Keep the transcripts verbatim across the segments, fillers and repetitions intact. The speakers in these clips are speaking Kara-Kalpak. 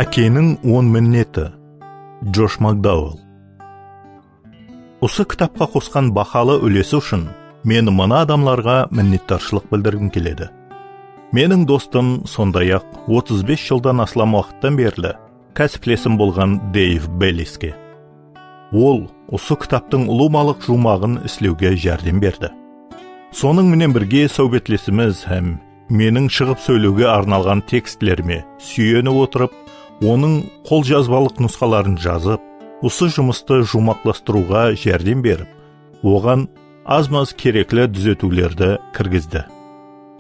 Ákeniń on minneti. Josh McDowell. Usı kitapqa qosqan bahalı úlesi ushın men mına adamlarǵa minnetdarshılıq bildirgim keledi. Meniń dostım, sonday-aq, otız bes jıldan aslam waqıttan berli kásiplesim bolǵan Deyv Belliske. Ol usı kitaptıń ulıwmalıq juwmaǵın islewge járdem berdi. Sonıń menen birge, sáwbetlesimiz hám meniń shıǵıp sóylewge arnalǵan tekstlerime súyenip otırıp, onıń qoljazbalıq nusqaların jazıp, usı jumıstı juwmaqlastırıwǵa járdem berip, oǵan az-maz kerekli dúzetiwlerdi kirgizdi.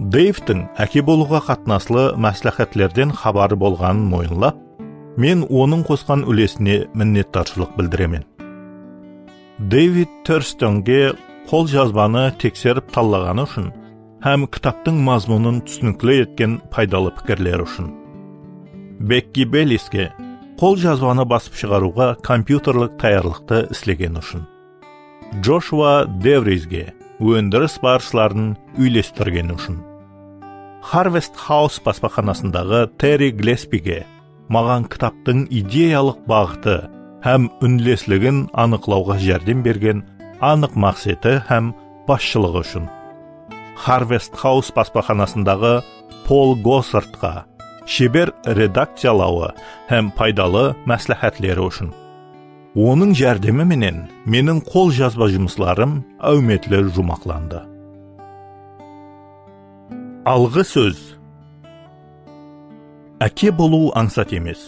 Deyvtiń áke bolıwǵa qatnaslı másláhátlerden xabarı bolǵanın moyınlap, men onıń qosqan úlesine minnetdarshılıq bildiremen. David Thurstonge qol jazbanı tekserip tallaǵanı ushın hám kitaptıń mazmunın túsinikli etken paydalı pikirleri ushın. Bekki Belliske qol jazbanı basıp shıǵarıwǵa kompyuterlik tayarlıqtı islegeni ushın. Joshua Devrizge óndiris barısların úylestirgeni ushın. Harvest House baspaxanasındaǵı Terri Glespige maǵan kitaptıń ideyalıq baǵıtı hám únlesligin anıqlawǵa járdem bergen anıq maqseti hám basshılıǵı ushın. Harvest House baspaxanasındaǵı Pol Gossardqa sheber redakciyalawı hám paydalı másláhátleri ushın. Onıń járdemi menen meniń qol jazba jumıslarım áwmetli juwmaqlandı. Alǵı sóz. Áke bolıw ańsat emes.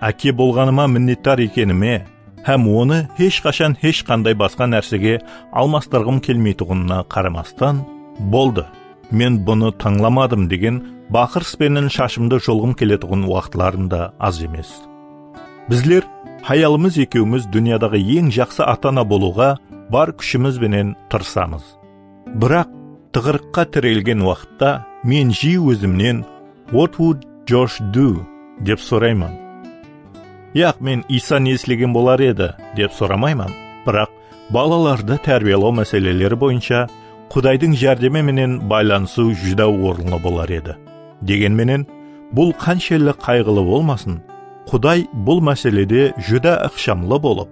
Áke bolǵanıma minnetdar ekenime hám onı hesh qashan hesh qanday basqa nársege almastırǵım kelmeytuǵınına qaramastan, "Boldı, men bunı tańlamadım," degen baqırıs penen shashımdı jolǵım keletuǵın waqıtlarım da az emes. Bizler hayalımız ekewimiz dúnyadaǵı eń jaqsı ata-ana bolıwǵa bar kúshimiz benen tırısamız. Biraq tıǵırıqqa tirelgen waqıtta men jiy ózimnen, "What would Josh do?" dep sorayman. Yaq, men Iysa ne islegen bolar edi, dep soramayman. Biraq balalardı tárbiyalaw máseleleri boyınsha Qudaydıń járdemi menen baylanısıw júdá orınlı bolar edi. Degen menen, bul qanshelli qayǵılı bolmasın, Quday bul máselede júdá ıqshamlı bolıp,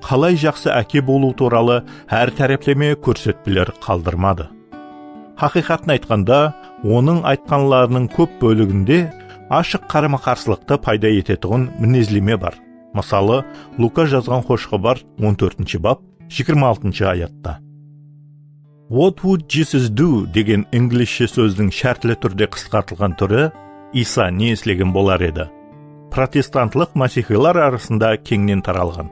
qalay jaqsı áke bolıw tuwralı hár tárepleme kórsetpeler qaldırmadı. Haqıyqatın aytqanda, onıń aytqanlarınıń kóp bóliginde ashıq qarama-qarsılıqtı payda etetuǵın minezleme bar. Mısalı, Luka jazǵan Xosh Xabar, on tórtinshi bap, jigirma altınshı ayatta. "What would Jesus do?" degen inglizshe sózdiń shártli túrde qısqartılǵan túri "Iysa ne islegen bolar edi?" protestantlıq masiyxıylar arasında keńnen taralǵan.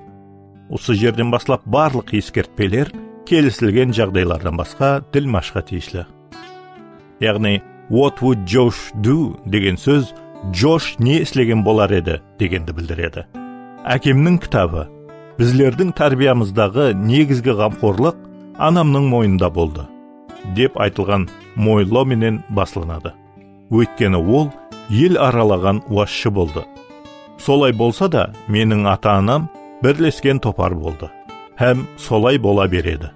Usı jerden baslap barlıq eskertpeler kelisilgen jaǵdaylardan basqa dilmashqa tiyisli. Yaǵnıy, "What would Josh do?" degen sóz "Josh ne islegen bolar edi?" degendi bildiredi. Ákemniń kitabı, "Bizlerdiń tárbiyamızdaǵı negizgi ǵamxorlıq anamnıń moynında boldı," dep aytılǵan moyınlaw menen baslanadı. Óytkeni ol el aralaǵan wasshı boldı. Solay bolsa da, meniń ata-anam birlesken topar boldı. Hám solay bola beredi.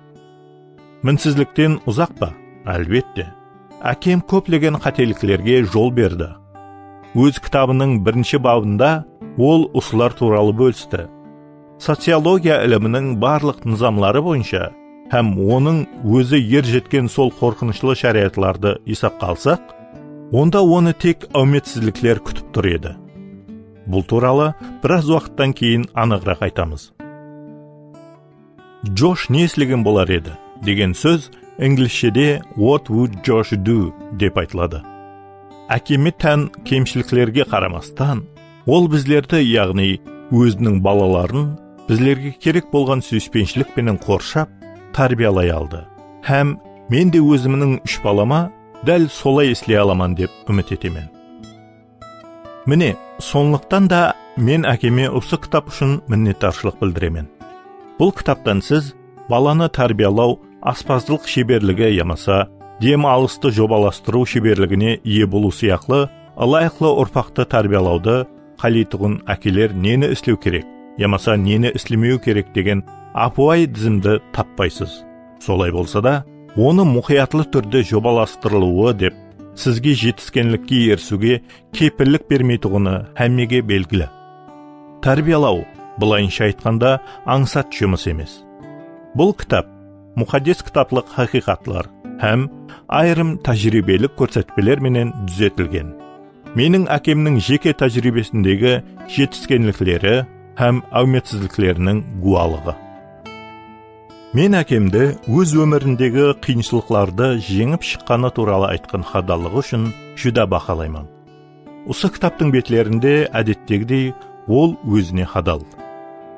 Minsizlikten uzaq pa? Álbette. Ákem kóplegen qáteliklerge jol berdi. Óz kitabınıń birinshi babında ol usılar tuwralı bólisti. Sociologiya iliminiń barlıq nızamları boyınsha hám onıń ózi er jetken sol qorqınıshlı sharayatlardı esapqa alsaq, onda onı tek áwmetsizlikler kútip tur edi. Bul tuwralı biraz waqıttan keyin anıǵıraq aytamız. "Josh ne islegen bolar edi?" degen sóz inglizshede "What would Josh do?" dep aytıladı. Ákeme tán kemshiliklerge qaramastan, ol bizlerdi, yaǵnıy óziniń balaların bizlerge kerek bolǵan súyispenshilik penen qorshap, tárbiyalay aldı. Hám men de ózimniń úsh balama dál solay isley alaman dep úmit etemen. Mine, sonlıqtan da men ákeme usı kitap ushın minnetdarshılıq bildiremen. Bul kitaptan siz balanı tárbiyalaw, aspazlıq sheberligi yamasa dem alıstı jobalastırıw sheberligine iye bolıw sıyaqlı ılayıqlı urpaqtı tárbiyalawdı qáleytuǵın ákeler neni islew kerek yamasa neni islemewi kerek degen ápiwayı dizimdi tappaysız. Solay bolsa da, onı muqıyatlı túrde jobalastırılıwı dep sizge jetiskenlikke erisiwge kepillik bermeytuǵını hámmege belgili. Tárbiyalaw, bılayınsha aytqanda, ańsat jumıs emes. Bul kitap Muqaddes Kitaplıq haqıyqatlar hám ayırım tájiriybelik kórsetpeler menen dúzetilgen. Meniń ákemniń jeke tájiriybesindegi jetiskenlikleri hám áwmetsizlikleriniń gúwalıǵı. Men ákemdi óz ómirindegi qıyınshılıqlardı jeńip shıqqanı tuwralı aytqan hadallıǵı ushın júdá bahalayman. Usı kitaptıń betlerinde, ádettegidey, ol ózine hadal.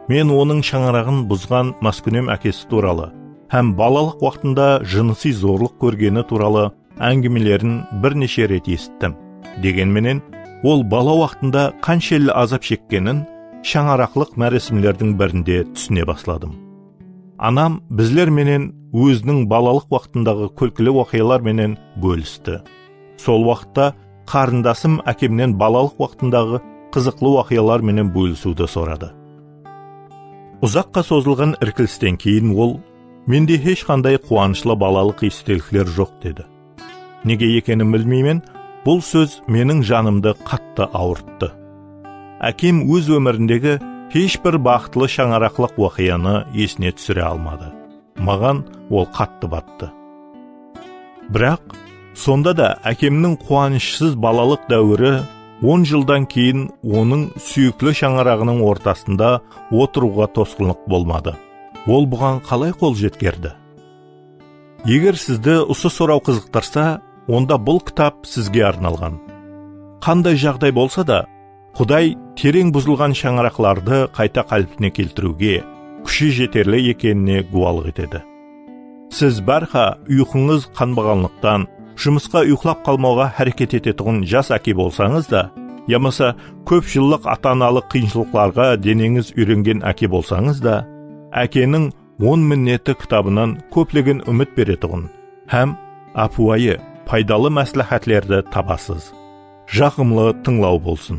Men onıń shańaraǵın buzǵan máskúnem ákesi tuwralı hám balalıq waqtında jınısıy zorlıq kórgeni tuwralı áńgimelerin bir neshe ret esittim. Degen menen, ol bala waqtında qanshelli azap shekkenin shańaraqlıq máresimlerdiń birinde túsine basladım. Anam bizler menen óziniń balalıq waqtındaǵı kúlkili waqıyalar menen bólisti. Sol waqıtta qarındasım ákemnen balalıq waqtındaǵı qızıqlı waqıyalar menen bólisiwdi soradı. Uzaqqa sozılǵan irkilisten keyin ol, "Mende hesh qanday quwanıshlı balalıq estelikler joq", dedi. Nege ekenin bilmeymen, bul sóz meniń janımdı qattı awırttı. Ákem óz ómirindegi hesh bir baxıtlı shańaraqlıq waqıyanı esine túsire almadı. Maǵan ol qattı battı. Biraq, sonda da ákemniń quwanıshsız balalıq dáwiri on jıldan keyin onıń súyikli shańaraǵınıń ortasında otırıwǵa tosqınlıq bolmadı. Ol buǵan qalay qol jetkerdi? Eger sizdi usı soraw qızıqtırsa, onda bul kitap sizge arnalǵan. Qanday jaǵday bolsa da, Quday tereń buzılǵan shańaraqlardı qayta qálpine keltiriwge kúshi jeterli ekenine gúwalıq etedi. Siz bárha uyqıńız qanbaǵanlıqtan, jumısqa uyqılap qalmawǵa háreket etetuǵın jas áke bolsańız da, yamasa kóp jıllıq ata-analıq qıyınshılıqlarǵa deneńiz úyrengen áke bolsańız da, Ákeniń on minneti kitabınan kóplegen úmit beretuǵın hám ápiwayı paydalı másláhátlerdi tabasız. Jaqımlı tıńlaw bolsın.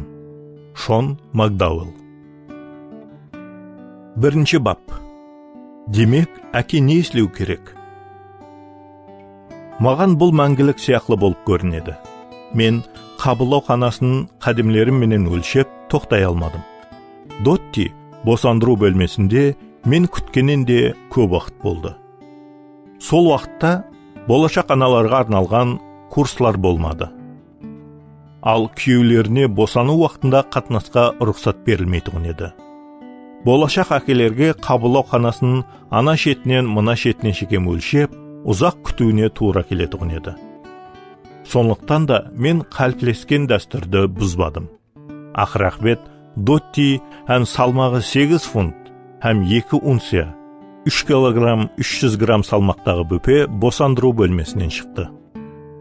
Shon Makdauell. Birinshi bap. Demek, áke ne islew kerek? Maǵan bul máńgilik sıyaqlı bolıp kórinedi. Men qabıllawxanasın qádemlerim menen ólshep toqtay almadım. Dotti bosandırıw bólmesinde men kútkennen de kóp waqıt boldı. Sol waqıtta bolashaq analarǵa arnalǵan kurslar bolmadı. Al kúyewlerine bosanıw waqtında qatnasqa ruxsat berilmeytuǵın edi. Bolashaq ákelerge qabıllawxanasın ana shetinen mına shetine shekem ólshep, uzaq kútiwine tuwra keletuǵın edi. Sonlıqtan da men qáliplesken dástúrdi buzbadım. Aqır-aqıbet, Dotti hám salmaǵı segiz funt hám eki unciya, úsh kilogramm úsh júz gramm salmaqtaǵı bópe bosandırıw bólmesinen shıqtı.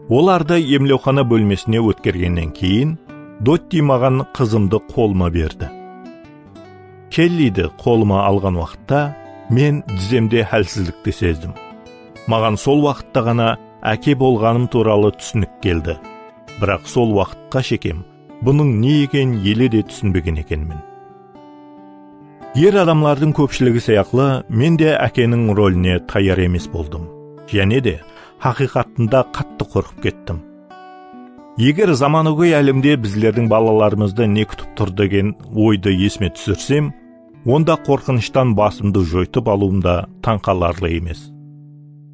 Olardı emlewxana bólmesine ótkergennen keyin, Dotti maǵan qızımdı qolıma berdi. Kellidi qolıma alǵan waqıtta men dizemde hálsizlikti sezdim. Maǵan sol waqıtta ǵana áke bolǵanım tuwralı túsinik keldi. Biraq sol waqıtqa shekem bunıń ne ekenin ele de túsinbegen ekenmen. Er adamlardıń kópshiligi sıyaqlı, men de ákeniń roline tayar emes boldım. Jáne de, haqıyqatında qattı qorqıp kettim. Eger zamanagóy álemde bizlerdiń balalarımızdı ne kútip tur degen oydı esime túsirsem, onda qorqınıshtan basımdı joytıp alıwım da tań qalarlı emes.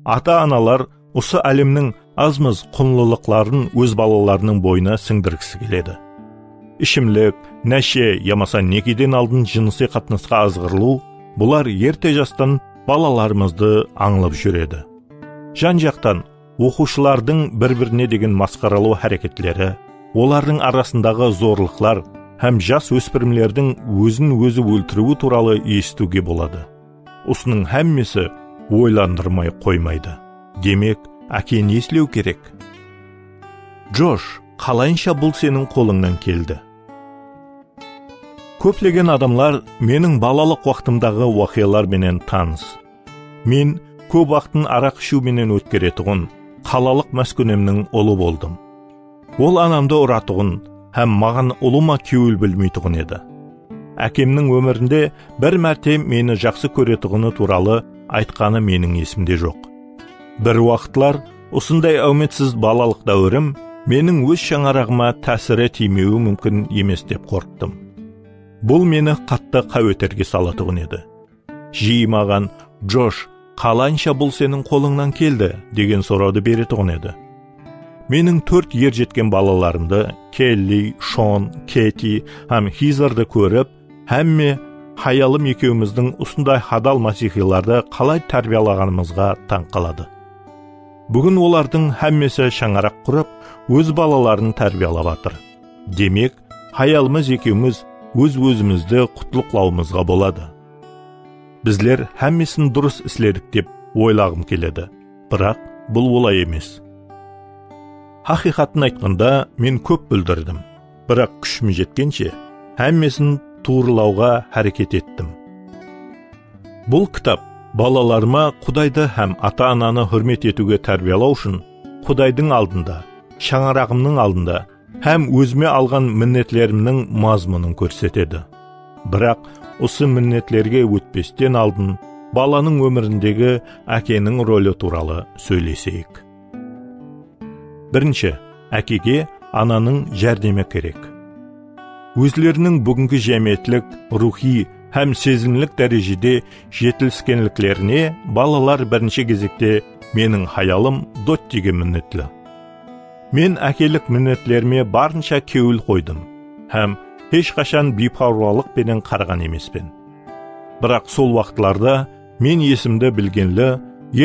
Ata-analar usı álemniń az-maz qunlılıqların óz balalarınıń boyına sińdirgisi keledi. Ishimlik, náshe yamasa nekeden aldın jınısıy qatnasqa azǵırılıw, bular erte jastan balalarımızdı ańlap júredi. Jan-jaqtan oqıwshılardıń bir-birine degen masqaralıw háreketleri, olardıń arasındaǵı zorlıqlar hám jas óspirimlerdiń ózin-ózi óltiriwi tuwralı esitiwge boladı. Usınıń hámmesi oylandırmay qoymaydı. Demek, áke ne islew kerek? Josh, qalayınsha bul seniń qolıńnan keldi? Kóplegen adamlar meniń balalıq waqtımdaǵı waqıyalar menen tanıs. Men kóp waqtın araq ishiw menen ótkeretuǵın qalalıq máskúnemniń ulı boldım. Ol anamdı uratuǵın hám maǵan ulıwma kewil bilmeytuǵın edi. Ákemniń ómirinde bir márte meni jaqsı kóretuǵını tuwralı aytqanı meniń esimde joq. Bir waqıtlar usınday áwmetsiz balalıq dáwirim meniń óz shańaraǵıma tásiri tiymewi múmkin emes dep qorqtım. Bul meni qattı qáweterge salatuǵın edi. Jiyi maǵan, "Josh, qalansha bul seniń qolıńnan keldi?" degen sorawdı beretuǵın edi. Meniń tórt er jetken balalarımdı, Kelli, Shon, Keti hám Hizerdi kórip, hámme hayalım ekewimizdiń usınday hadal masiyxıylardı qalay tárbiyalaǵanımızǵa tań qaladı. Búgin olardıń hámmesi shańaraq qurıp, óz balaların tárbiyalap atır. Demek, hayalımız ekewimiz óz-ózimizdi qutlıqlawımızǵa boladı. Bizler hámmesin durıs isledik dep oylaǵım keledi. Biraq bul olay emes. Haqıyqatın aytqanda, men kóp búldirdim. Biraq kúshim jetkenshe, hámmesin tuwrılawǵa háreket ettim. Bul kitap balalarıma Qudaydı hám ata-ananı húrmet etiwge tárbiyalaw ushın Qudaydıń aldında, shańaraǵımnıń aldında hám ózime alǵan minnetlerimniń mazmunın kórsetedi. Biraq usı minnetlerge ótpesten aldın balanıń ómirindegi ákeniń roli tuwralı sóyleseyik. Birinshi, ákege ananıń járdemi kerek. Ózleriniń búgingi jámiyetlik, ruwxıy hám sezimlik dárejede jetiliskenliklerine balalar birinshi gezekte meniń hayalım Dottige minnetli. Men ákelik minnetlerime barınsha kewil qoydım hám hesh qashan biypárwalıq penen qaraǵan emespen. Biraq sol waqıtlarda men esimdi bilgenli,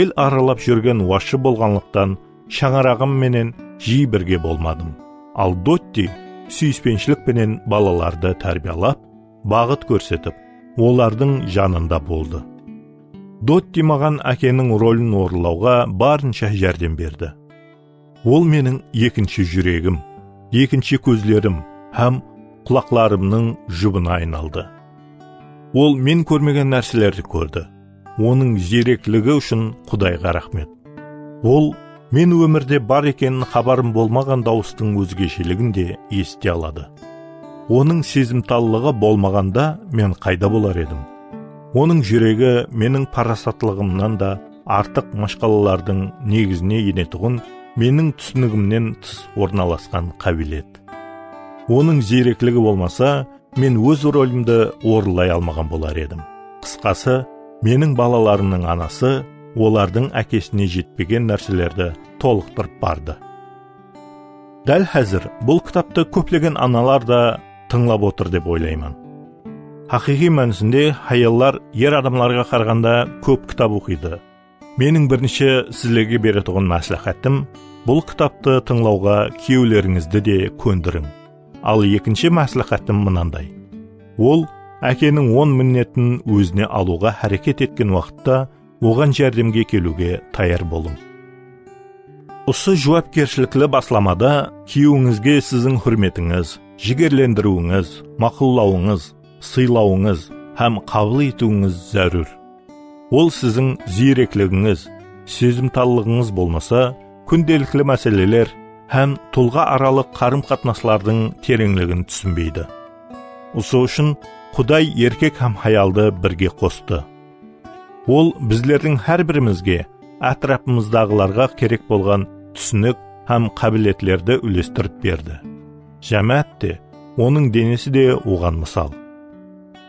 el aralap júrgen wasshı bolǵanlıqtan, shańaraǵım menen jiyi birge bolmadım. Al Dotti súyispenshilik penen balalardı tárbiyalap, baǵıt kórsetip, olardıń janında boldı. Dotti maǵan ákeniń rolin orınlawǵa barınsha járdem berdi. Ol meniń ekinshi júregim, ekinshi kózlerim hám qulaqlarımnıń jubına aynaldı. Ol men kórmegen nárselerdi kórdi. Onıń ziyrekligi ushın Qudayǵa raxmet. Ol men ómirde bar ekenin xabarım bolmaǵan dawıstıń ózgesheligin de esite aladı. Onıń sezimtallıǵı bolmaǵanda men qayda bolar edim? Onıń júregi meniń parasatlıǵımnan da artıq mashqalalardıń negizine enetuǵın meniń túsinigimnen tıs ornalasqan qábilet. Onıń ziyrekligi bolmasa, men óz rolimdi orınlay almaǵan bolar edim. Qısqası, meniń balalarımnıń anası olardıń ákesine jetpegen nárselerdi tolıqtırıp bardı. Dál házir bul kitaptı kóplegen analar da tıńlap otır dep oylayman. Haqıyqıy mánisinde hayallar er adamlarǵa qaraǵanda kóp kitap oqıydı. Meniń birinshi sizlerge beretuǵın másláhátim, bul kitaptı tıńlawǵa kúyewlerińizdi de kóndiriń. Al ekinshi másláhátim mınanday. Ol ákeniń on minnetin ózine alıwǵa háreket etken waqıtta oǵan járdemge keliwge tayar bolıń. Usı juwapkershilikli baslamada kúyewińizge siziń húrmetińiz, jigerlendiriwińiz, maqullawıńız, sıylawıńız hám qabıl etiwińiz zárúr. Ol siziń ziyrekligińiz, sezimtallıǵıńız bolmasa, kúndelikli máseleler hám tulǵa aralıq qarım-qatnaslardıń tereńligin túsinbeydi. Usı ushın Quday erkek hám hayaldı birge qostı. Ol bizlerdiń hár birimizge, átirapımızdaǵılarǵa kerek bolǵan túsinik hám qábiletlerdi úlestirip berdi. Jámáát te, onıń denesi de oǵan mısal.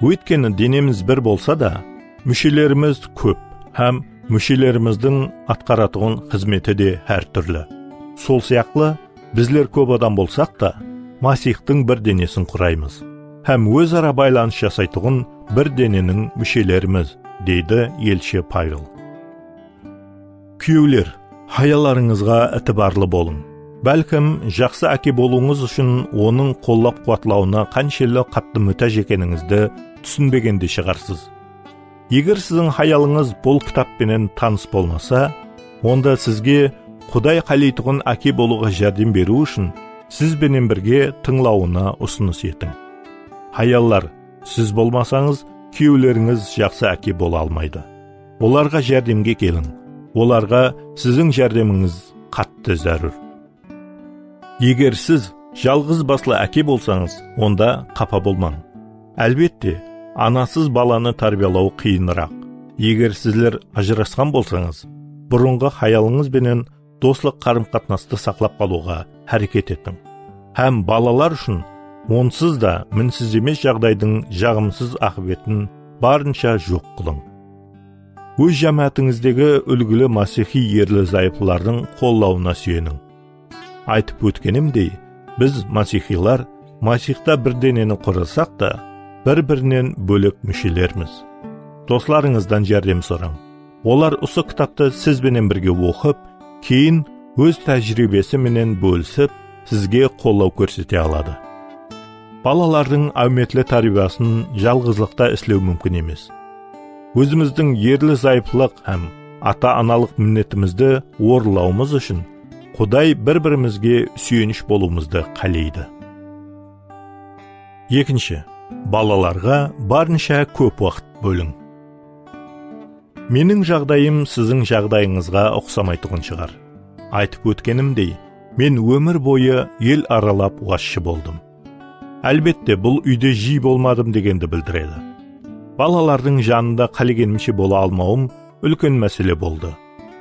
Óytkeni denemiz bir bolsa da, múshelerimiz kóp hám múshelerimizdiń atqaratuǵın xızmeti de hár túrli. Sol sıyaqlı, bizler kóp adam bolsaq ta, Masiyxtıń bir denesin quraymız hám óz-ara baylanıs jasaytuǵın bir deneniń múshelerimiz, deydi elshi Pavel. Kúyewler, hayallarıńızǵa itibarlı bolıń. Bálkim, jaqsı áke bolıwıńız ushın onıń qollap-quwatlawına qanshelli qattı mútáj ekenińizdi túsinbegen de shıǵarsız. Eger siziń hayalıńız bul kitap penen tanıs bolmasa, onda sizge Quday qáleytuǵın áke bolıwǵa járdem beriw ushın siz benen birge tıńlawına usınıs etiń. Hayallar, siz bolmasańız, kúyewlerińiz jaqsı áke bola almaydı. Olarǵa járdemge keliń. Olarǵa siziń járdemińiz qattı zárúr. Eger siz jalǵız baslı áke bolsańız, onda qapa bolmań. Álbette, anasız balanı tárbiyalaw qıyınıraq. Eger sizler ajırasqan bolsańız, burınǵı hayalıńız benen doslıq qarım-qatnastı saqlap qalıwǵa háreket etiń. Hám balalar ushın onsız da minsiz emes jaǵdaydıń jaǵımsız aqıbetin barınsha joq qılıń. Óz jámáátińizdegi úlgili masiyxıy erli-zayıplılardıń qollawına súyeniń. Aytıp ótkenimdey, biz, masiyxıylar, Masiyxta bir deneni qurasaq ta, bir-birinen bólek múshelermiz. Doslarıńızdan járdem sorań. Olar usı kitaptı siz benen birge oqıp, keyin óz tájiriybesi menen bólisip, sizge qollaw kórsete aladı. Balalardıń áwmetli tárbiyasın jalǵızlıqta islew múmkin emes. Ózimizdiń erli-zayıplıq hám ata-analıq minnetimizdi orınlawımız ushın Quday bir-birimizge súyenish bolıwımızdı qáleydi. Ekinshi, balalarǵa barınsha kóp waqıt bóliń. Meniń jaǵdayım siziń jaǵdayıńızǵa uqsamaytuǵın shıǵar. Aytıp ótkenimdey, men ómir boyı el aralap wazshı boldım. Álbette, bul úyde jiy bolmadım degendi bildiredi. Balalardıń janında qálegenimshe bola almawım úlken másele boldı.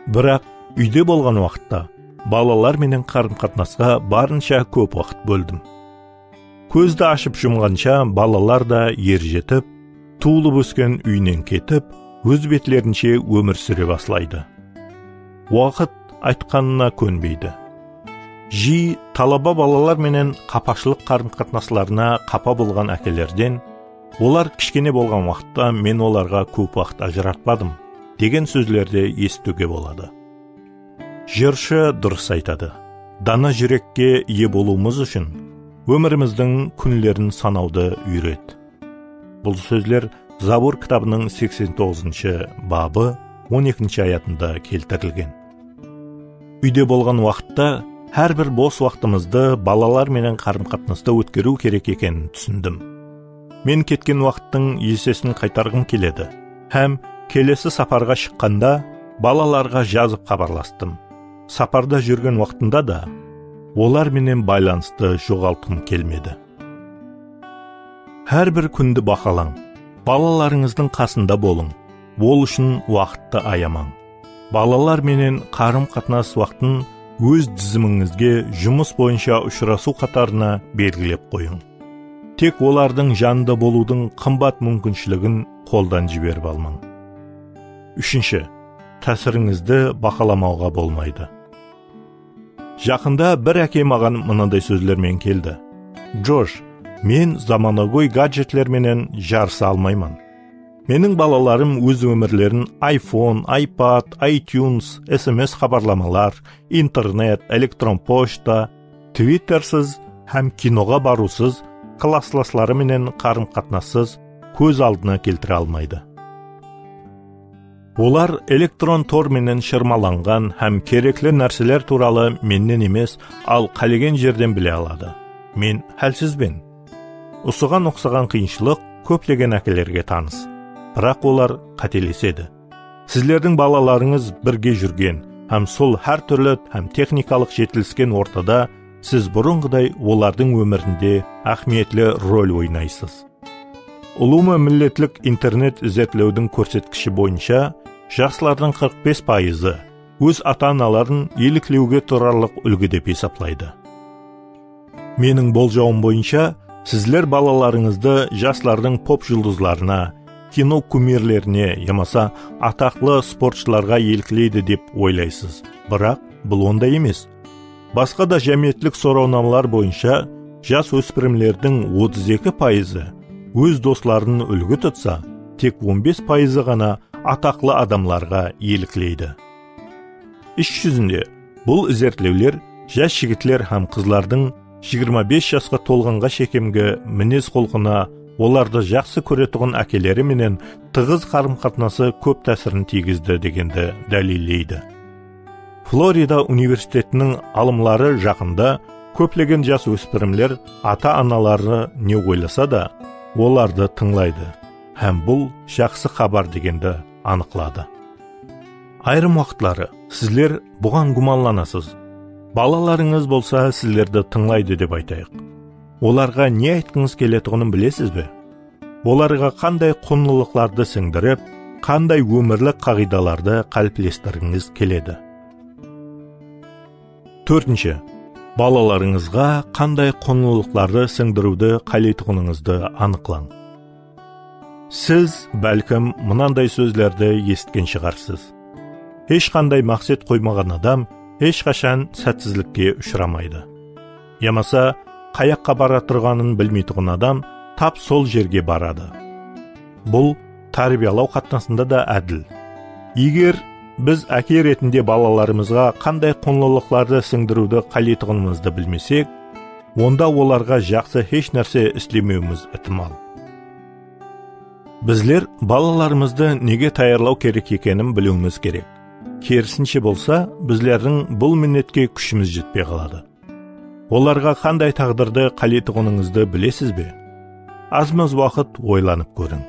Biraq úyde bolǵan waqıtta balalar menen qarım-qatnasqa barınsha kóp waqıt bóldim. Kózdi ashıp jumǵansha balalar da er jetip, tuwılıp ósken úyinen ketip, óz betlerinshe ómir súre baslaydı. Waqıt aytqanına kónbeydi. Jiy talaba balalar menen qapashılıq qarım-qatnaslarına qapa bolǵan ákelerden, olar kishkene bolǵan waqıtta men olarǵa kóp waqıt ajıratpadım, degen sózlerdi esitiwge boladı. Jırshı durıs aytadı. Dana júrekke iye bolıwımız ushın ómirimizdiń kúnlerin sanawdı úyret. Bul sózler Zabur kitabınıń seksen toǵızınshı babı on ekinshi ayatında keltirilgen. Úyde bolǵan waqıtta hár bir bos waqtımızdı balalar menen qarım-qatnasta ótkeriw kerek ekenin túsindim. Men ketken waqıttıń esesin qaytarǵım keledi hám kelesi saparǵa shıqqanda balalarǵa jazıp xabarlastım. Saparda júrgen waqtımda da olar menen baylanıstı joǵaltqım kelmedi. Hár bir kúndi bahalań. Balalarıńızdıń qasında bolıń. Ol ushın waqıttı ayamań. Balalar menen qarım-qatnas waqtın óz dizimińizge jumıs boyınsha ushırasıw qatarına belgilep qoyıń. Tek olardıń janında bolıwdıń qımbat múmkinshiligin qoldan jiberip almań. Úshinshi, tásirińizdi bahalamawǵa bolmaydı. Jaqında bir áke maǵan mınaday sózler menen keldi. Josh, men zamanagóy gadjetler menen jarısa almayman. Meniń balalarım óz ómirlerin iPhone, iPad, iTunes, S M S xabarlamalar, internet, elektron pochta, Twittersiz hám kinoǵa barıwsız, klasslasları menen qarım-qatnassız kóz aldına keltire almaydı. Olar elektron tor menen shırmalanǵan hám kerekli nárseler tuwralı mennen emes, al qálegen jerden bile aladı. Men hálsizben. Usıǵan uqsaǵan qıyınshılıq kóplegen ákelerge tanıs. Biraq olar qátelesedi. Sizlerdiń balalarıńız birge júrgen hám sol hár túrli hám texnikalıq jetilisken ortada siz burınǵıday olardıń ómirinde áhmiyetli rol oynaysız. Ulıwma milletlik internet izertlewdiń kórsetkishi boyınsha jaslardıń qırq bes payızı óz ata-anaların eliklewge turarlıq úlgi dep esaplaydı. Meniń boljawım boyınsha, sizler balalarıńızdı jaslardıń pop juldızlarına, kino kumirlerine yamasa ataqlı sportshılarǵa elikleydi dep oylaysız. Biraq bul onday emes. Basqa da jámiyetlik sorawnamalar boyınsha jas óspirimlerdiń otız eki payızı óz dosların úlgi tutsa, tek on bes payızı ǵana ataqlı adamlarǵa elikleydi. Is júzinde, bul izertlewler jas jigitler hám qızlardıń jigirma bes jasqa tolǵanǵa shekemgi minez-qulqına, olardı jaqsı kóretuǵın ákeleri menen tıǵız qarım-qatnası kóp tásirin tiygizdi degendi dálilleydi. Florida universitetiniń alımları jaqında kóplegen jas óspirimler ata-anaları ne oylasa da, olardı tıńlaydı hám bul jaqsı xabar degendi anıqladı. Ayırım waqıtları sizler buǵan gúmanlanasız. Balalarıńız bolsa sizlerdi tıńlaydı dep aytayıq. Olarǵa ne aytqıńız keletuǵının bilesiz be? Olarǵa qanday qunlılıqlardı sińdirip, qanday ómirlik qaǵıydalardı qáliplestirgińiz keledi? Tórtinshi, balalarıńızǵa qanday qunlılıqlardı sińdiriwdi qáleytuǵınıńızdı anıqlań. Siz, bálkim, mınanday sózlerdi esitken shıǵarsız: "Hesh qanday maqset qoymaǵan adam hesh qashan sátsizlikke ushıramaydı." Yamasa, qayaqqa bara turǵanın bilmeytuǵın adam tap sol jerge baradı. Bul tárbiyalaw qatnasında da ádil. Eger biz áke retinde balalarımızǵa qanday qunlılıqlardı sińdiriwdi qáleytuǵınımızdı bilmesek, onda olarǵa jaqsı hesh nárse islemewimiz itimal. Bizler balalarımızdı nege tayarlaw kerek ekenin biliwimiz kerek. Kerisinshe bolsa, bizlerdiń bul minnetke kúshimiz jetpey qaladı. Olarǵa qanday táǵdirdi qáleytuǵınıńızdı bilesiz be? Az-maz waqıt oylanıp kóriń.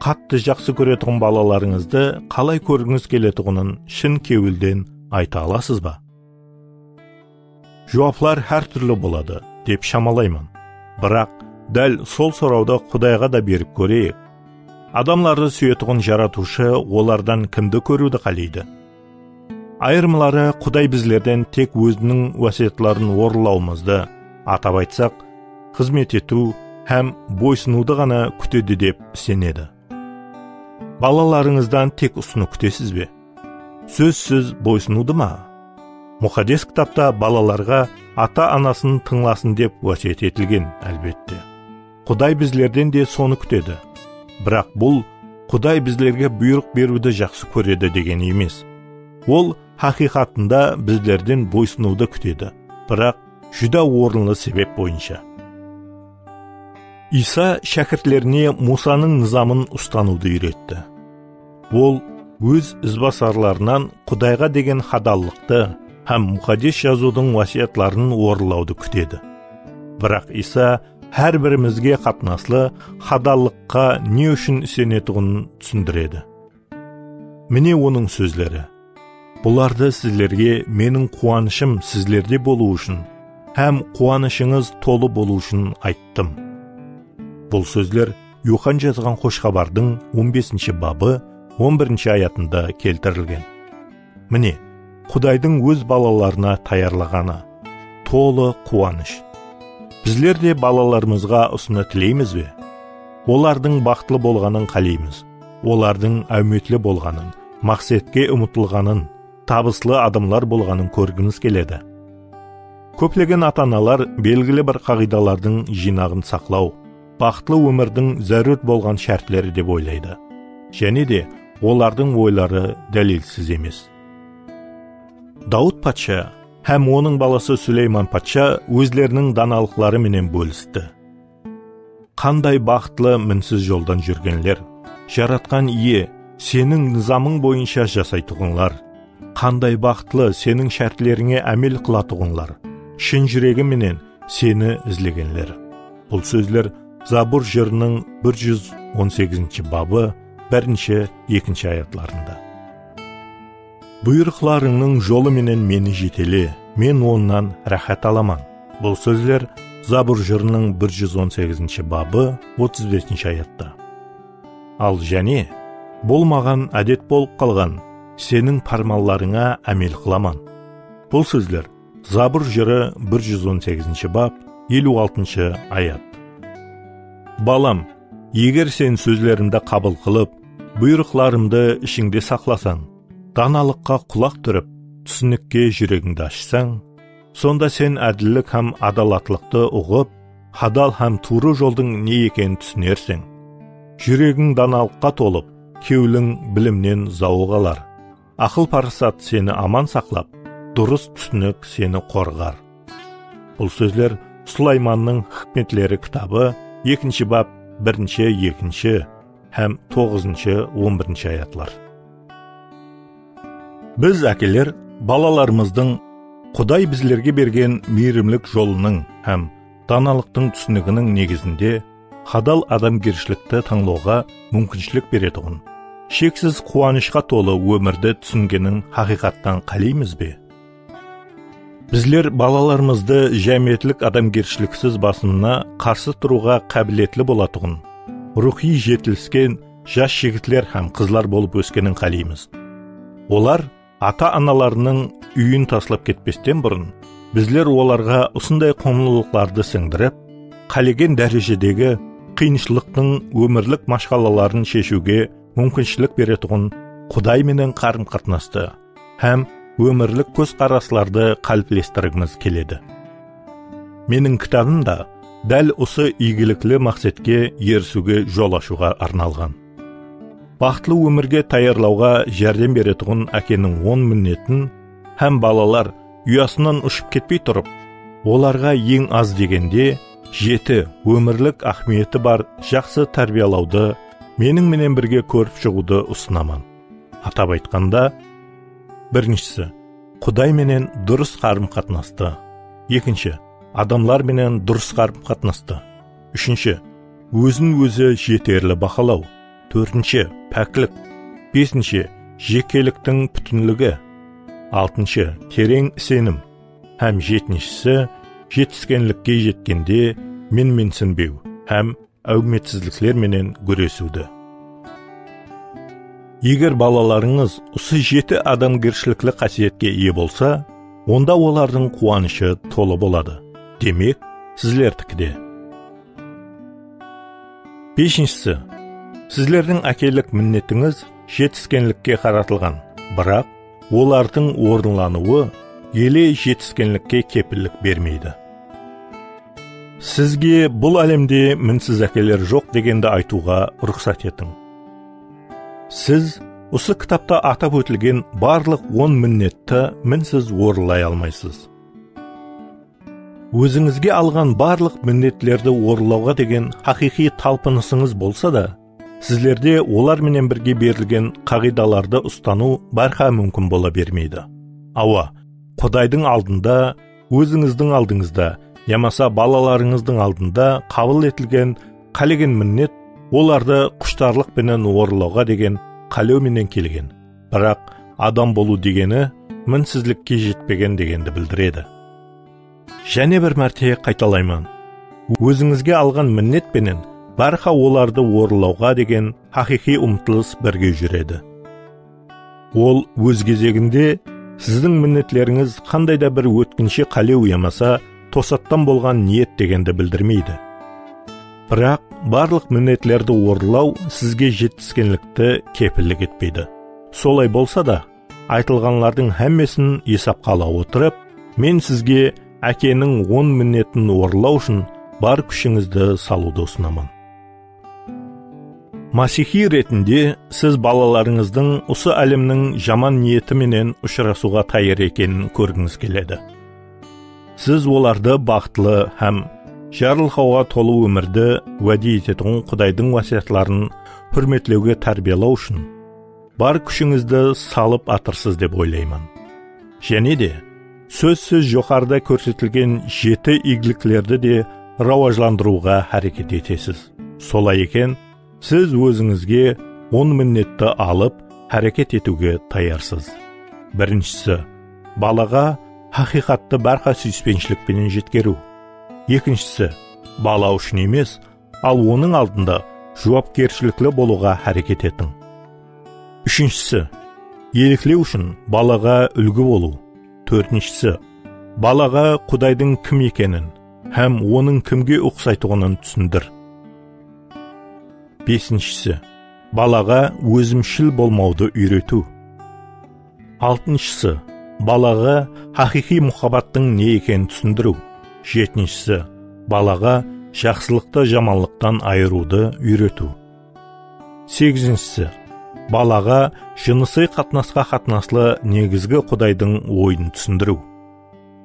Qattı jaqsı kóretuǵın balalarıńızdı qalay kórgińiz keletuǵının shın kewilden ayta alasız ba? Juwaplar hár túrli boladı, dep shamalayman. Biraq, dál sol sorawdı Qudayǵa da berip kóreyik. Adamlardı súyetuǵın Jaratıwshı olardan kimdi kóriwdi qáleydi? Ayırımları Quday bizlerden tek Óziniń wásiyatların orınlawımızdı, atap aytsaq, xızmet etiw hám boysınıwdı ǵana kútedi dep isenedi. Balalarıńızdan tek usını kútesiz be? Sózsiz, boysınıwdı ma? Muqaddes kitapta balalarǵa ata-anasın tıńlasın dep wásiyet etilgen, álbette. Quday bizlerden de sonı kútedi. Biraq bul Quday bizlerge buyrıq beriwdi jaqsı kóredi degeni emes. Ol haqıyqatında bizlerden boysınıwdı kútedi, biraq júdá orınlı sebep boyınsha. Iysa shákirtlerine Musanıń nızamın ustanıwdı úyretti. Ol óz izbasarlarınan Qudayǵa degen hadallıqtı hám Muqaddes Jazıwdıń wásiyatların orınlawdı kútedi. Biraq Iysa hár birimizge qatnaslı hadallıqqa ne ushın isenetuǵının túsindiredi. Mine onıń sózleri: "Bulardı sizlerge meniń quwanıshım sizlerde bolıwı ushın hám quwanıshıńız tolı bolıwı ushın ayttım." Bul sózler Yuxan jazǵan Xosh Xabardıń on besinshi babı, on birinshi ayatında keltirilgen. Mine, Qudaydıń Óz balalarına tayarlaǵanı, tolı quwanısh. Bizler de balalarımızǵa usını tileymiz be? Olardıń baxıtlı bolǵanın qáleymiz. Olardıń áwmetli bolǵanın, maqsetke umıtılǵanın, tabıslı adamlar bolǵanın kórgimiz keledi. Kóplegen ata-analar belgili bir qaǵıydalardıń jıynaǵın saqlaw, baxıtlı ómirdiń zárúr bolǵan shártleri dep oylaydı. Jáne de, olardıń oyları dálilsiz emes. Dawıt patsha hám onıń balası Súleyman patsha ózleriniń danalıqları menen bólisti. Qanday baxıtlı minsiz joldan júrgenler! Jaratqan Iye, Seniń nızamıń boyınsha jasaytuǵınlar! Qanday baxıtlı Seniń shártlerińe ámel qılatuǵınlar, shın júregi menen Seni izlegenler! Bul sózler Zabur jırınıń bir júz on segizinshi babı, birinshi, ekinshi ayatlarında. Buyrıqlarıńnıń jolı menen meni jetele, men onnan ráhát alaman. Bul sózler Zabur jırınıń bir júz on segizinshi babı, otız besinshi ayatta. Al jáne, bolmaǵan ádet bolıp qalǵan, Seniń pármanlarıńa ámel qılaman. Bul sózler Zabur jırı bir júz on segizinshi bab, eliw altınshı ayat. Balam, eger sen sózlerimdi qabıl qılıp, buyrıqlarımdı ishińde saqlasań, danalıqqa qulaq túrip, túsinikke júregińdi ashsań, sonda sen ádillik hám adalatlıqtı uǵıp, hadal hám tuwrı joldıń ne ekenin túsinerseń. Júregiń danalıqqa tolıp, kewliń bilimnen zawıq alar. Aqıl-parasat seni aman saqlap, durıs túsinik seni qorǵar. Bul sózler Sulaymannıń Hikmetleri kitabı, ekinshi bab, birinshi, ekinshi hám toǵızınshı, on birinshi ayatlar. Biz, ákeler, balalarımızdıń Quday bizlerge bergen miyrimlik jolınıń hám danalıqtıń túsiniginiń negizinde hadal adamgershilikti tańlawǵa múmkinshilik beretuǵın, sheksiz quwanıshqa tolı ómirdi túsingenin haqıyqattan qáleymiz be? Bizler balalarımızdı jámiyetlik adamgershiliksiz basımına qarsı turıwǵa qábiletli bolatuǵın, ruwxıy jetilisken jas jigitler hám qızlar bolıp óskenin qáleymiz. Olar Ata-analarınıń úyin taslap ketpesten burın, bizler olarǵa usınday qunlıqlardı sińdirip, qálegen dárejedegi qıyınshılıqtıń ómirlik mashqalaların sheshiwge múmkinshilik beretuǵın Quday menen qarım-qatnastı hám ómirlik kózqaraslardı qáliplestirgimiz keledi. Meniń kitabım da dál usı iygilikli maqsetke erisiwge jol ashıwǵa arnalǵan. Baxıtlı ómirge tayarlawǵa járdem beretuǵın ákeniń on minnetin hám balalar uyasınan ushıp ketpey turıp, olarǵa eń az degende jeti ómirlik áhmiyeti bar jaqsı tárbiyalawdı meniń menen birge kórip shıǵıwdı usınaman. Atap aytqanda, birinshisi, Quday menen durıs qarım-qatnastı. Ekinshi, adamlar menen durıs qarım-qatnastı. Úshinshi, ózin-ózi jeterli bahalaw. Tórtinshi, páklik. Besinshi, jekeliktiń pútinligi. Altınshı, tereń isenim. Hám jetinshisi, jetiskenlikke jetkende menmensinbew hám áwmetsizlikler menen gúresiwdi. Eger balalarıńız usı jeti adamgershilikli qásiyetke iye bolsa, onda olardıń quwanıshı tolı boladı. Demek, sizlerdiki de. Beshinshisi, sizlerdiń ákelik minnetińiz jetiskenlikke qaratılǵan, biraq olardıń orınlanıwı ele jetiskenlikke kepillik bermeydi. Sizge bul álemde minsiz ákeler joq degendi aytıwǵa ruxsat etiń. Siz usı kitapta atap ótilgen barlıq on minnetti minsiz orınlay almaysız. Ózińizge alǵan barlıq minnetlerdi orınlawǵa degen haqıyqıy talpınısıńız bolsa da, sizlerde olar menen birge berilgen qaǵıydalardı ustanıw bárha múmkin bola bermeydi. Awa, Qudaydıń aldında, ózińizdiń aldıńızda yamasa balalarıńızdıń aldında qabıl etilgen qálegen minnet olardı qushtarlıq penen orınlawǵa degen qálew menen kelgen, biraq adam bolıw degeni minsizlikke jetpegen degendi bildiredi. Jáne bir márte qaytalayman. Ózińizge alǵan minnet penen bárha olardı orınlawǵa degen haqıyqıy umtılıs birge júredi. Ol, óz gezeginde, siziń minnetlerińiz qanday da bir ótkinshi qálew yamasa tosattan bolǵan niyet degendi bildirmeydi. Biraq barlıq minnetlerdi orınlaw sizge jetiskenlikti kepillik etpeydi. Solay bolsa da, aytılǵanlardıń hámmesin esapqa ala otırıp, men sizge ákeniń on minnetin orınlaw ushın bar kúshińizdi salıwdı usınaman. Másiyxiy retinde siz balalarıńızdıń usı álemniń jaman niyeti menen ushırasıwǵa tayar ekenin kórgińiz keledi. Siz olardı baxıtlı hám jarılqawǵa tolı ómirdi wáde etetuǵın Qudaydıń wásiyatların húrmetlewge tárbiyalaw ushın bar kúshińizdi salıp atırsız dep oylayman. Jáne de, sózsiz joqarıda kórsetilgen jeti iygiliklerdi de rawajlandırıwǵa háreket etesiz. Solay eken, siz ózińizge on minnetti alıp, háreket etiwge tayarsız. Birinshisi, balaǵa haqıyqattı bárha súyispenshilik penen jetkeriw. Ekinshisi, bala ushın emes, al onıń aldında juwapkershilikli bolıwǵa háreket etiń. Úshinshisi, eliklew ushın balaǵa úlgi bolıw. Tórtinshisi, balaǵa Qudaydıń kim ekenin hám onıń kimge uqsaytuǵının túsindir. Besinshisi, balaǵa ózimshil bolmawdı úyretiw. Altınshısı, balaǵa haqıyqıy muhabbattıń ne ekenin túsindiriw. Jetinshisi, balaǵa jaqsılıqtı jamanlıqtan ayırıwdı úyretiw. Segizinshisi, balaǵa jınısıy qatnasqa qatnaslı negizgi Qudaydıń oyın túsindiriw.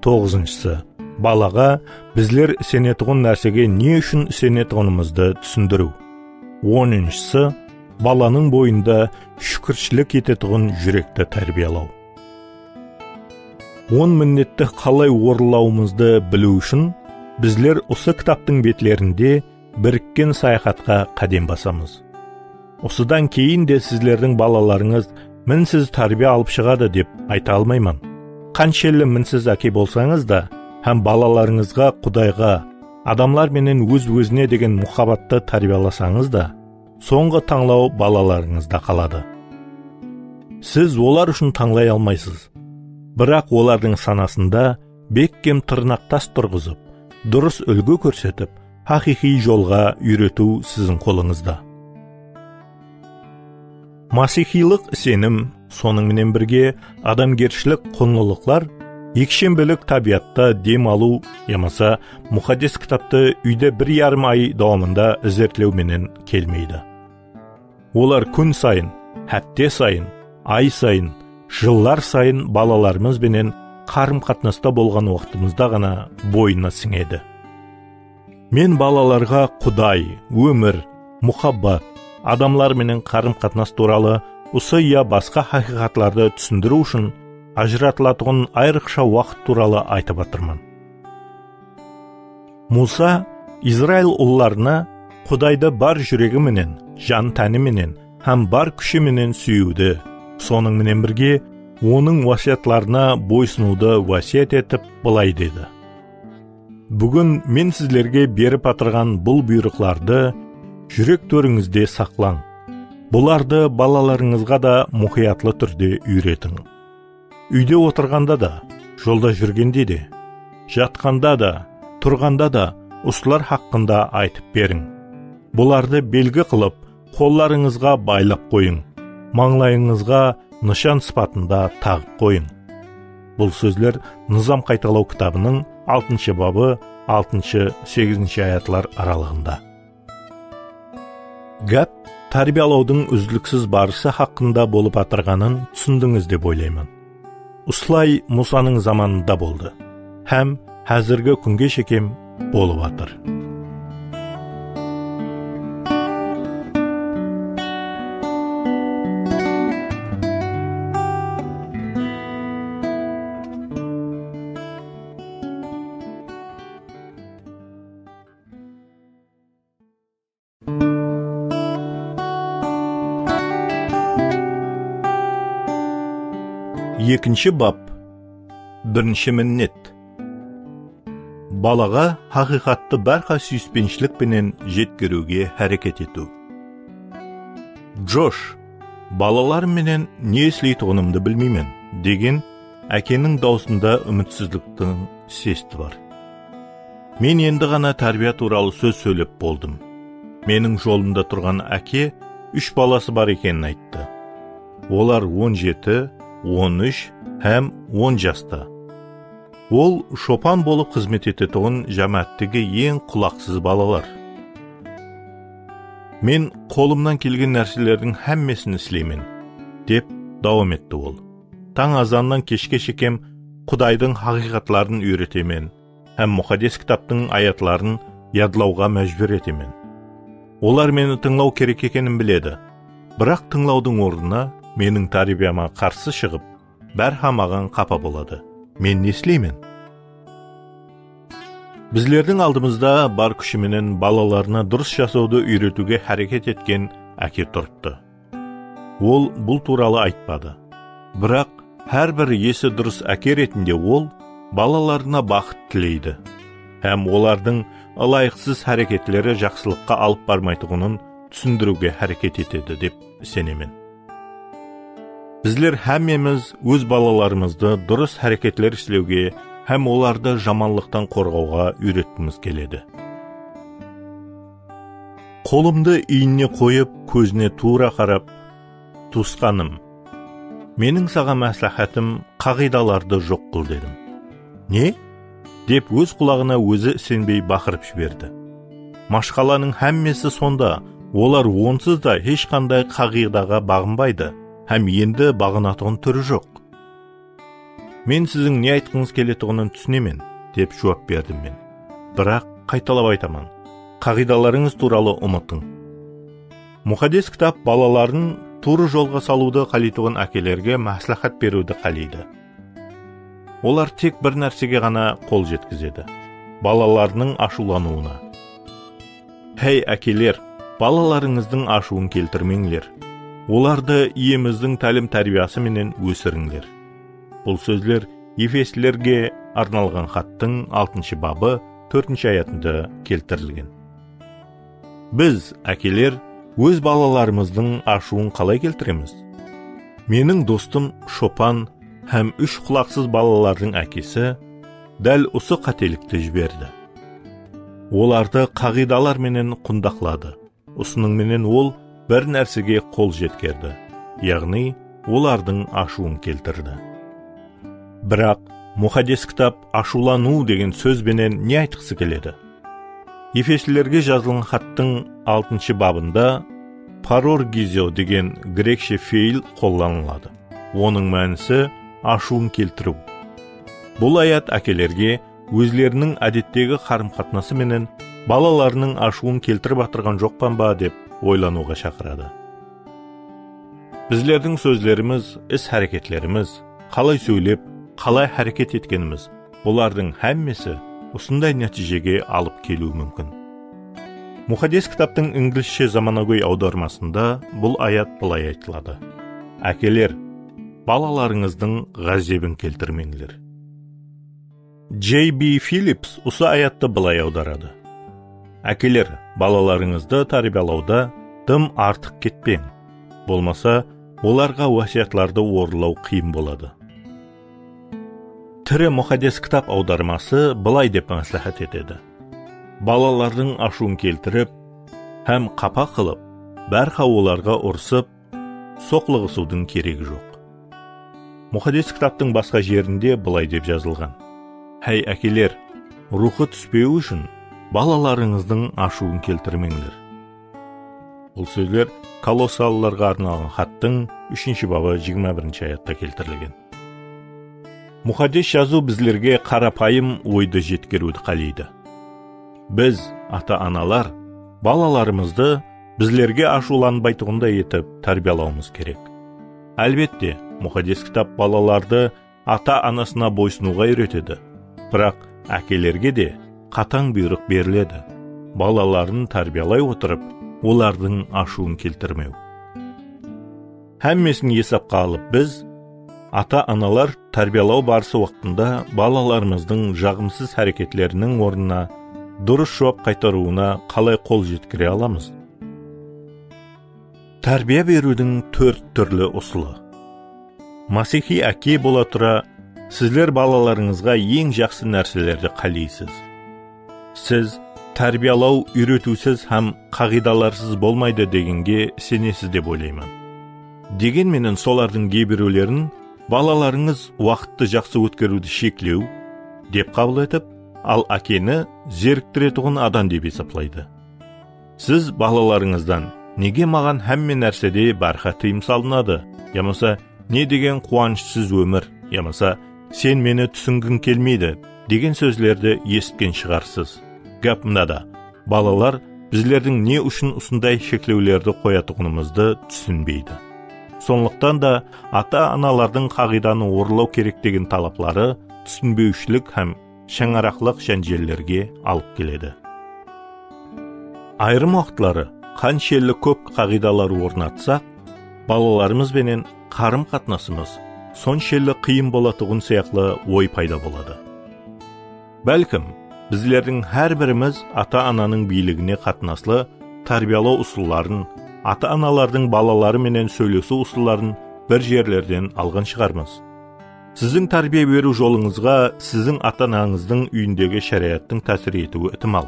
Toǵızınshısı, balaǵa bizler isenetuǵın nársege ne ushın isenetuǵınımızdı túsindiriw. Onınshısı, balanıń boyında shúkirshilik etetuǵın júrekti tárbiyalaw. On minnetti qalay orınlawımızdı biliw ushın, bizler usı kitaptıń betlerinde birikken sayaxatqa qádem basamız. Usıdan keyin de sizlerdiń balalarıńız minsiz tárbiya alıp shıǵadı dep ayta almayman. Qanshelli minsiz áke bolsańız da hám balalarıńızǵa Qudayǵa, adamlar menen óz-ózine degen muhabbattı tárbiyalasańız da, sońǵı tańlaw balalarıńızda qaladı. Siz olar ushın tańlay almaysız. Biraq olardıń sanasında bekkem tırnaqtas turǵızıp, durıs úlgi kórsetip, haqıyqıy jolǵa úyretiw siziń qolıńızda. Masiyxıylıq isenim, sonıń menen birge adamgershilik qunlılıqlar, ekshembelik tábiyatta dem alıw yamasa Muqaddes Kitaptı úyde bir yarım ay dawamında izertlew menen kelmeydi. Olar kún sayın, hápte sayın, ay sayın, jıllar sayın balalarımız benen qarım-qatnasta bolǵan waqtımızda ǵana boyına sińedi. Men balalarǵa Quday, ómir, muhabbat, adamlar menen qarım-qatnas tuwralı usı ya basqa haqıyqatlardı túsindiriw ushın ajıratılatuǵın ayrıqsha waqıt tuwralı aytıp atırman. Musa Izrail ullarına Qudaydı bar júregi menen, jan-táni menen hám bar kúshi menen súyiwdi, sonıń menen birge Onıń wásiyatlarına boysınıwdı wásiyat etip, bılay dedi: Búgin men sizlerge berip atırǵan bul buyrıqlardı júrek tórińizde saqlań. Bulardı balalarıńızǵa da muqıyatlı túrde úyretiń. Úyde otırǵanda da, jolda júrgende de, jatqanda da, turǵanda da usılar haqqında aytıp beriń. Bulardı belgi qılıp, qollarıńızǵa baylap qoyıń, mańlayıńızǵa nıshan sıpatında taǵıp qoyıń. Bul sózler Nızam qaytalaw kitabınıń altınshı babı, altınshı, segizinshi ayatlar aralıǵında. Gáp tárbiyalawdıń úzliksiz barısı haqqında bolıp atırǵanın túsindińiz dep oylayman. Usılay Musanıń zamanında boldı hám házirgi kúnge shekem bolıp atır. Ekinshi bap. Birinshi minnet. Balaǵa haqıyqattı bárha súyispenshilik penen jetkeriwge háreket etiw. Josh, balalarım menen ne isleytuǵınımdı bilmeymen, degen ákeniń dawısında úmitsizliktiń sesti bar. Men endi ǵana tárbiya tuwralı sóz sóylep boldım. Meniń jolımda turǵan áke úsh balası bar ekenin ayttı. Olar on jeti, on úsh hám on jasta. Ol shopan bolıp xızmet etetuǵın jámááttegi eń qulaqsız balalar. Men qolımnan kelgen nárselerdiń hámmesin isleymen, dep dawam etti ol. Tań azannan keshke shekem Qudaydıń haqıyqatların úyretemen hám Muqaddes Kitaptıń ayatların yadlawǵa májbúr etemen. Olar meni tıńlaw kerek ekenin biledi. Biraq tıńlawdıń ornına meniń tárbiyama qarsı shıǵıp, bárha maǵan qapa boladı. Men ne isleymen? Bizlerdiń aldımızda bar kúshi menen balalarına durıs jasawdı úyretiwge háreket etken áke turıptı. Ol bul tuwralı aytpadı. Biraq hár bir esi durıs áke retinde ol balalarına baxıt tileydi hám olardıń ılayıqsız háreketleri jaqsılıqqa alıp barmaytuǵının túsindiriwge háreket etedi dep isenemen. Bizler hámmemiz óz balalarımızdı durıs háreketler islewge hám olardı jamanlıqtan qorǵawǵa úyretkimiz keledi. Qolımdı iynine qoyıp, kózine tuwra qarap, "Tuwısqanım, meniń saǵan másláhátim, qaǵıydalardı joq qıl," dedim. "Ne?" dep óz qulaǵına ózi isenbey baqırıp jiberdi. "Mashqalanıń hámmesi sonda, olar onsız da hesh qanday qaǵıydaǵa baǵınbaydı hám endi baǵınatuǵın túri joq." "Men siziń ne aytqıńız keletuǵının túsinemen," dep juwap berdim men. "Biraq qaytalap aytaman, qaǵıydalarıńız tuwralı umıtıń." Muqaddes Kitap balaların tuwrı jolǵa salıwdı qáleytuǵın ákelerge másláhát beriwdi qáleydi. Olar tek bir nársege ǵana qol jetkizedi, balalarınıń ashıwlanıwına. Háy, ákeler, balalarıńızdıń ashıwın keltirmeńler. Olardı Iyemizdiń tálim-tárbiyası menen ósirińler. Bul sózler Efeslilerge arnalǵan xattıń altınshı babı, tórtinshi ayatında keltirilgen. Biz, ákeler, óz balalarımızdıń ashıwın qalay keltiremiz? Meniń dostım shopan hám úsh qulaqsız balalardıń ákesi dál usı qátelikti jiberdi. Olardı qaǵıydalar menen qundaqladı. Usınıń menen ol bir nársege qol jetkerdi, yaǵnıy olardıń ashıwın keltirdi. Biraq Muqaddes Kitap ashıwlanıw degen sóz benen ne aytqısı keledi? Efeslilerge jazılǵan xattıń altınshı babında parorgizo degen grekshe feyl qollanıladı. Onıń mánisi ashıwın keltiriw. Bul ayat ákelerge ózleriniń ádettegi qarım-qatnası menen balalarınıń ashıwın keltirip atırǵan joqpan ba dep oylanıwǵa shaqıradı. Bizlerdiń sózlerimiz, is-háreketlerimiz, qalay sóylep, qalay háreket etkenimiz, bulardıń hámmesi usınday nátiyjege alıp keliwi múmkin. Muqaddes Kitaptıń inglishe zamanagóy awdarmasında bul ayat bılay aytıladı: Ákeler, balalarıńızdıń ǵázebin keltirmeńler. J B Phillips usı ayattı bılay awdaradı: Ákeler, balalarıńızdı tárbiyalawda dım artıq ketpeń. Bolmasa, olarǵa wásiyatlardı orınlaw qıyın boladı. Tiri Muqaddes Kitap awdarması bılay dep másláhát etedi: Balalardıń ashıwın keltirip hám qapa qılıp, bárha olarǵa urısıp, soqlıǵısıwdıń keregi joq. Muqaddes Kitaptıń basqa jerinde bılay dep jazılǵan: Háy, ákeler, ruwxı túspewi ushın balalarıńızdıń ashıwın keltirmeńler. Bul sózler Kolossalılarǵa arnalǵan xattıń úshinshi babı jigirma birinshi ayatta keltirilgen. Muqaddes Jazıw bizlerge qarapayım oydı jetkeriwdi qáleydi. Biz, ata-analar, balalarımızdı bizlerge ashıwlanbaytuǵınday etip tárbiyalawımız kerek. Álbette, Muqaddes Kitap balalardı ata-anasına boysınıwǵa úyretedi. Biraq ákelerge de qatań buyrıq beriledi: balaların tárbiyalay otırıp, olardıń ashıwın keltirmew. Hámmesin esapqa alıp, biz, ata-analar, tárbiyalaw barısı waqtında balalarımızdıń jaǵımsız háreketleriniń ornına durıs juwap qaytarıwına qalay qol jetkere alamız? Tárbiya beriwdiń tórt túrli usılı. Másiyxiy áke bola tura, sizler balalarıńızǵa eń jaqsı nárselerdi qáleysiz. Siz tárbiyalaw úyretiwsiz hám qaǵıydalarsız bolmaydı degenge isenesiz dep oylayman. Degen menen, solardıń geybirewlerin balalarıńız waqıttı jaqsı ótkeriwdi sheklew dep qabıl etip, al ákeni zeriktiretuǵın adam dep esaplaydı. Siz balalarıńızdan: "Nege maǵan hámme nársede bárha tıyım salınadı?" yamasa "Ne degen quwanıshsız ómir?" yamasa "Sen meni túsingiń kelmeydi" degen sózlerdi esitken shıǵarsız. Gáp mınada, balalar bizlerdiń ne ushın usınday sheklewlerdi qoyatuǵınımızdı túsinbeydi. Sonlıqtan da, ata-analardıń qaǵıydanı orınlaw kerek degen talapları túsinbewshilik hám shańaraqlıq jánjellerge alıp keledi. Ayırım waqıtları qanshelli kóp qaǵıydalar ornatsaq, balalarımız benen qarım-qatnasımız sonshelli qıyın bolatuǵın sıyaqlı oy payda boladı. Bálkim, bizlerdiń hár birimiz ata-ananıń biyligine qatnaslı tárbiyalaw usılların, ata-analardıń balaları menen sóylesiw usılların bir jerlerden alǵan shıǵarmız. Siziń tárbiya beriw jolıńızǵa siziń ata-anańızdıń úyindegi sharayattıń tásir etiwi itimal.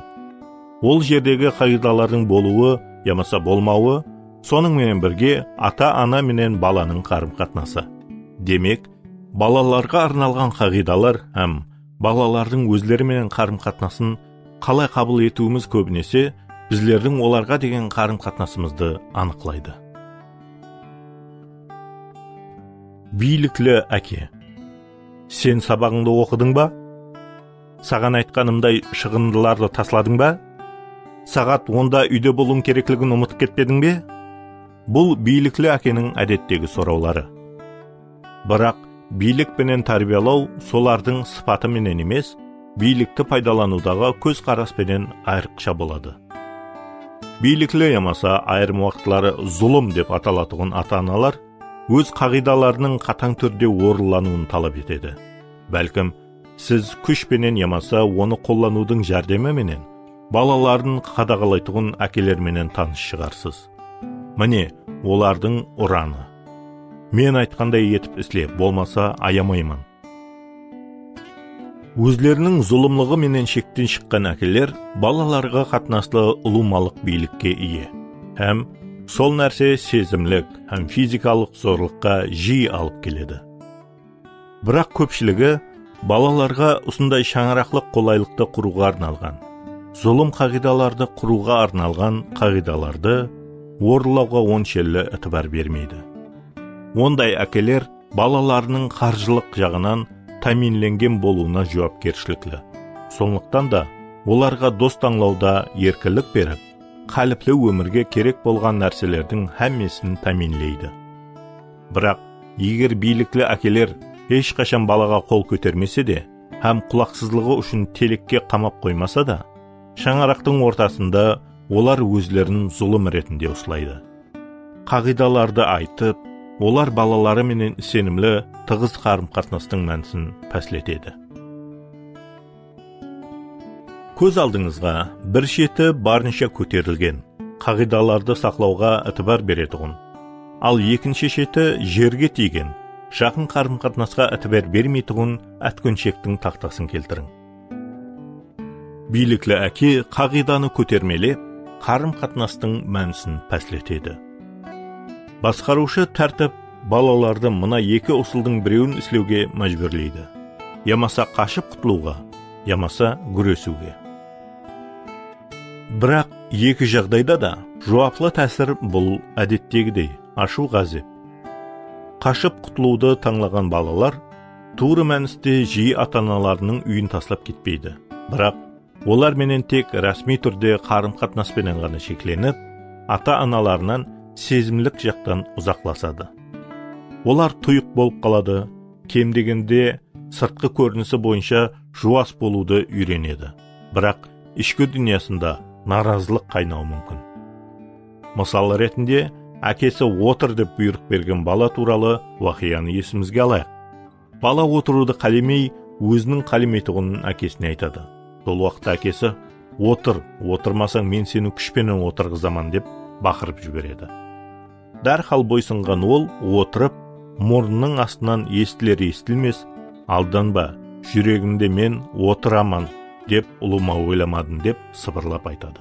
Ol jerdegi qaǵıydalardıń bolıwı yamasa bolmawı, sonıń menen birge ata-ana menen balanıń qarım-qatnası. Demek, balalarǵa arnalǵan qaǵıydalar hám balalardıń ózleri menen qarım-qatnasın qalay qabıl etiwimiz kóbinese bizlerdiń olarǵa degen qarım-qatnasımızdı anıqlaydı. Biylikli áke. Sen sabaǵıńdı oqıdıń ba? Saǵan aytqanımday shıǵındılardı tasladıń ba? Saǵat onda úyde bolıwıń kerekligin umıtıp ketpediń be? Bul biylikli ákeniń ádettegi sorawları. Biraq biylik penen tárbiyalaw solardıń sıpatı menen emes, biylikti paydalanıwdaǵı kóz-qaras penen ayrıqsha boladı. Biylikli yamasa ayırım waqıtları zulım dep atalatuǵın ata-analar óz qaǵıydalarınıń qatań túrde orınlanıwın talap etedi. Bálkim, siz kúsh penen yamasa onı qollanıwdıń járdemi menen balaların qadaǵalaytuǵın ákeler menen tanıs shıǵarsız. Mine, olardıń uranı. Men aytqanday etip isle, bolmasa ayamayman. Ózleriniń zulımlıǵı menen shekten shıqqan ákeler balalarǵa qatnaslı ulıwmalıq biylikke iye hám sol nárse sezimlik hám fizikalıq zorlıqqa jiyi alıp keledi. Biraq kópshiligi balalarǵa usınday shańaraqlıq qolaylıqtı qurıwǵa arnalǵan, zulım qaǵıydalardı qurıwǵa arnalǵan qaǵıydalardı orınlawǵa onshelli itibar bermeydi. Onday ákeler balalarınıń qarjılıq jaǵınan támiyinlengen bolıwına juwapkershilikli. Sonlıqtan da olarǵa dos tańlawda erkinlik berip, qálipli ómirge kerek bolǵan nárselerdiń hámmesin támiyinleydi. Biraq, eger biylikli ákeler hesh qashan balaǵa qol kótermese de hám qulaqsızlıǵı ushın telekke qamap qoymasa da, shańaraqtıń ortasında olar ózlerin zulım retinde uslaydı. Qaǵıydalardı aytıp, olar balaları menen isenimli, tıǵız qarım-qatnastıń mánisin pásletedi. Kóz aldıńızǵa bir sheti barınsha kóterilgen, qaǵıydalardı saqlawǵa itibar beretuǵın, al ekinshi sheti jerge tiygen, jaqın qarım-qatnasqa itibar bermeytuǵın átkónshektiń taxtasın keltiriń. Biylikli áke qaǵıydanı kótermelep, qarım-qatnastıń mánisin pásletedi. Basqarıwshı tártip balalardı mına eki usıldıń birewin islewge májbúrleydi. Yamasa qashıp qutılıwǵa, yamasa gúresiwge. Biraq eki jaǵdayda da juwaplı tásir bul, ádettegidey, ashıw-ǵázep. Qashıp qutılıwdı tańlaǵan balalar tuwrı mániste jiyi ata-analarınıń úyin taslap ketpeydi. Biraq olar menen tek rásmiy túrde qarım-qatnas penen ǵana sheklenip, ata-analarınan sezimlik jaqtan uzaqlasadı. Olar tuyıq bolıp qaladı, kem degende sırtqı kórinisi boyınsha juwas bolıwdı úyrenedi. Biraq ishki dúnyasında narazılıq qaynawı múmkin. Mısal retinde, ákesi "otır" dep buyrıq bergen bala tuwralı waqıyanı esimizge alayıq. Bala otırıwdı qálemey, óziniń qálemeytuǵının ákesine aytadı. Sol waqıtta ákesi "Otır, otırmasań men seni kúsh penen otırǵızaman" dep baqırıp jiberedi. Dárhal boysınǵan ol otırıp, murnınıń astınan esitiler-esitilmes, "Aldanba, júregimde men otıraman dep ulıwma oylamadım", dep sıbırlap aytadı.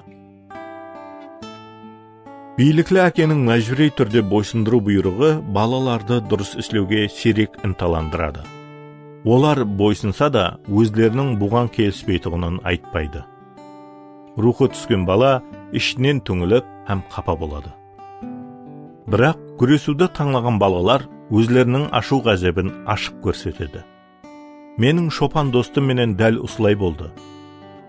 Biylikli ákeniń májbúriy túrde boysındırıw buyrıǵı balalardı durıs islewge siyrek ıntalandıradı. Olar boysınsa da, ózleriniń buǵan kelispeytuǵının aytpaydı. Ruwxı túsken bala ishinen túńilip hám qapa boladı. Biraq gúresiwdi tańlaǵan balalar ózleriniń ashıw-ǵázebin ashıq kórsetedi. Meniń shopan dostım menen dál usılay boldı.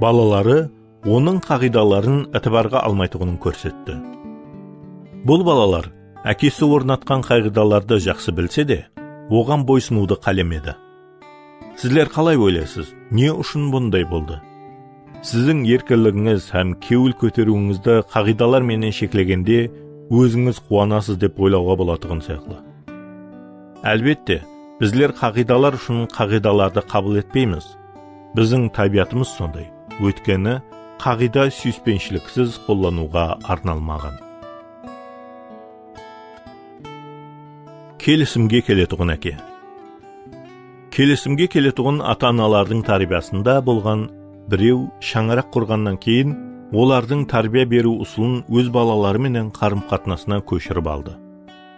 Balaları onıń qaǵıydaların itibarǵa almaytuǵının kórsetti. Bul balalar ákesi ornatqan qaǵıydalardı jaqsı bilse de, oǵan boysınıwdı qálemedi. Sizler qalay oylaysız, ne ushın bunday boldı? Siziń erkinligińiz hám kewil kóteriwińizdi qaǵıydalar menen sheklegende ózińiz quwanasız dep oylawǵa bolatuǵın sıyaqlı. Álbette, bizler qaǵıydalar ushın qaǵıydalardı qabıl etpeymiz. Biziń tábiyatımız sonday. Óytkeni, qaǵıyda súyispenshiliksiz qollanıwǵa arnalmaǵan. Kelisimge keletuǵın áke. Kelisimge keletuǵın ata-analardıń tárbiyasında bolǵan birew shańaraq qurǵannan keyin olardıń tárbiya beriw usılın óz balaları menen qarım-qatnasına kóshirip aldı.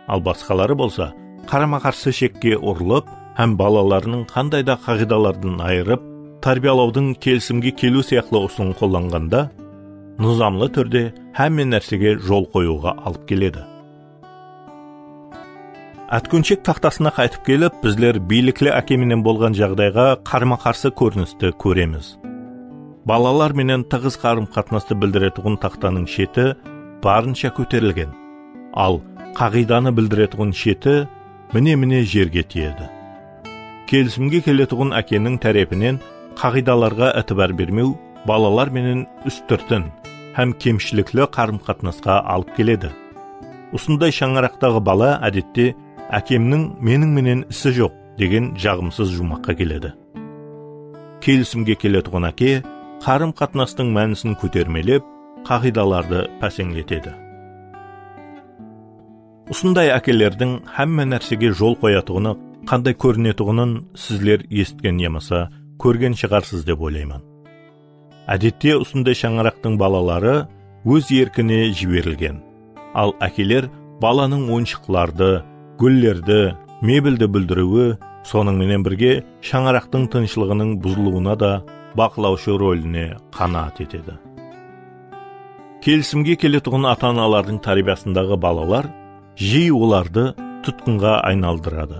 Al basqaları bolsa qarama-qarsı shekke urılıp hám balalarınıń qanday da qaǵıydalardan ayırıp, tárbiyalawdıń kelisimge keliw sıyaqlı usılın qollanǵanda, nızamlı túrde hámme nársege jol qoyıwǵa alıp keledi. Átkónshek taxtasına qaytıp kelip, bizler biylikli áke menen bolǵan jaǵdayǵa qarama-qarsı kórinisti kóremiz. Balalar menen tıǵız qarım-qatnastı bildiretuǵın taxtanıń sheti barınsha kóterilgen, al qaǵıydanı bildiretuǵın sheti mine-mine jerge tiyedi. Kelisimge keletuǵın ákeniń tárepinen qaǵıydalarǵa itibar bermew balalar menen ústirtin hám kemshilikli qarım-qatnasqa alıp keledi. Usınday shańaraqtaǵı bala, ádette, "Ákemniń meniń menen isi joq" degen jaǵımsız juwmaqqa keledi. Kelisimge keletuǵın áke qarım-qatnastıń mánisin kótermelep, qaǵıydalardı páseńletedi. Usınday ákelerdiń hámme nársege jol qoyatuǵını qanday kórinetuǵının sizler esitken yamasa kórgen shıǵarsız dep oylayman. Ádette usınday shańaraqtıń balaları óz erkine jiberilgen. Al ákeler balanıń oyınshıqlardı, gúllerdi, mebeldi búldiriwi, sonıń menen birge shańaraqtıń tınıshlıǵınıń buzılıwına da baqlawshı roline qanaat etedi. Kelisimge keletuǵın ata-analardıń tárbiyasındaǵı balalar jiyi olardı tutqınǵa aynaldıradı.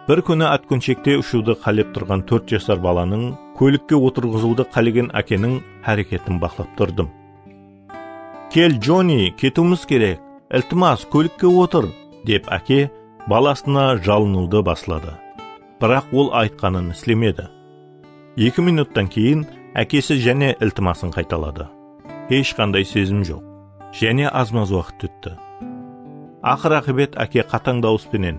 Bir kúni átqónshekte ushıwdı qálep turǵan tórt jasar balanıń kólikke otırǵızıwdı qálegen ákeniń háreketin baqlap turdım. "Kel, Jonni, ketiwimiz kerek. Iltimas, kólikke otır", dep áke balasına jalınıwdı basladı. Biraq ol aytqanın islemedi. Eki minuttan keyin ákesi jáne iltimasın qaytaladı. Hesh qanday sezim joq. Jáne az-maz waqıt ótti. Aqır-aqıbet áke qatań dawıs penen,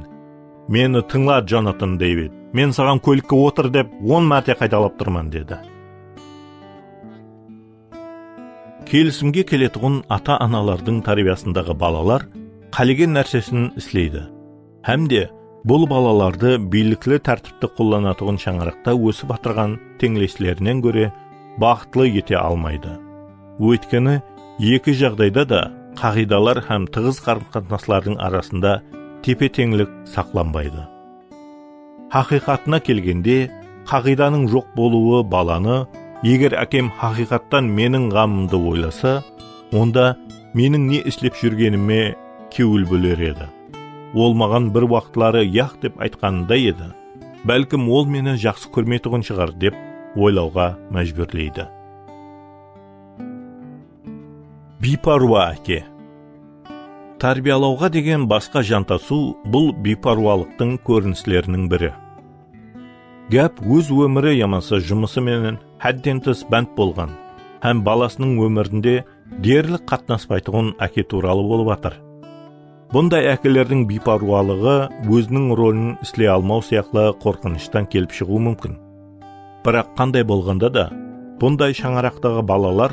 "Meni tıńla, Jonatan Deyvid, men saǵan kólikke otır dep on márte qaytalap turman", dedi. Kelisimge keletuǵın ata-analardıń tárbiyasındaǵı balalar qálegen nársesin isleydi. Hám de bul balalardı biylikli tártipti qollanatuǵın shańaraqta ósip atırǵan teńleslerinen góre baxıtlı ete almaydı. Óytkeni eki jaǵdayda da qaǵıydalar hám tıǵız qarım-qatnaslardıń arasında tepe-teńlik saqlanbaydı. Haqıyqatına kelgende, qaǵıydanıń joq bolıwı balanı, eger ákem haqıyqattan meniń ǵamımdı oylasa, onda meniń ne islep júrgenime kewil bóler edi. Ol maǵan bir waqıtları yaq dep aytqanında edi, bálkim ol meni jaqsı kórmeytuǵın shıǵar dep oylawǵa májbúrleydi. Biypárwa áke. Tárbiyalawǵa degen basqa jantasıw bul biypárwalıqtıń kórinisleriniń biri. Gáp óz ómiri yamasa jumısı menen hádden tıs bánt bolǵan hám balasınıń ómirinde derlik qatnaspaytuǵın áke tuwralı bolıp atır. Bunday ákelerdiń biypárwalıǵı óziniń rolin isley almaw sıyaqlı qorqınıshtan kelip shıǵıwı múmkin. Biraq qanday bolǵanda da, bunday shańaraqtaǵı balalar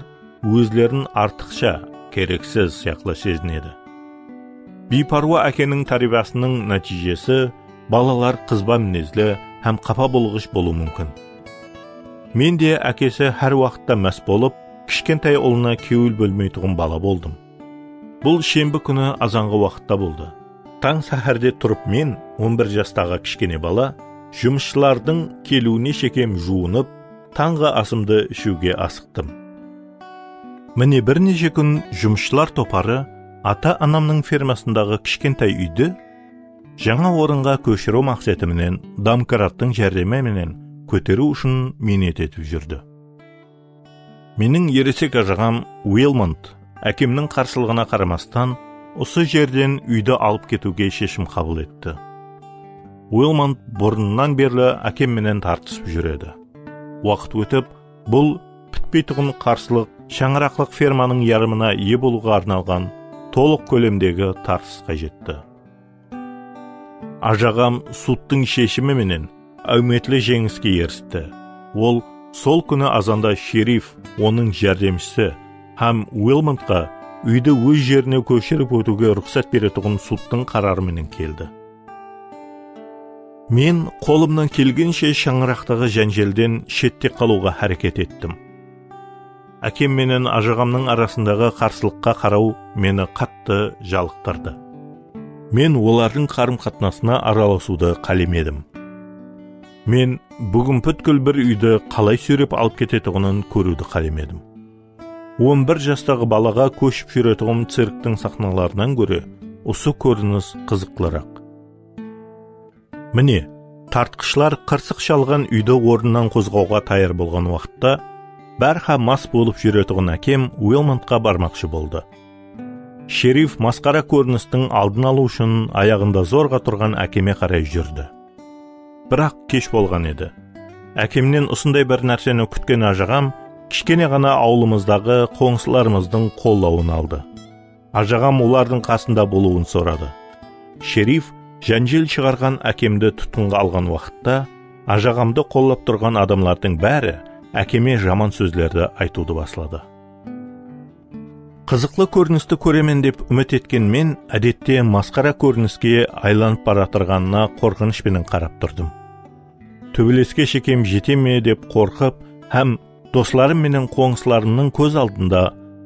ózlerin artıqsha, kereksiz sıyaqlı sezinedi. Biypárwa ákeniń tárbiyasınıń nátiyjesi balalar qızba minezli hám qapa bulǵısh bolıwı múmkin. Men de ákesi hár waqıtta más bolıp, kishkentay ulına kewil bólmeytuǵın bala boldım. Bul shembi kúni azanǵı waqıtta boldı. Tań sáhárde turıp men, on bir jastaǵı kishkene bala, jumısshılardıń keliwine shekem juwınıp, tańǵı asımdı ishiwge asıqtım. Mine, bir neshe kún jumısshılar toparı ata-anamnıń fermasındaǵı kishkentay úydi jańa orınǵa kóshiriw maqseti menen domkrattıń járdemi menen kóteriw ushın miynet etip júrdi. Meniń eresek ajaǵam Uilmont ákemniń qarsılıǵına qaramastan, usı jerden úydi alıp ketiwge sheshim qabıl etti. Uilmont burınnan berli ákem menen tartısıp júredi. Waqıt ótip, bul pitpeytuǵın qarsılıq shańaraqlıq fermanıń yarımına iye bolıwǵa arnalǵan tolıq kólemdegi tartısqa jetti. Ajaǵam sudtıń sheshimi menen áwmetli jeńiske eristi. Ol sol kúni azanda sherif, onıń járdemshisi hám Uilmontqa úydi óz jerine kóshirip ótiwge ruxsat beretuǵın sudtıń qararı menen keldi. Men qolımnan kelgenshe shańaraqtaǵı jánjelden shette qalıwǵa háreket ettim. Ákem menen ajaǵamnıń arasındaǵı qarsılıqqa qaraw meni qattı jalıqtırdı. Men olardıń qarım-qatnasına aralasıwdı qálemedim. Men búgin pútkil bir úydi qalay súyrep alıp ketetuǵının kóriwdi qálemedim. On bir jastaǵı balaǵa kóship júretuǵın cirktiń saxnalarınan góre usı kórinis qızıqlıraq. Mine, tartqıshlar qırsıq shalǵan úydi ornınan qozǵawǵa tayar bolǵan waqıtta, bárha mas bolıp júretuǵın ákem Uilmontqa barmaqshı boldı. Sherif masqara kórinistiń aldın alıw ushın ayaǵında zorǵa turǵan ákeme qaray júrdi. Biraq kesh bolǵan edi. Ákemnen usınday bir nárseni kútken ajaǵam kishkene ǵana awılımızdaǵı qońsılarımızdıń qollawın aldı. Ajaǵam olardıń qasında bolıwın soradı. Sherif jánjel shıǵarǵan ákemdi tutqınǵa alǵan waqıtta, ajaǵamdı qollap turǵan adamlardıń bári ákeme jaman sózlerdi aytıwdı basladı. Qızıqlı kórinisti kóremen dep úmit etken men, ádette, masqara kóriniske aylanıp baratırǵanına qorqınısh penen qarap turdım. Tóbeleske shekem jete me dep qorqıp hám doslarım menen qońsılarımnıń kóz aldında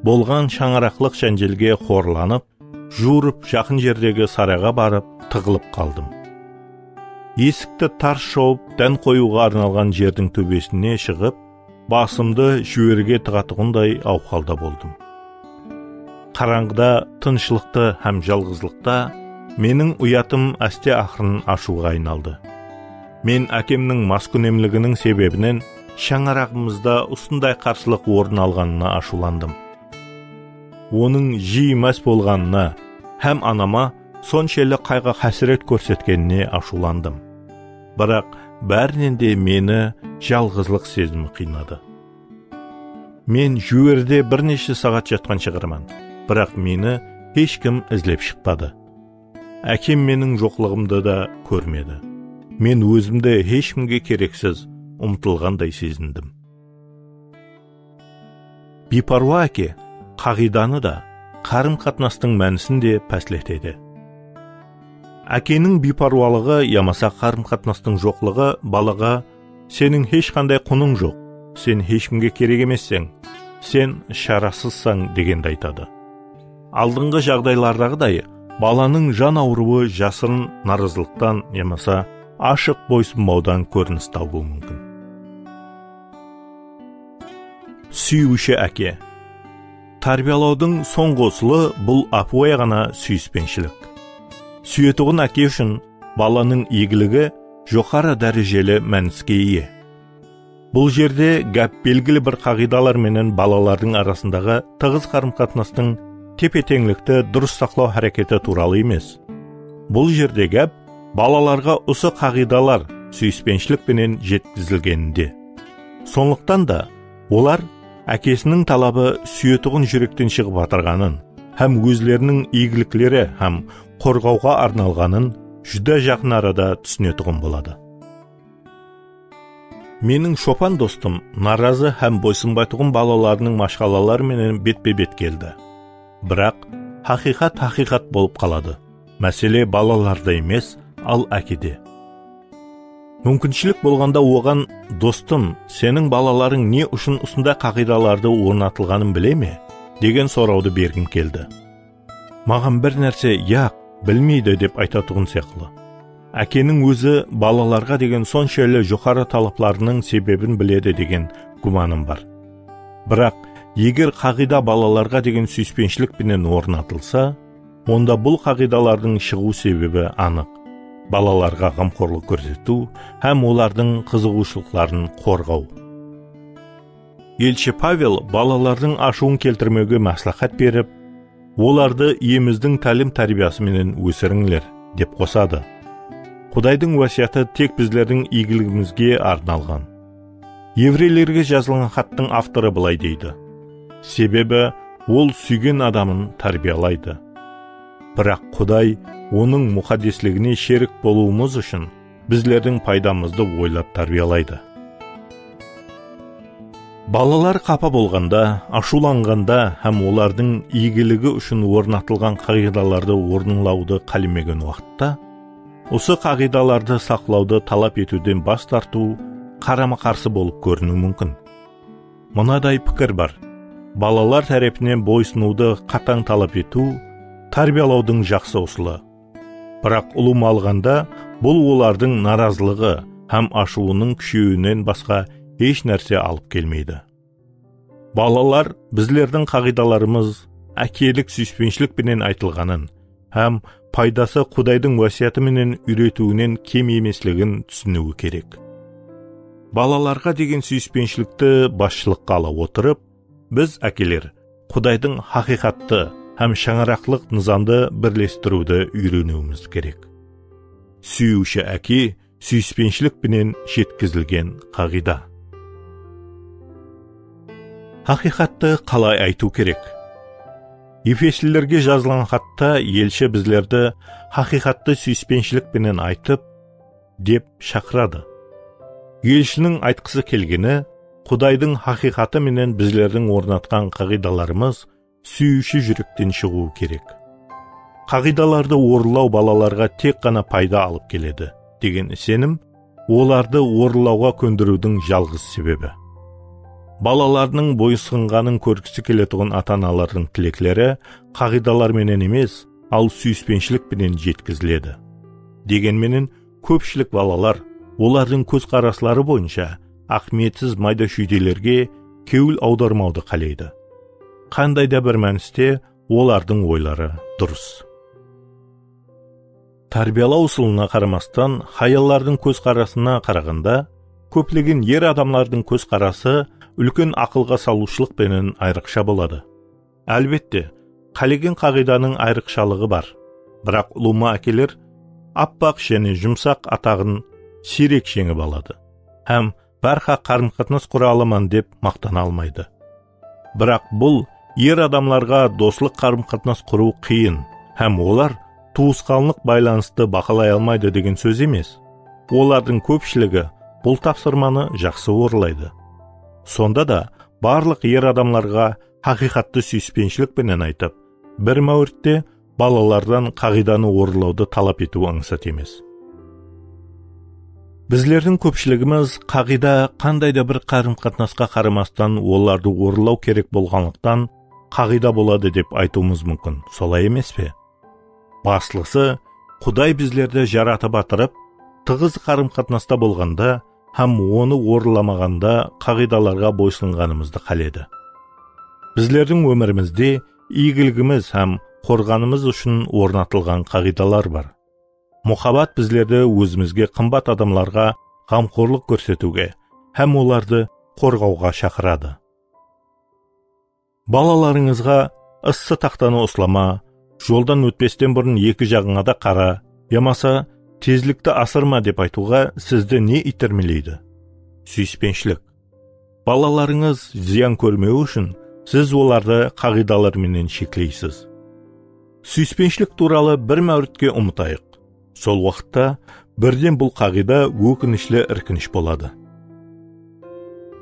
bolǵan shańaraqlıq jánjelge xorlanıp, juwırıp jaqın jerdegi sarayǵa barıp tıǵılıp qaldım. Esikti tars jawıp, dán qoyıwǵa arnalǵan jerdiń tóbesine shıǵıp, basımdı júwerge tıǵatuǵınday awhalda boldım. Qarańǵıda, tınıshlıqta hám jalǵızlıqta meniń uyatım áste-aqırın ashıwǵa aynaldı. Men ákemniń maskúnemliginiń sebebinen shańaraǵımızda usınday qarsılıq orın alǵanına ashıwlandım. Onıń jiyi más bolǵanına hám anama sonshelli qayǵı-qásiret kórsetkenine ashıwlandım. Biraq bárinen de meni jalǵızlıq sezimi qıynadı. Men júwerde bir neshe saat jatqan shıǵarman, biraq meni hesh kim izlep shıqpadı. Ákem meniń joqlıǵımdı da kórmedi. Men ózimdi hesh kimge kereksiz, umtılǵanday sezindim. Biypárwa áke qaǵıydanı da, qarım-qatnastıń mánisin de pásletedi. Ákeniń biypárwalıǵı yamasa qarım-qatnastıń joqlıǵı balaǵa "Seniń hesh qanday qunıń joq, sen hesh kimge kerek emesseń, sen sharasızsań," degendi aytadı. Aldınǵı jaǵdaylardaǵıday, balanıń jan awırıwı jasırın narazılıqtan yamasa ashıq boysınbawdan kórinis tabıwı múmkin. Súyiwshi áke. Tárbiyalawdıń sońǵı usılı bul ápiwayı ǵana súyispenshilik. Súyetuǵın áke ushın balanıń iygiligi joqarı dárejeli mániske iye. Bul jerde gáp belgili bir qaǵıydalar menen balalardıń arasındaǵı tıǵız qarım-qatnastıń tepe-teńlikti durıs saqlaw háreketi tuwralı emes. Bul jerde gáp balalarǵa usı qaǵıydalar súyispenshilik penen jetkizilgeninde. Sonlıqtan da, olar ákesiniń talabı súyetuǵın júrekten shıǵıp atırǵanın hám ózleriniń iygilikleri hám qorǵawǵa arnalǵanın júdá jaqın arada túsinetuǵın boladı. Meniń shopan dostım narazı hám boysınbaytuǵın balalarınıń mashqalaları menen betpe-bet keldi. Biraq, haqıyqat haqıyqat bolıp qaladı. Másele balalarda emes, al ákede. Múmkinshilik bolǵanda oǵan, "Dostım, seniń balalarıń ne ushın usınday qaǵıydalardı ornatılǵanın bile me?" degen sorawdı bergim keldi. Maǵan bir nárse "Yaq, bilmeydi," dep aytatuǵın sıyaqlı. Ákeniń ózi balalarǵa degen sonshelli joqarı talaplarınıń sebebin biledi degen gúmanım bar. Biraq, eger qaǵıyda balalarǵa degen súyispenshilik penen ornatılsa, onda bul qaǵıydalardıń shıǵıw sebebi anıq. Balalarǵa ǵamxorlıq kórsetiw hám olardıń qızıǵıwshılıqların qorǵaw. Elshi Pavel balalardıń ashıwın keltirmewge másláhát berip, "Olardı Iyemizdiń tálim-tárbiyası menen ósirińler," dep qosadı. Qudaydıń wásiyatı tek bizlerdiń iygiligimizge arnalǵan. Evreylerge jazılǵan xattıń avtorı bılay deydi: "Sebebi Ol súygen adamın tárbiyalaydı. Biraq Quday Onıń muqaddesligine sherik bolıwımız ushın bizlerdiń paydamızdı oylap tárbiyalaydı." Balalar qapa bolǵanda, ashıwlanǵanda hám olardıń iygiligi ushın ornatılǵan qaǵıydalardı orınlawdı qálemegen waqıtta, usı qaǵıydalardı saqlawdı talap etiwden bas tartıw qarama-qarsı bolıp kóriniwi múmkin. Mınaday pikir bar: balalar tárepinen boysınıwdı qatań talap etiw tárbiyalawdıń jaqsı usılı. Biraq ulıwma alǵanda, bul olardıń narazılıǵı hám ashıwınıń kúsheyiwinen basqa hesh nárse alıp kelmeydi. Balalar bizlerdiń qaǵıydalarımız ákelik súyispenshilik penen aytılǵanın hám paydası Qudaydıń wásiyatı menen úyretiwinen kem emesligin túsiniwi kerek. Balalarǵa degen súyispenshilikti basshılıqqa ala otırıp, biz, ákeler, Qudaydıń haqıyqattı hám shańaraqlıq nızamdı birlestiriwdi úyreniwimiz kerek. Súyiwshi áke súyispenshilik penen jetkizilgen qaǵıyda. Haqıyqattı qalay aytıw kerek? Efeslilerge jazılǵan xatta elshi bizlerdi haqıyqattı súyispenshilik penen aytıp, dep shaqıradı. Elshiniń aytqısı kelgeni, Qudaydıń haqıyqatı menen bizlerdiń ornatqan qaǵıydalarımız súyiwshi júrekten shıǵıwı kerek. Qaǵıydalardı orınlaw balalarǵa tek ǵana payda alıp keledi, degen isenim olardı orınlawǵa kóndiriwdiń jalǵız sebebi. Balalarınıń boysınǵanın kórgisi keletuǵın ata-analardıń tilekleri qaǵıydalar menen emes, al súyispenshilik penen jetkiziledi. Degen menen, kópshilik balalar olardıń kózqarasları boyınsha áhmiyetsiz mayda-shúydelerge kewil awdarmawdı qáleydi. Qanday da bir mániste olardıń oyları durıs. Tárbiyalaw usılına qaramastan, hayallardıń kózqarasına qaraǵanda, kóplegen er adamlardıń kózqarası úlken aqılǵa salıwshılıq penen ayrıqsha boladı. Álbette, qálegen qaǵıydanıń ayrıqshalıǵı bar. Biraq ulıwma ákeler appaq jáne jumsaq ataǵın siyrek jeńip aladı hám bárha qarım-qatnas qura alaman dep maqtana almaydı. Biraq bul er adamlarǵa doslıq qarım-qatnas qurıw qıyın hám olar tuwısqanlıq baylanıstı bahalay almaydı degen sóz emes. Olardıń kópshiligi bul tapsırmanı jaqsı orınlaydı. Sonda da barlıq er adamlarǵa haqıyqattı súyispenshilik penen aytıp, bir máwritte balalardan qaǵıydanı orınlawdı talap etiw ańsat emes. Bizlerdiń kópshiligimiz qaǵıyda qanday da bir qarım-qatnasqa qaramastan olardı orınlaw kerek bolǵanlıqtan qaǵıyda boladı dep aytıwımız múmkin, solay emes pe? Baslısı, Quday bizlerdi jaratıp atırıp, tıǵız qarım-qatnasta bolǵanda hám onı orınlamaǵanda qaǵıydalarǵa boysınǵanımızdı qáledi. Bizlerdiń ómirimizde iygiligimiz hám qorǵanımız ushın ornatılǵan qaǵıydalar bar. Muhabbat bizlerdi ózimizge qımbat adamlarǵa ǵamxorlıq kórsetiwge hám olardı qorǵawǵa shaqıradı. Balalarıńızǵa "Issı taxtanı uslama", "Joldan ótpesten burın eki jaǵıńa da qara", yamasa "Tezlikti asırma" dep aytıwǵa sizdi ne iytermeleydi? Súyispenshilik. Balalarıńız zıyan kórmewi ushın siz olardı qaǵıydalar menen shekleysiz. Súyispenshilik tuwralı bir máwritke umıtayıq. Sol waqıtta birden bul qaǵıyda ókinishli irkinish boladı.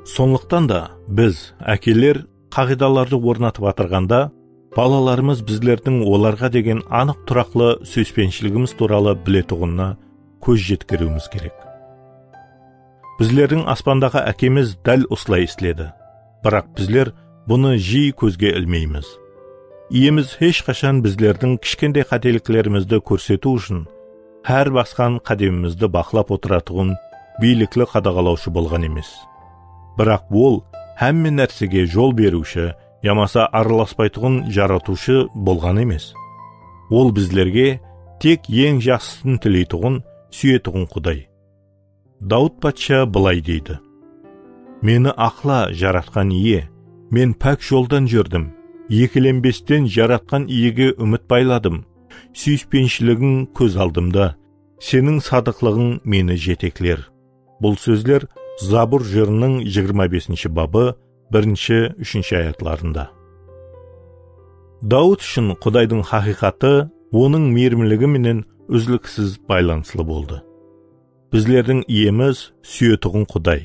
Sonlıqtan da biz, ákeler, qaǵıydalardı ornatıp atırǵanda, balalarımız bizlerdiń olarǵa degen anıq turaqlı súyispenshiligimiz tuwralı biletuǵınına kóz jetkeriwimiz kerek. Bizlerdiń aspandaǵı Ákemiz dál usılay isledi. Biraq bizler bunı jiy kózge ilmeymiz. Iyemiz hesh qashan bizlerdiń kishkentay qáteliklerimizdi kórsetiw ushın hár basqan qádemimizdi baqlap otıratuǵın biylikli qadaǵalawshı bolǵan emes. Biraq ol hámme nársege jol beriwshi yamasa aralaspaytuǵın jaratıwshı bolǵan emes. Ol bizlerge tek eń jaqsısın tileytuǵın, súyetuǵın Quday. Dawıt patsha bılay deydi: "Meni aqla, Jaratqan Iye, men pák joldan júrdim, ekelenbesten Jaratqan Iyege úmit bayladım. Súyispenshiligin kóz aldımda, Seniń sadıqlıǵıń meni jetekler." Bul sózler Zabur jırınıń jigirma besinshi babı, birinshi, úshinshi ayatlarında. Dawıt ushın Qudaydıń haqıyqatı onıń miyrimligi menen úzliksiz baylanıslı boldı. Bizlerdiń Iyemiz súyetuǵın Quday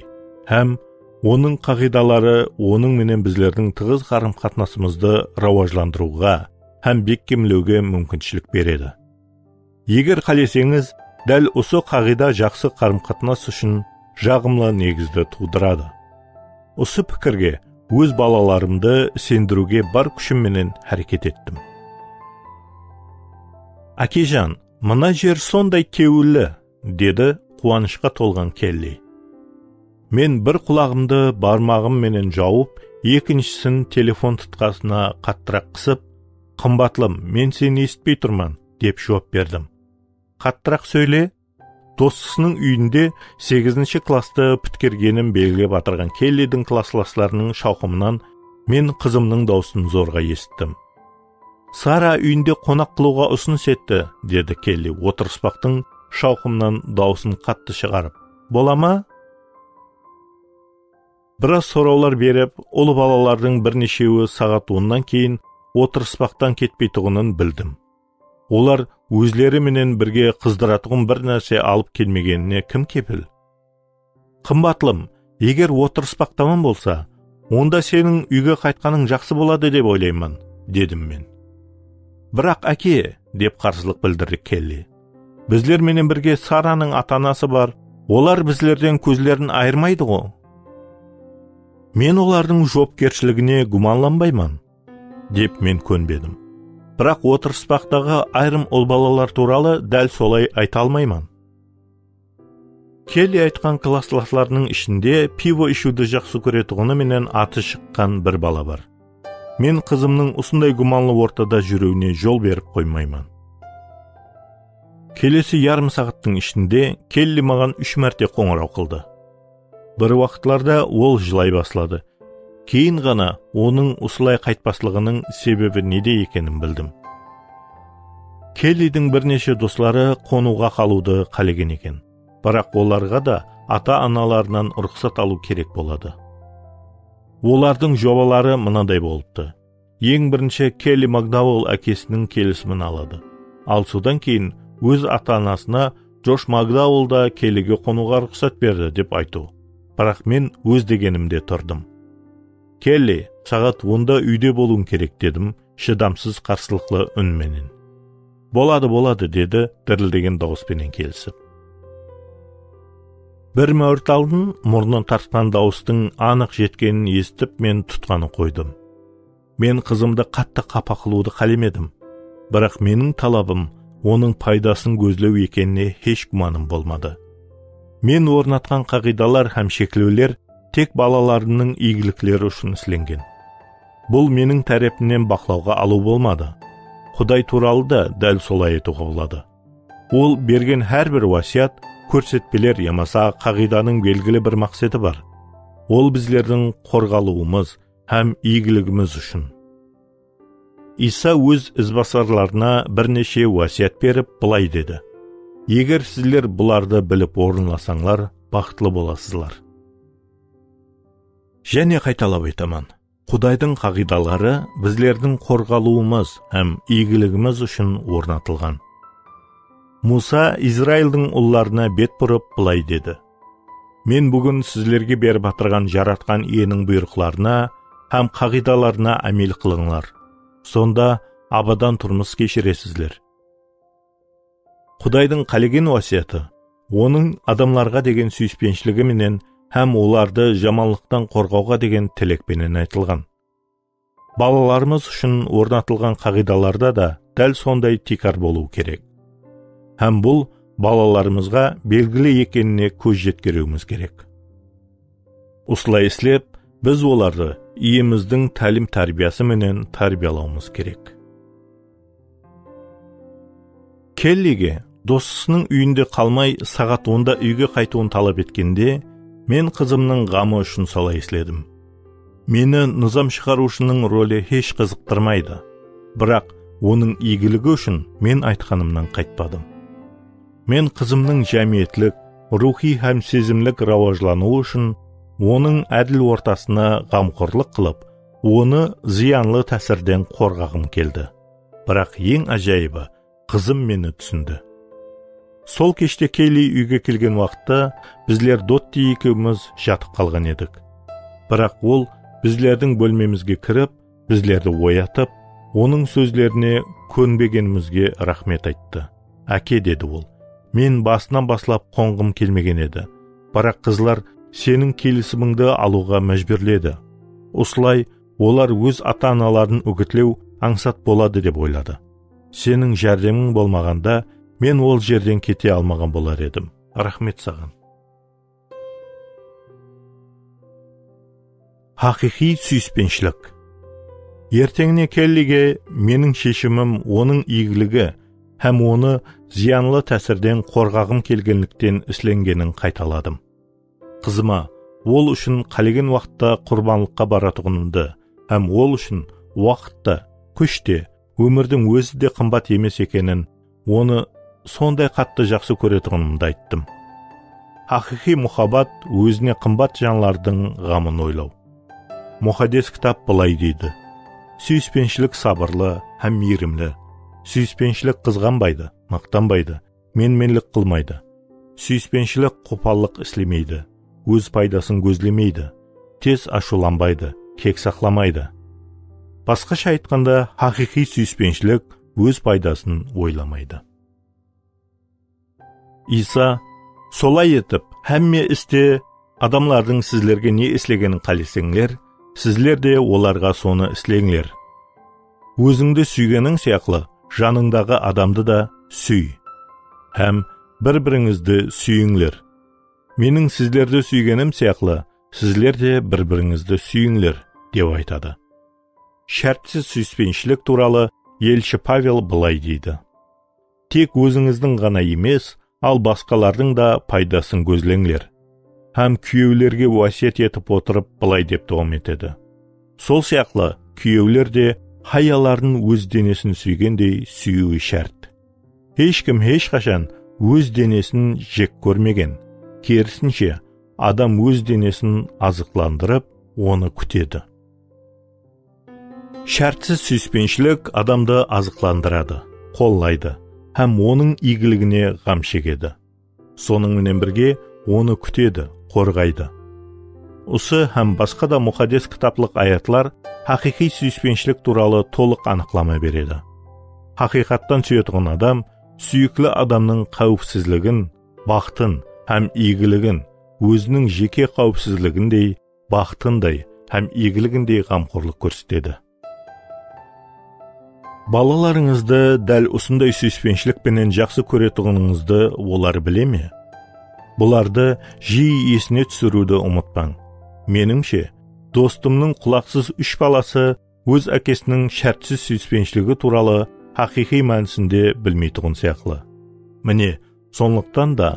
hám Onıń qaǵıydaları Onıń menen bizlerdiń tıǵız qarım-qatnasımızdı rawajlandırıwǵa hám bekkemlewge múmkinshilik beredi. Eger qáleseńiz, dál usı qaǵıyda jaqsı qarım-qatnas ushın jaǵımlı negizdi tuwdıradı. Usı pikirge óz balalarımdı isendiriwge bar kúshim menen háreket ettim. "Ákejan, mına jer sonday kewilli", dedi quwanıshqa tolǵan Kelli. Men bir qulaǵımdı barmaǵım menen jawıp, ekinshisin telefon tutqasına qattıraq qısıp, "Qımbatlım, men seni esitpey turman", dep juwap berdim. "Qattıraq sóyle." Dostısınıń úyinde segizinshi klasstı pitkergenin belgilep atırǵan Kellidiń klasslaslarınıń shawqımınan men qızımnıń dawısın zorǵa esittim. "Sara úyinde qonaq qılıwǵa usınıs etti", dedi Kelli otırıspaqtıń shawqımınan dawısın qattı shıǵarıp. "Bola ma?" Biraz sorawlar berip, ulı balalardıń bir neshewi saǵat onnan keyin otırıspaqtan ketpeytuǵının bildim. Olar ózleri menen birge qızdıratuǵın bir nárse alıp kelmegenine kim kepil? "Qımbatlım, eger otırıspaq tamam bolsa, onda seniń úyge qaytqanıń jaqsı boladı dep oylayman", dedim men. Biraq, áke, dep qarsılıq bildirdi Kelli. Bizler menen birge Saranıń ata-anası bar, olar bizlerden kózlerin ayırmaydı-ǵo. Men olardıń juwapkershiligine gúmanlanbayman, dep men kónbedim. Biraq otırıspaqtaǵı ayırım ul balalar tuwralı dál solay ayta almayman. Kelli aytqan klasslaslarınıń ishinde pivo ishiwdi jaqsı kóretuǵını menen atı shıqqan bir bala bar. Men qızımnıń usınday gúmanlı ortada júriwine jol berip qoymayman. Kelesi yarım saattıń ishinde Kelli maǵan úsh márte qońıraw qıldı. Bir waqıtlarda ol jılay basladı. Keyin ǵana onıń usılay qaytpaslıǵınıń sebebi nede ekenin bildim. Kellidiń bir neshe dosları qonıwǵa qalıwdı qálegen eken. Biraq olarǵa da ata-analarınan ruxsat alıw kerek boladı. Olardıń jobaları mınaday bolıptı. Eń birinshi Kelli Makdaul ákesiniń kelisimin aladı. Al sodan keyin óz ata-anasına Josh Makdaul da Kellige qonıwǵa ruxsat berdi dep aytıw. Biraq men óz degenimde turdım. Kelli, saat onda úyde bolıwıń kerek, dedim shıdamsız qarsılıqlı ún menen. Boladı, boladı, dedi dirildegen dawıs penen kelisip. Bir máwrit aldın murnı tartqan dawıstıń anıq jetkenin esitip men tutqanı qoydım. Men qızımdı qattı qapa qılıwdı qálemedim. Biraq meniń talabım onıń paydasın gózlew ekenine hesh gúmanım bolmadı. Men ornatqan qaǵıydalar hám sheklewler tek balalarımnıń iygilikleri ushın islengen. Bul meniń tárepimnen baqlawǵa alıw bolmadı. Quday tuwralı da dál solay aytıwǵa boladı. Ol bergen hár bir wásiyat, kórsetpeler yamasa qaǵıydanıń belgili bir maqseti bar. Ol bizlerdiń qorǵalıwımız hám iygiligimiz ushın. Iysa óz izbasarlarına bir neshe wásiyat berip, bılay dedi: Eger sizler bulardı bilip orınlasańlar, baxıtlı bolasızlar. Jáne qaytalap aytaman, Qudaydıń qaǵıydaları bizlerdiń qorǵalıwımız hám iygiligimiz ushın ornatılǵan. Musa Izraildıń ullarına bet burıp, bılay dedi: Men búgin sizlerge berip atırǵan Jaratqan Iyeniń buyrıqlarına hám qaǵıydalarına ámel qılıńlar. Sonda abadan turmıs keshiresizler. Qudaydıń qálegen wásiyatı Onıń adamlarǵa degen súyispenshiligi menen hám olardı jamanlıqtan qorǵawǵa degen tilek penen aytılǵan. Balalarımız ushın ornatılǵan qaǵıydalarda da dál sonday tiykar bolıwı kerek. Hám bul balalarımızǵa belgili ekenine kóz jetkeriwimiz kerek. Usılay islep, biz olardı Iyemizdiń tálim-tárbiyası menen tárbiyalawımız kerek. Kellige dosısınıń úyinde qalmay, saǵat onda úyge qaytıwın talap etkende, men qızımnıń ǵamı ushın solay isledim. Meni nızam shıǵarıwshınıń roli hesh qızıqtırmaydı. Biraq onıń iygiligi ushın men aytqanımnan qaytpadım. Men qızımnıń jámiyetlik, ruwxıy hám sezimlik rawajlanıwı ushın onıń ádil ortasına ǵamqorlıq qılıp, onı zıyanlı tásirden qorǵaǵım keldi. Biraq eń ájayıbı, qızım meni túsindi. Sol keshte Kelli úyge kelgen waqıtta bizler Dotti ekewimiz jatıp qalǵan edik. Biraq ol bizlerdiń bólmemizge kirip, bizlerdi oyatıp, onıń sózlerine kónbegenimizge raxmet ayttı. Áke, dedi ol, men basınan baslap qonǵım kelmegen edi. Biraq qızlar seniń kelisimińdi alıwǵa májbúrledi. Usılay olar óz ata-analарын úgitlew ańsat boladı dep oyladı. Seniń járdemiń bolmaǵanda men ol jerden kete almaǵan bolar edim. Raxmet saǵan. Haqıyqıy súyispenshilik. Erteńine Kellige meniń sheshimim onıń iygiligi hám onı zıyanlı tásirden qorǵaǵım kelgenlikten islengenin qaytaladım. Qızıma ol ushın qálegen waqıtta qurbanlıqqa baratuǵınımdı hám ol ushın waqıt ta, kúsh te, ómirdiń ózi de qımbat emes ekenin, onı sonday qattı jaqsı kóretuǵınımdı ayttım. Haqıyqıy muhabbat ózine qımbat janlardıń ǵamın oylaw. Muqaddes Kitap bılay deydi: Súyispenshilik sabırlı hám miyrimli. Súyispenshilik qızǵanbaydı, maqtanbaydı, menmenlik qılmaydı. Súyispenshilik qopallıq islemeydi, óz paydasın gózlemeydi, tez ashıwlanbaydı, kek saqlamaydı. Basqasha aytqanda, haqıyqıy súyispenshilik óz paydasın oylamaydı. Iysa, "Solay etip, hámme iste adamlardıń sizlerge ne islegenin qáleseńler, sizler de olarǵa sonı isleńler. Ózińdi súygeniń sıyaqlı, janıńdaǵı adamdı da súy. Hám bir-birińizdi súyińler. Meniń sizlerdi súygenim sıyaqlı, sizler de bir-birińizdi súyińler", dep aytadı. Shártsiz súyispenshilik tuwralı elshi Pavel bılay deydi: "Tek ózińizdiń ǵana emes, al basqalardıń da paydasın gózleńler. Hám kúyewlerge wásiyat etip otırıp bılay dep dawam etedi: Sol sıyaqlı kúyewler de hayaların óz denesin súygendey súyiwi shárt. Hesh kim hesh qashan óz denesin jek kórmegen, kerisinshe, adam óz denesin azıqlandırıp, onı kútedi." Shártsiz súyispenshilik adamdı azıqlandıradı, qollaydı hám onıń iygiligine ǵam shegedi. Sonıń menen birge, onı kútedi, qorǵaydı. Usı hám basqa da muqaddes kitaplıq ayatlar haqıyqıy súyispenshilik tuwralı tolıq anıqlama beredi. Haqıyqattan súyetuǵın adam súyikli adamnıń qáwipsizligin, baxtın hám iygiligin, óziniń jeke qáwipsizligindey, baxtınday hám iygiligindey ǵamxorlıq kórsetedi. Balalarıńızdı dál usınday súyispenshilik penen jaqsı kóretuǵınıńızdı olar bile me? Bulardı jiyi esine túsiriwdi umıtpań. Menińshe, dostımnıń qulaqsız úsh balası óz ákesiniń shártsiz súyispenshligi tuwralı haqıyqıy mánisinde bilmeytuǵın sıyaqlı. Mine, sonlıqtan da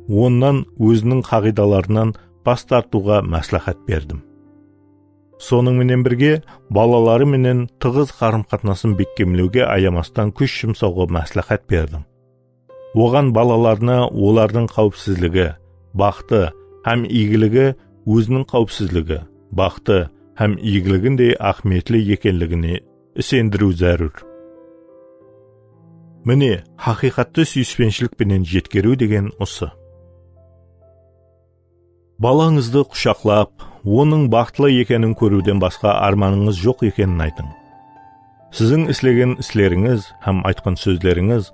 onnan óziniń qaǵıydalarınan bas tartıwǵa másláhát berdim. Sonıń menen birge, balaları menen tıǵız qarım-qatnasın bekkemlewge ayamastan kúsh jumsawǵa másláhát berdim. Oǵan balalarına olardıń qáwipsizligi, baxtı hám iygiligi óziniń qáwipsizligi, baxtı hám iygiligindey áhmiyetli ekenligine isendiriw zárúr. Mine, haqıyqattı súyispenshilik penen jetkeriw degen usı. Balańızdı qushaqlap, onıń baxıtlı ekenin kóriwden basqa ármanıńız joq ekenin aytıń. Siziń islegen islerińiz hám aytqan sózlerińiz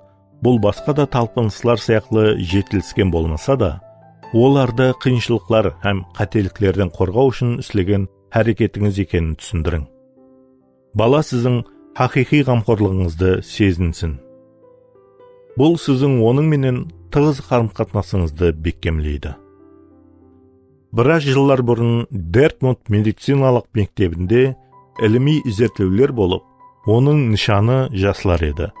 bul basqa da talpınıslar sıyaqlı jetilisken bolmasa da, olardı qıyınshılıqlar hám qáteliklerden qorǵaw ushın islegen háreketińiz ekenin túsindiriń. Bala siziń haqıyqıy ǵamxorlıǵıńızdı sezinsin. Bul siziń onıń menen tıǵız qarım-qatnasıńızdı bekkemleydi. Biraz jıllar burın Dortmund medicinalıq mektebinde ilimiy izertlewler bolıp, onıń nıshanı jaslar edi.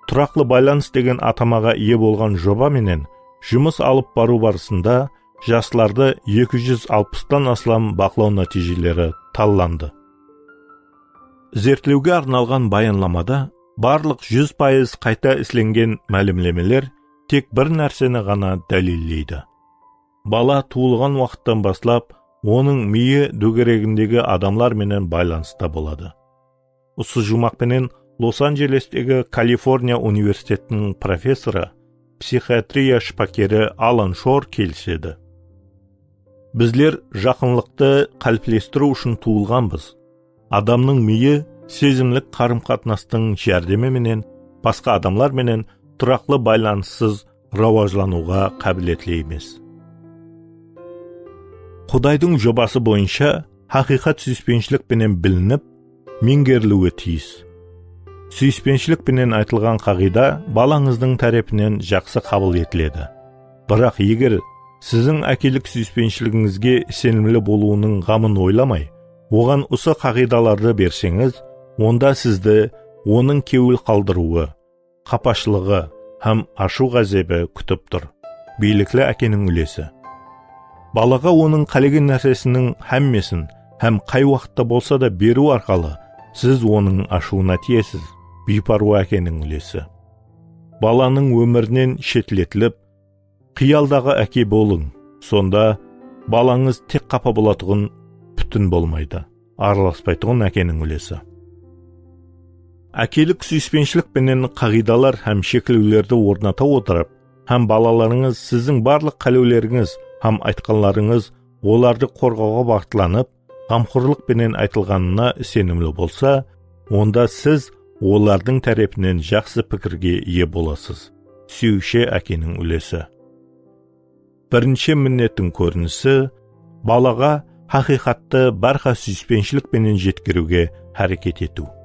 Turaqlı baylanıs degen atamaǵa iye bolǵan joba menen jumıs alıp barıw barısında jaslardı eki júz alpıstan aslam baqlaw nátiyjeleri tallandı. Izertlewge arnalǵan bayanlamada barlıq júz payız qayta islengen málimlemeler tek bir nárseni ǵana dálilleydi. Bala tuwılǵan waqıttan baslap onıń miyi dógeregindegi adamlar menen baylanısta boladı. Usı juwmaq penen Los-Anjelestegi Kaliforniya universitetiniń professorı, psixiatriya shıpakeri Alan Shor kelisedi. Bizler jaqınlıqtı qáliplestiriw ushın tuwılǵanbız. Adamnıń miyi sezimlik qarım-qatnastıń járdemi menen basqa adamlar menen turaqlı baylanıssız rawajlanıwǵa qábiletli emes. Qudaydıń jobası boyınsha haqıyqat súyispenshilik penen bilinip, meńgeriliwi tiyis. Súyispenshilik penen aytılǵan qaǵıyda balańızdıń tárepinen jaqsı qabıl etiledi. Biraq eger siziń ákelik súyispenshiligingizge isenimli bolıwınıń ǵamın oylamay, oǵan usı qaǵıydalardı berseńiz, onda sizdi onıń kewil qaldırıwı, qapashlıǵı hám ashıw ǵázebi kútip tur. Biylikli ákeniń úlesi. Balaǵa onıń qálegen nársesiniń hámmesin hám qay waqıtta bolsa da beriw arqalı siz onıń ashıwına tiyesiz. Biypárwa ákeniń úlesi. Balanıń ómirinen shetletilip, qıyaldaǵı áke bolıń. Sonda balańız tek qapa bolatuǵın, pútin bolmaydı. Aralaspaytuǵın ákeniń úlesi. Ákelik súyispenshilik penen qaǵıydalar hám sheklewlerdi ornata otırıp, hám balalarıńız siziń barlıq qálewlerińiz hám aytqanlarıńız olardı qorǵawǵa baǵıtlanıp, ǵamxorlıq penen aytılǵanına isenimli bolsa, onda siz olardıń tárepinen jaqsı pikirge iye bolasız. Súyiwshi ákeniń úlesi. Birinshi minnettiń kórinisi, balaǵa haqıyqattı bárha súyispenshilik penen jetkeriwge háreket etiw.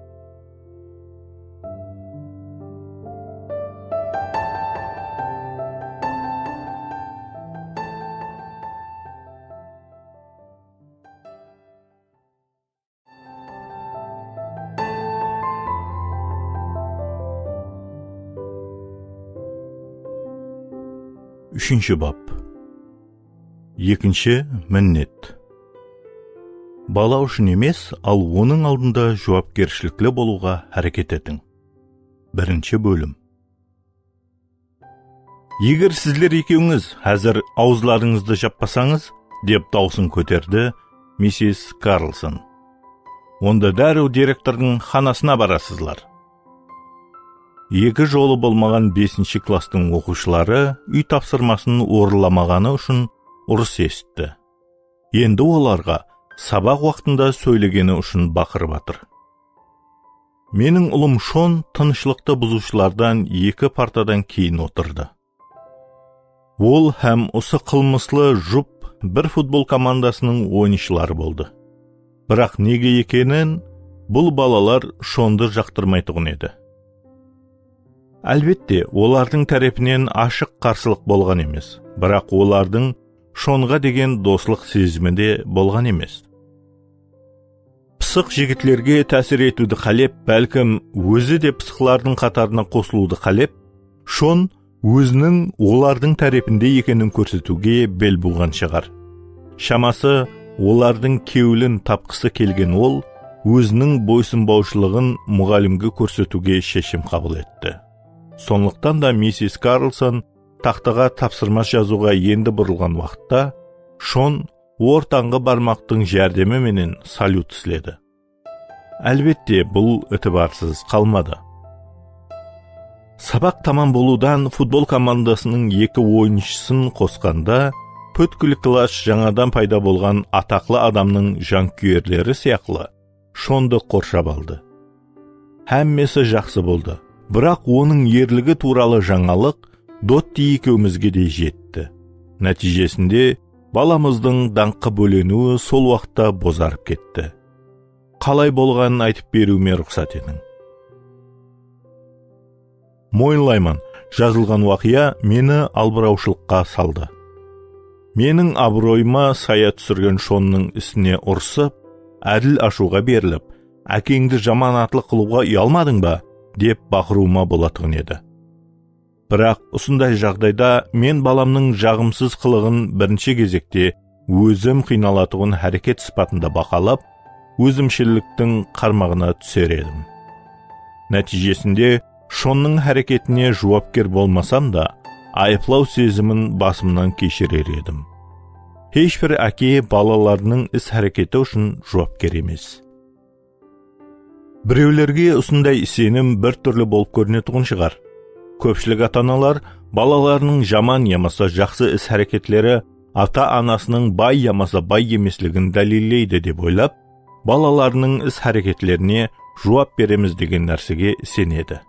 Úshinshi bap. Ekinshi minnet. Bala ushın emes, al onıń aldında juwapkershilikli bolıwǵa háreket etiń. Birinshi bólim. Eger sizler ekewińiz házir awızlarıńızdı jappasańız, dep dawısın kóterdi missis Karlson, onda dárriw direktordıń xanasına barasızlar. Eki jolı bolmaǵan besinshi klasstıń oqıwshıları úy tapsırmasın orınlamaǵanı ushın urıs esitti. Endi olarǵa sabaq waqtında sóylegeni ushın baqırıp atır. Meniń ulım Shon tınıshlıqtı buzıwshılardan eki partadan keyin otırdı. Ol hám usı qılmıslı jup bir futbol komandasınıń oyınshıları boldı. Biraq nege ekenin bul balalar Shondı jaqtırmaytuǵın edi. Álbette, olardıń tárepinen ashıq qarsılıq bolǵan emes, biraq olardıń Shonǵa degen doslıq sezimi de bolǵan emes. Pısıq jigitlerge tásir etiwdi qálep, bálkim, ózi de pısıqlardıń qatarına qosılıwdı qálep, Shon óziniń olardıń tárepinde ekenin kórsetiwge bel buwǵan shıǵar. Shaması, olardıń kewlin tapqısı kelgen ol óziniń boysınbawshılıǵın muǵallimge kórsetiwge sheshim qabıl etti. Sonlıqtan da missis Karlson taxtaǵa tapsırma jazıwǵa endi burılǵan waqıtta Shon ortanǵı barmaqtıń járdemi menen salyut isledi. Álbette, bul itibarsız qalmadı. Sabaq tamam bolıwdan futbol komandasınıń eki oyınshısın qosqanda, pútkil klass jańadan payda bolǵan ataqlı adamnıń jankúyerleri sıyaqlı Shondı qorshap aldı. Hámmesi jaqsı boldı. Biraq onıń erligi tuwralı jańalıq Dotti ekewimizge de jetti. Nátiyjesinde balamızdıń dańqı bóleniwi sol waqıtta bozarıp ketti. Qalay bolǵanın aytıp beriwime ruxsat etiń. Moyınlayman, jazılǵan waqıya meni albırawshılıqqa saldı. Meniń abıroyıma saya túsirgen Shonnıń isine urısıp, ádil ashıwǵa berilip, "Ákeńdi jaman atlı qılıwǵa uyalmadıń ba?" dep baqırıwıma bolatuǵın edi. Biraq usınday jaǵdayda men balamnıń jaǵımsız qılıǵın birinshi gezekte ózim qıynalatuǵın háreket sıpatında baqalap, ózimshelliktiń qarmaǵına túser edim. Nátiyjesinde Shonnıń háreketine juwapker bolmasam da, ayıplaw sezimin basımnan keshirer edim. Hesh bir áke balalarınıń is-háreketi ushın juwapker emes. Birewlerge usınday isenim bir túrli bolıp kórinetuǵın shıǵar. Kópshilik ata-analar balalarınıń jaman yamasa jaqsı is-háreketleri ata-anasınıń bay yamasa bay emesligin dálilleydi dep oylap, balalarınıń is-háreketlerine juwap beremiz degen nársege isenedi.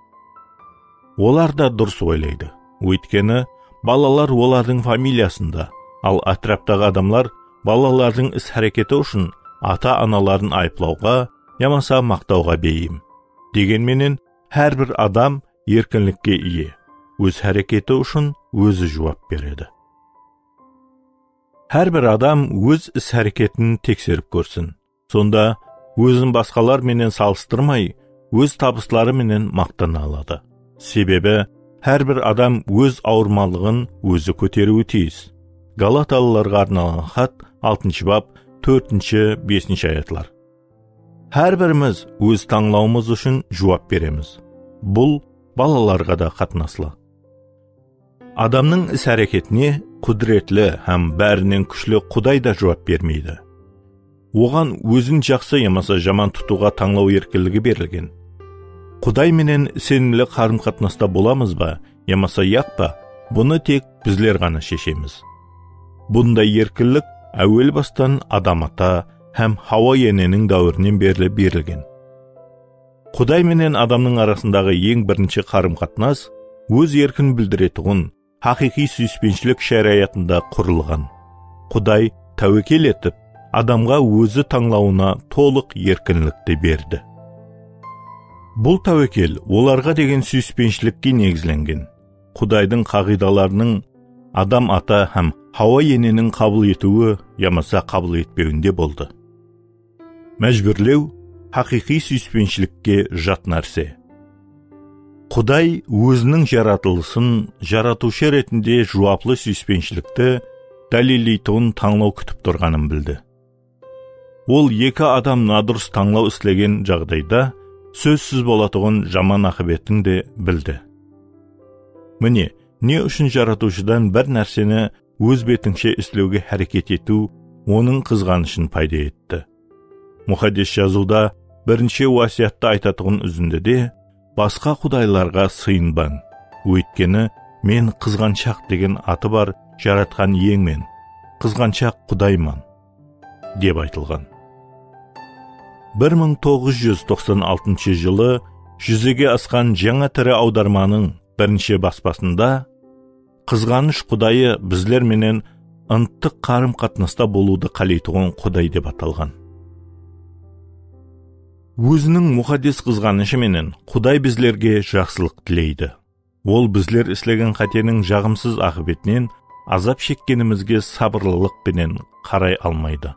Olar da durıs oylaydı. Óytkeni, balalar olardıń familiyasında, al átiraptaǵı adamlar balalardıń is-háreketi ushın ata-anaların ayıplawǵa yamasa maqtawǵa beyim. Degen menen, hár bir adam erkinlikke iye, óz háreketi ushın ózi juwap beredi. Hár bir adam óz is-háreketin tekserip kórsin. Sonda ózin basqalar menen salıstırmay, óz tabısları menen maqtana aladı. Sebebi, hár bir adam óz awırmalıǵın ózi kóteriwi tiyis. Galatalılarǵa arnalǵan xat, altınshı bap, tórtinshi, besinshi ayatlar. Hár birimiz óz tańlawımız ushın juwap beremiz. Bul balalarǵa da qatnaslı. Adamnıń is-háreketine qúdiretli hám bárinen kúshli Quday da juwap bermeydi. Oǵan ózin jaqsı yamasa jaman tutıwǵa tańlaw erkinligi berilgen. Quday menen isenimli qarım-qatnasta bolamız ba yamasa yaq pa, bunı tek bizler ǵana sheshemiz. Bunday erkinlik áwel bastan adam ata hám Hawa eneniń dáwirinen berli berilgen. Quday menen adamnıń arasındaǵı eń birinshi qarım-qatnas óz erkin bildiretuǵın haqıyqıy súyispenshilik sharayatında qurılǵan. Quday táwekel etip, adamǵa ózi tańlawına tolıq erkinlikti berdi. Bul táwekel olarǵa degen súyispenshilikke negizlengen. Qudaydıń qaǵıydalarınıń Adam ata hám Hawa eneniń qabıl etiwi yamasa qabıl etpewinde boldı. Májbúrlew haqıyqıy súyispenshilikge jat nárse. Quday óziniń jaratılısın jaratıwshı retinde juwaplı súyispenshilikti dálilleytuǵın tańlaw kútip turǵanın bildi. Ol eki adam nadurıs tańlaw islegen jaǵdayda sózsiz bolatuǵın jaman aqıbetin de bildi. Mine, ne ushın Jaratıwshıdan bir nárseni óz betińshe islewge háreket etiw onıń qızǵanıshın payda etti. Muqaddes Jazıwda birinshi wásiyattı aytatuǵın úzindide, "Basqa qudaylarǵa sıyınbań. Óytkeni men qızǵanshaq degen atı bar Jaratqan iyengmen, qızǵanshaq Qudayman," dep aytılǵan. Bir mıń toǵız júz toqsan altınshı jılı júzege asqan Jańa tiri awdarmanıń birinshi baspasında "Qızǵanısh Qudayı bizler menen ıntıq qarım-qatnasta bolıwdı qáleytuǵın Quday" dep atalǵan. Óziniń muqaddes qızǵanıshı menen Quday bizlerge jaqsılıq tileydi. Ol bizler islegen qáteniń jaǵımsız aqıbetinen azap shekkenimizge sabırlılıq penen qaray almaydı.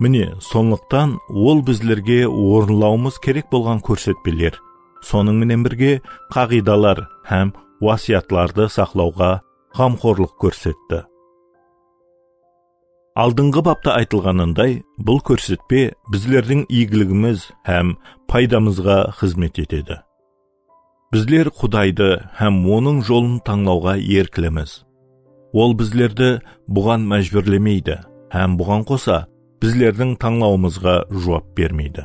Mine, sonlıqtan ol bizlerge orınlawımız kerek bolǵan kórsetpeler, sonıń menen birge qaǵıydalar hám wásiyatlardı saqlawǵa ǵamxorlıq kórsetti. Aldınǵı bapta aytılǵanınday, bul kórsetpe bizlerdiń iygiligimiz hám paydamızǵa xızmet etedi. Bizler Qudaydı hám Onıń jolın tańlawǵa erklimiz. Ol bizlerdi buǵan májbúrlemeydi hám buǵan qosa bizlerdiń tańlawımızǵa juwap bermeydi.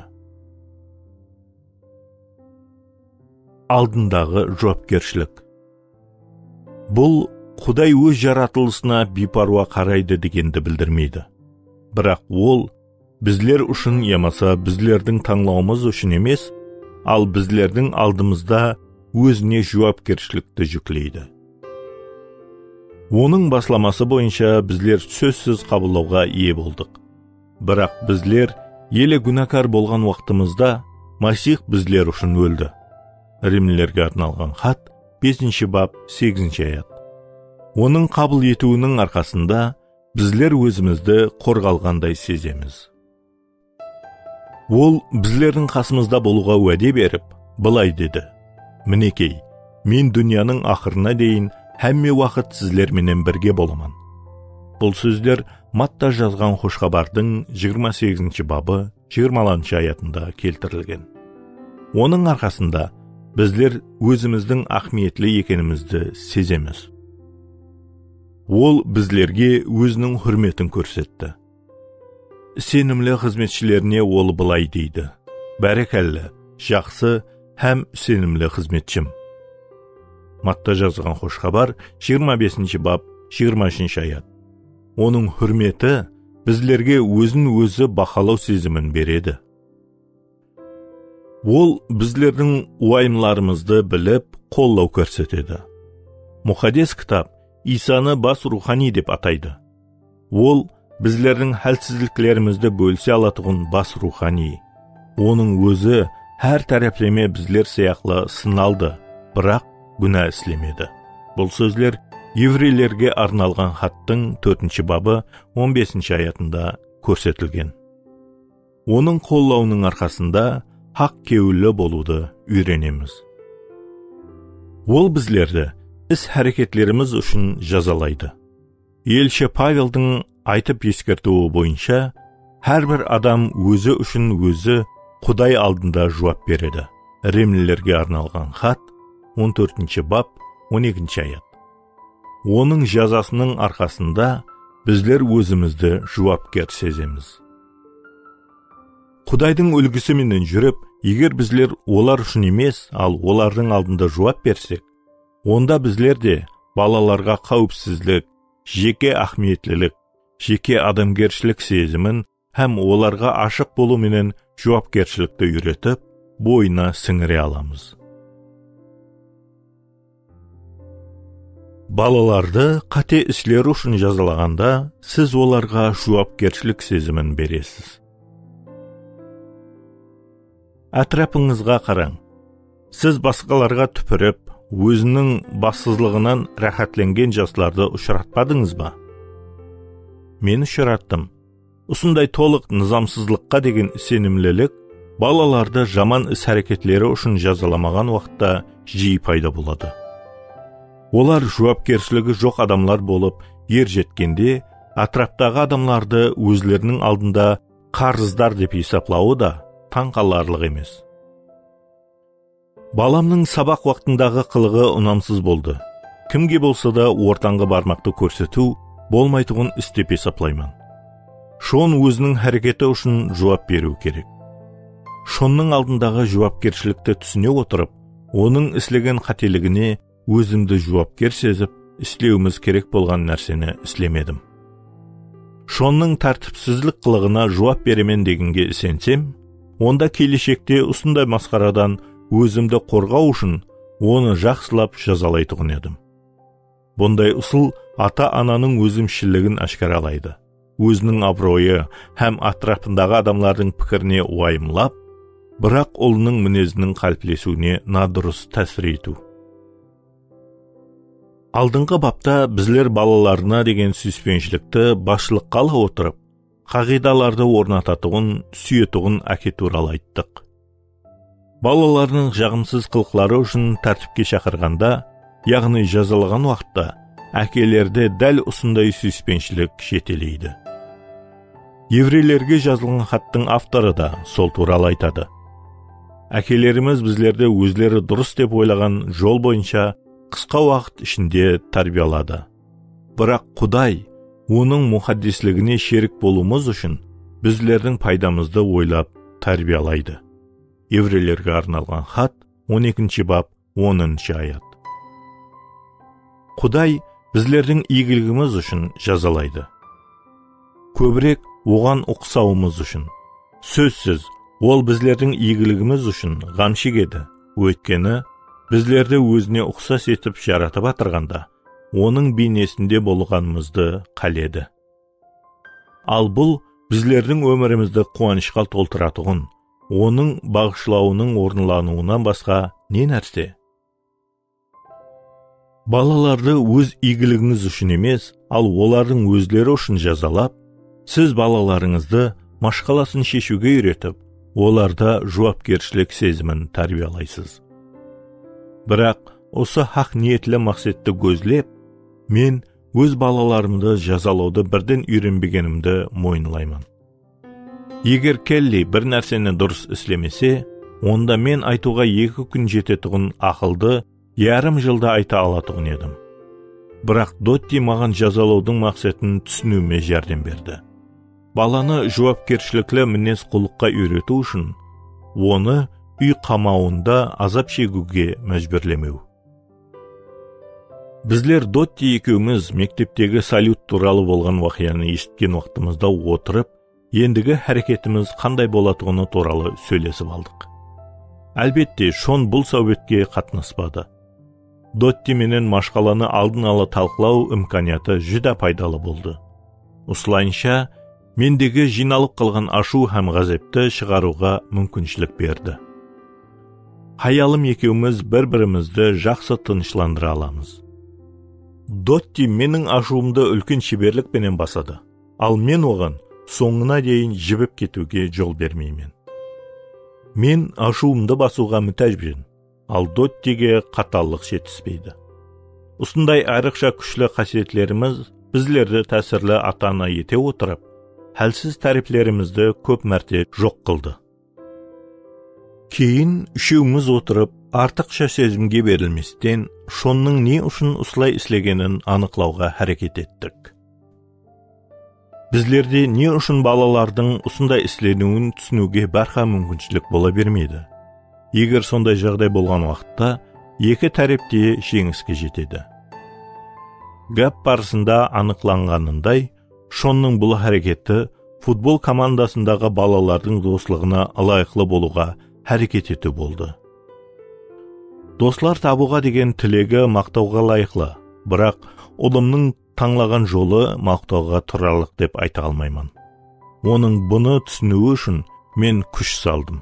Aldındaǵı juwapkershilik. Bul Quday óz jaratılısına biypárwa qaraydı degendi bildirmeydi. Biraq Ol bizler ushın yamasa bizlerdiń tańlawımız ushın emes, al bizlerdiń aldımızda Ózine juwapkershilikti júkleydi. Onıń baslaması boyınsha bizler sózsiz qabıllawǵa iye boldıq. Biraq bizler ele gúnakar bolǵan waqtımızda Masih bizler ushın óldi. Rimlilerge arnalǵan xat, besinshi bap, segizinshi ayat. Onıń qabıl etiwiniń arqasında bizler ózimizdi qorǵalǵanday sezemiz. Ol bizlerdiń qasımızda bolıwǵa wáde berip, bılay dedi: "Minekey, men dúnyanıń aqırına deyin hámme waqıt sizler menen birge bolaman." Bul sózler Matta jazǵan Xosh Xabardıń jigirma segizinshi babı, jigirma altınshı ayatında keltirilgen. Onıń arqasında bizler ózimizdiń áhmiyetli ekenimizdi sezemiz. Ol bizlerge Óziniń húrmetin kórsetti. Isenimli xızmetshilerine Ol bılay deydi: "Bárekella, jaqsı hám isenimli xızmetshim." Matta jazǵan Xosh Xabar, jigirma besinshi bap, jigirma úshinshi ayat. Onıń húrmeti bizlerge Ózin-Ózi bahalaw sezimin beredi. Ol bizlerdiń uwayımlarımızdı bilip, qollaw kórsetedi. Muqaddes Kitap Iysanı bas ruwxaniy dep ataydı. Ol bizlerdiń hálsizliklerimizdi bólise alatuǵın bas ruwxaniy. Onıń Ózi hár tárepleme bizler sıyaqlı sınaldı, biraq gúna islemedi. Bul sózler Evreylerge arnalǵan xattıń tórtinshi babı, on besinshi ayatında kórsetilgen. Onıń qollawınıń arqasında haq kewilli bolıwdı úyrenemiz. Ol bizlerdi is-háreketlerimiz ushın jazalaydı. Elshi Paveldiń aytıp eskertiwi boyınsha, hár bir adam ózi ushın ózi Quday aldında juwap beredi. Rimlilerge arnalǵan xat, on tórtinshi bap, on ekinshi ayat. Onıń jazasınıń arqasında bizler ózimizdi juwapker sezemiz. Qudaydıń úlgisi menen júrip, eger bizler olar ushın emes, al olardıń aldında juwap bersek, onda bizler de balalarǵa qáwipsizlik, jeke áhmiyetlilik, jeke adamgershilik sezimin hám olarǵa ashıq bolıw menen juwapkershilikti úyretip, boyına sińire alamız. Balalardı qáte isleri ushın jazalaǵanda, siz olarǵa juwapkershilik sezimin beresiz. Átirapıńızǵa qarań. Siz basqalarǵa túpirip, óziniń bassızlıǵınan ráhátlengen jaslardı ushıratpadıńız ba? Men ushırattım. Usınday tolıq nızamsızlıqqa degen isenimlilik balalardı jaman is-háreketleri ushın jazalamaǵan waqıtta jiyi payda boladı. Olar juwapkershiligi joq adamlar bolıp, er jetkende, átiraptaǵı adamlardı ózleriniń aldında qarızdar dep esaplawı da tań qalarlıq emes. Balamnıń sabaq waqtındaǵı qılıǵı unamsız boldı. Kimge bolsa da ortanǵı barmaqtı kórsetiw bolmaytuǵın is dep esaplayman. Shon óziniń háreketi ushın juwap beriwi kerek. Shonnıń aldındaǵı juwapkershilikti túsine otırıp, onıń islegen qáteligine ózimdi juwapker sezip, islewimiz kerek bolǵan nárseni islemedim. Shonnıń tártipsizlik qılıǵına juwap beremen degenge isensem, onda keleshekte usınday masqaradan ózimdi qorǵaw ushın onı jaqsılap jazalaytuǵın edim. Bunday usıl ata-ananıń ózimshiligin áshkaralaydı. Óziniń abıroyı hám átirapındaǵı adamlardıń pikirine uwayımlap, biraq ulınıń mineziniń qáliplesiwine nadurıs tásir etiw. Aldınǵı bapta bizler balalarına degen súyispenshilikti basshılıqqa ala otırıp, qaǵıydalardı ornatatuǵın, súyetuǵın áke tuwralı ayttıq. Balalardıń jaǵımsız qılıqları ushın tártipke shaqırǵanda, yaǵnıy jazalaǵan waqıtta, ákelerdi dál usınday súyispenshilik jeteleydi. Evreylerge jazılǵan xattıń avtorı da sol tuwralı aytadı. Ákelerimiz bizlerdi ózleri durıs dep oylaǵan jol boyınsha qısqa waqıt ishinde tárbiyaladı. Biraq Quday Onıń muqaddesligine sherik bolıwımız ushın bizlerdiń paydamızdı oylap tárbiyalaydı. Evreylerge arnalǵan xat, on ekinshi bap, onınshı ayat. Quday bizlerdiń iygiligimiz ushın jazalaydı. Kóbirek Oǵan uqsawımız ushın. Sózsiz, Ol bizlerdiń iygiligimiz ushın ǵam shegedi, óytkeni bizlerdi Ózine uqsas etip jaratıp atırǵanda, Onıń beynesinde bolǵanımızdı qáledi. Al bul bizlerdiń ómirimizdi quwanıshqa toltıratuǵın, Onıń baǵıshlawınıń orınlanıwınan basqa ne nárse? Balalardı óz iygiligińiz ushın emes, al olardıń ózleri ushın jazalap, siz balalarıńızdı mashqalasın sheshiwge úyretip, olarda juwapkershilik sezimin tárbiyalaysız. Biraq usı haq niyetli maqsetti gózlep, men óz balalarımdı jazalawdı birden úyrenbegenimdi moyınlayman. Eger Kelli bir nárseni durıs islemese, onda men aytıwǵa eki kún jetetuǵın aqıldı yarım jılda ayta alatuǵın edim. Biraq Dotti maǵan jazalawdıń maqsetin túsiniwime járdem berdi. Balanı juwapkershilikli minez-qulıqqa úyretiw ushın onı úy qamawında azap shegiwge májbúrlemew. Bizler Dotti ekewimiz mekteptegi salyut tuwralı bolǵan waqıyanı esitken waqtımızda otırıp, endigi háreketimiz qanday bolatuǵını tuwralı sóylesip aldıq. Álbette, Shon bul sáwbetke qatnaspadı. Dotti menen mashqalanı aldın ala talqılaw imkaniyatı júdá paydalı boldı. Usılayınsha, mendegi jıynalıp qalǵan ashıw hám ǵázepti shıǵarıwǵa múmkinshilik berdi. Hayalım ekewimiz bir-birimizdi jaqsı tınıshlandıra alamız. Dotti meniń ashıwımdı úlken sheberlik penen basadı, al men oǵan sońına deyin jibip ketiwge jol bermeymen. Men ashıwımdı basıwǵa mútájben, al Dottige qatallıq jetispeydi. Usınday ayrıqsha kúshli qásiyetlerimiz bizlerdi tásirli ata-ana ete otırıp, hálsiz táreplerimizdi kóp márte joq qıldı. Keyin úshewimiz otırıp, artıqsha sezimge berilmesten, Shonnıń ne ushın usılay islegenin anıqlawǵa háreket ettik. Bizlerde ne ushın balalardıń usınday isleniwin túsiniwge bárha múmkinshilik bola bermeydi? Eger sonday jaǵday bolǵan waqıtta, eki tárep te jeńiske jetedi. Gáp barısında anıqlanǵanınday, Shonnıń bul háreketi futbol komandasındaǵı balalardıń doslıǵına ılayıqlı bolıwǵa háreket etiw boldı. Doslar tabıwǵa degen tilegi maqtawǵa ılayıqlı, biraq ulımnıń tańlaǵan jolı maqtawǵa turarlıq dep ayta almayman. Onıń bunı túsiniwi ushın men kúsh saldım.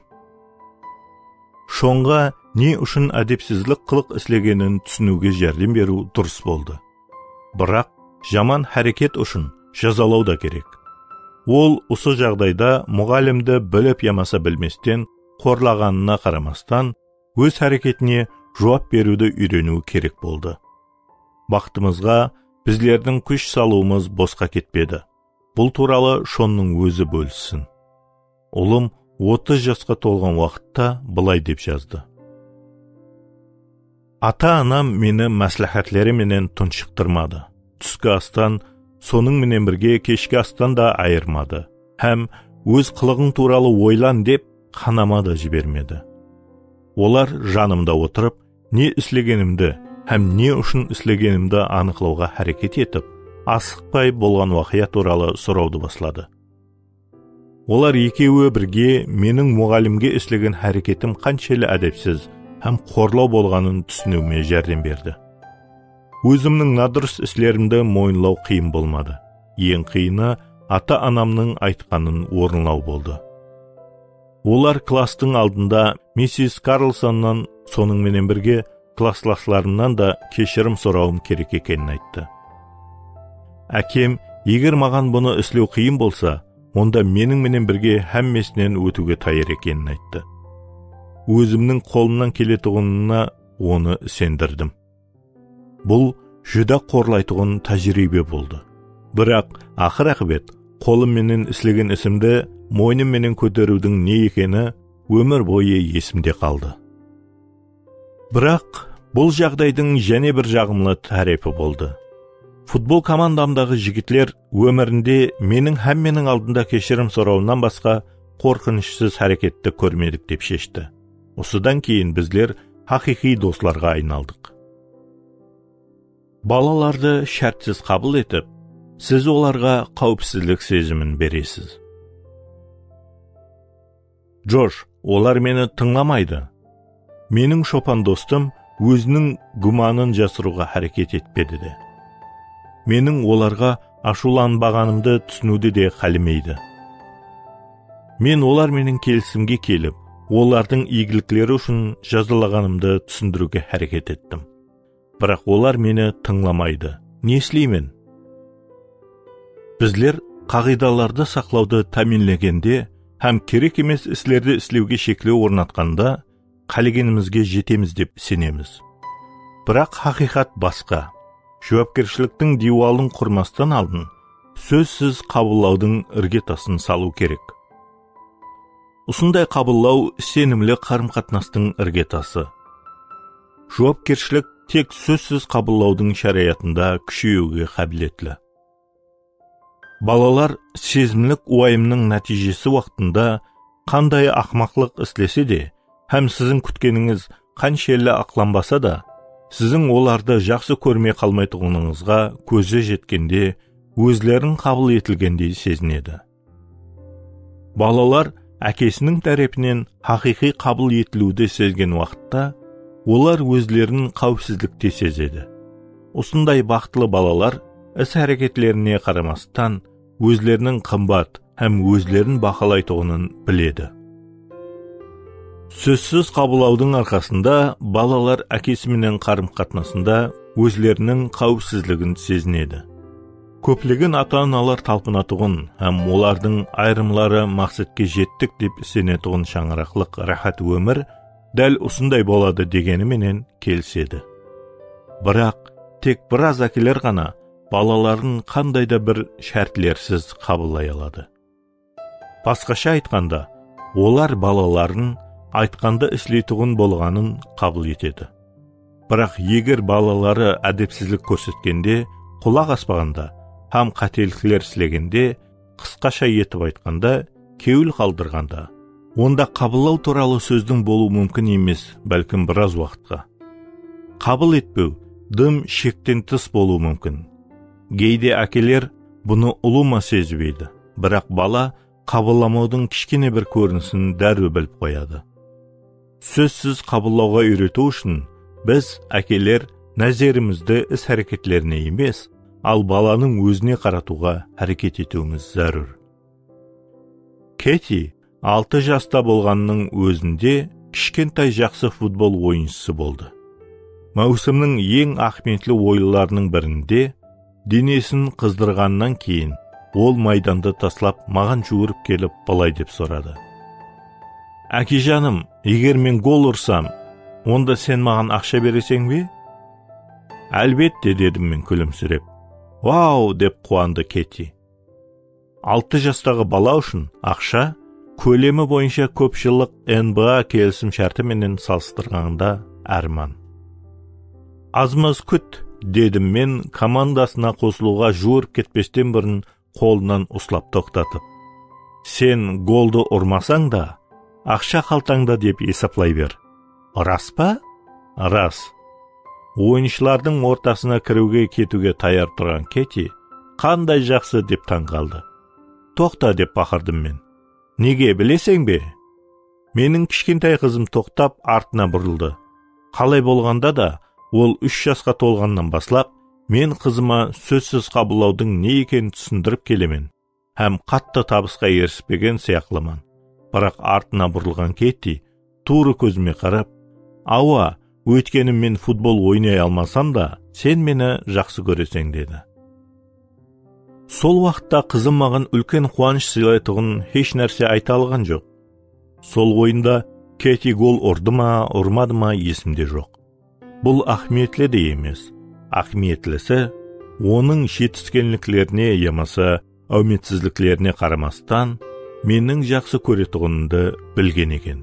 Shonǵa ne ushın ádepsizlik qılıq islegenin túsiniwge járdem beriw durıs boldı. Biraq jaman háreket ushın jazalaw da kerek. Ol usı jaǵdayda muǵallimdi bilip yamasa bilmesten qorlaǵanına qaramastan, óz háreketine juwap beriwdi úyreniwi kerek boldı. Baxtımızǵa, bizlerdiń kúsh salıwımız bosqa ketpedi. Bul tuwralı Shonnıń ózi bólissin. Ulım otız jasqa tolǵan waqıtta bılay dep jazdı. Ata-anam meni másláhátleri menen tunshıqtırmadı. Túski astan, sonıń menen birge keshki astan da ayırmadı. Hám óz qılıǵıń tuwralı oylan dep qanama da jibermedi. Olar janımda otırıp, ne islegenimdi hám ne ushın islegenimdi anıqlawǵa háreket etip, asıqpay bolǵan waqıya tuwralı sorawdı basladı. Olar ekewi birge meniń muǵallimge islegen háreketim qanshelli ádepsiz hám qorlaw bolǵanın túsiniwime járdem berdi. Ózimniń nadurıs islerimdi moyınlaw qıyın bolmadı. Eń qıyını, ata-anamnıń aytqanın orınlaw boldı. Olar klasstıń aldında missis Karlsonnan, sonıń menen birge klasslaslarımnan da keshirim sorawım kerek ekenin ayttı. Ákem, eger maǵan bunı islew qıyın bolsa, onda meniń menen birge hámmesinen ótiwge tayar ekenin ayttı. Ózimniń qolımnan keletuǵınına onı isendirdim. Bul júdá qorlaytuǵın tájiriybe boldı. Biraq, aqır-aqıbet, qolım menen islegen isimdi moynım menen kóteriwdiń ne ekeni ómir boyı esimde qaldı. Biraq, bul jaǵdaydıń jáne bir jaǵımlı tárepi boldı. Futbol komandamdaǵı jigitler ómirinde meniń hámmeniń aldında keshirim sorawımnan basqa qorqınıshsız háreketti kórmedik dep sheshti. Usıdan keyin bizler haqıyqıy doslarǵa aynaldıq. Balalardı shártsiz qabıl etip, siz olarǵa qáwipsizlik sezimin beresiz. Josh, olar meni tıńlamaydı. Meniń shopan dostım óziniń gúmanın jasırıwǵa háreket etpedi de. Meniń olarǵa ashıwlanbaǵanımdı túsiniwdi de qálemeydi. Men olar menen kelisimge kelip, olardıń iygilikleri ushın jazalaǵanımdı túsindiriwge háreket ettim. Biraq olar meni tıńlamaydı. Ne isleymen? Bizler qaǵıydalardı saqlawdı támiyinlegende hám kerek emes islerdi islewge sheklew ornatqanda, qálegenimizge jetemiz dep isenemiz. Biraq haqıyqat basqa. Juwapkershiliktiń diywalın qurmastan aldın sózsiz qabıllawdıń irgetasın salıw kerek. Usınday qabıllaw isenimli qarım-qatnastıń irgetası. Juwapkershilik tek sózsiz qabıllawdıń sharayatında kúsheyiwge qábiletli. Balalar sezimlik uwayımnıń nátiyjesi waqtında qanday aqmaqlıq islese de, hám siziń kútkenińiz qanshelli aqlanbasa da, siziń olardı jaqsı kórmey qalmaytuǵınıńızǵa kózi jetkende, ózlerin qabıl etilgendey sezinedi. Balalar ákesiniń tárepinen haqıyqıy qabıl etiliwdi sezgen waqıtta, olar ózlerin qáwipsizlikte sezedi. Usınday baxıtlı balalar is-háreketlerine qaramastan, ózleriniń qımbat hám ózlerin bahalaytuǵının biledi. Sózsiz qabıllawdıń arqasında balalar ákesi menen qarım-qatnasında ózleriniń qáwipsizligin sezinedi. Kóplegen ata-analar talpınatuǵın hám olardıń ayırımları maqsetke jettik dep isenetuǵın shańaraqlıq ráhát ómir dál usınday boladı degeni menen kelisedi. Biraq, tek biraz ákeler ǵana balaların qanday da bir shártlersiz qabıllay aladı. Basqasha aytqanda, olar balaların aytqandı isleytuǵın bolǵanın qabıl etedi. Biraq eger balaları ádepsizlik kórsetkende, qulaq aspaǵanda hám qátelikler islegende, qısqasha etip aytqanda, kewil qaldırǵanda, onda qabıllaw tuwralı sózdiń bolıw múmkin emes, bálkim biraz waqıtqa. Qabıl etpew dım shekten tıs bolıwı múmkin. Geyde ákeler bunı ulıwma sezbeydi. Biraq bala qabıllamawdıń kishkene bir kórinisin dárriw bilip qoyadı. Sózsiz qabıllawǵa úyretiw ushın biz, ákeler, názerimizdi is-háreketlerine emes, al balanıń ózine qaratıwǵa háreket etiwimiz zárúr. Keti altı jasta bolǵanınıń ózinde kishkentay jaqsı futbol oyınshısı boldı. Máwsimniń eń áhmiyetli oyınlarınıń birinde denesin qızdırǵannan keyin ol maydandı taslap maǵan juwırıp kelip bılay dep soradı. "Ákejanım, eger men gol ursam, onda sen maǵan aqsha bereseń be?" "Álbette," dedim men kúlimsirep. "Vau!" dep quwandı Keti. Altı jastaǵı bala ushın aqsha kólemi boyınsha kóp jıllıq N B A kelisim shárti menen salıstırǵanda árman. "Az-maz kút," dedim men komandasına qosılıwǵa juwırıp ketpesten burın qolınan uslap toqtatıp. "Sen goldı urmasań da, aqsha qaltańda dep esaplay ber. Ras pa?" "Ras." Oyınshılardıń ortasına kiriwge ketiwge tayar turǵan Keti, "Qanday jaqsı!" dep tań qaldı. "Toqta!" dep baqırdım men. "Nege, bileseń be?" Meniń kishkentay qızım toqtap, artına burıldı. Qalay bolǵanda da, ol úsh jasqa tolǵannan baslap, men qızıma sózsiz qabıllawdıń ne ekenin túsindirip kelemen hám qattı tabısqa erispegen sıyaqlıman. Biraq artına burılǵan Ketti tuwrı kózime qarap, "Awa, óytkeni men futbol oynay almasam da, sen meni jaqsı kóreseń," dedi. Sol waqıtta qızım maǵan úlken quwanısh sıylaytuǵın hesh nárse ayta alǵan joq. Sol oyında Keti gol urdı ma, urmadı ma, esimde joq. Bul áhmiyetli de emes. Áhmiyetlisi, onıń jetiskenliklerine yamasa áwmetsizliklerine qaramastan, meniń jaqsı kóretuǵınımdı bilgen eken.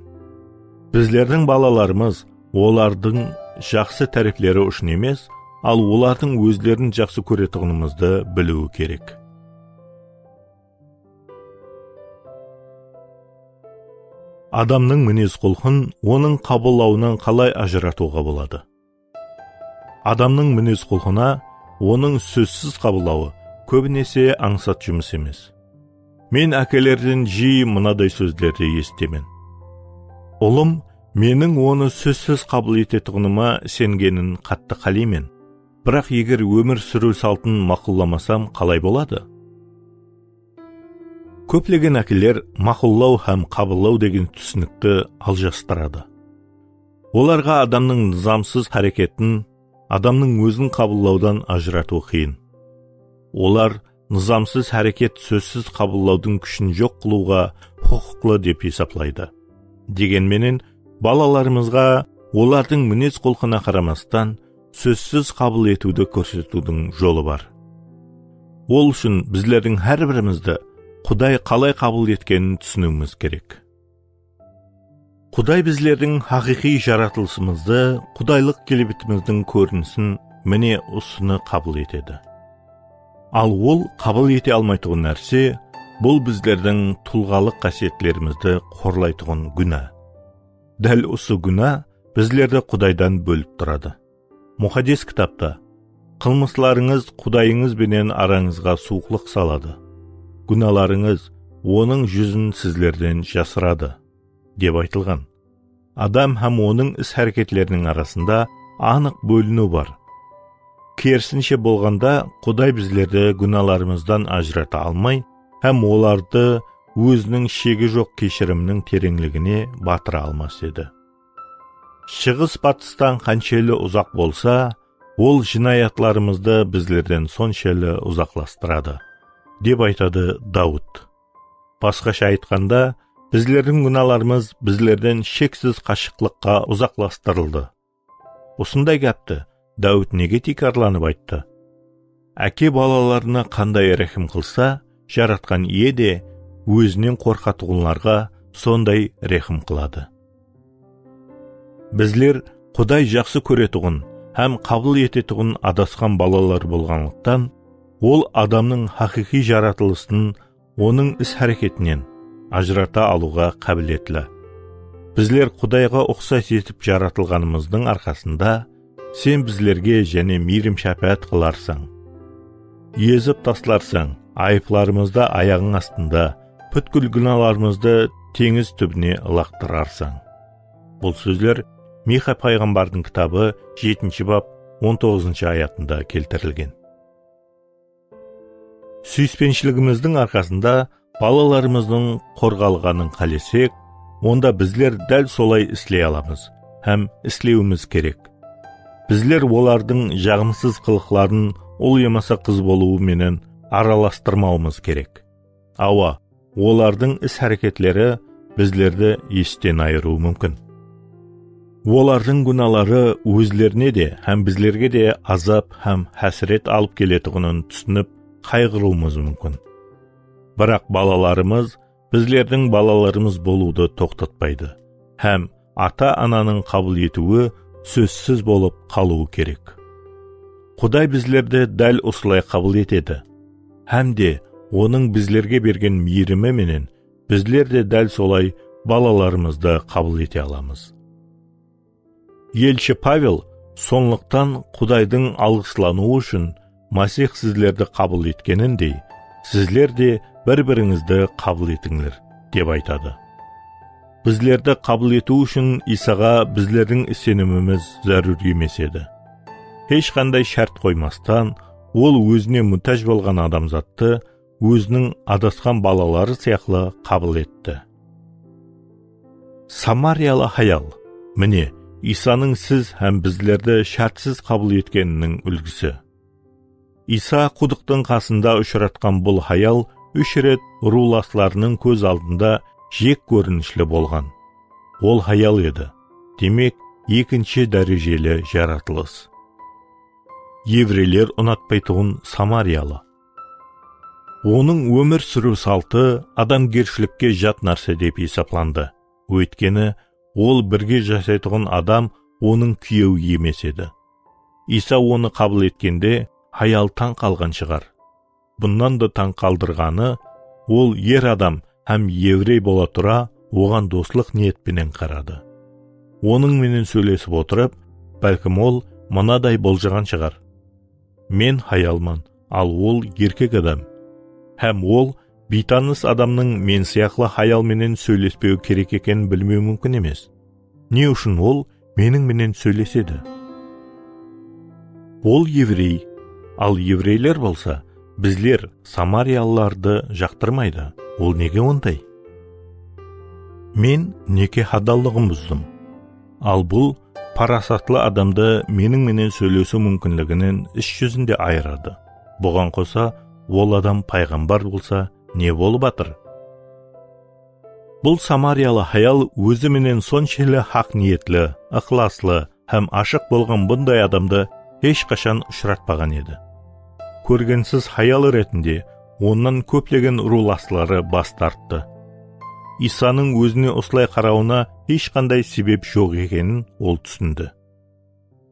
Bizlerdiń balalarımız olardıń jaqsı tárepleri ushın emes, al olardıń ózlerin jaqsı kóretuǵınımızdı biliwi kerek. Adamnıń minez-qulqın onıń qabıllawınan qalay ajıratıwǵa boladı? Adamnıń minez-qulqına onıń sózsiz qabıllawı kóbinese ańsat jumıs emes. Men ákelerden jiyi mınaday sózlerdi esitemen. "Ulım meniń onı sózsiz qabıl etetuǵınıma isengenin qattı qáleymen. Biraq eger ómir súriw saltın maqullamasam, qalay boladı?" Kóplegen ákeler maqullaw hám qabıllaw degen túsinikti aljastıradı. Olarǵa adamnıń nızamsız háreketin adamnıń ózin qabıllawdan ajıratıw qıyın. Olar nızamsız háreket sózsiz qabıllawdıń kúshin joq qılıwǵa huqıqlı dep esaplaydı. Degen menen, balalarımızǵa olardıń minez-qulqına qaramastan, sózsiz qabıl etiwdi kórsetiwdiń jolı bar. Ol ushın bizlerdiń hár birimizdi Quday qalay qabıl etkenin túsiniwimiz kerek. Quday bizlerdiń haqıyqıy jaratılısımızdı, qudaylıq kelbetimizdiń kórinisin mine usını qabıl etedi. Al ol qabıl ete almaytuǵın nárse, bul bizlerdiń tulǵalıq qásiyetlerimizdi qorlaytuǵın gúna. Dál usı gúna bizlerdi Qudaydan bólip turadı. Muqaddes kitapta, "Qılmıslarıńız Qudayıńız benen arańızǵa suwıqlıq saladı. Gúnalarıńız onıń júzin sizlerden jasıradı," dep aytılǵan. Adam hám onıń is-háreketleriniń arasında anıq bóliniw bar. Kerisinshe bolǵanda, Quday bizlerdi gúnalarımızdan ajırata almay hám olardı óziniń shegi joq keshiriminiń tereńligine batıra almas edi. Shıǵıs batıstan qanshelli uzaq bolsa, ol jınayatlarımızdı bizlerden sonshelli uzaqlastıradı, dep aytadı Dawıt. Basqasha aytqanda, bizlerdiń gúnalarımız bizlerden sheksiz qashıqlıqqa uzaqlastırıldı. Usınday gápti Dawıt nege tiykarlanıp ayttı? Áke balalarına qanday rehim qılsa, Jaratqan Iye de ózinen qorqatuǵınlarǵa sonday rehim qıladı. Bizler Quday jaqsı kóretuǵın hám qabıl etetuǵın adasqan balalar bolǵanlıqtan, ol adamnıń haqıyqıy jaratılısın onıń is-háreketinen ajırata alıwǵa qábiletli. Bizler Qudayǵa uqsas etip jaratılǵanımızdıń arqasında, sen bizlerge jáne miyrim-shápáát qılarsań. Ezip taslarsań, ayıplarımızdı ayaǵıń astında, pútkil gúnalarımızdı teńiz túbine ılaqtırarsań. Bul sózler Miyxa payǵambardıń kitabı jetinshi bap on toǵızınshı ayatında keltirilgen. Súyispenshiligimizdiń arqasında balalarımızdıń qorǵalǵanın qálesek, onda bizler dál solay isley alamız hám islewimiz kerek. Bizler olardıń jaǵımsız qılıqların ul yamasa qız bolıwı menen aralastırmawımız kerek. Awa, olardıń is-háreketleri bizlerdi esten ayırıwı múmkin. Olardıń gúnaları ózlerine de hám bizlerge de azap hám hásiret alıp keletuǵının túsinip, qayǵırıwımız múmkin. Biraq balalarımız bizlerdiń balalarımız bolıwdı toqtatpaydı hám ata-ananıń qabıl etiwi sózsiz bolıp qalıwı kerek. Quday bizlerdi dál usılay qabıl etedi. Hám de Onıń bizlerge bergen miyirimi menen bizler de dál solay balalarımızdı qabıl ete alamız. Elshi Pavel, sonlıqtan Qudaydıń alǵıslanıwı ushın Masih sizlerdi qabıl etkenindey, sizler de bir-birińizdi qabıl etińler, dep aytadı. Bizlerdi qabıl etiw ushın Isaǵa bizlerdiń isenimimiz zárúr emes edi. Hesh qanday shárt qoymastan, Ol Ózine mútáj bolǵan adamzattı Óziniń adasqan balaları sıyaqlı qabıl etti. Samariyalı hayal, mine, Isanıń siz hám bizlerdi shártsiz qabıl etkeniniń úlgisi. Isa qudıqtıń qasında ushıratqan bul hayal úsh ret ruwlaslarınıń kóz aldında jek kórinishli bolǵan. Ol hayal edi. Demek, ekinshi dárejeli jaratılıs. Evreyler unatpaytuǵın samariyalı. Onıń ómir súriw saltı adamgershilikke jat nárse dep esaplandı. Óytkeni, ol birge jasaytuǵın adam onıń kúyewi emes edi. Isa onı qabıl etkende, hayal tań qalǵan shıǵar. Bunnan da tań qaldırǵanı, ol er adam hám evrey bola tura, oǵan doslıq niyet penen qaradı. Onıń menen sóylesip otırıp, bálkim ol mınaday boljaǵan shıǵar: "Men hayalman, al ol erkek adam. Hám ol biytanıs adamnıń men sıyaqlı hayal menen sóylespewi kerek ekenin bilmewi múmkin emes. Ne ushın ol meniń menen sóylesedi?" Ol evrey, al evreyler bolsa, bizler, samariyalılardı jaqtırmaydı. Ol nege onday? Men neke hadallıǵın buzdım. Al bul parasatlı adamdı meniń menen sóylesiw múmkinliginen is júzinde ayıradı. Buǵan qosa, ol adam payǵambar bolsa, ne bolıp atır? Bul samariyalı hayal ózi menen sonshelli haq niyetli, ıqlaslı hám ashıq bolǵan bunday adamdı hesh qashan ushıratpaǵan edi. Kórgensiz hayal retinde onnan kóplegen ruwlasları bas tarttı. Isanıń ózine usılay qarawına hesh qanday sebep joq ekenin ol túsindi.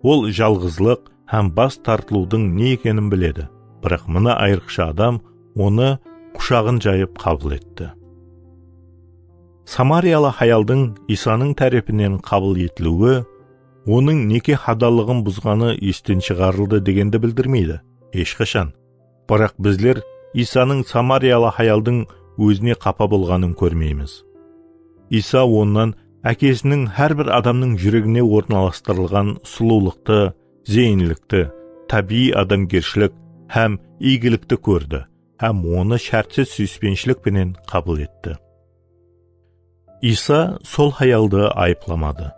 Ol jalǵızlıq hám bas tartılıwdıń ne ekenin biledi, biraq mına ayrıqsha adam onı qushaǵın jayıp qabıl etti. Samariyalı hayaldıń Isanıń tárepinen qabıl etiliwi onıń neke hadallıǵın buzǵanı esten shıǵarıldı degendi bildirmeydi. Hesh qashan. Biraq bizler Isanıń samariyalı hayaldıń ózine qapa bolǵanın kórmeymiz. Isa onnan ákesiniń hár bir adamnıń júregine ornalastırılǵan sulıwlıqtı, zeyinlikti, tábiyiy adamgershilik hám iygilikti kórdi hám onı shártsiz súyispenshilik penen qabıl etti. Isa sol hayaldı ayıplamadı.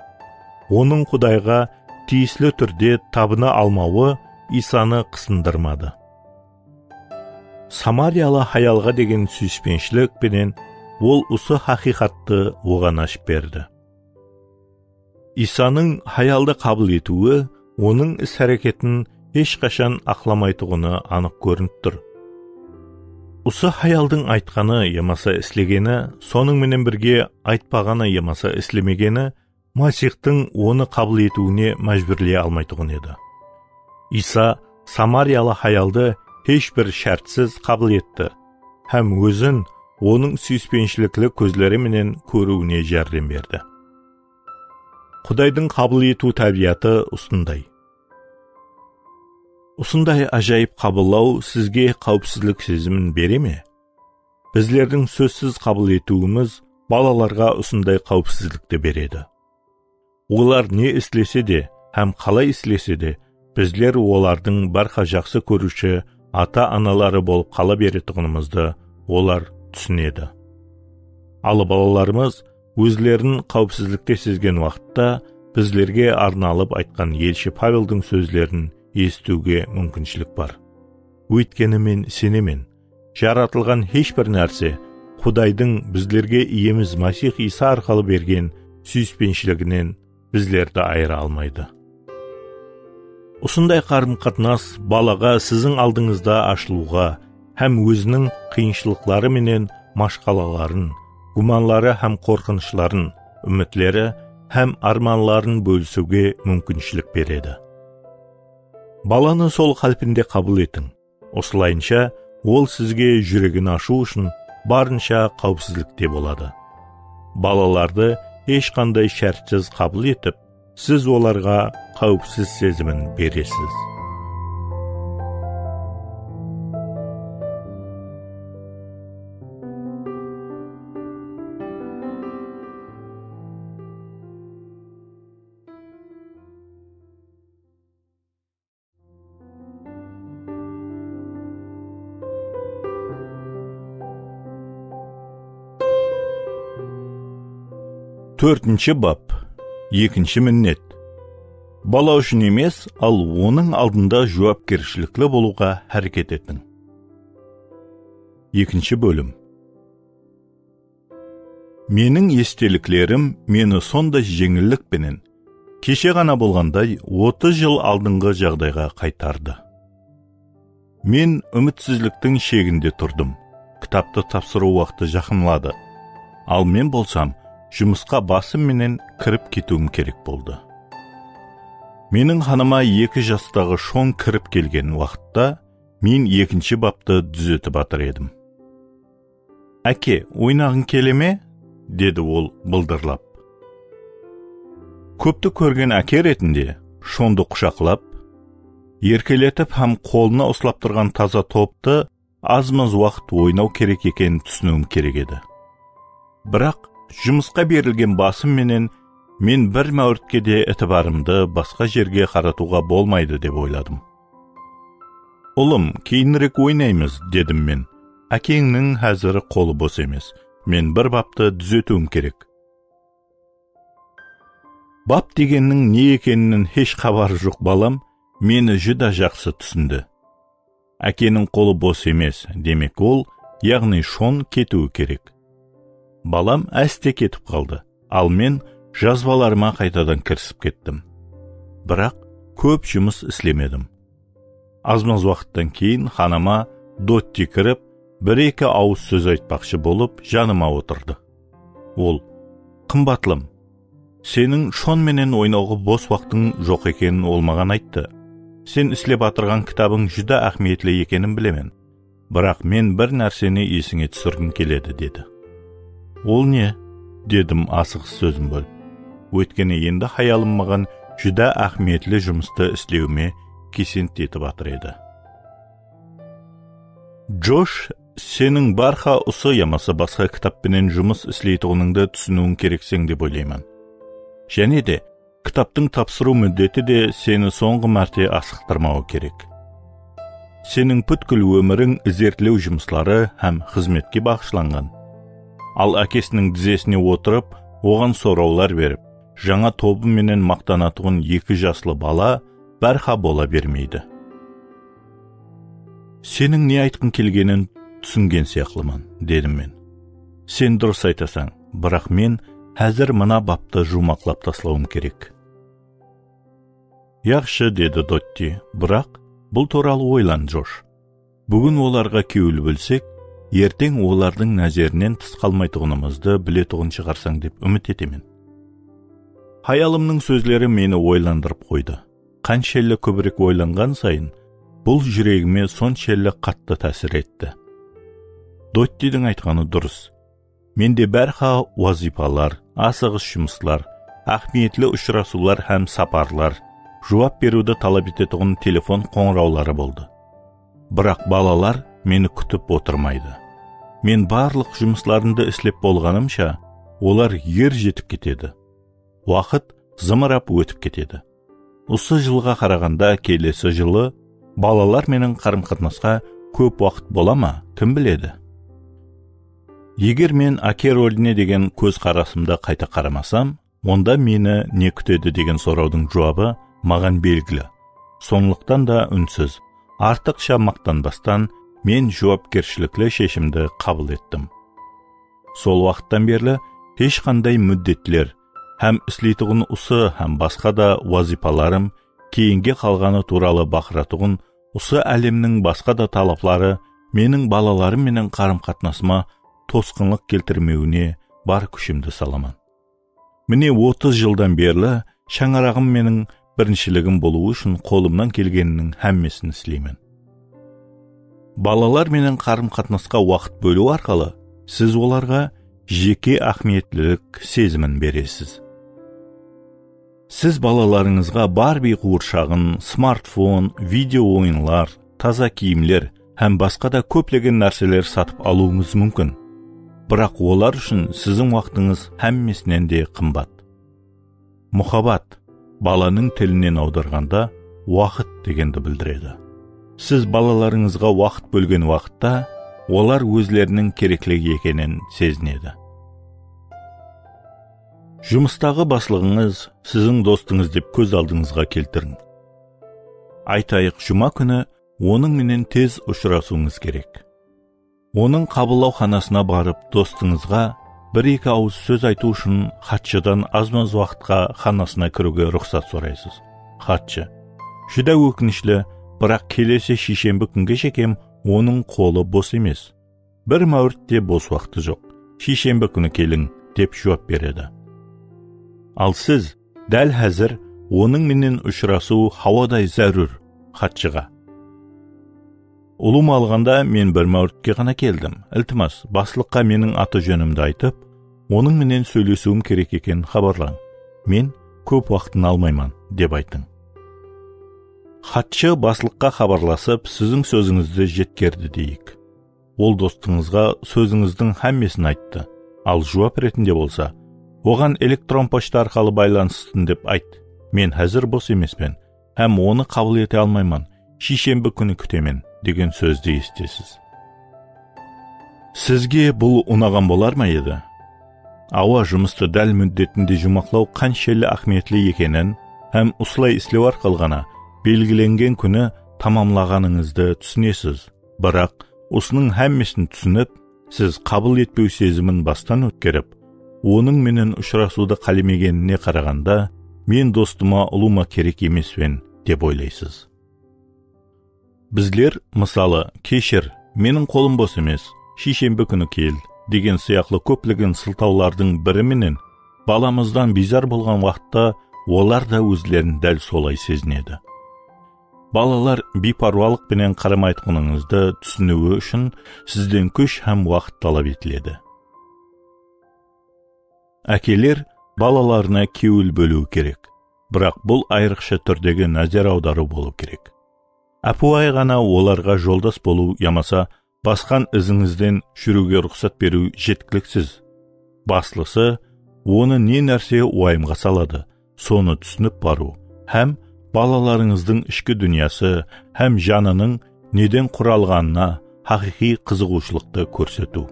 Onıń Qudayǵa tiyisli túrde tabına almawı Isanı qısındırmadı. Samariyalı hayalǵa degen súyispenshilik penen ol usı haqıyqattı oǵan ashıp berdi. Isanıń hayaldı qabıl etiwi onıń is-háreketin hesh qashan aqlamaytuǵını anıq kórinip tur. Usı hayaldıń aytqanı yamasa islegeni, sonıń menen birge aytpaǵanı yamasa islemegeni Masihtıń onı qabıl etiwine májbúrley almaytuǵın edi. Isa samariyalı hayaldı hesh bir shártsiz qabıl etti hám ózin onıń súyispenshilikli kózleri menen kóriwine járdem berdi. Qudaydıń qabıl etiw tábiyatı usınday. Usınday ájayıp qabıllaw sizge qáwipsizlik sezimin bere me? Bizlerdiń sózsiz qabıl etiwimiz balalarǵa usınday qáwipsizlikti beredi. Olar ne islese de hám qalay islese de, bizler olardıń bárha jaqsı kóriwshi ata-anaları bolıp qala beretuǵınımızdı olar túsinedi. Al balalarımız ózlerin qáwipsizlikte sezgen waqıtta bizlerge arnalıp aytqan elshi Paveldiń sózlerin esitiwge múmkinshilik bar. Óytkeni men isenemen, jaratılǵan hesh bir nárse Qudaydıń bizlerge Iyemiz Masih Iysa arqalı bergen súyispenshiliginen bizlerdi ayıra almaydı. Usınday qarım-qatnas balaǵa siziń aldıńızda ashılıwǵa hám óziniń qıyınshılıqları menen mashqalaların, gúmanları hám qorqınıshların, úmitleri hám ármanların bólisiwge múmkinshilik beredi. Balanı sol qálpinde qabıl etiń. Usılayınsha, ol sizge júregin ashıw ushın barınsha qáwipsizlikte boladı. Balalardı hesh qanday shártsiz qabıl etip, siz olarǵa qáwipsiz sezimin beresiz. Tórtinshi-bap, ekinshi minnet. Bala ushın emes, al onıń aldında juwapkershilikli bolıwǵa háreket etiń. Ekinshi bólim. Meniń esteliklerim meni sonday jeńillik penen, keshe ǵana bolǵanday otız jıl aldınǵı jaǵdayǵa qaytardı. Men úmitsizliktiń sheginde turdım. Kitaptı tapsırıw waqtı jaqınladı. Al men bolsam, jumısqa basım menen kirip ketiwim kerek boldı. Meniń xanama eki jastaǵı Shon kirip kelgen waqıtta men ekinshi baptı dúzetip atır edim. "Áke, oynaǵıń kele me?" dedi ol bıldırlap. Kópti kórgen áke retinde Shondı qushaqlap, erkeletip hám qolına uslap turǵan taza toptı az-maz waqıt oynaw kerek ekenin túsiniwim kerek edi. Biraq, jumısqa berilgen basım menen men bir máwritke de itibarımdı basqa jerge qaratıwǵa bolmaydı dep oyladım. "Ulım, keyinirek oynaymız," dedim men. "Ákeńniń házir qolı bos emes. Men bir baptı dúzetiwim kerek." Bap degenniń ne ekeninen hesh xabarı joq balam meni júdá jaqsı túsindi. Ákeniń qolı bos emes, demek ol, yaǵnıy Shon ketiwi kerek. Balam áste ketip qaldı, al men jazbalarıma qaytadan kirisip kettim. Biraq kóp jumıs islemedim. Az-maz waqıttan keyin xanama Dotti kirip, bir-eki awız sóz aytpaqshı bolıp janıma otırdı. Ol, "Qımbatlım, seniń Shon menen oynawǵa bos waqtıń joq ekenin ol maǵan ayttı. Sen islep atırǵan kitabıń júdá áhmiyetli ekenin bilemen. Biraq men bir nárseni esińe túsirgim keledi," dedi. "Ol ne?" dedim asıǵıs sózin bólip. Óytkeni endi hayalım maǵan júdá áhmiyetli jumıstı islewime kesent etip atır edi. "Josh, seniń bárha usı yamasa basqa kitap penen jumıs isleytuǵınıńdı túsiniwiń kerekseń dep oylayman. Jáne de, kitaptıń tapsırıw múddeti de seni sońǵı márte asıqtırmawı kerek. Seniń pútkil ómiriń izertlew jumısları hám xızmetke baǵıshlanǵan. Al ákesiniń dizesine otırıp, oǵan sorawlar berip, jańa tobı menen maqtanatuǵın eki jaslı bala bárha bola bermeydi." "Seniń ne aytqıń kelgenin túsingen sıyaqlıman," dedim men. "Sen durıs aytasań, biraq men házir mına baptı juwmaqlap taslawım kerek." "Yaqshı," dedi Dotti, "biraq bul tuwralı oylan, Josh. Búgin olarǵa kewil bólsek, erteń olardıń názerinen tıs qalmaytuǵınımızdı biletuǵın shıǵarsań dep úmit etemen." Hayalımnıń sózleri meni oylandırıp qoydı. Qanshelli kóbirek oylanǵan sayın, bul júregime sonshelli qattı tásir etti. Dottidiń aytqanı durıs. Mende bárha wazıypalar, asıǵıs jumıslar, áhmiyetli ushırasıwlar hám saparlar, juwap beriwdi talap etetuǵın telefon qońırawları boldı. Biraq balalar meni kútip otırmaydı. Men barlıq jumıslarımdı islep bolǵanımsha, olar er jetip ketedi. Waqıt zımırap ótip ketedi. Usı jılǵa qaraǵanda kelesi jılı balalar menen qarım-qatnasqa kóp waqıt bola ma, kim biledi? Eger men áke roline degen kózqarasımdı qayta qaramasam, onda meni ne kútedi degen sorawdıń juwabı maǵan belgili. Sonlıqtan da únsiz, artıqsha maqtanbastan men juwapkershilikli sheshimdi qabıl ettim. Sol waqıttan berli hesh qanday múddetler hám isleytuǵın usı hám basqa da wazıypalarım, keyinge qalǵanı tuwralı baqıratuǵın usı álemniń basqa da talapları meniń balalarım menen qarım-qatnasıma tosqınlıq keltirmewine bar kúshimdi salaman. Mine, otız jıldan berli shańaraǵım meniń birinshiligim bolıwı ushın qolımnan kelgeniniń hámmesin isleymen. Balalar menen qarım-qatnasqa waqıt bóliw arqalı siz olarǵa jeke áhmiyetlilik sezimin beresiz. Siz balalarıńızǵa Barbi quwırshaǵın, smartfon, video oyınlar, taza kiyimler hám basqa da kóplegen nárseler satıp alıwıńız múmkin. Biraq olar ushın siziń waqtıńız hámmesinen de qımbat. Muhabbat, balanıń tilinen awdarǵanda, waqıt degendi bildiredi. Siz balalarıńızǵa waqıt bólgen waqıtta, olar ózleriniń kerekli ekenin sezinedi. Jumıstaǵı baslıǵıńız siziń dostıńız dep kóz aldıńızǵa keltiriń. Aytayıq, juma kúni onıń menen tez ushırasıwıńız kerek. Onıń qabıllawxanasına barıp, dostıńızǵa bir-eki awız sóz aytıw ushın xatshıdan az-maz waqıtqa xanasına kiriwge ruxsat soraysız. Xatshı: "Júdá ókinishli, biraq kelesi shiyshembi kúnge shekem onıń qolı bos emes. Bir máwritte bos waqtı joq. Shiyshembi kúni keliń", dep juwap beredi. Al siz dál házir onıń menen ushırasıw hawaday zárúr, xatshıǵa. Ulıwma alǵanda, men bir máwritke ǵana keldim. Iltimas, baslıqqa meniń atı-jónimdi aytıp, onıń menen sóylesiwim kerek ekenin xabarlań. Men kóp waqtın almayman, dep aytıń. Xatshı baslıqqa xabarlasıp, siziń sózińizdi jetkerdi deyik. Ol dostıńızǵa sózińizdiń hámmesin ayttı. Al juwap retinde bolsa, oǵan elektron pochta arqalı baylanıstın dep ayt. Men házir bos emespen hám onı qabıl ete almayman. Shiyshembi kúni kútemen, degen sózdi esitesiz. Sizge bul unaǵan bolar ma edi? Awa, jumıstı dál múddetinde juwmaqlaw qanshelli áhmiyetli ekenin hám usılay islew arqalı ǵana belgilengen kúni tamamlaǵanıńızdı túsinesiz. Biraq usınıń hámmesin túsinip, siz qabıl etpew sezimin bastan ótkerip, onıń menen ushırasıwdı qálemegenine qaraǵanda, men dostıma ulıwma kerek emespen, dep oylaysız. Bizler, mısalı, "Keshir, meniń qolım bos emes, shiyshembi kúni kel", degen sıyaqlı kóplegen sıltawlardıń biri menen balamızdan biyzar bolǵan waqıtta olar da ózlerin dál solay sezinedi. Balalar biypárwalıq penen qaramaytuǵınıńızdı túsiniwi ushın sizden kúsh hám waqıt talap etiledi. Ákeler balalarına kewil bóliwi kerek. Biraq bul ayrıqsha túrdegi názer awdarıw bolıw kerek. Ápiwayı ǵana olarǵa joldas bolıw yamasa basqan izińizden júriwge ruxsat beriw jetkiliksiz. Baslısı, onı ne nárse uwayımǵa saladı, sonı túsinip barıw hám balalarıńızdıń ishki dúnyası hám janınıń neden quralǵanına haqıyqıy qızıǵıwshılıqtı kórsetiw.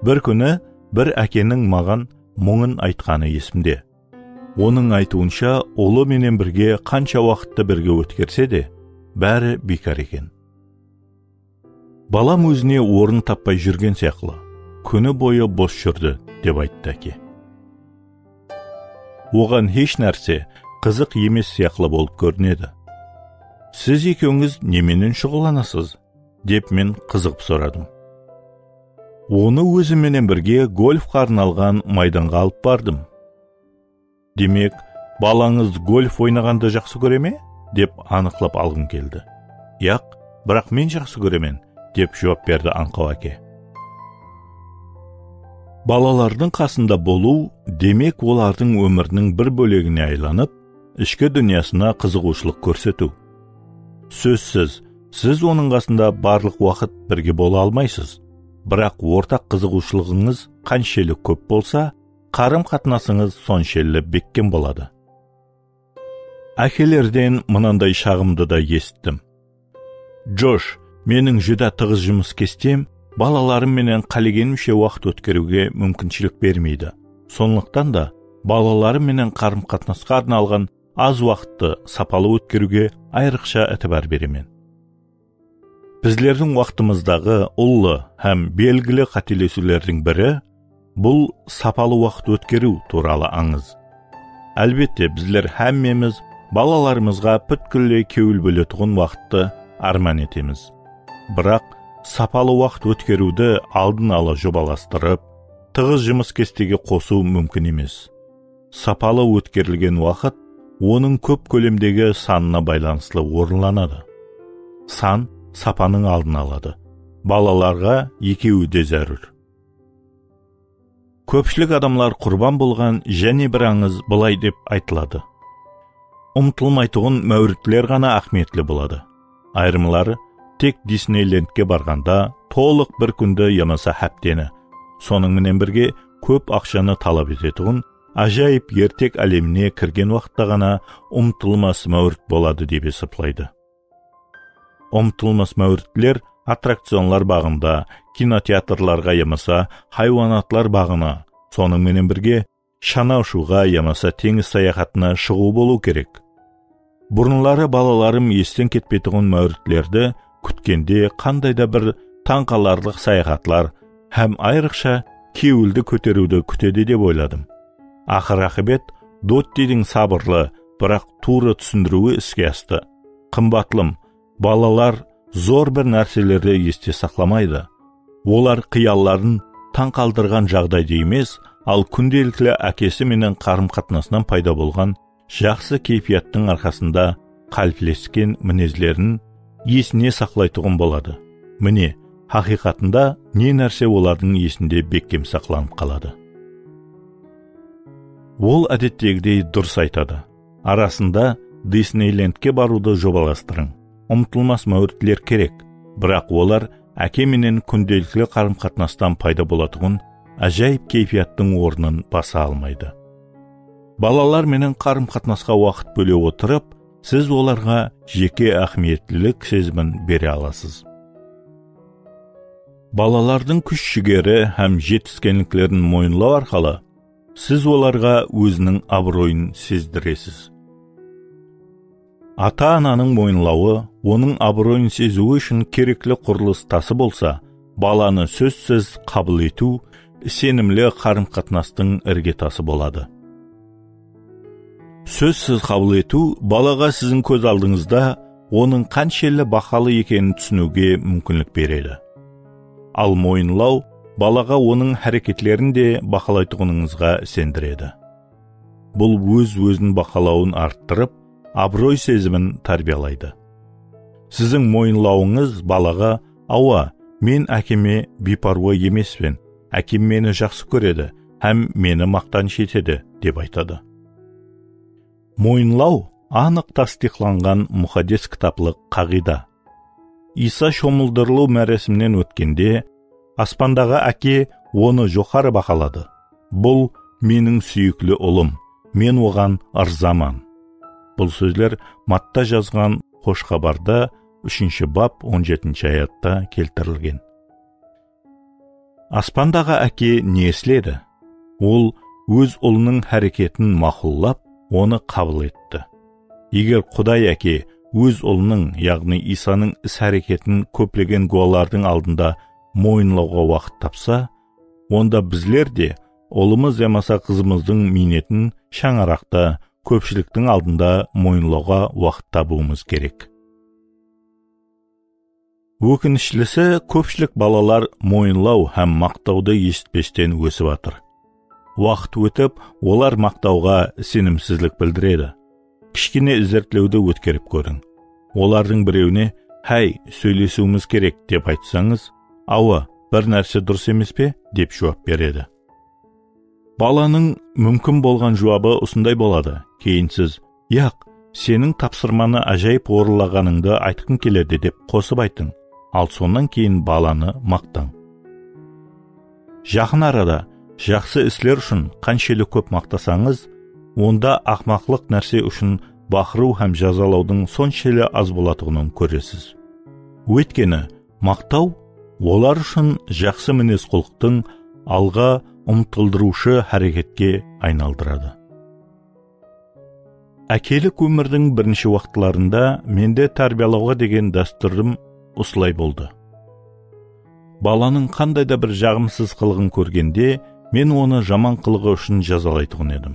Bir kúni bir ákeniń maǵan muńın aytqanı esimde. Onıń aytıwınsha, ulı menen birge qansha waqıttı birge ótkerse de, bári biykar eken. Balam ózine orın tappay júrgen sıyaqlı, kúni boyı bos júrdi, dep ayttı áke. Oǵan hesh nárse qızıq emes sıyaqlı bolıp kórinedi. Siz ekewińiz ne menen shuǵıllanasız? Dep men qızıǵıp soradım. Onı ózim menen birge golfqa arnalǵan maydanǵa alıp bardım. Demek, balańız golf oynaǵandı jaqsı kóre me? Dep anıqlap alǵım keldi. Yaq, biraq men jaqsı kóremen, dep juwap berdi ańqaw áke. Balalardıń qasında bolıw, demek, olardıń ómiriniń bir bólegine aylanıp, ishki dúnyasına qızıǵıwshılıq kórsetiw. Sózsiz, siz onıń qasında barlıq waqıt birge bola almaysız. Biraq ortaq qızıǵıwshılıǵıńız qanshelli kóp bolsa, qarım-qatnasıńız sonshelli bekkem boladı. Ákelerden mınanday shaǵımdı da esittim. Josh, meniń júdá tıǵız jumıs kestem balalarım menen qálegenimshe waqıt ótkeriwge múmkinshilik bermeydi. Sonlıqtan da balalarım menen qarım-qatnasqa arnalǵan az waqıttı sapalı ótkeriwge ayrıqsha itibar beremen. Bizlerdiń waqtımızdaǵı ullı hám belgili qátelesiwlerdiń biri bul sapalı waqıt ótkeriw tuwralı ańız. Álbette, bizler hámmemiz balalarımızǵa pútkilley kewil bóletuǵın waqıttı árman etemiz. Biraq sapalı waqıt ótkeriwdi aldın ala jobalastırıp, tıǵız jumıs kestege qosıw múmkin emes. Sapalı ótkerilgen waqıt onıń kóp kólemdegi sanına baylanıslı orınlanadı. San sapanıń aldın aladı. Balalarǵa ekewi de zárúr. Kópshilik adamlar qurban bolǵan jáne bir ańız bılay dep aytıladı. Umtılmaytuǵın máwritler ǵana áhmiyetli boladı. Ayırımları tek Disneylendke barǵanda tolıq bir kúndi yamasa hápteni, sonıń menen birge kóp aqshanı talap etetuǵın ájayıp ertek álemine kirgen waqıtta ǵana umtılmas máwrit boladı dep esaplaydı. Umtılmas máwritler attrakcionlar baǵında, kinoteatrlarǵa yamasa haywanatlar baǵına, sonıń menen birge shana ushıwǵa yamasa teńiz sayaxatına shıǵıw bolıw kerek. Burınları balalarım esten ketpeytuǵın máwritlerdi kútkende qanday da bir tań qalarlıq sayaxatlar hám ayrıqsha kewildi kóteriwdi kútedi dep oyladım. Aqır-aqıbet, Dottidiń sabırlı, biraq tuwrı túsindiriwi iske astı. Qımbatlım, balalar zor bir nárselerdi este saqlamaydı. Olar qıyalların tań qaldırǵan jaǵdayda emes, al kúndelikli ákesi menen qarım-qatnasınan payda bolǵan jaqsı keypiyattıń arqasında qáliplesken minezlerin esine saqlaytuǵın boladı. Mine, haqıyqatında ne nárse olardıń esinde bekkem saqlanıp qaladı. Ol ádettegidey durıs aytadı. Arasında Disneylendke barıwdı jobalastırıń. Umtılmas máwritler kerek, biraq olar áke menen kúndelikli qarım-qatnastan payda bolatuǵın ájayıp keypiyattıń ornın basa almaydı. Balalar menen qarım-qatnasqa waqıt bóle otırıp, siz olarǵa jeke áhmiyetlilik sezimin bere alasız. Balalardıń kúsh-jigeri hám jetiskenliklerin moyınlaw arqalı siz olarǵa óziniń abıroyın sezdiresiz. Ata-ananıń moyınlawı onıń abıroyın seziwi ushın kerekli qurılıs tası bolsa, balanı sózsiz qabıl etiw isenimli qarım-qatnastıń irgetası boladı. Sózsiz qabıl etiw balaǵa siziń kóz aldıńızda onıń qanshelli bahalı ekenin túsiniwge múmkinlik beredi. Al moyınlaw balaǵa onıń háreketlerin de bahalaytuǵınıńızǵa isendiredi. Bul óz-ózin bahalawın arttırıp, abıroy sezimin tárbiyalaydı. Siziń moyınlawıńız balaǵa, "Awa, men ákeme biypárwa emespen, ákem meni jaqsı kóredi hám meni maqtanısh etedi," dep aytadı. Moyınlaw anıq tastıyıqlanǵan Muqaddes Kitaplıq qaǵıyda. Iysa shomıldırılıw máresiminen ótkende, aspandaǵı Áke onı joqarı bahaladı. "Bul meniń súyikli Ulım, men oǵan ırzaman." Bul sózler Matta jazǵan Xosh Xabarda úshinshi bap on jetinshi ayatta keltirilgen. Aspandaǵı Áke ne isledi? Ol Óz Ulınıń háreketin maqullap, onı qabıl etti. Eger Quday Áke Óz Ulınıń, yaǵnıy Iysanıń is-háreketin kóplegen gúwalardıń aldında moyınlawǵa waqıt tapsa, onda bizler de ulımız yamasa qızımızdıń miynetin shańaraqta, kópshiliktiń aldında moyınlawǵa waqıt tabıwımız kerek. Ókinishlisi, kópshilik balalar moyınlaw hám maqtawdı esitpesten ósip atır. Waqıt ótip, olar maqtawǵa isenimsizlik bildiredi. Kishkene izertlewdi ótkerip kóriń. Olardıń birewine, "Háy, sóylesiwimiz kerek," dep aytsańız, "Awa, bir nárse durıs emes pe?" dep juwap beredi. Balanıń múmkin bolǵan juwabı usınday boladı. Keyin siz, Yaq, seniń tapsırmanı ájayıp orınlaǵanıńdı aytqım keledi dep qosıp aytıń, al sonnan keyin balanı maqtań. Jaqın arada jaqsı isler ushın qanshelli kóp maqtasańız, onda aqmaqlıq nárse ushın baqırıw hám jazalawdıń sonshelli az bolatuǵının kóresiz. Óytkeni, maqtaw olar ushın jaqsı minez-qullıqtıń alǵa umtıldıwshı háreketke aynaldıradı. Ákelik ómirdiń birinshi waqıtlarında mende tárbiyalawǵa degen dástúrim usılay boldı. Balanıń qanday da bir jaǵımsız qılıǵın kórgende, men onı jaman qılıǵı ushın jazalaytuǵın edim.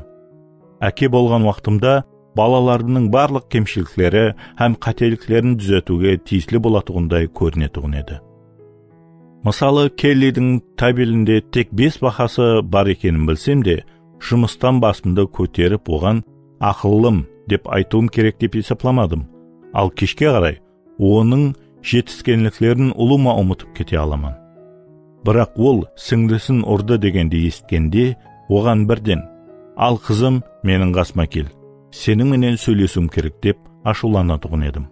Áke bolǵan waqtımda balalarımnıń barlıq kemshilikleri hám qáteliklerin dúzetiwge tiyisli bolatuǵınday kórinetuǵın edi. Mısalı, Kellidiń tabelinde tek bes bahası bar ekenin bilsem de, jumıstan basımdı kóterip oǵan aqıllım dep aytıwım kerek dep esaplamadım. Al keshke qaray onıń jetiskenliklerin ulıwma umıtıp kete alaman. Biraq ol sińlisin urdı degendi esitkende, oǵan birden, "Al, qızım, meniń qasıma kel. Seniń menen sóylesiwim kerek," dep ashıwlanatuǵın edim.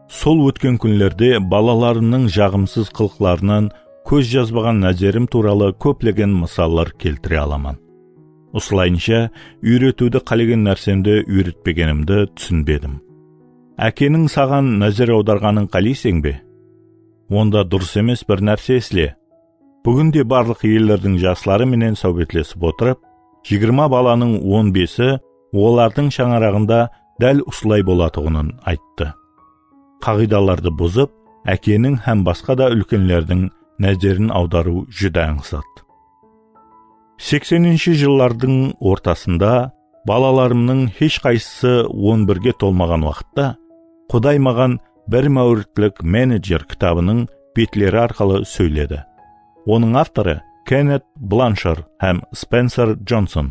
Sol ótken kúnlerde balalarımnıń jaǵımsız qılıqlarınan kóz jazbaǵan názerim tuwralı kóplegen mısallar keltire alaman. Usılayınsha, úyretiwdi qálegen nársemdi úyretpegenimdi túsinbedim. Ákeniń saǵan názer awdarǵanın qáleyseń be? Onda durıs emes bir nárse isle. Búginde barlıq ellerdiń jasları menen sáwbetlesip otırıp, jigirma balanıń on besi olardıń shańaraǵında dál usılay bolatuǵının ayttı. Qaǵıydalardı buzıp, ákeniń hám basqa da úlkenlerdiń názerin awdarıw júdá ańsat. Sekseninshi jıllardıń ortasında balalarımnıń hesh qaysısı on birge tolmaǵan waqıtta, Quday maǵan bir máwritlik menejer kitabınıń betleri arqalı sóyledi. Onıń avtorı Kenneth Blanchard hám Spencer Johnson.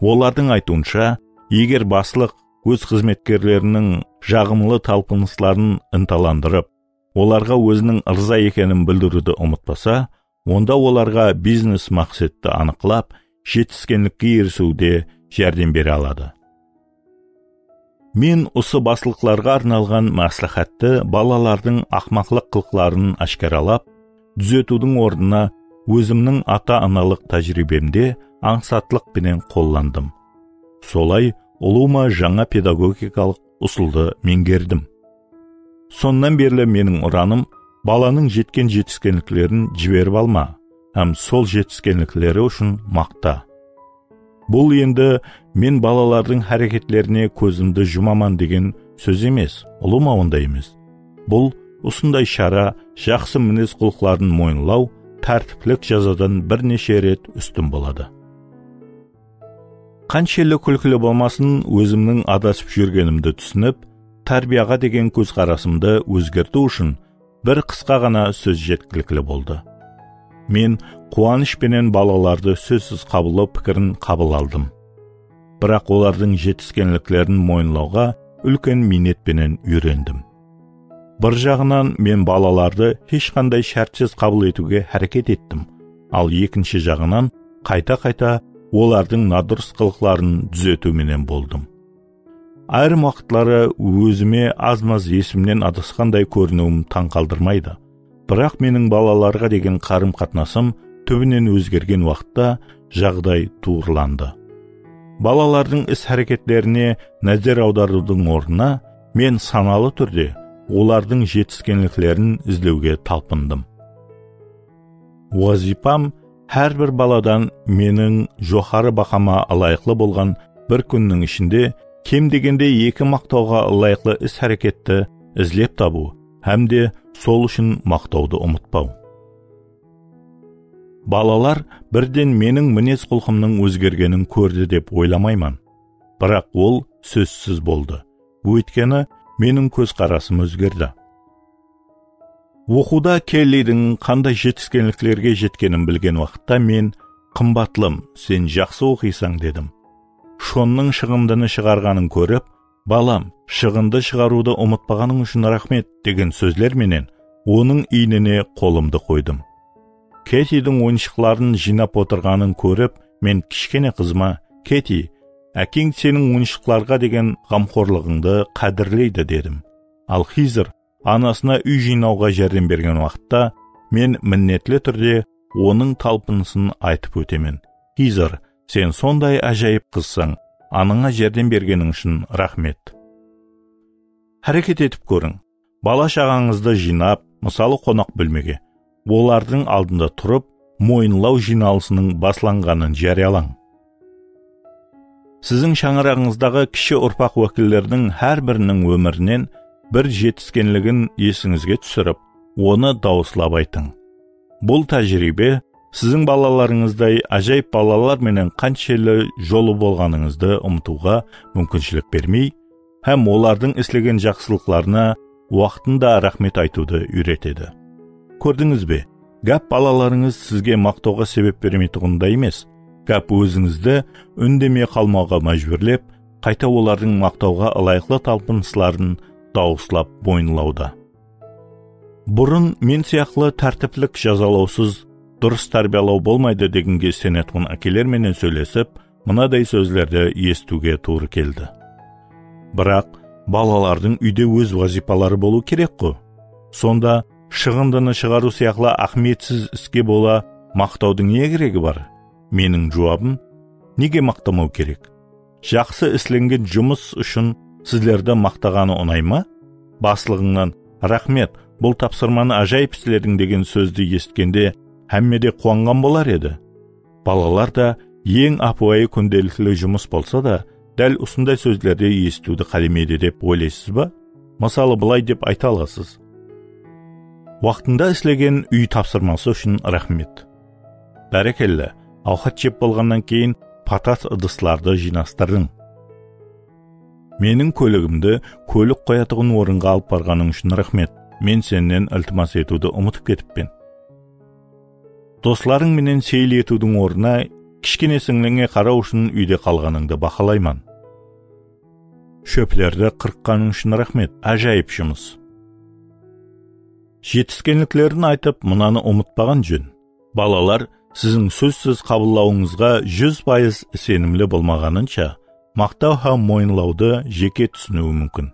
Olardıń aytıwınsha, eger baslıq óz xızmetkerleriniń jaǵımlı talpınısların ıntalandırıp, olarǵa óziniń ırza ekenin bildiriwdi umıtpasa, onda olarǵa biznes maqsetti anıqlap, jetiskenlikke erisiwde járdem bere aladı. Men usı baslıqlarǵa arnalǵan másláhátti balalardıń aqmaqlıq qılıqların áshkaralap, dúzetiwdiń ornına ózimniń ata-analıq tájiriybemde ańsatlıq penen qollandım. Solay ulıwma jańa pedagogikalıq usıldı meńgerdim. Sonnan berli meniń uranım balanıń jetken jetiskenliklerin jiberip alma hám sol jetiskenlikleri ushın maqta. Bul endi men balalardıń háreketlerine kózimdi jumaman degen sóz emes, ulıwma onday emes. Bul usınday shara jaqsı minez-qullıqların moyınlaw, tártiplik jazadan bir neshe ret ústin boladı. Qanshelli kúlkili bolmasın, ózimniń adasıp júrgenimdi túsinip, tárbiyaǵa degen kózqarasımdı ózgertiw ushın bir qısqa ǵana sóz jetkilikli boldı. Men quwanısh penen balalardı sózsiz qabıllaw pikirin qabıl aldım. Biraq olardıń jetiskenliklerin moyınlawǵa úlken miynet penen úyrendim. Bir jaǵınan men balalardı hesh qanday shártsiz qabıl etiwge háreket ettim, al ekinshi jaǵınan qayta-qayta olardıń nadurıs qılıqların dúzetiw menen boldım. Ayırım waqıtları ózime az-maz esimnen adasqanday kóriniwim tań qaldırmaydı. Biraq meniń balalarǵa degen qarım-qatnasım túbinen ózgergen waqıtta jaǵday tuwrılandı. Balalardıń is-háreketlerine názer awdarıwdıń ornına men sanalı túrde olardıń jetiskenliklerin izlewge talpındım. Wazıypam hár bir baladan meniń joqarı bahama ılayıqlı bolǵan bir kúnniń ishinde kem degende eki maqtawǵa ılayıqlı is-háreketti izlep tabıw hám de sol ushın maqtawdı umıtpaw. Balalar birden meniń minez-qulqımnıń ózgergenin kórdi dep oylamayman. Biraq ol sózsiz boldı. Óytkeni, meniń kózqarasım ózgerdi. Oqıwda Kellidiń qanday jetiskenliklerge jetkenin bilgen waqıtta men, "Qımbatlım, sen jaqsı oqıysań," dedim. Shonnıń shıǵındını shıǵarǵanın kórip, "Balam, shıǵındı shıǵarıwdı umıtpaǵanıń ushın raxmet," degen sózler menen onıń iynine qolımdı qoydım. Ketidiń oyınshıqların jıynap otırǵanın kórip, men kishkene qızıma, "Keti, Ákeń seniń oyınshıqlarǵa degen ǵamxorlıǵıńdı qádirleydi, dedim. Al Xizr anasına úy jıynawǵa járdem bergen waqıtta men minnetli túrde onıń talpınısın aytıp ótemen. Xizr, sen sonday ájayıp qızsań, anańa járdem bergeniń ushın raxmet. Háreket etip kóriń. Bala-shaǵańızdı jıynap, mısalı qonaq bólmege, olardıń aldında turıp, moyınlaw jıynalısınıń baslanǵanın járiyalań. Siziń shańaraǵıńızdaǵı kishi urpaq wákilleriniń hár biriniń ómirinen bir jetiskenligin esińizge túsirip, onı dawıslap aytıń. Bul tájiriybe siziń balalarıńızday ájayıp balalar menen qanshelli jolı bolǵanıńızdı umıtıwǵa múmkinshilik bermey, hám olardıń islegen jaqsılıqlarına waqtında raxmet aytıwdı úyretedi. Kórdińiz be, gáp balalarıńız sizge maqtawǵa sebep bermeytuǵınında emes, gáp ózińizdi úndemey qalmawǵa májbúrlep, qayta olardıń maqtawǵa ılayıqlı talpınısların dawıslap boyınlawda. Burın men sıyaqlı tártiplik, jazalawsız, durıs tárbiyalaw bolmaydı degenge isenetuǵın ákeler menen sóylesip, mınaday sózlerdi esitiwge tuwrı keldi. Biraq balalardıń úyde óz wazıypaları bolıwı kerek-ǵo. Sonda shıǵındını shıǵarıw sıyaqlı áhmiyetsiz iske bola maqtawdıń ne keregi bar? Meniń juwabım, nege maqtamaw kerek? Jaqsı islengen jumıs ushın sizlerdi maqtaǵanı unay ma? Baslıǵıńnan, "Raxmet, bul tapsırmanı ájayıp islediń," degen sózdi esitkende hámme de quwanǵan bolar edi. Balalar da eń ápiwayı kúndelikli jumıs bolsa da, dál usınday sózlerdi esitiwdi qálemeydi dep oylaysız ba? Mısalı, bılay dep ayta alasız. Waqtında islegen úy tapsırması ushın raxmet. Bárekella, awqat jep bolǵannan keyin patas ıdıslardı jıynastırdıń. Meniń kóligimdi kólik qoyatuǵın orınǵa alıp barǵanıń ushın raxmet. Men sennen iltimas etiwdi umıtıp ketippen. Doslarıń menen seyil etiwdiń ornına kishkene sińlińe qaraw ushın úyde qalǵanıńdı bahalayman. Shóplerdi qırıqqanıń ushın raxmet, ájayıp jumıs. Jetiskenliklerin aytıp, mınanı umıtpaǵan jón. Balalar siziń sózsiz qabıllawıńızǵa júz payız isenimli bolmaǵanınsha, maqtaw hám moyınlawdı jeke túsiniwi múmkin.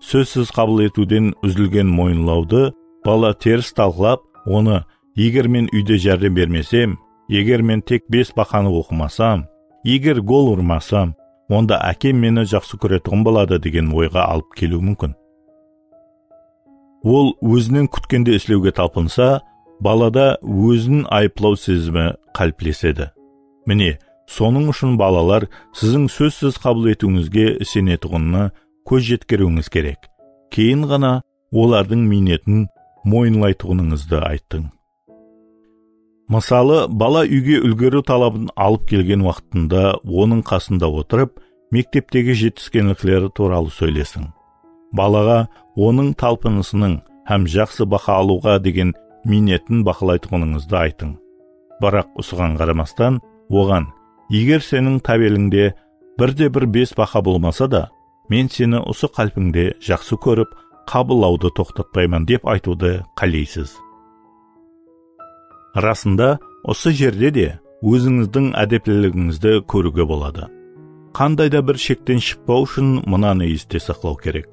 Sózsiz qabıl etiwden úzilgen moyınlawdı bala teris talqılap, onı, "Eger men úyde járdem bermesem, eger men tek bes baqanı oqımasam, eger gol urmasam, onda ákem meni jaqsı kóretuǵın boladı," degen oyǵa alıp keliwi múmkin. Ol ózinen kútkende islewge talpınsa, balada ózin ayıplaw sezimi qáliplesedi. Mine, sonıń ushın balalar siziń sózsiz qabıl etiwińizge isenetuǵınına kóz jetkeriwińiz kerek. Keyin ǵana olardıń miynetin moyınlaytuǵınıńızdı aytıń. Mısalı, bala úyge úlgeriw talabın alıp kelgen waqtında onıń qasında otırıp, mekteptegi jetiskenlikleri tuwralı sóylesiń. Balaǵa onıń talpınısınıń hám jaqsı baha alıwǵa degen miynetin bahalaytuǵınıńızdı aytıń. Biraq usıǵan qaramastan, oǵan, "Eger seniń tabelińde bir de bir bes baha bolmasa da, men seni usı qálpińde jaqsı kórip, qabıllawdı toqtatpayman," dep aytıwdı qáleysiz. Rasında, usı jerde de ózińizdiń ádepliligińizdi kóriwge boladı. Qanday da bir shekten shıqpaw ushın mınanı este saqlaw kerek.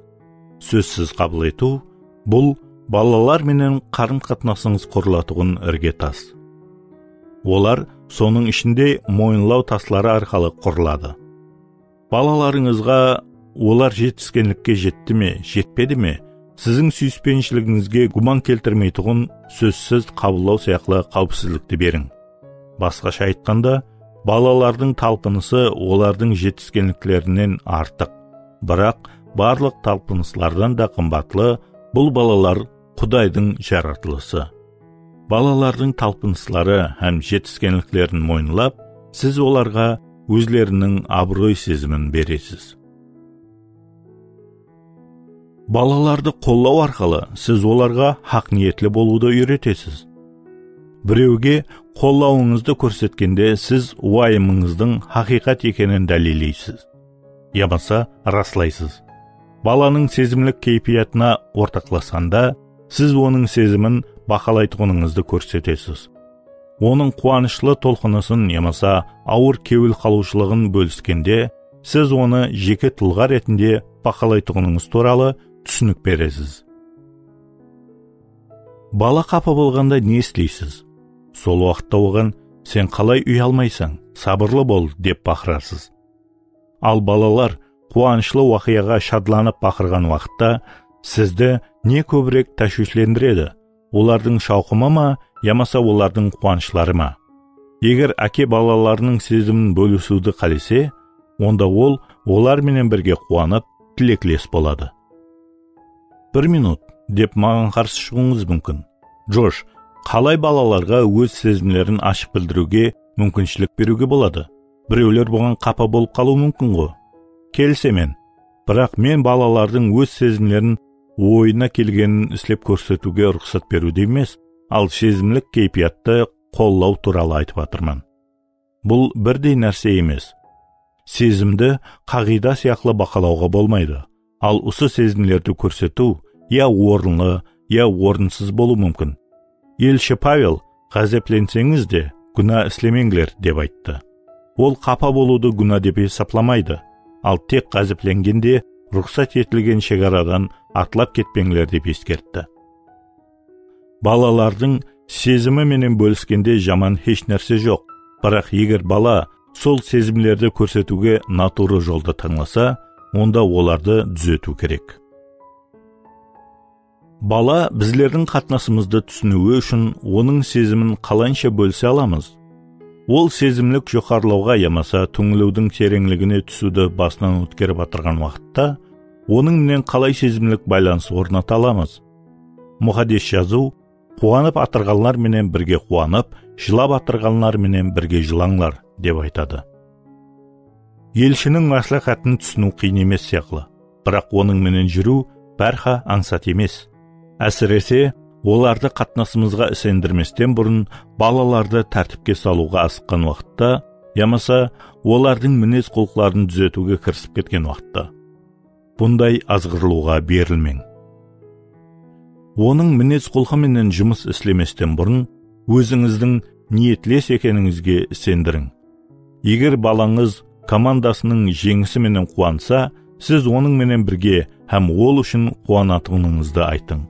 Sózsiz qabıl etiw, bul balalar menen qarım-qatnasıńız qurılatuǵın irge tas. Olar, sonıń ishinde, moyınlaw tasları arqalı qurıladı. Balalarıńızǵa olar jetiskenlikke jetti me, jetpedi me, siziń súyispenshiliginińizge gúman keltirmeytuǵın sózsiz qabıllaw sıyaqlı qáwipsizlikti beriń. Basqasha aytqanda, balalardıń talpınısı olardıń jetiskenliklerinen artıq, biraq barlıq talpınıslardan da qımbatlı, bul balalar Qudaydıń jaratılısı. Balalardıń talpınısları hám jetiskenliklerin moyınlap, siz olarǵa ózleriniń abıroy sezimin beresiz. Balalardı qollaw arqalı siz olarǵa haqniyetli bolıwdı úyretesiz. Birewge qollawıńızdı kórsetkende siz uwayımıńızdıń haqıyqat ekenin dálilleysiz. Yamasa raslaysız. Balanıń sezimlik keypiyatına ortaqlasqanda, siz onıń sezimin bahalaytuǵınıńızdı kórsetesiz. Onıń quwanıshlı tolqınısın yamasa awır kewil qalıwshılıǵın bóliskende, siz onı jeke tulǵa retinde bahalaytuǵınıńız tuwralı túsinik beresiz. Bala qapa bolǵanda ne isleysiz? Sol waqıtta oǵan, "Sen qalay uyalmaysań? Sabırlı bol", dep baqırarsız. Al balalar quwanıshlı waqıyaǵa shadlanıp baqırǵan waqıtta sizdi ne kóbirek táshwishlendiredi? Olardıń shawqımı ma, yamasa olardıń quwanıshları ma? Eger áke balalarınıń sezimin bólisiwdi qálese, onda ol olar menen birge quwanıp, tilekles boladı. "Bir minut", dep maǵan qarsı shıǵıwıńız múmkin. Josh, qalay balalarǵa óz sezimlerin ashıq bildiriwge múmkinshilik beriwge boladı? Birewler buǵan qapa bolıp qalıwı múmkin ǵo. Kelisemen. Biraq men balalardıń óz sezimlerin oyına kelgenin islep kórsetiwge ruxsat beriwde emes, al sezimlik keypiyattı qollaw tuwralı aytıp atırman. Bul birdey nárse emes. Sezimdi qaǵıyda sıyaqlı bahalawǵa bolmaydı. Al usı sezimlerdi kórsetiw ya orınlı, ya orınsız bolıwı múmkin. Elshi Pavel, "Ǵázeplenseńiz de, gúna islemeńler", dep ayttı. Ol qapa bolıwdı gúna dep esaplamaydı. Al tek ǵázeplengende ruxsat etilgen shegaradan atlap ketpeńler dep eskertti. Balalardıń sezimi menen bóliskende jaman hesh nárse joq. Biraq eger bala sol sezimlerdi kórsetiwge natural joldı tańlasa, onda olardı dúzetiw kerek. Bala bizlerdiń qatnasımızdı túsiniwi ushın onıń sezimin qalayınsha bólise alamız? Ol sezimlik joqarılawǵa yamasa túńiliwdiń tereńligine túsiwdi basınan ótkerip atırǵan waqıtta, onıń menen qalay sezimlik baylanıs ornata alamız? Muqaddes Jazıw, "Quwanıp atırǵanlar menen birge quwanıp, jılap atırǵanlar menen birge jılańlar", dep aytadı. Elshiniń másláhátın túsiniw qıyın emes sıyaqlı, biraq onıń menen júriw bárha ańsat emes. Ásirese, olardı qatnasımızǵa isendirmesten burın balalardı tártipke salıwǵa asıqqan waqıtta yamasa olardıń minez-qulqların dúzetiwge kirisip ketken waqıtta. Bunday azǵırılıwǵa berilmeń. Onıń minez-qulqı menen jumıs islemesten burın ózińizdiń niyetles ekenińizge isendiriń. Eger balańız komandasınıń jeńisi menen quwansa, siz onıń menen birge hám ol ushın quwanatınıńızdı aytıń.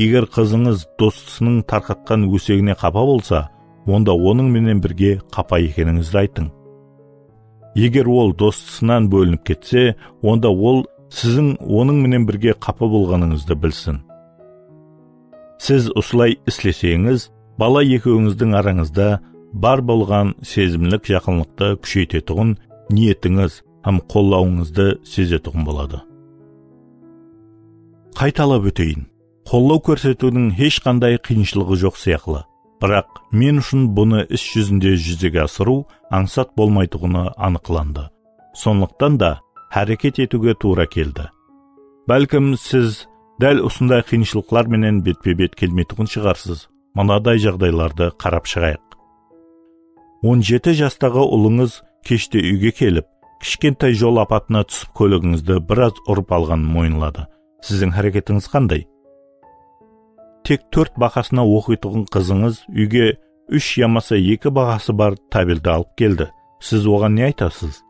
Eger qızıńız dostısınıń tarqatqan ósegine qapa bolsa, onda onıń menen birge qapa ekenińizdi aytıń. Eger ol dostısınan bólinip ketse, onda ol siziń onıń menen birge qapa bolǵanıńızdı bilsin. Siz usılay isleseńiz, bala ekewińizdiń arańızda bar bolǵan sezimlik jaqınlıqtı kúsheytetuǵın niyetińiz hám qollawıńızdı sezetuǵın boladı. Qaytalap óteyin, qollaw kórsetiwdiń hesh qanday qıyınshılıǵı joq sıyaqlı. Biraq men ushın bunı is júzinde júzege asırıw ańsat bolmaytuǵını anıqlandı. Sonlıqtan da háreket etiwge tuwra keldi. Bálkim siz dál usınday qıyınshılıqlar menen betpe-bet kelmeytuǵın shıǵarsız. Mınaday jaǵdaylardı qarap shıǵayıq. On jeti jastaǵı ulıńız keshte úyge kelip, kishkentay jol apatına túsip kóligińizdi biraz urıp alǵanın moyınladı. Siziń háreketińiz qanday? Tek tórt bahasına oqıytuǵın qızıńız úyge úsh yamasa eki bahası bar tabeldi alıp keldi. Siz oǵan ne aytasız?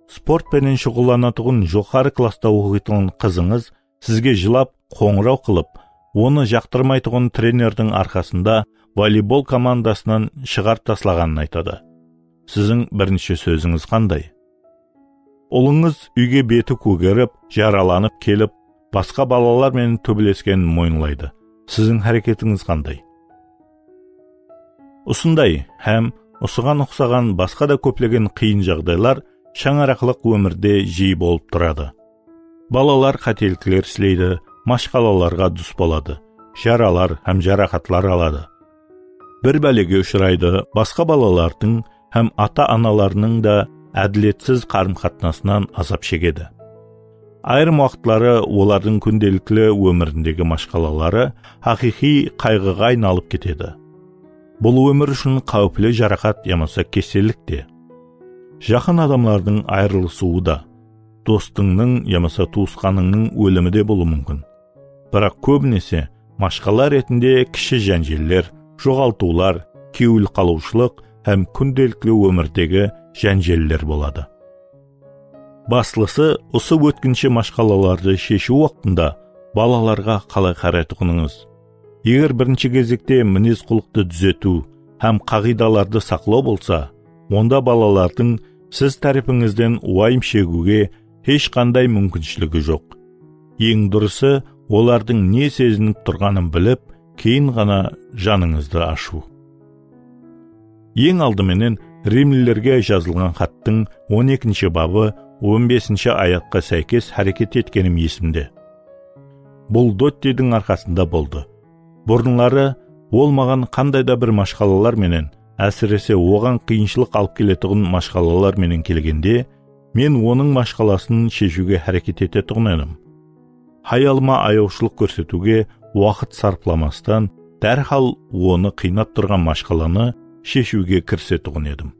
Sport penen shuǵıllanatuǵın joqarı klassta oqıytuǵın qızıńız sizge jılap, qońıraw qılıp, onı jaqtırmaytuǵın trenerdiń arqasında voleybol komandasınan shıǵarıp taslaǵanın aytadı. Siziń birinshi sózińiz qanday? Ulıńız úyge beti kógerip, jaralanıp kelip, basqa balalar menen tóbeleskenin moyınlaydı. Siziń háreketińiz qanday? Usınday hám usıǵan uqsaǵan basqa da kóplegen qıyın jaǵdaylar shańaraqlıq ómirde jiyi bolıp turadı. Balalar qátelikler isleydi, mashqalalarǵa dus boladı, jaralar hám jaraqatlar aladı. Bir bálege ushıraydı, basqa balalardıń hám ata-analarınıń da ádiletsiz qarım-qatnasınan azap shegedi. Ayırım waqıtları olardıń kúndelikli ómirindegi mashqalaları haqıyqıy qayǵıǵa aynalıp ketedi. Bul ómir ushın qáwipli jaraqat yamasa kesellik te. Jaqın adamlardıń ayırılısıwı da, dostıńnıń yamasa tuwısqanıńnıń ólimi de bolıwı múmkin. Biraq kóbinese mashqala retinde kishi jánjeller, joǵaltıwlar, kewil qalıwshılıq hám kúndelikli ómirdegi jánjeller boladı. Baslısı, usı ótkinshi mashqalalardı sheshiw waqtında balalarǵa qalay qaraytuǵınıńız. Eger birinshi gezekte minez-qulıqtı dúzetiw hám qaǵıydalardı saqlaw bolsa, onda balalardıń siz tárepińizden uwayım shegiwge hesh qanday múmkinshiligi joq. Eń durısı, olardıń ne sezinip turǵanın bilip, keyin ǵana janıńızdı ashıw. Eń aldı menen Rimlilerge jazılǵan xattıń on ekinshi babı on besinshi ayatqa sáykes háreket etkenim esimde. Bul Dottidiń arqasında boldı. Burınları ol maǵan qanday da bir mashqalalar menen, ásirese, oǵan qıyınshılıq alıp keletuǵın mashqalalar menen kelgende, men onıń mashqalasın sheshiwge háreket etetuǵın edim. Hayalıma ayawshılıq kórsetiwge waqıt sarplamastan, dárhal onı qıynap turǵan mashqalanı sheshiwge kirisetuǵın edim.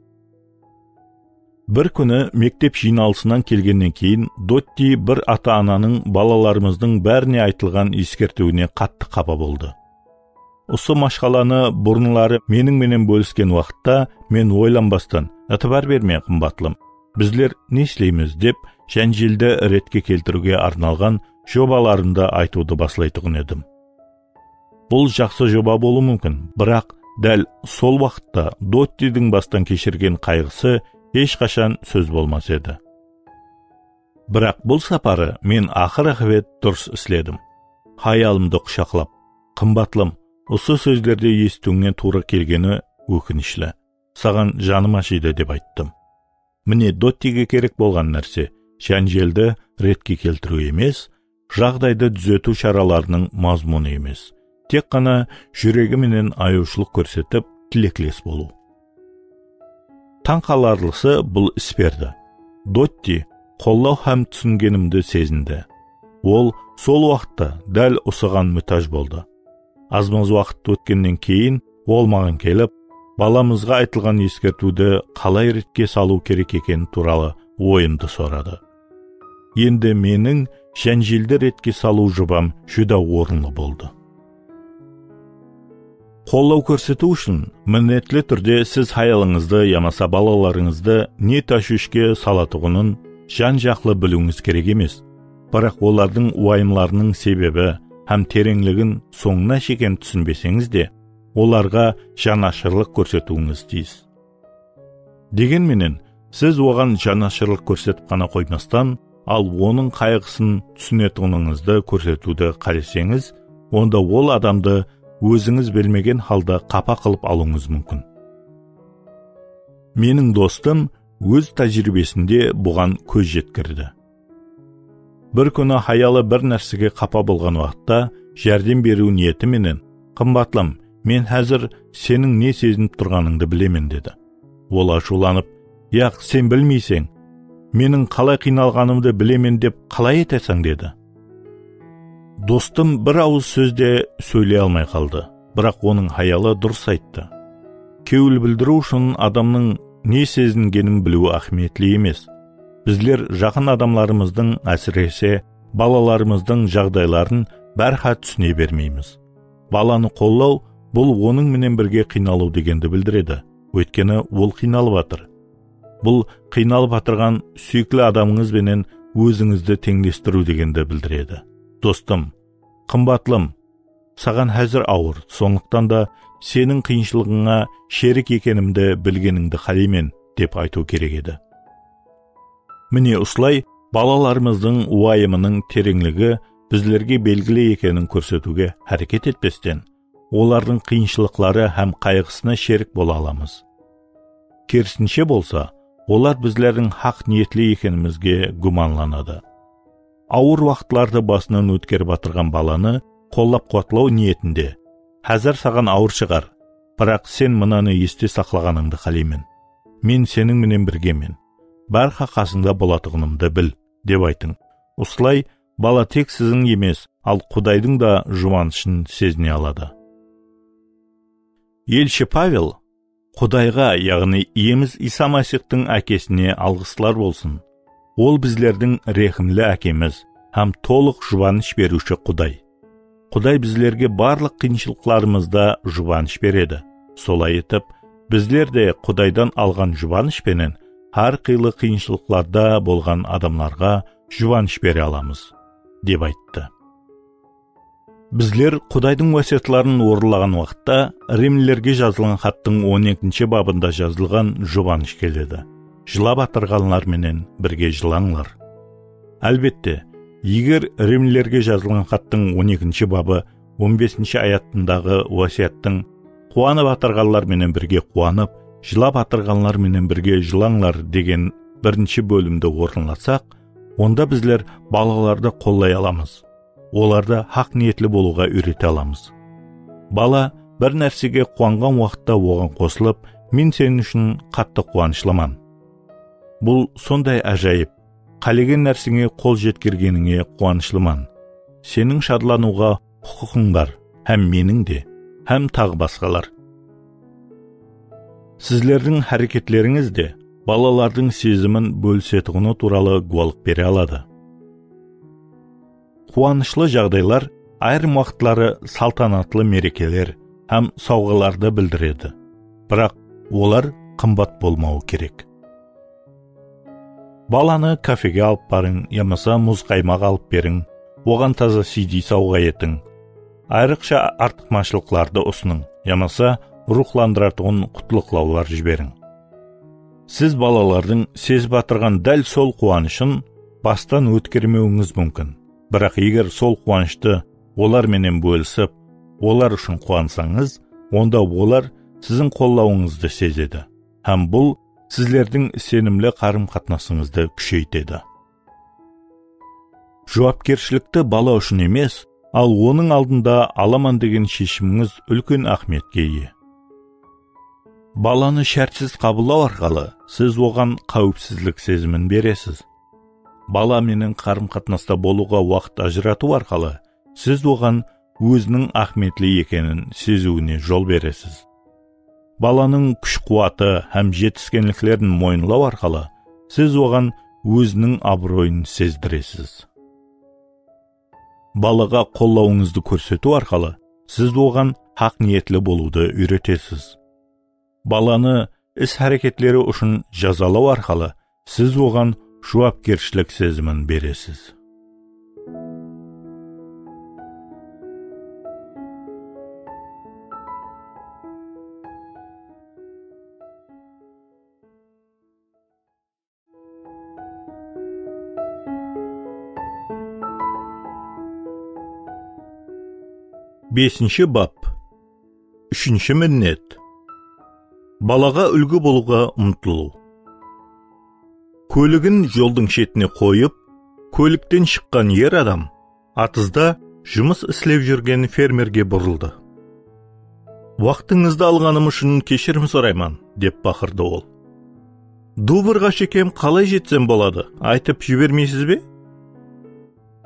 Bir kúni mektep jıynalısınan kelgennen keyin Dotti bir ata-ananıń balalarımızdıń bárine aytılǵan eskertiwine qattı qapa boldı. Usı mashqalanı burınları meniń menen bólisken waqıtta men oylanbastan, "Itibar berme, qımbatlım. Bizler ne isleymiz?" dep, jánjeldi retke keltiriwge arnalǵan jobalarımdı aytıwdı baslaytuǵın edim. Bul jaqsı joba bolıwı múmkin, biraq dál sol waqıtta Dottidiń bastan keshirgen qayǵısı hesh qashan sóz bolmas edi. Biraq bul saparı men aqır-aqıbet durıs isledim. Hayalımdı qushaqlap, "Qımbatlım, usı sózlerdi esitiwińe tuwra kelgeni ókinishli. Saǵan janım ashıydı", dep ayttım. Mine, Dottige kerek bolǵan nárse, jánjeldi retke keltiriw emes, jaǵdaydı dúzetiw sharalarınıń mazmunı emes. Tek ǵana júregi menen ayawshılıq kórsetip, tilekles bolıw. Tań qalarlısı, bul is berdi. Dotti qollaw hám túsingenimdi sezindi. Ol sol waqıtta dál usıǵan mútáj boldı. Azmaz waqıt ótkennen keyin ol maǵan kelip, balamızǵa aytılǵan eskertiwdi qalay retke salıw kerek ekeni tuwralı oyımdı soradı. Endi meniń jánjeldi retke salıw jobam júdá orınlı boldı. Qollaw kórsetiw ushın minnetli túrde siz hayalıńızdı yamasa balalarıńızdı ne táshwishke salatuǵının jan-jaqlı biliwińiz kerek emes. Biraq olardıń uwayımlarınıń sebebi hám tereńligin sońına shekem túsinbeseńiz de, olarǵa janashırlıq kórsetiwińiz tiyis. Degen menen, siz oǵan janashırlıq kórsetip ǵana qoymastan, al onıń qayǵısın túsinetuǵınıńızdı kórsetiwdi qáleseńiz, onda ol adamdı ózińiz bilmegen halda qapa qılıp alıwıńız múmkin. Meniń dostım óz tájiriybesinde buǵan kóz jetkirdi. Bir kúni hayalı bir nársege qapa bolǵan waqıtta járdem beriw niyeti menen, "Qımbatlım, men házir seniń ne sezinip turǵanıńdı bilemen", dedi. Ol ashıwlanıp, "Yaq, sen bilmeyseń. Meniń qalay qıynalǵanımdı bilemen dep qalay aytasań?" dedi. Dostım bir awız sóz de sóyley almay qaldı. Biraq onıń hayalı durıs ayttı. Kewil bildiriw ushın adamnıń ne sezingenin biliwi áhmiyetli emes. Bizler jaqın adamlarımızdıń, ásirese, balalarımızdıń jaǵdayların bárha túsine bermeymiz. Balanı qollaw, bul onıń menen birge qıynalıw degendi bildiredi. Óytkeni ol qıynalıp atır. Bul qıynalıp atırǵan súyikli adamıńız benen ózińizdi teńlestiriw degendi bildiredi. Dostım, qımbatlım, saǵan házir awır, sonlıqtan da seniń qıyınshılıǵıńa sherik ekenimdi bilgenińdi qáleymen, dep aytıw kerek edi. Mine usılay, balalarımızdıń uwayımınıń tereńligi bizlerge belgili ekenin kórsetiwge háreket etpesten, olardıń qıyınshılıqları hám qayǵısına sherik bola alamız. Kerisinshe bolsa, olar bizlerdiń haq niyetli ekenimizge gúmanlanadı. Awır waqıtlardı basınan ótkerip atırǵan balanı qollap-quwatlaw niyetinde, "Házir saǵan awır shıǵar, biraq sen mınanı este saqlaǵanıńdı qáleymen. Men seniń menen birgemen. Bárha qasıńda bolatuǵınımdı bil", dep aytıń. Usılay, bala tek siziń emes, al Qudaydıń da juwanıshın sezine aladı. Elshi Pavel Qudayǵa, yaǵnıy Iyemiz Isa Masixtıń Ákesine alǵıslar bolsın. Ol bizlerdiń rehimli Ákemiz hám tolıq jubanısh beriwshi Quday. Quday bizlerge barlıq qıyınshılıqlarımızda jubanısh beredi. Solay etip, bizler de Qudaydan alǵan jubanısh penen hár qıylı qıyınshılıqlarda bolǵan adamlarǵa jubanısh bere alamız, dep ayttı. Bizler Qudaydıń wásiyatların orınlaǵan waqıtta Rimlilerge jazılǵan xattıń on ekinshi babında jazılǵan jubanısh keledi. Jılap atırǵanlar menen birge jılańlar. Álbette, eger Rimlilerge jazılǵan xattıń on ekinshi babı on besinshi ayatındaǵı wásiyattıń "Quwanıp atırǵanlar menen birge quwanıp, jılap atırǵanlar menen birge jılańlar" degen birinshi bólimdi orınlasaq, onda bizler balalardı qollay alamız. Olardı haq niyetli bolıwǵa úyrete alamız. Bala bir nársege quwanǵan waqıtta oǵan qosılıp, "Men seniń ushın qattı quwanıshlıman. Bul sonday ájayıp, qálegen nárseńe qol jetkergenińe quwanıshlıman. Seniń shadlanıwǵa huqıqıń bar, hám meniń de", hám taǵı basqalar. Sizlerdiń háreketlerińiz de balalardıń sezimin bólisetuǵını tuwralı gúwalıq bere aladı. Quwanıshlı jaǵdaylar ayırım waqıtları saltanatlı merekeler hám sawǵalardı bildiredi, biraq olar qımbat bolmawı kerek. Balanı kafege alıp barıń yamasa muz qaymaq alıp beriń, oǵan taza C D sawǵa etiń. Ayrıqsha artıqmashılıqlardı usınıń yamasa ruwxlandıratuǵın qutlıqlawlar jiberiń. Siz balalardıń sezip atırǵan dál sol quwanıshın bastan ótkermewińiz múmkin. Biraq eger sol quwanıshtı olar menen bólisip, olar ushın quwansańız, onda olar siziń qollawıńızdı sezedi. Hám bul sizlerdiń isenimli qarım-qatnasıńızdı kúsheytedi. Juwapkershilikti bala ushın emes, al onıń aldında alaman degen sheshimińiz úlken áhmiyetke iye. Balanı shártsiz qabıllaw arqalı siz oǵan qáwipsizlik sezimin beresiz. Bala menen qarım-qatnasta bolıwǵa waqıt ajıratıw arqalı siz oǵan óziniń áhmiyetli ekenin seziwine jol beresiz. Balanıń kúsh-quwatı hám jetiskenliklerin moyınlaw arqalı siz oǵan óziniń abıroyın sezdiresiz. Balaǵa qollawıńızdı kórsetiw arqalı siz oǵan haq niyetli bolıwdı úyretesiz. Balanı is-háreketleri ushın jazalaw arqalı siz oǵan juwapkershilik sezimin beresiz. Besinshi bap. Úshinshi minnet. Balaǵa úlgi bolıwǵa umtılıw. Kóligin joldıń shetine qoyıp, kólikten shıqqan er adam atızda jumıs islep júrgen fermerge burıldı. "Waqtıńızdı alǵanım ushın keshirim sorayman", dep baqırdı ol. "Duvrǵa shekem qalay jetsem boladı, aytıp jibermeysiz be?"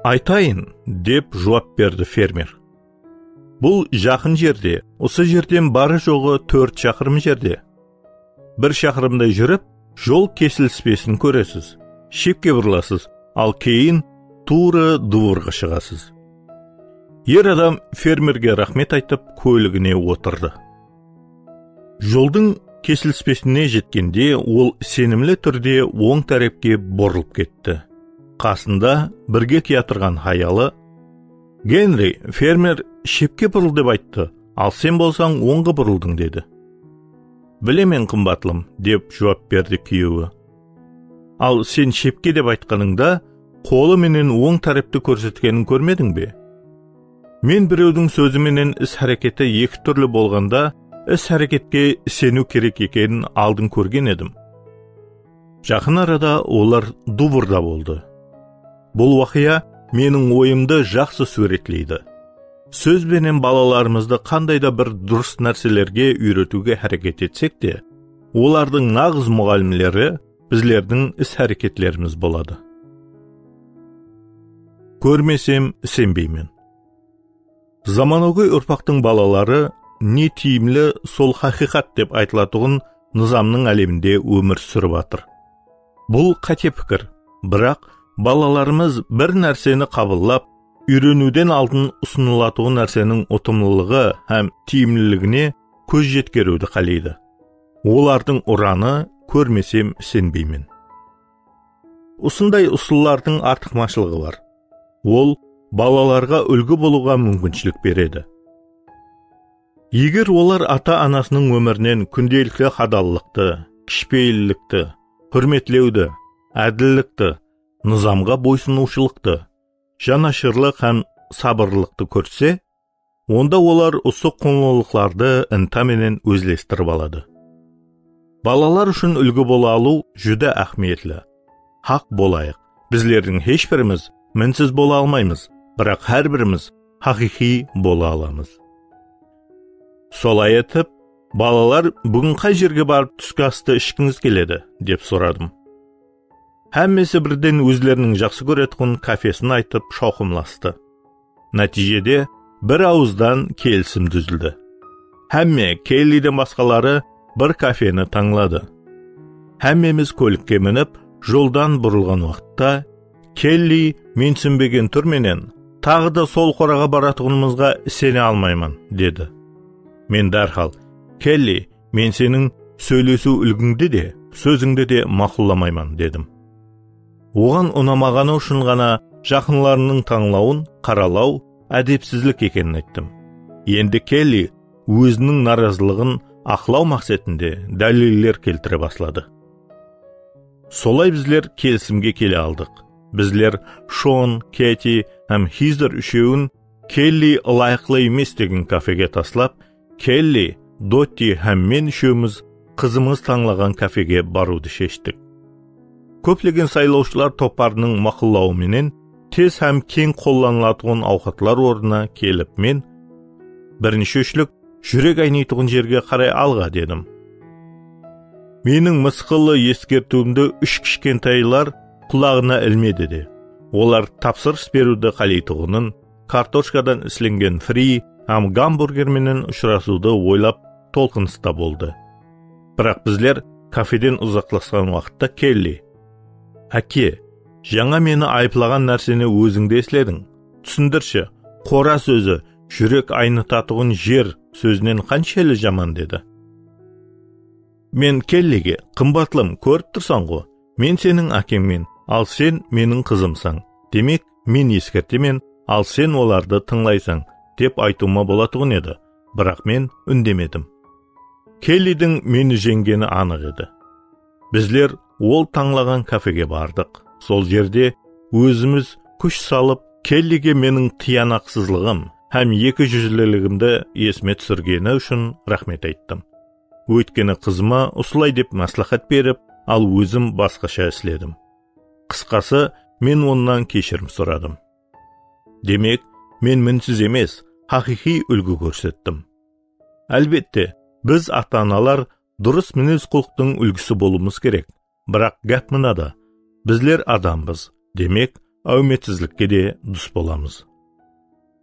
"Aytayın", dep juwap berdi fermer. "Bul jaqın jerde, usı jerden barı-joǵı tórt shaqırım jerde. Bir shaqırımday júrip, jol kesilispesin kóresiz. Shepke burılasız, al keyin tuwrı duvrǵa shıǵasız." Er adam fermerge raxmet aytıp, kóligine otırdı. Joldıń kesilispesine jetkende, ol isenimli túrde oń tárepke burılıp ketti. Qasında birge kiyatırǵan hayalı, "Genri, fermer shepke burıl dep ayttı, al sen bolsań ońǵa burıldıń", dedi. "Bilemen, qımbatlım", dep juwap berdi kúyewi. "Al sen shepke dep aytqanıńda, qolı menen oń tárepti kórsetkenin kórmediń be? Men birewdiń sózi menen is-háreketi eki túrli bolǵanda, is-háreketke iseniw kerek ekenin aldın kórgen edim." Jaqın arada olar duvrda boldı. Bul waqıya meniń oyımdı jaqsı súwretleydi. Sóz benen balalarımızdı qanday da bir durıs nárselerge úyretiwge háreket etsek te, olardıń naǵız muǵallimleri bizlerdiń is-háreketlerimiz boladı. Kórmesem, isenbeymen. Zamanagóy urpaqtıń balaları ne tiyimli sol haqıyqat dep aytılatuǵın nızamnıń áleminde ómir súrip atır. Bul qáte pikir, biraq balalarımız bir nárseni qabıllap, úyreniwden aldın usınılatuǵın nárseniń utımlılıǵı hám tiyimliligine kóz jetkeriwdi qáleydi. Olardıń uranı kórmesem isenbeymen. Usınday usıllardıń artıqmashılıǵı bar. Ol balalarǵa úlgi bolıwǵa múmkinshilik beredi. Eger olar ata-anasınıń ómirinen kúndelikli hadallıqtı, kishipeyillikti, húrmetlewdi, ádillikti, nızamǵa boysınıwshılıqtı, janashırlıq hám sabırlılıqtı kórse, onda olar usı qullanıqlardı ıntá menen ózlestirip aladı. Balalar ushın úlgi bola alıw júdá áhmiyetli. Haq bolayıq, bizlerdiń hesh birimiz minsiz bola almaymız, biraq hár birimiz haqıyqıy bola alamız. Solay etip, balalar, búgin qay jerge barıp túski astı ishkińiz keledi? Dep soradım. Hámmesi birden ózleriniń jaqsı kóretuǵın kafesin aytıp shawqımlastı. Nátiyjede bir awızdan kelisim dúzildi. Hámme, Kelliden basqaları, bir kafeni tańladı. Hámmemiz kólikke minip, joldan burılǵan waqıtta Kelli mensinbegen túr menen, "Taǵı da sol qoraǵa baratuǵınımızǵa isene almayman", dedi. Men dárhal, "Kelli, men seniń sóylesiw úlgińdi de, sózińdi de maqullamayman", dedim. Oǵan unamaǵanı ushın ǵana jaqınlarınıń tańlawın qaralaw ádepsizlik ekenin ayttım. Endi Kelli óziniń narazılıǵın aqlaw maqsetinde dáliller keltire basladı. Solay bizler kelisimge kele aldıq. Bizler Shon, Keti hám Hizr úshewin Kelli ılayıqlı emes degen kafege taslap, Kelli, Dotti hám men úshewimiz qızımız tańlaǵan kafege barıwdı sheshtik. Kóplegen saylawshılar toparınıń maqullawı menen tez hám keń qollanılatuǵın awqatlar ornına kelip men, "Birinshi úshlik júrek aynaytuǵın jerge qaray alǵa", dedim. Meniń mısqıllı eskertiwimdi úsh kishkentaylar qulaǵına ilmedi de. Olar tapsırıs beriwdi qáleytuǵının, kartoshkadan islengen fri hám gamburger menen ushırasıwdı oylap tolqınısta boldı. Biraq bizler kafeden uzaqlasqan waqıtta Kelli, "Áke, jańa meni ayıplaǵan nárseni óziń de eslediń. Túsindirshi, qora sózi júrek aynatatuǵın jer sózinen qanshelli jaman", dedi. Men Kellige, "Qımbatlım, kórip tursań ǵo, men seniń ákeńmen, al sen meniń qızımsań. Demek, men eskertemen, al sen olardı tıńlaysań", dep aytıwıma bolatuǵın edi, biraq men úndemedim. Kellidiń meni jeńgeni anıq edi. Bizler ol tańlaǵan kafege bardıq. Sol jerde ózimiz kúsh salıp, Kellige meniń tıyanaqsızlıǵım hám eki júzliligimdi esime túsirgeni ushın raxmet ayttım. Óytkeni qızıma usılay dep másláhát berip, al ózim basqasha isledim. Qısqası, men onnan keshirim soradım. Demek, men minsiz emes, haqıyqıy úlgi kórsettim. Álbette, biz ata-analar durıs minez-qulqtıń úlgisi bolıwımız kerek. Biraq gáp mınada, bizler adambız, demek, áwmetsizlikke de dus bolamız.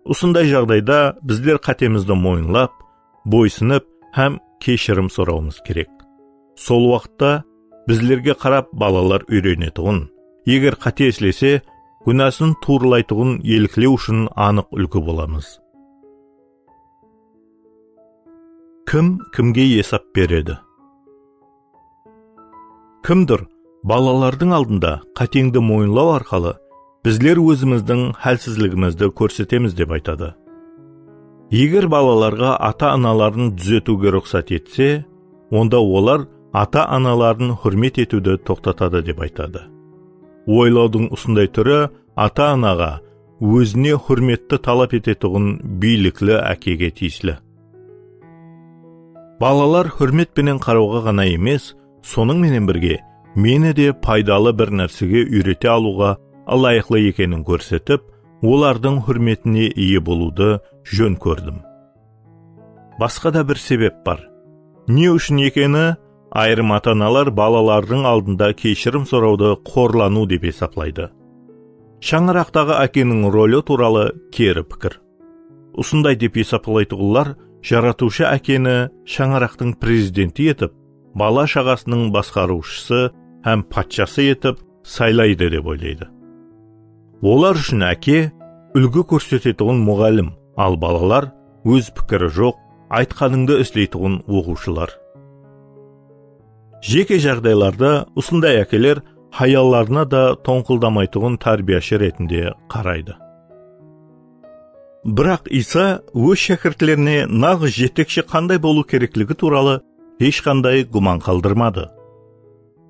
Usınday jaǵdayda bizler qátemizdi moyınlap, boysınıp hám keshirim sorawımız kerek. Sol waqıtta bizlerge qarap balalar úyrenetuǵın, eger qáte islese, gúnasın tuwrılaytuǵın eliklew ushın anıq úlgi bolamız. Kim kimge esap beredi? Kimdur balalardıń aldında qáteńdi moyınlaw arqalı bizler ózimizdiń hálsizligimizdi kórsetemiz dep aytadı. Eger balalarǵa ata-anaların dúzetiwge ruxsat etse, onda olar ata-anaların húrmet etiwdi toqtatadı dep aytadı. Oylawdıń usınday túri ata-anaǵa ózine húrmetti talap etetuǵın biylikli ákege tiyisli. Balalar húrmet penen qarawǵa ǵana emes, sonıń menen birge meni de paydalı bir nársege úyrete alıwǵa ılayıqlı ekenin kórsetip, olardıń húrmetine iye bolıwdı jón kórdim. Basqa da bir sebep bar. Ne ushın ekeni, ayırım ata-analar balalardıń aldında keshirim sorawdı qorlanıw dep esaplaydı. Shańaraqtaǵı ákeniń roli tuwralı keri pikir. Usınday dep esaplaytuǵınlar Jaratıwshı ákeni shańaraqtıń prezidenti etip, bala-shaǵasınıń basqarıwshısı hám patshası etip saylaydı dep oylaydı. Olar ushın áke úlgi kórsetetuǵın muǵallim, al balalar óz pikiri joq, aytqanıńdı isleytuǵın oqıwshılar. Jeke jaǵdaylarda usınday ákeler hayallarına da tońqıldamaytuǵın tárbiyashı retinde qaraydı. Biraq Iysa óz shákirtlerine naǵız jetekshi qanday bolıw kerekligi tuwralı hesh qanday gúman qaldırmadı.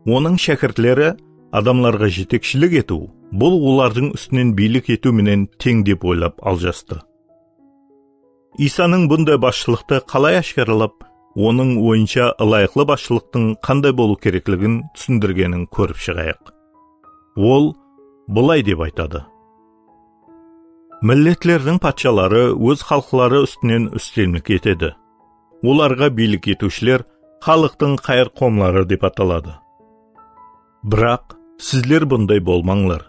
Onıń shákirtleri adamlarǵa jetekshilik etiw, bul olardıń ústinen biylik etiw menen teń dep oylap aljastı. Iysanıń bunday basshılıqtı qalay áshkaralap, onıń oyınsha ılayıqlı basshılıqtıń qanday bolıw kerekligin túsindirgenin kórip shıǵayıq. Ol bılay dep aytadı: Milletlerdiń patshaları óz xalıqları ústinen ústemlik etedi. Olarǵa biylik etiwshiler xalıqtıń qayırqomları dep ataladı. Biraq sizler bunday bolmańlar.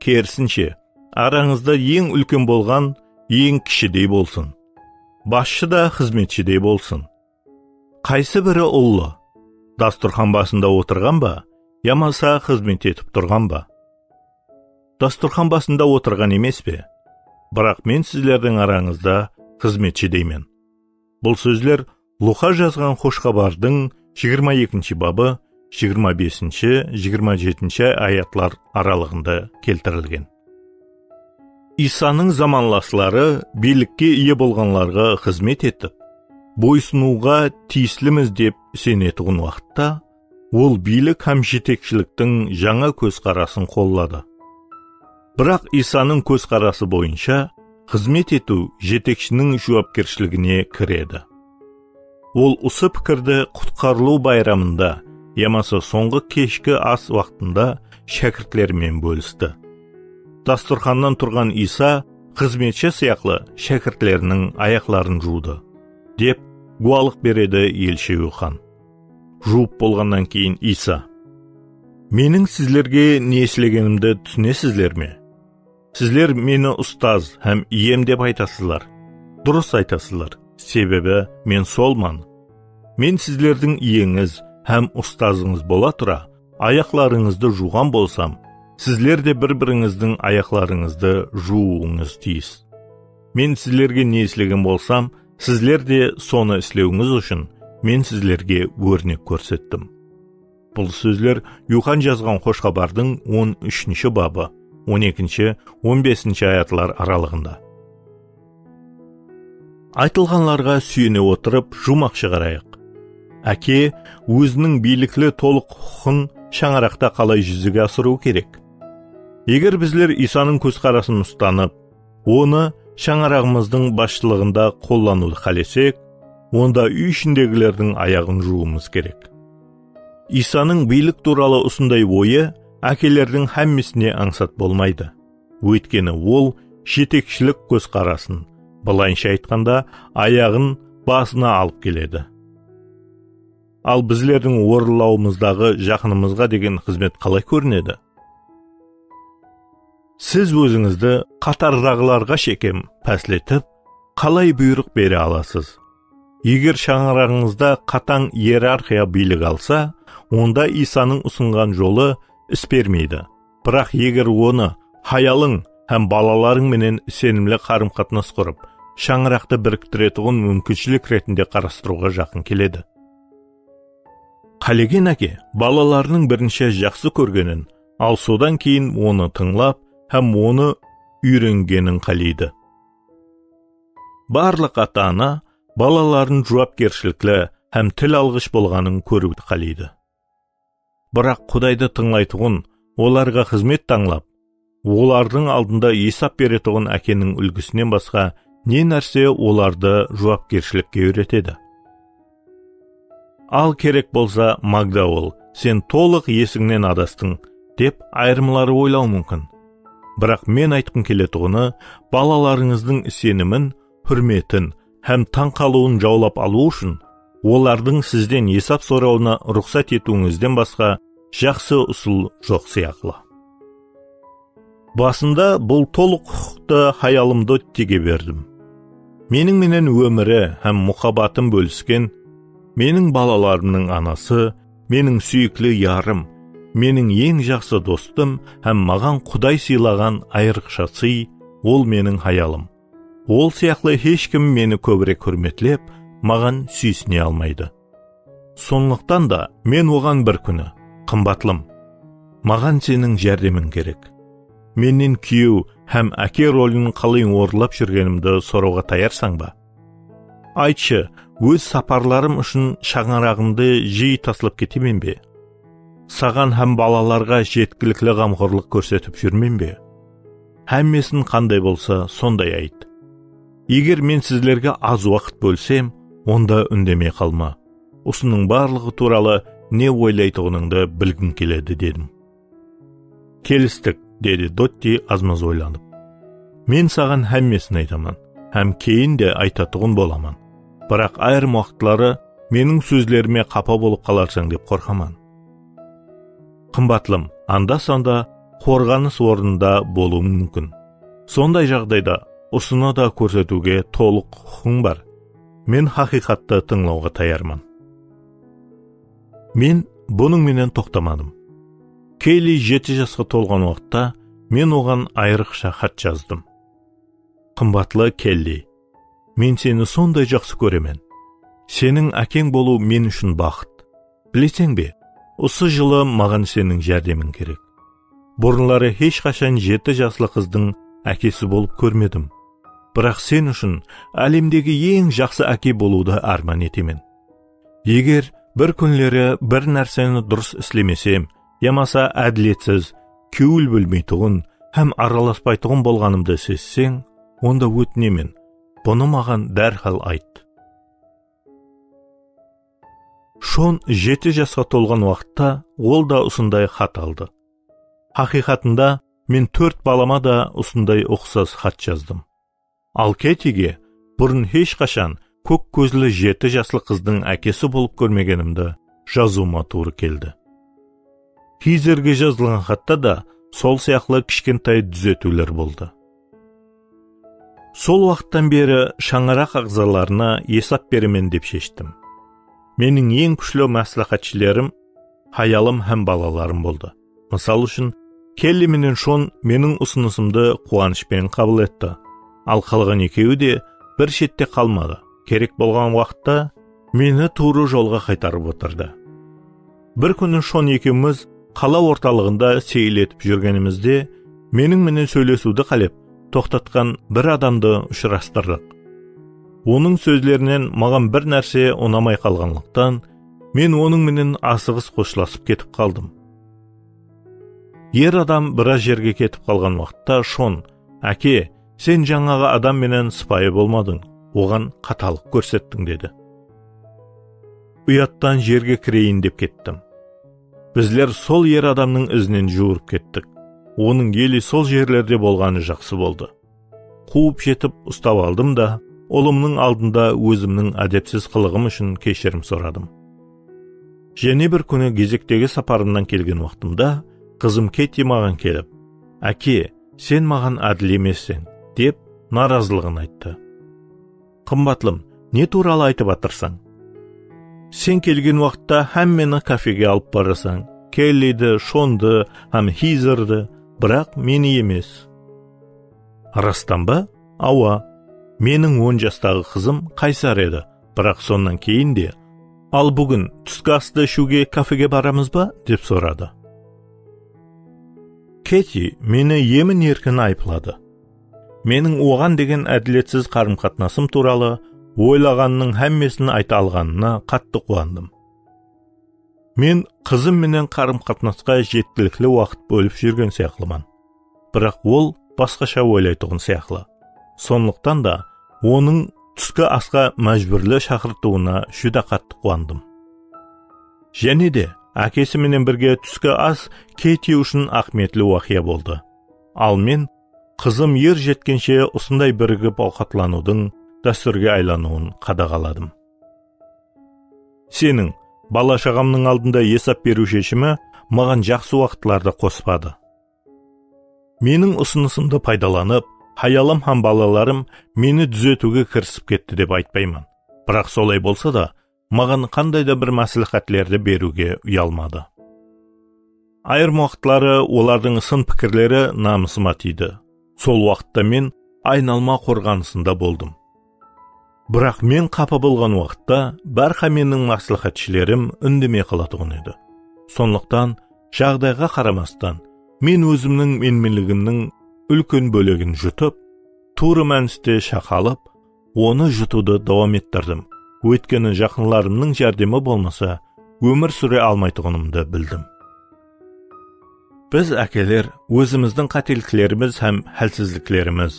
Kerisinshe, arańızda eń úlken bolǵan eń kishidey bolsın. Basshı da xızmetshidey bolsın. Qaysı biri ullı? Dasturxan basında otırǵan ba, yamasa xızmet etip turǵan ba? Dasturxan basında otırǵan emes pe? Biraq men sizlerdiń arańızda xızmetshi deymen. Bul sózler Luqa jazǵan Xosh Xabardıń jigirma ekinshi babı, jigirma besinshi, jigirma jetinshi ayatlar aralıǵında keltirilgen. Iysanıń zamanlasları biylikke iye bolǵanlarǵa xızmet etip, boysınıwǵa tiyislimiz dep isenetuǵın waqıtta, ol biylik hám jetekshiliktiń jańa kózqarasın qolladı. Biraq Iysanıń kózqarası boyınsha xızmet etiw jetekshiniń juwapkershiligine kiredi. Ol usı pikirdi Qutqarılıw bayramında yamasa sońǵı keshki as waqtında shákirtleri menen bólisti. Dasturxannan turǵan Iysa xızmetshi sıyaqlı shákirtleriniń ayaqların juwdı, dep gúwalıq beredi elshi Yuxan. Juwıp bolǵannan keyin Iysa: Meniń sizlerge ne islegenimdi túsinesizler me? Sizler meni ustaz hám iyem dep aytasızlar. Durıs aytasızlar, sebebi men solman. Men sizlerdiń iyeńiz hám ustazıńız bola tura, ayaqlarıńızdı juwǵan bolsam, sizler de bir-birińizdiń ayaqlarıńızdı juwıwıńız tiyis. Men sizlerge ne islegen bolsam, sizler de sonı islewińiz ushın men sizlerge órnek kórsettim. Bul sózler Yuxan jazǵan Xosh Xabardıń on úshinshi babı, on ekinshi, on besinshi ayatlar aralıǵında. Aytılǵanlarǵa súyene otırıp, juwmaq shıǵarayıq. Áke óziniń biylikli tolıq huqıqın shańaraqta qalay júzege asırıwı kerek? Eger bizler Iysanıń kózqarasın ustanıp, onı shańaraǵımızdıń basshılıǵında qollanıwdı qálesek, onda úy ishindegilerdiń ayaǵın juwıwımız kerek. Iysanıń biylik tuwralı usınday oyı ákelerdiń hámmesine ańsat bolmaydı. Óytkeni ol jetekshilik kózqarasın, bılayınsha aytqanda, ayaǵın basına alıp keledi. Al bizlerdiń orınlawımızdaǵı jaqınımızǵa degen xızmet qalay kórinedi? Siz ózińizdi qatardaǵılarǵa shekem pásletip, qalay buyrıq bere alasız? Eger shańaraǵıńızda qatań iyerarxiya biylik alsa, onda Iysanıń usınǵan jolı is bermeydi. Biraq eger onı hayalıń hám balalarıń menen isenimli qarım-qatnas qurıp, shańaraqtı biriktiretuǵın múmkinshilik retinde qarastırıwǵa jaqın keledi. Qálegen áke balalarınıń birinshi jaqsı kórgenin, al sodan keyin onı tıńlap hám onı úyrengenin qáleydi. Barlıq ata-ana balalarınıń juwapkershilikli hám til alǵısh bolǵanın kóriwdi qáleydi. Biraq Qudaydı tıńlaytuǵın, olarǵa xızmet tańlap, olardıń aldında esap beretuǵın ákeniń úlgisinen basqa ne nárse olardı juwapkershilikke úyretedi? Al kerek bolsa, Magda ol, sen tolıq esińnen adastıń, dep ayırımları oylawı múmkin. Biraq men aytqım keletuǵını, balalarıńızdıń isenimin, húrmetin hám tań qalıwın jawlap alıw ushın olardıń sizden esap sorawına ruxsat etiwińizden basqa jaqsı usıl joq sıyaqlı. Basında bul tolıq huqıqtı hayalım Dottege berdim. Meniń menen ómiri hám muhabbatın bólisken, meniń balalarımnıń anası, meniń súyikli yarım, meniń eń jaqsı dostım hám maǵan Quday sıylaǵan ayrıqsha sıy, ol meniń hayalım. Ol sıyaqlı hesh kim meni kóbirek húrmetlep, maǵan súyisine almaydı. Sonlıqtan da men oǵan bir kúni, "Qımbatlım, maǵan seniń járdemiń kerek. Mennen kúyew hám áke rolin qalay orınlap júrgenimdi sorawǵa tayarsań ba? Aytshı, óz saparlarım ushın shańaraǵımdı jiyi taslap ketemen be? Saǵan hám balalarǵa jetkilikli ǵamxorlıq kórsetip júrmen be? Hámmesin qanday bolsa, sonday ayt. Eger men sizlerge az waqıt bólsem, onda úndemey qalma. Usınıń barlıǵı tuwralı ne oylaytuǵınıńdı bilgim keledi," dedim. "Kelistik," dedi Dotti azmaz oylanıp. "Men saǵan hámmesin aytaman hám keyin de aytatuǵın bolaman. Biraq ayırım waqıtları meniń sózlerime qapa bolıp qalarsań dep qorqaman." "Qımbatlım, anda-sanda qorǵanıs ornında bolıwıń múmkin. Sonday jaǵdayda usını da kórsetiwge tolıq huqıqıń bar. Men haqıyqattı tıńlawǵa tayarman." Men bunıń menen toqtamadım. Kelli jeti jasqa tolǵan waqıtta men oǵan ayrıqsha xat jazdım. "Qımbatlı Kelli, men seni sonday jaqsı kóremen. Seniń ákeń bolıw men ushın baxıt. Bileseń be, usı jılı maǵan seniń járdemiń kerek. Burınları hesh qashan jeti jaslı qızdıń ákesi bolıp kórmedim. Biraq sen ushın álemdegi eń jaqsı áke bolıwdı árman etemen. Eger bir kúnleri bir nárseni durıs islemesem, yamasa ádiletsiz, kewil bólmeytuǵın hám aralaspaytuǵın bolǵanımdı sezseń, onda ótinemen, bunı maǵan dárhal ayt." Shon jeti jasqa tolǵan waqıtta ol da usınday xat aldı. Haqıyqatında, men tórt balama da usınday uqsas xat jazdım. Al Ketige burın hesh qashan kók kózli jeti jaslı qızdıń ákesi bolıp kórmegenimdi jazıwıma tuwrı keldi. Hizerge jazılǵan xatta da sol sıyaqlı kishkentay dúzetiwler boldı. Sol waqıttan beri shańaraq aǵzalarına esap beremen dep sheshtim. Meniń eń kúshli másláhátshileriń hayalım hám balalarım boldı. Mısal ushın, Kelli menen Shon meniń usınısımdı quwanısh penen qabıl etti. Al qalǵan ekewi de bir shette qalmadı. Kerek bolǵan waqıtta meni tuwrı jolǵa qaytarıp otırdı. Bir kúni Shon ekewimiz qala ortalıǵında seyil etip júrgenimizde, meniń menen sóylesiwdi qálep toqtatqan bir adamdı ushırastırdıq. Onıń sózlerinen maǵan bir nárse unamay qalǵanlıqtan, men onıń menen asıǵıs xoslasıp ketip qaldım. Er adam biraz jerge ketip qalǵan waqıtta Shon, "Áke, sen jańaǵı adam menen sıpayı bolmadıń, oǵan qatalıq kórsettiń," dedi. Uyattan jerge kireyin dep kettim. Bizler sol er adamnıń izinen juwırıp kettik. Onıń ele sol jerlerde bolǵanı jaqsı boldı. Quwıp jetip ustap aldım da, ulımnıń aldında ózimniń ádepsiz qılıǵım ushın keshirim soradım. Jáne bir kúni gezektegi saparımnan kelgen waqtımda qızım Keti maǵan kelip, "Áke, sen maǵan ádil emesseń," dep narazılıǵın ayttı. "Qımbatlım, ne tuwralı aytıp atırsań? Sen kelgen waqıtta hámmeni kafege alıp barasań, Kellidi, Shondı hám Hizerdi, biraq meni emes." "Rastan ba?" "Awa. Meniń on jastaǵı qızım qaysar edi, biraq sonnan keyin de, 'Al búgin túski astı ishiwge kafege baramız ba?' dep soradı." Keti meni emin-erkin ayıpladı. Meniń oǵan degen ádiletsiz qarım-qatnasım tuwralı oylaǵanınıń hámmesin ayta alǵanına qattı quwandım. Men qızım menen qarım-qatnasqa jetkilikli waqıt bólip júrgen sıyaqlıman. Biraq ol basqasha oylaytuǵın sıyaqlı. Sonlıqtan da, onıń túski asqa májbúrli shaqırtıwına júdá qattı quwandım. Jáne de, ákesi menen birge túski as Keti ushın áhmiyetli waqıya boldı. Al men, qızım er jetkenshe usınday birigip awqatlanıwdıń dástúrge aylanıwın qadaǵaladım. Seniń, bala-shaǵamnıń aldında esap beriw sheshimi maǵan jaqsı waqıtlardı qospadı. Meniń usınısımdı paydalanıp, hayalım hám balalarım meni dúzetiwge kirisip ketti dep aytpayman. Biraq solay bolsa da, maǵan qanday da bir másláhátlerdi beriwge uyalmadı. Ayırım waqıtları olardıń sın pikirleri namısıma tiydi. Sol waqıtta men aynalma qorǵanısında boldım. Biraq men qapa bolǵan waqıtta bárha meniń másláhátshileriym úndemey qalatuǵın edi. Sonlıqtan, jaǵdayǵa qaramastan, men ózimniń menmenligimniń úlken bólegin jutıp, tuwrı mániste shaqalıp, onı jutıwdı dawam ettirdim. Óytkeni jaqınlarımnıń járdemi bolmasa, ómir súre almaytuǵınımdı bildim. Biz, ákeler, ózimizdiń qáteliklerimiz hám hálsizliklerimiz,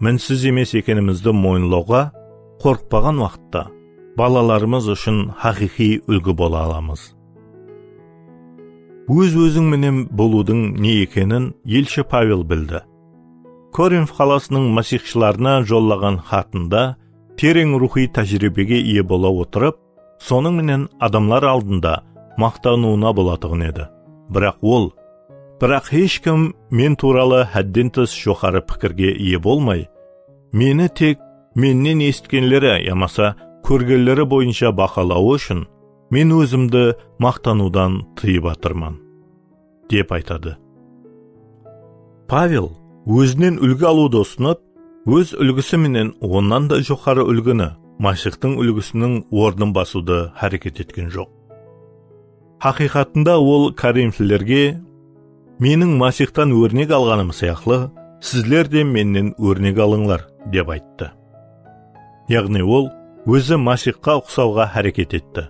minsiz emes ekenimizdi moyınlawǵa qorıqpaǵan waqıtta, balalarımız ushın haqıyqıy úlgi bola alamız. Óz-óziń menen bolıwdıń ne ekenin elshi Pavel bildi. Korinf qalasınıń masiyxshılarına jollaǵan xatında tereń ruwxıy tájiriybege iye bola otırıp, sonıń menen adamlar aldında maqtanıwına bolatuǵın edi. Biraq ol, Biraq hesh kim men tuwralı hádden tıs joqarı pikirge iye bolmay, meni tek mennen esitkenleri yamasa kórgenleri boyınsha bahalawı ushın men ózimdi maqtanıwdan tıyıp atırman, dep aytadı. Pavel ózinen úlgi alıwdı usınıp, óz úlgisi menen onnan da joqarı úlgini, Masixtıń úlgisiniń ornın basıwdı háreket etken joq. Haqıyqatında ol korinflilerge, "Meniń Masixtan órnek alǵanım sıyaqlı, sizler de mennen órnek alıńlar," dep ayttı. Yaǵnıy ol ózi Masixqa uqsawǵa háreket etti.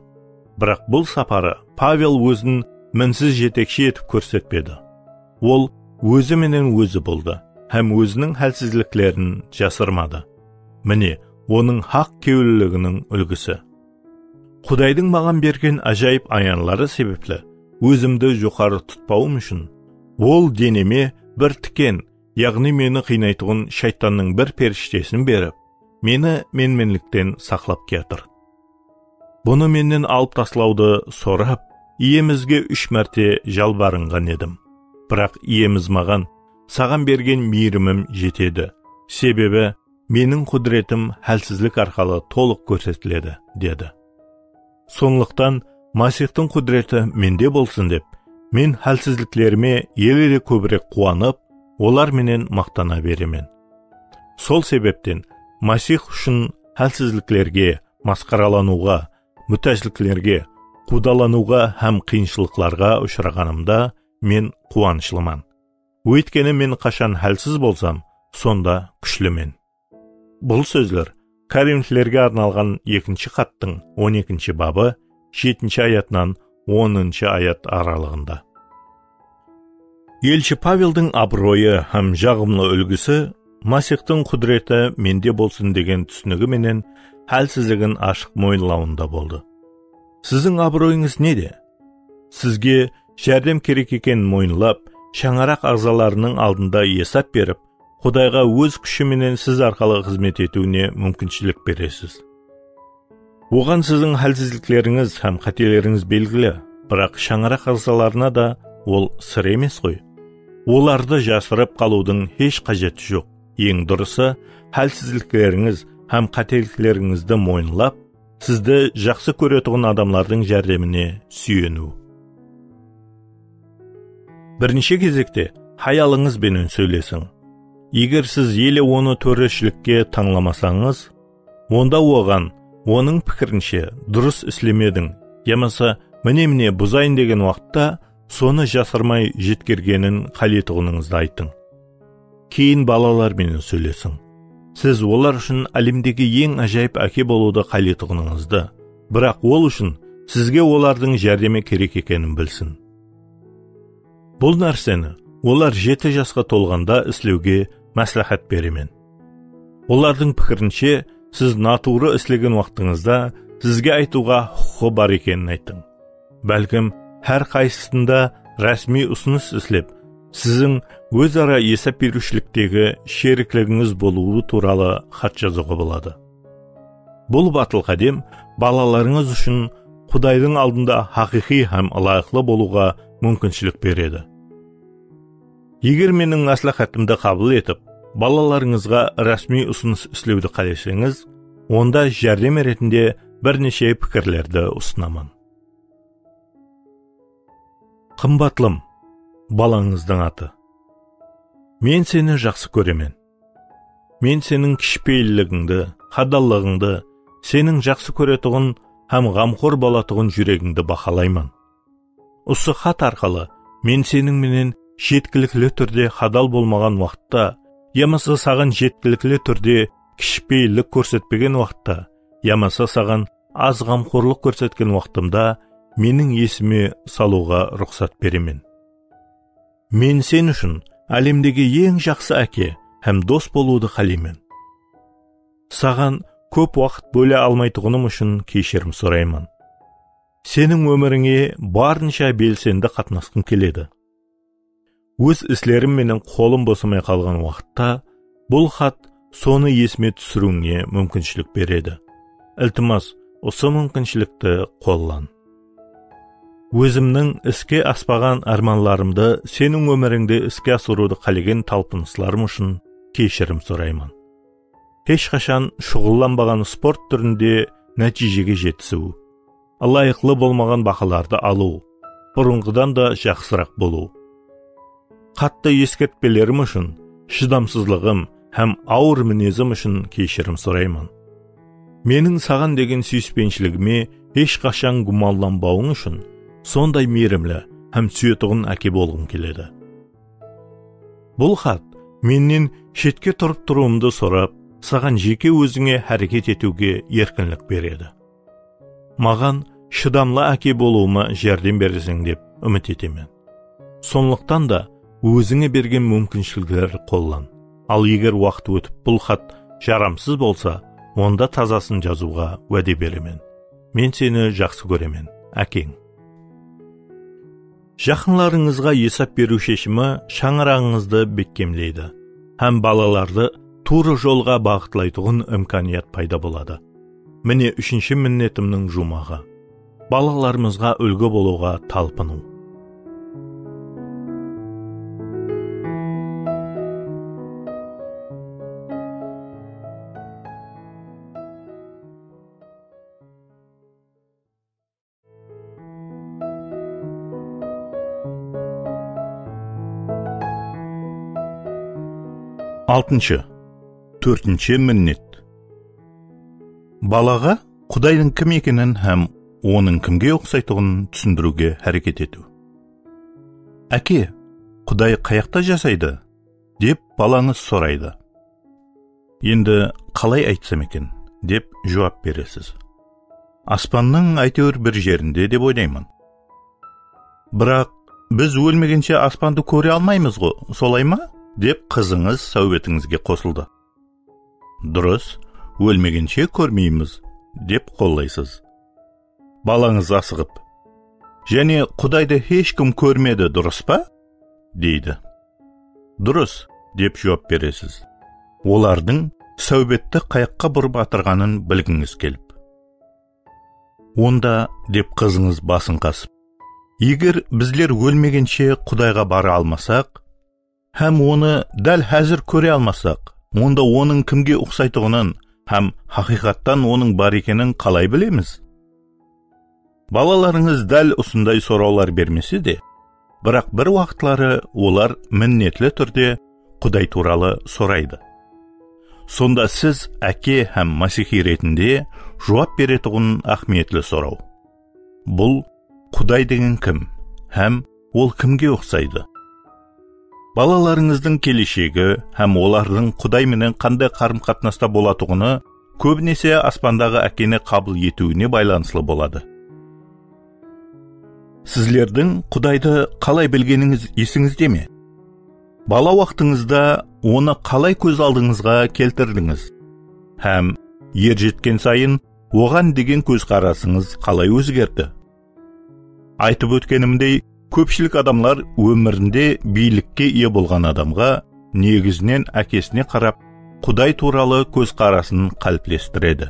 Biraq bul saparı Pavel ózin minsiz jetekshi etip kórsetpedi. Ol ózi menen ózi boldı hám óziniń hálsizliklerin jasırmadı. Mine, onıń haq kewilliliginiń úlgisi. Qudaydıń maǵan bergen ájayıp ayanları sebepli ózimdi joqarı tutpawım ushın, ol deneme bir tiken, yaǵnıy meni qıynaytuǵın shaytannıń bir perishtesin berip, meni menmenlikten saqlap kiyatır. Bunı mennen alıp taslawdı sorap, iyemizge úsh márte jalbarınǵan edim. Biraq iyemiz maǵan, "Saǵan bergen miyrimim jetedi. Sebebi meniń qúdiretim hálsizlik arqalı tolıq kórsetiledi," dedi. Sonlıqtan, Masixtıń qúdireti mende bolsın dep, men hálsizliklerime ele de kóbirek quwanıp, olar menen maqtana beremen. Sol sebepten Masix ushın hálsizliklerge, masqaralanıwǵa, mútájliklerge, quwdalanıwǵa hám qıyınshılıqlarǵa ushıraǵanımda men quwanıshlıman. Óytkeni men qashan hálsiz bolsam, sonda kúshlimen. Bul sózler Korinflerge arnalǵan ekinshi xattıń on ekinshi babı, jetinshi ayatınan onınshı ayat aralıǵında. Elshi Paveldiń abıroyı hám jaǵımlı úlgisi Masixtıń qúdireti mende bolsın degen túsinigi menen hálsizligin ashıq moyınlawında boldı. Siziń abıroyıńız nede? Sizge járdem kerek ekenin moyınlap, shańaraq aǵzalarınıń aldında esap berip, Qudayǵa óz kúshi menen siz arqalı xızmet etiwine múmkinshilik beresiz. Oǵan siziń hálsizliklerińiz hám qátelerińiz belgili, biraq shańaraq aǵzalarına da ol sır emes ǵoy. Olardı jasırıp qalıwdıń hesh qájeti joq. Eń durısı, hálsizliklerińiz hám qáteliklerińizdi moyınlap, sizdi jaqsı kóretuǵın adamlardıń járdemine súyeniw. Birinshi gezekte hayalıńız benen sóylesiń. Eger siz ele onı tóreshilikke tańlamasańız, onda oǵan, onıń pikirinshe, durıs islemediń, yamasa mine-mine buzayın degen waqıtta sonı jasırmay jetkergenin qáleyetuǵınıńızdı aytıń. Keyin balalar menen sóylesiń. Siz olar ushın álemdegi eń ájayıp áke bolıwdı qáleyetuǵınıńızdı, biraq ol ushın sizge olardıń járdemi kerek ekenin bilsin. Bul nárseni olar jeti jasqa tolǵanda islewge másláhát beremen. Olardıń pikirinshe, siz natuwrı islegen waqtıńızda sizge aytıwǵa huqıqı bar ekenin aytıń. Bálkim, hár qaysısında rásmiy usınıs islep, siziń óz-ara esap beriwshiliktegi sherikligińiz bolıwı tuwralı xat jazıwǵa boladı. Bul batıl qádem balalarıńız ushın Qudaydıń aldında haqıyqıy hám ılayıqlı bolıwǵa múmkinshilik beredi. Eger meniń másláhátimdi qabıl etip, balalarıńızǵa rásmiy usınıs islewdi qáleseńiz, onda járdem retinde bir neshe pikirlerdi usınaman. Qımbatlım, balańızdıń atı. Men seni jaqsı kóremen. Men seniń kishipeyilligińdi, hadallıǵıńdı, seniń jaqsı kóretuǵın hám ǵamxor bolatuǵın júregińdi bahalayman. Usı xat arqalı men seniń menen jetkilikli túrde hadal bolmaǵan waqıtta, yamasa saǵan jetkilikli túrde kishipeyillik kórsetpegen waqıtta, yamasa saǵan az ǵamxorlıq kórsetken waqtımda meniń esime salıwǵa ruxsat beremen. Men sen ushın álemdegi eń jaqsı áke hám dos bolıwdı qáleymen. Saǵan kóp waqıt bóle almaytuǵınım ushın keshirim sorayman. Seniń ómirińe barınsha belsendi qatnasqım keledi. Óz islerim menen qolım bosamay qalǵan waqıtta bul xat sonı esime túsiriwińe múmkinshilik beredi. Iltimas, usı múmkinshilikti qollan. Ózimniń iske aspaǵan ármanlarımdı seniń ómirińde iske asırıwdı qálegen talpınıslarım ushın keshirim sorayman. Hesh qashan shuǵıllanbaǵan sport túrinde nátiyjege jetisiw, ılayıqlı bolmaǵan bahalardı alıw, burınǵıdan da jaqsıraq bolıw. Qattı eskertpelerim ushın, shıdamsızlıǵım hám awır minezim ushın keshirim sorayman. Meniń saǵan degen súyispenshiligime hesh qashan gúmanlanbawıń ushın sonday miyrimli hám súyetuǵın áke bolǵım keledi. Bul xat mennen shetke turıp turıwımdı sorap, saǵan jeke ózińe háreket etiwge erkinlik beredi. Maǵan shıdamlı áke bolıwıma járdem bereseń dep úmit etemen. Sonlıqtan da ózińe bergen múmkinshiliklerdi qollan. Al eger waqıt ótip bul xat jaramsız bolsa, onda tazasın jazıwǵa wáde beremen. Men seni jaqsı kóremen, ákeń. Jaqınlarıńızǵa esap beriw sheshimi shańaraǵıńızdı bekkemleydi hám balalardı tuwrı jolǵa baǵıtlaytuǵın imkaniyat payda boladı. Mine, úshinshi minnetimniń juwmaǵı. Balalarımızǵa úlgi bolıwǵa talpınıw. Altınshı, tórtinshi minnet. Balaǵa Qudaydıń kim ekenin hám onıń kimge uqsaytuǵının túsindiriwge háreket etiw. "Áke, Quday qayaqta jasaydı?" dep balańız soraydı. "Endi qalay aytsam eken?" dep juwap beresiz. "Aspannıń áytewir bir jerinde dep oylayman." "Biraq biz ólmegenshe aspandı kóre almaymız ǵo, solay ma?" dep qızıńız sáwbetińizge qosıldı. "Durıs, ólmegenshe kórmeymiz," dep qollaysız. Balańız asıǵıp, "Jáne Qudaydı hesh kim kórmedi, durıs pa?" deydi. "Durıs," dep juwap beresiz, olardıń sáwbetti qayaqqa burıp atırǵanın bilgińiz kelip. "Onda," dep qızıńız basın qasıp, "eger bizler ólmegenshe Qudayǵa bara almasaq hám onı dál házir kóre almasaq, onda onıń kimge uqsaytuǵının hám haqıyqattan onıń bar ekenin qalay bilemiz?" Balalarıńız dál usınday sorawlar bermese de, biraq bir waqıtları olar minnetli túrde Quday tuwralı soraydı. Sonda siz áke hám másihiyler retinde juwap beretuǵın áhmiyetli soraw. Bul Quday degen kim hám ol kimge uqsaydı? Balalarıńızdıń keleshegi hám olardıń Quday menen qanday qarım-qatnasta bolatuǵını kóbinese aspandaǵı ákeni qabıl etiwine baylanıslı boladı. Sizlerdiń Qudaydı qalay bilgenińiz esińizde me? Bala waqtıńızda onı qalay kóz aldıńızǵa keltirdińiz? Hám er jetken sayın oǵan degen kózqarasıńız qalay ózgerdi? Aytıp ótkenimdey, kópshilik adamlar ómirinde biylikke iye bolǵan adamǵa negizinen ákesine qarap, Quday tuwralı kózqarasın qáliplestiredi.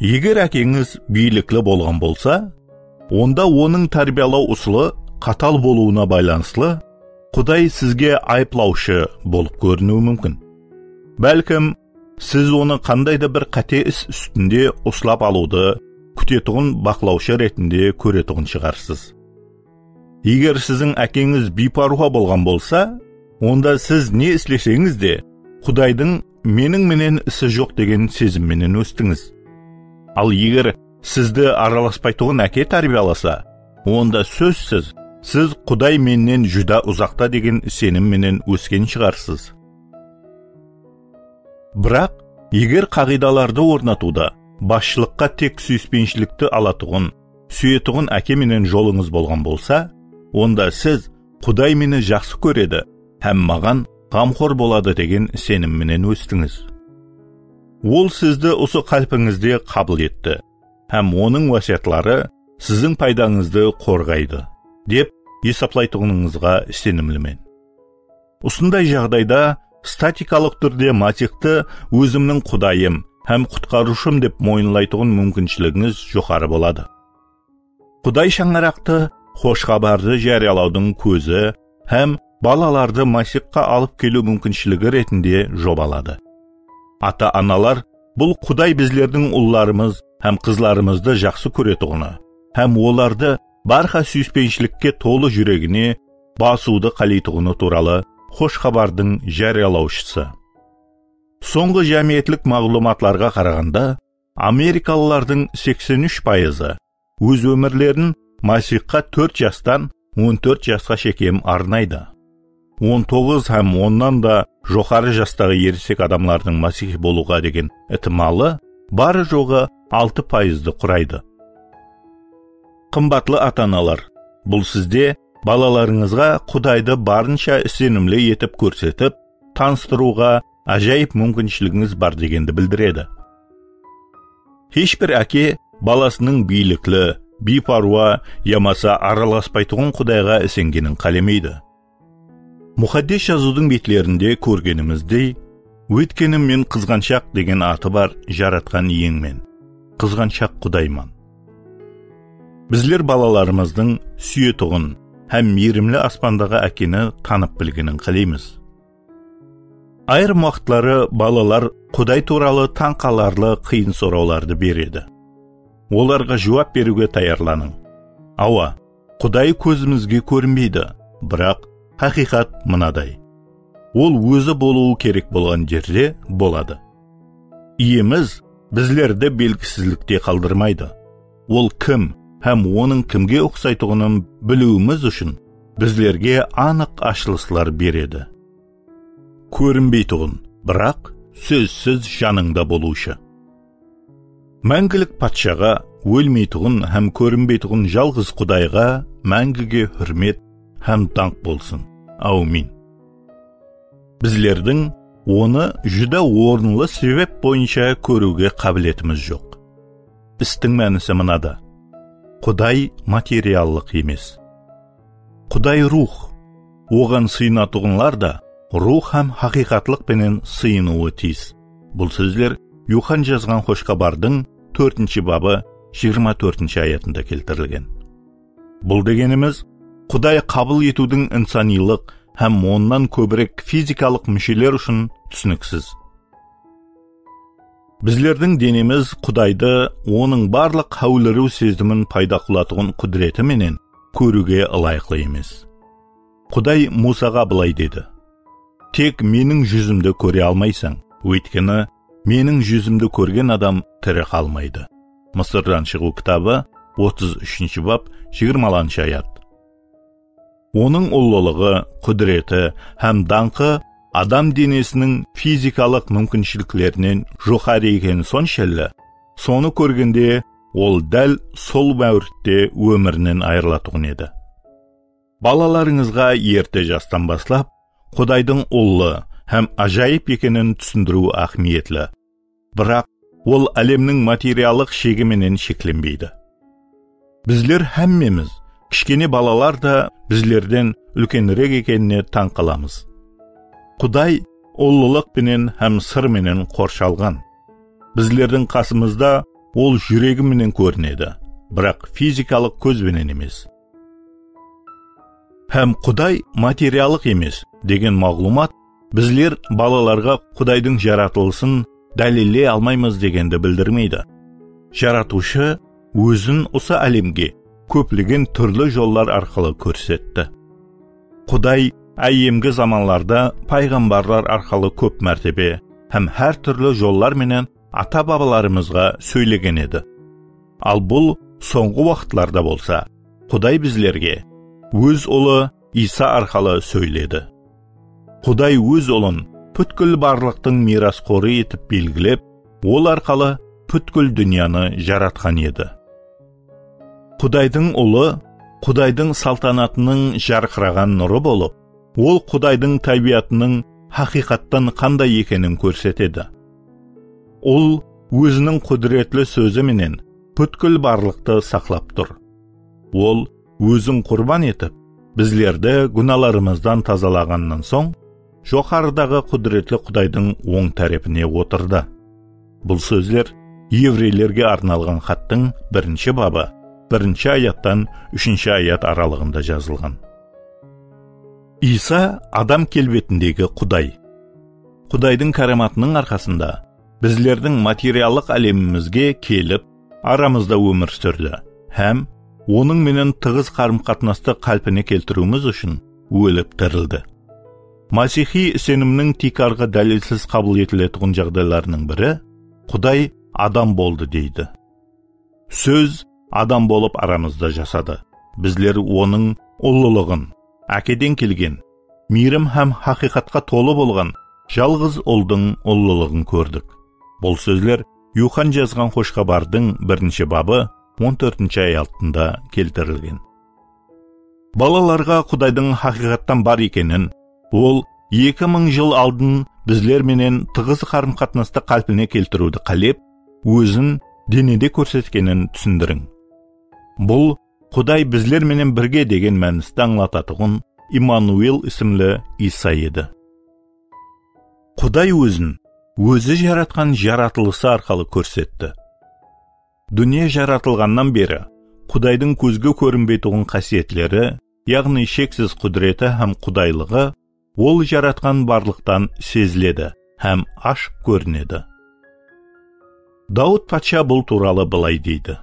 Eger ákeńiz biylikli bolǵan bolsa, onda onıń tárbiyalaw usılı qatal bolıwına baylanıslı Quday sizge ayıplawshı bolıp kóriniwi múmkin. Bálkim, siz onı qanday da bir qáte is ústinde uslap alıwdı kútetuǵın baqlawshı retinde kóretuǵın shıǵarsız. Eger siziń ákeńiz biypárwa bolǵan bolsa, onda siz ne isleseńiz de, Qudaydıń meniń menen isi joq degen sezim menen óstińiz. Al eger sizdi aralaspaytuǵın áke tárbiyalasa, onda sózsiz, siz Quday mennen júdá uzaqta degen isenim menen ósken shıǵarsız. Biraq, eger qaǵıydalardı ornatıwda basshılıqqa tek súyispenshilikti alatuǵın, súyetuǵın áke menen jolıńız bolǵan bolsa, onda siz Quday meni jaqsı kóredi hám maǵan ǵamxor boladı degen isenim menen óstińiz. Ol sizdi usı qálipińizde qabıl etti hám onıń wásiyatları siziń paydańızdı qorǵaydı, dep esaplaytuǵınıńızǵa isenimlimen. Usınday jaǵdayda statikalıq túrde Masixti ózimniń Qudayım hám Qutqarıwshım dep moyınlaytuǵın múmkinshiliginiz joqarı boladı. Quday shańaraqtı Xosh Xabardı járiyalawdıń kózi hám balalardı Masixqa alıp keliw múmkinshiligi retinde jobaladı. Ata-analar bul Quday bizlerdiń ullarımız hám qızlarımızdı jaqsı kóretuǵını hám olardı barqa súyispenshilikke tolı júregine basıwdı qáleytuǵını tuwralı Xosh Xabardıń járiyalawshısı. Sońǵı jámiyetlik maǵlıwmatlarǵa qaraǵanda, amerikalılardıń seksen úsh payızı óz ómirlerin Masixqa tórt jastan on tórt jasqa shekem arnaydı. On toǵız hám onnan da joqarı jastaǵı erisek adamlardıń masixi bolıwǵa degen itimalı barı-joǵı altı payızdı quraydı. Qımbatlı ata-analar, bul sizde balalarıńızǵa Qudaydı barınsha isenimli etip kórsetip, tanıstırıwǵa ájayıp múmkinshiligińiz bar degendi bildiredi. Hesh bir áke balasınıń biylikli, biypárwa yamasa aralaspaytuǵın Qudayǵa isengenin qálemeydi. Muqaddes Jazıwdıń betlerinde kórgenimizdey, "Óytkeni men qızǵanshaq degen atı bar Jaratqan Iyengmen, qızǵanshaq Qudayman." Bizler balalarımızdıń súyetuǵın hám miyrimli aspandaǵı ákeni tanıp bilgenin qáleymiz. Ayırım waqıtları balalar Quday tuwralı tań qalarlı qıyın sorawlardı beredi. Olarǵa juwap beriwge tayarlanıń. Awa, Quday kózimizge kórinbeydi, biraq haqıyqat mınaday. Ol ózi bolıwı kerek bolǵan jerde boladı. Iyemiz bizlerdi belgisizlikte qaldırmaydı. Ol kim hám onıń kimge uqsaytuǵının biliwimiz ushın bizlerge anıq ashılıslar beredi. Kórinbeytuǵın, biraq sózsiz janıńda bolıwshı. Máńgilik Patshaǵa, ólmeytuǵın hám kórinbeytuǵın jalǵız Qudayǵa máńgige húrmet hám dańq bolsın. Áwmin. Bizlerdiń Onı júdá orınlı sebep boyınsha kóriwge qábiletimiz joq. Istiń mánisi mınada. Quday materiallıq emes. Quday ruwx. Oǵan sıyınatuǵınlar da ruwx hám haqıyqatlıq penen sıyınıwı tiyis. Bul sózler Yuxan jazǵan Xosh Xabardıń tórtinshi babı jigirma tórtinshi ayatında keltirilgen. Bul degenimiz, Quday qabıl etiwdiń insaniylıq hám onnan kóbirek fizikalıq músheler ushın túsiniksiz. Bizlerdiń denemiz Qudaydı Onıń barlıq háwliriw sezimin payda qılatuǵın qúdireti menen kóriwge ılayıqlı emes. Quday Muwsaǵa bılay dedi: "Tek meniń júzimdi kóre almaysań, óytkeni meniń júzimdi kórgen adam tiri qalmaydı." Mısırdan Shıǵıw kitabı, otız úshinshi bap, jigirmalanshı ayat. Onıń ullılıǵı, qúdireti hám dańqı adam denesiniń fizikalıq múmkinshiliklerinen joqarı ekeni sonshelli, sonı kórgende ol dál sol máwritte ómirinen ayırılatuǵın edi. Balalarıńızǵa erte jastan baslap Qudaydıń ullı hám ájayıp ekenin túsindiriw áhmiyetli. Biraq ol álemniń materiallıq shegi menen sheklenbeydi. Bizler hámmemiz, kishkene balalar da bizlerden úlkenirek ekenine tań qalamız. Quday ullılıq penen hám sır menen qorshalǵan. Bizlerdiń qasımızda Ol júregi menen kórinedi, biraq fizikalıq kóz benen emes. Hám Quday materiallıq emes degen maǵlıwmat bizler balalarǵa Qudaydıń jaratılısın dálilley almaymız degendi bildirmeydi. Jaratıwshı Ózin usı álemge kóplegen túrli jollar arqalı kórsetti. Quday áyyemgi zamanlarda payǵambarlar arqalı kóp mártebe hám hár túrli jollar menen ata-babalarımızǵa sóylegen edi. Al bul sońǵı waqıtlarda bolsa Quday bizlerge Óz Ulı Iysa arqalı sóyledi. Quday Óz Ulın pútkil barlıqtıń miyrasxorı etip belgilep, Ol arqalı pútkil dúnyanı jaratqan edi. Qudaydıń Ulı Qudaydıń saltanatınıń jarqıraǵan nurı bolıp, Ol Qudaydıń tábiyatınıń haqıyqattan qanday ekenin kórsetedi. Ul Óziniń qúdiretli Sózi menen pútkil barlıqtı saqlap tur. Ol Ózin qurban etip, bizlerdi gúnalarımızdan tazalaǵannan soń, joqarıdaǵı qúdiretli Qudaydıń oń tárepine otırdı. Bul sózler Evreylerge arnalǵan xattıń birinshi babı, birinshi ayattan úshinshi ayat aralıǵında jazılǵan. Iysa adam kelbetindegi Quday. Qudaydıń káramatınıń arqasında bizlerdiń materiallıq álemimizge kelip, aramızda ómir súrdi hám Onıń menen tıǵız qarım-qatnastı qálpine keltiriwimiz ushın ólip tirildi. Masiyxıy isenimniń tiykarǵı dálilsiz qabıl etiletuǵın jaǵdaylarınıń biri, Quday adam boldı deydi. Sóz adam bolıp aramızda jasadı. Bizler Onıń ullılıǵın, Ákeden kelgen, miyrim hám haqıyqatqa tolı bolǵan jalǵız Uldıń ullılıǵın kórdik. Bul sózler Yuxan jazǵan Xosh Xabardıń birinshi babı on tórtinshi ayatında keltirilgen. Balalarǵa Qudaydıń haqıyqattan bar ekenin, Ol eki mıń jıl aldın bizler menen tıǵız qarım-qatnastı qálpine keltiriwdi qálep, Ózin denede kórsetkenin túsindiriń. Bul Quday bizler menen birge degen mánisti ańlatatuǵın Immanuel isimli Iysa edi. Quday Ózin Ózi jaratqan jaratılısı arqalı kórsetti. Dúnya jaratılǵannan beri Qudaydıń kózge kórinbeytuǵın qásiyetleri, yaǵnıy sheksiz qúdireti hám qudaylıǵı Ol jaratqan barlıqtan seziledi hám ashıq kórinedi. Dawıt patsha bul tuwralı bılay deydi: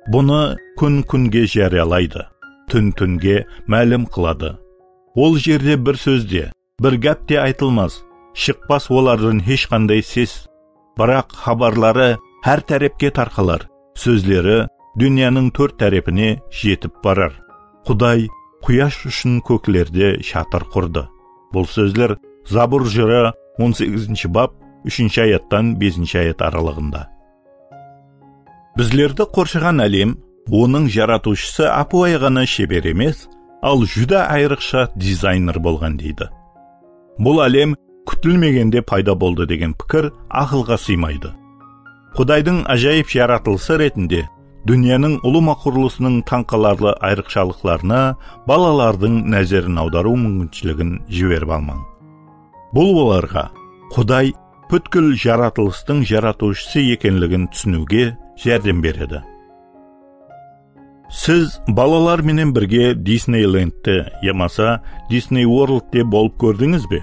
Bunı kún kúnge járiyalaydı, tún túnge málim qıladı. Ol jerde bir sóz de, bir gáp te aytılmas, shıqpas olardan hesh qanday ses. Biraq xabarları hár tárepke tarqalar, sózleri dúnyanıń tórt tárepine jetip barar. Quday quyash ushın kóklerde shatır qurdı. Bul sózler Zabur jırı on segizinshi bap, úshinshi ayattan besinshi ayat aralıǵında. Bizlerdi qorshaǵan álem, onıń jaratıwshısı ápiwayı ǵana sheber emes, al júdá ayrıqsha dizayner bolǵan deydi. Bul álem kútilmegende payda boldı degen pikir aqılǵa sıymaydı. Qudaydıń ájayıp jaratılısı retinde dúnyanıń ulıwma qurılısınıń tań qalarlı ayrıqshalıqlarına balalardıń názerin awdarıw múmkinshiligin jiberip almań. Bul olarǵa Quday pútkil jaratılıstıń jaratıwshısı ekenligin túsiniwge járdem beredi. Siz balalar menen birge Disneylendte yamasa Disney Worldte bolıp kórdińiz be?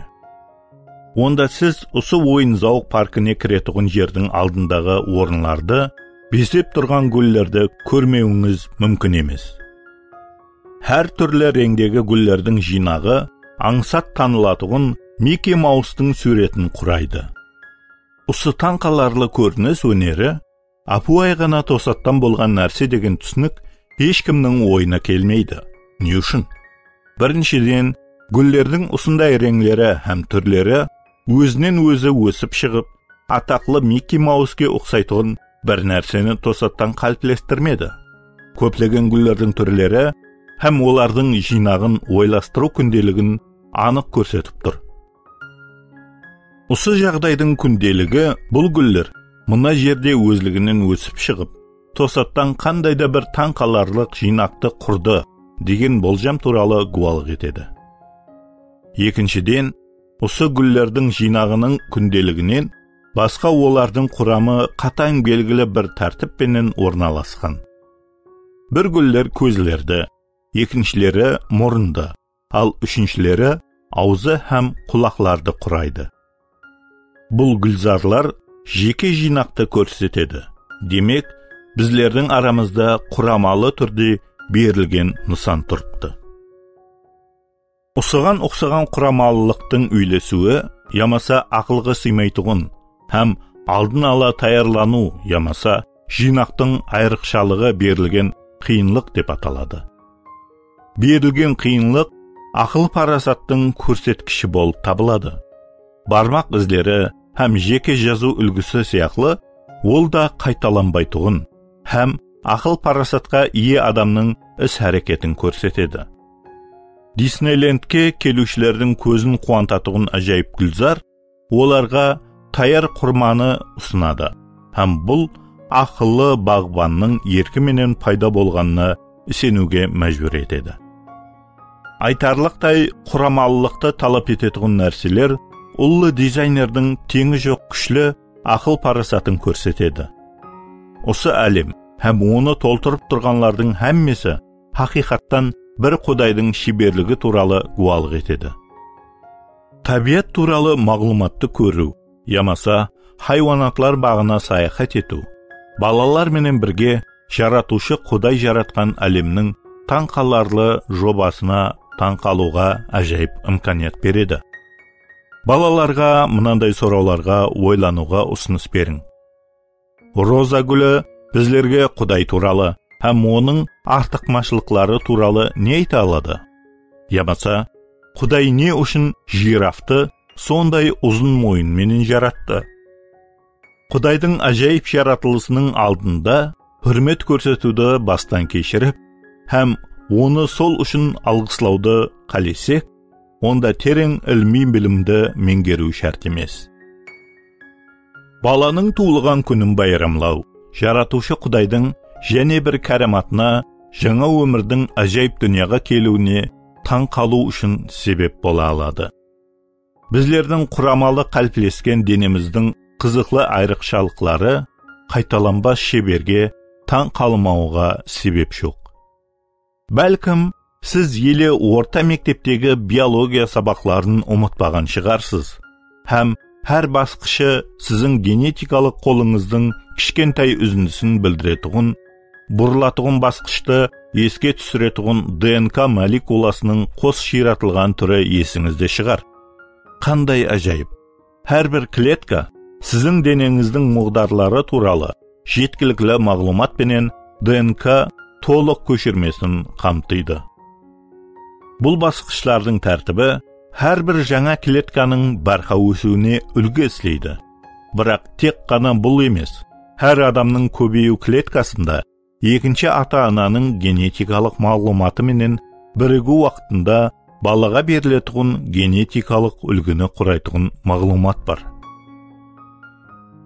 Onda siz usı oyın-zawıq parkine kiretuǵın jerdiń aldındaǵı orınlardı, bezep turǵan gúllerdi kórmewińiz múmkin emes. Hár túrli reńdegi gúllerdiń jıynaǵı ańsat tanılatuǵın Mikki Maustıń súwretin quraydı. Usı tań qalarlı kórinis óneri ápiwayı ǵana tosattan bolǵan nárse degen túsinik hesh kimniń oyına kelmeydi. Ne ushın? Birinshiden, gúllerdiń usınday reńleri hám túrleri ózinen-ózi ósip shıǵıp, ataqlı Mikki Mauske uqsaytuǵın bir nárseni tosattan qáliplestirmedi. Kóplegen gúllerdiń túrleri hám olardıń jıynaǵın oylastırıw kúndeligin anıq kórsetip tur. Usı jaǵdaydıń kúndeligi bul gúller mına jerde ózliginen ósip shıǵıp, tosattan qanday da bir tań qalarlıq jıynaqtı qurdı degen boljam tuwralı gúwalıq etedi. Ekinshiden, usı gúllerdiń jıynaǵınıń kúndeliginen basqa olardıń quramı qatań belgili bir tártip penen ornalasqan. Bir gúller kózlerdi, ekinshileri murındı, al úshinshileri awzı hám qulaqlardı quraydı. Bul gúlzarlar jeke jıynaqtı kórsetedi. Demek, bizlerdiń aramızda quramalı túrde berilgen nısan turıptı. Usıǵan uqsaǵan quramalılıqtıń úylesiwi yamasa aqılǵa sıymaytuǵın hám aldın ala tayarlanıw yamasa jıynaqtıń ayrıqshalıǵı berilgen qıyınlıq dep ataladı. Berilgen qıyınlıq aqıl-parasattıń kórsetkishi bolıp tabıladı. Barmaq izleri hám jeke jazıw úlgisi sıyaqlı, ol da qaytalanbaytuǵın hám aqıl-parasatqa iye adamnıń is-háreketin kórsetedi. Disneylendke keliwshilerdiń kózin quwantatuǵın ájayıp gúlzar olarǵa tayar qurmanı usınadı hám bul aqıllı baǵbannıń erki menen payda bolǵanına iseniwge májbúr etedi. Aytarlıqtay, quramalılıqtı talap etetuǵın nárseler ullı dizaynerdiń teńi joq kúshli aqıl-parasatın kórsetedi. Usı álem hám onı toltırıp turǵanlardıń hámmesi haqıyqattan bir Qudaydıń sheberligi tuwralı gúwalıq etedi. Tábiyat tuwralı maǵlıwmattı kóriw yamasa haywanatlar baǵına sayaxat etiw, balalar menen birge Jaratıwshı Quday jaratqan álemniń tań qalarlı jobasına tań qalıwǵa ájayıp imkaniyat beredi. Balalarǵa mınanday sorawlarǵa oylanıwǵa usınıs beriń. Roza gúli bizlerge Quday tuwralı hám onıń artıqmashılıqları tuwralı ne ayta aladı? Yamasa, Quday ne ushın jiraftı sonday uzın moyın menen jarattı? Qudaydıń ájayıp jaratılısınıń aldında húrmet kórsetiwdi bastan keshirip hám onı sol ushın alǵıslawdı qálesek, onda tereń ilimiy bilimdi meńgeriw shárt emes. Balanıń tuwılǵan kúnin bayramlaw Jaratıwshı Qudaydıń jáne bir káramatına, jańa ómirdiń ájayıp dúnyaǵa keliwine tań qalıw ushın sebep bola aladı. Bizlerdiń quramalı qáliplesken denemizdiń qızıqlı ayrıqshalıqları qaytalanbas sheberge tań qalmawǵa sebep joq. Bálkim, siz ele orta mekteptegi biologiya sabaqların umıtpaǵan shıǵarsız hám hár basqıshı siziń genetikalıq qolıńızdıń kishkentay úzindisin bildiretuǵın, burılatuǵın basqıshtı eske túsiretuǵın D N K molekulasınıń qos shıyratılǵan túri esińizde shıǵar. Qanday ájayıp! Hár bir kletka siziń deneńizdiń muǵdarları tuwralı jetkilikli maǵlıwmat penen D N K tolıq kóshirmesin qamtıydı. Bul basqıshlardıń tártibi hár bir jańa kletkanıń bárha ósiwine úlgi isleydi. Biraq tek ǵana bul emes, hár adamnıń kóbeyiw kletkasında ekinshi ata-ananıń genetikalıq maǵlıwmatı menen birigiw waqtında balaǵa beriletuǵın genetikalıq úlgini quraytuǵın maǵlıwmat bar.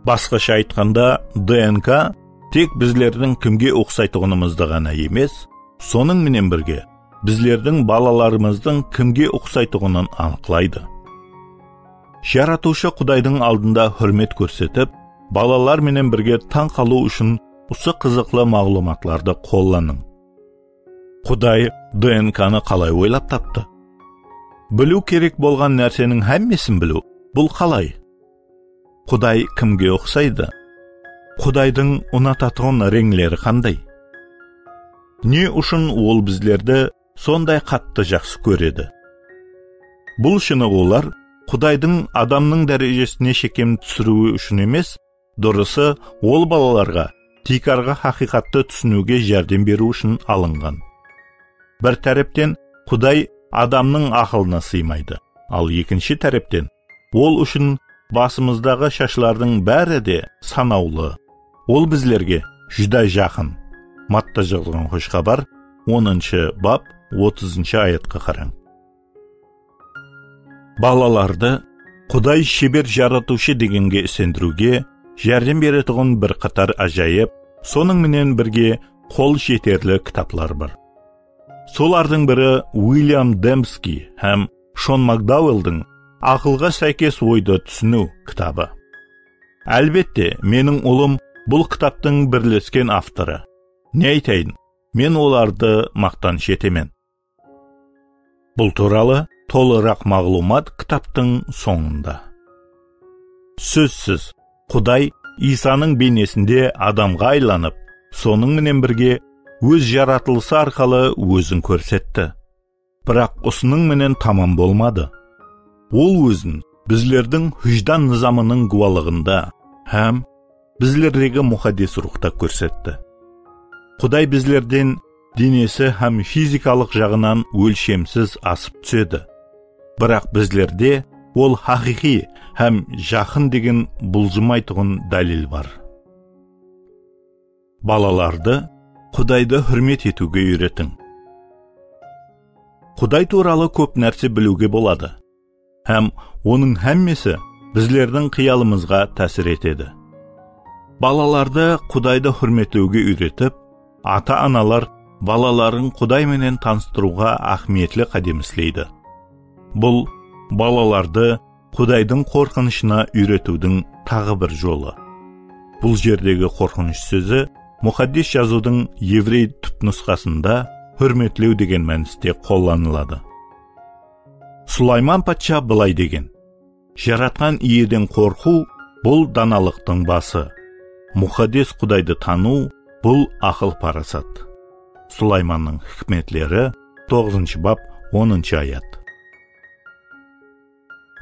Basqasha aytqanda, D N K tek bizlerdiń kimge uqsaytuǵınımızdı ǵana emes, sonıń menen birge bizlerdiń balalarımızdıń kimge uqsaytuǵının anıqlaydı. Jaratıwshı Qudaydıń aldında húrmet kórsetip, balalar menen birge tań qalıw ushın usı qızıqlı maǵlıwmatlardı qollanıń. Quday D N K-nı qalay oylap taptı? Biliw kerek bolǵan nárseniń hámmesin biliw, bul qalay? Quday kimge uqsaydı? Qudaydıń unatatuǵın reńleri qanday? Ne ushın ol bizlerdi sonday qattı jaqsı kóredi? Bul shınıǵıwlar Qudaydıń adamnıń dárejesine shekem túsiriwi ushın emes, durısı, ol balalarǵa tiykarǵı haqıyqattı túsiniwge járdem beriw ushın alınǵan. Bir tárepten, Quday adamnıń aqılına sıymaydı, al ekinshi tárepten, ol ushın basımızdaǵı shashlardıń bári de sanawlı. Ol bizlerge júdá jaqın. Matta jazǵan Xosh Xabar, onınshı bap, otızınshı ayatqa qarań. Balalardı Quday sheber jaratıwshı degenge isendiriwge járdem beretuǵın bir qatar ájayıp, sonıń menen birge qol jeterli kitaplar bar. Solardıń biri Uilyam Dembskiy hám Shon Makdauelldiń Aqılǵa sáykes oydı túsiniw kitabı. Álbette, meniń ulım bul kitaptıń birlesken avtorı. Ne aytayın, men olardı maqtanısh etemen. Bul tuwralı tolıraq maǵlıwmat kitaptıń sońında. Sózsiz, Quday Iysanıń beynesinde adamǵa aylanıp, sonıń menen birge Óz jaratılısı arqalı Ózin kórsetti. Biraq usınıń menen tamam bolmadı. Ol ózin bizlerdiń hújdan nızamınıń gúwalıǵında hám bizlerdegi muqaddes ruwxta kórsetti. Quday bizlerden denesi hám fizikalıq jaǵınan ólshemsiz asıp túsedi. Biraq bizlerde ol haqıyqıy hám jaqın degen buljımaytuǵın dálil bar. Balalardı Qudaydı húrmet etiwge úyretiń. Quday tuwralı kóp nárse biliwge boladı. Hám onıń hámmesi bizlerdiń qıyalımızǵa tásir etedi. Balalardı Qudaydı húrmetlewge úyretip, ata-analar balaların Quday menen tanıstırıwǵa áhmiyetli qádem isleydi. Bul balalardı Qudaydıń qorqınıshına úyretiwdiń taǵı bir jolı. Bul jerdegi qorqınısh sózi Muqaddes Jazıwdıń evrey túpnusqasında húrmetlew degen mániste qollanıladı. Sulayman patsha bılay degen: Jaratqan Iyeden qorqıw, bul danalıqtıń bası. Muqaddes Qudaydı tanıw, bul aqıl-parasat. Sulaymannıń hikmetleri, toǵızınshı bap, onınshı ayat.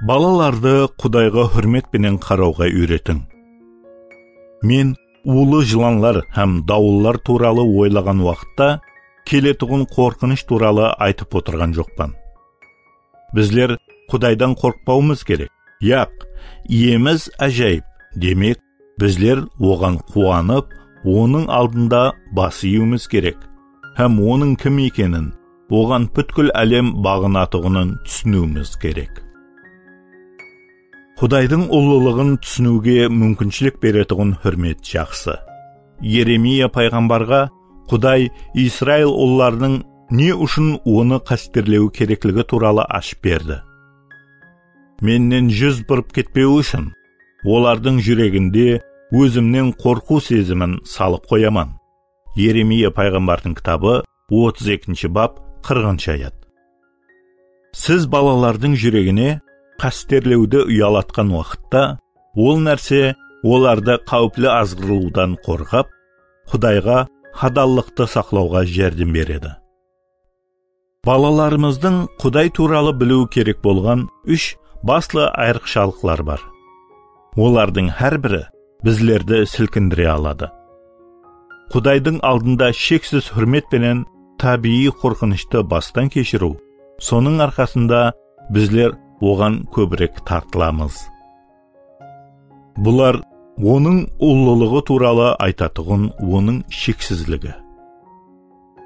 Balalardı Qudayǵa húrmet penen qarawǵa úyretiń. Men uwlı jılanlar hám dawıllar tuwralı oylaǵan waqıtta keletuǵın qorqınısh tuwralı aytıp otırǵan joqpan. Bizler Qudaydan qorqpawımız kerek. Yaq, Iyemiz ájayıp, demek, bizler oǵan quwanıp, onıń aldında bas iyiwimiz kerek hám onıń kim ekenin, oǵan pútkil álem baǵınatuǵının túsiniwimiz kerek. Qudaydıń ullılıǵın túsiniwge múmkinshilik beretuǵın húrmet jaqsı. Yeremiya payǵambarǵa Quday Israil ullarınıń ne ushın onı qásterlewi kerekligi tuwralı ashıp berdi. Mennen júz burıp ketpewi ushın, olardıń júreginde ózimnen qorqıw sezimin salıp qoyaman. Yeremiya payǵambardıń kitabı, otız ekinshi bap, qırqınshı ayat. Siz balalardıń júregine qásterlewdi uyalatqan waqıtta, ol nárse olardı qáwipli azǵırıwdan qorǵap, Qudayǵa hadallıqtı saqlawǵa járdem beredi. Balalarımızdıń Quday tuwralı biliwi kerek bolǵan úsh baslı ayrıqshalıqlar bar. Olardıń hár biri bizlerdi silkindire aladı. Qudaydıń aldında sheksiz húrmet penen tábiyiy qorqınıshtı bastan keshiriw, sonıń arqasında bizler oǵan kóbirek tartılamız. Bular onıń ullılıǵı tuwralı aytatuǵın onıń sheksizligi.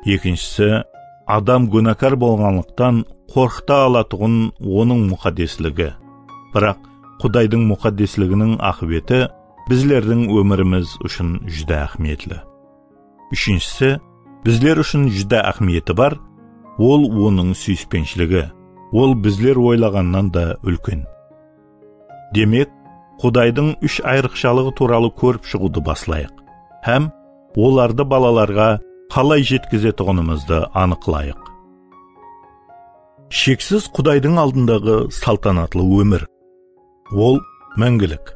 Ekinshisi, adam gúnakar bolǵanlıqtan qorqıta alatuǵın onıń muqaddesligi. Biraq Qudaydıń muqaddesliginiń aqıbeti bizlerdiń ómirimiz ushın júdá áhmiyetli. Úshinshisi, bizler ushın júdá áhmiyeti bar, ol onıń súyispenshiligi, ol bizler oylaǵannan da úlken. Demek, Qudaydıń úsh ayrıqshalıǵı tuwralı kórip shıǵıwdı baslayıq hám olardı balalarǵa qalay jetkizetuǵınımızdı anıqlayıq. Sheksiz Qudaydıń aldındaǵı saltanatlı ómir. Ol máńgilik.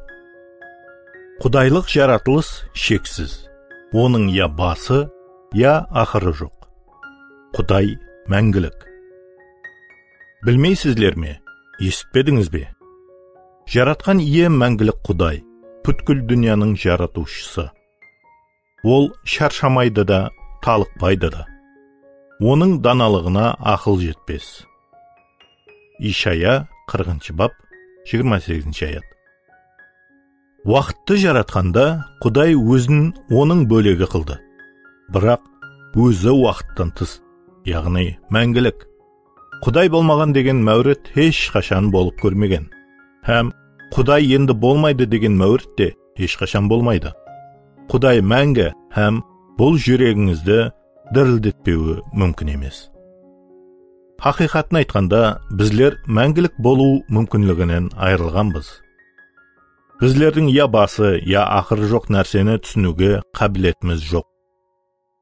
Qudaylıq jaratılıs sheksiz. Onıń ya bası, ya aqırı joq. Quday máńgilik. Bilmeysizler me? Esitpedińiz be? Jaratqan Iye máńgilik Quday, pútkil dúnyanıń jaratıwshısı. Ol sharshamaydı da, talıqpaydı da. Onıń danalıǵına aqıl jetpes. Ishaya, qırqınshı bap, jigirma segizinshi ayat. Waqıttı jaratqanda Quday ózin onıń bólegi qıldı. Biraq ózi waqıttan tıs, yaǵnıy máńgilik. Quday bolmaǵan degen máwrit hesh qashan bolıp kórmegen. Hám Quday endi bolmaydı degen máwrit te hesh qashan bolmaydı. Quday máńgi hám bul júregińizdi dirildetpewi múmkin emes. Haqıyqatın aytqanda, bizler máńgilik bolıw múmkinliginen ayırılǵanbız. Bizlerdiń ya bası, ya aqırı joq nárseni túsiniwge qábiletimiz joq.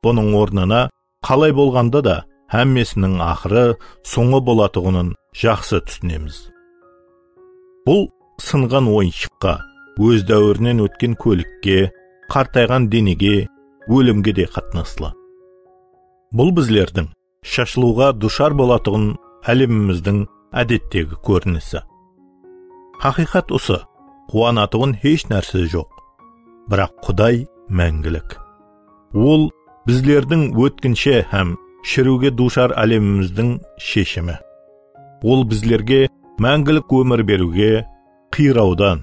Bunıń ornına qalay bolǵanda da hámmesiniń aqırı, sońı bolatuǵının jaqsı túsinemiz. Bul sınǵan oyınshıqqa, óz dáwirinen ótken kólikke, qartayǵan denege, ólimge de qatnaslı. Bul bizlerdiń shashılıwǵa dushar bolatuǵın álemimizdiń ádettegi kórinisi. Haqıyqat usı, quwanatuǵın hesh nárse joq. Biraq Quday máńgilik. Ol bizlerdiń ótkinshi hám shiriwge duwshar álemimizdiń sheshimi. Ol bizlerge máńgilik ómir beriwge, qıyrawdan,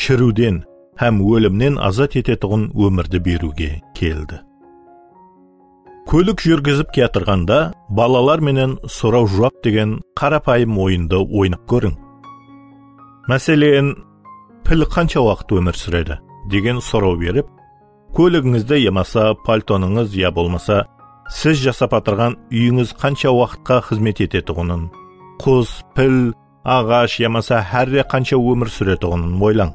shiriwden hám ólimnen azat etetuǵın ómirdi beriwge keldi. Kólik júrgizip kiyatırǵanda balalar menen soraw-juwap degen qarapayım oyındı oynap kóriń. Máselen, pil qansha waqıt ómir súredi degen soraw berip, kóligińizdi yamasa paltonıńız ya bolmasa siz jasap atırǵan úyińiz qansha waqıtqa xızmet etetuǵının, qus, pil, aǵash yamasa hárre qansha ómir súretuǵının oylań.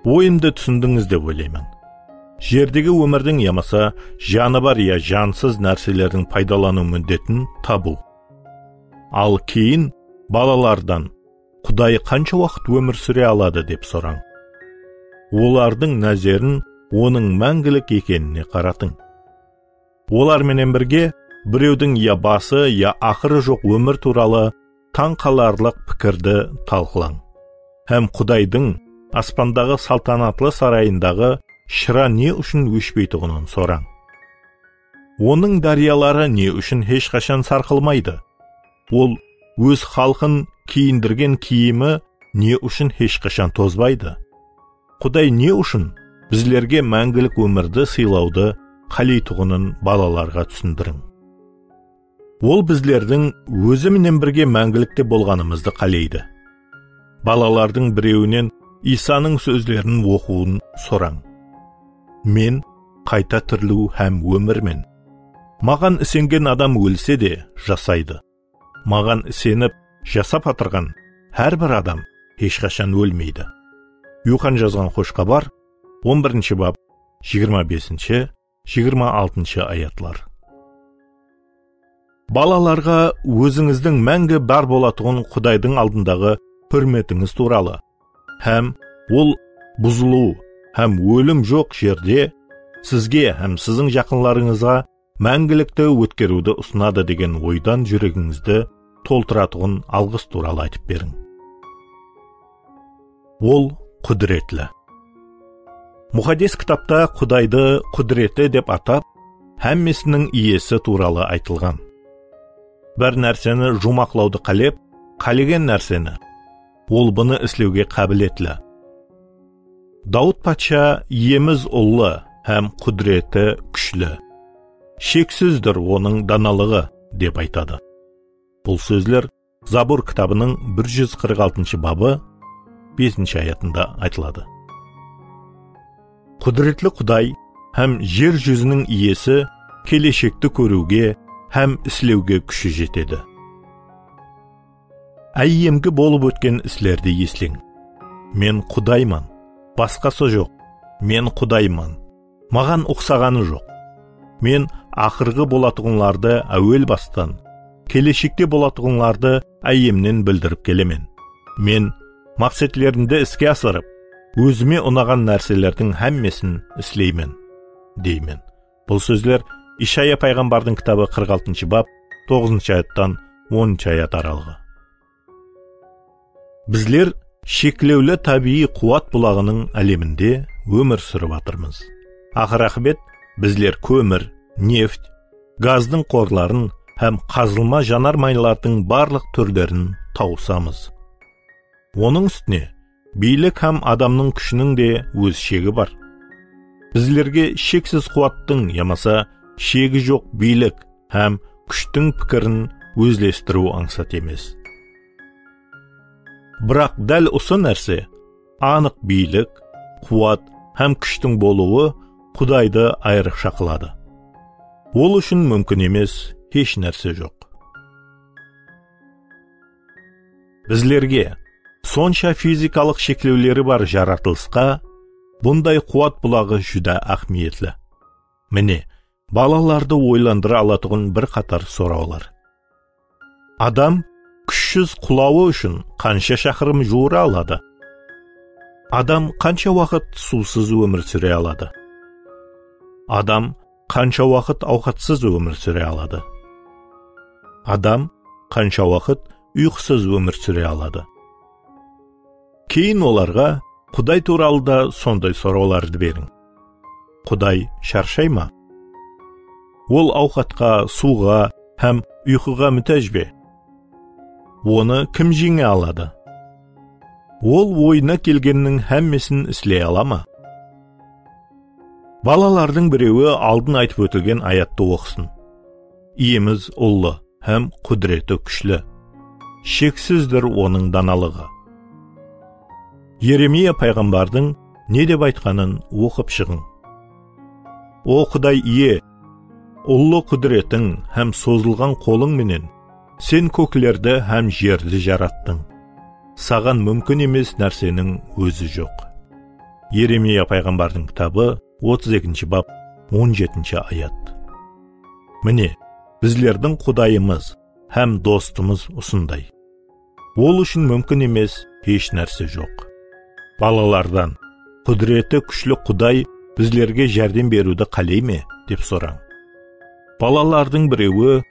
Oyımdı túsindińiz dep oylayman. Jerdegi ómirdiń yamasa janı bar ya jansız nárselerdiń paydalanıw múddetin tabıw. Al keyin balalardan Quday qansha waqıt ómir súre aladı dep sorań. Olardıń názerin onıń máńgilik ekenine qaratıń. Olar menen birge birewdiń ya bası, ya aqırı joq ómir tuwralı tań qalarlıq pikirdi talqılań. Hám Qudaydıń aspandaǵı saltanatlı sarayındaǵı shıra ne ushın óshpeytuǵının sorań. Onıń dáryaları ne ushın hesh qashan sarqılmaydı? Ol óz xalqın kiyindirgen kiyimi ne ushın hesh qashan tozbaydı? Quday ne ushın bizlerge máńgilik ómirdi sıylawdı qáleytuǵının balalarǵa túsindiriń. Ol bizlerdiń ózi menen birge máńgilikte bolǵanımızdı qáleydi. Balalardıń birewinen Iysanıń sózlerin oqıwın sorań. Men qayta tiriliw hám ómirmen. Maǵan isengen adam ólse de, jasaydı. Maǵan isenip, jasap atırǵan hár bir adam hesh qashan ólmeydi. Yuxan jazǵan Xosh Xabar, on birinshi bap, jigirma besinshi, jigirma altınshı ayatlar. Balalarǵa ózińizdiń máńgi bar bolatuǵın Qudaydıń aldındaǵı húrmetińiz tuwralı hám ol buzılıw hám ólim joq jerde sizge hám siziń jaqınlarıńızǵa máńgilikti ótkeriwdi usınadı degen oydan júregińizdi toltıratuǵın alǵıs tuwralı aytıp beriń. Ol qúdiretli. Muqaddes kitapta Qudaydı qúdiretli dep atap, hámmesiniń iyesi tuwralı aytılǵan. Bir nárseni juwmaqlawdı qálep, qálegen nárseni, ol bunı islewge qábiletli. Dawıt patsha Iyemiz ullı hám qúdireti kúshli. Sheksizdir onıń danalıǵı, dep aytadı. Bul sózler Zabur kitabınıń bir júz qırq altınshı babı, besinshi ayatında aytıladı. Qúdiretli Quday hám jer júziniń iyesi keleshekti kóriwge hám islewge kúshi jetedi. Áyyemgi bolıp ótken islerdi esleń. Men Qudayman, basqası joq. Men Qudayman. Maǵan uqsaǵanı joq. Men aqırǵı bolatuǵınlardı áwel bastan, keleshekte bolatuǵınlardı áyyemnen bildirip kelemen. Men maqsetlerimdi iske asırıp, ózime unaǵan nárselerdiń hámmesin isleymen, deymen. Bul sózler Ishaya payǵambardıń kitabı qırq altınshı bap, toǵızınshı ayattan onınshı ayat aralıǵı. Bizler sheklewli tábiyiy quwat bulaǵınıń áleminde ómir súrip atırmız. Aqır-aqıbet bizler kómir, neft, gazdıń qorların hám qazılma janar maylardıń barlıq túrlerin tawısamız. Onıń ústine biylik hám adamnıń kúshiniń de óz shegi bar. Bizlerge sheksiz quwattıń yamasa shegi joq biylik hám kúshtiń pikirin ózlestiriw ańsat emes. Biraq dál usı nárse, anıq biylik, quwat hám kúshtiń bolıwı Qudaydı ayrıqsha qıladı. Ol ushın múmkin emes hesh nárse joq. Bizlerge, sonsha fizikalıq sheklewleri bar jaratılısqa, bunday quwat bulaǵı júdá áhmiyetli. Mine, balalardı oylandıra alatuǵın bir qatar sorawlar. Adam kúshsiz qulawı ushın qansha shaqırım juwıra aladı? Adam qansha waqıt suwsız ómir súre aladı? Adam qansha waqıt awqatsız ómir súre aladı? Adam qansha waqıt uyqısız ómir súre aladı? Keyin olarǵa Quday tuwralı da sonday sorawlardı beriń. Quday sharshay ma? Ol awqatqa, suwǵa hám uyqıǵa mútáj be? Onı kim jeńe aladı? Ol oyına kelgenniń hámmesin isley ala ma? Balalardıń birewi aldın aytıp ótilgen ayattı oqısın. Iyemiz ullı hám qúdireti kúshli. Sheksizdir onıń danalıǵı. Yeremiya payǵambardıń ne dep aytqanın oqıp shıǵıń. O Quday iye, ullı qúdiretiń hám sozılǵan qolıń menen sen kóklerdi hám jerdi jarattıń. Saǵan múmkin emes nárseniń ózi joq. Yeremiya payǵambardıń kitabı, otız ekinshi bap, on jetinshi ayat. Mine, bizlerdiń Qudayımız hám dostımız usınday. Ol ushın múmkin emes hesh nárse joq. Balalardan, qúdireti kúshli Quday bizlerge járdem beriwdi qáley me, dep sorań. Balalardıń birewi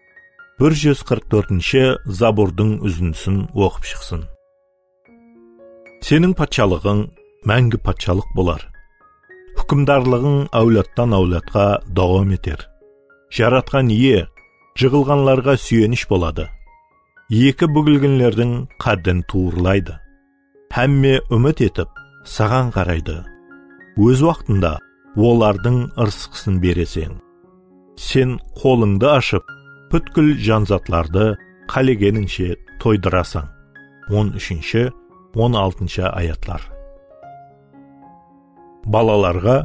bir júz qırq tórtinshi Zaburdıń úzinisin oqıp shıqsın. Seniń patshalıǵıń máńgi patshalıq bolar. Húkimdarlıǵıń áwladtan-áwladqa dawam eter. Jaratqan Iye jıǵılǵanlarǵa súyenish boladı. Eki búgilgenlerdiń qáddin tuwırlaydı. Hámme úmit etip, saǵan qaraydı. Óz waqtında olardıń ırısqısın bereseń. Sen qolıńdı ashıp, pútkil janzatlardı qálegenińshe toydırasań. On úshinshi, on altınshı ayatlar. Balalarǵa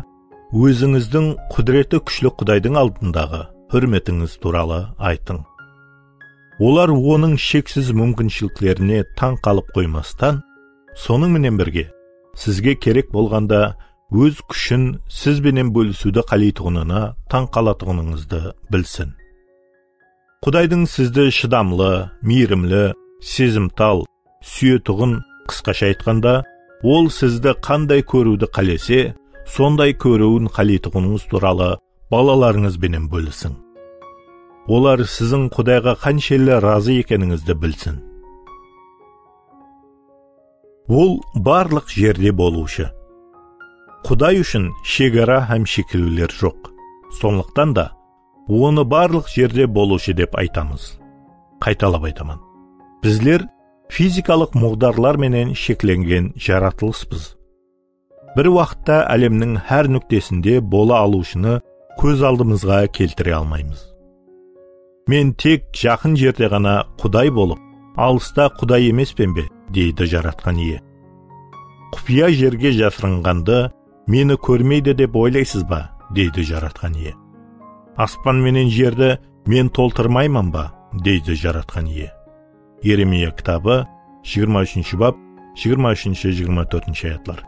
ózińizdiń qúdireti kúshli Qudaydıń aldındaǵı húrmetińiz tuwralı aytıń. Olar onıń sheksiz múmkinshiliklerine tań qalıp qoymastan, sonıń menen birge, sizge kerek bolǵanda óz kúshin siz benen bólisiwdi qáleytuǵınına tań qalatuǵınıńızdı bilsin. Qudaydıń sizdi shıdamlı, miyrimli, sezimtal, súyetuǵın, qısqasha aytqanda, Ol sizdi qanday kóriwdi qálese, sonday kóriwin qáleytuǵınıńız tuwralı balalarıńız benen bólisiń. Olar siziń Qudayǵa qanshelli razı ekenińizdi bilsin. Ol barlıq jerde bolıwshı. Quday ushın shegara hám sheklewler joq. Sonlıqtan da, Onı barlıq jerde bolıwshı dep aytamız. Qaytalap aytaman. Bizler fizikalıq muǵdarlar menen sheklengen jaratılıspız. Bir waqıtta álemniń hár núktesinde bola alıwshını kóz aldımızǵa keltire almaymız. Men tek jaqın jerde ǵana Quday bolıp, alısta Quday emespen be? Deydi Jaratqan Iye. Qupıya jerge jasırınǵandı meni kórmeydi dep oylaysız ba? Deydi Jaratqan Iye. Aspan menen jerdi men toltırmayman ba? Deydi Jaratqan Iye. Yeremiya kitabı, jigirma úshinshi bap, jigirma úshinshi, jigirma tórtinshi ayatlar.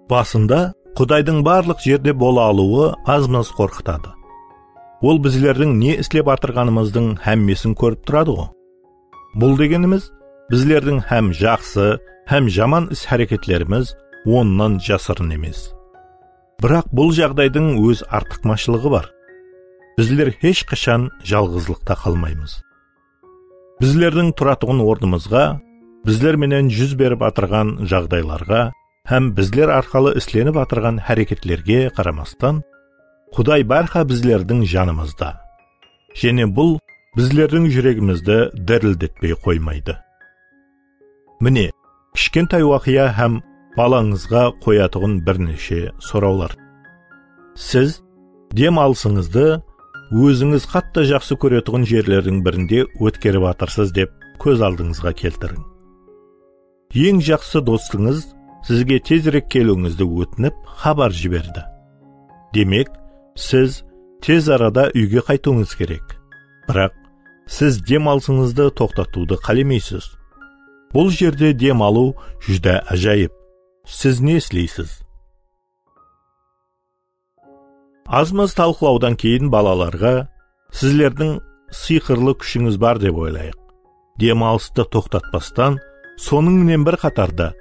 Basında Qudaydıń barlıq jerde bola alıwı az-maz qorqıtadı. Ol bizlerdiń ne islep atırǵanımızdıń hámmesin kórip turadı ǵo. Bul degenimiz, bizlerdiń hám jaqsı, hám jaman is-háreketlerimiz onnan jasırın emes. Biraq bul jaǵdaydıń óz artıqmashılıǵı bar. Bizler hesh qashan jalǵızlıqta qalmaymız. Bizlerdiń turatuǵın ornımızǵa, bizler menen júz berip atırǵan jaǵdaylarǵa hám bizler arqalı islenip atırǵan háreketlerge qaramastan, Quday bárha bizlerdiń janımızda. Jáne bul bizlerdiń júregimizdi dirildetpey qoymaydı. Mine, kishkentay waqıya hám balańızǵa qoyatuǵın bir neshe sorawlar. Siz dem alısıńızdı ózińiz qattı jaqsı kóretuǵın jerlerdiń birinde ótkerip atırsız dep kóz aldıńızǵa keltiriń. Eń jaqsı dostıńız sizge tezirek keliwińizdi ótinip xabar jiberdi. Demek, siz tez arada úyge qaytıwıńız kerek. Biraq siz dem alısıńızdı toqtatıwdı qálemeysiz. Bul jerde dem alıw júdá ájayıp. Siz ne isleysiz? Az-maz talqılawdan keyin balalarǵa, sizlerdiń sıyqırlı kúshińiz bar dep oylayıq. Dem alıstı toqtatpastan, sonıń menen bir qatarda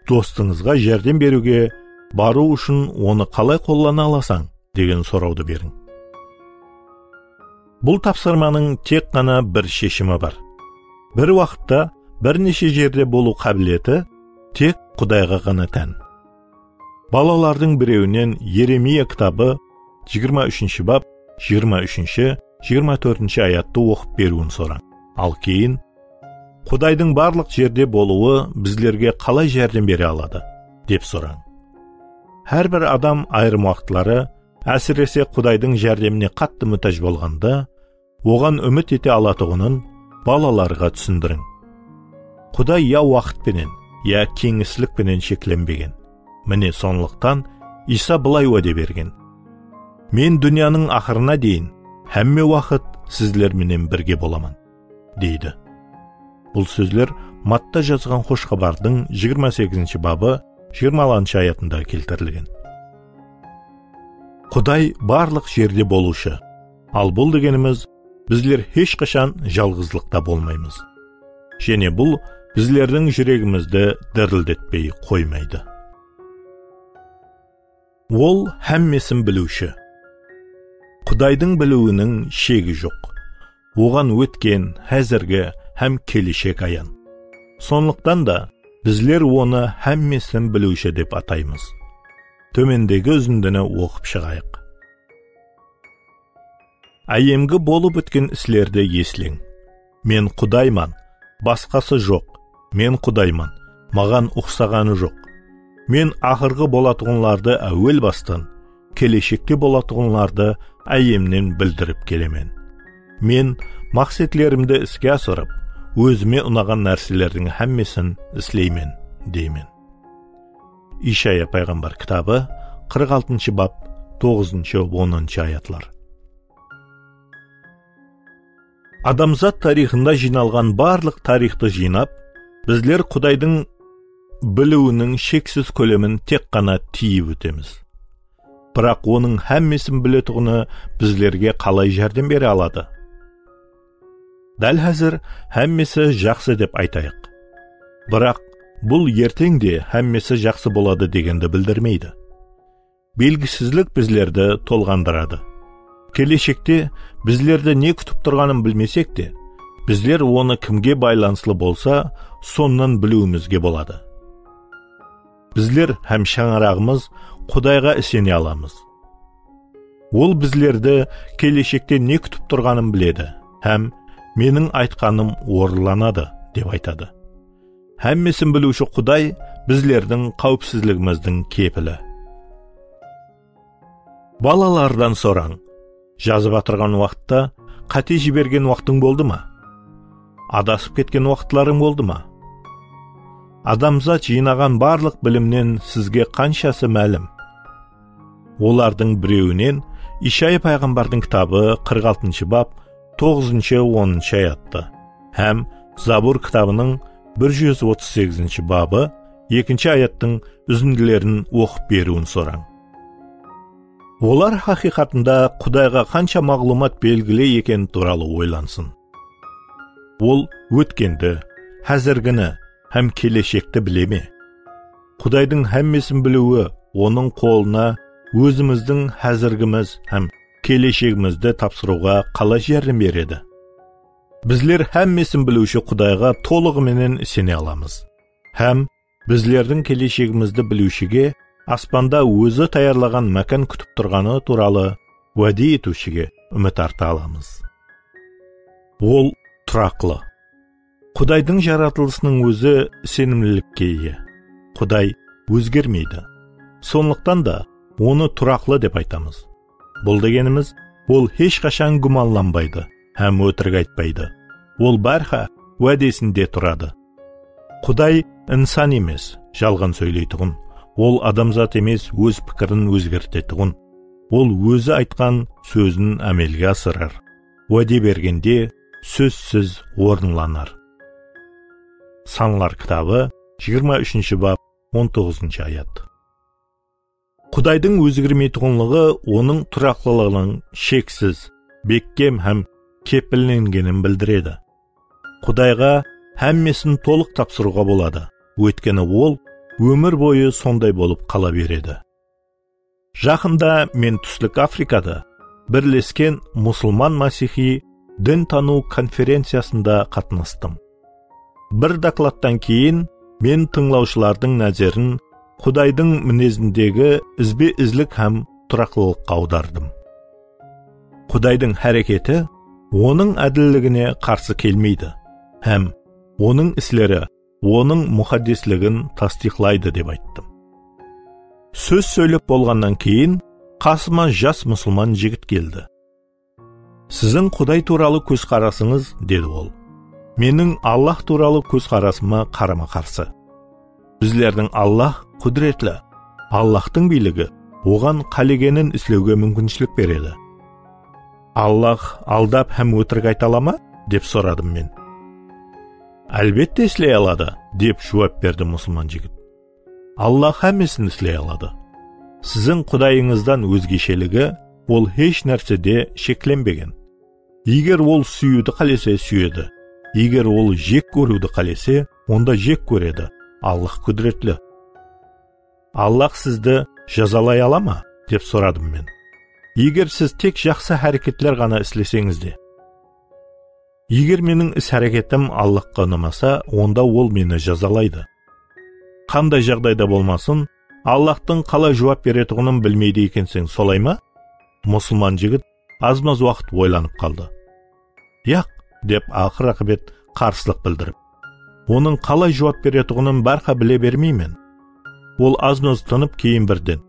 dostıńızǵa járdem beriwge barıw ushın onı qalay qollana alasań, degen sorawdı beriń. Bul tapsırmanıń tek ǵana bir sheshimi bar. Bir waqıtta bir neshe jerde bolıw qábileti tek Qudayǵa ǵana tán. Balalardıń birewinen Yeremiya kitabı jigirma úshinshi bap, jigirma úshinshi, jigirma tórtinshi ayattı oqıp beriwin sorań. Al keyin, "Qudaydıń barlıq jerde bolıwı bizlerge qalay járdem bere aladı?" dep sorań. Hár bir adam ayırım waqıtları, ásirese, Qudaydıń járdemine qattı mútáj bolǵanda, oǵan úmit ete alatuǵının balalarǵa túsindiriń. Quday ya waqıt penen, ya keńislik penen sheklenbegen. Mine, sonlıqtan Iysa bılay wáde bergen, "Men dúnyanıń aqırına deyin hámme waqıt sizler menen birge bolaman", deydi. Bul sózler Matta jazǵan Xosh Xabardıń jigirma segizinshi babı jigirma altınshı ayatında keltirilgen. Quday barlıq jerde bolıwshı. Al bul degenimiz, bizler hesh qashan jalǵızlıqta bolmaymız. Jáne bul bizlerdiń júregimizdi dirildetpey qoymaydı. Ol hámmesin biliwshi. Qudaydıń biliwiniń shegi joq. Oǵan ótken, házirgi hám keleshek ayan. Sonlıqtan da bizler onı hámmesin biliwshi dep ataymız. Tómendegi úzindini oqıp shıǵayıq. Áyyemgi bolıp ótken islerdi esleń. Men Qudayman, basqası joq. Men Qudayman, maǵan uqsaǵanı joq. Men aqırǵı bolatuǵınlardı áwel bastan, keleshekte bolatuǵınlardı áyyemnen bildirip kelemen. Men maqsetlerimdi iske asırıp, ózime unaǵan nárselerdiń hámmesin isleymen, deymen. Ishaya payǵambar kitabı, qırq altınshı bap, toǵızınshı, onınshı ayatlar. Adamzat tariyxında jıynalǵan barlıq tariyxtı jıynap, bizler Qudaydıń biliwiniń sheksiz kólemin tek ǵana tiyip ótemiz. Biraq onıń hámmesin biletuǵını bizlerge qalay járdem bere aladı? Dál házir hámmesi jaqsı dep aytayıq. Biraq bul erteń de hámmesi jaqsı boladı degendi bildirmeydi. Belgisizlik bizlerdi tolǵandıradı. Keleshekte bizlerdi ne kútip turǵanın bilmesek te, bizler onı kimge baylanıslı bolsa, sonnan biliwimizge boladı. Bizler hám shańaraǵımız Qudayǵa isene alamız. Ol bizlerdi keleshekte ne kútip turǵanın biledi hám "Meniń aytqanım orınlanadı", dep aytadı. Hámmesin biliwshi Quday bizlerdiń qáwipsizligimizdiń kepili. Balalardan sorań. Jazıp atırǵan waqıtta qáte jibergen waqtıń boldı ma? Adasıp ketken waqıtlarıń boldı ma? Adamzat jıynaǵan barlıq bilimnen sizge qanshası málim? Olardıń birewinen Ishaya payǵambardıń kitabı, qırq altınshı bap, toǵızınshı, onınshı ayattı hám Zabur kitabınıń bir júz otız segizinshi babı, ekinshi ayattıń úzindilerin oqıp beriwin sorań. Olar haqıyqatında Qudayǵa qansha maǵlıwmat belgili ekeni tuwralı oylansın. Ol ótkendi, házirgini hám keleshekti bile me? Qudaydıń hámmesin biliwi Onıń qolına ózimizdiń házirgimiz hám keleshegimizdi tapsırıwǵa qalay járdem beredi? Bizler hámmesin biliwshi Qudayǵa tolıǵı menen isene alamız hám bizlerdiń keleshegimizdi biliwshige, aspanda ózi tayarlaǵan mákan kútip turǵanı tuwralı wáde etiwshige úmit arta alamız. Ol turaqlı. Qudaydıń jaratılısınıń ózi isenimlilikke iye. Quday ózgermeydi. Sonlıqtan da Onı turaqlı dep aytamız. Bul degenimiz, Ol hesh qashan gúmanlanbaydı hám ótirik aytpaydı. Ol bárha wádesinde turadı. Quday insan emes, jalǵan sóyleytuǵın. Ol adamzat emes, óz pikirin ózgertetuǵın. Ol ózi aytqan sózin ámelge asırar. Wáde bergende sózsiz orınlanar. Sanlar kitabı, jigirma úshinshi bap, on toǵızınshı ayat. Qudaydıń ózgermeytuǵınlıǵı Onıń turaqlılıǵınıń sheksiz, bekkem hám kepillengenin bildiredi. Qudayǵa hámmesin tolıq tapsırıwǵa boladı, óytkeni Ol ómir boyı sonday bolıp qala beredi. Jaqında men Túslik Afrikada birlesken musılman-masiyxiy din tanıw konferenciyasında qatnastım. Bir dokladtan keyin men tıńlawshılardıń názerin Qudaydıń minezindegi izbe-izlik hám turaqlılıqqa awdardım. Qudaydıń háreketi Onıń ádilligine qarsı kelmeydi hám Onıń isleri Onıń muqaddesligin tastıyıqlaydı, dep ayttım. Sóz sóylep bolǵannan keyin qasıma jas musılman jigit keldi. "Siziń Quday tuwralı kózqarasıńız", dedi ol, "meniń Allah tuwralı kózqarasıma qarama-qarsı. Bizlerdiń Allah qúdiretli. Allahtıń biyligi oǵan qálegenin islewge múmkinshilik beredi." "Allah aldap hám ótirik ayta ala ma?" dep soradım men. "Álbette isley aladı", dep juwap berdi musılman jigit. "Allah hámmesin isley aladı. Siziń Qudayıńızdan ózgesheligi, ol hesh nársede sheklenbegen. Eger ol súyiwdi qálese, súyedi. Eger ol jek kóriwdi qálese, onda jek kóredi. Allah qúdiretli." "Allah sizdi jazalay ala ma?" dep soradım men. "Eger siz tek jaqsı háreketler ǵana isleseńiz de." "Eger meniń is-háreketim Allahqa unamasa, onda ol meni jazalaydı." "Qanday jaǵdayda bolmasın, Allahtıń qalay juwap beretuǵının bilmeydi ekenseń, solay ma?" Musılman jigit azmaz waqıt oylanıp qaldı. "Yaq", dep aqır-aqıbet qarsılıq bildirip, "Onıń qalay juwap beretuǵının bárha bile bermeymen. Ol azmaz tınıp, keyin birden,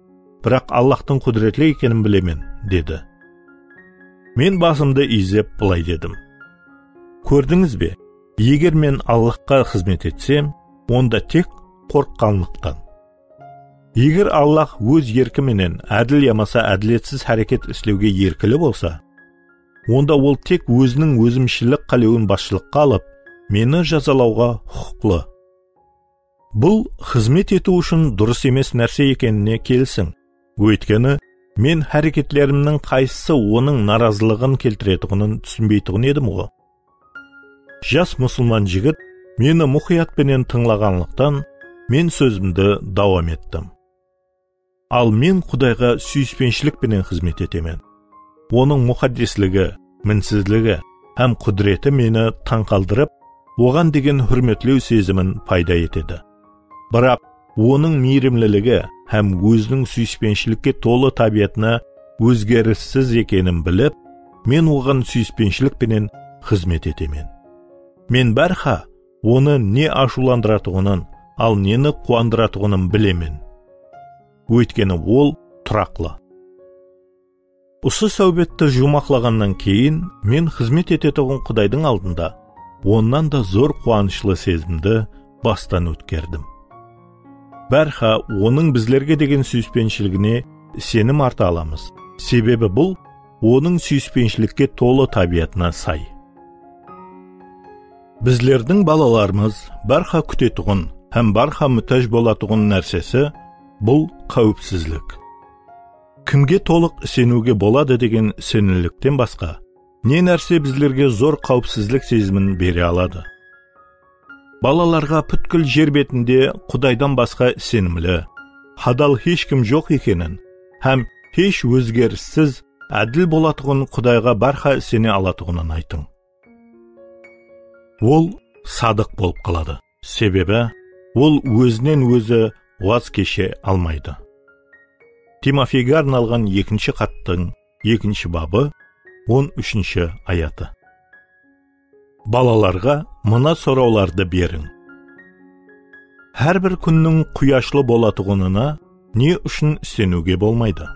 'Biraq Allahtıń qúdiretli ekenin bilemen'", dedi. Men basımdı iyzep bılay dedim. "Kórdińiz be, eger men Allahqa xızmet etsem, onda tek qorqqanlıqtan. Eger Allah óz erki menen ádil yamasa ádiletsiz háreket islewge erkili bolsa, onda ol tek óziniń ózimshilik qálewin basshılıqqa alıp, meni jazalawǵa huqıqlı. Bul xızmet etiw ushın durıs emes nárse ekenine kelisiń. Óytkeni, men háreketlerimniń qaysısı onıń narazılıǵın keltiretuǵının túsinbeytuǵın edim ǵo." Jas musılman jigit meni muqıyat penen tıńlaǵanlıqtan, men sózimdi dawam ettim. "Al men Qudayǵa súyispenshilik penen xızmet etemen. Onıń muqaddesligi, minsizligi hám qúdireti meni tań qaldırıp, Oǵan degen húrmetlew sezimin payda etedi. Biraq Onıń miyrimliligi hám Óziniń súyispenshilikке tolı tábiyatına ózgerissiz ekenin bilip, men Oǵan súyispenshilik penen xızmet etemen. Men bárha Onı ne ashıwlandıratuǵının, al neni quwandıratuǵının bilemen. Óytkeni Ol turaqlı." Usı sáwbetti juwmaqlaǵannan keyin men xızmet etetuǵın Qudaydıń aldında onnan da zor quwanıshlı sezimdi bastan ótkerdim. Bárha Onıń bizlerge degen súyispenshiligine isenim arta alamız, sebebi bul Onıń súyispenshilikке tolı tábiyatına say. Bizlerdiń balalarımız bárha kútetuǵın hám bárha mútáj bolatuǵın nársesi, bul qáwipsizlik. Kimge tolıq iseniwge boladı degen isenimlikten basqa, ne nárse bizlerge zor qáwipsizlik sezimin bere aladı? Balalarǵa pútkil jer betinde Qudaydan basqa isenimli, hadal hesh kim joq ekenin hám hesh ózgerissiz, ádil bolatuǵın Qudayǵa bárha isene alatuǵının aytıń. Ol sadıq bolıp qaladı, sebebi Ol Ózinen-Ózi waz keshe almaydı. Timofeyge arnalǵan ekinshi xattıń ekinshi babı, on úshinshi ayatı. Balalarǵa mına sorawlardı beriń. Hár bir kúnniń quyashlı bolatuǵınına ne ushın iseniwge bolmaydı?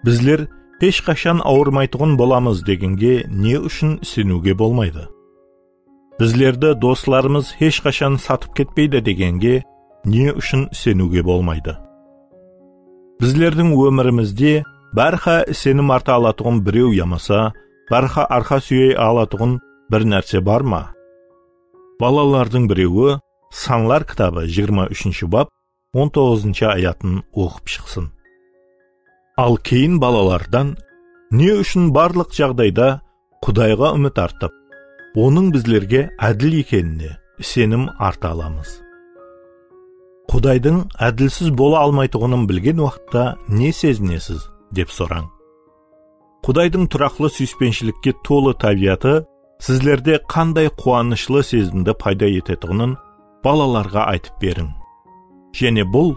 Bizler hesh qashan awırmaytuǵın bolamız degenge ne ushın iseniwge bolmaydı? Bizlerdi doslarımız hesh qashan satıp ketpeydi degenge ne ushın iseniwge bolmaydı? Bizlerdiń ómirimizde bárha isenim arta alatuǵın birew yamasa bárha arqa súye alatuǵın bir nárse bar ma? Balalardıń birewi Sanlar kitabı jigirma úshinshi bap on toǵızınshı ayatın oqıp shıqsın. Al keyin balalardan ne ushın barlıq jaǵdayda Qudayǵa úmit artıp, Onıń bizlerge ádil ekenine isenim arta alamız? Qudaydıń ádilsiz bola almaytuǵının bilgen waqıtta ne sezinesiz, dep sorań. Qudaydıń turaqlı súyispenshilikке tolı tábiyatı sizlerde qanday quwanıshlı sezimdi payda etetuǵının balalarǵa aytıp beriń. Jáne bul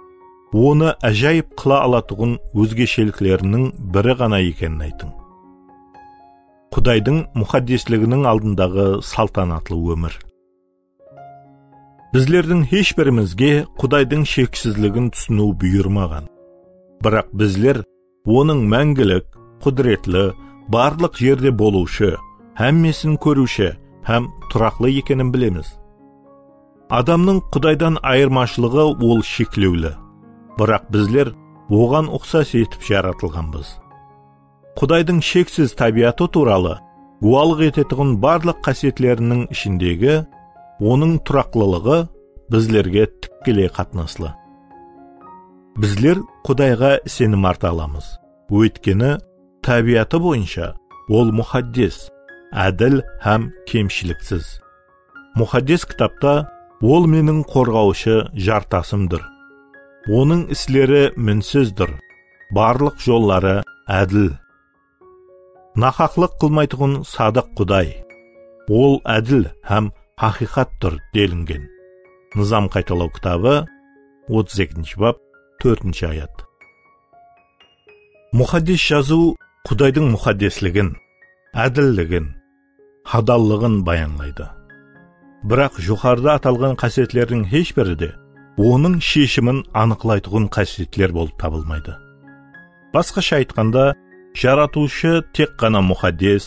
onı ájayıp qıla alatuǵın ózgeshelikleriniń biri ǵana ekenin aytıń. Qudaydıń muqaddesliginiń aldındaǵı saltanatlı ómir. Bizlerdiń hesh birimizge Qudaydıń sheksizligin túsiniw buyırmaǵan. Biraq bizler Onıń máńgilik, qúdiretli, barlıq jerde bolıwshı, hámmesin kóriwshi hám turaqlı ekenin bilemiz. Adamnıń Qudaydan ayırmashılıǵı ol sheklewli. Biraq bizler oǵan uqsas etip jaratılǵanbız. Qudaydıń sheksiz tábiyatı tuwralı gúwalıq etetuǵın barlıq qásiyetleriniń ishindegi Onıń turaqlılıǵı bizlerge tikkeley qatnaslı. Bizler Qudayǵa isenim arta alamız, óytkeni tábiyatı boyınsha Ol muqaddes, ádil hám kemshiliksiz. Muqaddes Kitapta Ol meniń qorǵawshı jartasımdır. Onıń isleri minsizdir, barlıq jolları ádil. Nahaqlıq qılmaytuǵın sadıq Quday. Ol ádil hám haqıyqattır, delingen. Nızam qaytalaw kitabı, otız ekinshi bap, tórtinshi ayat. Muqaddes Jazıw Qudaydıń muqaddesligin, ádilligin, hadallıǵın bayanlaydı. Biraq joqarıda atalǵan qásiyetlerdiń hesh biri de Onıń sheshimin anıqlaytuǵın qásiyetler bolıp tabılmaydı. Basqasha aytqanda, Jaratıwshı tek ǵana muqaddes,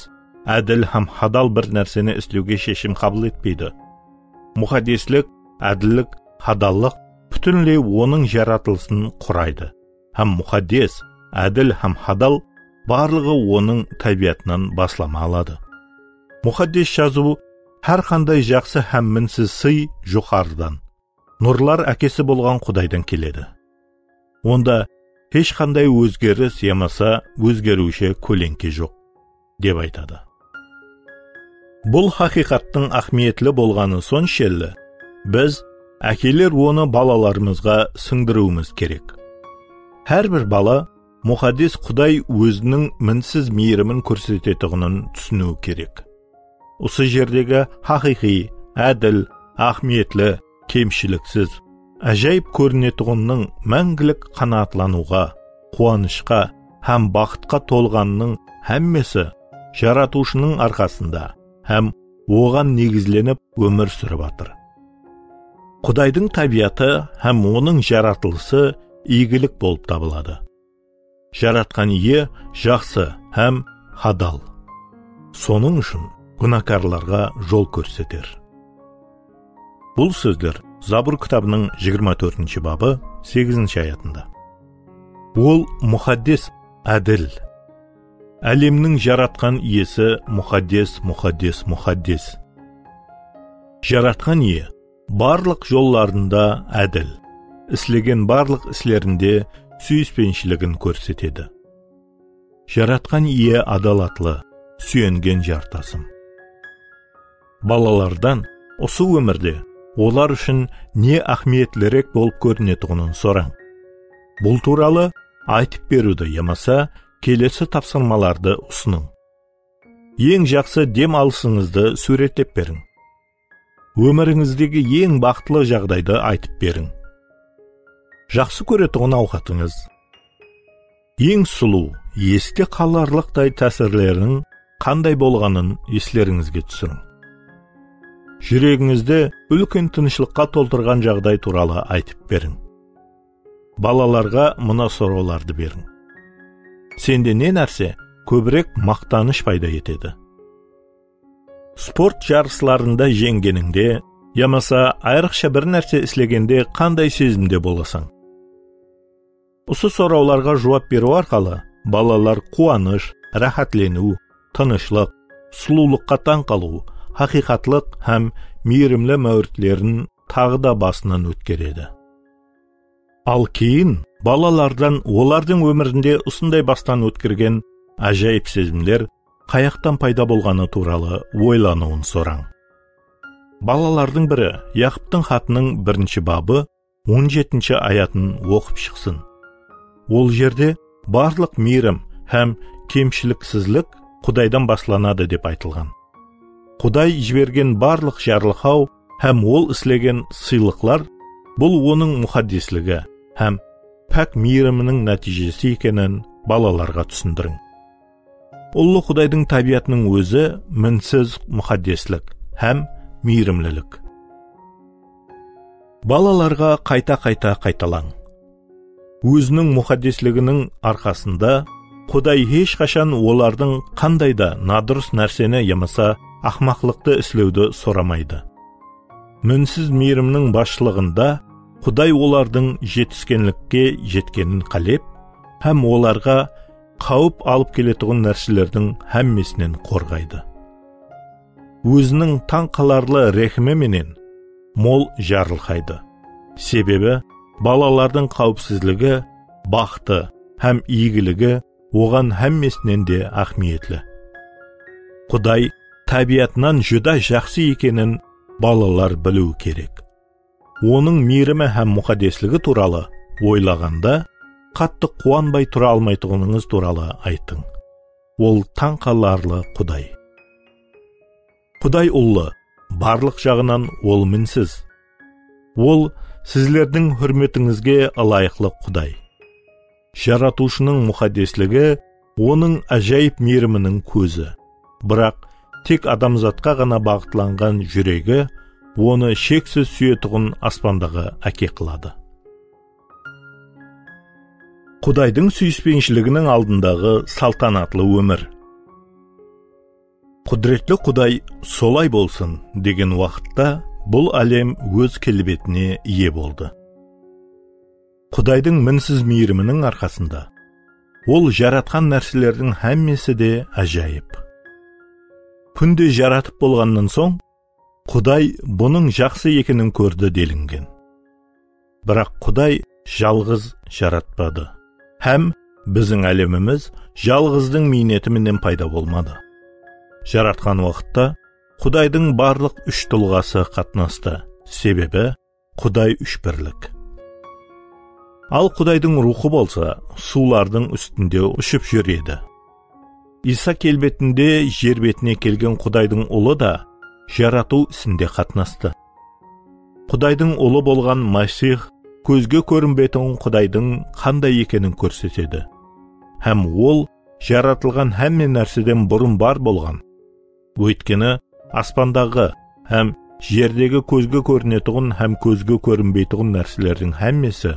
ádil hám hadal bir nárseni islewge sheshim qabıl etpeydi. Muqaddeslik, ádillik, hadallıq pútinley Onıń jaratılısın quraydı. Hám muqaddes, ádil hám hadal barlıǵı Onıń tábiyatınan baslama aladı. Muqaddes Jazıw hár qanday jaqsı hám minsiz sıy joqarıdan, nurlar Ákesi bolǵan Qudaydan keledi. Onda hesh qanday ózgeris yamasa ózgeriwshi kóleńke joq, dep aytadı. Bul haqıyqattıń áhmiyetli bolǵanı sonshelli, biz, ákeler, onı balalarımızǵa sińdiriwimiz kerek. Hár bir bala muqaddes Quday Óziniń minsiz miyrimin kórsetetuǵının túsiniwi kerek. Usı jerdegi haqıyqıy, ádil, áhmiyetli, kemshiliksiz, ájayıp kórinetuǵınınıń máńgilik qanaatlanıwǵa, quwanıshqa hám baxıtqa tolǵanınıń hámmesi Jaratıwshınıń arqasında hám Oǵan negizlenip ómir súrip atır. Qudaydıń tábiyatı hám Onıń jaratılısı iygilik bolıp tabıladı. Jaratqan Iye jaqsı hám hadal. Sonıń ushın gúnakarlarǵa jol kórseter. Bul sózler Zabur kitabınıń jigirma tórtinshi babı, segizinshi ayatında. Ol muqaddes, ádil. Álemniń jaratqan Iyesi muqaddes, muqaddes, muqaddes. Jaratqan Iye barlıq jollarında ádil, islegen barlıq islerinde súyispenshiligin kórsetedi. Jaratqan Iye adalatlı, súyengen jartasım. Balalardan usı ómirde olar ushın ne áhmiyetlirek bolıp kórinetuǵının sorań. Bul tuwralı aytıp beriwdi yamasa kelesi tapsırmalardı usınıń. Eń jaqsı dem alısıńızdı súwretlep beriń. Ómirińizdegi eń baxıtlı jaǵdaydı aytıp beriń. Jaqsı kóretuǵın awqatıńız, eń sulıw, este qalarlıqtay tásirleriniń qanday bolǵanın eslerińizge túsiriń. Júregińizdi úlken tınıshlıqqa toltırǵan jaǵday tuwralı aytıp beriń. Balalarǵa mına sorawlardı beriń. Sende ne nárse kóbirek maqtanısh payda etedi? Sport jarıslarında jeńgenińde yamasa ayrıqsha bir nárse islegende qanday sezimde bolasań? Usı sorawlarǵa juwap beriw arqalı balalar quwanısh, ráhátleniw, tınıshlıq, sulıwlıqqa tań qalıw, haqıyqatlıq hám miyrimli máwritlerin taǵı da basınan ótkeredi. Al keyin balalardan olardıń ómirinde usınday bastan ótkergen ájayıp sezimler qayaqtan payda bolǵanı tuwralı oylanıwın sorań. Balalardıń biri Yaqıptıń xatınıń birinshi babı on jetinshi ayatın oqıp shıqsın. Ol jerde barlıq miyrim hám kemshiliksizlik Qudaydan baslanadı dep aytılǵan. Quday jibergen barlıq jarılqaw hám ol islegen sıylıqlar, bul onıń muqaddesligi hám pák miyriminiń nátiyjesi ekenin balalarǵa túsindiriń. Ullı Qudaydıń tábiyatınıń ózi minsiz muqaddeslik hám miyrimlilik. Balalarǵa qayta-qayta qaytalań. Óziniń muqaddesliginiń arqasında Quday hesh qashan olardıń qanday da nadurıs nárseni yamasa aqmaqlıqtı islewdi soramaydı. Minsiz miyrimniń basshılıǵında Quday olardıń jetiskenlikke jetkenin qálep hám olarǵa qáwip alıp keletuǵın nárselerdiń hámmesinen qorǵaydı. Óziniń tań qalarlı rehimi menen mol jarılqaydı. Sebebi balalardıń qáwipsizligi, baxtı hám iygiligi oǵan hámmesinen de áhmiyetli. Quday tábiyatınan júdá jaqsı ekenin balalar biliwi kerek. Onıń miyrimi hám muqaddesligi tuwralı oylaǵanda, qattı quwanbay tura almaytuǵınıńız tuwralı aytıń. Ol tań qalarlı Quday. Quday ullı, barlıq jaǵınan ol minsiz. Ol sizlerdiń húrmetińizge ılayıqlı Quday. Jaratıwshınıń muqaddesligi onıń ájayıp miyriminiń kózi. Biraq tek adamzatqa ǵana baǵıtlanǵan júregi onı sheksiz súyetuǵın aspandaǵı áke qıladı. Qudaydıń súyispenshiliginiń aldındaǵı saltanatlı ómir. Qúdiretli Quday "Solay bolsın" degen waqıtta bul álem óz kelbetine iye boldı. Qudaydıń minsiz miyriminiń arqasında Ol jaratqan nárselerdiń hámmesi de ájayıp. Kúnde jaratıp bolǵannan soń, Quday bunıń jaqsı ekenin kórdi, delingen. Biraq Quday jalǵız jaratpadı. Hám biziń álemimiz jalǵızdıń miyneti menen payda bolmadı. Jaratqan waqıtta Qudaydıń barlıq úsh tulǵası qatnastı, sebebi Quday úshbirlik. Al Qudaydıń ruwxı bolsa suwlardıń ústinde ushıp júr edi. Iysa kelbetinde jer betine kelgen Qudaydıń Ulı da jaratıw isinde qatnastı. Qudaydıń Ulı bolǵan Masih kózge kórinbeytuǵın Qudaydıń qanday ekenin kórsetedi. Hám Ol jaratılǵan hámme nárseden burın bar bolǵan. Óytkeni aspandaǵı hám jerdegi kózge kórinetuǵın hám kózge kórinbeytuǵın nárselerdiń hámmesi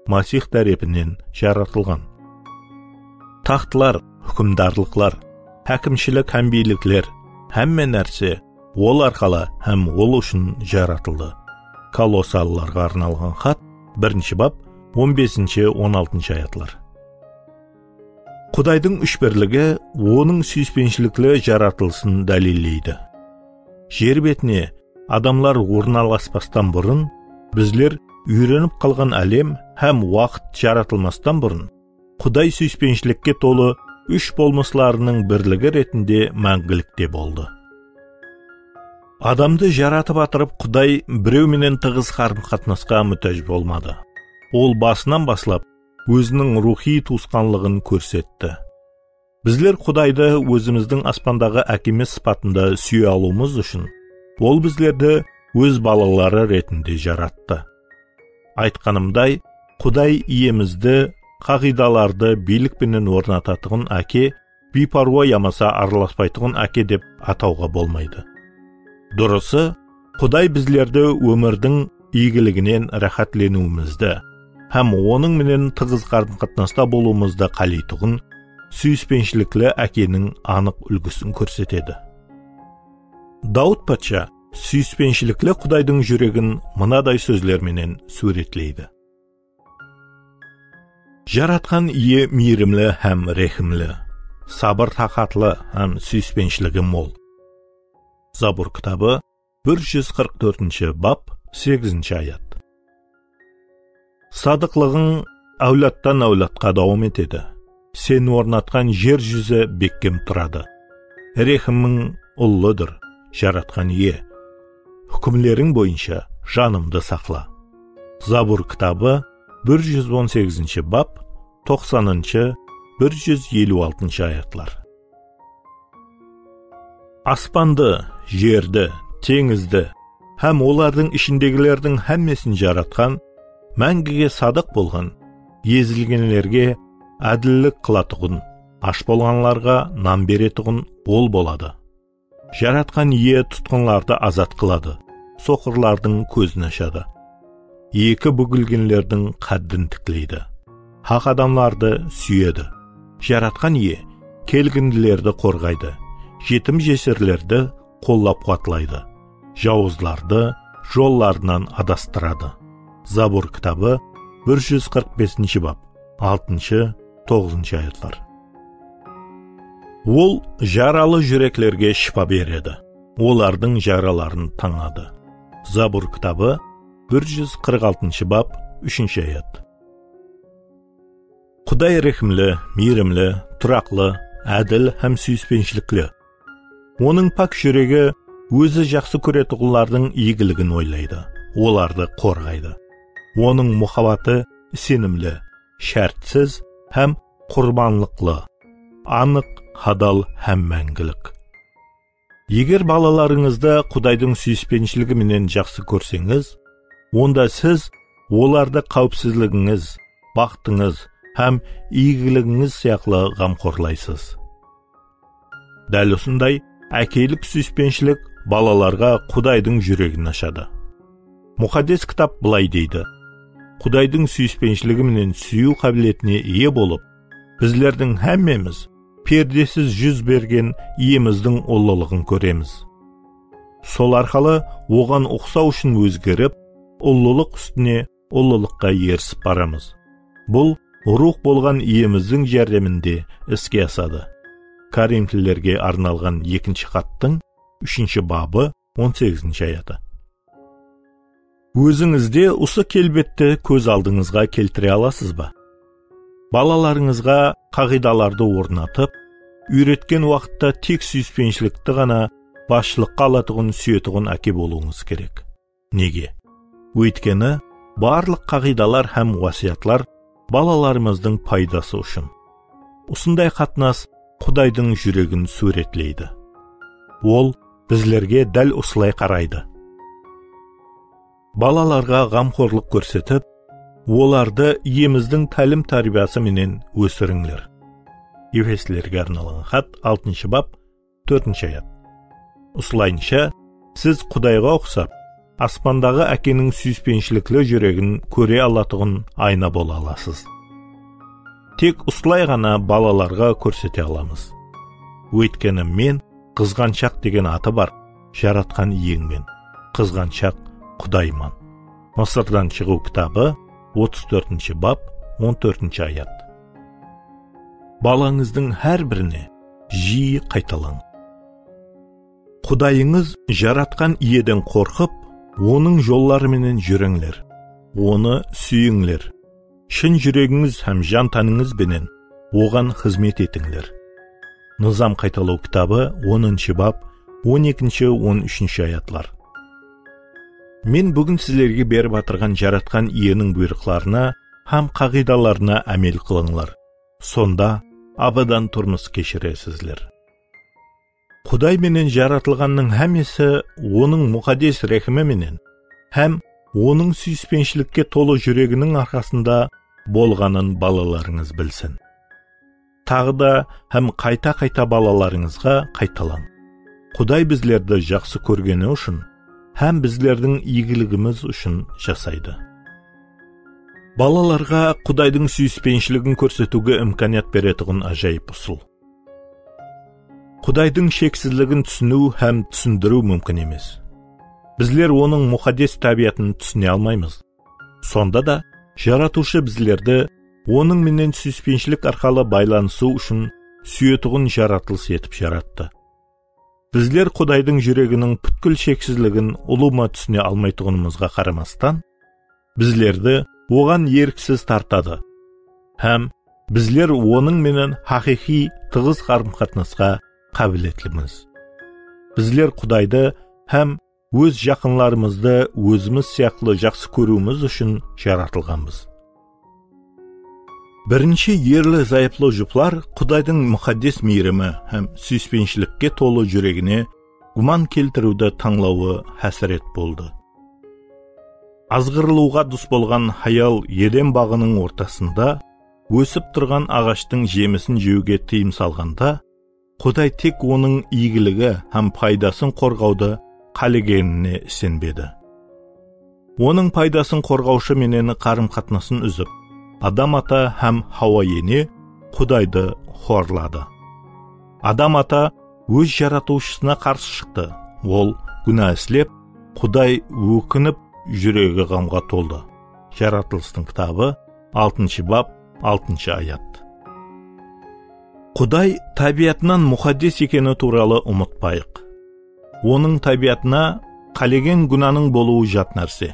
Masih tárepinen jaratılǵan. Taxtlar, húkimdarlıqlar, hákimshilik hám biylikler, hámme nárse Ol arqalı hám Ol ushın jaratıldı. Kolossalılarǵa arnalǵan xat, birinshi bap, on besinshi, on altınshı ayatlar. Qudaydıń úshbirligi Onıń súyispenshilikli jaratılısın dálilleydi. Jer betine adamlar ornalaspastan burın, bizler úyrenip qalǵan álem hám waqıt jaratılmastan burın, Quday súyispenshilikke tolı úsh bolmıslarınıń birligi retinde máńgilikte boldı. Adamdı jaratıp atırıp, Quday birew menen tıǵız qarım-qatnasqa mútáj bolmadı. Ol basınan baslap Óziniń ruwxıy tuwısqanlıǵın kórsetti. Bizler Qudaydı ózimizdiń aspandaǵı Ákemiz sıpatında súye alıwımız ushın, Ol bizlerdi Óz balaları retinde jarattı. Aytqanımday, Quday Iyemizdi qaǵıydalardı biylik penen ornatatuǵın áke, biypárwa yamasa aralaspaytuǵın áke dep atawǵa bolmaydı. Durısı, Quday bizlerdi ómirdiń iygiliginen ráhátleniwimizdi hám Onıń menen tıǵız qarım-qatnasta bolıwımızdı qáleytuǵın súyispenshilikli ákeniń anıq úlgisin kórsetedi. Dawıt patsha súyispenshilikli Qudaydıń júregin mınaday sózler menen súwretleydi. Jaratqan Iye miyrimli hám rehimli, sabır-taqatlı hám súyispenshiligi mol. Zabur kitabı, bir júz qırq tórtinshi bap, segizinshi ayat. Sadıqlıǵıń áwladtan-áwladqa dawam etedi. Sen ornatqan jer júzi bekkem turadı. Rehimiń ullıdır, Jaratqan Iye. Húkimleriń boyınsha janımdı saqla. Zabur kitabı, bir júz on segizinshi bap, toqsanınshı, bir júz eliw altınshı ayatlar. Aspandı, jerdi, teńizdi hám olardıń ishindegilerdiń hámmesin jaratqan, máńgige sadıq bolǵan, ezilgenlerge ádillik qılatuǵın, ash bolǵanlarǵa nan beretuǵın Ol boladı. Jaratqan Iye tutqınlardı azat qıladı, soqırlardıń kózin ashadı. Eki búgilgenlerdiń qáddin tikleydi. Haq adamlardı súyedi. Jaratqan Iye kelgindilerdi qorǵaydı, jetim-jesirlerdi qollap-quwatlaydı, jawızlardı jollarınan adastıradı. Zabur kitabı, bir júz qırq besinshi bap, altınshı, toǵızınshı ayatlar. Ol jaralı júreklerge shıpa beredi, olardıń jaraların tańadı. Zabur kitabı, bir júz qırq altınshı bap, úshinshi ayat. Quday rehimli, miyrimli, turaqlı, ádil hám súyispenshilikli. Onıń pak júregi ózi jaqsı kóretuǵınlardıń iygiligin oylaydı, olardı qorǵaydı. Onıń muhabbatı isenimli, shártsiz hám qurbanlıqlı, anıq, hadal hám máńgilik. Eger balalarıńızdı Qudaydıń súyispenshiligi menen jaqsı kórseńiz, onda siz olardı qáwipsizligińiz, baxtıńız hám iygiligińiz sıyaqlı ǵamxorlaysız. Dál usınday ákelik súyispenshilik balalarǵa Qudaydıń júregin ashadı. Muqaddes Kitap bılay deydi: "Qudaydıń súyispenshligi menen súyiw qábiletine iye bolıp, bizlerdiń hámmemiz perdesiz júz bergen Iyemizdiń ullılıǵın kóremiz. Sol arqalı Oǵan uqsaw ushın ózgerip, ullılıq ústine ullılıqqa erisip baramız. Bul Ruwx bolǵan Iyemizdiń járdeminde iske asadı." Korinflilerge arnalǵan ekinshi xattıń úshinshi babı, on segizinshi ayatı. Ózińizde usı kelbetti kóz aldıńızǵa keltire alasız ba? Balalarıńızǵa qaǵıydalardı ornatıp, úyretken waqıtta tek súyispenshilikti ǵana basshılıqqa alatuǵın, súyetuǵın áke bolıwıńız kerek. Nege? Óytkeni, barlıq qaǵıydalar hám wásiyatlar balalarımızdıń paydası ushın. Usınday qatnas Qudaydıń júregin súwretleydi. Ol bizlerge dál usılay qaraydı. Balalarǵa ǵamxorlıq kórsetip, olardı Iyemizdiń tálim-tárbiyası menen ósirińler. Efeslilerge arnalǵan xat, altınshı bap, tórtinshi ayat. Usılayınsha, siz Qudayǵa uqsap, aspandaǵı Ákeniń súyispenshlikli júregin kóre alatuǵın ayna bola alasız. Tek usılay ǵana balalarǵa kórsete alamız. Óytkeni men Qızǵanshaq degen atı bar Jaratqan Iyeńmen, Qızǵanshaq Qudayman. Mısırdan Shıǵıw kitabı, otız tórtinshi bap, on tórtinshi ayat. Balańızdıń hár birine jiyi qaytalań: Qudayıńız Jaratqan Iyeden qorqıp, Onıń jolları menen júrińler, Onı súyińler. Shın júregińiz hám jan-tánińiz benen Oǵan xızmet etińler. Nızam qaytalaw kitabı, onınshı bap, on ekinshi, on úshinshi ayatlar. Men búgin sizlerge berip atırǵan Jaratqan Iyeniń buyrıqlarına hám qaǵıydalarına ámel qılıńlar. Sonda abadan turmıs keshiresizler. Quday menen jaratılǵannıń hámmesi Onıń muqaddes rehimi menen hám Onıń súyispenshilikke tolı júreginiń arqasında bolǵanın balalarıńız bilsin. Taǵı da hám qayta-qayta balalarıńızǵa qaytalań: Quday bizlerdi jaqsı kórgeni ushın hám bizlerdiń iygiligimiz ushın jasaydı. Balalarǵa Qudaydıń súyispenshligin kórsetiwge imkaniyat beretuǵın ájayıp usıl. Qudaydıń sheksizligin túsiniw hám túsindiriw múmkin emes. Bizler Onıń muqaddes tábiyatın túsine almaymız. Sonda da Jaratıwshı bizlerdi Onıń menen súyispenshilik arqalı baylanısıw ushın súyetuǵın jaratılıs etip jarattı. Bizler Qudaydıń júreginiń pútkil sheksizligin ulıwma túsine almaytuǵınımızǵa qaramastan, bizlerdi Oǵan erksiz tartadı hám bizler Onıń menen haqıyqıy tıǵız qarım-qatnasqa qábiletlimiz. Bizler Qudaydı hám óz jaqınlarımızdı ózimiz sıyaqlı jaqsı kóriwimiz ushın jaratılǵanbız. Birinshi erli-zayıplı juplar Qudaydıń muqaddes miyrimi hám súyispenshilikge tolı júregine gúman keltiriwdi tańlawı hásiret boldı. Azǵırılıwǵa dus bolǵan hayal Eden baǵınıń ortasında ósip turǵan aǵashtıń jemisin jewge tıyım salǵanda, Quday tek onıń iygiligi hám paydasın qorǵawdı qálegenine isenbedi. Onıń paydasın qorǵawshı menen qarım-qatnasın úzip, Adam ata hám Hawa ene Qudaydı xorladı. Adam ata óz Jaratıwshısına qarsı shıqtı. Ol gúna islep, Quday ókinip, júregi ǵamǵa toldı. Jaratılıstıń kitabı, altınshı bap, altınshı ayat. Quday tábiyatınan muqaddes ekeni tuwralı umıtpayıq. Onıń tábiyatına qálegen gúnanıń bolıwı jat nárse.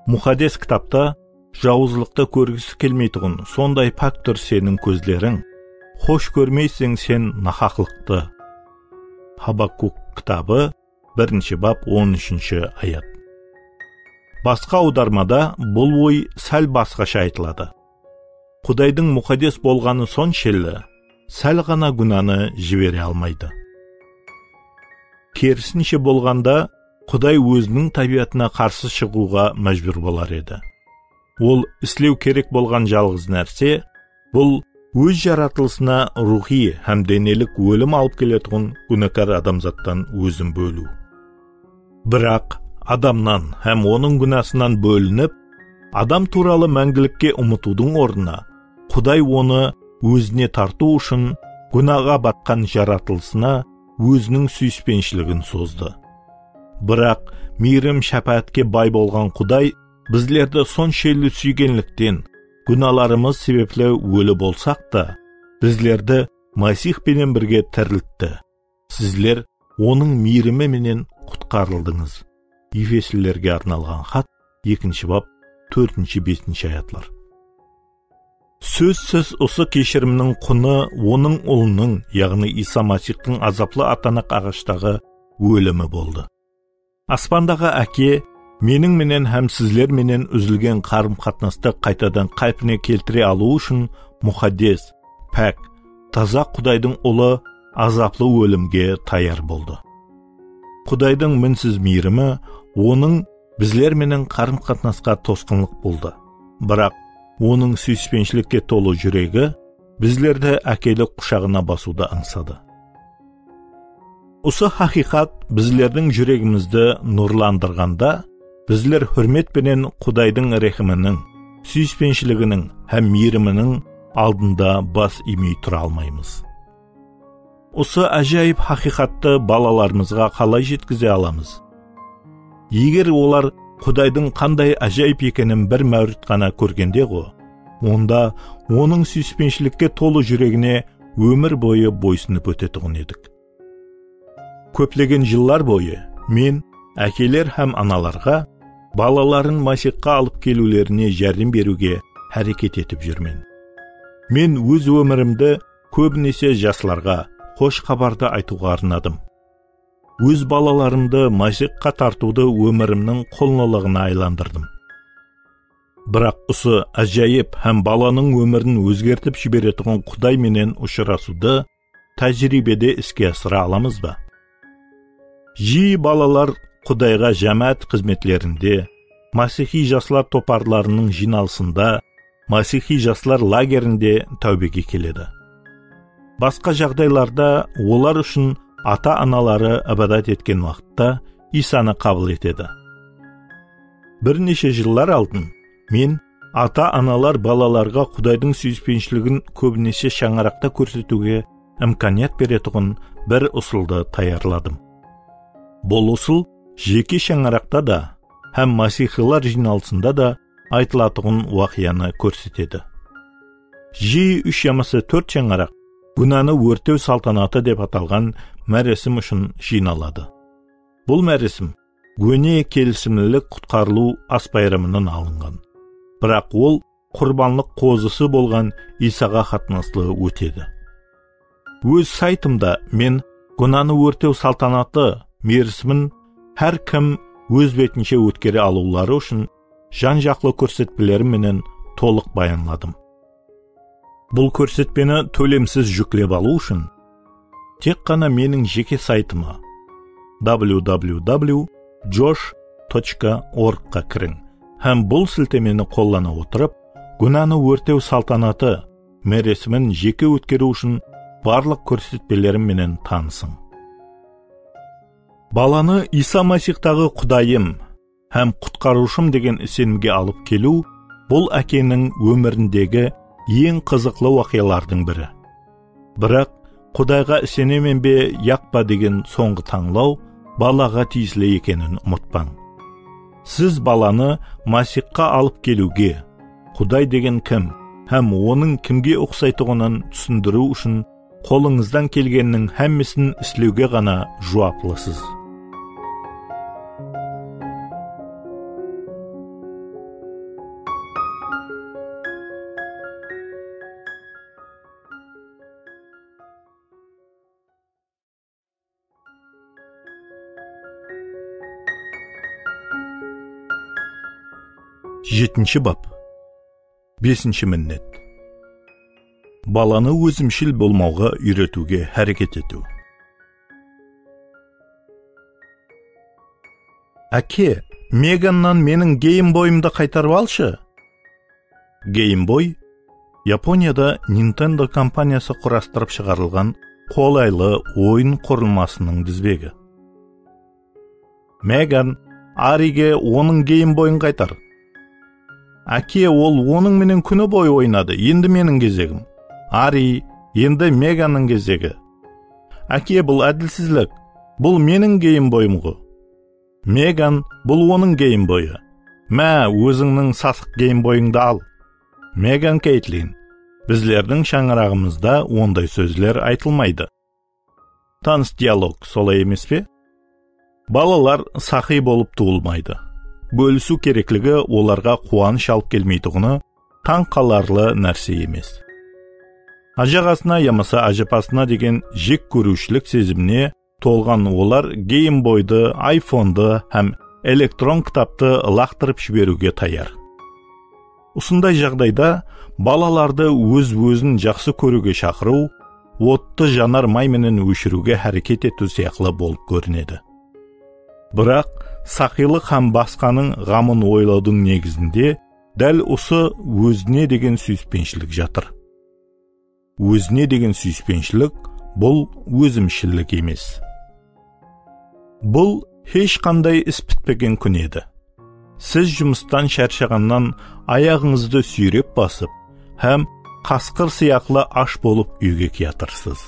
Muqaddes kitapta jawızlıqtı kórgisi kelmeytuǵın sonday pák tur seniń kózleriń, xosh kórmeyseń sen nahaqlıqtı. Habakuk kitabı, birinshi bap, on úshinshi ayat. Basqa awdarmada bul oy sál basqasha aytıladı. Qudaydıń muqaddes bolǵanı sonshelli, sál ǵana gúnanı jibere almaydı. Kerisinshe bolǵanda, Quday óziniń tábiyatına qarsı shıǵıwǵa májbúr bolar edi. Ol islew kerek bolǵan jalǵız nárse, bul óz jaratılısına ruwxıy hám denelik ólim alıp keletuǵın gúnakar adamzattan ózin bóliw. Biraq Adamnan hám onıń gúnasınan bólinip, Adam tuwralı máńgilikke umıtıwdıń ornına, Quday onı ózine tartıw ushın gúnaǵa batqan jaratılısına óziniń súyispenshiligin sozdı. Biraq miyrim-shápáátke bay bolǵan Quday bizlerdi sonshelli súygenlikten, gúnalarımız sebepli óli bolsaq ta, bizlerdi Masih penen birge tiriltti. Sizler Onıń miyrimi menen qutqarıldıńız. Efeslilerge arnalǵan xat, ekinshi bap, tórtinshi, besinshi ayatlar. Sózsiz, usı keshirimniń qunı Onıń Ulınıń, yaǵnıy Iysa Masiyxtıń azaplı atanaq aǵashtaǵı ólimi boldı. Aspandaǵı Áke meniń menen hám sizler menen úzilgen qarım-qatnastı qaytadan qálpine keltire alıwı ushın muqaddes, pák, taza Qudaydıń Ulı azaplı ólimge tayar boldı. Qudaydıń minsiz miyrimi Onıń bizler menen qarım-qatnasqa tosqınlıq boldı. Biraq Onıń súyispenshilikke tolı júregi bizlerdi ákelik qushaǵına basıwdı ańsadı. Usı haqıyqat bizlerdiń júregimizdi nurlandırǵanda, bizler húrmet penen Qudaydıń rehiminiń, súyispenshiliginiń hám miyriminiń aldında bas iymey tura almaymız. Usı ájayıp haqıyqattı balalarımızǵa qalay jetkize alamız? Eger olar Qudaydıń qanday ájayıp ekenin bir máwrit ǵana kórgende-ǵo, onda Onıń súyispenshilikке tolı júregine ómir boyı boysınıp ótetuǵın edik. Kóplegen jıllar boyı men ákeler hám analarǵa balaların Masiyxqa alıp keliwlerine járdem beriwge háreket etip júrmen. Men óz ómirimdi kóbinese jaslarǵa xosh xabardı aytıwǵa arnadım. Óz balalarımdı Masiyxqa tartıwdı ómirimniń qullıǵına aylandırdım. Biraq usı ájayıp hám balanıń ómirin ózgertip jiberetuǵın Quday menen ushırasıwdı tájiriybede iske asıra alamız ba? Jiyi balalar Qudayǵa jámáát xızmetlerinde, masiyxiy jaslar toparlarınıń jıynalısında, masiyxiy jaslar lagerinde táwbege keledi. Basqa jaǵdaylarda olar ushın ata-anaları ibadat etken waqıtta Iysanı qabıl etedi. Bir neshe jıllar aldın men ata-analar balalarǵa Qudaydıń súyispenshiligin kóbinese shańaraqta kórsetiwge imkaniyat beretuǵın bir usıldı tayarladım. Bul usıl jeke shańaraqta da hám masiyxıylar jıynalısında da aytılatuǵın waqıyanı kórsetedi. Jiyi úsh yamasa tórt shańaraq gúnanı órtew saltanatı dep atalǵan máresim ushın jıynaladı. Bul máresim góne kelisimlilik qutqarılıw as bayramınan alınǵan. Biraq ol qurbanlıq qozısı bolǵan Iysaǵa qatnaslı ótedi. Óz saytımda men gúnanı órtew saltanatı merisimin hár kim óz betinshe ótkere alıwları ushın jan-jaqlı kórsetpelerim menen tolıq bayanladım. Bul kórsetpeni tólemsiz júklep alıw ushın tek ǵana meniń jeke saytıma, W W W josh tochka org qa kiriń hám bul siltemeni qollana otırıp, gúnanı órtew saltanatı meresimin jeke ótkeriw ushın barlıq kórsetpelerim menen tanısıń. Balanı Iysa Masixtaǵı Qudayım hám Qutqarıwshım degen isenimge alıp keliw, bul ákeniń ómirindegi eń qızıqlı waqıyalardıń biri. Biraq, Qudayǵa isenemen be, yaq pa degen sońǵı tańlaw balaǵa tiyisli ekenin umıtpań. Siz balanı Masixqa alıp keliwge, Quday degen kim hám onıń kimge uqsaytuǵının túsindiriw ushın qolıńızdan kelgeniniń hámmesin islewge ǵana juwaplısız. Jetinshi bap. Besinshi minnet. Balanı ózimshil bolmawǵa úyretiwge háreket etiw. Áke, Megannan meniń Game Boyımdı qaytarıp alshı. Game Boy, Yaponiyada Nintendo kompaniyası qurastırıp shıǵarılǵan qolaylı oyın qurılmasınıń dizbegi. Megan, Ariyge onıń Game Boyın qaytar. Áke, ol onıń menen kúni boyı oynadı, endi meniń gezegim. Ari, endi Megannıń gezegi. Áke, bul ádilsizlik. Bul meniń Game Boyım ǵo. Megan, bul onıń Game Boyı. Má, ózińniń sasıq Game Boyıńdı al. Megan Keytlin, bizlerdiń shańaraǵımızda onday sózler aytılmaydı. Tanıs dialog, solay emes pe? Balalar saqıy bolıp tuwılmaydı. Bólisiw kerekligi olarǵa quwanısh alıp kelmeytuǵını tań qalarlı nárse emes. Ajaǵasına yamasa ajapasına degen jek kóriwshilik sezimine tolǵan olar Game Boydı, iPhonedı hám elektron kitaptı ılaqtırıp jiberiwge tayar. Usınday jaǵdayda balalardı óz-ózin jaqsı kóriwge shaqırıw, ottı janar may menen óshiriwge háreket etiw sıyaqlı bolıp kórinedi. Biraq, saqıylıq hám basqanıń ǵamın oylawdıń negizinde dál usı ózine degen súyispenshilik jatır. Ózine degen súyispenshilik, bul ózimshillik emes. Bul hesh qanday is pitpegen kún edi. Siz jumıstan sharshaǵannan ayaǵıńızdı súyrep basıp hám qasqır sıyaqlı ash bolıp úyge kiyatırsız.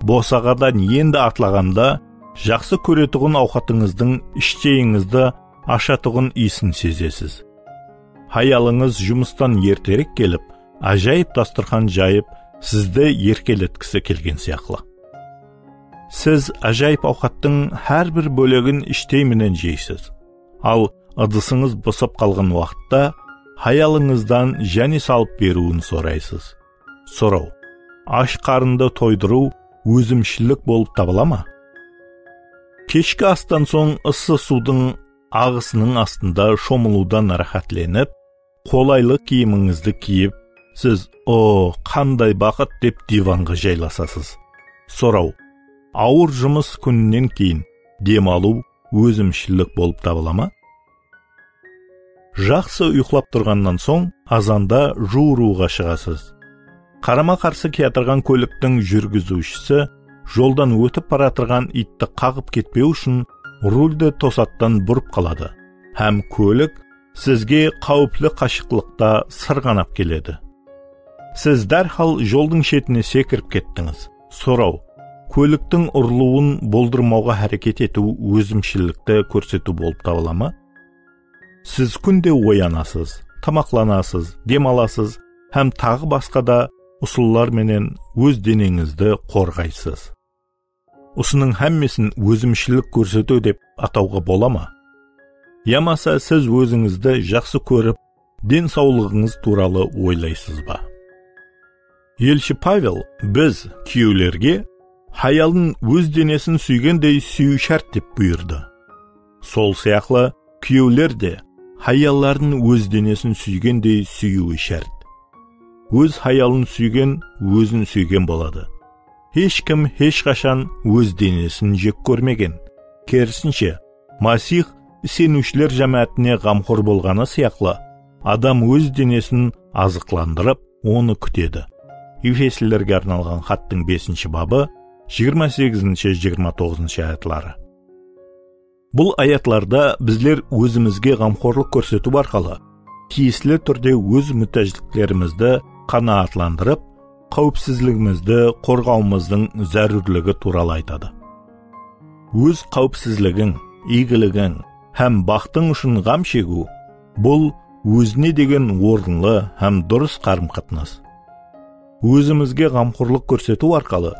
Bosaǵadan endi atlaǵanda jaqsı kóretuǵın awqatıńızdıń ishteyińizdi ashatuǵın iyisin sezesiz. Hayalıńız jumıstan erterek kelip, ájayıp dasturxan jayıp, sizdi erkeletkisi kelgen sıyaqlı. Siz ájayıp awqattıń hár bir bólegin ishtey menen jeysiz. Al, ıdısıńız bosap qalǵan waqıtta hayalıńızdan jáne salıp beriwin soraysız. Soraw. Ash qarındı toydırıw ózimshillik bolıp tabıla ma? Keshki astan soń ıssı suwdıń aǵısınıń astında shomılıwdan ráhátlenip, qolaylı kiyimińizdi kiyip, siz, "O, qanday baxıt!" dep divanǵa jaylasasız. Soraw. Awır jumıs kúninen keyin dem alıw ózimshillik bolıp tabıla ma? Jaqsı uyqılap turǵannan soń azanda juwırıwǵa shıǵasız. Qarama-qarsı kiyatırǵan kóliktiń júrgiziwshisi joldan ótip baratırǵan iytti qaǵıp ketpew ushın ruldi tosattan burıp qaladı hám kólik sizge qáwipli qashıqlıqta sırǵanap keledi. Siz dárhal joldıń shetine sekirip kettińiz. Soraw. Kóliktiń urılıwın boldırmawǵa háreket etiw ózimshillikti kórsetiw bolıp tabıla ma? Siz kúnde oyanasız, tamaqlanasız, dem alasız hám taǵı basqa da usıllar menen óz deneńizdi qorǵaysız. Usınıń hámmesin ózimshillik kórsetiw dep atawǵa bola ma? Yamasa siz ózińizdi jaqsı kórip, densawlıǵıńız tuwralı oylaysız ba? Elshi Pavel biz, kúyewlerge, hayalın óz denesin súygendey súyiw shárt dep buyırdı. Sol sıyaqlı, kúyewler de hayalların óz denesin súygendey súyiwi shárt. óz hayalın súygen ózin súygen boladı. Hesh kim hesh qashan óz denesin jek kórmegen. Kerisinshe, Masih iseniwshiler jámáátine ǵamxor bolǵanı sıyaqlı, adam óz denesin azıqlandırıp, onı kútedi. Efeslilerge arnalǵan xattıń besinshi babı, jigirma segizinshi, jigirma toǵızınshı ayatları. Bul ayatlarda bizler ózimizge ǵamxorlıq kórsetiw arqalı tiyisli túrde óz mútájliklerimizdi qanaatlandırıp, qáwipsizligimizdi qorǵawımızdıń zárúrligi tuwralı aytadı. Óz qáwipsizligiń, iygiligiń hám baxtıń ushın ǵam shegiw, bul ózine degen orınlı hám durıs qarım-qatnas. Ózimizge ǵamxorlıq kórsetiw arqalı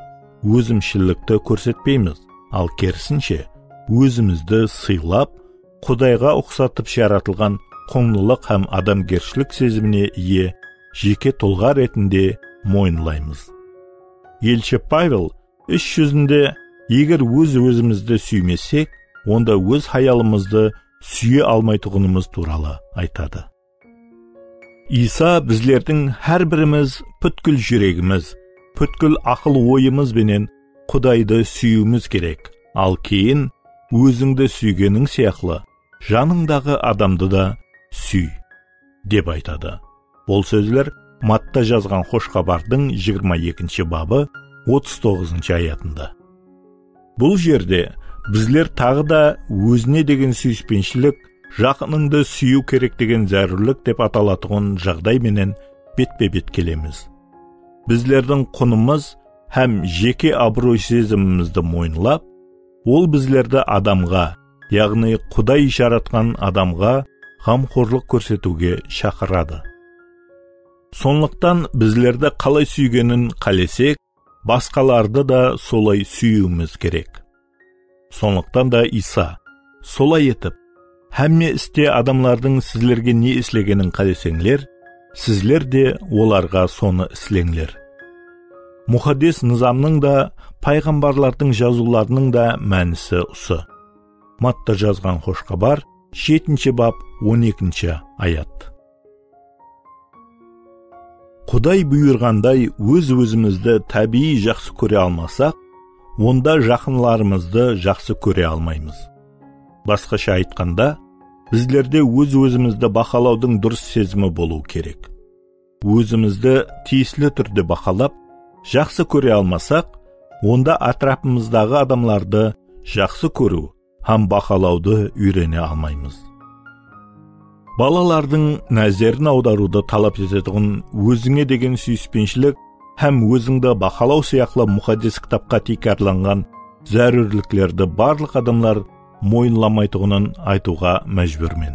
ózimshillikti kórsetpeymiz, al kerisinshe, ózimizdi sıylap, Qudayǵa uqsatıp jaratılǵan qunlılıq hám adamgershilik sezimine iye jeke tulǵa retinde moyınlaymız. Elshi Pavel is júzinde, eger óz-ózimizdi súymesek, onda óz hayalımızdı súye almaytuǵınımız tuwralı aytadı. Iysa bizlerdiń hár birimiz pútkil júregimiz, pútkil aqıl-oyımız benen Qudaydı súyiwimiz kerek, al keyin ózińdi súygeniń sıyaqlı janıńdaǵı adamdı da súy, dep aytadı. Bul sózler Matta jazǵan Xosh Xabardıń jigirma ekinshi babı, otız toǵızınshı ayatında. Bul jerde bizler taǵı da ózine degen súyispenshilik, jaqınıńdı súyiw kerek degen zárúrlik dep atalatuǵın jaǵday menen betpe-bet kelemiz. Bizlerdiń qunımız hám jeke abıroy sezimimizdi moyınlap, ol bizlerdi adamǵa, yaǵnıy Quday jaratqan adamǵa ǵamxorlıq kórsetiwge shaqıradı. Sonlıqtan bizlerdi qalay súygenin qálesek, basqalardı da solay súyiwimiz kerek. Sonlıqtan da Iysa, solay etip, hámme iste adamlardıń sizlerge ne islegenin qáleseńler, sizler de olarǵa sonı isleńler. Muqaddes Nızamnıń da, payǵambarlardıń jazıwlarınıń da mánisi usı. Matta jazǵan Xosh Xabar, jetinshi bap, on ekinshi ayat. Quday buyırǵanday óz-ózimizdi tábiyiy jaqsı kóre almasaq, onda jaqınlarımızdı jaqsı kóre almaymız. Basqasha aytqanda, bizlerde óz-ózimizdi bahalawdıń durıs sezimi bolıwı kerek. Ózimizdi tiyisli túrde bahalap, jaqsı kóre almasaq, onda átirapımızdaǵı adamlardı jaqsı kóriw hám bahalawdı úyrene almaymız. Balalardıń názerin awdarıwdı talap etetuǵın ózińe degen súyispenshilik hám ózińdi bahalaw sıyaqlı Muqaddes Kitapqa tiykarlanǵan zárúrliklerdi barlıq adamlar moyınlamaytuǵının aytıwǵa májbúrmen.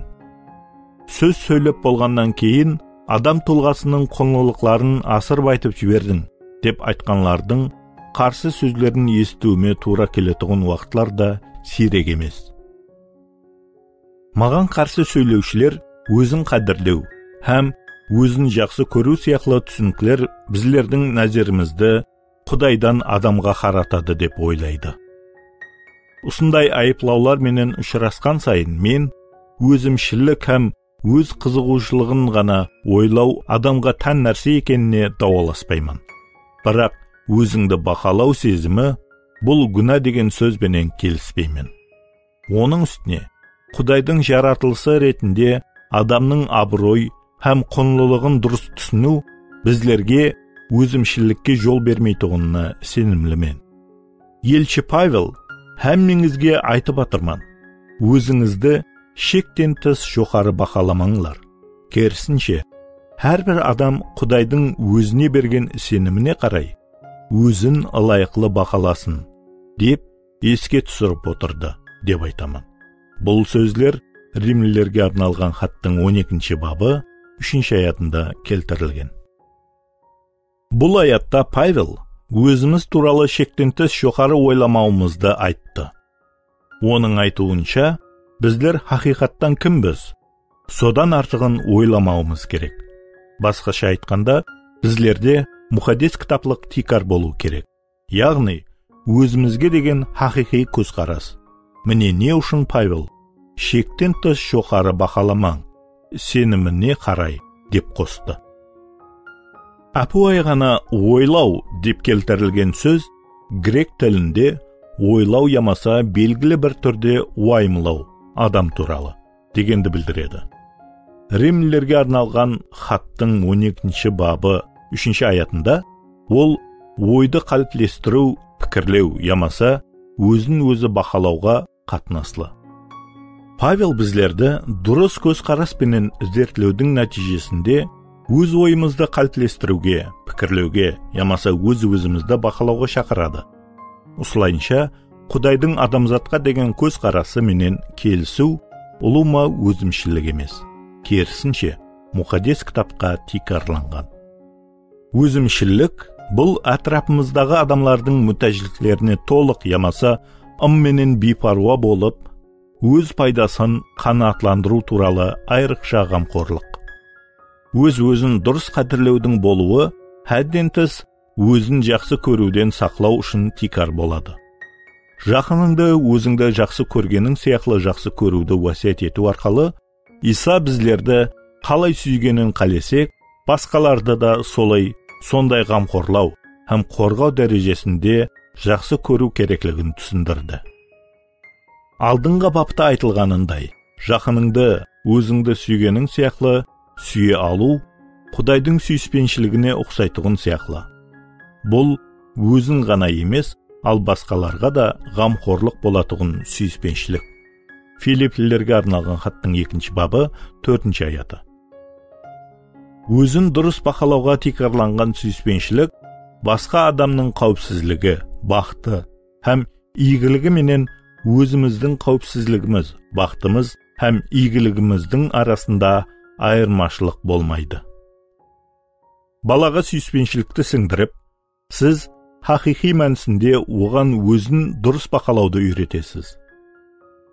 Sóz sóylep bolǵannan keyin, adam tulǵasınıń qunlılıqların asırıp aytıp jiberdiń, dep aytqanlardıń qarsı sózlerin esitiwime tuwra keletuǵın waqıtlar da siyrek emes. Maǵan qarsı sóylewshiler ózin qádirlew hám ózin jaqsı kóriw sıyaqlı túsinikler bizlerdiń názerimizdi Qudaydan adamǵa qaratadı dep oylaydı. Usınday ayıplawlar menen ushırasqan sayın men ózimshilik hám óz qızıǵıwshılıǵın ǵana oylaw adamǵa tán nárse ekenine dawalaspayman. Biraq ózińdi bahalaw sezimi bul gúna degen sóz benen kelispeymen. Onıń ústine, Qudaydıń jaratılısı retinde adamnıń abıroy hám qunlılıǵın durıs túsiniw bizlerge ózimshillikke jol bermeytuǵınına isenimlimen. Elshi Pavel, hámmeńizge aytıp atırman, ózińizdi shekten tıs joqarı bahalamańlar. Kerisinshe, hár bir adam Qudaydıń ózine bergen isenimine qaray, ózin ılayıqlı bahalasın, dep eske túsirip otırdı, dep aytaman. Bul sózler Rimlilerge arnalǵan xattıń on ekinshi babı, úshinshi ayatında keltirilgen. Bul ayatta Pavel ózimiz tuwralı shekten tıs joqarı oylamawımızdı ayttı. Onıń aytıwınsha, bizler haqıyqattan kimbiz? Sodan artıǵın oylamawımız kerek. Basqasha aytqanda, bizlerde Muqaddes Kitaplıq tiykar bolıw kerek. Yaǵnıy, ózimizge degen haqıyqıy kózqaras. Mine ne ushın Pavel, "Shekten tıs joqarı bahalamań, isenimine qaray", dep qostı. Ápiwayı ǵana oylaw dep keltirilgen sóz grek tilinde oylaw yamasa belgili bir túrde uwayımlaw, adam tuwralı, degendi bildiredi. Rimlilerge arnalǵan xattıń on ekinshi babı úshinshi ayatında ol oydı qáliplestiriw, pikirlew yamasa ózin-ózi bahalawǵa qatnaslı. Pavel bizlerdi durıs kózqaras penen izertlewdiń nátiyjesinde óz oyımızdı qáliplestiriwge, pikirlewge yamasa óz-ózimizdi bahalawǵa shaqıradı. Usılayınsha, Qudaydıń adamzatqa degen kózqarası menen kelisiw ulıwma ózimshillik emes, kerisinshe, Muqaddes Kitapqa tiykarlanǵan. Ózimshillik, bul átirapımızdaǵı adamlardıń mútájliklerine tolıq yamasa ım menen biypárwa bolıp, óz paydasın qanaatlandırıw tuwralı ayrıqsha ǵamxorlıq. Óz-ózin durıs qádirlewdiń bolıwı hádden tıs ózin jaqsı kóriwden saqlaw ushın tiykar boladı. Jaqınıńdı ózińdi jaqsı kórgeniń sıyaqlı jaqsı kóriwdi wásiyat etiw arqalı Iysa bizlerdi qalay súygenin qálesek, basqalardı da solay, sonday ǵamxorlaw hám qorǵaw dárejesinde jaqsı kóriw kerekligin túsindirdi. Aldınǵı bapta aytılǵanınday, jaqınıńdı ózińdi súygeniń sıyaqlı súye alıw Qudaydıń súyispenshiligine uqsaytuǵın sıyaqlı. Bul óziń ǵana emes, al basqalarǵa da ǵamxorlıq bolatuǵın súyispenshilik. Filiplilerge arnalǵan xattıń ekinshi babı, tórtinshi ayatı. Ózin durıs bahalawǵa tiykarlanǵan súyispenshilik basqa adamnıń qáwipsizligi, baxtı hám iygiligi menen ózimizdiń qáwipsizligimiz, baxtımız hám iygiligimizdiń arasında ayırmashılıq bolmaydı. Balaǵa súyispenshilikti sińdirip, siz haqıyqıy mánisinde oǵan ózin durıs bahalawdı úyretesiz.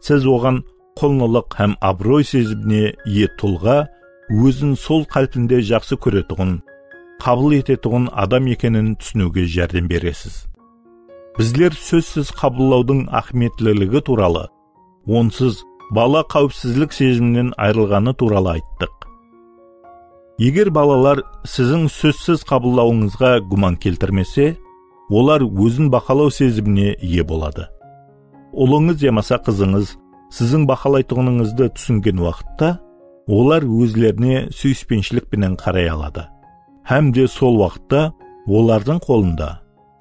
Siz oǵan qulnılıq hám abıroy sezimine iye tulǵa ózin sol qálpinde jaqsı kóretuǵın, qabıl etetuǵın adam ekenin túsiniwge járdem beresiz. Bizler sózsiz qabıllawdıń áhmiyetliligi tuwralı, onsız bala qáwipsizlik seziminen ayırılǵanı tuwralı ayttıq. Eger balalar siziń sózsiz qabıllawıńızǵa gúman keltirmese, olar ózin bahalaw sezimine iye boladı. Ulıńız yamasa qızıńız siziń bahalaytuǵınıńızdı túsingen waqıtta, olar ózlerine súyispenshilik penen qaray aladı. Hám de sol waqıtta olardıń qolında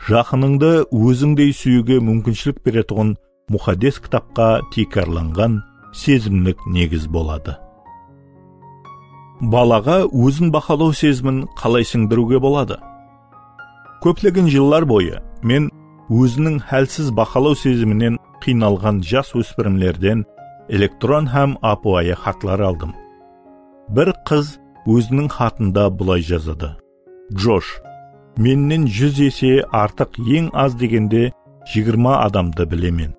jaqınıńdı ózińdey súyiwge múmkinshilik beretuǵın Muqaddes Kitapqa tiykarlanǵan sezimlik negiz boladı. Balaǵa ózin bahalaw sezimin qalay sińdiriwge boladı? Kóplegen jıllar boyı men óziniń hálsiz bahalaw seziminen qıynalǵan jas óspirimlerden elektron hám ápiwayı xatlar aldım. Bir qız óziniń xatında bılay jazadı. Josh, mennen júz ese artıq eń az degende jigirma adamdı bilemen.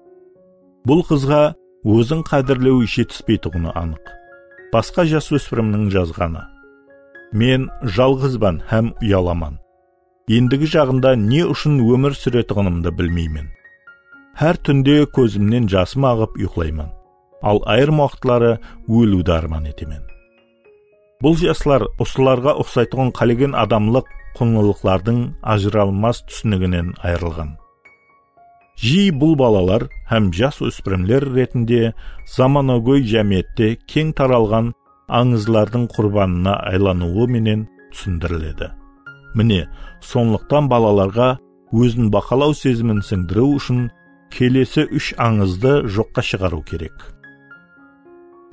Bul qızǵa ózin qádirlew jetispeytuǵını anıq. Basqa jas óspirimniń jazǵanı. Men jalǵızban hám uyalaman. Endigi jaǵında ne ushın ómir súretuǵınımdı bilmeymen. Hár túnde kózimnen jasım aǵıp uyqılayman. Al ayırım waqıtları óliwdi árman etemen. Bul jaslar usılarǵa uqsaytuǵın qálegen adamlıq qulnılıqlardıń ajıralmas túsiniginen ayırılǵan. Jiyi bul balalar hám jas óspirimler retinde zamanagóy jámiyette keń taralǵan ańızlardıń qurbanına aylanıwı menen túsindiriledi. Mine, sonlıqtan balalarǵa ózin bahalaw sezimin sińdiriw ushın kelesi úsh ańızdı joqqa shıǵarıw kerek.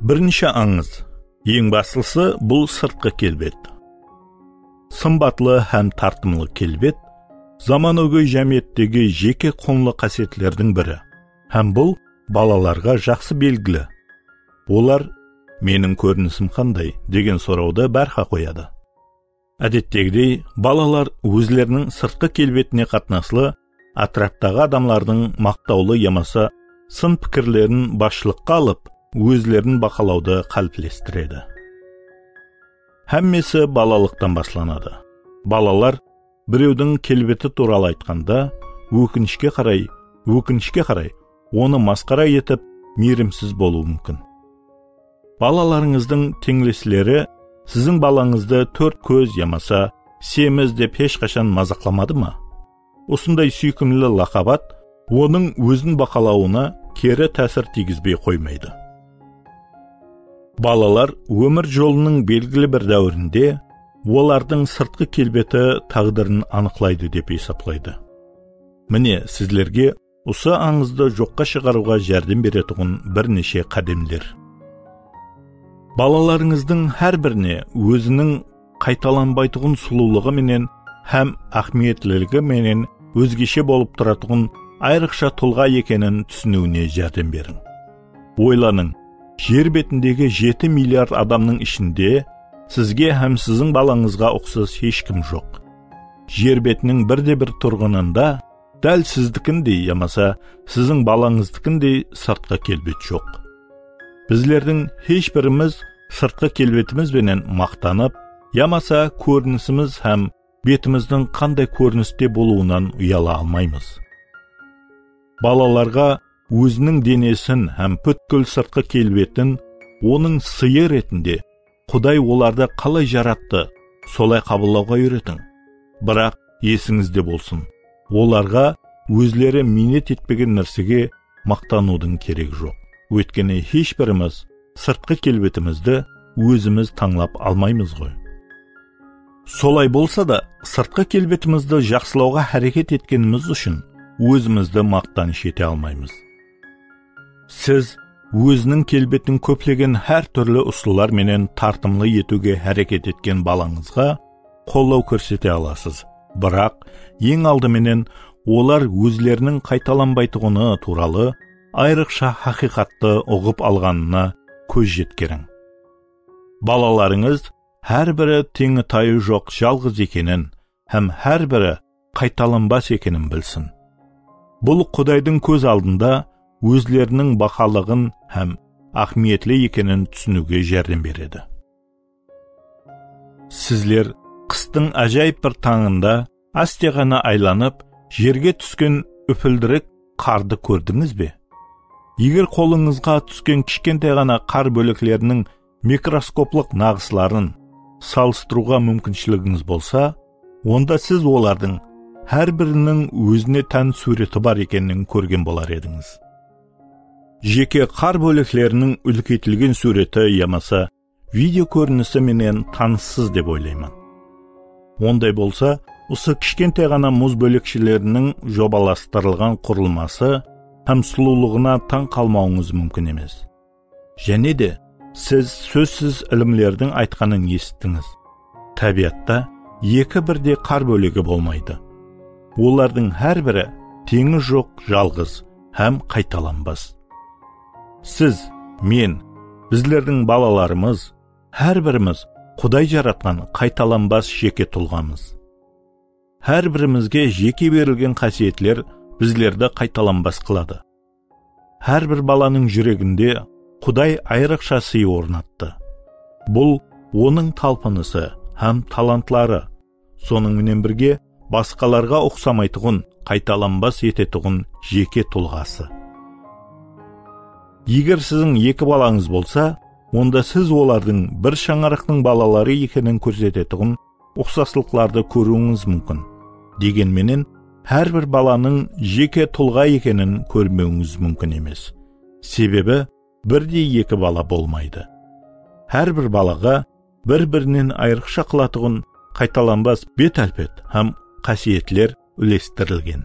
Birinshi ańız. Eń baslısı, bul sırtqı kelbet. Sımbatlı hám tartımlı kelbet zamanagóy jámiyettegi jeke qunlı qásiyetlerdiń biri. Hám bul balalarǵa jaqsı belgili. Olar, "Meniń kórinisim qanday?" degen sorawdı bárha qoyadı. Ádettegidey, balalar ózleriniń sırtqı kelbetine qatnaslı átiraptaǵı adamlardıń maqtawlı yamasa sın pikirlerin basshılıqqa alıp, ózlerin bahalawdı qáliplestiredi. Hámmesi balalıqtan baslanadı. Balalar birewdiń kelbeti tuwralı aytqanda, ókinishke qaray, ókinishke qaray, onı masqara etip, miyrimsiz bolıwı múmkin. Balalarıńızdıń teńlesleri siziń balańızdı tórt kóz yamasa semiz dep hesh qashan mazaqlamadı ma? Usınday súykimli laqabat onıń ózin baqalawına keri tásir tiygizbey qoymaydı. Balalar ómir jolınıń belgili bir dáwirinde olardıń sırtqı kelbeti táǵdirin anıqlaydı dep esaplaydı. Mine, sizlerge usı ańızdı joqqa shıǵarıwǵa járdem beretuǵın bir neshe qádemler. Balalarıńızdıń hár birine óziniń qaytalanbaytuǵın sulıwlıǵı menen hám áhmiyetliligi menen ózgeshe bolıp turatuǵın ayrıqsha tulǵa ekenin túsiniwine járdem beriń. Oylanıń, jer betindegi jeti milliard adamnıń ishinde sizge hám siziń balańızǵa uqsas hesh kim joq. Jer betiniń birde-bir turǵınında dál sizdikindey yamasa siziń balańızdıkindey sırtqı kelbet joq. Bizlerdiń hesh birimiz sırtqı kelbetimiz benen maqtanıp, yamasa kórinisimizden hám betimizdiń qanday kóriniste bolıwınan uyala almaymız. Balalarǵa óziniń denesin hám pútkil sırtqı kelbetin onıń sıyı retinde Quday olardı qalay jarattı, solay qabıllawǵa úyretiń. Biraq, esińizde bolsın, olarǵa ózleri miynet etpegen nársege maqtanıwdıń keregi joq. Óytkeni hesh birimiz sırtqı kelbetimizdi ózimiz tańlap almaymız ǵoy. Solay bolsa da, sırtqı kelbetimizdi jaqsılawǵa háreket etkenimiz ushın ózimizdi maqtanısh ete almaymız. Siz óziniń kelbetin kóplegen hár túrli usıllar menen tartımlı etiwge háreket etken balańızǵa qollaw kórsete alasız. Biraq, eń aldı menen olar ózleriniń qaytalanbaytuǵını tuwralı ayrıqsha haqıyqattı uǵıp alǵanına kóz jetkeriń. Balalarıńız hár biri teńi-tayı joq jalǵız ekenin hám hár biri qaytalanbas ekenin bilsin. Bul Qudaydıń kóz aldında ózleriniń bahalıǵın hám áhmiyetli ekenin túsiniwge járdem beredi. Sizler qıstıń ájayıp bir tańında áste ǵana aylanıp, jerge túsken úpildirik qardı kórdińiz be? Eger qolıńızǵa túsken kishkentay ǵana qar bólekleriniń mikroskoplıq naǵısların salıstırıwǵa múmkinshiligińiz bolsa, onda siz olardıń hár biriniń ózine tán súwreti bar ekenin kórgen bolar edińiz. Jeke qar bólekleriniń úlkeytilgen súwreti yamasa video kórinisi menen tanıssız dep oylayman. Onday bolsa, usı kishkentay ǵana muz bóleksheleriniń jobalastırılǵan qurılması hám sulıwlıǵına tań qalmawıńız múmkin emes. Jáne de, siz sózsiz ilimlerdiń aytqanın esittińiz. Tábiyatta eki birdey qar bólegi bolmaydı. Olardıń hár biri teńi joq jalǵız hám qaytalanbas. Siz, men, bizlerdiń balalarımız, hár birimiz Quday jaratqan qaytalanbas jeke tulǵamız. Hár birimizge jeke berilgen qásiyetler bizlerdi qaytalanbas qıladı. Hár bir balanıń júreginde Quday ayrıqsha sıyı ornattı. Bul onıń talpınısı hám talantları, sonıń menen birge basqalarǵa uqsamaytuǵın, qaytalanbas etetuǵın jeke tulǵası. Eger siziń eki balańız bolsa, onda siz olardıń bir shańaraqtıń balaları ekenin kórsetetuǵın uqsaslıqlardı kóriwińiz múmkin. Degen menen, hár bir balanıń jeke tulǵa ekenin kórmewińiz múmkin emes. Sebebi birdey eki bala bolmaydı. Hár bir balaǵa bir-birinen ayrıqsha qılatuǵın qaytalanbas bet-álpet hám qásiyetler úlestirilgen.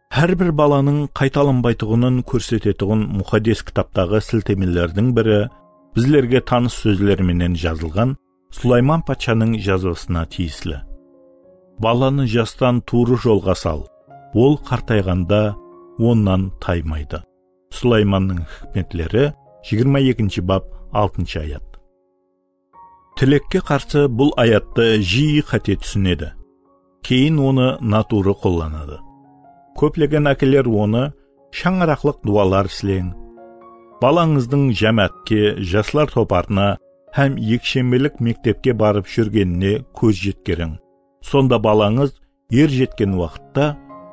Hár bir balanıń qaytalanbaytuǵının kórsetetuǵın Muqaddes Kitaptaǵı siltemelerdiń biri bizlerge tanıs sózler menen jazılǵan Sulayman patshanıń jazbasına tiyisli. Balanı jastan tuwrı jolǵa sal, ol qartayǵanda onnan taymaydı. Sulaymannıń hikmetleri, jigirma ekinshi bap, altınshı ayat. Tilekke qarsı, bul ayattı jiyi qáte túsinedi. Keyin onı naturı qollanadı. Kóplegen ákeler onı shańaraqlıq duwalar isleń, balańızdıń jámáátke, jaslar toparına hám ekshembelik mektepke barıp júrgenine kóz jetkeriń. Sonda balańız er jetken waqıtta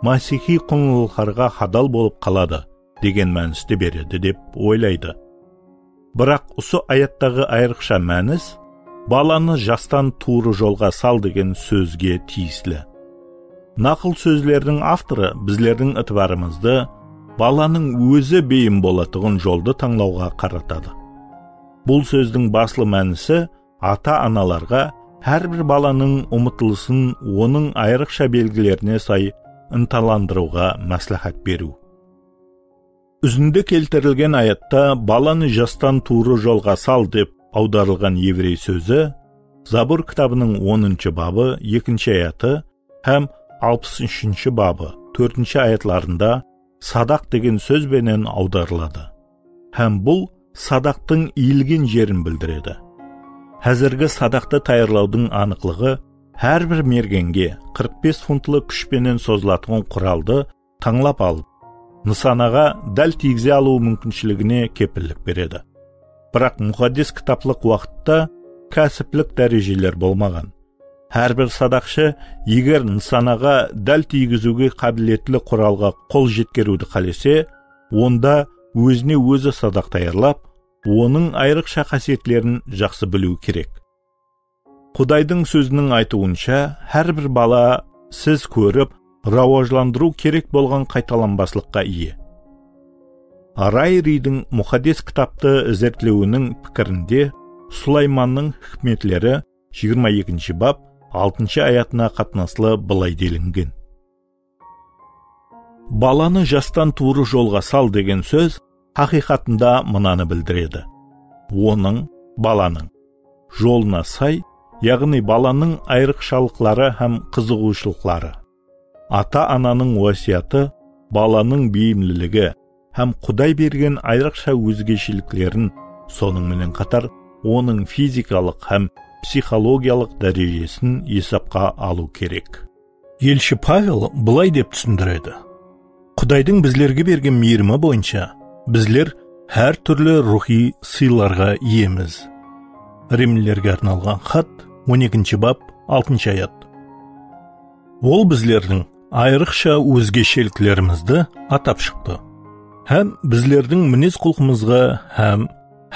másiyxiy qunlıqlarǵa hadal bolıp qaladı degen mánisti beredi dep oylaydı. Biraq usı ayattaǵı ayrıqsha mánis "Balanı jastan tuwrı jolǵa sal" degen sózge tiyisli. Naqıl sózlerdiń avtorı bizlerdiń itibarımızdı balanıń ózi beyim bolatuǵın joldı tańlawǵa qaratadı. Bul sózdiń baslı mánisi ata-analarǵa hár bir balanıń umıtılısın onıń ayrıqsha belgilerine say ıntalandırıwǵa másláhát beriw. Úzinde keltirilgen ayatta "balanı jastan tuwrı jolǵa sal" dep awdarılǵan evrey sózi Zabur kitabınıń onınshı babı ekinshi ayatı hám alpıs úshinshi babı tórtinshi ayatlarında sadaq degen sóz benen awdarıladı. Hám bul sadaqtıń iyilgen jerin bildiredi. Házirgi sadaqtı tayarlawdıń anıqlıǵı hár bir mergenge qırq bes funtlı kúsh penen sozılatuǵın quraldı tańlap alıp, nısanaǵa dál tiygize alıw múmkinshiligine kepillik beredi. Biraq muqaddes kitaplıq waqıtta kásiplik dárejeler bolmaǵan. Hár bir sadaqshı, eger nısanaǵa dál tiygiziwge qábiletli quralǵa qol jetkeriwdi qálese, onda ózine-ózi sadaq tayarlap, onıń ayrıqsha qásiyetlerin jaqsı biliwi kerek. Qudaydıń sóziniń aytıwınsha, hár bir bala siz kórip, rawajlandırıw kerek bolǵan qaytalanbaslıqqa iye. Rayridiń Muqaddes Kitaptı izertlewiniń pikirinde Sulaymannıń hikmetleri jigirma ekinshi bap altınshı ayatına qatnaslı bılay delingen. "Balanı jastan tuwrı jolǵa sal" degen sóz haqıyqatında mınanı bildiredi. Onıń, balanıń, jolına say, yaǵnıy balanıń ayrıqshalıqları hám qızıǵıwshılıqları. Ata-ananıń wásiyatı balanıń beyimliligi hám Quday bergen ayrıqsha ózgesheliklerin, sonıń menen qatar, onıń fizikalıq hám psixologiyalıq dárejesin esapqa alıw kerek. Elshi Pavel bılay dep túsindiredi: Qudaydıń bizlerge bergen miyirimi boyınsha bizler hár túrli ruwxıy sıylarǵa iyemiz. Rimlilerge arnalǵan xat, on ekinshi bap, altınshı ayat. Ol bizlerdiń ayrıqsha ózgesheliklerimizdi atap shıqtı hám bizlerdiń minez-qulqımızǵa hám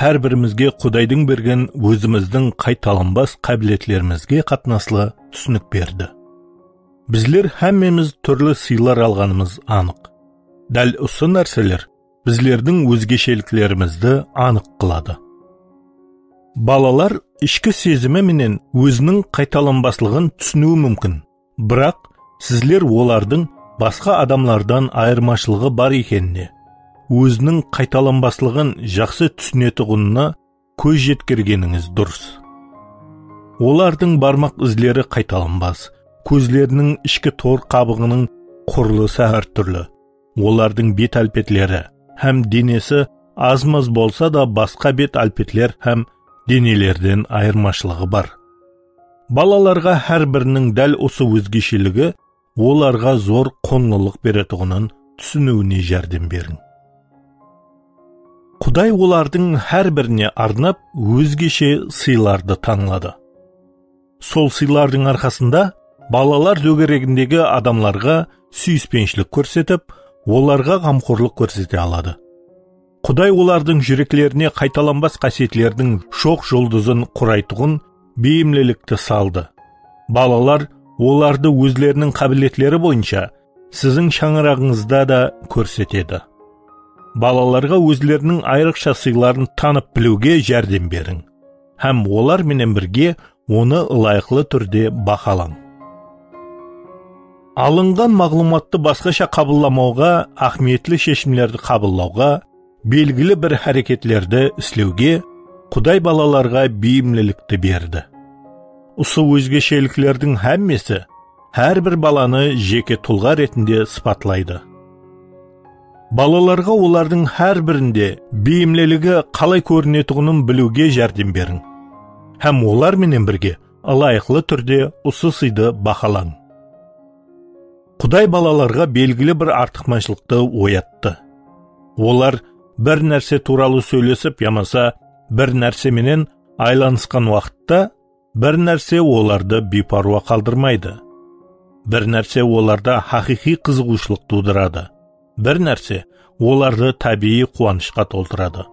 hár birimizge Qudaydıń bergen ózimizdiń qaytalanbas qábiletlerimizge qatnaslı túsinik berdi. Bizler hámmemiz túrli sıylar alǵanımız anıq. Dál usı nárseler bizlerdiń ózgesheliklerimizdi anıq qıladı. Balalar ishki sezimi menen óziniń qaytalanbaslıǵın túsiniwi múmkin, biraq sizler olardıń basqa adamlardan ayırmashılıǵı bar ekenine, óziniń qaytalanbaslıǵın jaqsı túsinetuǵınına kóz jetkergenińiz durıs. Olardıń barmaq izleri qaytalanbas, kózleriniń ishki tor qabıǵınıń qurılısı hár túrli, olardıń bet álpetleri hám denesi az-maz bolsa da basqa bet álpetler hám denelerden ayırmashılıǵı bar. Balalarǵa hár biriniń dál usı ózgesheligi olarǵa zor qunlılıq beretuǵının túsiniwine járdem beriń. Quday olardıń hár birine arnap ózgeshe sıylardı tańladı. Sol sıylardıń arqasında balalar dógeregindegi adamlarǵa súyispenshilik kórsetip, olarǵa ǵamxorlıq kórsete aladı. Quday olardıń júreklerine qaytalanbas qásiyetlerdiń shoq juldızın quraytuǵın beyimlilikti saldı. Balalar olardı ózleriniń qábiletleri boyınsha siziń shańaraǵıńızda da kórsetedi. Balalarǵa ózleriniń ayrıqsha sıyların tanıp biliwge járdem beriń hám olar menen birge onı ılayıqlı túrde bahalań. Alınǵan maǵlıwmattı basqasha qabıllamawǵa, áhmiyetli sheshimlerdi qabıllawǵa, belgili bir háreketlerdi islewge Quday balalarǵa beyimlilikti berdi. Usı ózgesheliklerdiń hámmesi hár bir balanı jeke tulǵa retinde sıpatlaydı. Balalarǵa olardıń hár birinde beyimliligi qalay kórinetuǵının biliwge járdem beriń hám olar menen birge ılayıqlı túrde usı sıydı bahalań. Quday balalarǵa belgili bir artıqmashılıqtı oyattı. Olar bir nárse tuwralı sóylesip yamasa bir nárse menen aylanısqan waqıtta bir nárse olardı biypárwa qaldırmaydı. Bir nárse olarda haqıyqıy qızıǵıwshılıq tuwdıradı. Bir nárse olardı tábiyiy quwanıshqa toltıradı.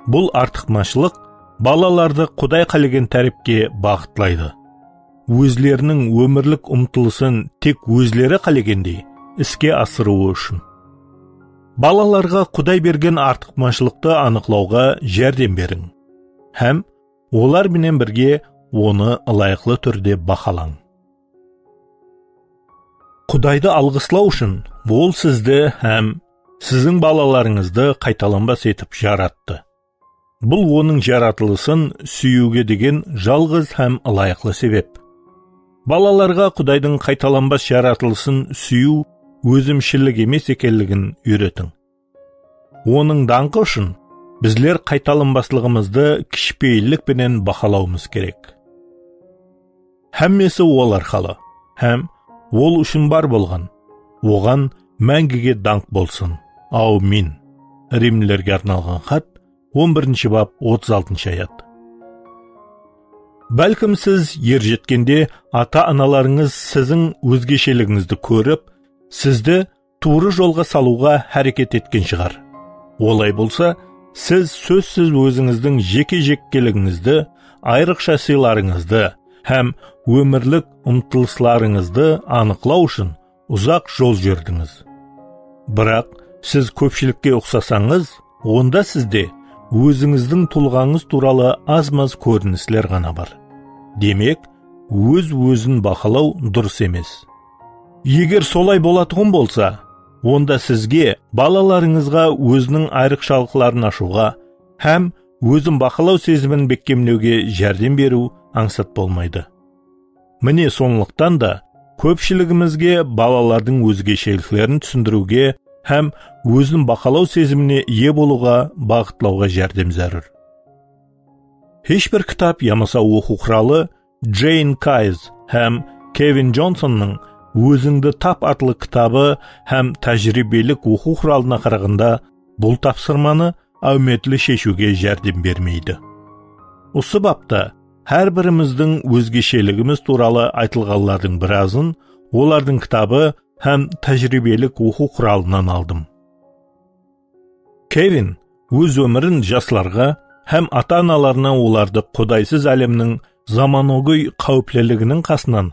Bul artıqmashılıq balalardı Quday qálegen tárepke baǵıtlaydı. Ózleriniń ómirlik umtılısın tek ózleri qálegendey iske asırıwı ushın. Balalarǵa Quday bergen artıqmashılıqtı anıqlawǵa járdem beriń hám olar menen birge onı ılayıqlı túrde bahalań. Qudaydı alǵıslaw ushın Ol sizdi hám siziń balalarıńızdı qaytalanbas etip jarattı. Bul Onıń jaratılısın súyiwge degen jalǵız hám ılayıqlı sebep. Balalarǵa Qudaydıń qaytalanbas jaratılısın súyiw ózimshillik emes ekenligin úyretiń. Onıń dańqı ushın bizler qaytalanbaslıǵımızdı kishipeyillik penen bahalawımız kerek. Hámmesi Ol arqalı hám Ol ushın bar bolǵan, Oǵan máńgige dańq bolsın. Áwmin. Rimlilerge arnalǵan xat, on birinshi bap, otız altınshı ayat. Bálkim siz er jetkende ata-analarıńız siziń ózgesheligińizdi kórip, sizdi tuwrı jolǵa salıwǵa háreket etken shıǵar. Olay bolsa, siz sózsiz ózińizdiń jeke-jekkeligińizdi, ayrıqsha sıylarıńızdı hám ómirlik umtılıslarıńızdı anıqlaw ushın uzaq jol júrdińiz. Biraq siz kópshilikke uqsasańız, onda sizde ózińizdiń tulǵańız tuwralı az-maz kórinisler ǵana bar. Demek, óz-ózin bahalaw durıs emes. Eger solay bolatuǵın bolsa, onda sizge balalarıńızǵa óziniń ayrıqshalıqların ashıwǵa hám ózin bahalaw sezimin bekkemlewge járdem beriw ańsat bolmaydı. Mine, sonlıqtan da kópshiligimizge balalardıń ózgesheliklerin túsindiriwge hám ózin bahalaw sezimine iye bolıwǵa baǵıtlawǵa járdem zárúr. Hesh bir kitap yamasa oqıw quralı Jeyn Kayz hám Kevin Jonsonnıń Ózińdi tap atlı kitabı hám tájiriybelik oqıw quralına qaraǵanda bul tapsırmanı áwmetli sheshiwge járdem bermeydi. Usı bapta hár birimizdiń ózgesheligimiz tuwralı aytılǵanlardıń birazın olardıń kitabı hám tájiriybelik oqıw quralınan aldım. Kevin óz ómirin jaslarǵa hám ata-analarına olardı qudaysız álemniń zamanagóy qáwipliliginiń qasınan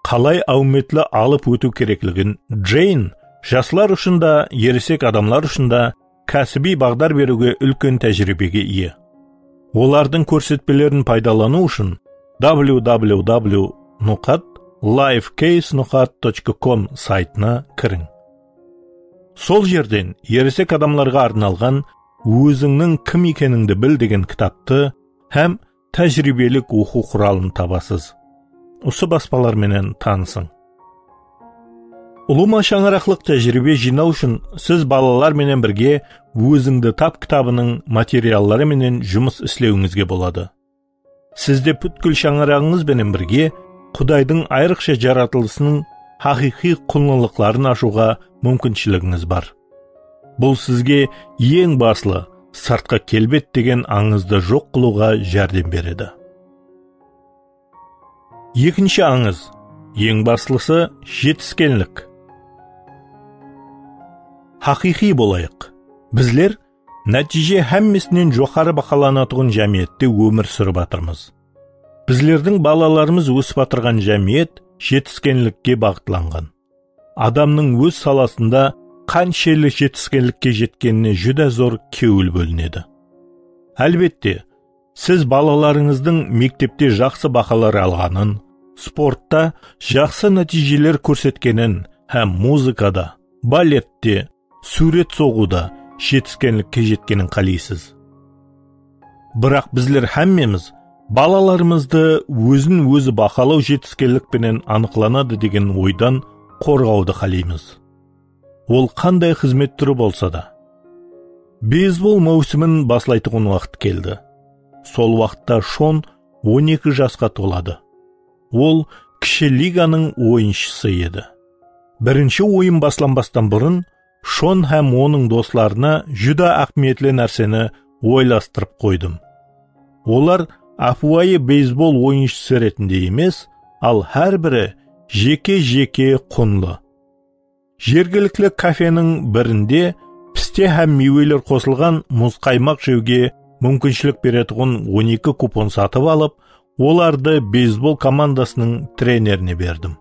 qalay áwmetli alıp ótiw kerekligin, Jeyn jaslar ushın da, eresek adamlar ushın da kásibiy baǵdar beriwge úlken tájiriybege iye. Olardıń kórsetpelerin paydalanıw ushın www noqat lifekeys noqat com saytına kiriń. Sol jerden eresek adamlarǵa arnalǵan Ózińniń kim ekenińdi bil degen kitaptı hám tájiriybelik oqıw quralın tabasız. Usı baspalar menen tanısıń. Ulıwma shańaraqlıq tájiriybe jıynaw ushın siz balalar menen birge Ózińdi tap kitabınıń materialları menen jumıs islewińizge boladı. Sizde pútkil shańaraǵıńız benen birge Qudaydıń ayrıqsha jaratılısınıń haqıyqıy qunlılıqların ashıwǵa múmkinshiligińiz bar. Bul sizge eń baslı sırtqı kelbet degen ańızdı joq qılıwǵa járdem beredi. Ekinshi ańız, eń baslısı jetiskenlik. Haqıyqıy bolayıq. Bizler nátiyje hámmesinen joqarı bahalanatuǵın jámiyette ómir súrip atırmız. Bizlerdiń balalarımız ósip atırǵan jámiyet jetiskenlikke baǵıtlanǵan. Adamnıń óz salasında qanshelli jetiskenlikke jetkenine júdá zor kewil bólinedi. Álbette, siz balalarıńızdıń mektepte jaqsı bahalar alǵanın, sportta jaqsı nátiyjeler kórsetkenin hám muzıkada, balette, súwret soǵıwda jetiskenlikke jetkenin qáleysiz. Biraq bizler hámmemiz balalarımızdı ózin-ózi bahalaw jetiskenlik penen anıqlanadı degen oydan qorǵawdı qáleymiz. Ol qanday xızmet túri bolsa da. Beyzbol máwsimin baslaytuǵın waqıt keldi. Sol waqıtta Shon on eki jasqa toladı. Ol kishi liganıń oyınshısı edi. Birinshi oyın baslanbastan burın Shon hám onıń doslarına júdá áhmiyetli nárseni oylastırıp qoydım. Olar ápiwayı beyzbol oyınshısı retinde emes, al hár biri jeke-jeke qunlı. Jergilikli kafeniń birinde piste hám miyweler qosılǵan muzqaymaq jewge múmkinshilik beretuǵın on eki kupon satıp alıp, olardı beyzbol komandasınıń trenerine berdim.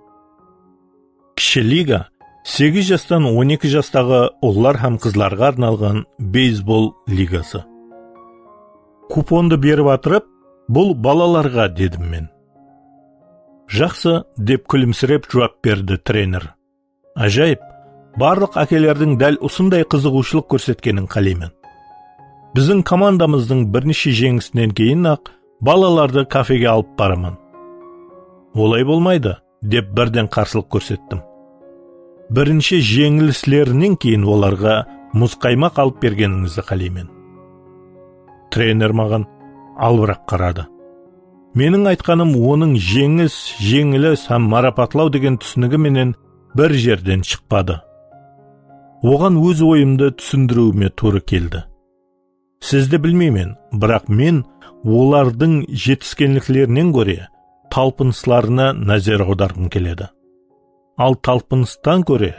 Kishi liga segiz jastan on eki jastaǵı ullar hám qızlarǵa arnalǵan beyzbol ligası. Kupondı berip atırıp, "Bul balalarǵa", dedim men. "Jaqsı", dep kúlimsirep juwap berdi trener. "Ájayıp, barlıq ákelerdiń dál usınday qızıǵıwshılıq kórsetkenin qáleymen. Biziń komandamızdıń bir neshe jeńisinen keyin-aq balalardı kafege alıp baraman." "Olay bolmaydı", dep birden qarsılıq kórsettim. "Birinshi jeńilislerinen keyin olarǵa muzqaymaq alıp bergenińizdi qáleymen." Trener maǵan albırap qaradı. Meniń aytqanım onıń jeńis, jeńilis hám marapatlaw degen túsinigi menen bir jerden shıqpadı. Oǵan óz oyımdı túsindiriwime tuwrı keldi. "Sizdi bilmeymen, biraq men olardıń jetiskenliklerinen góre talpınıslarına názer awdarǵım keledi. Al talpınıstan góre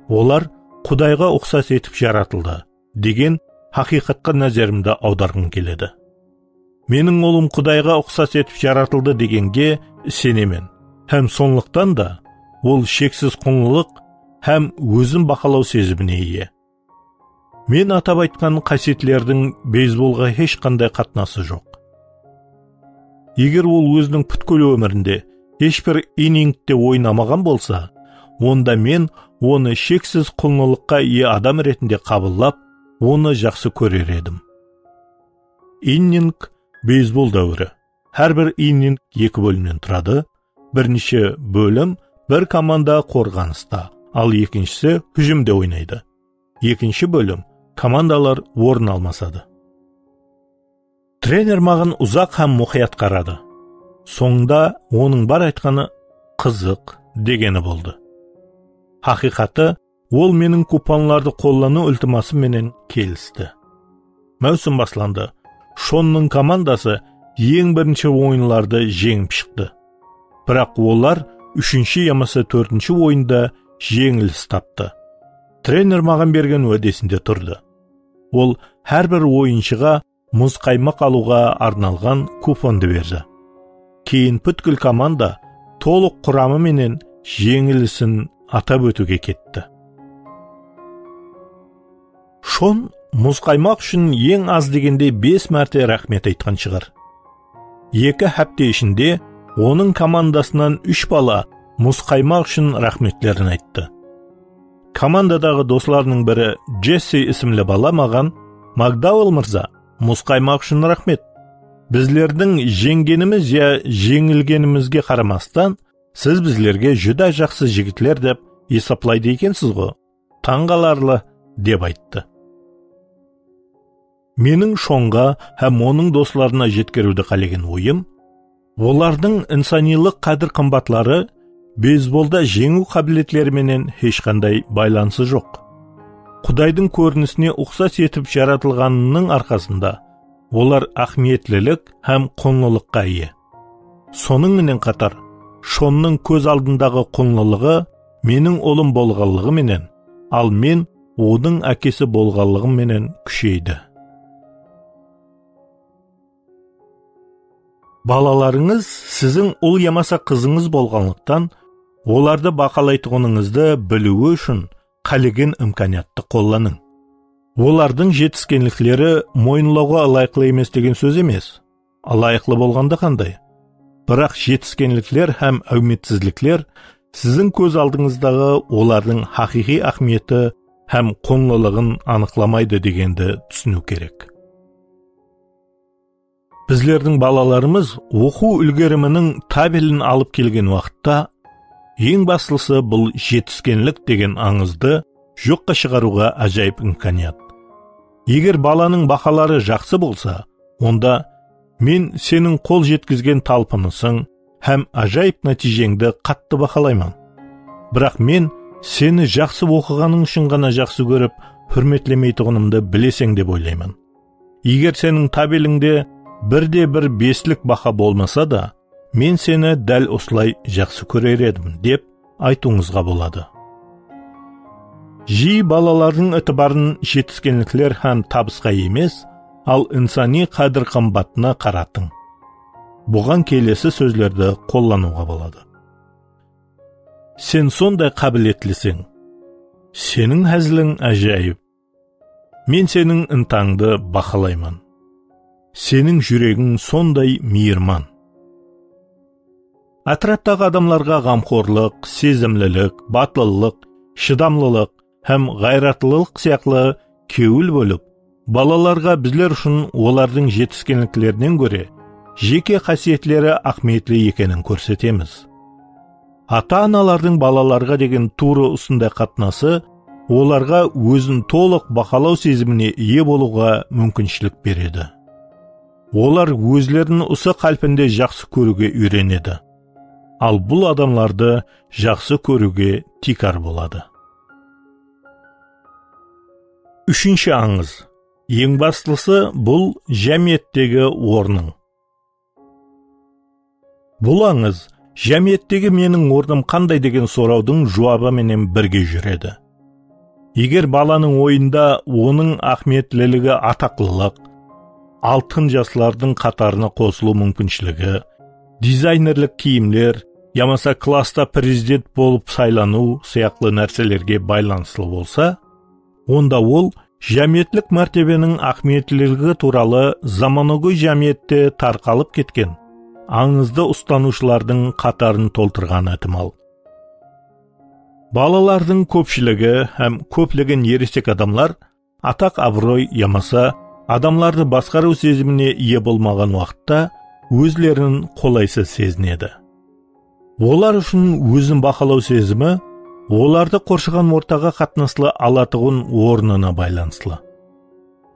olar Qudayǵa uqsas etip jaratıldı degen haqıyqatqa názerimdi awdarǵım keledi. Meniń ulım Qudayǵa uqsas etip jaratıldı degenge isenemen hám sonlıqtan da ol sheksiz qunlılıq hám ózin bahalaw sezimine iye. Men atap aytqan qásiyetlerdiń beyzbolǵa hesh qanday qatnası joq. Eger ol óziniń pútkil ómirinde hesh bir inningte oynamaǵan bolsa, onda men onı sheksiz qunlılıqqa iye adam retinde qabıllap, onı jaqsı kórer edim." Inning, beyzbol dáwiri. Hár bir inning eki bólimnen turadı. Birinshi bólim bir komanda qorǵanısta, al ekinshisi hújimde oynaydı. Ekinshi bólim komandalar orın almasadı. Trener maǵan uzaq hám muqıyat qaradı. Sońında onıń bar aytqanı "Qızıq" degeni boldı. Haqıyqatı, ol meniń kuponlardı qollanıw iltimasım menen kelisti. Máwsim baslandı. Shonnıń komandası eń birinshi oyınlardı jeńip shıqtı. Biraq olar úshinshi yamasa tórtinshi oyında jeńilis taptı. Trener maǵan bergen wádesinde turdı. Ol hár bir oyınshıǵa muzqaymaq alıwǵa arnalǵan kupondı berdi. Keyin pútkil komanda tolıq quramı menen jeńilisin atap ótiwge ketti. Shon muzqaymaq ushın eń az degende bes márte raxmet aytqan shıǵar. Eki hápte ishinde onıń komandasınan úsh bala muzqaymaq ushın raxmetlerin ayttı. Komandadaǵı doslarınıń biri Jessi ismli bala maǵan, "Makdauell mırza, muzqaymaq ushın raxmet. Bizlerdiń jeńgenimiz ya jeńilgenimizge qaramastan, siz bizlerge júdá jaqsı jigitler dep esaplaydı ekensiz ǵo. Tań qalarlı", dep ayttı. Meniń Shonǵa hám onıń doslarına jetkeriwdi qálegen oyım, olardıń insaniylıq qádir-qımbatları beyzbolda jeńiw qábiletleri menen hesh qanday baylanısı joq. Qudaydıń kórinisine uqsas etip jaratılǵanınıń arqasında olar áhmiyetlilik hám qunlılıqqa iye. Sonıń menen qatar, Shonnıń kóz aldındaǵı qunlılıǵı meniń ulım bolǵanlıǵı menen, al men onıń ákesi bolǵanlıǵım menen kúsheydi. Balalarıńız siziń ul yamasa qızıńız bolǵanlıqtan, olardı bahalaytuǵınıńızdı biliwi ushın qálegen imkaniyattı qollanıń. Olardıń jetiskenlikleri moyınlawǵa ılayıqlı emes degen sóz emes. Ilayıqlı bolǵanda qanday? Biraq jetiskenlikler hám áwmetsizlikler siziń kóz aldıńızdaǵı olardıń haqıyqıy áhmiyeti hám qunlılıǵın anıqlamaydı degendi túsiniw kerek. Bizlerdiń balalarımız oqıw úlgeriminiń tabelin alıp kelgen waqıtta, eń baslısı bul jetiskenlik degen ańızdı joqqa shıǵarıwǵa ájayıp imkaniyat. Eger balanıń bahaları jaqsı bolsa, onda men seniń qol jetkizgen talpınısıń hám ájayıp nátiyjeńdi qattı bahalayman. Biraq men seni jaqsı oqıǵanıń ushın ǵana jaqsı kórip, húrmetlemeytuǵınımdı bileseń dep oylayman. Eger seniń tabelińde bir de bir beslik baha bolmasa da, men seni dál usılay jaqsı kórer edim, dep aytıwıńızǵa boladı. Jiyi balalardıń itibarın jetiskenlikler hám tabısqa emes, al insanıy qádir-qımbatına qaratıń. Buǵan kelesi sózlerdi qollanıwǵa boladı. Sen sonday qábiletliseń. Seniń háziliń ájayıp. Men seniń ıntańdı bahalayman. Seniń júregiń sonday miyirman. Átiraptaǵı adamlarǵa ǵamxorlıq, sezimlilik, batıllıq, shıdamlılıq hám ǵayratlılıq sıyaqlı kewil bólip, balalarǵa bizler ushın olardıń jetiskenliklerinen góre jeke qásiyetleri áhmiyetli ekenin kórsetemiz. Ata-analardıń balalarǵa degen tuwrı usınday qatnası olarǵa ózin tolıq bahalaw sezimine iye bolıwǵa múmkinshilik beredi. Olar ózlerin usı qálpinde jaqsı kóriwge úyrenedi. Al bul adamlardı jaqsı kóriwge tiykar boladı. Úshinshi ańız. Eń baslısı, bul jámiyettegi ornıń. Bul ańız jámiyettegi meniń ornım qanday degen sorawdıń juwabı menen birge júredi. Eger balanıń oyında onıń áhmiyetliligi ataqlılıq, altın jaslardıń qatarına qosılıw múmkinshiligi, dizaynerlik kiyimler yamasa klassta prezident bolıp saylanıw sıyaqlı nárselerge baylanıslı bolsa, onda ol jámiyetlik mártebeniń áhmiyetliligi tuwralı zamanagóy jámiyette tarqalıp ketken ańızdı ustanıwshılardıń qatarın toltırǵanı itimal. Balalardıń kópshiligi hám kóplegen eresek adamlar ataq-abıroy yamasa adamlardı basqarıw sezimine iye bolmaǵan waqıtta ózlerin qolaysız sezinedi. Olar ushın ózin bahalaw sezimi olardı qorshaǵan ortaǵa qatnaslı alatuǵın ornına baylanıslı.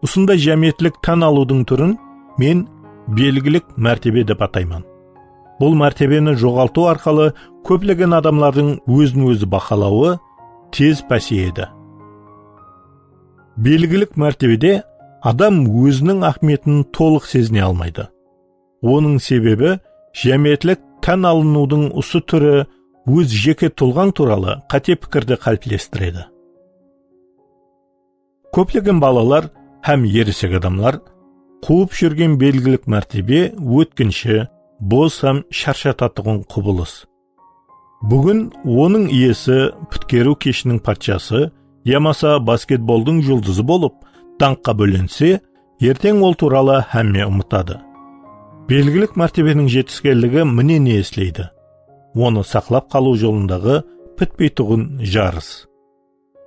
Usınday jámiyetlik tán alıwdıń túrin men belgilik mártebe dep atayman. Bul mártebeni joǵaltıw arqalı kóplegen adamlardıń ózin-ózi bahalawı tez páseyedi. Belgilik mártebede adam óziniń áhmiyetin tolıq sezine almaydı. Onıń sebebi jámiyetlik tán alınıwdıń usı túri óz jeke tulǵań tuwralı qáte pikirdi qáliplestiredi. Kóplegen balalar hám eresek adamlar quwıp júrgen belgilik mártebe ótkinshi, bos hám sharshatatıǵın qubılıs. Búgin onıń iyesi pitkeriw keshiniń patshası yamasa basketboldıń juldızı bolıp, dańqqa bólense, erteń ol tuwralı hámme umıtadı. Belgilik mártebeniń jetiskenligi mine ne isleydi. Onı saqlap qalıw jolındaǵı pitpeytuǵın jarıs.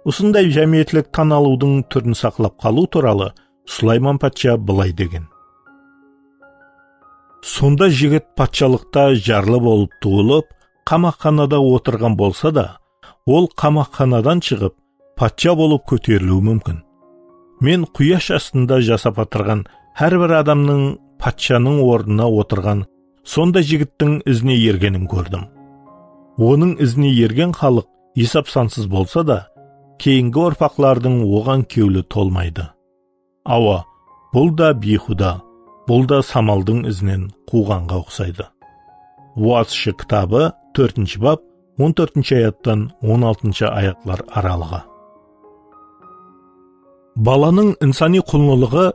Usınday jámiyetlik tán alıwdıń túrin saqlap qalıw tuwralı Sulayman patsha bılay degen: Sonda jigit patshalıqta jarlı bolıp tuwılıp, qamaqxanada otırǵan bolsa da, ol qamaqxanadan shıǵıp, patsha bolıp kóteriliwi múmkin. Men quyash astında jasap atırǵan hár bir adamnıń patshanıń ornına otırǵan sonday jigittiń izine ergenin kórdim. Onıń izine ergen xalıq esap-sansız bolsa da, keyingi urpaqlardıń oǵan kewli tolmaydı. Awa, bul da biyhuda, bul da samaldıń izinen quwǵanǵa uqsaydı. Wazshı kitabı, tórtinshi bap, on tórtinshi ayattan on altınshı ayatlar aralıǵı. Balanıń insanıy qullıǵı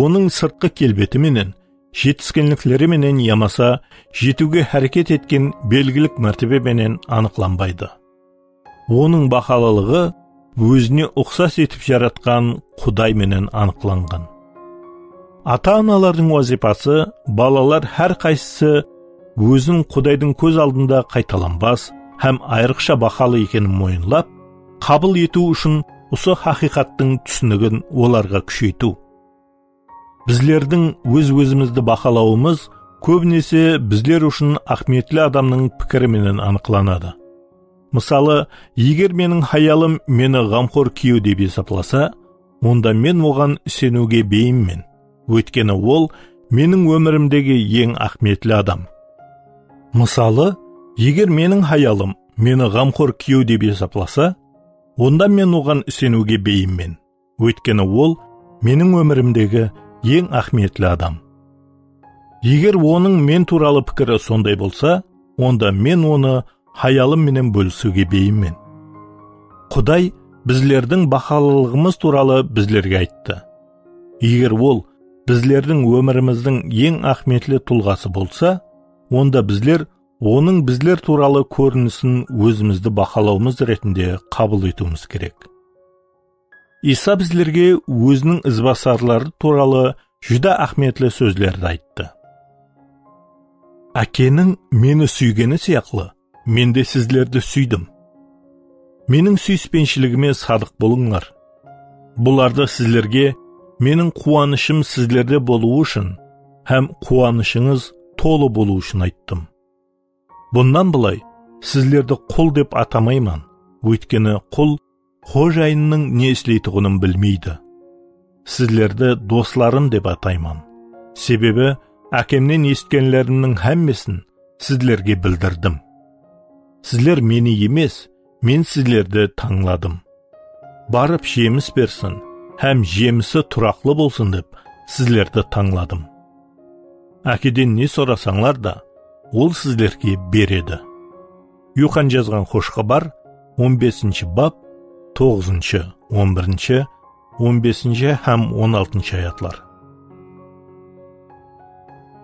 onıń sırtqı kelbeti menen, jetiskenlikleri menen yamasa jetiwge háreket etken belgilik mártebe menen anıqlanbaydı. Onıń bahalılıǵı ózine uqsas etip jaratqan Quday menen anıqlanǵan. Ata-analardıń wazıypası balalar hár qaysısı ózin Qudaydıń kóz aldında qaytalanbas hám ayrıqsha bahalı ekenin moyınlap, qabıl etiw ushın usı haqıyqattıń túsinigin olarǵa kúsheytiw. Bizlerdiń óz-ózimizdi bahalawımız kóbinese bizler ushın áhmiyetli adamnıń pikiri menen anıqlanadı. Mısalı, eger meniń hayalım meni ǵamxor kúyew dep esaplasa, onda men oǵan iseniwge beyimmen. Óytkeni ol meniń ómirimdegi eń áhmiyetli adam. Mısalı, eger meniń hayalım meni ǵamxor kúyew dep esaplasa, onda men oǵan iseniwge beyimmen. Óytkeni ol meniń ómirimdegi eń áhmiyetli adam. Eger onıń men tuwralı pikiri sonday bolsa, onda men onı hayalım menen bólisiwge beyimmen. Quday bizlerdiń bahalılıǵımız tuwralı bizlerge ayttı. Eger ol bizlerdiń ómirimizdiń eń áhmiyetli tulǵası bolsa, onda bizler onıń bizler tuwralı kórinisin ózimizdi bahalawımız retinde qabıl etiwimiz kerek. Iysa bizlerge óziniń izbasarları tuwralı júdá áhmiyetli sózlerdi ayttı. Ákeniń meni súygeni sıyaqlı, men de sizlerdi súydim. Meniń súyispenshiligime sadıq bolıńlar. Bulardı sizlerge meniń quwanıshım sizlerde bolıwı ushın hám quwanıshıńız tolı bolıwı ushın ayttım. Bunnan bılay, sizlerdi qul dep atamayman, óytkeni qul xojayınınıń ne isleytuǵının bilmeydi. Sizlerdi doslarım dep atayman. Sebebi, ákemnen esitkenlerimniń hámmesin sizlerge bildirdim. Sizler meni emes, men sizlerdi tańladım. Barıp jemis bersin hám jemisi turaqlı bolsın dep sizlerdi tańladım. Ákeden ne sorasańlar da, ol sizlerge beredi. Yuxan jazǵan Xosh Xabar, on besinshi bap, toǵızınshı, on birinshi, on besinshi hám on altınshı ayatlar.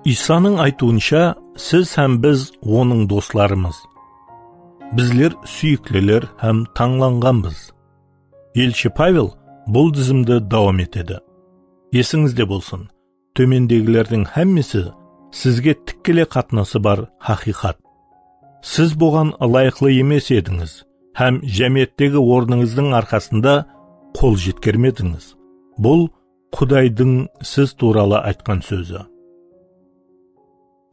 Iysanıń aytıwınsha, siz hám biz onıń doslarımız. Bizler súyikliler hám tańlanǵanbız. Elshi Pavel bul dizimdi dawam etedi. Esińizde bolsın, tómendegilerdiń hámmesi sizge tikkeley qatnası bar haqıyqat. Siz buǵan ılayıqlı emes edińiz hám jámiyettegi ornıńızdıń arqasında qol jetkermedińiz. Bul Qudaydıń siz tuwralı aytqan sózi.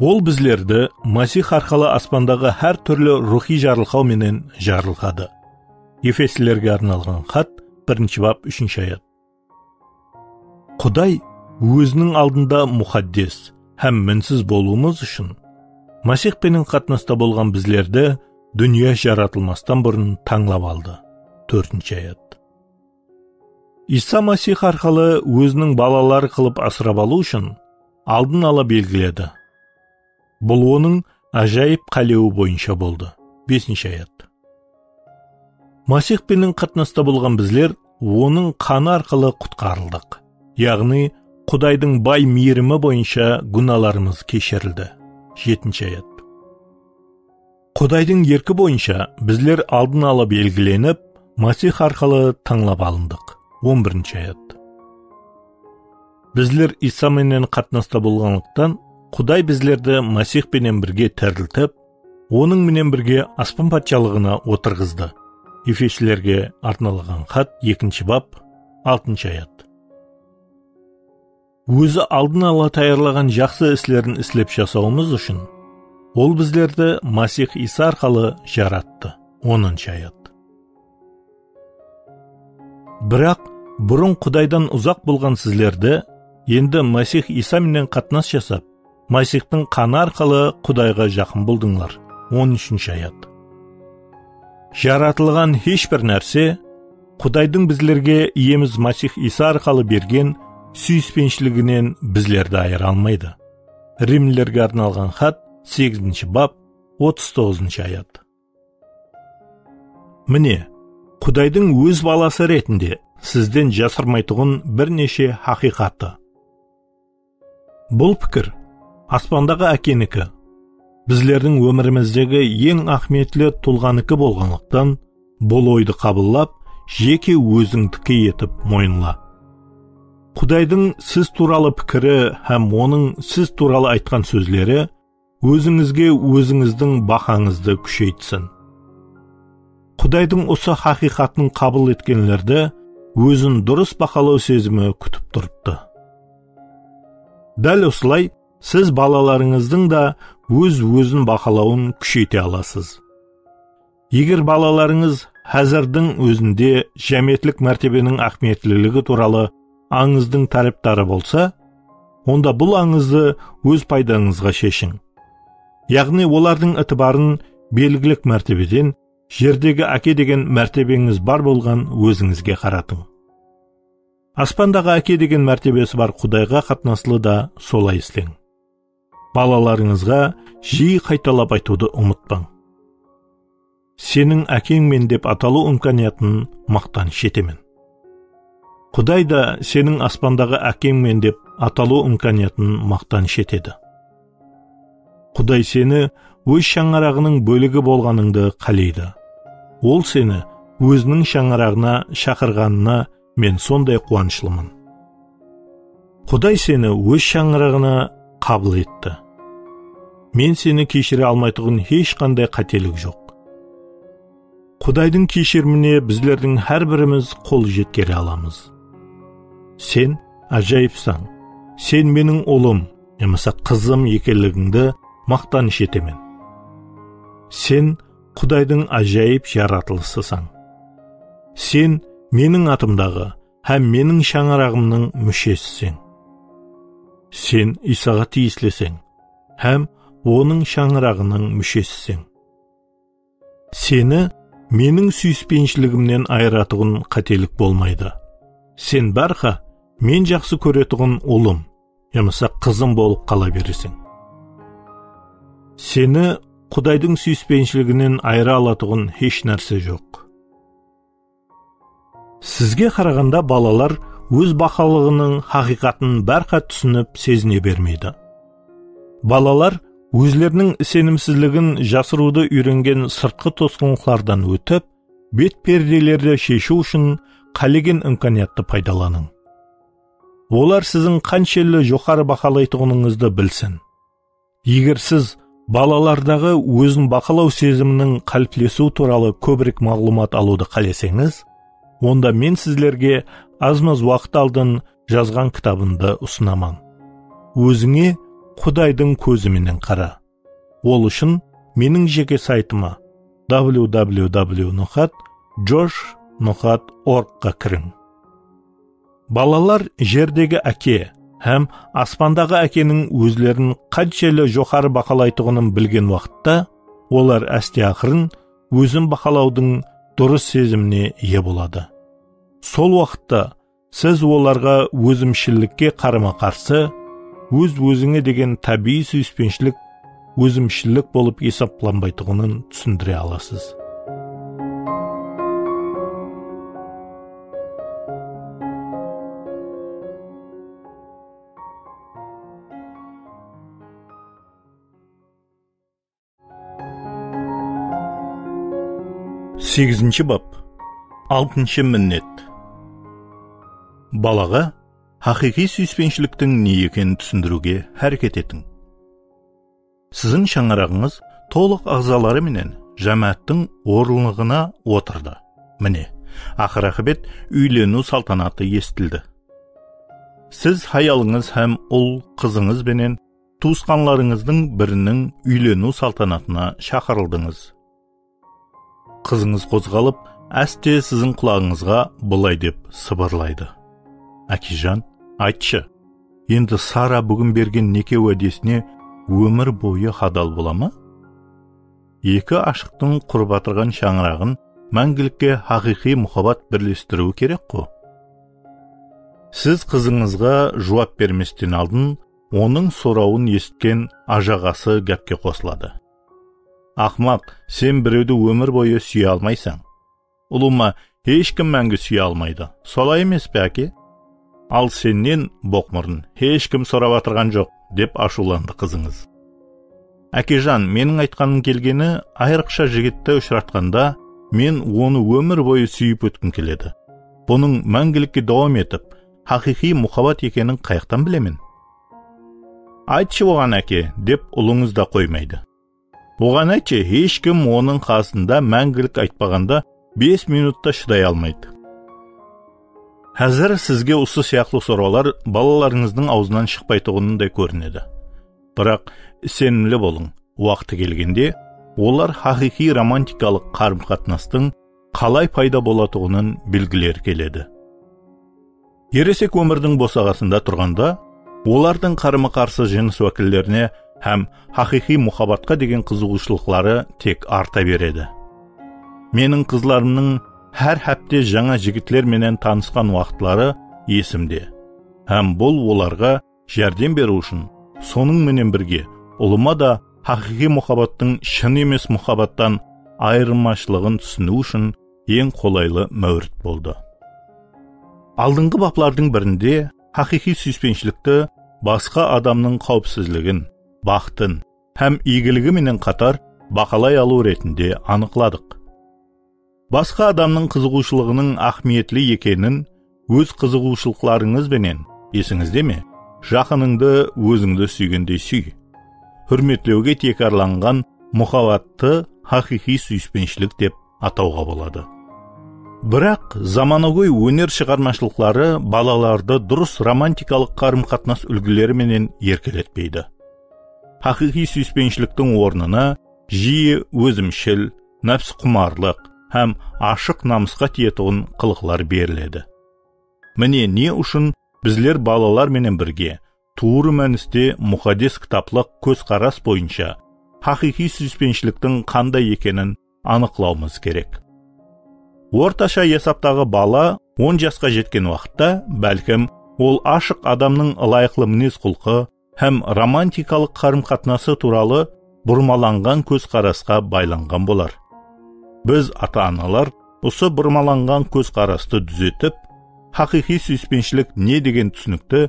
Ol bizlerdi Masix arqalı aspandaǵı hár túrli ruwxıy jarılqaw menen jarılqadı. Efeslilerge arnalǵan xat, birinshi bap, úshinshi ayat. Quday óziniń aldında muqaddes hám minsiz bolıwımız ushın Masix penen qatnasta bolǵan bizlerdi dúnya jaratılmastan burın tańlap aldı. Tórtinshi ayat. Iysa Masix arqalı óziniń balaları qılıp asırap alıw ushın aldın ala belgiledi. Bul onıń ájayıp qálewi boyınsha boldı. Besinshi ayat. Masix penen qatnasta bolǵan bizler onıń qanı arqalı qutqarıldıq. Yaǵnıy, Qudaydıń bay miyirimi boyınsha gúnalarımız keshirildi. Jetinshi ayat. Qudaydıń erki boyınsha bizler aldın ala belgilenip, Masix arqalı tańlap alındıq. On birinshi ayat. Bizler Iysa menen qatnasta bolǵanlıqtan, Quday bizlerdi Masix penen birge tiriltip, Onıń menen birge aspan patshalıǵına otırǵızdı. Efeslilerge arnalǵan xat, ekinshi bap, altınshı ayat. Ózi aldın ala tayarlaǵan jaqsı islerin islep jasawımız ushın Ol bizlerdi Masix Iysa arqalı jarattı. Onınshı ayat. Biraq burın Qudaydan uzaq bolǵan sizlerdi endi Masix Iysa menen qatnas jasap, Masixtıń qanı arqalı Qudayǵa jaqın boldıńlar. On úshinshi ayat. Jaratılǵan hesh bir nárse Qudaydıń bizlerge Iyemiz Masix Iysa arqalı bergen súyispenishiliginen bizlerdi ayıra almaydı. Rimlilerge arnalǵan xat, segizinshi bap, otız toǵızınshı ayat. Mine, Qudaydıń óz balası retinde sizden jasırmaytuǵın bir neshe haqıyqatı. Bul pikir aspandaǵı Ákeniki, bizlerdiń ómirimizdegi eń áhmiyetli tulǵaniki bolǵanlıqtan, bul oydı qabıllap, jeke ózińdiki etip moyınla. Qudaydıń siz tuwralı pikiri hám Onıń siz tuwralı aytqan sózleri ózińizge ózińizdiń bahańızdı kúsheytsin. Qudaydıń usı haqıyqatın qabıl etkenlerdi ózin durıs bahalaw sezimi kútip turıptı. Dál usılay siz balalarıńızdıń da óz-ózin bahalawın kúsheyte alasız. Eger balalarıńız házirdiń ózinde jámiyetlik mártebeniń áhmiyetliligi tuwralı ańızdıń tárepdarı bolsa, onda bul ańızdı óz paydańızǵa sheshiń. Yaǵnıy olardıń itibarın belgilik mártebeden jerdegi áke degen mártebeńiz bar bolǵan ózińizge qaratıń. Aspandaǵı áke degen mártebesi bar Qudayǵa qatnaslı da solay isleń. Balalarıńızǵa jiyi qaytalap aytıwdı umıtpań. Seniń ákeńmen dep atalıw imkaniyatın maqtanısh etemen. Quday da seniń aspandaǵı Ákeńmen dep atalıw imkaniyatın maqtanısh etedi. Quday seni Óz shańaraǵınıń bólegi bolǵanıńdı qáleydi. Ol seni Óziniń shańaraǵına shaqırǵanına men sonday quwanıshlıman. Quday seni Óz shańaraǵına qabıl etti. Men seni keshire almaytuǵın hesh qanday qátelik joq. Qudaydıń keshirimine bizlerdiń hár birimiz qol jetkere alamız. Sen ájayıpsań. Sen meniń ulım yamasa qızım ekenligińdi maqtanısh etemen. Sen Qudaydıń ájayıp jaratıslısısań. Sen meniń atımdaǵı hám meniń shańaraǵımnıń múshesiseń. Sen Iysaǵa tiyisliseń hám Onıń shańaraǵınıń múshesiseń. Seni meniń súyispenshiligimnen ayıratuǵın qátelik bolmaydı. Sen bárha men jaqsı kóretuǵın ulım yamasa qızım bolıp qala bereseń. Seni Qudaydıń súyispenshiligińnen ayıra alatuǵın hesh nárse joq. Sizge qaraǵanda balalar óz bahalıǵınıń haqıyqatın bárha túsinip sezine bermeydi. Balalar ózleriniń isenimsizligin jasırıwdı úyrengen sırtqı tosqınlıqlardan ótip, bet perdelerdi sheshiw ushın qálegen imkaniyattı paydalanıń. Olar siziń qanshelli joqarı bahalaytuǵınıńızdı bilsin. Eger siz balalardaǵı ózin bahalaw seziminiń qáliplesiwi tuwralı kóbirek maǵlıwmat alıwdı qáleseńiz, onda men sizlerge az-maz waqıt aldın jazǵan kitabımdı usınaman. Ózińe Qudaydıń kózi menen qara. Ol ushın meniń jeke saytıma, www nuqat josh nuqat org qa kiriń. Balalar jerdegi Áke hám aspandaǵı Ákeniń ózlerin qanshelli joqarı bahalaytuǵının bilgen waqıtta, olar áste-aqırın ózin bahalawdıń durıs sezimine iye boladı. Sol waqıtta siz olarǵa ózimshillikke qarama-qarsı, óz-ózińe degen tábiyiy súyispenshilik ózimshillik bolıp esaplanbaytuǵının túsindire alasız. Segizinshi bap. Altınshı minnet. Balaǵa haqıyqıy súyispenshiliktiń ne ekenin túsindiriwge háreket etiń. Siziń shańaraǵıńız tolıq aǵzaları menen jámááttiń orınlıǵına otırdı. Mine, aqır-aqıbet úyleniw saltanatı esitildi. Siz hayalıńız hám ul qızıńız benen tuwısqanlarıńızdıń biriniń úyleniw saltanatına shaqırıldıńız. Qızıńız qozǵalıp, áste siziń qulaǵıńızǵa bılay dep sıbırlaydı. Ákejan, aytshı, endi Sara búgin bergen neke wádesine ómir boyı hadal bola ma? Eki ashıqtıń qurıp atırǵan shańaraǵın máńgilikke haqıyqıy muhabbat birlestiriwi kerek-ǵo. Siz qızıńızǵa juwap bermesten aldın onıń sorawın esitken ajaǵası gápke qosıladı. Aqmaq, sen birewdi ómir boyı súye almaysań. Ulıwma, hesh kim máńgi súye almaydı. Solay emes pe, áke? Al sennen, boqmurın, hesh kim sorap atırǵan joq, dep ashıwlandı qızıńız. Ákejan, meniń aytqanım kelgeni, ayrıqsha jigitti ushıratqanda, men onı ómir boyı súyip ótkim keledi. Bunıń máńgilikke dawam etip, haqıyqıy muhabbat ekenin qayaqtan bilemen? Aytshı oǵan, áke, dep ulıńız da qoymaydı. Oǵan aytshı, hesh kim onıń qasında máńgilik aytpaǵanda bes minut ta shıday almaydı. Házir sizge usı sıyaqlı sorawlar balalarıńızdıń awzınan shıqpaytuǵınınday kórinedi. Biraq isenimli bolıń, waqtı kelgende olar haqıyqıy romantikalıq qarım-qatnastıń qalay payda bolatuǵının bilgileri keledi. Eresek ómirdiń bosaǵasında turǵanda, olardıń qarama-qarsı jınıs wákillerine hám haqıyqıy muhabbatqa degen qızıǵıwshılıqları tek arta beredi. Meniń qızlarımnıń hár hápte jańa jigitler menen tanısqan waqıtları esimde. Hám bul olarǵa járdem beriw ushın, sonıń menen birge, ulıwma da haqıyqıy muhabbattıń shın emes muhabbattan ayırılmashılıǵın túsiniw ushın eń qolaylı máwrit boldı. Aldınǵı baplardıń birinde haqıyqıy súyispenshilikti basqa adamnıń qáwipsizligin, baxtın hám iygiligi menen qatar baqalay alıw retinde anıqladıq. Basqa adamnıń qızıǵıwshılıǵınıń áhmiyetli ekenin óz qızıǵıwshılıqlarıńız benen, esińizde me, jaqınıńdı ózińdi súygendey súy. Húrmetlewge tiykarlanǵan muhabbattı haqıyqıy súyispenshilik dep atawǵa boladı. Biraq zamanagóy óner shıǵarmashılıqları balalardı durıs romantikalıq qarım-qatnas úlgileri menen erkeletpeydi. Haqıyqıy súyispenshiliktiń ornına jiyi ózimshil, nápsiqumarlıq hám ashıq namısqa tiyetuǵın qılıqlar beriledi. Mine ne ushın bizler balalar menen birge tuwrı mániste muqaddes kitaplıq kózqaras boyınsha haqıyqıy súyispenshiliktiń qanday ekenin anıqlawımız kerek. Ortasha esaptaǵı bala on jasqa jetken waqıtta, bálkim, ol ashıq adamnıń ılayıqlı minez-qulqı hám romantikalıq qarım-qatnası tuwralı burmalanǵan kózqarasqa baylanǵan bolar. Biz, ata-analar, usı burmalanǵan kózqarastı dúzetip, haqıyqıy súyispenshilik ne degen túsinikti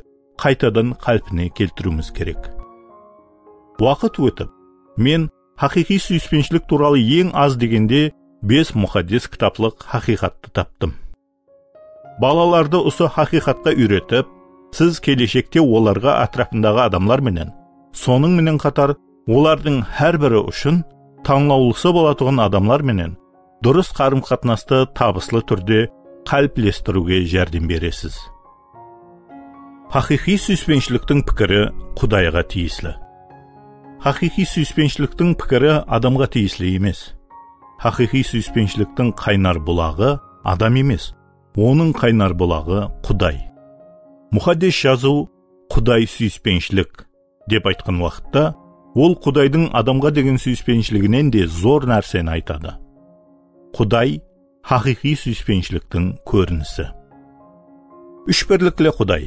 qaytadan qálpine keltiriwimiz kerek. Waqıt ótip, men haqıyqıy súyispenshilik tuwralı eń az degende bes muqaddes kitaplıq haqıyqattı taptım. Balalardı usı haqıyqatqa úyretip, siz keleshekte olarǵa átirapındaǵı adamlar menen, sonıń menen qatar olardıń hár biri ushın tańlawlısı bolatuǵın adamlar menen durıs qarım-qatnastı tabıslı túrde qáliplestiriwge járdem beresiz. Haqıyqıy súyispenshiliktiń pikiri Qudayǵa tiyisli. Haqıyqıy súyispenshiliktiń pikiri adamǵa tiyisli emes. Haqıyqıy súyispenshiliktiń qaynar bulaǵı adam emes, onıń qaynar bulaǵı Quday. Muqaddes Jazıw Quday súyispenshilik dep aytqan waqıtta, ol Qudaydıń adamǵa degen súyispenshliginen de zor nárseni aytadı. Quday haqıyqıy súyispenshliktiń kórinisi. Úshbirlikli Quday,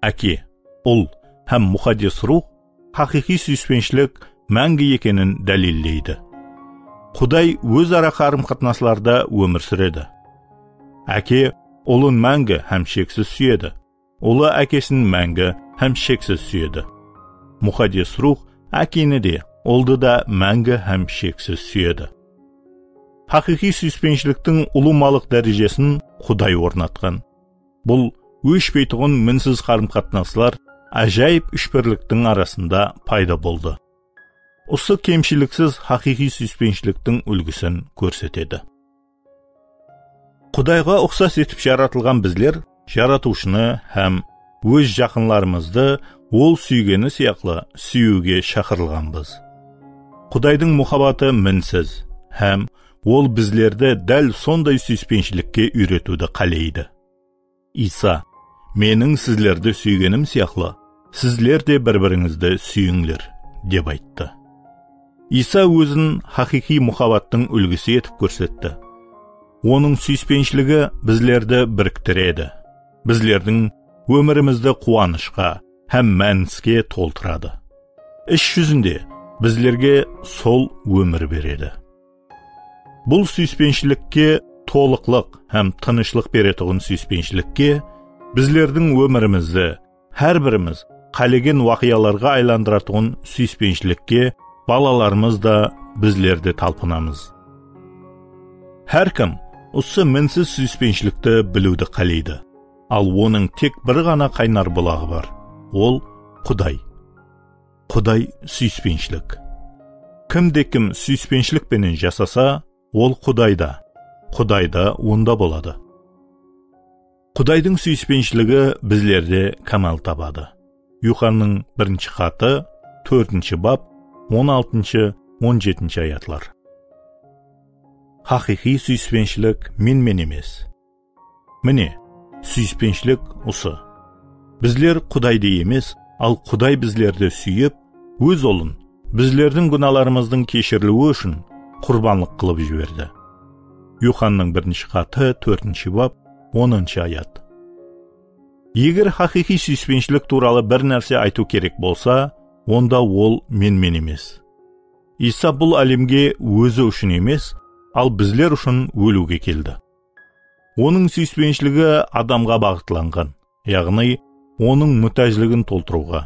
Áke, Ul hám Muqaddes Ruwx haqıyqıy súyispenshlik máńgi ekenin dálilleydi. Quday óz ara qarım-qatnaslarda ómir súredi. Áke Ulın máńgi hám sheksiz súyedi. Ulı Ákesin máńgi hám sheksiz súyedi. Muqaddes Ruwx Ákeni de, Uldı da máńgi hám sheksiz súyedi. Haqıyqıy súyispenshliktiń ulıwmalıq dárejesin Quday ornatqan. Bul óshpeytuǵın minsiz qarım-qatnaslar ájayıp úshbirliktiń arasında payda boldı. Usı kemshiliksiz haqıyqıy súyispenshliktiń úlgisin kórsetedi. Qudayǵa uqsas etip jaratılǵan bizler Jaratıwshını hám óz jaqınlarımızdı Ol súygeni sıyaqlı súyiwge shaqırılǵanbız. Qudaydıń muhabbatı minsiz hám Ol bizlerdi dál sonday súyispenshilikke úyretiwdi qáleydi. Iysa, "Meniń sizlerdi súygenim sıyaqlı, sizler de bir-birińizdi súyińler," dep ayttı. Iysa ózin haqıyqıy muhabbattıń úlgisi etip kórsetti. Onıń súyispenshiligi bizlerdi biriktiredi, bizlerdiń ómirimizdi quwanıshqa hám mániske toltıradı. Is júzinde bizlerge sol ómir beredi. Bul súyispenshilik tolıqlıq hám tınıshlıq beretuǵın súyispenshilik, bizlerdiń ómirimizdi hár birimiz qálegen waqıyalarǵa aylandıratuǵın súyispenshilik, balalarımız da, bizler de talpınamız. Hár kim usı minsiz súyispenshilikti biliwdi qáleydi. Al onıń tek bir ǵana qaynar bulaǵı bar. Ol Quday. Quday súyispenshilik. Kimde-kim súyispenshilik penen jasasa, ol Qudayda, Quday da onda boladı. Qudaydıń súyispenshligi bizlerde kámal tabadı. Yuxannıń birinshi xatı, tórtinshi bap, on altınshı, on jetinshi ayatlar. Haqıyqıy súyispenshilik men-men emes. Mine, súyispenshilik usı. Bizler Qudaydı emes, al Quday bizlerdi súyip, Óz Ulın bizlerdiń gúnalarımızdıń keshiriliwi ushın qurbanlıq qılıp jiberdi. Yuxannıń birinshi xatı, tórtinshi bap, onınshı ayat. Eger haqıyqıy súyispenshilik tuwralı bir nárse aytıw kerek bolsa, onda ol men-men emes. Iysa bul álemge Ózi ushın emes, al bizler ushın óliwge keldi. Onıń súyispenshiligi adamǵa baǵıtlanǵan, yaǵnıy onıń mútájligin toltırıwǵa.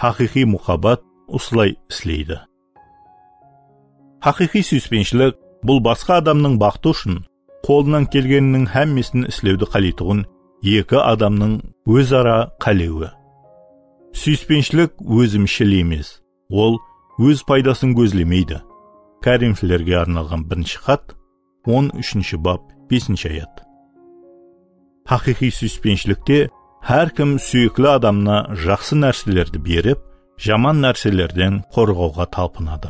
Haqıyqıy muhabbat usılay isleydi. Haqıyqıy súyispenshlik, bul basqa adamnıń baxtı ushın qolınan kelgeniniń hámmesin islewdi qáleytuǵın eki adamnıń óz-ara qálewi. Súyispenshlik ózimshil emes, ol óz paydasın gózlemeydi. Korinflerge arnalǵan birinshi xat, on úshinshi bap, besinshi ayat. Haqıyqıy súyispenshilikte hár kim súyikli adamına jaqsı nárselerdi berip, jaman nárselerden qorǵawǵa talpınadı.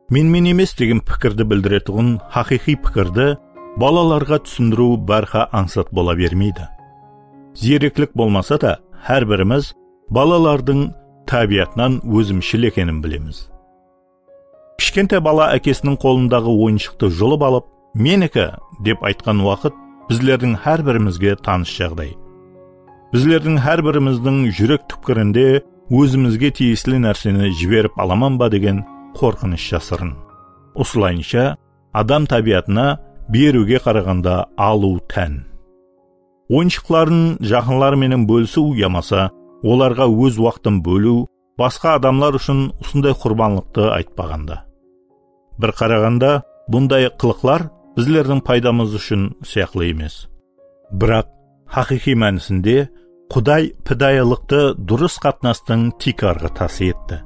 Menmen emes degen pikirdi bildiretuǵın haqıyqıy pikirdi balalarǵa túsindiriw bárha ańsat bola bermeydi. Ziyreklik bolmasa da, hár birimiz balalardıń tábiyatınan ózimshil ekenin bilemiz. Kishkentay bala ákesiniń qolındaǵı oyınshıqtı julıp alıp, "Meniki!" dep aytqan waqıt bizlerdiń hár birimizge tanıs jaǵday. Bizlerdiń hár birimizdiń júrek túpkirinde ózimizge tiyisli nárseni jiberip alaman ba degen qorqınısh jasırın. Usılayınsha, adam tábiyatına beriwge qaraǵanda alıw tán. Oyınshıqların jaqınları menen bólisiw yamasa olarǵa óz waqtın bóliw, basqa adamlar ushın usınday qurbanlıqtı aytpaǵanda. Bir qaraǵanda, bunday qılıqlar bizlerdiń paydamız ushın sıyaqlı emes. Biraq, haqıyqıy mánisinde Quday pidayılıqtı durıs qatnastıń tiykarǵı tası etti.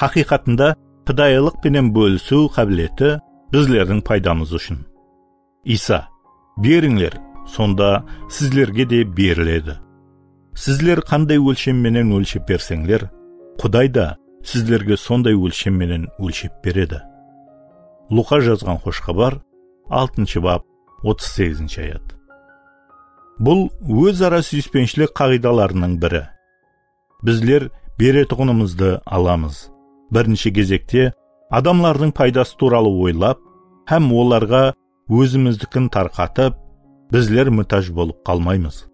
Haqıyqatında, pidayılıq penen bólisiw qábileti bizlerdiń paydamız ushın. Iysa, "Berińler, sonda sizlerge de beriledi. Sizler qanday ólshem menen ólshep berseńler, Quday da sizlerge sonday ólshem menen ólshep beredi." Luqa jazǵan Xosh Xabar, altınshı bap, otız segizinshi ayat. Bul óz-ara súyispenshilik qaǵıydalarınıń biri. Bizler beretuǵınımızdı alamız. Birinshi gezekte adamlardıń paydası tuwralı oylap hám olarǵa ózimizdikin tarqatıp, bizler mútáj bolıp qalmaymız.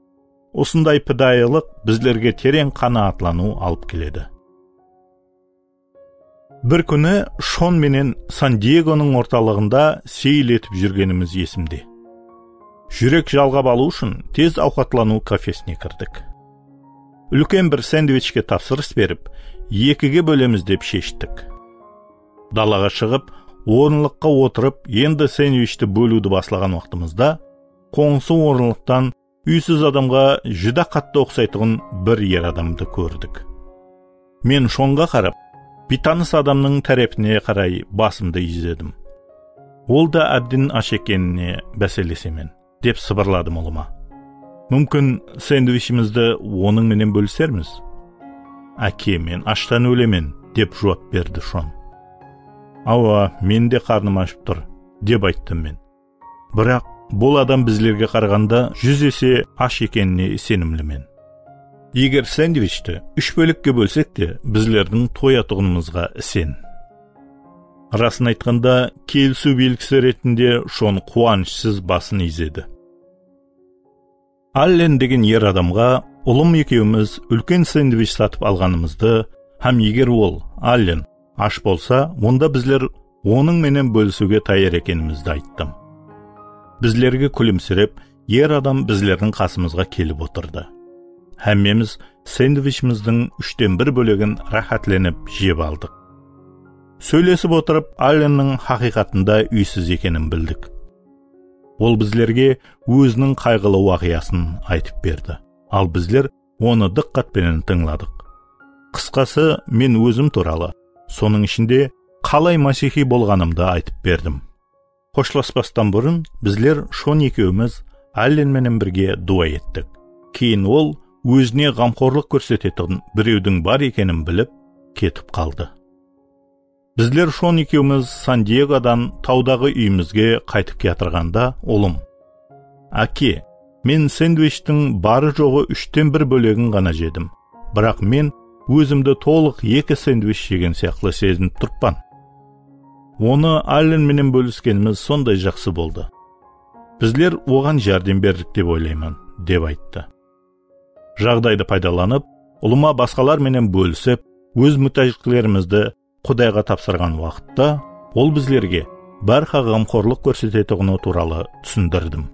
Usınday pidayılıq bizlerge tereń qanaatlanıw alıp keledi. Bir kúni Shon menen San-Diegonıń ortalıǵında seyil etip júrgenimiz esimde. Júrek jalǵap alıw ushın tez awqatlanıw kafesine kirdik. Úlken bir sendvichke tapsırıs berip, ekige bólemiz dep sheshtik. Dalaǵa shıǵıp, orınlıqqa otırıp, endi sendvichti bóliwdi baslaǵan waqtımızda, qońsı orınlıqtan úysiz adamǵa júdá qattı uqsaytuǵın bir er adamdı kórdik. Men Shonǵa qarap, biytanıs adamnıń tárepine qaray basımdı izedim. Ol da ábden ash ekenine báselesemen, dep sıbırladım ulıma. Múmkin, sendvichimizdi onıń menen bólisermiz? Áke, men ashtan ólemen, dep juwap berdi Shon. Awa, meni de qarnım ashıp tur, dep ayttım men. Biraq bul adam bizlerge qaraǵanda júz ese ash ekenine isenimlimen. Eger sendvichti úsh bólekke bólsek te, bizlerdiń toyatuǵınımızǵa isen. Rasın aytqanda, kelisiw belgisi retinde Shon quwanıshsız basın iyzedi. Allen degen er adamǵa ulım ekewimiz úlken sendvich satıp alǵanımızdı hám eger ol, Allen, ash bolsa, onda bizler onıń menen bólisiwge tayar ekenimizdi ayttım. Bizlerge kúlimsirep, er adam bizlerdiń qasımızǵa kelip otırdı. Hámmemiz sendvichimizdiń úshten bir bólegin ráhátlenip jep aldıq. Sóylesip otırıp, Allenniń haqıyqatında úysiz ekenin bildik. Ol bizlerge óziniń qayǵılı waqıyasın aytıp berdi. Al bizler onı dıqqat penen tıńladıq. Qısqası, men ózim tuwralı, sonıń ishinde, qalay masiyxiy bolǵanımdı aytıp berdim. Xoshlaspastan burın bizler Shon ekewimiz Allen menen birge duwa ettik. Keyin ol ózine ǵamxorlıq kórsetetuǵın birewdiń bar ekenin bilip, ketip qaldı. Bizler Shon ekewimiz San-Diegodan tawdaǵı úyimizge qaytıp kiyatırǵanda, ulım, "Áke, men sendvichtiń barı-joǵı úshten bir bólegin ǵana jedim. Biraq men ózimdi tolıq eki sendvich jegen sıyaqlı sezinip turıppan. Onı Allen menen bóliskenimiz sonday jaqsı boldı. Bizler oǵan járdem berdik dep oylayman", dep ayttı. Jaǵdaydı paydalanıp, ulıma basqalar menen bólisip, óz mútájliklerimizdi Qudayǵa tapsırǵan waqıtta, ol bizlerge bárha ǵamxorlıq kórsetetuǵını tuwralı túsindirdim.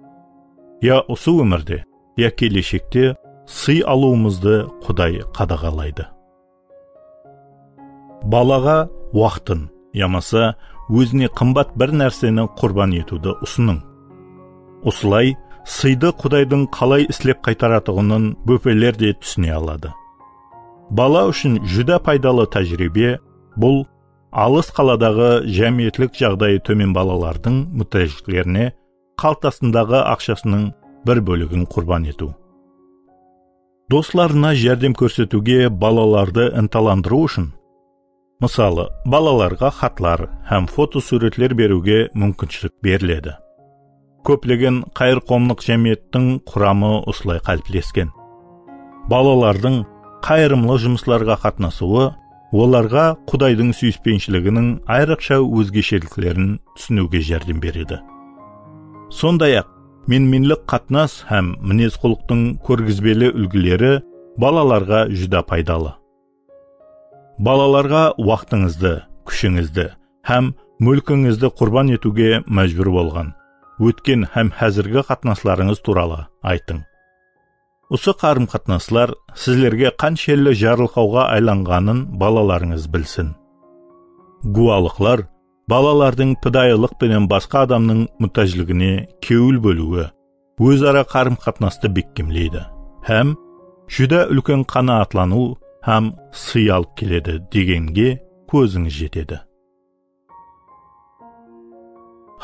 Ya usı ómirde, ya keleshekte sıy alıwımızdı Quday qadaǵalaydı. Balaǵa waqtın yamasa ózine qımbat bir nárseni qurban etiwdi usınıń. Usılay, sıydı Qudaydıń qalay islep qaytaratuǵının bópeler de túsine aladı. Bala ushın júdá paydalı tájiriybe bul alıs qaladaǵı jámiyetlik jaǵdayı tómen balalardıń mútájliklerine qaltasındaǵı aqshasınıń bir bóligin qurban etiw. Doslarına járdem kórsetiwge balalardı ıntalandırıw ushın, mısalı, balalarǵa xatlar hám fotosúwretler beriwge múmkinshilik beriledi. Kóplegen qayırqomlıq jámiyettiń quramı usılay qáliplesken. Balalardıń qayırımlı jumıslarǵa qatnasıwı olarǵa Qudaydıń súyispenshiliginiń ayrıqsha ózgesheliklerin túsiniwge járdem beredi. Sonday-aq, menmenlik qatnas hám minez-qulıqtıń kórgizbeli úlgileri balalarǵa júdá paydalı. Balalarǵa waqtıńızdı, kúshińizdi hám múlkińizdi qurban etiwge májbúr bolǵan ótken hám házirgi qatnaslarıńız tuwralı aytıń. Usı qarım-qatnaslar sizlerge qanshelli jarılqawǵa aylanǵanın balalarıńız bilsin. Gúwalıqlar balalardıń pidayılıq penen basqa adamnıń mútájligine kewil bóliwi óz-ara qarım-qatnastı bekkemleydi hám júdá úlken qanaatlanıw hám sıy alıp keledi degenge kózińiz jetedi.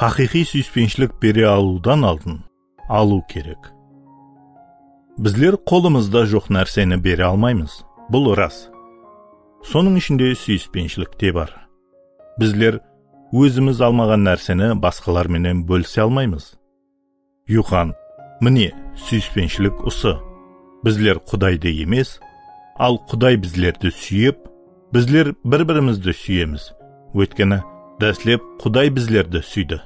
Haqıyqıy súyispenshilik bere alıwdan aldın alıw kerek. Bizler qolımızda joq nárseni bere almaymız. Bul ras. Sonıń ishinde súyispenshilik te bar. Bizler ózimiz almaǵan nárseni basqalar menen bólise almaymız. Yuxan, mine, súyispenshilik usı. Bizler Qudaydı emes, al Quday bizlerdi súyip, bizler bir-birimizdi súyemiz. Óytkeni, dáslep Quday bizlerdi súydi,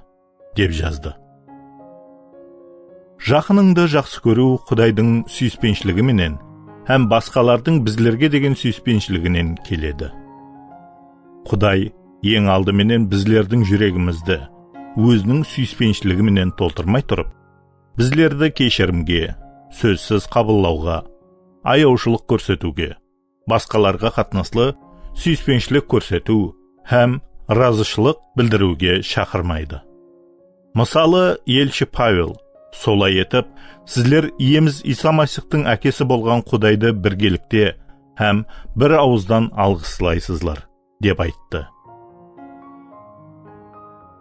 dep jazdı. Jaqınıńdı jaqsı kóriw Qudaydıń súyispenshiligi menen hám basqalardıń bizlerge degen súyispenshiligi menen keledi. Quday eń aldı menen bizlerdiń júregimizdi óziniń súyispenshiligi menen toltırmay turıp, bizlerdi keshirimge, sózsiz qabıllawǵa, ayawshılıq kórsetiwge, basqalarǵa qatnaslı súyispenshilik kórsetiw hám razıshılıq bildiriwge shaqırmaydı. Mısalı, elshi Pavel, "Solay etip, sizler Iyemiz Isa Masixtıń Ákesi bolǵan Qudaydı birgelikte hám bir awızdan alǵıslaysızlar", dep ayttı.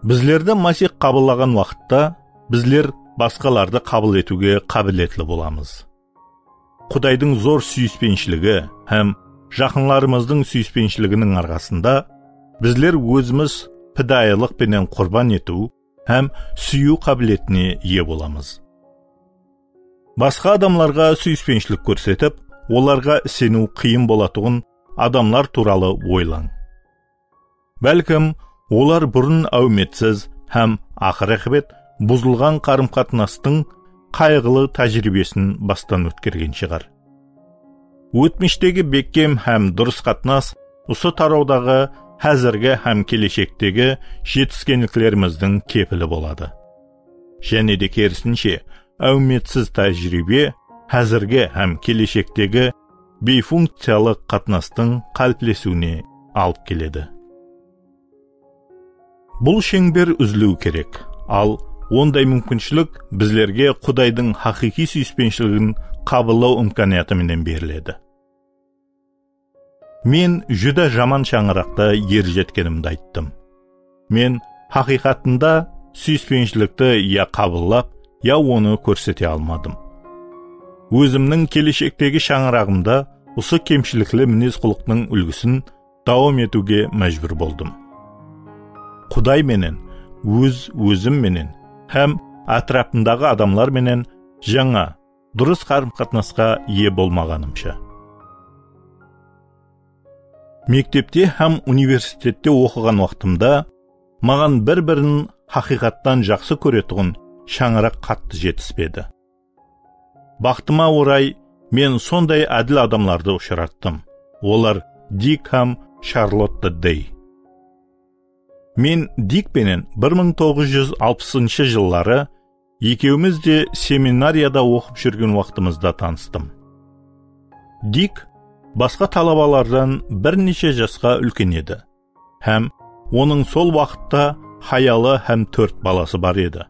Bizlerdi Masix qabıllaǵan waqıtta bizler basqalardı qabıl etiwge qábiletli bolamız. Qudaydıń zor súyispenshiligi hám jaqınlarımızdıń súyispenshiligining arqasında bizler ózimiz pidayılıq penen qurban etiw hám súyiw qábiletine iye bolamız. Basqa adamlarǵa súyispenshlik kórsetip, olarǵa iseniw qıyın bolatuǵın adamlar tuwralı oylań. Bálkim, olar burın áwmetsiz hám aqır-aqıbet buzılǵan qarım-qatnastıń qayǵılı tájiriybesin bastan ótkergen shıǵar. Ótmishtegi bekkem hám durıs qatnas usı tarawdaǵı házirgi hám keleshektegi jetiskenliklerimizdiń kepili boladı. Jáne de kerisinshe, áwmetsiz tájiriybe házirgi hám keleshektegi biyfunkciyalı qatnastıń qáliplesiwine alıp keledi. Bul sheńber úziliwi kerek, al onday múmkinshilik bizlerge Qudaydıń haqıyqıy súyispenshiligin qabıllaw imkaniyatı menen beriledi. Men júdá jaman shańaraqta er jetkenimdi ayttım. Men haqıyqatında súyispenshilikti ya qabıllap, ya onı kórsete almadım. Ózimniń keleshektegi shańaraǵımda usı kemshilikli minez-qulıqtıń úlgisin dawam etiwge májbúr boldım. Quday menen, óz-ózim menen hám átirapımdaǵı adamlar menen jańa, durıs qarım-qatnasqa iye bolmaǵanımsha. Mektepte hám universitette oqıǵan waqtımda maǵan bir-birin haqıyqattan jaqsı kóretuǵın shańaraq qattı jetispedi. Baxtıma oray, men sonday ádil adamlardı ushırattım. Olar Dik hám Sharlotta Dey. Men Dik penen bir mıń toǵız júz alpısınshı jılları ekewimiz de seminariyada oqıp júrgen waqtımızda tanıstım. Dik basqa talabalardan bir neshe jasqa úlken edi hám onıń sol waqıtta hayalı hám tórt balası bar edi.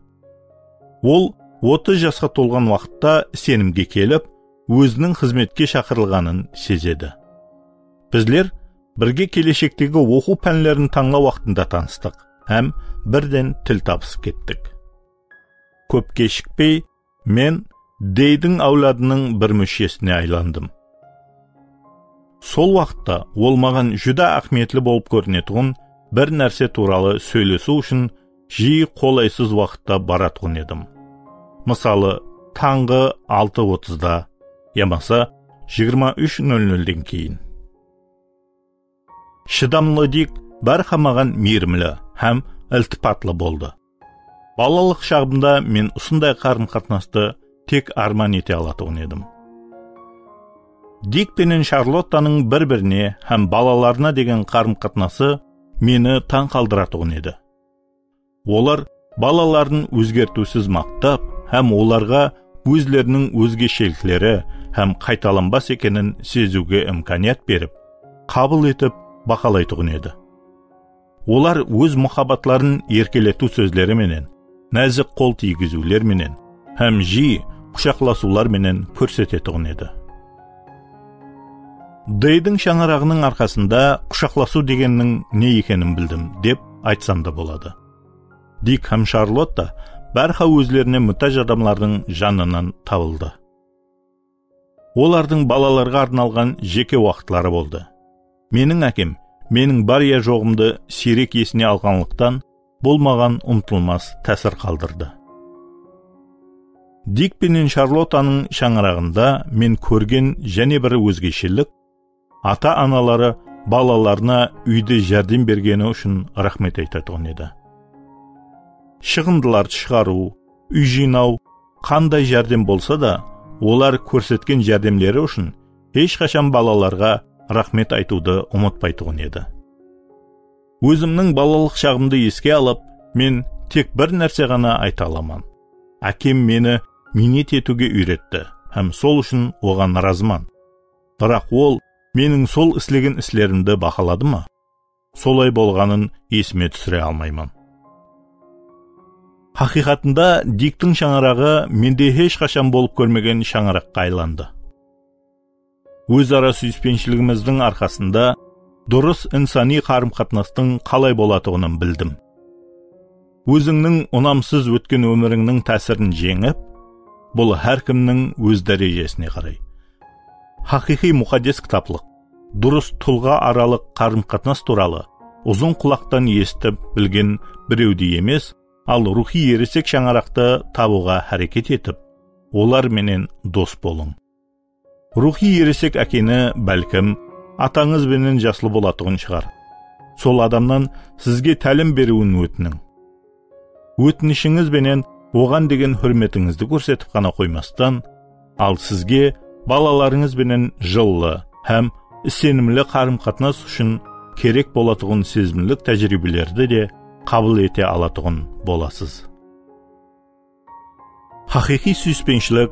Ol otız jasqa tolǵan waqıtta isenimge kelip, óziniń xızmetke shaqırılǵanın sezedi. Bizler birge keleshektegi oqıw pánlerin tańlaw waqtında tanıstıq hám birden til tabısıp kettik. Kóp keshikpey, men Deydiń áwladınıń bir múshesine aylandım. Sol waqıtta ol maǵan júdá áhmiyetli bolıp kórinetuǵın bir nárse tuwralı sóylesiw ushın jiyi qolaysız waqıtta baratuǵın edim. Mısalı, tańǵı altı otızda yamasa jigirma úsh nol nolden keyin. Shıdamlı Dik bárha maǵan miyrimli hám iltipatlı boldı. Balalıq shaǵımda men usınday qarım-qatnastı tek árman ete alatuǵın edim. Dik penen Sharlottanıń bir-birine hám balalarına degen qarım-qatnası meni tań qaldıratuǵın edi. Olar balaların ózgertiwsiz maqtap hám olarǵa ózleriniń ózgeshelikleri hám qaytalanbas ekenin seziwge imkaniyat berip, qabıl etip bahalaytuǵın edi. Olar óz muhabbatların erkeletiw sózleri menen, názik qol tiygiziwler menen hám jiyi qushaqlasıwlar menen kórsetetuǵın edi. Deydiń shańaraǵınıń arqasında qushaqlasıw degenniń ne ekenin bildim, dep aytsam da boladı. Dik hám Sharlotta bárha ózlerine mútáj adamlardıń janınan tabıldı. Olardıń balalarǵa arnalǵan jeke waqıtları boldı. Meniń ákem meniń bar ya joǵımdı siyrek esine alǵanlıqtan, bul maǵan umtılmas tásir qaldırdı. Dik penen Sharlottanıń shańaraǵında men kórgen jáne bir ózgeshelik, ata-anaları balalarına úyde járdem bergeni ushın raxmet aytatuǵın edi. Shıǵındılardı shıǵarıw, úy jıynaw, qanday járdem bolsa da, olar kórsetken járdemleri ushın hesh qashan balalarǵa raxmet aytıwdı umıtpaytuǵın edi. Ózimniń balalıq shaǵımdı eske alıp, men tek bir nárse ǵana ayta alaman. Ákem meni miynet etiwge úyretti hám sol ushın oǵan razıman. Biraq ol meniń sol islegen islerimdi bahaladı ma? Solay bolǵanın esime túsire almayman. Haqıyqatında Diktiń shańaraǵı mende hesh qashan bolıp kórmegen shańaraqqa aylandı. Óz-ara súyispenshiligimizdiń arqasında durıs insanıy qarım-qatnastıń qalay bolatuǵının bildim. Ózińniń unamsız ótken ómirińniń tásirin jeńip, bul hár kimniń óz dárejesine qaray. Haqıyqıy muqaddes kitaplıq, durıs tulǵa aralıq qarım-qatnas tuwralı uzın qulaqtan esitip bilgen birewdey emes, al ruwxıy eresek shańaraqtı tabıwǵa háreket etip, olar menen dos bolıń. Ruwxıy eresek ákeni, bálkim, atańız benen jaslı bolatuǵın shıǵar. Sol adamnan sizge tálim beriwin ótiniń. Ótinishińiz benen oǵan degen húrmetińizdi kórsetip ǵana qoymastan, al sizge balalarıńız benen jıllı hám isenimli qarım-qatnas ushın kerek bolatuǵın sezimlik tájiriybelerdi de qabıl ete alatuǵın bolasız. Haqıyqıy súyispenshilik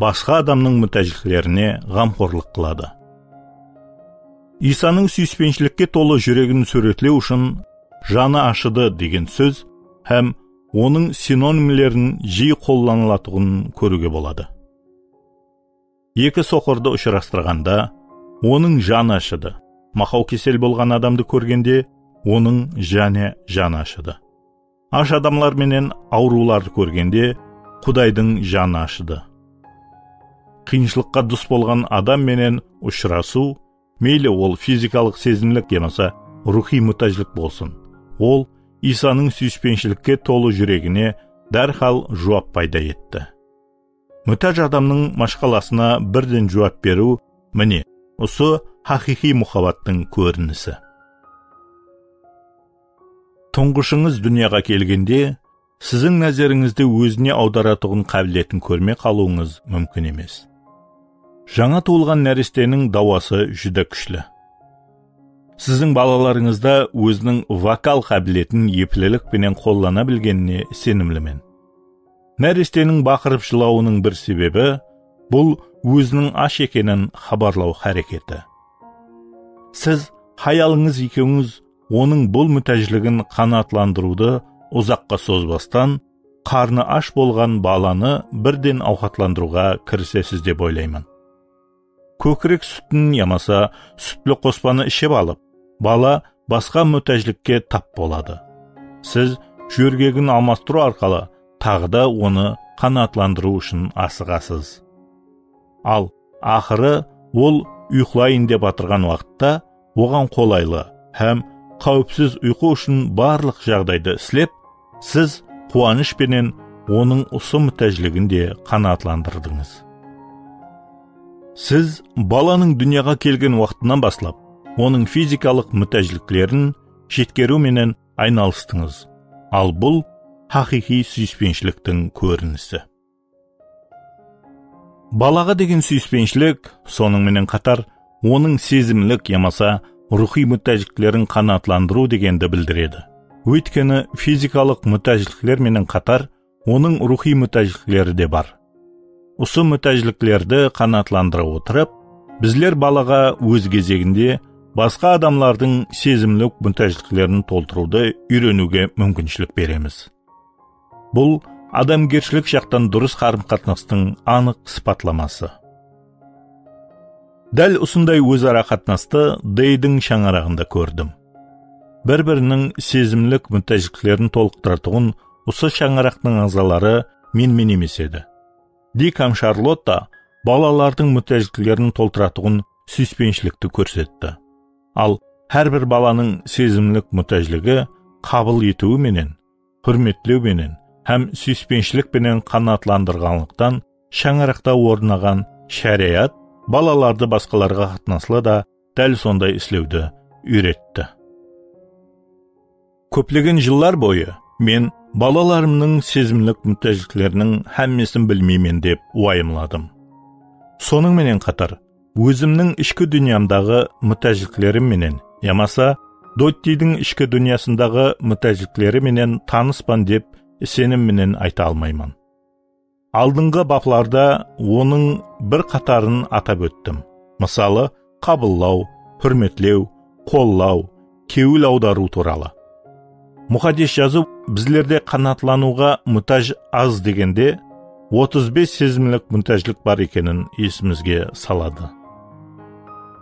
basqa adamnıń mútájliklerine ǵamxorlıq qıladı. Iysanıń súyispenshilikке tolı júregin súwretlew ushın janı ashıdı degen sóz hám onıń sinonimlerin jiyi qollanılatuǵının kóriwge boladı. Eki soqırdı ushırastırǵanda, onıń janı ashıdı. Maqaw kesel bolǵan adamdı kórgende, onıń jáne janı ashıdı. Ash adamlar menen awırıwlardı kórgende, Qudaydıń janı ashıdı. Qıyınshılıqqa dus bolǵan adam menen ushırasıw, meyli ol fizikalıq sezimlik yamasa ruwxıy mútájlik bolsın, ol Iysanıń súyispenshilikке tolı júregine dárhal juwap payda etti. Mútáj adamnıń mashqalasına birden juwap beriw, mine, usı haqıyqıy muhabbattıń kórinisi. Tuńǵıshıńız dúnyaǵa kelgende, siziń názerińizdi ózine awdaratuǵın qábiletin kórmey qalıwıńız múmkin emes. Jańa tuwılǵan náresteniń dawası júdá kúshli. Siziń balalarıńızda óziniń vokal qábiletin eplelik penen qollana bilgenine isenimlimen. Náresteniń baqırıp jılawınıń bir sebebi, bul óziniń ash ekenin xabarlaw háreketi. Siz hayalıńız ekewińiz onıń bul mútájligin qanaatlandırıwdı uzaqqa sozbastan, qarnı ash bolǵan balanı birden awqatlandırıwǵa kirisesiz dep oylayman. Kókirek sútin yamasa sútli qospanı iship alıp, bala basqa mútájlikke tap boladı. Siz jórgegin almastırıw arqalı taǵı da onı qanaatlandırıw ushın asıǵasız. Al, aqırı ol uyıqlayın dep atırǵan waqıtta oǵan qolaylı hám qáwipsiz uyqı ushın barlıq jaǵdaydı islep, siz quwanısh penen onıń usı mútájligin de qanaatlandırdıńız. Siz balanıń dúnyaǵa kelgen waqtınan baslap, onıń fizikalıq mútájliklerin jetkeriw menen aynalıstıńız. Al bul haqıyqıy súyispenshiliktiń kórinisi. Balaǵa degen súyispenshilik, sonıń menen qatar, onıń sezimlik yamasa ruwxıy mútájliklerin qanaatlandırıw degendi bildiredi. Óytkeni fizikalıq mútájlikler menen qatar, onıń ruwxıy mútájlikleri de bar. Usı mútájliklerdi qanaatlandıra otırıp, bizler balaǵa óz gezeginde basqa adamlardıń sezimlik mútájliklerin toltırıwdı úyreniwge múmkinshilik beremiz. Bul adamgershilik jaqtan durıs qarım-qatnastıń anıq sıpatlaması. Dál usınday óz-ara qatnastı Deydiń shańaraǵında kórdim. Bir-biriniń sezimlik mútájliklerin tolıqtıratuǵın usı shańaraqtıń aǵzaları menmen emes edi. Dik hám Sharlotta balalardıń mútájliklerin toltıratuǵın súyispenshilikti kórsetti. Al, hár bir balanıń sezimlik mútájligi qabıl etiwi menen, húrmetlew menen hám súyispenshilik penen qanaatlandırǵanlıqtan shańaraqta ornaǵan sháriyat balalardı basqalarǵa qatnaslı da dál sonday islewdi úyretti. Kóplegen jıllar boyı men balalarımnıń sezimlik mútájlikleriniń hámmesin bilmeymen dep uwayımladım. Sonıń menen qatar, ózimniń ishki dúnyamdaǵı mútájliklerim menen yamasa Dottiydiń ishki dúnyasındaǵı mútájlikleri menen tanıspan dep isenim menen ayta almayman. Aldınǵı baplarda onıń bir qatarın atap óttim. Mısalı, qabıllaw, húrmetlew, qollaw, kewil awdarıw tuwralı. Muqaddes Jazıw bizlerde qanaatlanıwǵa mútáj az degende, otız bes sezimlik mútájlik bar ekenin esimizge saladı.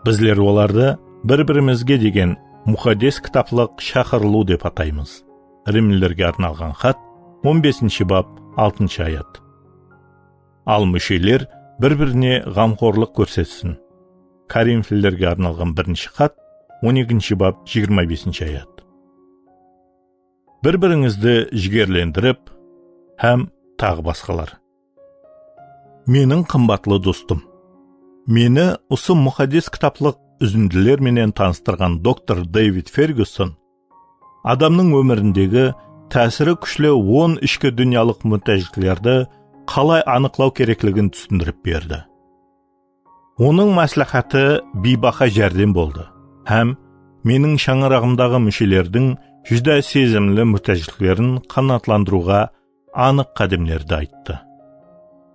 Bizler olardı bir-birimizge degen muqaddes kitaplıq shaqırılıw dep ataymız. Rimlilerge arnalǵan xat, on besinshi bap, altınshı ayat. Al músheler bir-birine ǵamxorlıq kórsetsin. Korinflilerge arnalǵan birinshi xat, on ekinshi bap, jigirma besinshi ayat. Bir-birińizdi jigerlendirip, hám taǵı basqalar. Meniń qımbatlı dostım. Meni usı muqaddes kitaplıq úzindiler menen tanıstırǵan doktor David Ferguson adamnıń ómirindegi tásiri kúshli on ishki dúnyalıq mútájliklerdi qalay anıqlaw kerekligin túsindirip berdi. Onıń másláháti biybaha járdem boldı hám meniń shańaraǵımdaǵı múshelerdiń júdá sezimli mútájliklerin qanaatlandırıwǵa anıq qádemlerdi ayttı.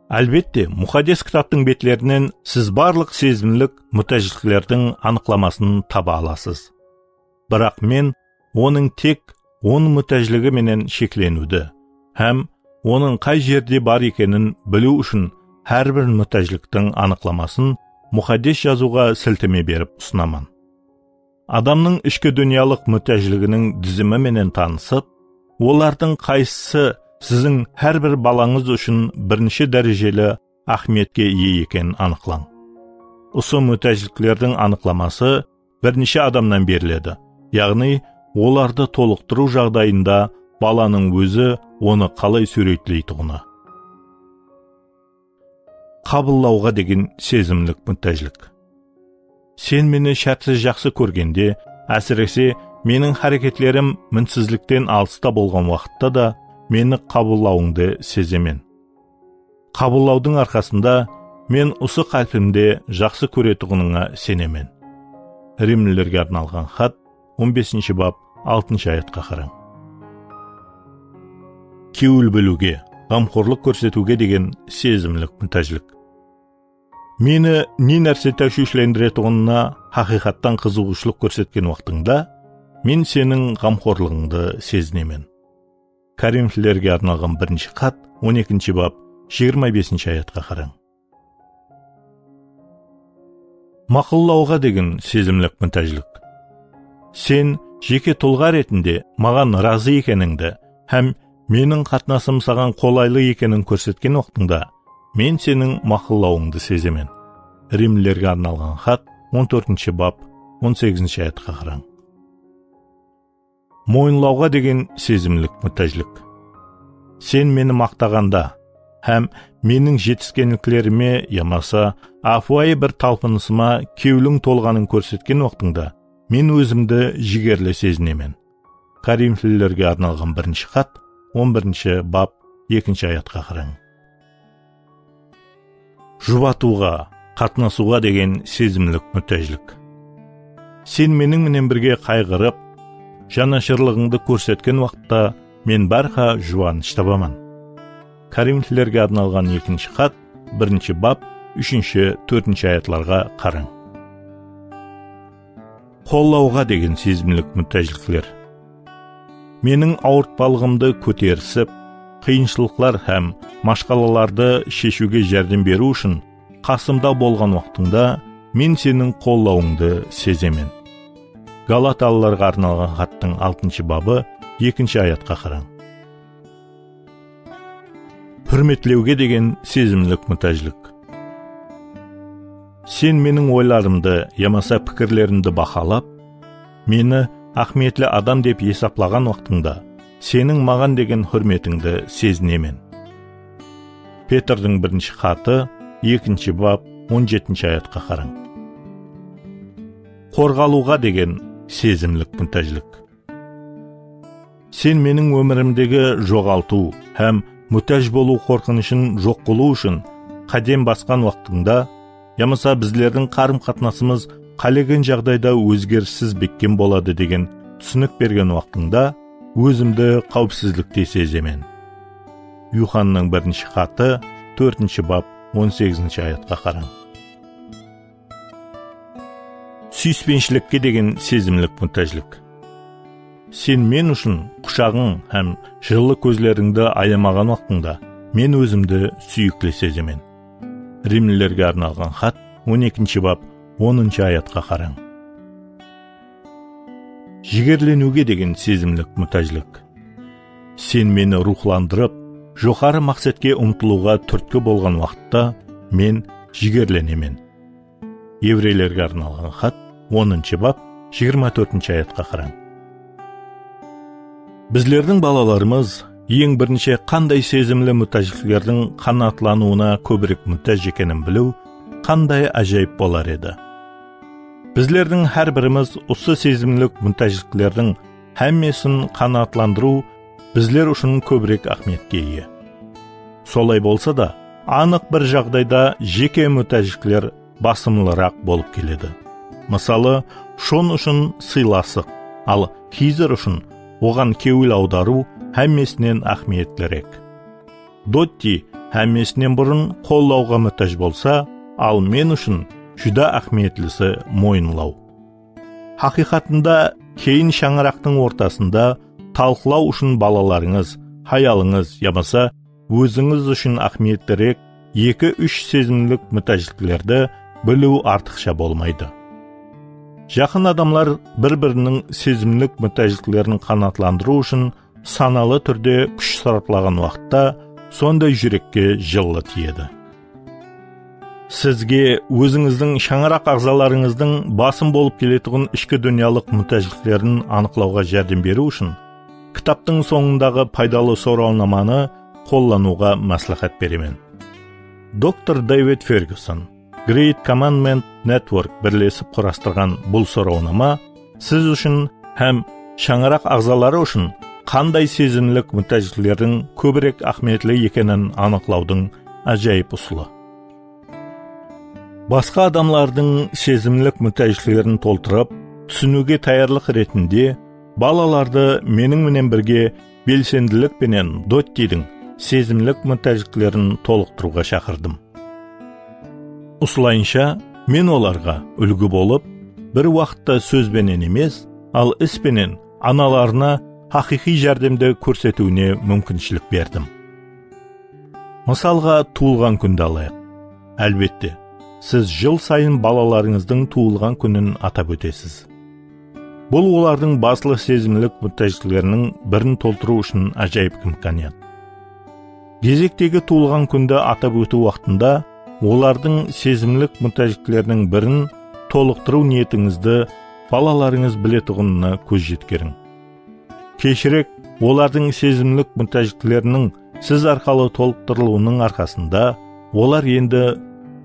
Álbette, Muqaddes Kitaptıń betlerinen siz barlıq sezimlik mútájliklerdiń anıqlamasın taba alasız. Biraq men onıń tek on mútájligi menen shekleniwdi hám onıń qay jerde bar ekenin biliw ushın hár bir mútájliktiń anıqlamasın Muqaddes Jazıwǵa silteme berip usınaman. Adamnıń ishki dúnyalıq mútájliginiń dizimi menen tanısıp, olardıń qaysısı siziń hár bir balańız ushın birinshi dárejeli áhmiyetke iye ekenin anıqlań. Usı mútájliklerdiń anıqlaması bir neshe adamnan beriledi, yaǵnıy olardı tolıqtırıw jaǵdayında balanıń ózi onı qalay súwretleytuǵını. Qabıllawǵa degen sezimlik mútájlik. Sen meni shártsiz jaqsı kórgende, ásirese, meniń háreketlerim minsizlikten alısta bolǵan waqıtta da meni qabıllawıńdı sezemen. Qabıllawdıń arqasında men usı qálpimde jaqsı kóretuǵınıńa isenemen. Rimlilerge arnalǵan xat, on besinshi bap, altınshı ayatqa qarań. Kewil biliwge, ǵamxorlıq kórsetiwge degen sezimlik mútájlik. Meni ne nárse táshwishlendiretuǵınına haqıyqattan qızıǵıwshılıq kórsetken waqtıńda, men seniń ǵamxorlıǵıńdı sezinemen. Korinflilerge arnalǵan birinshi xat, on ekinshi bap, jigirma besinshi ayatqa qarań. Maqıllawǵa degen sezimlik mútájlik. Sen jeke tulǵa retinde maǵan razı ekenińdi hám meniń qatnasım saǵan qolaylı ekenin kórsetken waqtıńda, men seniń maqıllawıńdı sezemen. Rimlilerge arnalǵan xat, on tórtinshi bap, on segizinshi ayatqa qarań. Moyınlawǵa degen sezimlik mútájlik. Sen meni maqtaǵanda hám meniń jetiskenliklerime yamasa ápiwayı bir talpınısıma kewliń tolǵanın kórsetken waqtıńda, men ózimdi jigerli sezinemen. Korinflilerge arnalǵan birinshi xat, on birinshi bap, ekinshi ayatqa qarań. Jubatıwǵa, qatnasıwǵa degen sezimlik mútájlik. Sen meniń menen birge qayǵırıp, janashırlıǵıńdı kórsetken waqıtta men bárha juwanısh tabaman. Korinflilerge arnalǵan ekinshi xat, birinshi bap, úshinshi, tórtinshi ayatlarǵa qarań. Qollawǵa degen sezimlik mútájlikler. Meniń awırtpalıǵımdı kóterisip, qıyınshılıqlar hám mashqalalardı sheshiwge járdem beriw ushın qasımda bolǵan waqtıńda men seniń qollawıńdı sezemen. Galatalılarǵa arnalǵan xattıń altınshı babı, ekinshi ayatqa qarań. Húrmetlewge degen sezimlik mútájlik. Sen meniń oylarımdı yamasa pikirlerimdi bahalap, meni áhmiyetli adam dep esaplaǵan waqtıńda, seniń maǵan degen húrmetińdi sezinemen. Petrdiń birinshi xatı, ekinshi bap, on jetinshi ayatqa qarań. Qorǵalıwǵa degen sezimlik mútájlik. Sen meniń ómirimdegi joǵaltıw hám mútáj bolıw qorqınıshın joq qılıw ushın qádem basqan waqtıńda, yamasa bizlerdiń qarım-qatnasımız qálegen jaǵdayda ózgerissiz bekkem boladı degen túsinik bergen waqtıńda, ózimdi qáwipsizlikte sezemen. Yuxannıń birinshi xatı, tórtinshi bap, on segizinshi ayatqa qarań. Súyispenshilekke degen sezimlik mútájlik. Sen men ushın qushaǵıń hám jıllı kózlerińdi ayamaǵan waqtıńda men ózimdi súyikli sezemen. Rimlilerge arnalǵan xat, on ekinshi bap, onınshı ayatqa qarań. Jigerleniwge degen sezimlik mútájlik. Sen meni ruwxlandırıp, joqarı maqsetke umtılıwǵa túrtki bolǵan waqıtta men jigerlenemen. Evreylerge arnalǵan xat, onınshı bap, jigirma tórtinshi ayatqa qarań. Bizlerdiń balalarımız eń birinshi qanday sezimli mútájliklerdiń qanaatlanıwına kóbirek mútáj ekenin biliw qanday ájayıp bolar edi. Bizlerdiń hár birimiz usı sezimlik mútájliklerdiń hámmesin qanaatlandırıw bizler ushın kóbirek áhmiyetke iye. Solay bolsa da, anıq bir jaǵdayda jeke mútájlikler basımlıraq bolıp keledi. Mısalı, Shon ushın sıylasıq, al Hizr ushın oǵan kewil awdarıw hámmesinen áhmiyetlirek. Dotti hámmesinen burın qollawǵa mútáj bolsa, al men ushın júdá áhmiyetlisi moyınlaw. Haqıyqatında, keyin shańaraqtıń ortasında talqılaw ushın balalarıńız, hayalıńız yamasa ózińiz ushın áhmiyetlirek eki-úsh sezimlik mútájliklerdi biliw artıqsha bolmaydı. Jaqın adamlar bir-biriniń sezimlik mútájliklerin qanaatlandırıw ushın sanalı túrde kúsh sarplaǵan waqıtta sonday júrekke jıllı tiyedi. Sizge ózińizdiń shańaraq aǵzalarıńızdıń basım bolıp keletuǵın ishki dúnyalıq mútájliklerin anıqlawǵa járdem beriw ushın kitaptıń sońındaǵı paydalı sorawnamanı qollanıwǵa másláhát beremen. Doktor David Ferguson, Great Commandment Network birlesip qurastırǵan bul sorawnama siz ushın hám shańaraq aǵzaları ushın qanday sezimlik mútájliklerdiń kóbirek áhmiyetli ekenin anıqlawdıń ájayıp usılı. Basqa adamlardıń sezimlik mútájliklerin toltırıp, túsiniwge tayarlıq retinde balalardı meniń menen birge belsendilik penen Dottidiń sezimlik mútájliklerin tolıqtırıwǵa shaqırdım. Usılayınsha, men olarǵa úlgi bolıp, bir waqıtta sóz benen emes, al is penen analarına haqıyqıy járdemdi kórsetiwine múmkinshilik berdim. Mısalǵa, tuwılǵan kúndi alayıq. Álbette, siz jıl sayın balalarıńızdıń tuwılǵan kúnin atap ótesiz. Bul olardıń baslı sezimlik mútájlikleriniń birin toltırıw ushın ájayıp imkaniyat. Gezektegi tuwılǵan kúndi atap ótiw waqtında olardıń sezimlik mútájlikleriniń birin tolıqtırıw niyetińizdi balalarıńız biletuǵınına kóz jetkeriń. Keyinirek olardıń sezimlik mútájlikleriniń siz arqalı tolıqtırılıwınıń arqasında olar endi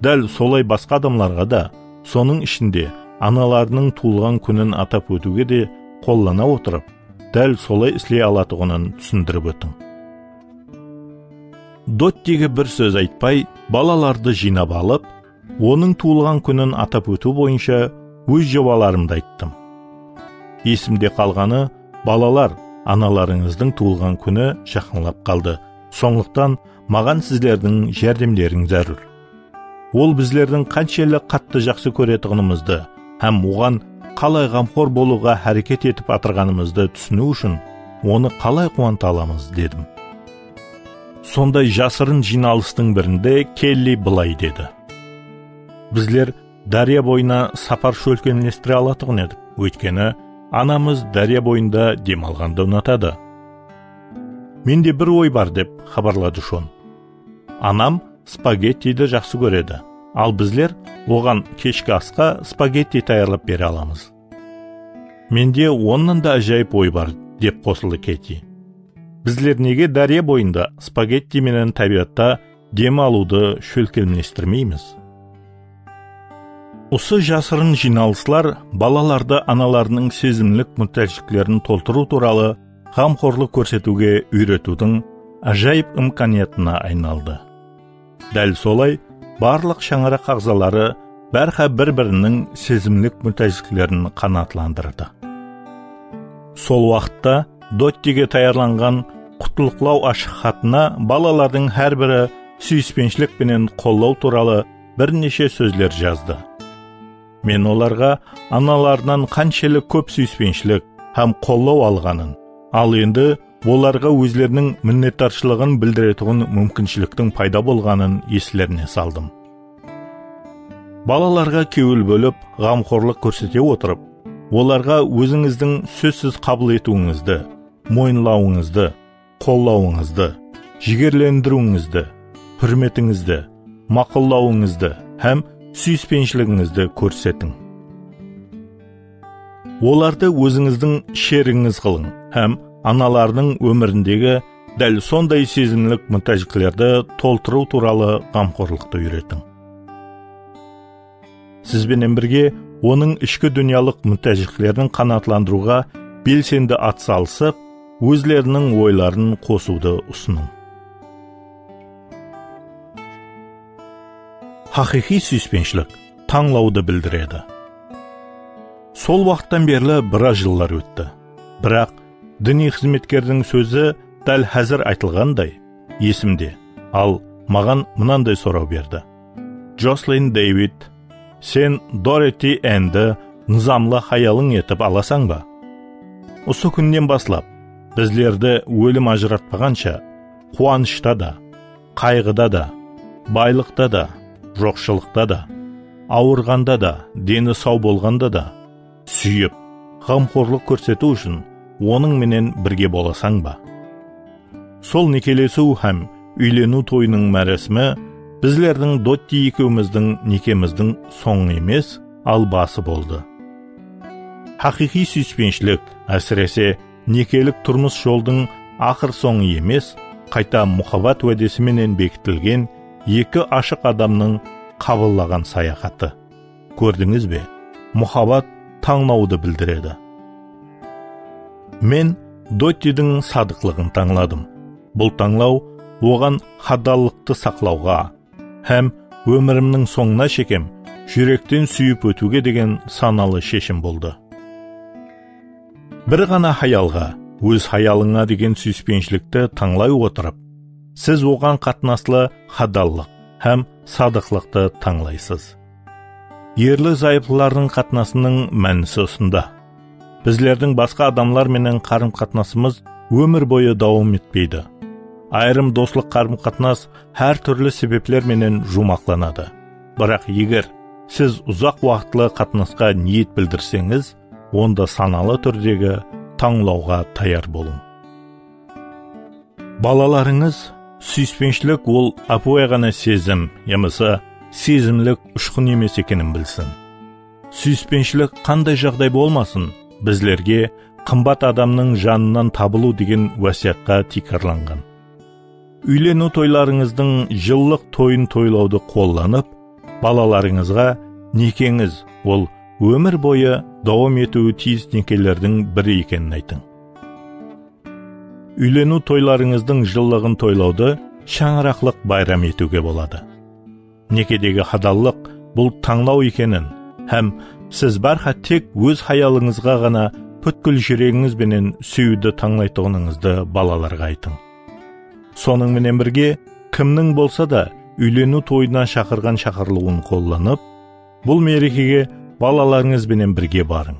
dál solay basqa adamlarǵa da, sonıń ishinde analarınıń tuwılǵan kúnin atap ótiwge de qollana otırıp, dál solay isley alatuǵının túsindirip ótiń. Dottige bir sóz aytpay, balalardı jıynap alıp, onıń tuwılǵan kúnin atap ótiw boyınsha óz jobalarımdı ayttım. Esimde qalǵanı, balalar, analarıńızdıń tuwılǵan kúni jaqınlap qaldı. Sonlıqtan maǵan sizlerdiń járdemleriń zárúr. Ol bizlerdiń qanshelli qattı jaqsı kóretuǵınımızdı hám oǵan qalay ǵamxor bolıwǵa háreket etip atırǵanımızdı túsiniw ushın onı qalay quwanta alamız, dedim. Sonday jasırın jıynalıstıń birinde Kelli bılay dedi. Bizler dárya boyına sapar shólkemlestire alatuǵın edik, óytkeni anamız dárya boyında dem alǵandı unatadı. Mende bir oy bar, dep xabarladı Shon. Anam spagettiydi jaqsı kóredi, al bizler oǵan keshki asqa spagetti tayarlap bere alamız. Mende onnan da ájayıp oy bar, dep qosıldı Keti. Bizler nege dárya boyında spagetti menen tábiyatta dem alıwdı shólkemlestirmeymiz? Usı jasırın jıynalıslar balalardı analarınıń sezimlik mútájliklerin toltırıw tuwralı ǵamxorlıq kórsetiwge úyretiwdiń ájayıp imkaniyatına aynaldı. Dál solay, barlıq shańaraq aǵzaları bárha bir-biriniń sezimlik mútájliklerin qanaatlandırdı. Sol waqıtta Dottige tayarlanǵan qutlıqlaw ashıq xatına balalardıń hár biri súyispenshilik penen qollaw tuwralı bir neshe sózler jazdı. Men olarǵa analarınan qanshelli kóp súyispenshilik hám qollaw alǵanın, al endi olarǵa ózleriniń minnetdarshılıǵın bildiretuǵın múmkinshiliktiń payda bolǵanın eslerine saldım. Balalarǵa kewil bólip, ǵamxorlıq kórsete otırıp, olarǵa ózińizdiń sózsiz qabıl etiwińizdi, moyınlawıńızdı, qollawıńızdı, jigerlendiriwińizdi, húrmetińizdi, maqıllawıńızdı hám súyispenshiligíńizdi kórsetiń. Olardı ózińizdiń sherigińiz qılıń hám analarınıń ómirindegi dál sonday sezimlik mútájliklerdi toltırıw tuwralı ǵamxorlıqtı úyretiń. Siz benen birge onıń ishki dúnyalıq mútájliklerin qanaatlandırıwǵa belsendi at salısıp, ózleriniń oyların qosıwdı usınıń. Haqıyqıy súyispenshilik tańlawdı bildiredi. Sol waqıttan berli biraz jıllar ótti. Biraq diniy xızmetkerdiń sózi dál házir aytılǵanday esimde. Al, maǵan mınanday soraw berdi. Joslin Devid, sen Doroti Endi nızamlı hayalıń etip alasań ba? Usı kúnnen baslap, bizlerdi ólim ajıratpaǵansha, quwanıshta da, qayǵıda da, baylıqta da, joqshılıqta da, awırǵanda da, deni saw bolǵanda da, súyip, ǵamxorlıq kórsetiw ushın onıń menen birge bolasań ba? Sol nekelesiw hám úyleniw toyınıń márasimi bizlerdiń Dotti ekewimizdiń nekemizdiń sońı emes, al bası boldı. Haqıyqıy súyispenshilik, ásirese, nekelik turmıs joldıń aqır sońı emes, qayta muhabbat wádesi menen bekitilgen eki ashıq adamnıń qabıllaǵan sayaxatı. Kórdińiz be? Muhabbat tańlawdı bildiredi. Men Dottidiń sadıqlıǵın tańladım. Bul tańlaw oǵan haddallıqtı saqlawǵa hám ómirimniń sońına shekem júrekten súyip ótiwge degen sanalı sheshim boldı. Bir ǵana hayalǵa, óz hayalıńa degen súyispenshilikti tańlay otırıp, siz oǵan qatnaslı hadallıq hám sadıqlıqtı tańlaysız. Erli-zayıplılardıń qatnasınıń mánisi usında. Bizlerdiń basqa adamlar menen qarım-qatnasımız ómir boyı dawam etpeydi. Ayırım doslıq qarım-qatnas hár túrli sebepler menen juwmaqlanadı. Biraq eger siz uzaq waqıtlı qatnasqa niyet bildirseńiz, onda sanalı túrdegi tańlawǵa tayar bolıń. Balalarıńız súyispenshilik ol ápiwayı ǵana sezim yamasa sezimlik ushqın emes ekenin bilsin. Súyispenshilik qanday jaǵday bolmasın, bizlerge qımbat adamnıń janınan tabılıw degen wásiyatqa tiykarlanǵan. Úyleniw toylarıńızdıń jıllıq toyın toylawdı qollanıp, balalarıńızǵa nekeńiz ol ómir boyı dawam etiwi tiyis nekelerdiń biri ekenin aytıń. Úyleniw toylarıńızdıń jıllıǵın toylawdı shańaraqlıq bayram etiwge boladı. Nekedegi hadallıq bul tańlaw ekenin hám siz bárhá tek óz hayalıńızǵa ǵana pútkil júregińiz benen súyiwdi tańlaytuǵınıńızdı balalarǵa aytıń. Sonıń menen birge, kimniń bolsa da úyleniw toyına shaqırǵan shaqırılıwın qollanıp, bul merekege balalarıńız benen birge barıń.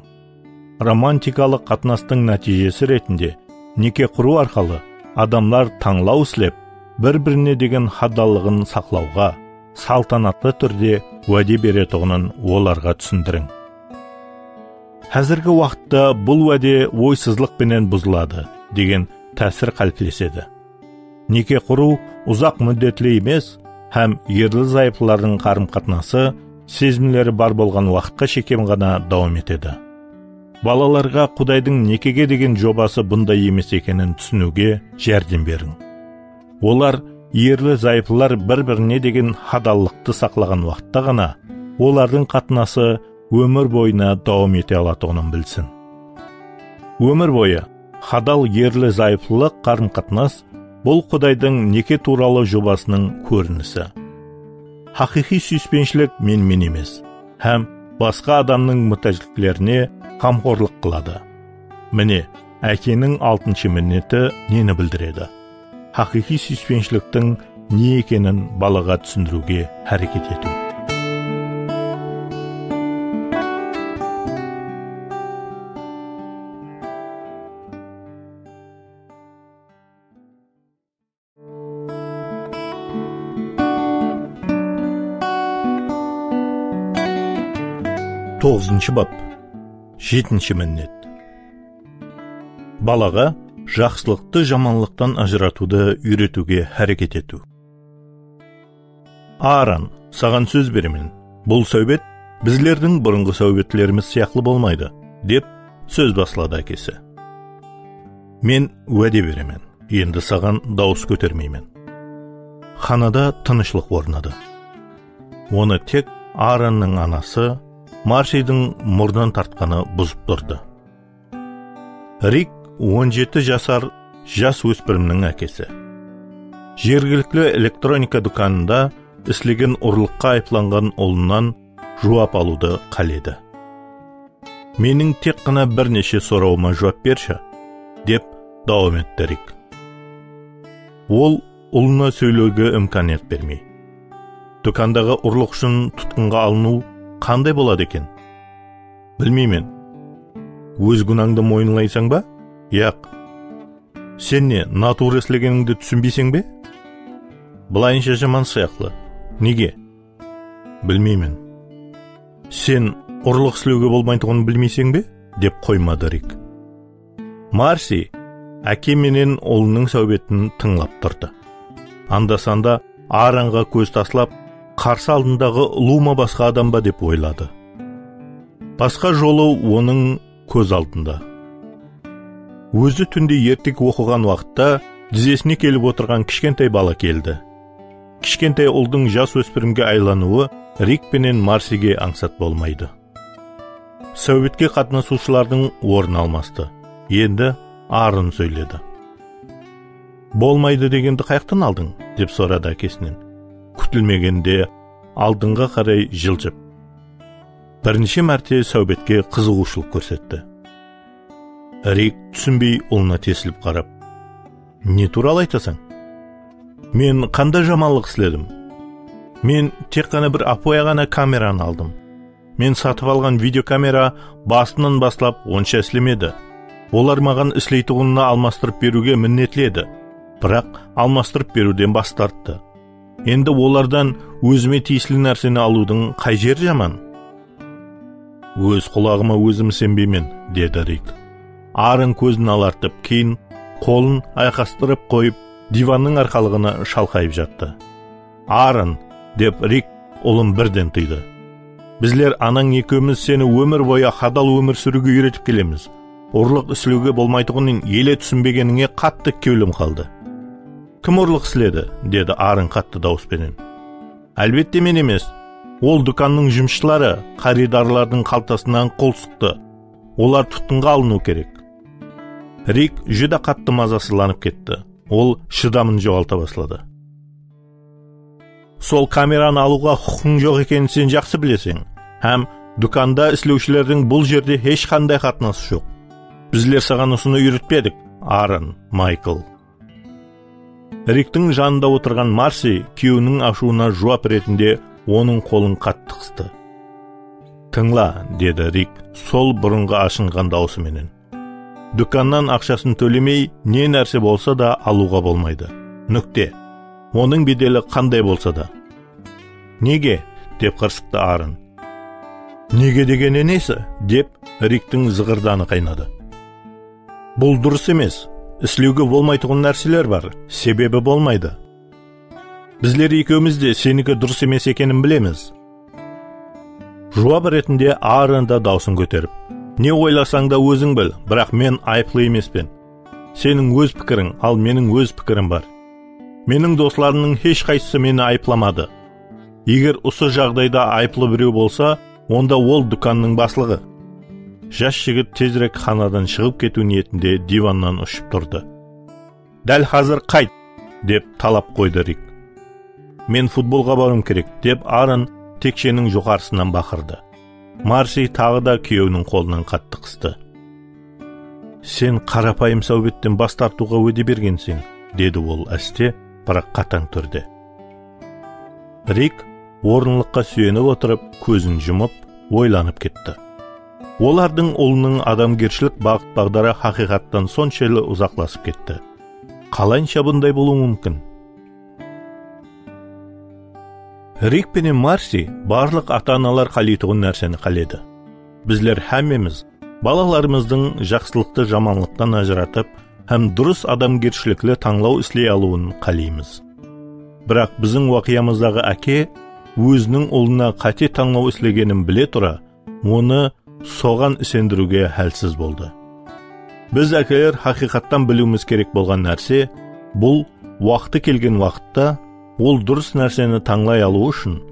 Romantikalıq qatnastıń nátiyjesi retinde neke qurıw arqalı adamlar tańlaw islep, bir-birine degen hadallıǵın saqlawǵa saltanatlı túrde wáde beretuǵının olarǵa túsindiriń. Házirgi waqıtta bul wáde oysızlıq penen buzıladı degen tásir qáliplesedi. Neke qurıw uzaq múddetli emes hám erli-zayıplılardıń qarım-qatnası sezimleri bar bolǵan waqıtqa shekem ǵana dawam etedi. Balalarǵa Qudaydıń nekege degen jobası bunday emes ekenin túsiniwge járdem beriń. Olar erli-zayıplılar bir-birine degen hadallıqtı saqlaǵan waqıtta ǵana olardıń qatnası ómir boyına dawam ete alatuǵının bilsin. Ómir boyı hadal erli-zayıplılıq qarım-qatnas bul Qudaydıń neke tuwralı jobasınıń kórinisi. Haqıyqıy súyispenshilik menmen emes hám basqa adamnıń mútájliklerine ǵamxorlıq qıladı. Mine, ákeniń altınshı minneti neni bildiredi? Haqıyqıy súyispenshiliktiń ne ekenin balaǵa túsindiriwge háreket etiw. Toǵızınshı bap. Jetinshi minnet. Balaǵa jaqsılıqtı jamanlıqtan ajıratıwdı úyretiwge háreket etiw. Aaron, saǵan sóz beremen. Bul sáwbet bizlerdiń burınǵı sáwbetlerimiz sıyaqlı bolmaydı, dep sóz basladı ákesi. Men wáde beremen, endi saǵan dawıs kótermeymen. Xanada tınıshlıq ornadı. Onı tek Aaronnıń anası Marsiydiń murnın tartqanı buzıp turdı. Rik on jeti jasar jas óspirimniń ákesi. Jergilikli elektronika dúkanında islegen urlıqqa ayıplanǵan ulınan juwap alıwdı qáledi. Meniń tek ǵana bir neshe sorawıma juwap bershi, dep dawam etti Rik. Ol ulına sóylewge imkaniyat bermey. Dúkandaǵı urlıq ushın tutqınǵa alınıw qanday boladı eken? Bilmeymen. Óz gúnańdı moyınlaysań ba? Yaq. Sen ne, natura islegenińdi túsinbeyseń be? Bılayınsha jaman sıyaqlı. Nege? Bilmeymen. Sen urlıq islewge bolmaytuǵının bilmeyseń be? Dep qoymadı Rik. Marsi áke menen ulınıń sáwbetin tıńlap turdı. Anda-sanda Aaronǵa kóz taslap, qarsı aldındaǵı ulıwma basqa adam ba dep oyladı. Basqa jolı onıń kóz aldında. Ózi túnde ertek oqıǵan waqıtta dizesine kelip otırǵan kishkentay bala keldi. Kishkentay uldıń jas óspirimge aylanıwı Rik penen Marsige ańsat bolmaydı. Sáwbetke qatnasıwshılardıń ornı almastı. Endi Aaron sóyledi. Bolmaydı degendi qayaqtan aldıń? Dep soradı ákesinen. Kútilmegende aldınǵa qaray jıljıp. Birinshi márte sáwbetke qızıǵıwshılıq kórsetti. Rik túsinbey ulına tesilip qarap, "Ne tuwralı aytasań? Men qanday jamanlıq isledim? Men tek ǵana bir ápiwayı ǵana kameranı aldım. Men satıp alǵan videokamera basınan baslap onsha islemedi. Olar maǵan isleytuǵınına almastırıp beriwge minnetli edi. Biraq almastırıp beriwden bas tarttı. Endi olardan ózime tiyisli nárseni alıwdıń qay jeri jaman?" "Óz qulaǵıma ózim isenbeymen", dedi Rik. Aaron kózin alartıp, keyin qolın ayqastırıp qoyıp, divannıń arqalıǵına shalqayıp jattı. "Aaron", dep Rik ulın birden tıydı. "Bizler anań ekewimiz seni ómir boyı hadal ómir súriwge úyretip kelemiz. Urlıq islewge bolmaytuǵının ele túsinbegenińe qattı kewlim qaldı." "Kim urlıq isledi?" dedi Aaron qattı dawıs penen. "Álbette men emes. Ol dúkannıń jumısshıları qarıydarlardıń qaltasınan qol sıqtı. Olar tutqınǵa alınıw kerek." Rik júdá qattı mazasızlanıp ketti. Ol shıdamın joǵalta basladı. "Sol kameranı alıwǵa huqıqıń joq ekenin sen jaqsı bileseń. Hám dúkanda islewshilerdiń bul jerde hesh qanday qatnası joq. Bizler saǵan usını úyretpedik, Aaron, Maykl." Riktiń janında otırǵan Marsi kúyewiniń ashıwına juwap retinde onıń qolın qattı qıstı. "Tıńla", dedi Rik sol burınǵı ashınǵan dawısı menen. "Dúkannan aqshasın tólemey ne nárse bolsa da alıwǵa bolmaydı. Núkte. Onıń bedeli qanday bolsa da." "Nege?" dep qırsıqtı Aaron. "Nege degeni nesi?" dep Riktiń zıǵırdanı qaynadı. "Bul durıs emes. Islewge bolmaytuǵın nárseler bar. Sebebi bolmaydı." "Bizler ekewimiz de seniki durıs emes ekenin bilemiz." Juwap retinde Aaron da dawısın kóterip, "Ne oylasań da óziń bil, biraq men ayıplı emespen. Seniń óz pikiriń, al meniń óz pikirim bar. Meniń doslarımnıń hesh qaysısı meni ayıplamadı. Eger usı jaǵdayda ayıplı birew bolsa, onda ol dúkannıń baslıǵı." Jas jigit tezirek xanadan shıǵıp ketiw niyetinde divannan ushıp turdı. "Dál házir qayt!" dep talap qoydı Rik. "Men futbolǵa barıwım kerek!" dep Aaron teksheniń joqarısınan baqırdı. Marsi taǵı da kúyewiniń qolınan qattı qıstı. "Sen qarapayım sáwbetten bas tartıwǵa wáde bergenseń", dedi ol áste, biraq qatań túrde. Rik orınlıqqa súyenip otırıp, kózin jumıp, oylanıp ketti. Olardıń ulınıń adamgershilik baǵıt-baǵdarı haqıyqattan sonshelli uzaqlasıp ketti. Qalayınsha bunday bolıwı múmkin? Rik penen Marsi barlıq ata-analar qáleytuǵın nárseni qáledi. Bizler hámmemiz balalarımızdıń jaqsılıqtı jamanlıqtan ajıratıp hám durıs adamgershilikli tańlaw isley alıwın qáleymiz. Biraq biziń waqıyamızdaǵı áke óziniń ulına qáte tańlaw islegenin bile tura, onı soǵan isendiriwge hálsiz boldı. Biz ákeler haqıyqattan biliwimiz kerek bolǵan nárse, bul waqtı kelgen waqıtta ol durıs nárseni tańlay alıwı ushın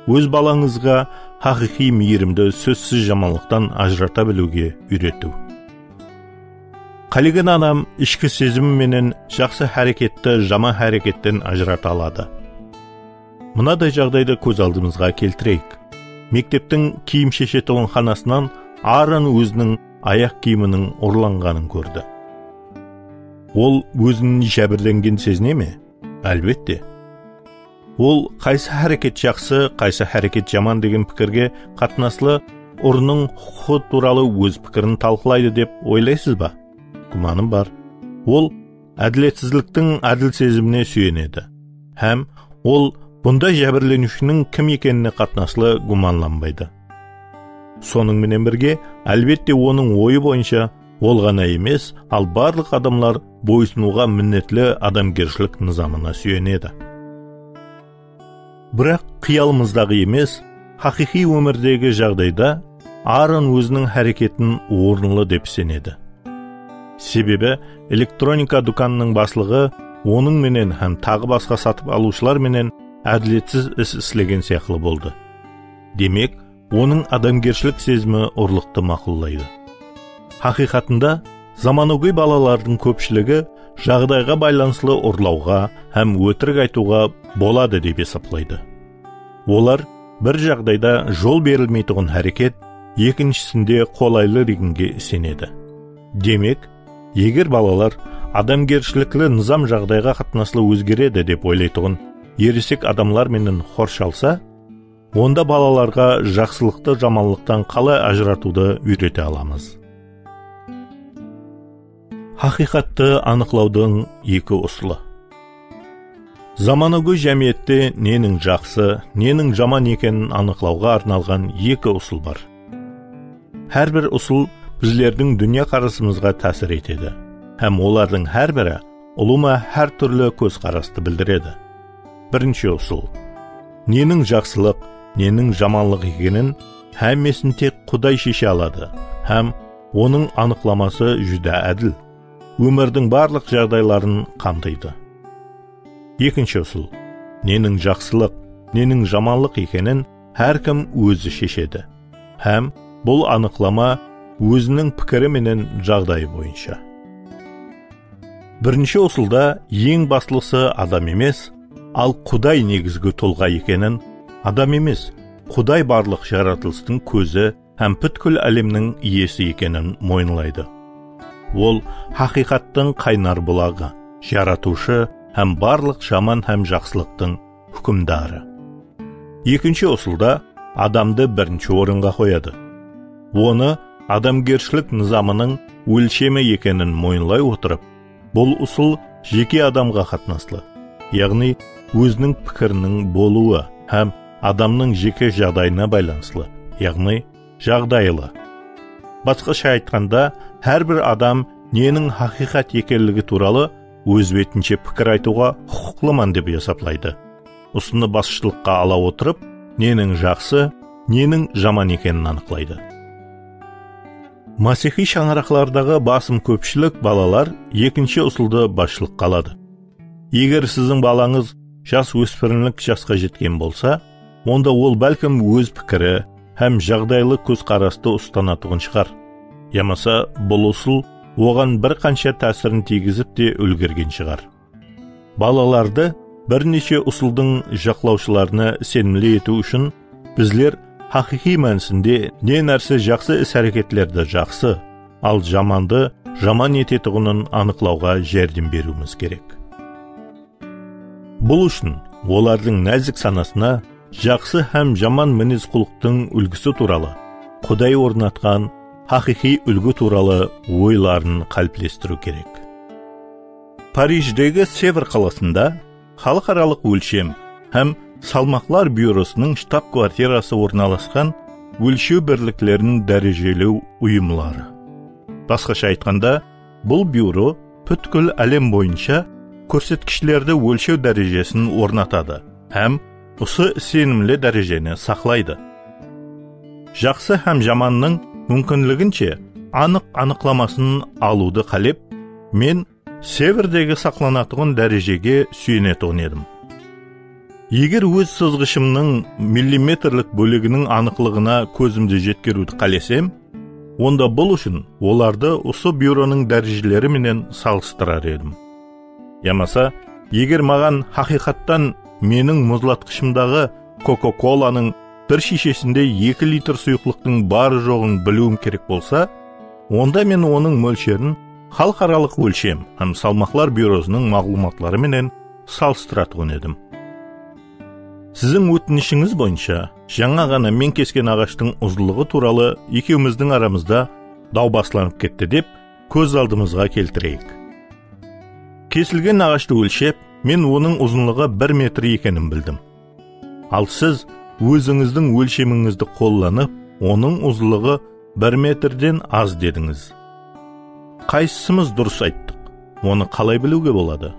óz balańızǵa haqıyqıy miyirimdi sózsiz jamanlıqtan ajırata biliwge úyretiw. Qálegen adam ishki sezimi menen jaqsı háreketti jaman háreketten ajırata aladı. Mınaday jaǵdaydı kóz aldımızǵa keltireyik. Mekteptiń kiyim sheshetuǵın xanasınan Aaron óziniń ayaq kiyiminiń urlanǵanın kórdi. Ol ózin jábirlengen sezine me? Álbette. Ol qaysı háreket jaqsı, qaysı háreket jaman degen pikirge qatnaslı urınıń huqıqı tuwralı óz pikirin talqılaydı dep oylaysız ba? Gúmanım bar. Ol ádiletsizliktiń ádil sezimine súyenedi. Hám ol bunday jábirleniwshiniń kim ekenine qatnaslı gúmanlanbaydı. Sonıń menen birge, álbette, onıń oyı boyınsha ol ǵana emes, al barlıq adamlar boysınıwǵa minnetli adamgershilik nızamına súyenedi. Biraq qıyalımızdaǵı emes, haqıyqıy ómirdegi jaǵdayda Aaron óziniń háreketin orınlı dep isenedi. Sebebi elektronika dúkanınıń baslıǵı onıń menen hám taǵı basqa satıp alıwshılar menen ádiletsizsiz is islegen sıyaqlı boldı. Demek, onıń adamgershilik sezimi urlıqtı maqullaydı. Haqıyqatında, zamanagóy balalardıń kópshiligi jaǵdayǵa baylanıslı urlawǵa hám ótirik aytıwǵa boladı dep esaplaydı. Olar bir jaǵdayda jol berilmeytuǵın háreket ekinshisinde qolaylı deginge isenedi. Demek, eger balalar adamgershilikli nızam jaǵdayǵa qatnaslı ózgeredi dep oylaytuǵın eresek adamlar menen xorshalsa, onda balalarǵa jaqsılıqtı jamanlıqtan qalay ajıratıwdı úyrete alamız? Haqıyqattı anıqlawdıń eki usılı. Zamanagóy jámiyette neniń jaqsı, neniń jaman ekenin anıqlawǵa arnalǵan eki usıl bar. Hár bir usıl bizlerdiń dúnya qarasımızǵa tásir etedi hám olardıń hár biri ulıwma hár túrli kózqarastı bildiredi. Birinshi usıl. Neniń jaqsılıq, neniń jamanlıq ekenin hámmesin tek Quday sheshe aladı hám onıń anıqlaması júdá ádil, ómirdiń barlıq jaǵdayların qamtıydı. Ekinshi usıl. Neniń jaqsılıq, neniń jamanlıq ekenin hár kim ózi sheshedi hám bul anıqlama óziniń pikiri menen jaǵdayı boyınsha. Birinshi usılda eń baslısı adam emes, al Quday negizgi tulǵa ekenin, adam emes, Quday barlıq jaratılıstıń kózi hám pútkil álemniń iyesi ekenin moyınlaydı. Ol haqıyqattıń qaynar bulaǵı, jaratıwshı hám barlıq jaman hám jaqsılıqtıń húkimdarı. Ekinshi usılda adamdı birinshi orınǵa qoyadı. Onı adamgershilik nızamınıń ólshemi ekenin moyınlay otırıp, bul usıl jeke adamǵa qatnaslı, yaǵnıy óziniń pikiriniń bolıwı hám adamnıń jeke jaǵdayına baylanıslı, yaǵnıy jaǵdaylı. Basqasha aytqanda, hár bir adam neniń haqıyqat ekenligi tuwralı óz betinshe pikir aytıwǵa huqıqlıman dep esaplaydı. Usını basshılıqqa ala otırıp, neniń jaqsı, neniń jaman ekenin anıqlaydı. Másiyxiy shańaraqlardaǵı basım kópshilik balalar ekinshi usıldı basshılıqqa aladı. Eger siziń balańız jas óspirimlik jasqa jetken bolsa, onda ol bálkim óz pikiri hám jaǵdaylı kózqarastı ustanatuǵın shıǵar. Yamasa bul usıl oǵan bir qansha tásirin tiygizip te úlgergen shıǵar. Balalardı bir neshe usıldıń jaqlawshılarına isenimli etiw ushın bizler haqıyqıy mánisinde ne nárse jaqsı is-háreketlerdi jaqsı, al jamandı jaman etetuǵının anıqlawǵa járdem beriwimiz kerek. Bul ushın olardıń názik sanasına jaqsı hám jaman minez-qulıqtıń úlgisi tuwralı, Quday ornatqan haqıyqıy úlgi tuwralı oyların qáliplestiriw kerek. Parijdegi Sevr qalasında Xalıqaralıq ólshem hám salmaqlar byurosınıń shtab-kvartirası ornalasqan ólshew birliklerin dárejelew uyımları. Basqasha aytqanda, bul byuro pútkil álem boyınsha kórsetkishlerdi ólshew dárejesin ornatadı hám usı isenimli dárejeni saqlaydı. Jaqsı hám jamannıń múmkinliginshe anıq anıqlamasın alıwdı qálep, men Sevirdegi saqlanatuǵın dárejege súyenetuǵın edim. Eger óz sızǵıshımnıń millimetrlik bóleginiń anıqlıǵına kózimdi jetkeriwdi qálesem, onda bul ushın olardı usı byuronıń dárejeleri menen salıstırar edim. Yamasa, eger maǵan haqıyqattan meniń muzlatqıshımdaǵı Coca-Colanıń bir shiyshesinde eki litr suyıqlıqtıń bar-joǵın biliwim kerek bolsa, onda men onıń mólsherin Xalıqaralıq ólshem hám salmaqlar byurosınıń maǵlıwmatları menen salıstıratuǵın edim. Siziń ótinishińiz boyınsha, jańa ǵana men kesken aǵashtıń uzınlıǵı tuwralı ekewimizdiń aramızda daw baslanıp ketti dep kóz aldımızǵa keltireyik. Kesilgen aǵashtı ólshep, men onıń uzınlıǵı bir metr ekenin bildim. Al siz ózińizdiń ólshemińizdi qollanıp, onıń uzınlıǵı bir metrden az dedińiz. Qaysısımız durıs ayttıq? Onı qalay biliwge boladı?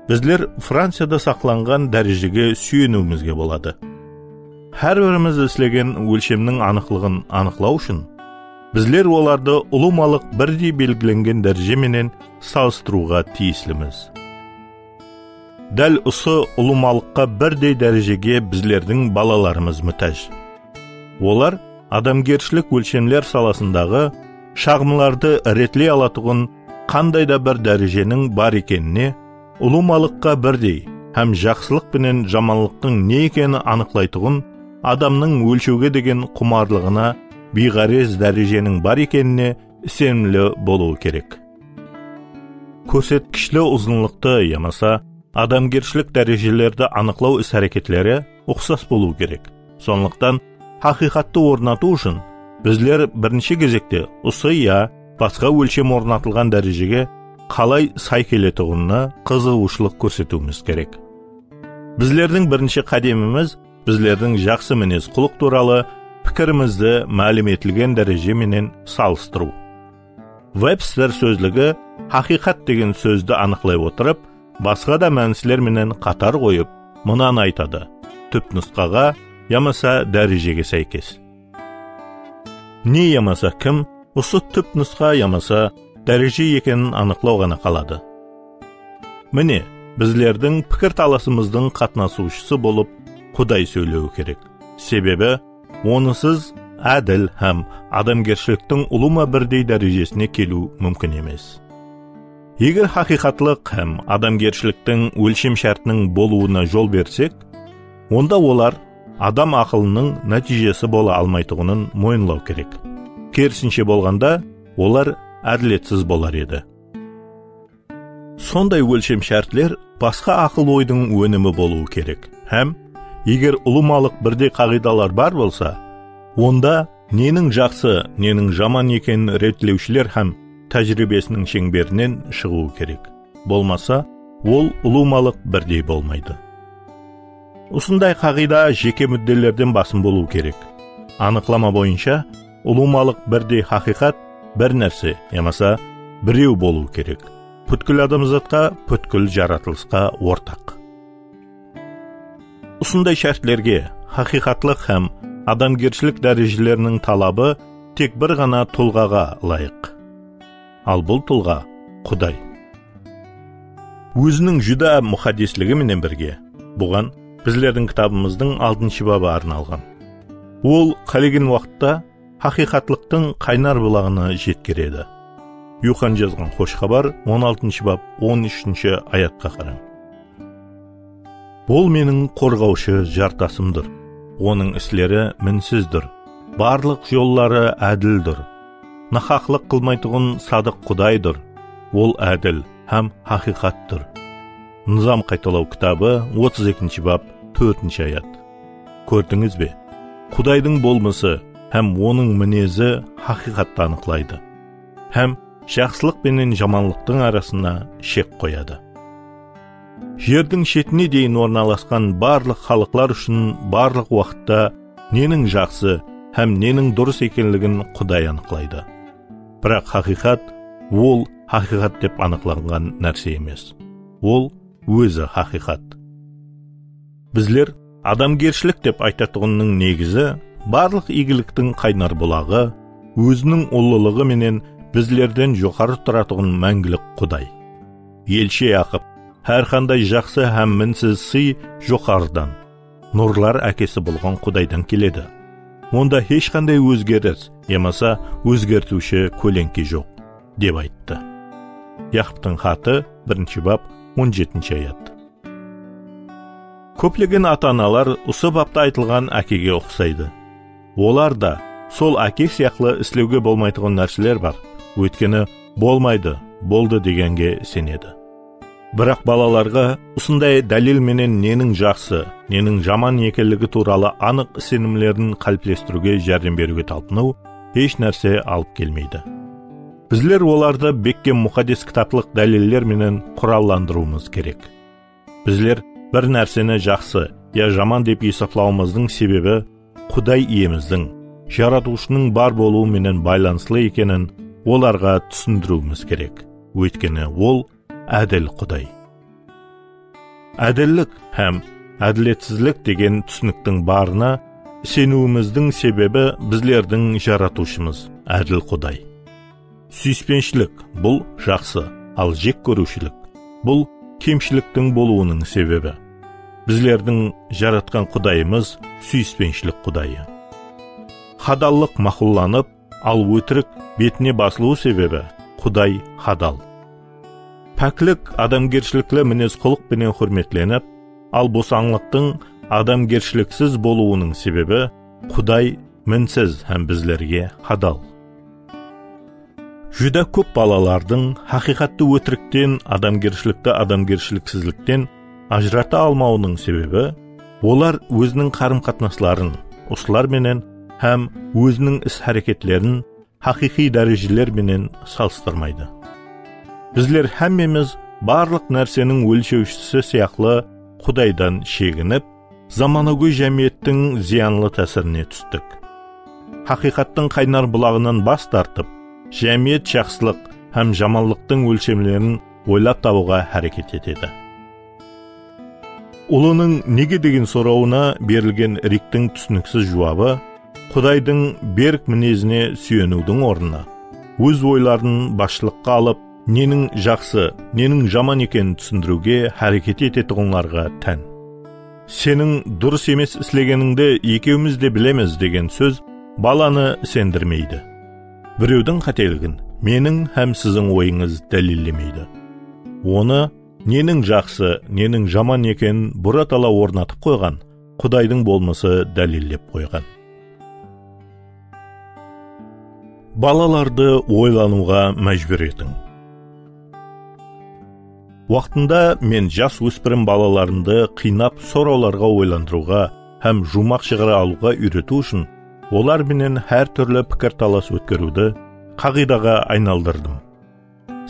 Bizler Franciyada saqlanǵan dárejege súyeniwimizge boladı. Hár birimiz islegen ólshemniń anıqlıǵın anıqlaw ushın, bizler olardı ulıwmalıq birdey belgilengen dáreje menen salıstırıwǵa tiyislimiz. Dál usı ulıwmalıqqa birdey dárejege bizlerdiń balalarımız mútáj. Olar adamgershilik ólshemler salasındaǵı shaǵımlardı retley alatuǵın qanday da bir dárejeniń bar ekenine, ulıwmalıqqa birdey hám jaqsılıq penen jamanlıqtıń ne ekenin anıqlaytuǵın adamnıń ólshewge degen qumarlıǵına biyǵárez dárejeniń bar ekenine isenimli bolıwı kerek. Kórsetkishli uzınlıqtı yamasa adamgershilik dárejelerdi anıqlaw is-háreketleri uqsas bolıwı kerek. Sonlıqtan, haqıyqattı ornatıw ushın bizler birinshi gezekte usı ya basqa ólshem ornatılǵan dárejege qalay say keletuǵınına qızıǵıwshılıq kórsetiwimiz kerek. Bizlerdiń birinshi qádemimiz bizlerdiń jaqsı minez-qulıq tuwralı pikirimizdi málim etilgen dáreje menen salıstırıw. Webster sózligi haqıyqat degen sózdi anıqlay otırıp, basqa da mánisler menen qatar qoyıp, mınanı aytadı: túpnusqaǵa yamasa dárejege sáykes. Ne yamasa kim usı túpnusqa yamasa dáreje ekenin anıqlaw ǵana qaladı. Mine, bizlerdiń pikir talasımızdıń qatnasıwshısı bolıp Quday sóylewi kerek. Sebebi, Onısız ádil hám adamgershiliktiń ulıwma birdey dárejesine keliw múmkin emes. Eger haqıyqatlıq hám adamgershiliktiń ólshem shártiniń bolıwına jol bersek, onda olar adam aqılınıń nátiyjesi bola almaytuǵının moyınlaw kerek. Kerisinshe bolǵanda, olar ádeletsiz bolar edi. Sonday ólshem shártler basqa aqıl-oydıń ónimi bolıwı kerek. Hám eger ulıwmalıq birdey qaǵıydalar bar bolsa, onda neniń jaqsı, neniń jaman ekenin retlewshiler hám tájiriybesiniń sheńberinen shıǵıwı kerek. Bolmasa, ol ulıwmalıq birdey bolmaydı. Usınday qaǵıyda jeke múddelerden basım bolıwı kerek. Anıqlama boyınsha, ulıwmalıq birdey haqıyqat bir nárse yamasa birew bolıwı kerek. Pútkil adamzatqa, pútkil jaratılısqa ortaq. Usınday shártlerge haqıyqatlıq hám adamgershilik dárejeleriniń talabı tek bir ǵana tulǵaǵa ılayıq. Al bul tulǵa Quday. Óziniń júdá muqaddesligi menen birge, buǵan bizlerdiń kitabımızdıń altınshı babı arnalǵan. Ol qálegen waqıtta haqıyqatlıqtıń qaynar bulaǵına jetkeredi. Yuxan jazǵan Xosh Xabar, on altınshı bab, on úshinshi ayatqa qarań. Ol meniń qorǵawshı jartasımdır. Onıń isleri minsizdir. Barlıq jolları ádildir. Nahaqlıq qılmaytuǵın sadıq Qudaydır. Ol ádil hám haqıyqattır. Nızam qaytalaw kitabı, otız ekinshi bab, tórtinshi ayat. Kórdińiz be? Qudaydıń bolmısı hám onıń minezi haqıyqattı anıqlaydı. Hám jaqsılıq penen jamanlıqtıń arasına shek qoyadı. Jerdiń shetine deyin ornalasqan barlıq xalıqlar ushın barlıq waqıtta neniń jaqsı hám neniń durıs ekenligin Quday anıqlaydı. Biraq haqıyqat, ol haqıyqat dep anıqlanǵan nárse emes. Ol ózi haqıyqat. Bizler adamgershilik dep aytatuǵınnıń negizi, barlıq iygiliktiń qaynar bulaǵı, óziniń ullılıǵı menen bizlerden joqarı turatuǵın máńgilik Quday. Elshi Yaqıp, hár qanday jaqsı hám minsiz sıy joqarıdan, nurlar ákesi bolǵan Qudaydan keledi. Onda hesh qanday ózgeris yamasa ózgertiwshi kóleńke joq, dep ayttı. Yaqıptıń xatı, birinshi bab, on jetinshi ayat. Kóplegen ata-analar usı bapta aytılǵan ákege uqsaydı. Olar da sol áke sıyaqlı islewge bolmaytuǵın nárseler bar. Óytkeni bolmaydı, boldı degenge isenedi. Biraq balalarǵa usınday dálil menen neniń jaqsı, neniń jaman ekenligi tuwralı anıq isenimlerin qáliplestiriwge járdem beriwge talpınıw hesh nárse alıp kelmeydi. Bizler olardı bekkem muqaddes kitaplıq dáliller menen qurallandırıwımız kerek. Bizler bir nárseni jaqsı ya jaman dep esaplawımızdıń sebebi Quday Iyemizdiń, Jaratıwshınıń bar bolıwı menen baylanıslı ekenin olarǵa túsindiriwimiz kerek. Óytkeni Ol ádil Quday. Ádillik hám ádiletsizlik degen túsiniktiń barına iseniwimizdiń sebebi bizlerdiń Jaratıwshımız, ádil Quday. Súyispenshilik, bul jaqsı, al jek kóriwshilik, bul kemshiliktiń bolıwınıń sebebi. Bizlerdiń Jaratqan Qudayımız súyispenshilik Qudayı. Hadallıq maqullanıp, al ótirik betine basılıwı sebebi Quday hadal. Páklik adamgershilikli minez-qulıq penen húrmetlenip, al bosańlıqtıń adamgershiliksiz bolıwınıń sebebi Quday minsiz hám bizlerge hadal. Júdá kóp balalardıń haqıyqattı ótirikten, adamgershilikti adamgershiliksizlikten ajırata almawınıń sebebi, olar óziniń qarım-qatnasların usılar menen hám óziniń is-háreketlerin haqıyqıy dárejeler menen salıstırmaydı. Bizler hámmemiz barlıq nárseniń ólshewshisi sıyaqlı Qudaydan sheginip, zamanagóy jámiyettiń zıyanlı tásirine tústik. Haqıyqattıń qaynar bulaǵınan bas tartıp, jámiyet jaqsılıq hám jamanlıqtıń ólshemlerin oylap tabıwǵa háreket etedi. Ulınıń nege degen sorawına berilgen Riktiń túsiniksiz juwabı Qudaydıń berk minezine súyeniwdiń ornına, óz oyların basshılıqqa alıp, neniń jaqsı, neniń jaman ekenin túsindiriwge háreket etetuǵınlarǵa tán. "Seniń durıs emes islegenińdi ekewimiz de bilemiz" degen sóz balanı isendirmeydi. Birewdiń qáteligin meniń hám siziń oyıńız dálillemeydi. Onı neniń jaqsı, neniń jaman ekenin buratala ornatıp qoyǵan Qudaydıń bolmısı dálillep qoyǵan. Balalardı oylanıwǵa májbúr etiń. Waqtında men jas óspirim balalarımdı qıynap sorawlarǵa oylandırıwǵa hám juwmaq shıǵara alıwǵa úyretiw ushın olar menen hár túrli pikir-talas ótkeriwdi qaǵıydaǵa aynaldırdım.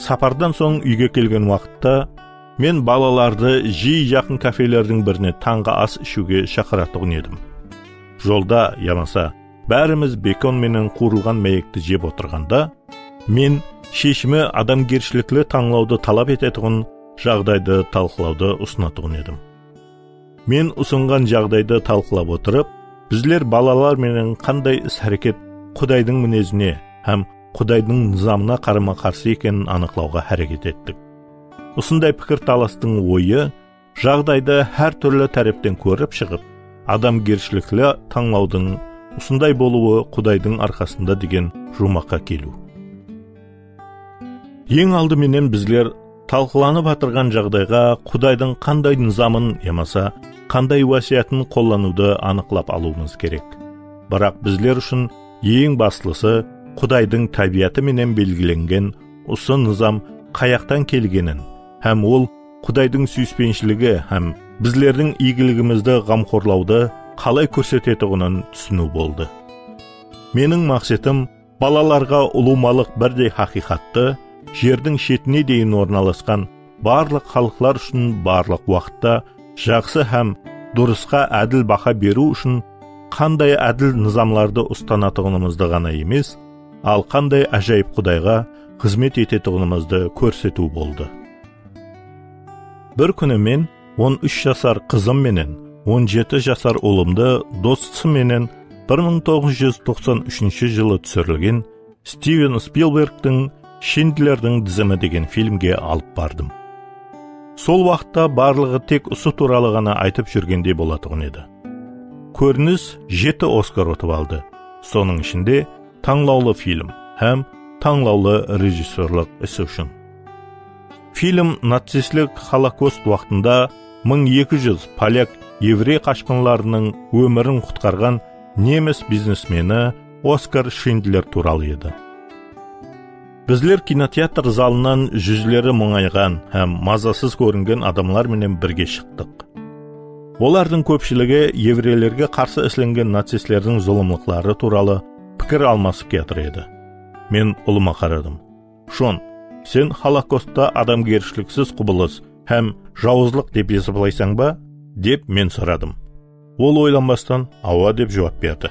Sapardan soń úyge kelgen waqıtta men balalardı jiy jaqın kafelerdiń birine tańǵı as ishiwge shaqıratuǵın edim. Jolda yamasa bárimiz bekon menen quwırılǵan máyekti jep otırǵanda, men sheshimi adamgershilikli tańlawdı talap etetuǵın jaǵdaydı talqılawdı usınatuǵın edim. Men usınǵan jaǵdaydı talqılap otırıp, bizler balalar menen qanday is-háreket Qudaydıń minezine hám Qudaydıń nızamına qarama-qarsı ekenin anıqlawǵa háreket ettik. Usınday pikir-talastıń oyı jaǵdaydı hár túrli tárepten kórip shıǵıp, adamgershilikli tańlawdıń usınday bolıwı Qudaydıń arqasında degen juwmaqqa keliw. Eń aldı menen bizler talqılanıp atırǵan jaǵdayǵa Qudaydıń qanday nızamın yamasa qanday wásiyatın qollanıwdı anıqlap alıwımız kerek. Biraq bizler ushın eń baslısı Qudaydıń tábiyatı menen belgilengen usı nızam qayaqtan kelgenin hám ol Qudaydıń súyispenshiligi hám bizlerdiń iygiligimizdi ǵamxorlawdı qalay kórsetetuǵının túsiniw boldı. Meniń maqsetim balalarǵa ulıwmalıq birdey haqıyqattı, jerdiń shetine deyin ornalasqan barlıq xalıqlar ushın barlıq waqıtta jaqsı hám durısqa ádil baha beriw ushın qanday ádil nızamlardı ustanatuǵınımızdı ǵana emes, al qanday ájayıp Qudayǵa xızmet etetuǵınımızdı kórsetiw boldı. Bir kúni men on úsh jasar qızım menen on jeti jasar ulımdı dostısı menen bir mıń toǵız júz toqsan úshinshi jılı túsirilgen Stiven Spilbergtiń Shindlerdiń dizimi degen filmge alıp bardım. Sol waqıtta barlıǵı tek usı tuwralı ǵana aytıp júrgendey bolatuǵın edi. Kórinis jeti Oskar utıp aldı. Sonıń ishinde tańlawlı film hám tańlawlı rejissyorlıq isi ushın. Film nacistlik holokost waqtında mıń eki júz polyak evrey qashqınlarınıń ómirin qutqarǵan nemis biznesmeni Oskar Shindler tuwralı edi. Bizler kinoteatr zalınan júzleri muńayǵan hám mazasız kóringen adamlar menen birge shıqtıq. Olardıń kópshiligi evreylerge qarsı islengen nacistlerdiń zulımlıqları tuwralı pikir almasıp kiyatır edi. Men ulıma qaradım. "Shon, sen holokosttı adamgershiliksiz qubılıs hám jawızlıq dep esaplaysań ba?" dep men soradım. Ol oylanbastan "Awa" dep juwap berdi.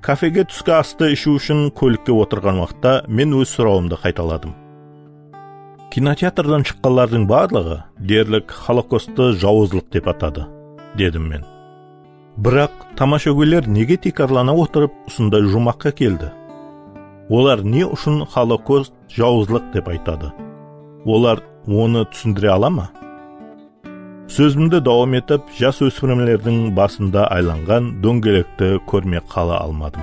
Kafege túski astı ishiw ushın kólikke otırǵan waqıtta men óz sorawımdı qaytaladım. "Kinoteatrdan shıqqanlardıń barlıǵı derlik holokosttı jawızlıq dep atadı", dedim men. "Biraq tamashagóyler nege tiykarlana otırıp usınday juwmaqqa keldi? Olar ne ushın holokost jawızlıq dep aytadı? Olar onı túsindire ala ma?" Sózimdi dawam etip, jas óspirimlerdiń basında aylanǵan dóńgelekti kórmey qala almadım.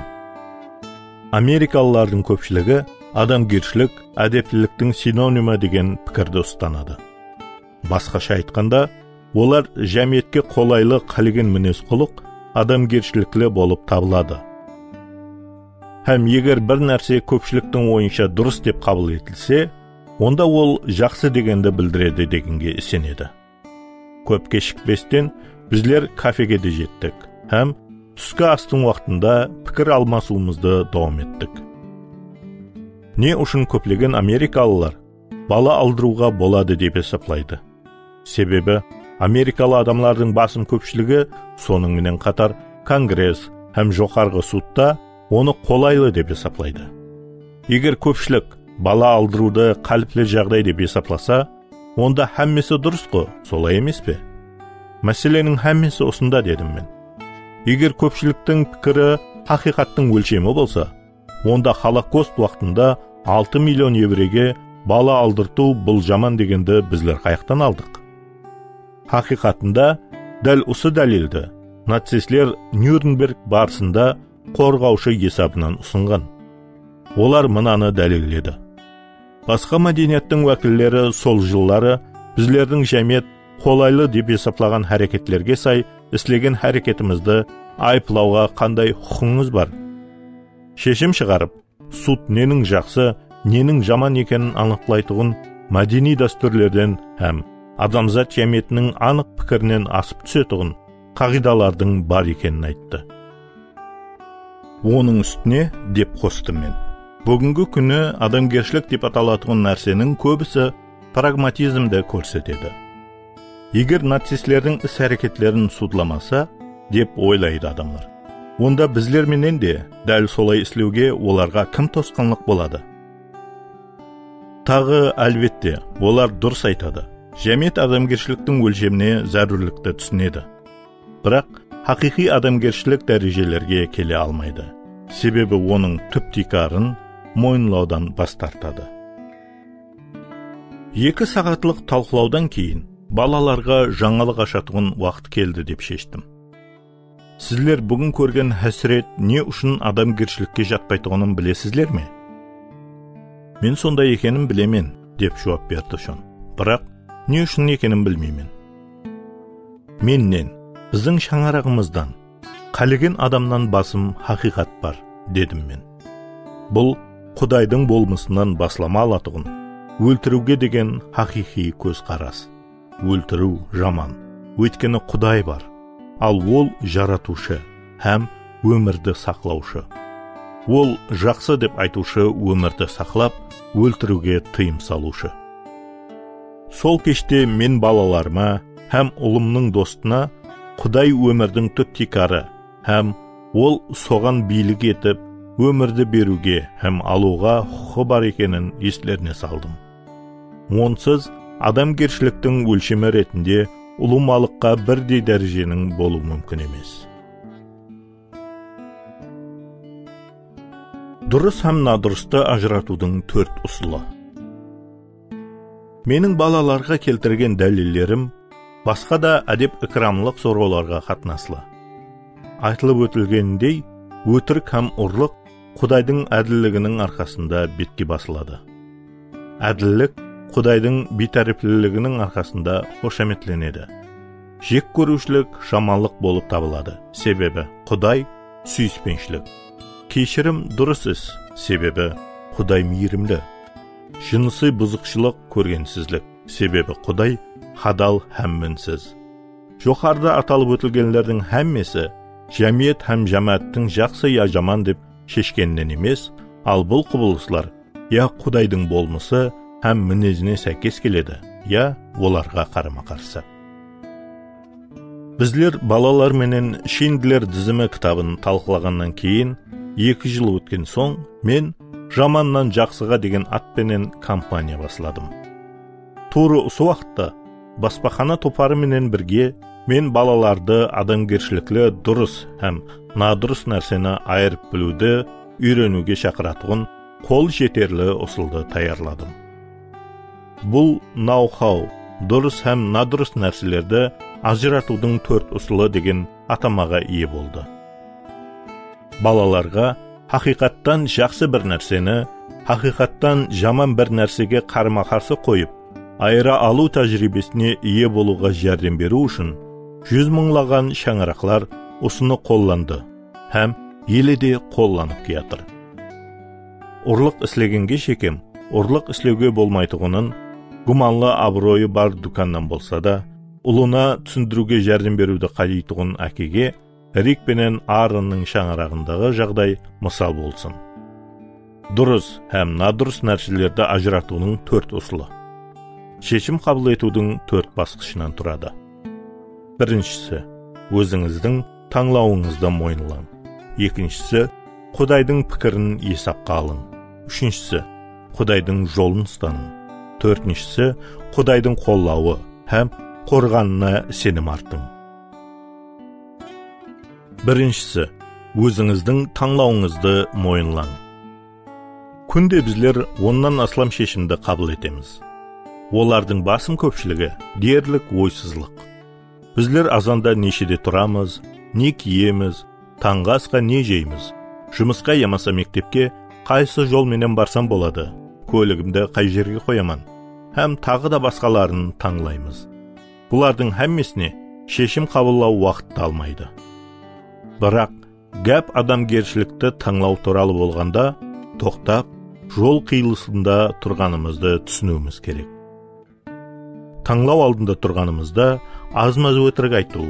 Amerikalılardıń kópshiligi adamgershilik, ádepliliktiń sinonimi degen pikirdi ustanadı. Basqasha aytqanda, olar jámiyetke qolaylı qálegen minez-qulıq adamgershilikli bolıp tabıladı. Hám eger bir nárse kópshiliktiń oyınsha durıs dep qabıl etilse, onda ol jaqsı degendi bildiredi degenge isenedi. Kóp keshikpesten bizler kafege de jettik hám túski astıń waqtında pikir almasıwımızdı dawam ettik. Ne ushın kóplegen amerikalılar bala aldırıwǵa boladı dep esaplaydı? Sebebi amerikalı adamlardıń basım kópshiligi, sonıń menen qatar Kongress hám Joqarǵı sudta onı qolaylı dep esaplaydı. Eger kópshilik bala aldırıwdı qálipli jaǵday dep esaplasa, onda hámmesi durıs-ǵo, solay emes pe? Máseleniń hámmesi usında, dedim men. Eger kópshiliktiń pikiri haqıyqattıń ólshemi bolsa, onda Holokost waqtında altı million evreyge bala aldırtıw bul jaman degendi bizler qayaqtan aldıq? Haqıyqatında dál usı dálildi nacistler Nyurnberg barısında qorǵawshı esabınan usınǵan. Olar mınanı dálilledi. Basqa mádeniyattıń wákilleri sol jılları bizlerdiń jámiyet qolaylı dep esaplaǵan háreketlerge say islegen háreketimizdi ayıplawǵa qanday huqıńız bar? Sheshim shıǵarıp, sud neniń jaqsı, neniń jaman ekenin anıqlaytuǵın mádeniy dástúrlerden hám adamzat jámiyetiniń anıq pikirinen asıp túsetuǵın qaǵıydalardıń bar ekenin ayttı. Onıń ústine, dep qostım men, búgingi kúni adamgershilik dep atalatuǵın nárseniń kóbisi pragmatizmdi kórsetedi. Eger nacistlerdiń is-háreketlerin sudlamasa, dep oylaydı adamlar, onda bizler menen de dál solay islewge olarǵa kim tosqınlıq boladı? Taǵı, álbette, olar durıs aytadı. Jámiyet adamgershiliktiń ólshemine zárúrlikti túsinedi. Biraq haqıyqıy adamgershilik dárejelerge kele almaydı. Sebebi onıń túp tiykarın moyınlawdan bas tartadı. Eki saatlıq talqılawdan keyin balalarǵa jańalıq ashatuǵın waqıt keldi dep sheshtim. Sizler búgin kórgen hásiret ne ushın adamgershilikke jatpaytuǵının bilesizler me? Men sonday ekenin bilemen, dep juwap berdi Shon. Biraq ne ushın ekenin bilmeymen. Mennen, biziń shańaraǵımızdan, qálegen adamnan basım haqıyqat bar, dedim men. Bul Qudaydıń bolmısınan baslama alatuǵın, óltiriwge degen haqıyqıy kózqaras. Óltiriw jaman, óytkeni Quday bar, al ol jaratıwshı hám ómirdi saqlawshı. Ol jaqsı dep aytıwshı ómirdi saqlap, óltiriwge tıyım salıwshı. Sol keshte men balalarıma hám ulımnıń dostına Quday ómirdiń túp tiykarı hám ol soǵan biylik etip, ómirdi beriwge hám alıwǵa huqıqı bar ekenin eslerine saldım. Onsız adamgershiliktiń ólshemi retinde ulıwmalıqqa birdey dárejeniń bolıw múmkin emes. Durıs hám nadurıstı ajıratıwdıń tórt usılı. Meniń balalarǵa keltirgen dálillerim basqa da ádep-ikramlıq sorawlarǵa qatnaslı. Aytılıp ótilgenindey, ótirik hám urlıq Qudaydıń ádilliginiń arqasında betke basıladı. Ádillik Qudaydıń biytárepleliginiń arqasında xoshametlenedi. Jek kóriwshilik jamanlıq bolıp tabıladı, sebebi Quday súyispenshilik. Keshirim durıs is, sebebi Quday miyrimli. Jınısıy buzıqshılıq kórgensizlik, sebebi Quday hadal hám minsiz. Joqarıda atalıp ótilgenlerdiń hámmesi jámiyet hám jámááttiń jaqsı ya jaman dep sheshkeninen emes, al bul qubılıslar ya Qudaydıń bolmısı hám minezine sáykes keledi, ya olarǵa qarama-qarsı. Bizler balalar menen Shindler dizimi kitabın talqılaǵannan keyin eki jıl ótken soń, men Jamannan jaqsıǵa degen at penen kampaniya basladım. Tuwrı usı waqıtta baspaxana toparı menen birge men balalardı adamgershilikli durıs hám nadurıs nárseni ayırıp biliwdi úyreniwge shaqıratuǵın qol jeterli usıldı tayarladım. Bul nau-hau, durıs hám nadurıs nárselerdi ajıratıwdıń tórt usılı degen atamaǵa iye boldı. Balalarǵa haqıyqattan jaqsı bir nárseni haqıyqattan jaman bir nársege qarama-qarsı qoyıp, ayıra alıw tájiriybesine iye bolıwǵa járdem beriw ushın júz mıńlaǵan shańaraqlar usını qollandı hám ele de qollanıp kiyatır. Urlıq islegenge shekem urlıq islewge bolmaytuǵının, gúmanlı abıroyı bar dúkannan bolsa da, ulına túsindiriwge járdem beriwdi qáleytuǵın ákege Rik penen Aaronnıń shańaraǵındaǵı jaǵday mısal bolsın. Durıs hám nadurıs nárselerdi ajıratıwdıń tórt usılı. Sheshim qabıl etiwdiń tórt basqıshınan turadı. Birinshisi, ózińizdiń tańlawıńızdı moyınlań. Ekinshisi, Qudaydıń pikirin esapqa alıń. Úshinshisi, Qudaydıń jolın ustanıń. Tórtinshisi, Qudaydıń qollawı hám qorǵanına isenim artıń. Birinshisi, ózińizdiń tańlawıńızdı moyınlań. Kúnde bizler onnan aslam sheshimdi qabıl etemiz. Olardıń basım kópshiligi derlik oysızlıq. Bizler azanda neshede turamız, ne kiyemiz, tańǵı asqa ne jeymiz, jumısqa yamasa mektepke qaysı jol menen barsam boladı, kóligimdi qay jerge qoyaman hám taǵı da basqaların tańlaymız. Bulardıń hámmesine sheshim qabıllaw waqıttı almaydı. Biraq gáp adamgershilikti tańlaw tuwralı bolǵanda, toqtap, jol qıyılısında turǵanımızdı túsiniwimiz kerek. Tańlaw aldında turǵanımızda azmaz ótirik aytıw,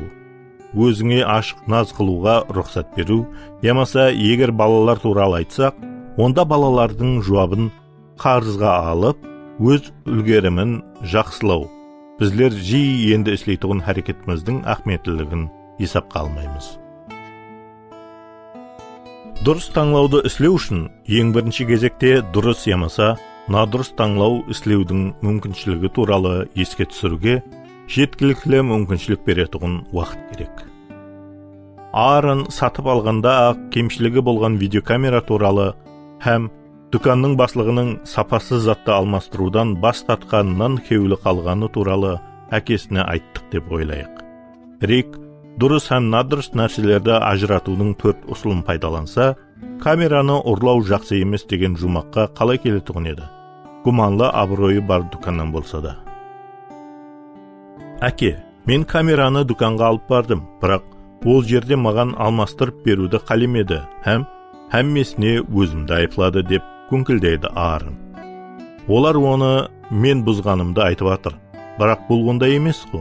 ózińe ashıq naz qılıwǵa ruxsat beriw, yamasa eger balalar tuwralı aytsaq, onda balalardıń juwabın qarızǵa alıp, óz úlgerimin jaqsılaw, bizler jiyi endi isleytuǵın háreketimizdiń áhmiyetliligin esapqa almaymız. Durıs tańlawdı islew ushın eń birinshi gezekte durıs yamasa nadurıs tańlaw islewdiń múmkinshiligi tuwralı eske túsiriwge jetkilikli múmkinshilik beretuǵın waqıt kerek. Aaron satıp alǵanda-aq kemshiligi bolǵan videokamera tuwralı hám dúkannıń baslıǵınıń sapasız zattı almastırıwdan bas tartqanınan kewli qalǵanı tuwralı ákesine ayttıq dep oylayıq. Rik durıs hám nadurıs nárselerdi ajıratıwdıń tórt usılın paydalansa, kameranı urlaw jaqsı emes degen juwmaqqa qalay keletuǵın edi? Gúmanlı abıroyı bar dúkannan bolsa da. Áke, men kameranı dúkanǵa alıp bardım, biraq ol jerde maǵan almastırıp beriwdi qálemedi hám hámmesine ózimdi ayıpladı, dep kóńkildeydi Aaron. Olar onı men buzǵanımdı aytıp atır, biraq bul onday emes-ǵo.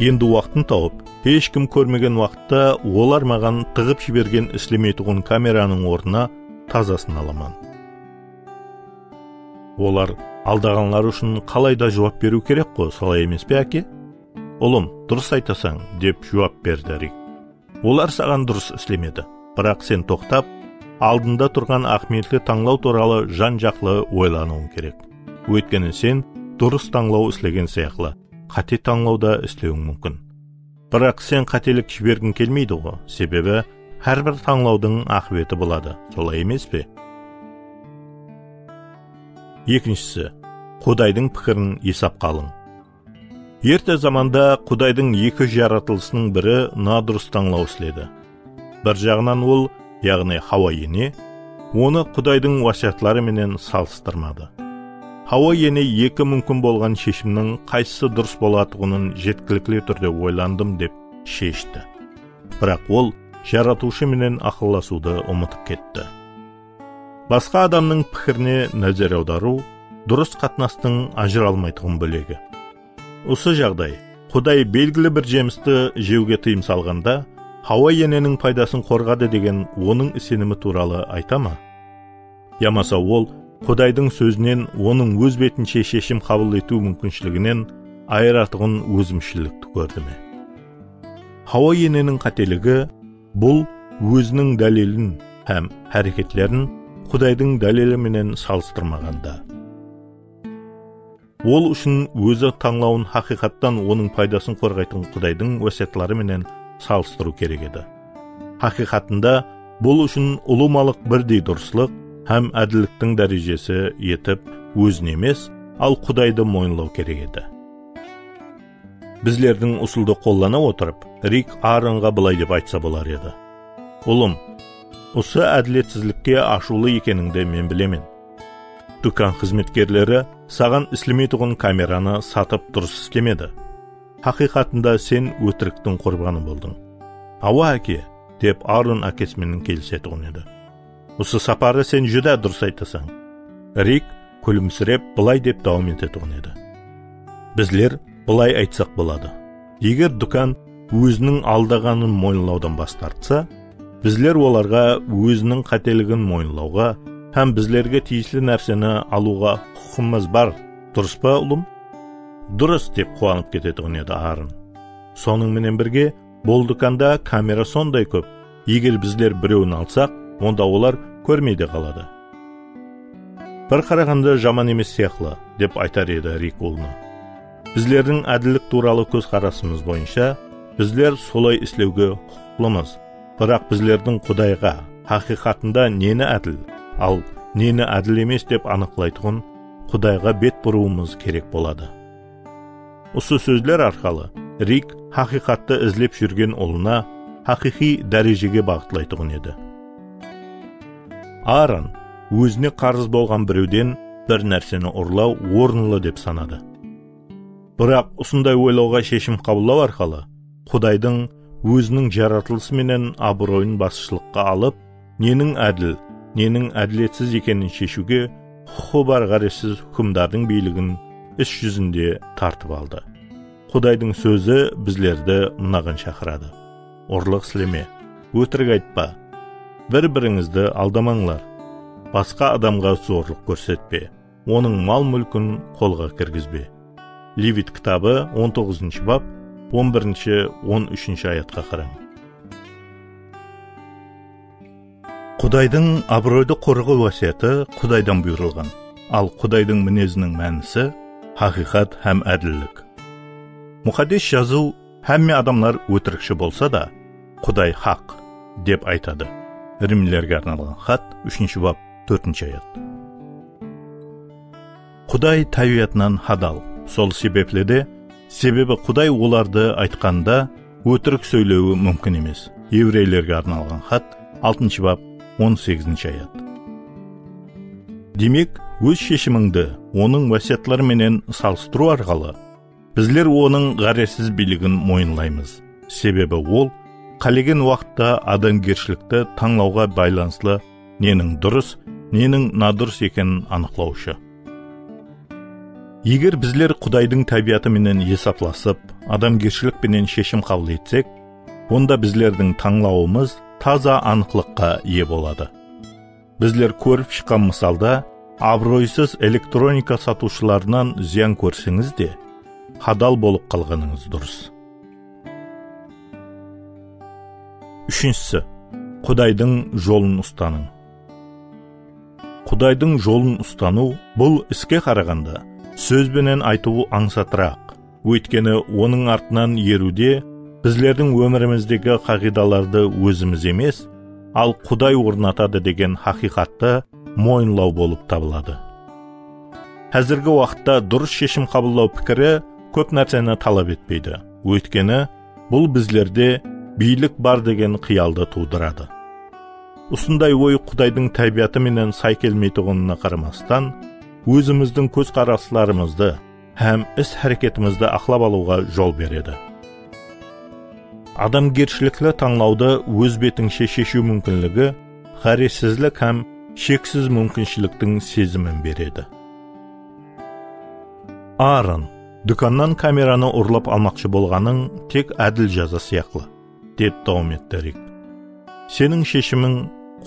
Endi waqtın tawıp, hesh kim kórmegen waqıtta olar maǵan tıǵıp jibergen islemeytuǵın kameranıń ornına tazasın alaman. Olar aldaǵanlar ushın qalay da juwap beriw kerek-ǵo, solay emes pe, áke? Ulım, durıs aytasań, dep juwap berdi Rik. Olar saǵan durıs islemedi. Biraq sen toqtap, aldında turǵan áhmiyetli tańlaw tuwralı jan-jaqlı oylanıwıń kerek. Óytkeni sen durıs tańlaw islegen sıyaqlı, qáte tańlaw da islewiń múmkin. Biraq sen qátelik jibergiń kelmeydi-ǵo, sebebi hár bir tańlawdıń aqıbeti boladı, solay emes pe? Ekinshisi, Qudaydıń pikirin esapqa alıń. Erte zamanda Qudaydıń eki jaratılısınıń biri nadurıs tańlaw isledi. Bir jaǵınan ol, yaǵnıy Hawa ene, onı Qudaydıń wásiyatları menen salıstırmadı. Hawa ene eki múmkin bolǵan sheshimniń qaysısı durıs bolatuǵının jetkilikli túrde oylandım dep sheshti. Biraq ol Jaratıwshı menen aqıllasıwdı umıtıp ketti. Basqa adamnıń pikirine názer awdarıw durıs qatnastıń ajıralmaytuǵın bólegi. Usı jaǵday, Quday belgili bir jemisti jewge tıyım salǵanda, Hawa eneniń paydasın qorǵadı degen onıń isenimi tuwralı ayta ma? Yamasa ol Qudaydıń sózinen onıń óz betinshe sheshim qabıl etiw múmkinshiliginen ayıratuǵın ózimshillikti kórdi me? Hawa eneniń qáteligi bul óziniń dálilin hám háreketlerin Qudaydıń dálili menen salıstırmaǵanda. Ol ushın ózi tańlawın haqıyqattan onıń paydasın qorǵaytuǵın Qudaydıń wásiyatları menen salıstırıw kerek edi. Haqıyqatında bul ushın ulıwmalıq birdey durıslıq hám ádilliktiń dárejesi etip ózin emes, al Qudaydı moyınlaw kerek edi. Bizlerdiń usıldı qollana otırıp, Rik Aaronǵa bılay dep aytsa bolar edi. Ulım, usı ádiletsizlikke ashıwlı ekenińdi men bilemen. Dúkan xızmetkerleri saǵan islemeytuǵın kameranı satıp durıs islemedi. Haqıyqatında sen ótiriktiń qurbanı boldıń. Awa, áke, dep Aaron ákesi menen kelisetuǵın edi. Usı saparı sen júdá durıs aytasań. Rik kúlimsirep bılay dep dawam etetuǵın edi. Bizler bılay aytsaq boladı. Eger dúkan óziniń aldaǵanın moyınlawdan bas tartsa, bizler olarǵa óziniń qáteligin moyınlawǵa hám bizlerge tiyisli nárseni alıwǵa huqıqımız bar, durıs pa, ulım? Durıs, dep quwanıp ketetuǵın edi Aaron. Sonıń menen birge, bul dúkanda kamera sonday kóp, eger bizler birewin alsaq, onda olar kórmey de qaladı. Bir qaraǵanda jaman emes sıyaqlı, dep aytar edi Rik ulına. Bizlerdiń ádillik tuwralı kózqarasımız boyınsha, bizler solay islewge huqıqlımız. Biraq bizlerdiń Qudayǵa, haqıyqatında neni ádil, al, neni ádil emes dep anıqlaytuǵın Qudayǵa bet burıwımız kerek boladı. Usı sózler arqalı Rik haqıyqattı izlep júrgen ulına haqıyqıy dárejege baǵıtlaytuǵın edi. Aaron ózine qarız bolǵan birewden bir nárseni urlaw orınlı dep sanadı. Biraq usınday oylawǵa sheshim qabıllaw arqalı Qudaydıń óziniń jaratılısı menen abıroyın basshılıqqa alıp, neniń ádil, neniń ádilletsiz ekenin sheshiwge huqıqı bar ǵárezsiz húkimdardıń biyligin is júzinde tartıp aldı. Qudaydıń sózi bizlerdi mınaǵan shaqıradı. Urlıq isleme, ótirik aytpa, bir-birińizdi aldamańlar, basqa adamǵa zorlıq kórsetpe, onıń mal-múlkin qolǵa kirgizbe. Levit kitabı, on toǵızınshı bap, on birinshi, on úshinshi ayatqa qarań. Qudaydıń abıroydı qorǵıw wásiyatı Qudaydan buyırılǵan. Al, Qudaydıń mineziniń mánisi haqıyqat hám ádillik. Muqaddes Jazıw, hámme adamlar ótirikshi bolsa da, Quday haq, dep aytadı. Rimlerge arnalǵan xat, úshinshi bap, tórtinshi ayat. Quday tábiyatınan hadal. Sol sebepli de, sebebi Quday olardı aytqanda, ótirik sóylewi múmkin emes. Evreylerge arnalǵan xat, altınshı bap, on segizinshi ayat. Demek, óz sheshimińdi onıń wásiyatları menen salıstırıw arqalı, bizler onıń ǵárezsiz biyligin moyınlaymız. Sebebi ol qálegen waqıtta adamgershilikti tańlawǵa baylanıslı neniń durıs, neniń nadurıs ekenin anıqlawshı. Eger bizler Qudaydıń tábiyatı menen esaplasıp, adamgershilik penen sheshim qabıl etsek, onda bizlerdiń tańlawımız taza anıqlıqqa iye boladı. Bizler kórip shıqqan mısalda, abıroysız elektronika satıwshılarınan zıyan kórseńiz de, hadal bolıp qalǵanıńız durıs. Úshinshisi, Qudaydıń jolın ustanıń. Qudaydıń jolın ustanıw, bul iske qaraǵanda, sóz benen aytıwı ańsatıraq. Óytkeni, onıń artınan eriwde bizlerdiń ómirimizdegi qaǵıydalardı ózimiz emes, al Quday ornatadı degen haqıyqattı moyınlaw bolıp tabıladı. Házirgi waqıtta durıs sheshim qabıllaw pikiri kóp nárseni talap etpeydi. Óytkeni, bul bizlerde biylik bar degen qıyaldı tuwdıradı. Usınday oy Qudaydıń tábiyatı menen say kelmeytuǵınına qaramastan, ózimizdiń kózqaraslarımızdı hám is-háreketimizdi aqlap alıwǵa jol beredi. Adamgershilikli tańlawdı óz betińshe sheshiw múmkinligi ǵárezsizlik hám sheksiz múmkinshiliktiń sezimin beredi. Aaron, dúkannan kameranı urlap almaqshı bolǵanıń tek ádil jaza sıyaqlı, dep dawam etti Rik. Seniń sheshimiń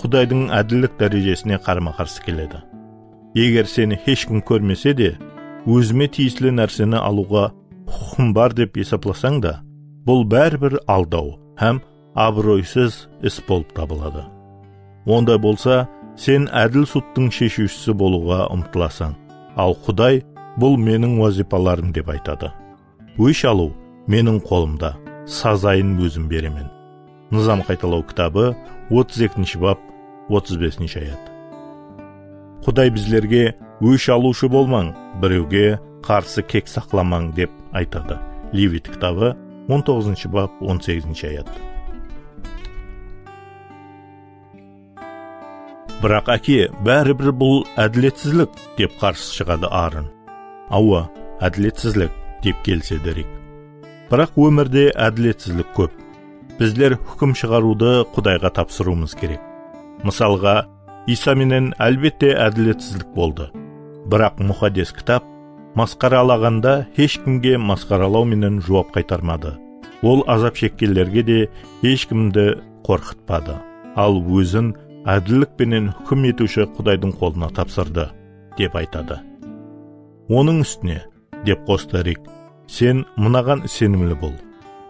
Qudaydıń ádillik dárejesine qarama-qarsı keledi. Eger seni hesh kim kórmese de, ózime tiyisli nárseni alıwǵa huqıqım bar dep esaplasań da, bul báribir aldaw hám abıroysız is bolıp tabıladı. Onday bolsa, sen ádil sudtıń sheshiwshisi bolıwǵa umtılasań, al Quday, bul meniń wazıypalarım dep aytadı. Ósh alıw meniń qolımda, sazayın ózim beremen. Nızam qaytalaw kitabı, otız ekinshi bap, otız besinshi ayat. Quday bizlerge, ósh alıwshı bolmań, birewge qarsı kek saqlamań, dep aytadı. Levit kitabı, on toǵızınshı bap, on segizinshi ayat. Biraq, áke, báribir bul ádiletsizlik, dep qarsı shıǵadı Aaron. Awa, ádiletsizlik, dep kelisedi Rik. Biraq ómirde ádiletsizlik kóp. bizler húkim shıǵarıwdı Qudayǵa tapsırıwımız kerek. Mısalǵa, Iysa menen, álbette, ádiletsizlik boldı. Biraq Muqaddes Kitap masqaralaǵanda hesh kimge masqaralaw menen juwap qaytarmadı. Ol azap shekkenlerge de hesh kimdi qorqıtpadı. Al ózin ádillik penen húkim etiwshi Qudaydıń qolına tapsırdı, dep aytadı. Onıń ústine, dep qostı Rik, sen mınaǵan isenimli bol.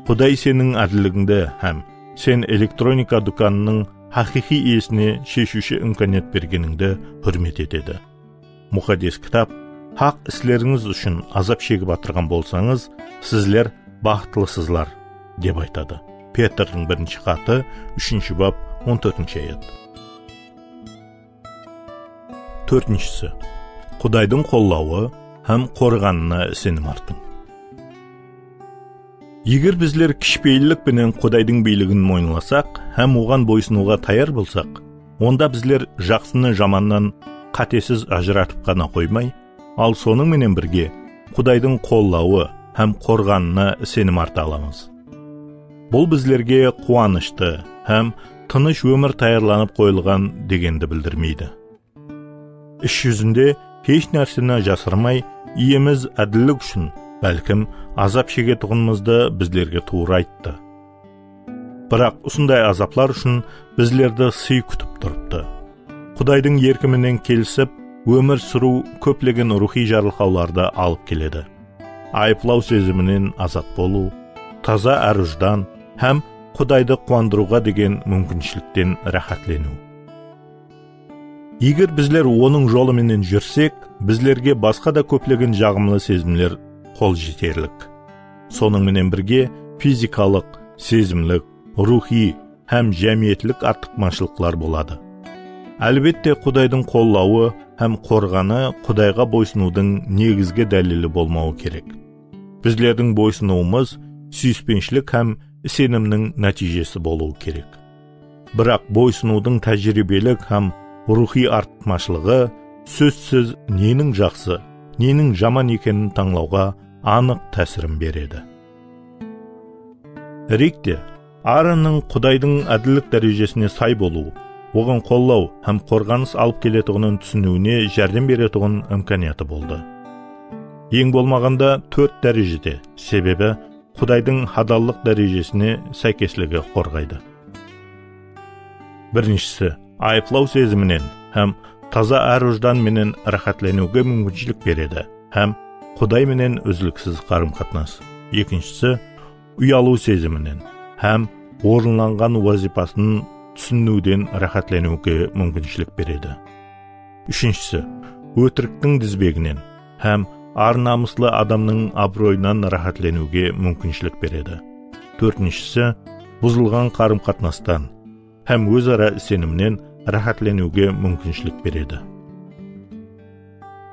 Quday seniń ádilligińdi hám sen elektronika dúkanınıń haqıyqıy iyesine sheshiwshi imkaniyat bergenińdi húrmet etedi. Muqaddes Kitap, haq islerińiz ushın azap shegip atırǵan bolsańız, sizler baxıtlısızlar, dep aytadı. Petrdiń birinshi xatı, úshinshi bap, on tórtinshi ayat. Tórtinshisi, Qudaydıń qollawı hám qorǵanına isenim artıń. Eger bizler kishipeyillik penen Qudaydıń biyligin moyınlasaq hám oǵan boysınıwǵa tayar bolsaq, onda bizler jaqsını jamannan qátesiz ajıratıp ǵana qoymay, al sonıń menen birge Qudaydıń qollawı hám qorǵanına isenim arta alamız. Bul bizlerge quwanıshtı hám tınısh ómir tayarlanıp qoyılǵan degendi bildirmeydi. Is júzinde hesh nárseni jasırmay, Iyemiz ádillik ushın, bálkim, azap shegetuǵınımızdı bizlerge tuwrı ayttı. Biraq usınday azaplar ushın bizlerdi sıy kútip turıptı. Qudaydıń erki menen kelisip, ómir súriw kóplegen ruwxıy jarılqawlardı alıp keledi. Ayıplaw seziminen azat bolıw, taza árujdan hám Qudaydı quwandırıwǵa degen múmkinshilikten ráhátleniw. Eger bizler Onıń jolı menen júrsek, bizlerge basqa da kóplegen jaǵımlı sezimler qol jeterlik. Sonıń menen birge, fizikalıq, sezimlik, ruwxıy hám jámiyetlik artıqmashılıqlar boladı. Álbette, Qudaydıń qollawı hám qorǵanı Qudayǵa boysınıwdıń negizgi dálili bolmawı kerek. Bizlerdiń boysınıwımız súyispenshilik hám isenimniń nátiyjesi bolıwı kerek. Biraq boysınıwdıń tájiriybelik hám ruwxıy artıqmashılıǵı, sózsiz, neniń jaqsı, neniń jaman ekenin tańlawǵa anıq tásirin beredi. Rik te, Aaronnıń Qudaydıń ádillik dárejesine say bolıw, oǵan qollaw hám qorǵanıs alıp keletuǵının túsiniwine járdem beretuǵın imkaniyatı boldı. Eń bolmaǵanda tórt dárejede, sebebi Qudaydıń hadallıq dárejesine sáykesligi qorǵaydı. Birinshisi, ayıplaw seziminen hám taza árujdan menen ráhátleniwge múmkinshilik beredi hám Quday menen úzliksiz qarım-qatnas. Ekinshisi, uyalıw seziminen hám orınlanǵan wazıypasın túsiniwden ráhátleniwge múmkinshilik beredi. Úshinshisi, ótiriktiń dizbeginen hám ar-namıslı adamnıń abıroyınan ráhátleniwge múmkinshilik beredi. Tórtinshisi, buzılǵan qarım-qatnastan hám óz-ara isenimnen ráhátleniwge múmkinshilik beredi.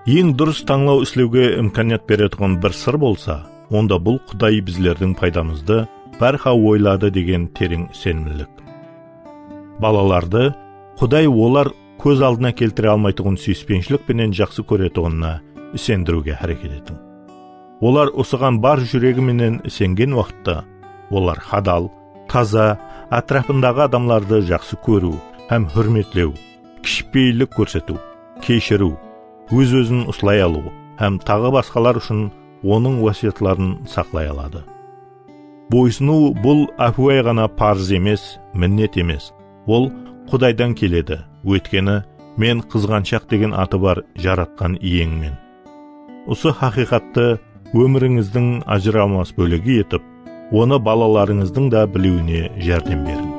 Eń durıs tańlaw islewge imkaniyat beretuǵın bir sır bolsa, onda bul Quday bizlerdiń paydamızdı bárha oyladı degen tereń isenimlilik. Balalardı Quday olar kóz aldına keltire almaytuǵın súyispenshilik penen jaqsı kóretuǵınına isendiriwge háreket etiń. Olar usıǵan bar júregi menen isengen waqıtta, olar hadal, taza, átirapındaǵı adamlardı jaqsı kóriw hám húrmetlew, kishipeyillik kórsetiw, keshiriw, óz-ózin uslay alıw hám taǵı basqalar ushın Onıń wásiyatların saqlay aladı. Boysınıw bul ápiwayı ǵana parız emes, minnet emes. Ol Qudaydan keledi, óytkeni, "Men qızǵanshaq degen atı bar Jaratqan Iyeńmen." Usı haqıyqattı ómirińizdiń ajıralmas bólegi etip, onı balalarıńızdıń da biliwine járdem beriń.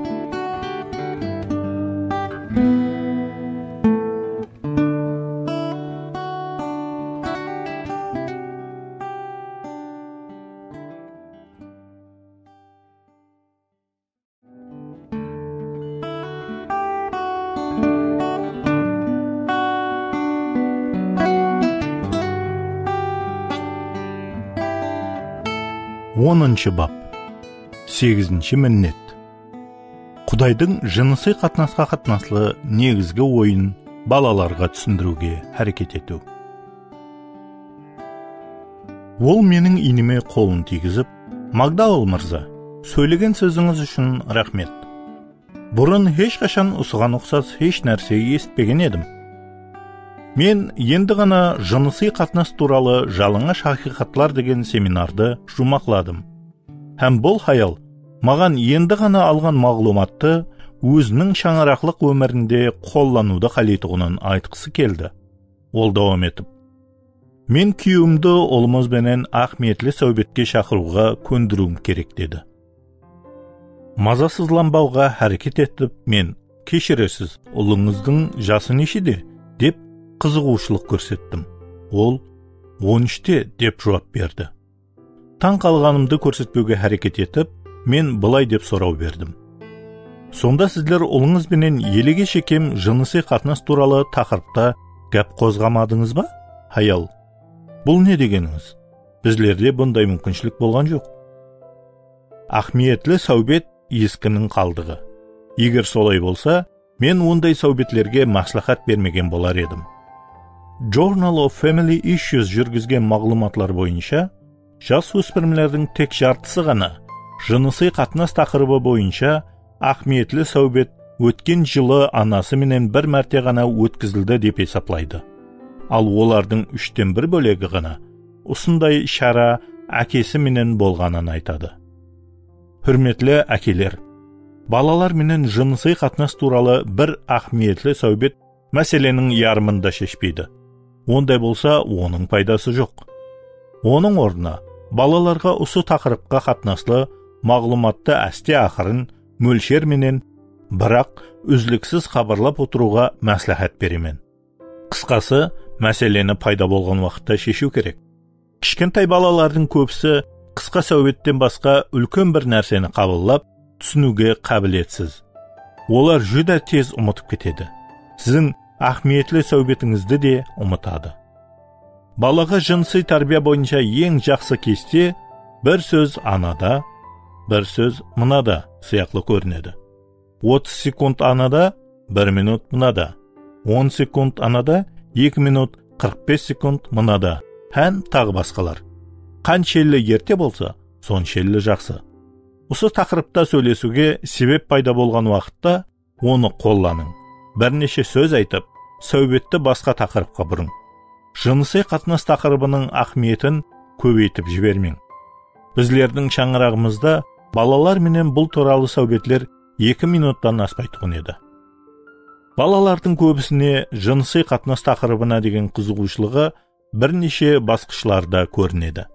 Onınshı bap. Segizinshi minnet. Qudaydıń jınısıy qatnasqa qatnaslı negizgi oyın balalarǵa túsindiriwge háreket etiw. Ol meniń iynime qolın tiygizip, "Magdaal mırza, Sóylegen sózińiz ushın raxmet. Burın hesh qashan usıǵan uqsas hesh nárse esitpegen edim. Men endi ǵana jınısıy qatnas tuwralı Jalınǵash haqıyqatlar degen seminardı juwmaqladım. Hám bul hayal maǵan endi ǵana alǵan maǵlıwmattı óziniń shańaraqlıq ómirinde qollanıwdı qáleytuǵının aytqısı keldi. Ol dawam etip, "Men kúyewimdi ulımız benen áhmiyetli sáwbetke shaqırıwǵa kóndiriwim kerek", dedi. Mazasızlanbawǵa háreket etip, men, "Keshiresiz, ulıńızdıń jası neshede?" dep qızıǵıwshılıq kórsettim. Ol, "On úshte", dep juwap berdi. Tań qalǵanımdı kórsetpewge háreket etip, men bılay dep soraw berdim. "Sonda sizler ulıńız benen elege shekem jınısıy qatnas tuwralı taqırıpta gáp qozǵamadıńız ba, hayal? Bul ne degenińiz? Bizlerde bunday múmkinshilik bolǵan joq." Áhmiyetli sáwbet eskiniń qaldıǵı. Eger solay bolsa, men onday sáwbetlerge másláhát bermegen bolar edim. Journal of Family Issues júrgizgen maǵlıwmatlar boyınsha, jas óspirimlerdiń tek jartısı ǵana jınısıy qatnas taqırıbı boyınsha áhmiyetli sáwbet ótken jılı anası menen bir márte ǵana ótkizildi dep esaplaydı. Al olardıń úshten bir bólegi ǵana usınday shara ákesi menen bolǵanın aytadı. Húrmetli ákeler, balalar menen jınısıy qatnas tuwralı bir áhmiyetli sáwbet máseleniń yarımın da sheshpeydi. Onday bolsa, onıń paydası joq. Onıń ornına balalarǵa usı taqırıpqa qatnaslı maǵlıwmattı áste-aqırın, mólsher menen, biraq úzliksiz xabarlap otırıwǵa másláhát beremen. Qısqası, máseleni payda bolǵan waqıtta sheshiw kerek. Kishkentay balalardıń kóbisi qısqa sáwbetten basqa úlken bir nárseni qabıllap, túsiniwge qábiletsiz. Olar júdá tez umıtıp ketedi. Siziń áhmiyetli sáwbetińizdi de umıtadı. Balaǵa jınısıy tárbiya boyınsha eń jaqsı keste bir sóz anada, bir sóz mınada sıyaqlı kórinedi. Otız sekund anada, bir minut mınada. On sekund anada, eki minut qırq bes sekund mınada. Hám taǵı basqalar. Qanshelli erte bolsa, sonshelli jaqsı. Usı taqırıpta sóylesiwge sebep payda bolǵan waqıtta onı qollanıń. Bir neshe sóz aytıp, sáwbetti basqa taqırıpqa burıń. Jınısıy qatnas taqırıbınıń áhmiyetin kóbeytip jibermeń. Bizlerdiń shańaraǵımızda balalar menen bul tuwralı sáwbetler eki minuttan aspaytuǵın edi. Balalardıń kóbisine jınısıy qatnas taqırıbına degen qızıǵıwshılıǵı bir neshe basqıshlarda kórinedi.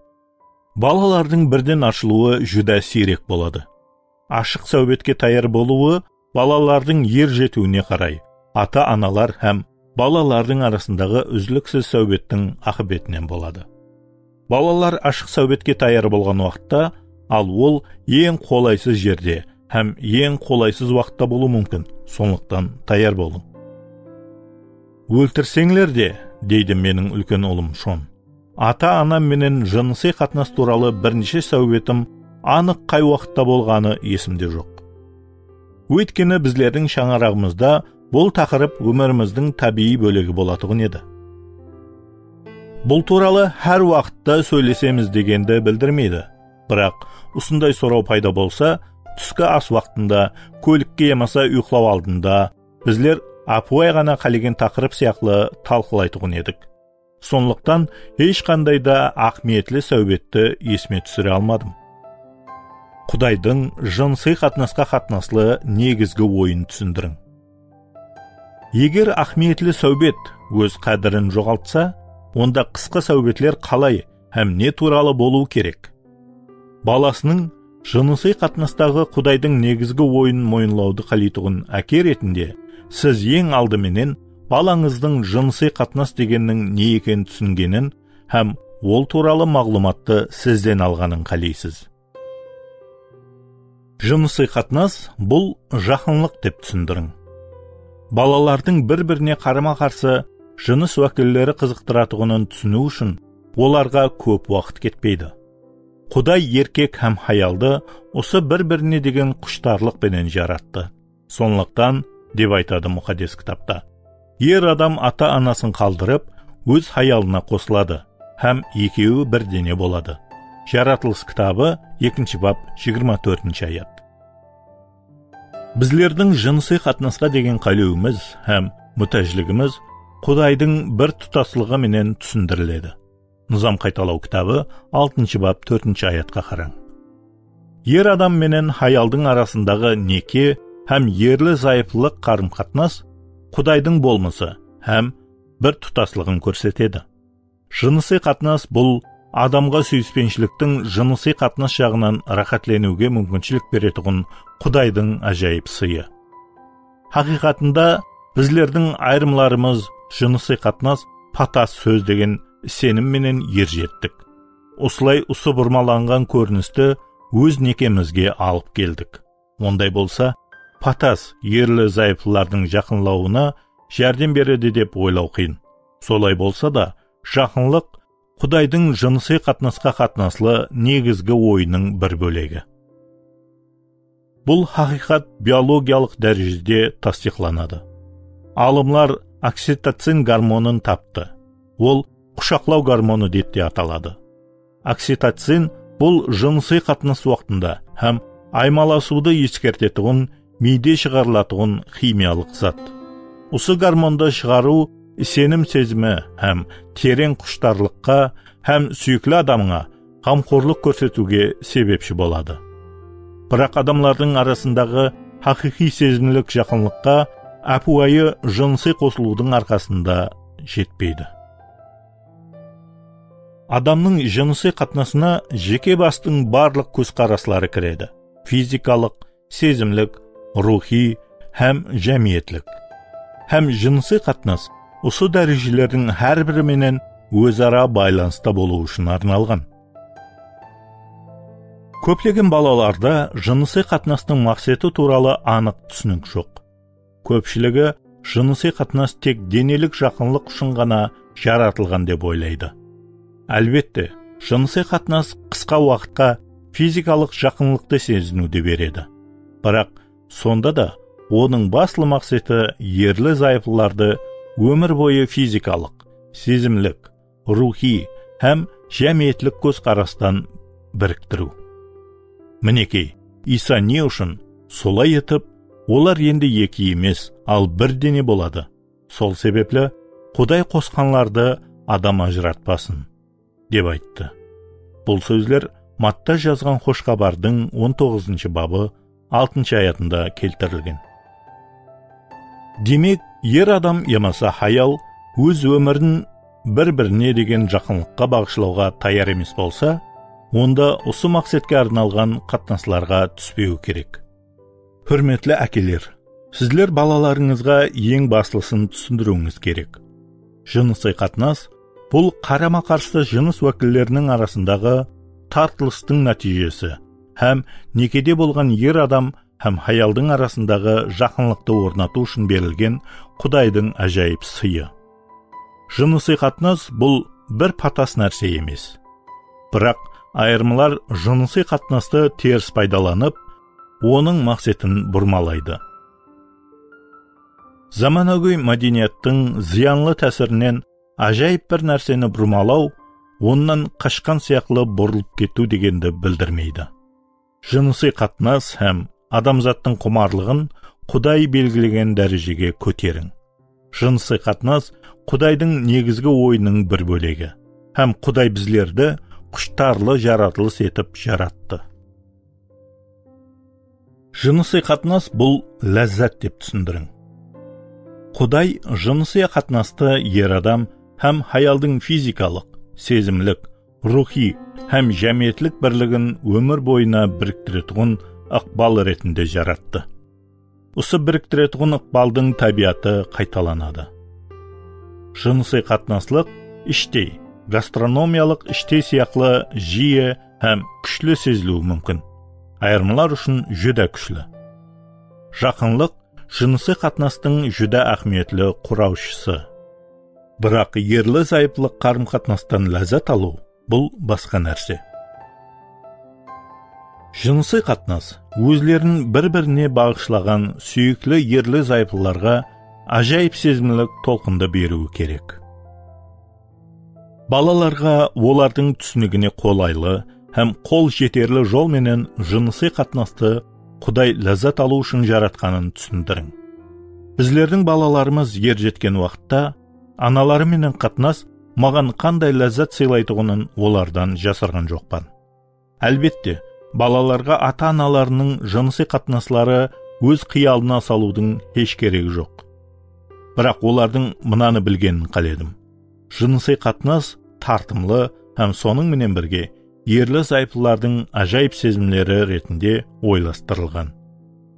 Balalardıń birden ashılıwı júdá siyrek boladı. Ashıq sáwbetke tayar bolıwı balalardıń er jetiwine qaray, ata-analar hám balalardıń arasındaǵı úzliksiz sáwbettiń aqıbetinen boladı. Balalar ashıq sáwbetke tayar bolǵan waqıtta, al ol eń qolaysız jerde hám eń qolaysız waqıtta bolıwı múmkin, sonlıqtan tayar bolıń. Óltirseńler de, deydi meniń úlken ulım Shon. Ata-anam menen jınısıy qatnas tuwralı birinshi sáwbetim anıq qay waqıtta bolǵanı esimde joq. Óytkeni bizlerdiń shańaraǵımızda bul taqırıp ómirimizdiń tábiyiy bólegi bolatuǵın edi. Bul tuwralı hár waqıtta sóylesemiz degendi bildirmeydi. Biraq usınday soraw payda bolsa, túski as waqtında, kólikke yamasa uyıqlaw aldında, bizler ápiwayı ǵana qálegen taqırıp sıyaqlı talqılaytuǵın edik. Sonlıqtan hesh qanday da áhmiyetli sáwbetti esime túsire almadım. Qudaydıń jınısıy qatnasqa qatnaslı negizgi oyın túsindiriń. Eger áhmiyetli sáwbet óz qádirin joǵaltsa, onda qısqa sáwbetler qalay hám ne tuwralı bolıwı kerek? Balasınıń jınısıy qatnastaǵı Qudaydıń negizgi oyın moyınlawdı qáleytuǵın áke retinde, siz eń aldı menen balańızdıń jınısıy qatnas degenniń ne ekenin túsingenin hám ol tuwralı maǵlıwmattı sizden alǵanın qáleysiz. Jınısıy qatnas, bul jaqınlıq dep túsindiriń. Balalardıń bir-birine qarama-qarsı jınıs wákilleri qızıqtıratuǵının túsiniw ushın olarǵa kóp waqıt ketpeydi. Quday erkek hám hayaldı usı bir-birine degen qushtarlıq penen jarattı. Sonlıqtan, dep aytadı Muqaddes Kitapta, er adam ata-anasın qaldırıp, óz hayalına qosıladı hám ekewi bir dene boladı. Jaratılıs kitabı, ekinshi bap, jigirma tórtinshi ayat. Bizlerdiń jınısıy qatnasqa degen qálewimiz hám mútájligimiz Qudaydıń bir tutaslıǵı menen túsindiriledi. Nızam qaytalaw kitabı, altınshı bap, tórtinshi ayatqa qarań. Er adam menen hayaldıń arasındaǵı neke hám erli-zayıplılıq qarım-qatnas Qudaydıń bolmısı hám bir tutaslıǵın kórsetedi. Jınısıy qatnas bul adamǵa súyispenshiliktiń jınısıy qatnas jaǵınan ráhátleniwge múmkinshilik beretuǵın Qudaydıń ájayıp sıyı. Haqıyqatında, bizlerdiń ayırımlarımız jınısıy qatnas patas sóz degen isenim menen erjettik. Usılay usı burmalanǵan kórinisti óz nekemizge alıp keldik. Onday bolsa, patas erli-zayıplılardıń jaqınlawına járdem beredi dep oylaw qıyın. Solay bolsa da, jaqınlıq Qudaydıń jınısıy qatnasqa qatnaslı negizgi oyınıń bir bólegi. Bul haqıyqat biologiyalıq dárejede tastıyıqlanadı. Alımlar oksitotsin gormonın taptı. Ol qushaqlaw gormonı dep te ataladı. Oksitotsin bul jınısıy qatnas waqtında hám aymalasıwdı eskertetuǵın miyde shıǵarılatuǵın ximiyalıq zat. Usı gormondı shıǵarıw isenim-sezimi hám tereń qushtarlıqqa hám súyikli adamǵa ǵamxorlıq kórsetiwge sebepshi boladı. Biraq adamlardıń arasındaǵı haqıyqıy sezimlik jaqınlıqqa ápiwayı jınısıy qosılıwdıń arqasında jetpeydi. Adamnıń jınısıy qatnasına jeke bastıń barlıq kózqarasları kiredi: fizikalıq, sezimlik, ruwxıy hám jámiyetlik. Hám jınısıy qatnas usı dárejelerdiń hár biri menen óz-ara baylanısta bolıwı ushın arnalǵan. Kóplegen balalarda jınısıy qatnastıń maqseti tuwralı anıq túsinik joq. Kópshiligi jınısıy qatnas tek denelik jaqınlıq ushın ǵana jaratılǵan dep oylaydı. Álbette, jınısıy qatnas qısqa waqıtqa fizikalıq jaqınlıqtı seziniwdi beredi. Biraq sonda da onıń baslı maqseti erli-zayıplılardı ómir boyı fizikalıq, sezimlik, ruwxıy hám jámiyetlik kózqarastan biriktiriw. Minekey, Iysa ne ushın, solay etip, olar endi eki emes, al bir dene boladı. Sol sebepli Quday qosqanlardı adam ajıratpasın, dep ayttı. Bul sózler Matta jazǵan Xosh Xabardıń on toǵızınshı babı, altınshı ayatında keltirilgen. Demek, er adam yamasa hayal óz ómirin bir-birine degen jaqınlıqqa baǵıshlawǵa tayar emes bolsa, onda usı maqsetke arnalǵan qatnaslarǵa túspewi kerek. Húrmetli ákeler, sizler balalarıńızǵa eń baslısın túsindiriwińiz kerek. Jınısıy qatnas, bul qarama-qarsı jınıs wákilleriniń arasındaǵı tartılıstıń nátiyjesi hám nekede bolǵan er adam hám hayaldıń arasındaǵı jaqınlıqtı ornatıw ushın berilgen Qudaydıń ájayıp sıyı. Jınısıy qatnas bul bir patas nárse emes. Biraq ayırımlar jınısıy qatnastı teris paydalanıp, onıń maqsetin burmalaydı. Zamanagóy mádeniyattıń zıyanlı tásirinen ájayıp bir nárseni burmalaw, onnan qashqan sıyaqlı burılıp ketiw degendi bildirmeydi. Jınısıy qatnas hám adamzattıń qumarlıǵın Quday belgilegen dárejege kóteriń. Jınısıy qatnas Qudaydıń negizgi oyınıń bir bólegi. Hám Quday bizlerdi qushtarlı jaratılıs etip jarattı. Jınısıy qatnas bul lázzat dep túsindiriń. Quday jınısıy qatnastı er adam hám hayaldıń fizikalıq, sezimlik, ruwxıy hám jámiyetlik birligin ómir boyına biriktiretuǵın ıqbal retinde jarattı. Usı biriktiretuǵın ıqbaldıń tábiyatı qaytalanadı. Jınısıy qatnaslıq ishtey, gastronomiyalıq ishtey sıyaqlı jiyi hám kúshli seziliwi múmkin. Ayırımlar ushın júdá kúshli. Jaqınlıq jınısıy qatnastıń júdá áhmiyetli qurawshısı. Biraq erli-zayıplıq qarım-qatnastan lázzat alıw, bul basqa nárse. Jınısıy qatnas ózlerin bir-birine baǵıshlaǵan súyikli erli-zayıplılarǵa ájayıp sezimlik tolqındı beriwi kerek. Balalarǵa olardıń túsinigine qolaylı hám qol jeterli jol menen jınısıy qatnastı Quday lázzat alıw ushın jaratqanın túsindiriń. Bizlerdiń balalarımız er jetken waqıtta analarım menen qatnas maǵan qanday lázzat sıylaytuǵının olardan jasırǵan joqpan. Álbette, balalarǵa ata-analarınıń jınısıy qatnasları óz qıyalına salıwdıń hesh keregi joq. Biraq olardıń mınanı bilgenin qáledim. Jınısıy qatnas tartımlı hám sonıń menen birge erli-zayıplılardıń ájayıp sezimleri retinde oylastırılǵan.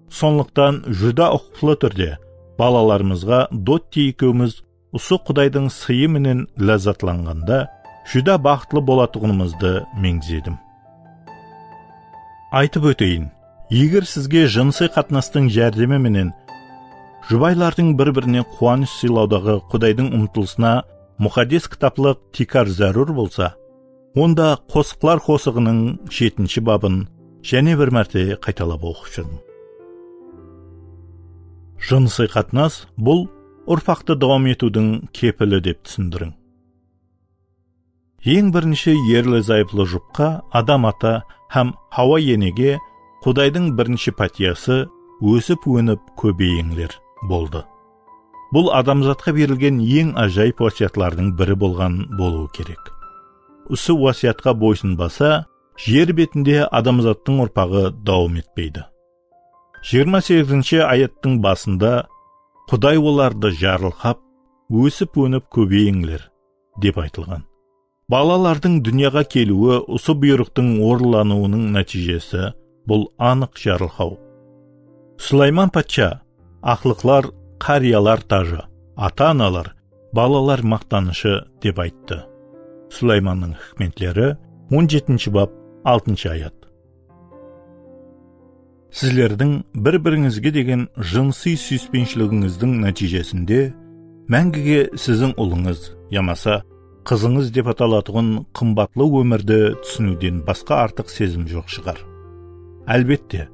Sonlıqtan júdá uqıplı túrde balalarımızǵa Dotti ekewimiz usı Qudaydıń sıyı menen lázzatlanǵanda júdá baxıtlı bolatuǵınımızdı meńzedim. Aytıp óteyin, eger sizge jınısıy qatnastıń járdemi menen jubaylardıń bir-birine quwanısh sıylawdaǵı Qudaydıń umtılısına Muqaddes Kitaplıq tiykar zárúr bolsa, onda Qosıqlar qosıǵınıń jetinshi babın jáne bir márte qaytalap oqıp shıǵıń. Jınısıy qatnas bul urpaqtı dawam etiwdiń kepili dep túsindiriń. Eń birinshi erli-zayıplı jupqa Adam ata hám Hawa enege Qudaydıń birinshi pátiyası ósip-ónip kóbeyińler boldı. Bul adamzatqa berilgen eń ájayıp wásiyatlardıń biri bolǵan bolıwı kerek. Usı wásiyatqa boysınbasa, jer betinde adamzattıń urpaǵı dawam etpeydi. Jigirma segizinshi ayattıń basında Quday olardı jarılqap, ósip-ónip kóbeyińler, dep aytılǵan. Balalardıń dúnyaǵa keliwi usı buyrıqtıń orınlanıwınıń nátiyjesi, bul anıq jarılqaw. Sulayman patsha, aqlıqlar, qáriyalar tajı, ata-analar, balalar maqtanıshı, dep ayttı. Sulaymannıń hikmetleri, on jetinshi bap, altınshı ayat. Sizlerdiń bir-birińizge degen jınısıy súyispenshiliginińizdiń nátiyjesinde máńgige siziń ulıńız yamasa qızıńız dep atalatuǵın qımbatlı ómirdi túsiniwden basqa artıq sezim joq shıǵar. Álbette,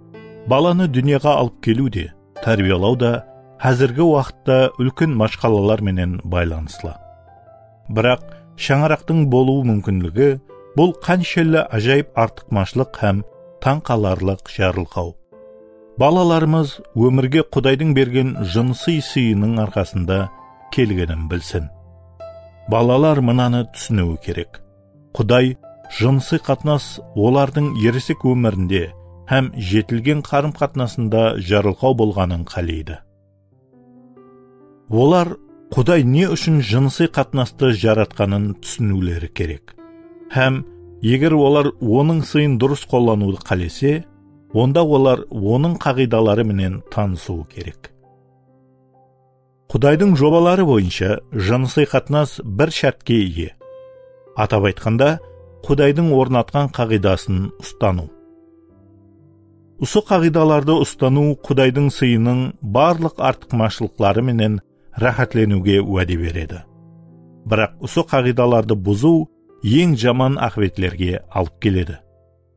balanı dúnyaǵa alıp keliw de, tárbiyalaw da házirgi waqıtta úlken mashqalalar menen baylanıslı. Biraq shańaraqtıń bolıw múmkinligi bul qanshelli ájayıp artıqmashılıq hám tań qalarlıq jarılqaw. Balalarımız ómirge Qudaydıń bergen jınısıy sıyınıń arqasında kelgenin bilsin. Balalar mınanı túsiniwi kerek. Quday jınısıy qatnas olardıń eresek ómirinde hám jetilgen qarım-qatnasında jarılqaw bolǵanın qáleydi. Olar Quday ne ushın jınısıy qatnastı jaratqanın túsiniwleri kerek. Hám eger olar onıń sıyın durıs qollanıwdı qálese, onda olar onıń qaǵıydaları menen tanısıwı kerek. Qudaydıń jobaları boyınsha jınısıy qatnas bir shártke iye. Atap aytqanda, Qudaydıń ornatqan qaǵıydasın ustanıw. Usı qaǵıydalardı ustanıw Qudaydıń sıyınıń barlıq artıqmashılıqları menen ráhátleniwge wáde beredi. Biraq usı qaǵıydalardı buzıw eń jaman aqıbetlerge alıp keledi.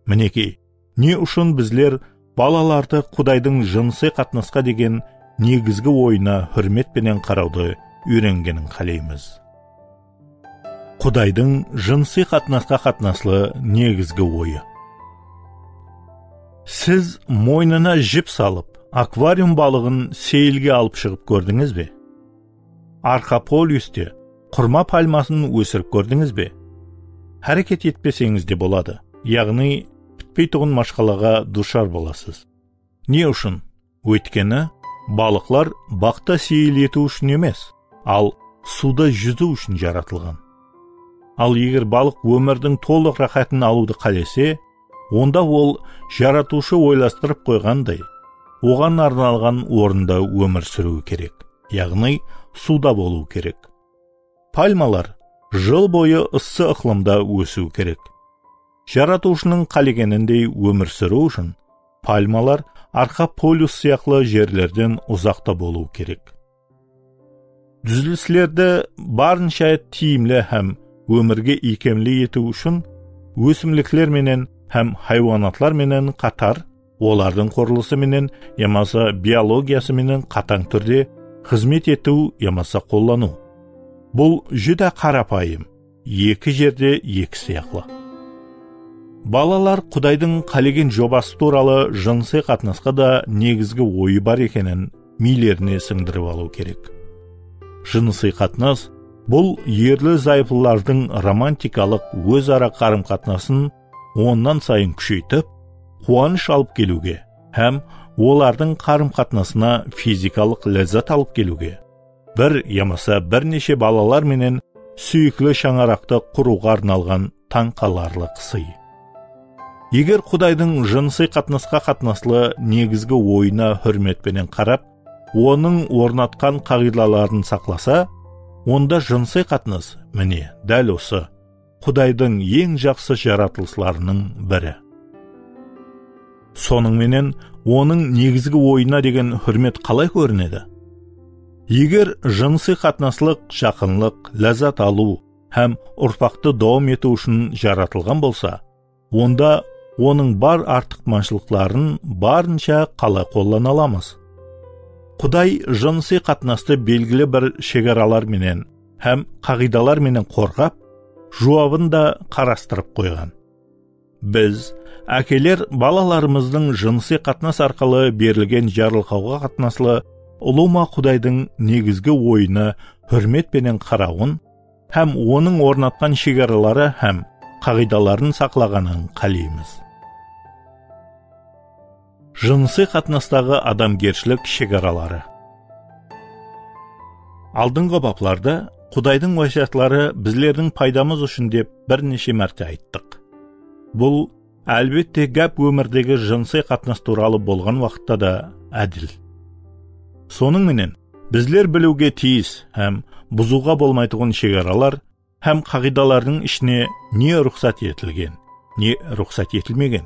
Minekey, ne ushın bizler balalardı Qudaydıń jınısıy qatnasqa degen negizgi oyına húrmet penen qarawdı úyrengenin qáleymiz. Qudaydıń jınısıy qatnasqa qatnaslı negizgi oyı. Siz moynına jip salıp, akvarium balıǵın seyilge alıp shıǵıp kórdińiz be? Arqa pollyuste qurma palmasın ósirip kórdińiz be? Háreket etpeseńiz de boladı, yaǵnıy pitpeytuǵın mashqalaǵa dushar bolasız. Ne ushın? Óytkeni, balıqlar baqta seyil etiw ushın emes, al suwda júziw ushın jaratılǵan. Al eger balıq ómirdiń tolıq ráhátın alıwdı qálese, onda ol Jaratıwshı oylastırıp qoyǵanday, oǵan arnalǵan orında ómir súriwi kerek, yaǵnıy suwda bolıwı kerek. Palmalar jıl boyı ıssı ıqlımda ósiwi kerek. Jaratıwshınıń qálegenindey ómir súriw ushın palmalar arqa pollyus sıyaqlı jerlerden uzaqta bolıwı kerek. Dúzilislerdi barınsha tiyimli hám ómirge iykemli etiw ushın ósimlikler menen hám haywanatlar menen qatar olardıń qurılısı menen yamasa biologiyası menen qatań túrde xızmet etiw yamasa qollanıw. Bul júdá qarapayım, eki jerde eki sıyaqlı. Balalar Qudaydıń qálegen jobası tuwralı jınısıy qatnasqa da negizgi oyı bar ekenin miylerine sińdirip alıw kerek. Jınısıy qatnas, bul erli-zayıplılardıń romantikalıq óz-ara qarım-qatnasın onnan sayın kúsheytip, quwanısh alıp keliwge hám olardıń qarım-qatnasına fizikalıq lázzat alıp keliwge, bir yamasa bir neshe balalar menen súyikli shańaraqtı qurıwǵa arnalǵan tań qalarlıq sıy. Eger Qudaydıń jınısıy qatnasqa qatnaslı negizgi oyına húrmet penen qarap, Onıń ornatqan qaǵıydaların saqlasa, onda jınısıy qatnas, mine, dál usı, Qudaydıń eń jaqsı jaratılıslarınıń biri. Sonıń menen, Onıń negizgi oyına degen húrmet qalay kórinedi? Eger jınısıy qatnaslıq jaqınlıq, lázzat alıw hám urpaqtı dawam etiw ushın jaratılǵan bolsa, onda onıń bar artıqmanshılıqların barınsha qalay qollana alamız? Quday jınısıy qatnastı belgili bir shegaralar menen hám qaǵıydalar menen qorǵap, juwabın da qarastırıp qoyǵan. Biz, ákeler, balalarımızdıń jınısıy qatnas arqalı berilgen jarılqawǵa qatnaslı ulıwma Qudaydıń negizgi oyına húrmet penen qarawın hám Onıń ornatqan shegaraları hám qaǵıydaların saqlaǵanın qáleymiz. Jınısıy qatnastaǵı adamgershilik shegaraları. Aldınǵı baplarda Qudaydıń wásiyatları bizlerdiń paydamız ushın dep bir neshe márte ayttıq. Bul, álbette, gáp ómirdegi jınısıy qatnas tuwralı bolǵan waqıtta da ádil. Sonıń menen, bizler biliwge tiyis hám buzıwǵa bolmaytuǵın shegaralar hám qaǵıydalardıń ishine ne ruxsat etilgen, ne ruxsat etilmegen.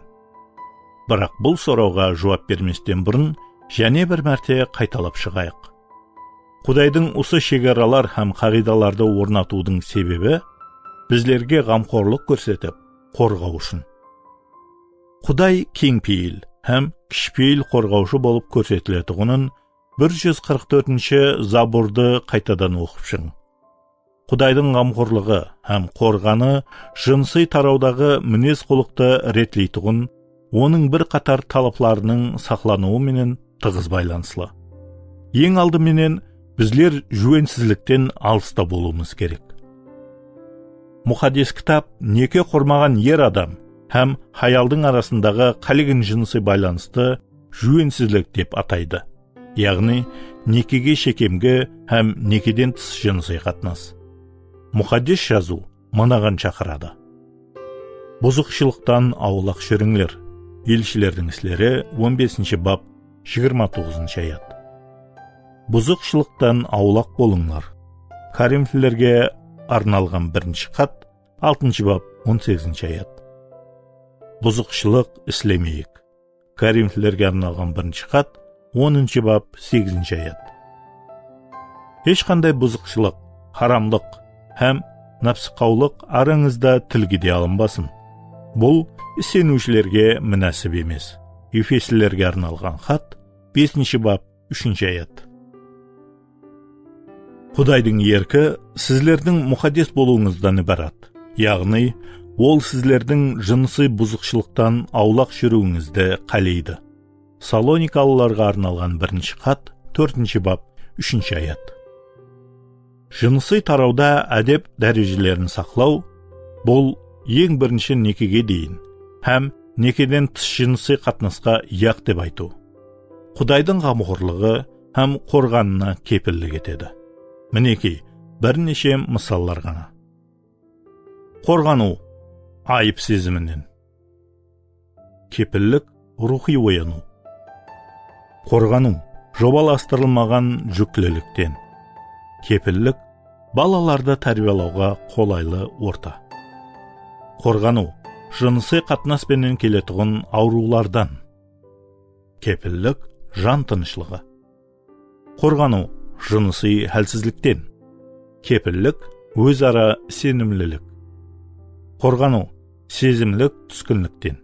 Biraq bul sorawǵa juwap bermesten burın jáne bir márte qaytalap shıǵayıq. Qudaydıń usı shegaralar hám qaǵıydalardı ornatıwdıń sebebi bizlerge ǵamxorlıq kórsetip, qorǵaw ushın. Quday keńpeyil hám kishipeyil qorǵawshı bolıp kórsetiletuǵının bir júz qırq tórtinshi Zaburdı qaytadan oqıp shıǵıń. Qudaydıń ǵamxorlıǵı hám qorǵanı jınısıy tarawdaǵı minez-qulıqtı retleytuǵın Onıń bir qatar talaplarınıń saqlanıwı menen tıǵız baylanıslı. Eń aldı menen, bizler júwensizlikten alısta bolıwımız kerek. Muqaddes Kitap neke qurmaǵan er adam hám hayaldıń arasındaǵı qálegen jınısıy baylanıstı júwensizlik dep ataydı. Yaǵnıy, nekege shekemgi hám nekeden tıs jınısıy qatnas. Muqaddes Jazıw mınaǵan shaqıradı. Buzıqshılıqtan awlaq júrińler. Elshilerdiń isleri, on besinshi bap, jigirma toǵızınshı ayat. Buzıqshılıqtan awlaq bolıńlar. Korinflerge arnalǵan birinshi xat, altınshı bap, on segizinshi ayat. Buzıqshılıq islemeyik. Korinflerge arnalǵan birinshi xat, onınshı bap, segizinshi ayat. Hesh qanday buzıqshılıq, haramlıq hám nápsiqawlıq arańızda tilge de alınbasın. Bul iseniwshilerge múnásip emes. Efeslilerge arnalǵan xat, besinshi bap, úshinshi ayat. Qudaydıń erki sizlerdiń muqaddes bolıwıńızdan ibarat. Yaǵnıy, Ol sizlerdiń jınısıy buzıqshılıqtan awlaq júriwińizdi qáleydi. Salonikalılarǵa arnalǵan birinshi xat, tórtinshi bap, úshinshi ayat. Jınısıy tarawda ádep dárejelerin saqlaw, bul eń birinshi nekege deyin hám nekeden tıs jınısıy qatnasqa yaq dep aytıw. Qudaydıń ǵamxorlıǵı hám qorǵanına kepillik etedi. Minekey, bir neshe mısallar ǵana. Qorǵanıw, ayıp seziminen. Kepillik, ruwxıy oyanıw. Qorǵanıw, jobalastırılmaǵan júklilikten. Kepillik, balalardı tárbiyalawǵa qolaylı orta. Qorǵanıw, jınısıy qatnas penen keletuǵın awırıwlardan. Kepillik, jan tınıshlıǵı. Qorǵanıw, jınısıy hálsizlikten. Kepillik, óz-ara isenimlilik. Qorǵanıw, sezimlik túskinlikten.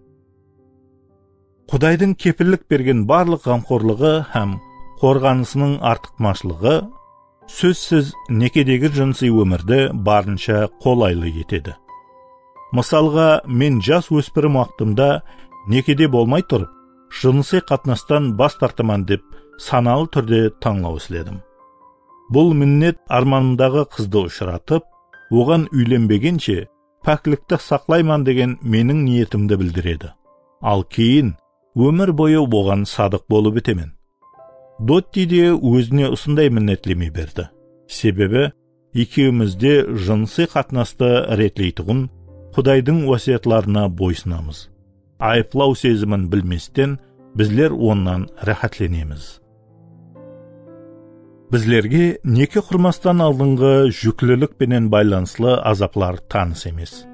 Qudaydıń kepillik bergen barlıq ǵamxorlıǵı hám qorǵanısınıń artıqmashılıǵı, sózsiz, nekedegi jınısıy ómirdi barınsha qolaylı etedi. Mısalǵa, men jas óspirim waqtımda nekede bolmay turıp, jınısıy qatnastan bas tartaman dep sanalı túrde tańlaw isledim. Bul minnet ármanımdaǵı qızdı ushıratıp, oǵan úylenbegenshe páklikti saqlayman degen meniń niyetimdi bildiredi. Al keyin ómir boyı oǵan sadıq bolıp ótemen. Dotti de ózine usınday minnetleme berdi. Sebebi ekewimiz de jınısıy qatnastı retleytuǵın Qudaydıń wásiyatlarına boysınamız. Ayıplaw sezimin bilmesten bizler onnan ráhátlenemiz. Bizlerge neke qurmastan aldınǵı júklilik penen baylanıslı azaplar tanıs emes.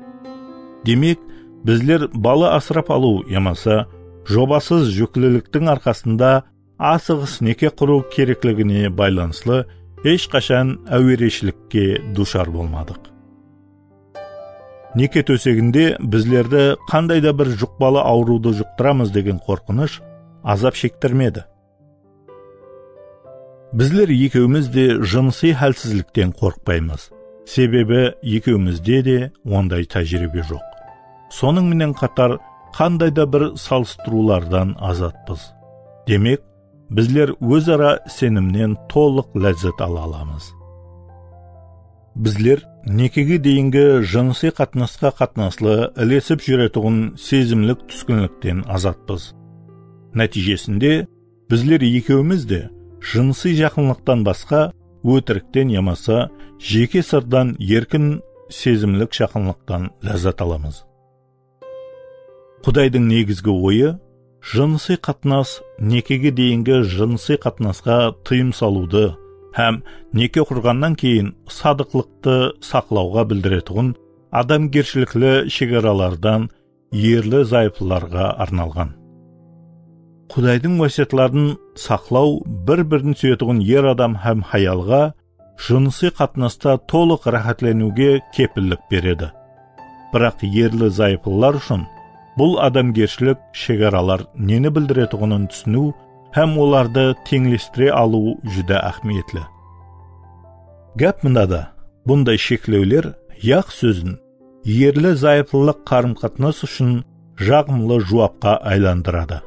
Demek, bizler bala asırap alıw yamasa jobasız júkliliktiń arqasında asıǵıs neke qurıw kerekligine baylanıslı hesh qashan áwereshilikke dushar bolmadıq. Neke tóseginde bizlerdi qanday da bir juqpalı awırıwdı juqtıramız degen qorqınısh azap shektirmedi. Bizler ekewimiz de jınısıy hálsizlikten qorqpaymız. Sebebi ekewimizde de onday tájiriybe joq. Sonıń menen qatar qanday da bir salıstırıwlardan azatpız. Demek, bizler óz-ara isenimnen tolıq lázzet ala alamız. Bizler nekege deyingi jınısıy qatnasqa qatnaslı ilesip júretuǵın sezimlik túskinlikten azatpız. Nátiyjesinde bizler ekewimiz de jınısıy jaqınlıqtan basqa ótirikten yamasa jeke sırdan erkin sezimlik jaqınlıqtan lázzet alamız. Qudaydıń negizgi oyı, jınısıy qatnas, nekege deyingi jınısıy qatnasqa tıyım salıwdı hám neke qurǵannan keyin sadıqlıqtı saqlawǵa bildiretuǵın adamgershilikli shegaralardan erli-zayıplılarǵa arnalǵan. Qudaydıń wásiyatların saqlaw bir-birin súyetuǵın er adam hám hayalǵa jınısıy qatnasta tolıq ráhátleniwge kepillik beredi. Biraq erli-zayıplılar ushın bul adamgershilik shegaralar neni bildiretuǵının túsiniw hám olardı teńlestire alıw júdá áhmiyetli. Gáp mınada, bunday sheklewler yaq sózin erli-zayıplılıq qarım-qatnas ushın jaǵımlı juwapqa aylandıradı.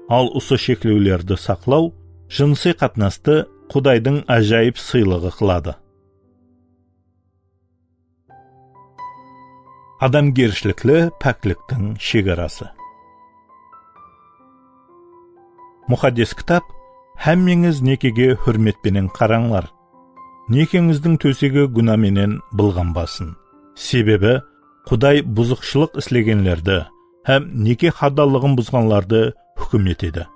Al usı sheklewlerdi saqlaw jınısıy qatnastı Qudaydıń ájayıp sıylıǵı qıladı. Adamgershilikli pákliktiń shegarası. Muqaddes kitap, hámmeńiz nekege húrmet penen qarańlar. Nekeńizdiń tósegi gúna menen bılǵanbasın. Sebebi Quday buzıqshılıq islegenlerdi hám neke hadallıǵın buzǵanlardı húkim etedi.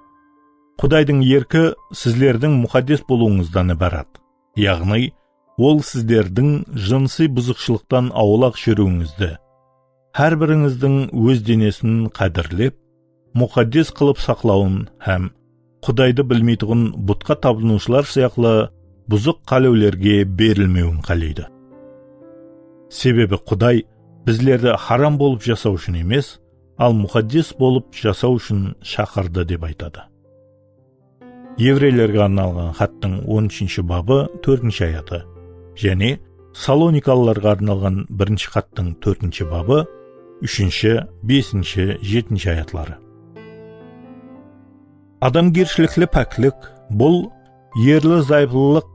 Qudaydıń erki sizlerdiń muqaddes bolıwıńızdan ibarat. Yaǵnıy, Ol sizlerdiń jınısıy buzıqshılıqtan awılaq júriwińizdi, hár birińizdiń óz denesin qádirlep, muqaddes qılıp saqlawın hám Qudaydı bilmeytuǵın butqa tabınıwshılar sıyaqlı buzıq qálewlerge berilmewin qáleydi. Sebebi Quday bizlerdi haram bolıp jasaw ushın emes, al muqaddes bolıp jasaw ushın shaqırdı, dep aytadı. Evreylerge arnalǵan xattıń on úshinshi babı, tórtinshi ayatı, jáne Salonikalılarǵa arnalǵan birinshi xattıń tórtinshi babı, úshinshi, besinshi, jetinshi ayatları. Adamgershilikli páklik, bul erli-zayıplılıq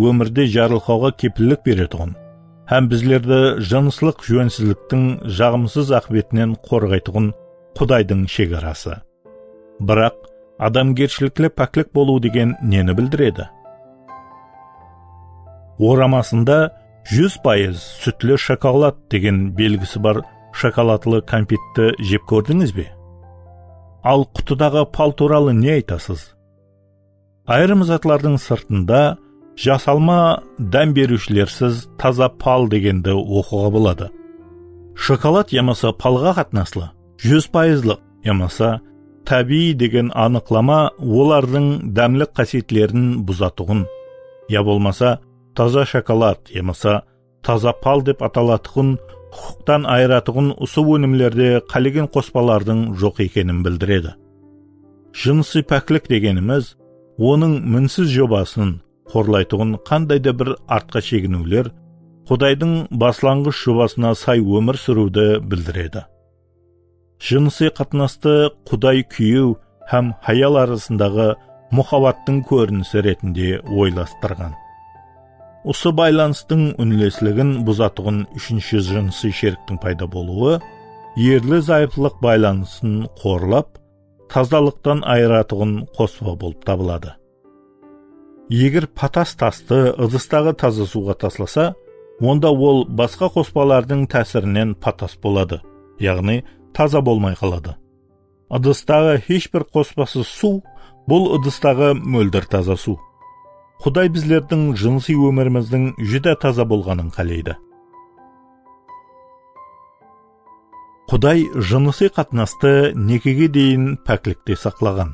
ómirde jarılqawǵa kepillik beretuǵın hám bizlerdi jınıslıq júwensizliktiń jaǵımsız aqıbetinen qorǵaytuǵın Qudaydıń shegarası. Biraq, adamgershilikli páklik bolıw degen neni bildiredi? Oramasında júz payız sútli shokolad degen belgisi bar shokoladlı kámpitti jep kórdińiz be? Al qutıdaǵı pal tuwralı ne aytasız? Ayırım zatlardıń sırtında jasalma dám beriwshilersiz taza pal degendi oqıwǵa boladı. Shokolad yamasa palǵa qatnaslı júz payızlıq yamasa tábiyiy degen anıqlama olardıń dámlik qásiyetlerin buzatuǵın, ya bolmasa taza shokolad yamasa taza pal dep atalatuǵın, huqıqtan ayıratuǵın usı ónimlerde qálegen qospalardıń joq ekenin bildiredi. Jınısıy páklik degenimiz, onıń minsiz jobasın qorlaytuǵın qanday da bir artqa sheginiwler, Qudaydıń baslanǵısh jobasına say ómir súriwdi bildiredi. Jınısıy qatnastı Quday kúyew hám hayal arasındaǵı muhabbattıń kórinisi retinde oylastırǵan. Usı baylanıstıń únlesligin buzatuǵın úshinshi jınısıy sheriktiń payda bolıwı erli-zayıplıq baylanısın qorlap, tazalıqtan ayıratuǵın qospa bolıp tabıladı. Eger patas tastı ıdıstaǵı taza suwǵa taslasa, onda ol basqa qospalardıń tásirinen patas boladı, yaǵnıy taza bolmay qaladı. Idıstaǵı hesh bir qospasız suw, bul ıdıstaǵı móldir taza suw. Quday bizlerdiń jınısıy ómirimizdiń júdá taza bolǵanın qáleydi. Quday jınısıy qatnastı nekege deyin páklikte saqlaǵan.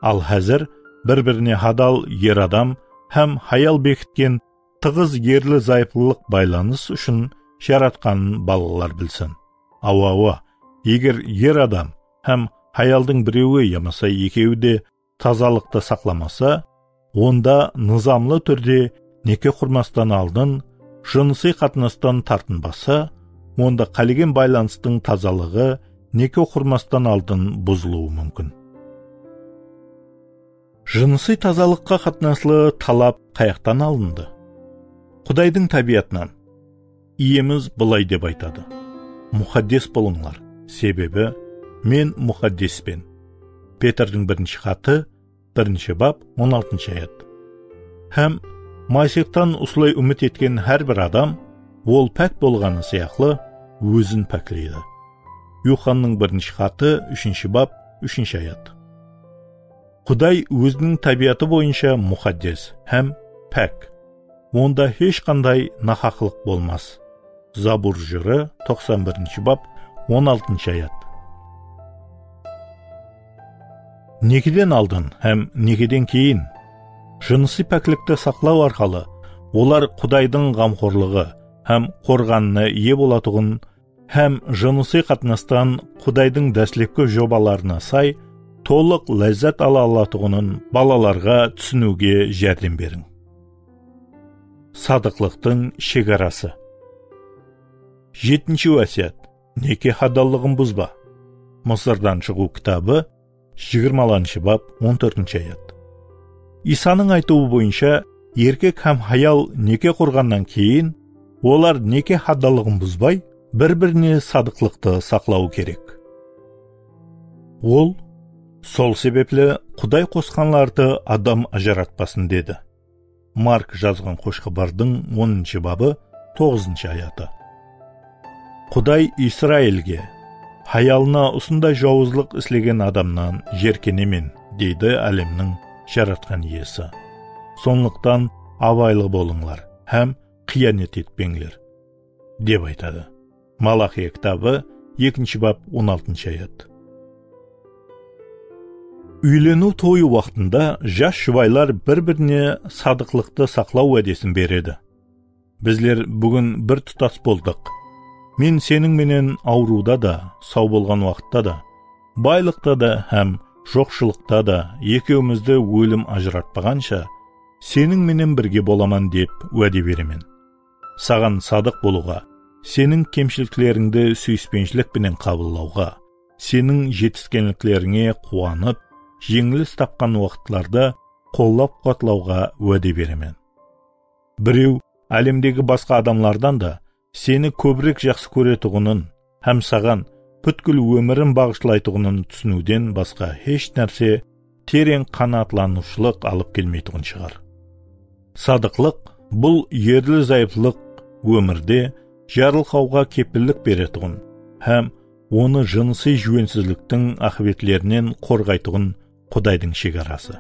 Al házir bir-birine hadal er adam hám hayal bekitken tıǵız erli-zayıplılıq baylanıs ushın jaratqanın balalar bilsin. Awa, awa, eger er adam hám hayaldıń birewi yamasa ekewi de tazalıqtı saqlamasa, onda nızamlı túrde neke qurmastan aldın jınısıy qatnastan tartınbasa, onda qálegen baylanıstıń tazalıǵı neke qurmastan aldın buzılıwı múmkin. Jınısıy tazalıqqa qatnaslı talap qayaqtan alındı? Qudaydıń tábiyatınan. Iyemiz bılay dep aytadı: "Muqaddes bolıńlar, sebebi Men muqaddespen." Petrdiń birinshi xatı, birinshi bab, on altınshı ayat. Hám Masihtan usılay úmit etken hár bir adam, ol pák bolǵanı sıyaqlı, ózin pákleydi. Yuxannıń birinshi xatı, úshinshi bab, úshinshi ayat. Quday óziniń tábiyatı boyınsha muqaddes hám pák. Onda hesh qanday nahaqlıq bolmas. Zabur jırı, toqsan birinshi bab, on altınshı ayat. Nekeden aldın hám nekeden keyin jınısıy páklikti saqlaw arqalı olar Qudaydıń ǵamxorlıǵı hám qorǵanına iye bolatuǵın hám jınısıy qatnastan Qudaydıń dáslepki jobalarına say tolıq lázzat ala alatuǵının balalarǵa túsiniwge járdem beriń. Sadıqlıqtıń shegarası. Jetinshi wásiyat. Neke hadallıǵın buzba. Mısırdan shıǵıw kitabı, jigirmalanshı bab, on tórtinshi ayat. Iysanıń aytıwı boyınsha, erkek hám hayal neke qurǵannan keyin, olar neke hadallıǵın buzbay, bir-birine sadıqlıqtı saqlawı kerek. Ol, "Sol sebepli Quday qosqanlardı adam ajıratpasın," dedi. Mark jazǵan Xosh Xabardıń onınshı babı, toǵızınshı ayatı. Quday Israilge, "Hayalına usınday jawızlıq islegen adamnan jerkenemen," deydi álemniń Jaratqan Iyesi. "Sonlıqtan abaylı bolıńlar hám qıyanet etpeńler," dep aytadı. Malaxiya kitabı, ekinshi bab, on altınshı ayat. Úyleniw toyı waqtında jas jubaylar bir-birine sadıqlıqtı saqlaw wádesin beredi. Bizler búgin bir tutas boldıq. Men seniń menen awırıwda da, saw bolǵan waqıtta da, baylıqta da hám joqshılıqta da ekewimizdi ólim ajıratpaǵansha, seniń menen birge bolaman dep wáde beremen. Saǵan sadıq bolıwǵa, seniń kemshiliklerińdi súyispenshilik penen qabıllawǵa, seniń jetiskenliklerińe quwanıp, jeńilis tapqan waqıtlarda qollap-quwatlawǵa wáde beremen. Birew álemdegi basqa adamlardan da seni kóbirek jaqsı kóretuǵının hám saǵan pútkil ómirin baǵıshlaytuǵının túsiniwden basqa hesh nárse tereń qanaatlanıwshılıq alıp kelmeytuǵın shıǵar. Sadıqlıq, bul erli-zayıplıq ómirde jarılqawǵa kepillik beretuǵın hám onı jınısıy júwensizliktiń aqıbetlerinen qorǵaytuǵın Qudaydıń shegarası.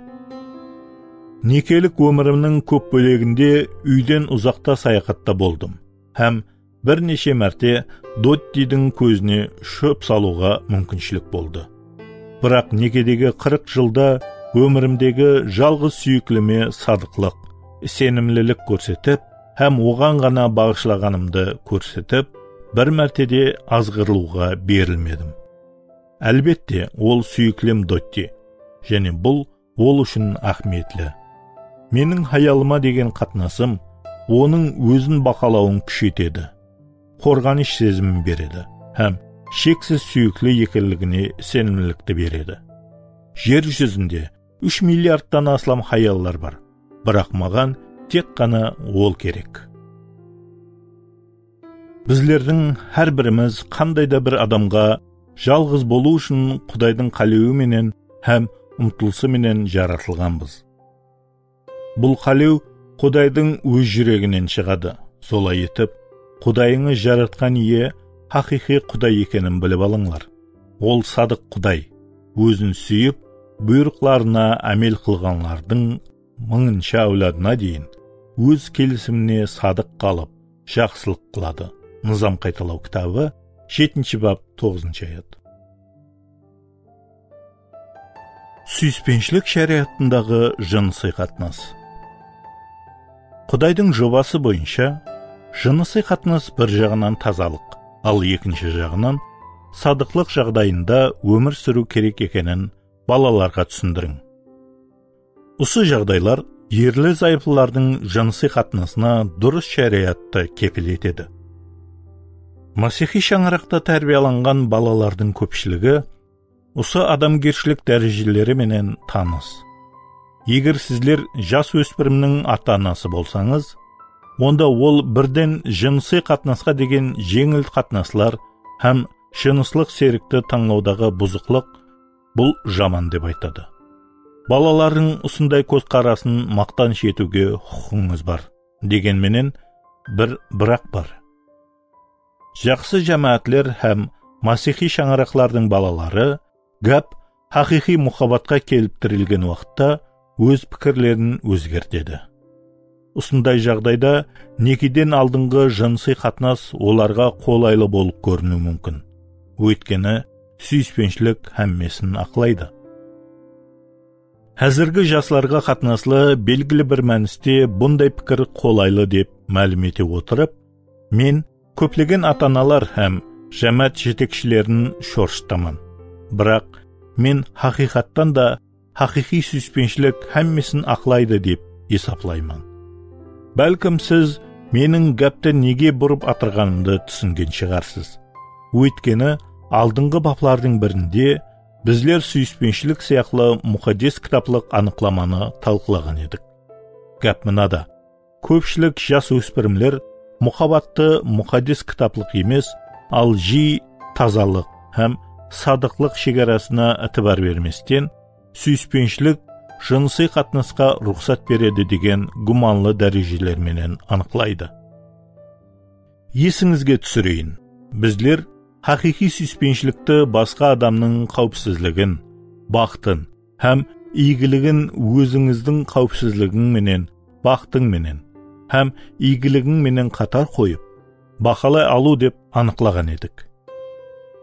Nekelik ómirimniń kóp bóleginde úyden uzaqta sayaxatta boldım hám bir neshe márte Dottidiń kózine shóp salıwǵa múmkinshilik boldı. Biraq nekedegi qırq jılda ómirimdegi jalǵız súyiklime sadıqlıq, isenimlilik kórsetip hám oǵan ǵana baǵıshlaǵanımdı kórsetip, bir márte de azǵırılıwǵa berilmedim. Álbette, ol súyiklim Dotti, jáne bul ol ushın áhmiyetli. Meniń hayalıma degen qatnasım onıń ózin baqalawın kúsheytedi, qorǵanısh sezimin beredi hám sheksiz súyikli ekenligine isenimlilikti beredi. Jer júzinde úsh milliardtan aslam hayallar bar, biraq maǵan tek ǵana ol kerek. Bizlerdiń hár birimiz qanday da bir adamǵa jalǵız bolıw ushın Qudaydıń qálewi menen hám umtılısı menen jaratılǵanbız. Bul qálew Qudaydıń óz júreginen shıǵadı. Solay etip, Qudayıńız Jaratqan Iye haqıyqıy Quday ekenin bilip alıńlar. Ol sadıq Quday, ózin súyip, buyrıqlarına ámel qılǵanlardıń mıńınsha áwladına deyin óz kelisimine sadıq qalıp, jaqsılıq qıladı. Nızam qaytalaw kitabı, jetinshi bap, toǵızınshı ayat. Súyispenshilik sháriyatındaǵı jınısıy qatnas. Qudaydıń jobası boyınsha, jınısıy qatnas bir jaǵınan tazalıq, al ekinshi jaǵınan sadıqlıq jaǵdayında ómir súriw kerek ekenin balalarǵa túsindiriń. Usı jaǵdaylar erli-zayıplılardıń jınısıy qatnasına durıs sháriyat ta kepil etedi. Másiyxıy shańaraqta tárbiyalanǵan balalardıń kópshiligi usı adamgershilik dárejeleri menen tanıs. Eger sizler jas óspirimniń ata-anası bolsańız, onda ol birden jınısıy qatnasqa degen jeńil qatnaslar hám jınıslıq serikti tańlawdaǵı buzıqlıq, bul jaman dep aytadı. Balalardıń usınday kózqarasın maqtanısh etiwge huqıqıńız bar. Degen menen, bir biraq bar. Jaqsı jámáátler hám másiyxıy shańaraqlardıń balaları gáp haqıyqıy muhabbatqa kelip tirilgen waqıtta óz pikirlerin ózgertedi. Usınday jaǵdayda nekeden aldınǵı jınısıy qatnas olarǵa qolaylı bolıp kóriniwi múmkin. Óytkeni, súyispenshilik hámmesin aqlaydı. Házirgi jaslarǵa qatnaslı belgili bir mániste bunday pikir qolaylı dep málim ete otırıp, men kóplegen ata-analar hám jámáát jetekshilerin shorshıtaman. Biraq men haqıyqattan da haqıyqıy súyispenshilik hámmesin aqlaydı dep esaplayman. Bálkim siz meniń gápti nege burıp atırǵanımdı túsingen shıǵarsız. Óytkeni, aldınǵı baplardıń birinde bizler súyispenshilik sıyaqlı muqaddes kitaplıq anıqlamanı talqılaǵan edik. Gáp mınada, kópshilik jas óspirimler muhabbattı muqaddes kitaplıq emes, al jiy tazalıq hám sadıqlıq shegarasına itibar bermesten, súyispenshilik jınısıy qatnasqa ruxsat beredi degen gúmanlı dárejeler menen anıqlaydı. Esińizge túsireyin, bizler haqıyqıy súyispenshilikti basqa adamnıń qáwipsizligin, baxtın hám iygiligin ózińizdiń qáwipsizligiń menen, baxtıń menen hám iygiligiń menen qatar qoyıp, bahalay alıw dep anıqlaǵan edik.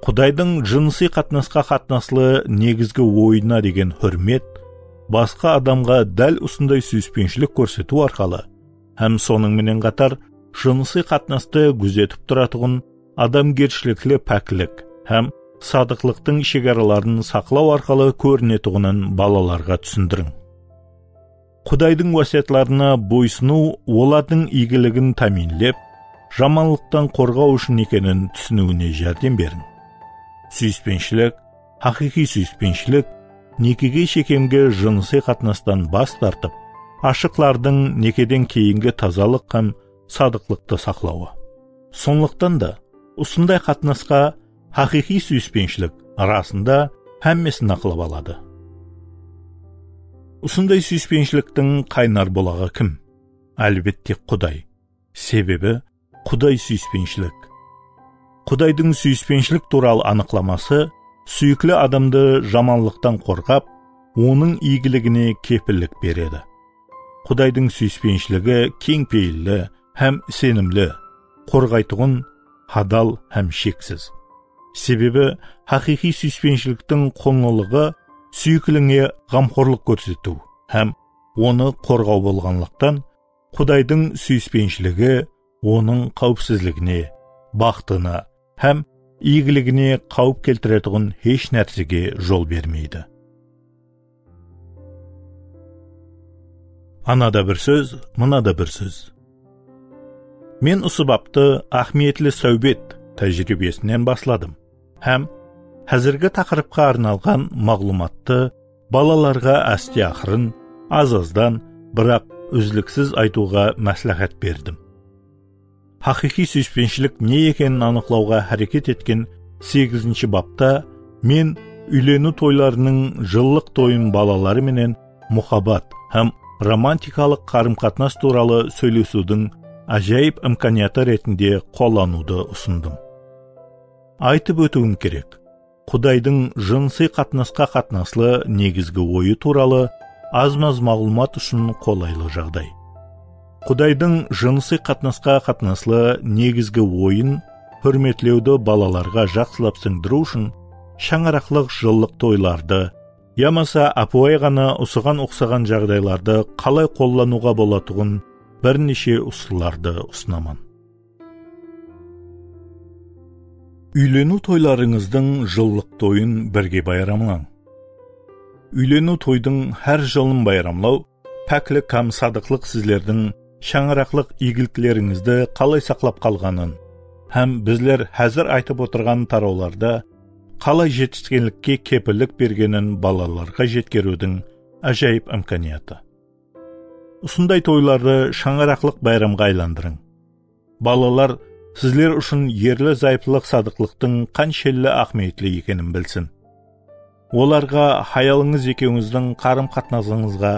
Qudaydıń jınısıy qatnasqa qatnaslı negizgi oyına degen húrmet basqa adamǵa dál usınday súyispenshilik kórsetiw arqalı hám sonıń menen qatar jınısıy qatnastı gúzetip turatuǵın adamgershilikli páklik hám sadıqlıqtıń shegaraların saqlaw arqalı kórinetuǵının balalarǵa túsindiriń. Qudaydıń wásiyatlarına boysınıw olardıń iygiligin támiyinlep, jamanlıqtan qorǵaw ushın ekenin túsiniwine járdem beriń. Súyispenshilik, haqıyqıy súyispenshilik, nekege shekemgi jınısıy qatnastan bas tartıp, ashıqlardıń nekeden keyingi tazalıq hám sadıqlıqtı saqlawı. Sonlıqtan da, usınday qatnasqa haqıyqıy súyispenshilik rasında hámmesin aqlap aladı. Usınday súyispenshiliktiń qaynar bulaǵı kim? Álbette, Quday. Sebebi, Quday súyispenshilik. Qudaydıń súyispenshilik tuwralı anıqlaması súyikli adamdı jamanlıqtan qorǵap, onıń iygiligine kepillik beredi. Qudaydıń súyispenshligi keń peyilli hám isenimli, qorǵaytuǵın, hadal hám sheksiz. Sebebi, haqıyqıy súyispenshiliktiń qunlılıǵı súyiklinińe ǵamxorlıq kórsetiw hám onı qorǵaw bolǵanlıqtan, Qudaydıń súyispenshiligi onıń qáwipsizligine, baxtına hám iygiligine qáwip keltiretuǵın hesh nársege jol bermeydi. Anada bir sóz, mınada bir sóz. Men usı baptı áhmiyetli sáwbet tájiriybesinen basladım hám házirgi taqırıpqa arnalǵan maǵlıwmattı balalarǵa áste-aqırın, az-azdan, biraq úzliksiz aytıwǵa másláhát berdim. Haqıyqıy súyispenshilik ne ekenin anıqlawǵa háreket etken segizinshi bapta men úyleniw toylarınıń jıllıq toyın balaları menen muhabbat hám romantikalıq qarım-qatnas tuwralı sóylesiwdiń ájayıp imkaniyatı retinde qollanıwdı usındım. Aytıp ótiwim kerek, Qudaydıń jınısıy qatnasqa qatnaslı negizgi oyı tuwralı az-maz maǵlıwmat ushın qolaylı jaǵday. Qudaydıń jınısıy qatnasqa qatnaslı negizgi oyın húrmetlewdi balalarǵa jaqsılap sińdiriw ushın shańaraqlıq jıllıq toylardı yamasa ápiwayı ǵana usıǵan uqsaǵan jaǵdaylardı qalay qollanıwǵa bolatuǵın bir neshe usıllardı usınaman. Úyleniw toylarıńızdıń jıllıq toyın birge bayramlań. Úyleniw toydıń hár jılın bayramlaw, páklik hám sadıqlıq sizlerdiń shańaraqlıq iygiliklerińizdi qalay saqlap qalǵanın hám bizler házir aytıp otırǵan tarawlarda qalay jetiskenlikke kepillik bergenin balalarǵa jetkeriwdiń ájayıp imkaniyatı. Usınday toylardı shańaraqlıq bayramǵa aylandırıń. Balalar sizler ushın erli-zayıplılıq sadıqlıqtıń qanshelli áhmiyetli ekenin bilsin. Olarǵa hayalıńız ekewińizdiń qarım-qatnasıńızǵa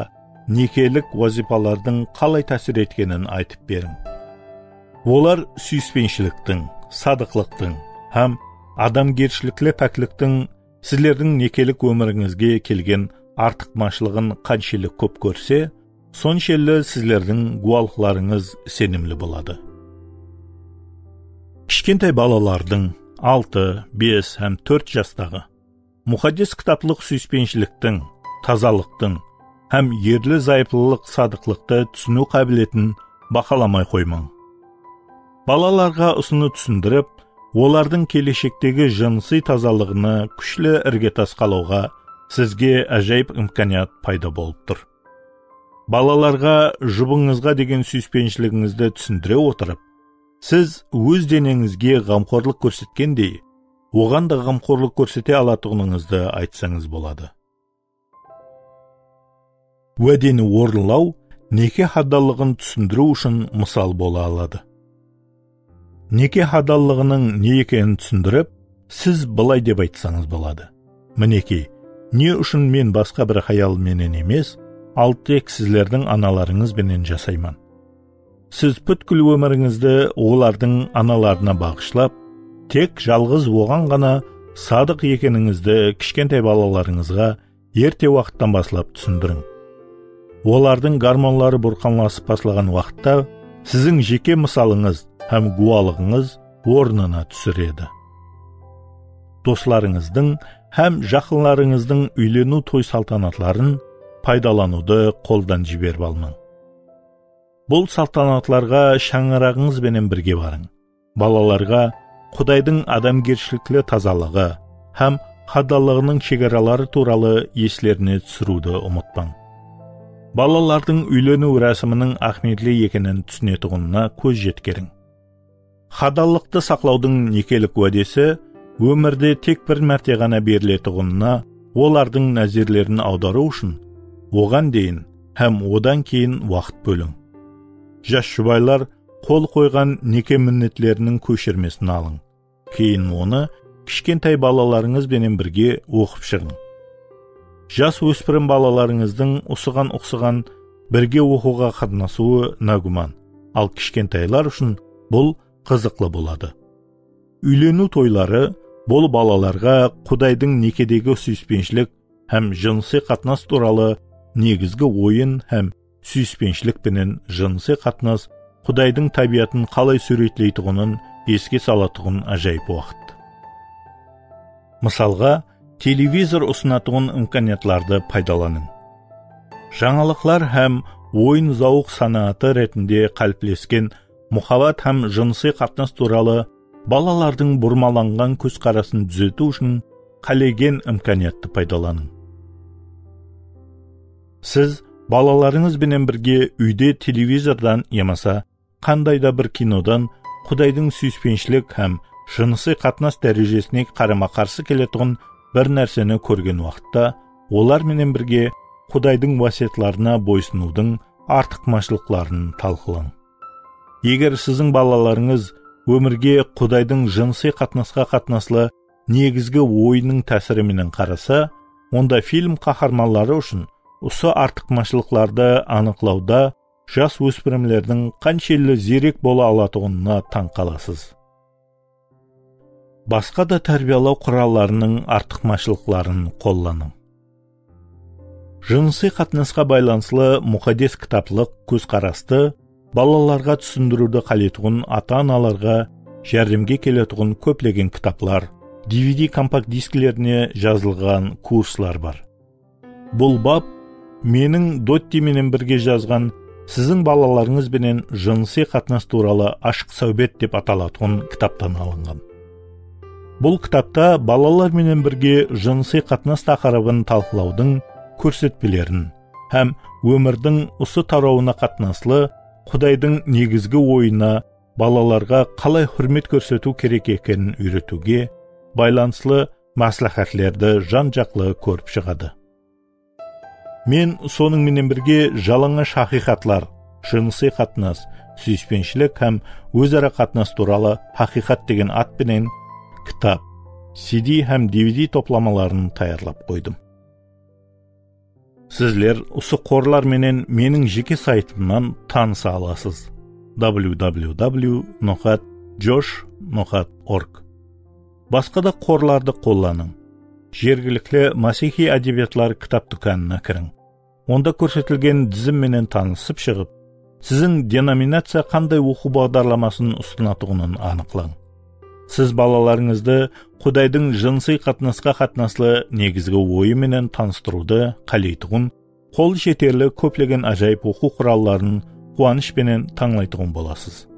nekelik wazıypalardıń qalay tásir etkenin aytıp beriń. Olar súyispenshiliktiń, sadıqlıqtıń hám adamgershilikli pákliktiń sizlerdiń nekelik ómirińizge kelgen artıqmashlıǵın qanshelli kóp kórse, sonshelli sizlerdiń gúwalıqlarıńız isenimli boladı. Kishkentay balalardıń altı, bes hám tórt jastaǵı Muqaddes Kitaplıq súyispenshiliktiń, tazalıqtıń hám erli-zayıplılıq sadıqlıqtı túsiniw qábiletin bahalamay qoymań. Balalarǵa usını túsindirip, olardıń keleshektegi jınısıy tazalıǵına kúshli irgetas qalawǵa sizge ájayıp imkaniyat payda bolıp tur. Balalarǵa jubıńızǵa degen súyispenshiliginińizdi túsindire otırıp, siz óz deneńizge ǵamxorlıq kórsetkendey, oǵan da ǵamxorlıq kórsete alatuǵınıńızdı aytsańız boladı. Wádeni orınlaw neke haddallıǵın túsindiriw ushın mısal bola aladı. Neke haddallıǵınıń ne ekenin túsindirip, siz bılay dep aytsańız boladı. Minekey, ne ushın men basqa bir hayal menen emes, al tek sizlerdiń analarıńız benen jasayman. Siz pútkil ómirińizdi olardıń analarına baǵıshlap, tek jalǵız oǵan ǵana sadıq ekenińizdi kishkentay balalarıńızǵa erte waqıttan baslap túsindiriń. Olardıń gormonları burqanlasıp baslaǵan waqıtta siziń jeke mısalıńız hám gúwalıǵıńız ornına túsiredi. Doslarıńızdıń hám jaqınlarıńızdıń úyleniw toy saltanatların paydalanıwdı qoldan jiberip almań. Bul saltanatlarǵa shańaraǵıńız benen birge barıń. Balalarǵa Qudaydıń adamgershilikli tazalıǵı hám haddallıǵınıń shegaraları tuwralı eslerine túsiriwdi umıtpań. Balalardıń úyleniw rásiminiń áhmiyetli ekenin túsinetuǵınına kóz jetkeriń. Haddallıqtı saqlawdıń nekelik wádesi ómirde tek bir márte ǵana beriletuǵınına olardıń názerlerin awdarıw ushın oǵan deyin hám odan keyin waqıt bóliń. Jas jubaylar qol qoyǵan neke minnetleriniń kóshirmesin alıń. Keyin onı kishkentay balalarıńız benen birge oqıp shıǵıń. Jas óspirim balalarıńızdıń usıǵan uqsaǵan birge oqıwǵa qatnasıwı nágúman, al kishkentaylar ushın bul qızıqlı boladı. Úyleniw toyları bul balalarǵa Qudaydıń nekedegi súyispenshilik hám jınısıy qatnas tuwralı negizgi oyın hám súyispenshilik penen jınısıy qatnas Qudaydıń tábiyatın qalay súwretleytuǵının eske salatuǵın ájayıp waqıt. Mısalǵa, televizor usınatuǵın imkaniyatlardı paydalanıń. Jańalıqlar hám oyın-zawıq sanaatı retinde qáliplesken muhabbat hám jınısıy qatnas tuwralı balalardıń burmalanǵan kózqarasın dúzetiw ushın qálegen imkaniyattı paydalanıń. Siz balalarıńız benen birge úyde televizordan yamasa qanday da bir kinodan Qudaydıń súyispenshilik hám jınısıy qatnas dárejesine qarama-qarsı keletuǵın bir nárseni kórgen waqıtta, olar menen birge Qudaydıń wásiyatlarına boysınıwdıń artıqmashılıqların talqılań. Eger siziń balalarıńız ómirge Qudaydıń jınısıy qatnasqa qatnaslı negizgi oyınıń tásiri menen qarasa, onda film qaharmanları ushın usı artıqmashılıqlardı anıqlawda jas óspirimlerdiń qanshelli ziyrek bola alatuǵınına tań qalasız. Basqa da tárbiyalaw qurallarınıń artıqmashılıqların qollanıń. Jınısıy qatnasqa baylanıslı muqaddes kitaplıq kózqarastı balalarǵa túsindiriwdi qáleytuǵın ata-analarǵa járdemge keletuǵın kóplegen kitaplar, D V D kompakt disklerine jazılǵan kurslar bar. Bul bap meniń Dotti menen birge jazǵan Siziń balalarıńız benen jınısıy qatnas tuwralı ashıq sáwbet dep atalatuǵın kitaptan alınǵan. Bul kitapta balalar menen birge jınısıy qatnas taqırıbın talqılawdıń kórsetpelerin hám ómirdiń usı tarawına qatnaslı Qudaydıń negizgi oyına balalarǵa qalay húrmet kórsetiw kerek ekenin úyretiwge baylanıslı másláhátlerdi jan-jaqlı kórip shıǵadı. Men sonıń menen birge jalańash haqıyqatlar, jınısıy qatnas, súyispenshilik hám óz-ara qatnas tuwralı haqıyqat degen at penen kitap, C D hám D V D toplamaların tayarlap qoydım. Sizler usı qorlar menen meniń jeke saytımnan tanısa alasız. W W W noqat josh noqat org. Basqa da qorlardı qollanıń. Jergilikli Másiyxiy ádebiyatlar kitap dúkanına kiriń. Onda kórsetilgen dizim menen tanısıp shıǵıp, siziń denominaciya qanday oqıw baǵdarlamasın usınatuǵının anıqlań. Siz balalarıńızdı Qudaydıń jınısıy qatnasqa qatnaslı negizgi oyı menen tanıstırıwdı qáleytuǵın, qol jeterli kóplegen ájayıp oqıw quralların quwanısh penen tańlaytuǵın bolasız.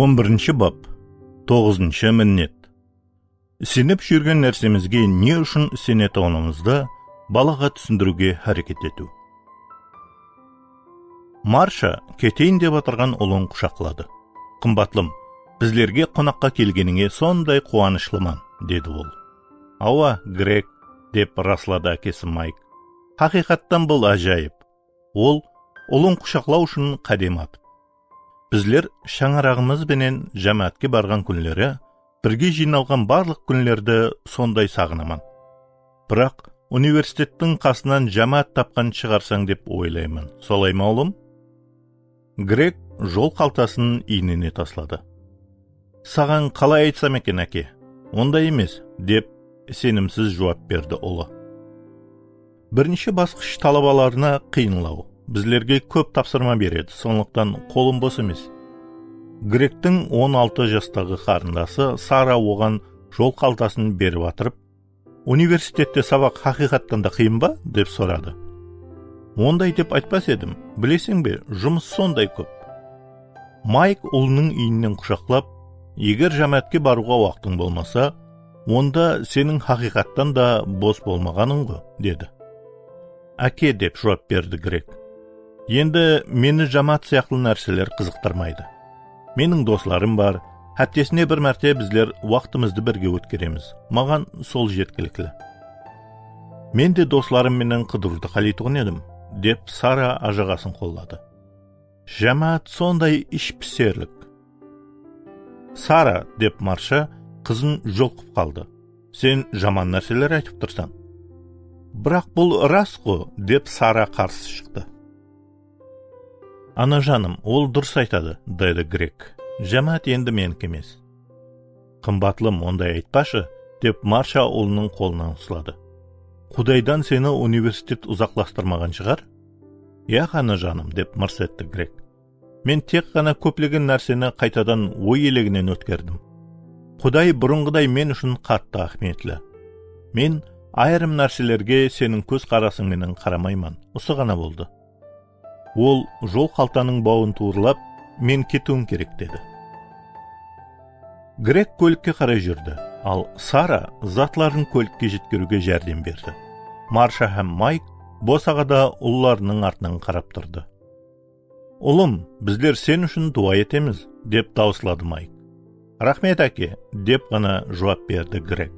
On birinshi bap, toǵızınshı minnet. Isenip júrgen nársemizge ne ushın isenetuǵınımızdı balaǵa túsindiriwge háreket etiw. Marsha keteyin dep atırǵan ulın qushaqladı. Qımbatlım, bizlerge qonaqqa kelgenińe sonday quwanıshlıman, dedi ol. Awa, Greg, dep rasladı ákesi Mayk. Haqıyqattan bul ájayıp. Ol ulın qushaqlaw ushın qádem atıp. Bizler shańaraǵımız benen jámáátke barǵan kúnleri, birge jıynalǵan barlıq kúnlerdi sonday saǵınaman. Biraq universitettiń qasınan jámáát tapqan shıǵarsań dep oylayman. Solay ma, ulım? Greg jol qaltasın iynine tasladı. Saǵan qalay aytsam eken, áke? Onday emes, dep isenimsiz juwap berdi ulı. Birinshi basqısh talabalarına qıyınlaw. Bizlerge kóp tapsırma beredi, sonlıqtan qolım bos emes. Gregtiń on altı jastaǵı qarındası Sara oǵan jol qaltasın berip atırıp, universitette sabaq haqıyqattan da qıyın ba? Dep soradı. Onday dep aytpas edim, bileseń be, jumıs sonday kóp. Mayk ulınıń iyninen qushaqlap, eger jámáátke barıwǵa waqtıń bolmasa, onda seniń haqıyqattan da bos bolmaǵanıń ǵo, dedi. Áke, dep juwap berdi Greg. Endi meni jámáát sıyaqlı nárseler qızıqtırmaydı. Meniń doslarım bar, háptesine bir márte bizler waqtımızdı birge ótkeremiz. Maǵan sol jetkilikli. Men de doslarım menen qıdırıwdı qáleytuǵın edim, dep Sara ajaǵasın qolladı. Jámáát sonday ishpiserlik. Sara, dep Marsha qızın jolqıp qaldı. Sen jaman nárseler aytıp tursań. Biraq bul ras ǵo, dep Sara qarsı shıqtı. Ana janım, ol durıs aytadı, dedi Greg. Jámáát endi meniki emes. Qımbatlım, onday aytpashı, dep Marsha ulınıń qolınan usladı. Qudaydan seni universitet uzaqlastırmaǵan shıǵar? Yaq, anajanım, dep mırs etti Greg. Men tek ǵana kóplegen nárseni qaytadan oy eleginen ótkerdim. Quday burınǵıday men ushın qattı áhmiyetli. Men ayırım nárselerge seniń kózqarasıń menen qaramayman, usı ǵana boldı. Ol jol qaltanıń bawın tuwrılap, men ketiwim kerek, dedi. Greg kólikke qaray júrdi, al Sara zatların kólikke jetkeriwge járdem berdi. Marsha hám Mayk bosaǵada ullarınıń artınan qarap turdı. Ulım, bizler sen ushın duwa etemiz, dep dawısladı Mayk. Raxmet, áke, dep ǵana juwap berdi Greg.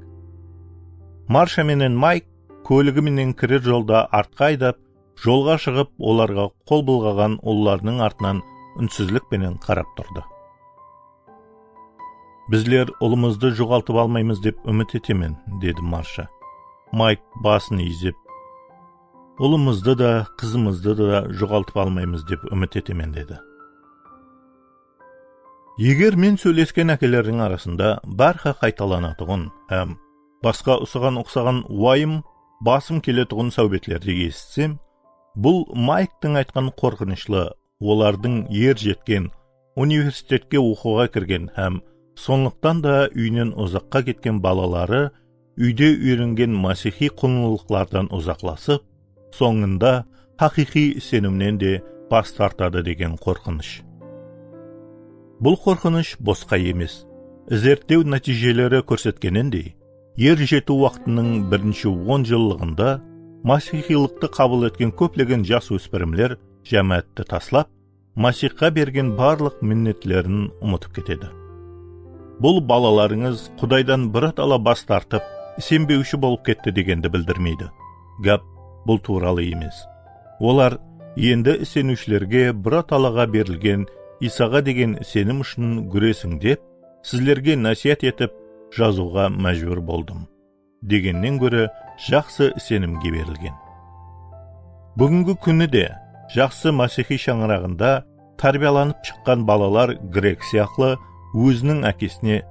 Marsha menen Mayk kóligi menen kirer jolda artqa aydap, jolǵa shıǵıp, olarǵa qol bılǵaǵan ullarınıń artınan únsizlik penen qarap turdı. Bizler ulımızdı joǵaltıp almaymız dep úmit etemen, dedi Marsha. Mayk basın iyizep, ulımızdı da, qızımızdı da joǵaltıp almaymız dep úmit etemen, dedi. Eger men sóylesken ákelerdiń arasında bárha qaytalanatuǵın hám basqa usıǵan uqsaǵan uwayım basım keletuǵın sáwbetlerdi esitsem, bul Mayktıń aytqan qorqınıshlı, olardıń er jetken, universitetke oqıwǵa kirgen hám sonlıqtan da úyinen uzaqqa ketken balaları úyde úyrengen másiyxiy qunlılıqlardan uzaqlasıp, sońında haqıyqıy isenimnen de bas tartadı degen qorqınısh. Bul qorqınısh bosqa emes. Izertlew nátiyjeleri kórsetkenindey, er jetiw waqtınıń birinshi on jıllıǵında masiyxiylıqtı qabıl etken kóplegen jas óspirimler jámáátti taslap, Masiyxqa bergen barlıq minnetlerin umıtıp ketedi. Bul balalarıńız Qudaydan birotala bas tartıp, isenbewshi bolıp ketti degendi bildirmeydi. Gáp bul tuwralı emes. Olar endi iseniwshilerge birotalaǵa berilgen Iysaǵa degen isenim ushın gúresiń dep, sizlerge násiyat etip, jazıwǵa májbúr boldım. Degennen góre jaqsı isenimge berilgen. Búgingi kúni de jaqsı másiyxiy shańaraǵında tárbiyalanıp shıqqan balalar Greg sıyaqlı óziniń ákesine,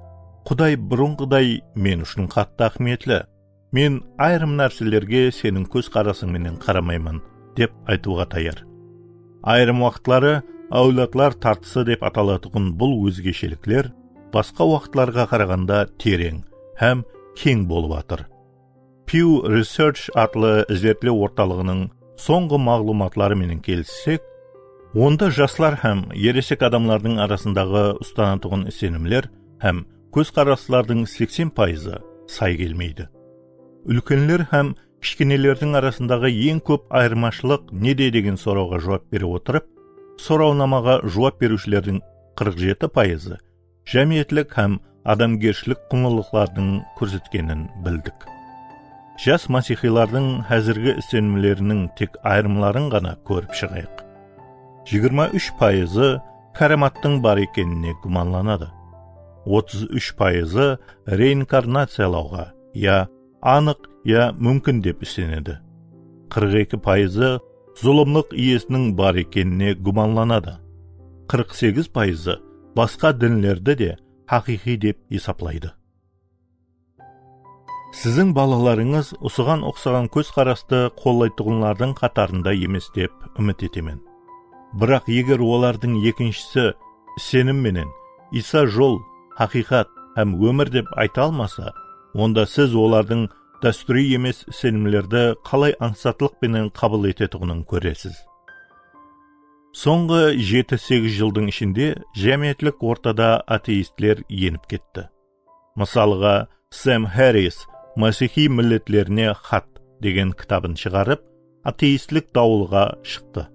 "Quday burınǵıday men ushın qattı áhmiyetli. Men ayırım nárselerge seniń kózqarasıń menen qaramayman", dep aytıwǵa tayar. Ayırım waqıtları áwladlar tartısı dep atalatuǵın bul ózgeshelikler basqa waqıtlarǵa qaraǵanda tereń hám keń bolıp atır. Pew Research atlı izertlew ortalıǵınıń sońǵı maǵlıwmatları menen kelissek, onda jaslar hám eresek adamlardıń arasındaǵı ustanatuǵın isenimler hám kózqaraslardıń seksen payızı say kelmeydi. Úlkenler hám kishkenelerdiń arasındaǵı eń kóp ayırmashılıq nede degen sorawǵa juwap bere otırıp, sorawnamaǵa juwap beriwshilerdiń qırq jeti payızı jámiyetlik hám adamgershilik qunlılıqlardıń kórsetkenin bildik. Jas masiyxiylardıń házirgi isenimleriniń tek ayırımların ǵana kórip shıǵayıq. Jigirma úsh payızı káramattıń bar ekenine gúmanlanadı. Otız úsh payızı reinkarnaciyalawǵa ya anıq ya múmkin dep isenedi. Qırq eki payızı zulımlıq iyesiniń bar ekenine gúmanlanadı. Qırq segiz payızı basqa dinlerdi de haqıyqıy dep esaplaydı. Siziń balalarıńız usıǵan uqsaǵan kózqarastı qollaytuǵınlardıń qatarında emes dep úmit etemen. Biraq eger olardıń ekinshisi isenim menen Iysa jol, haqıyqat hám ómir dep ayta almasa, onda siz olardıń dástúriy emes isenimlerdi qalay ańsatlıq penen qabıl etetuǵının kóresiz. Sońǵı jeti-segiz jıldıń ishinde jámiyetlik ortada ateistler enip ketti. Mısalǵa, Sem Harris "Másiyxiy milletlerine xat" degen kitabın shıǵarıp, ateistlik dawılǵa shıqtı.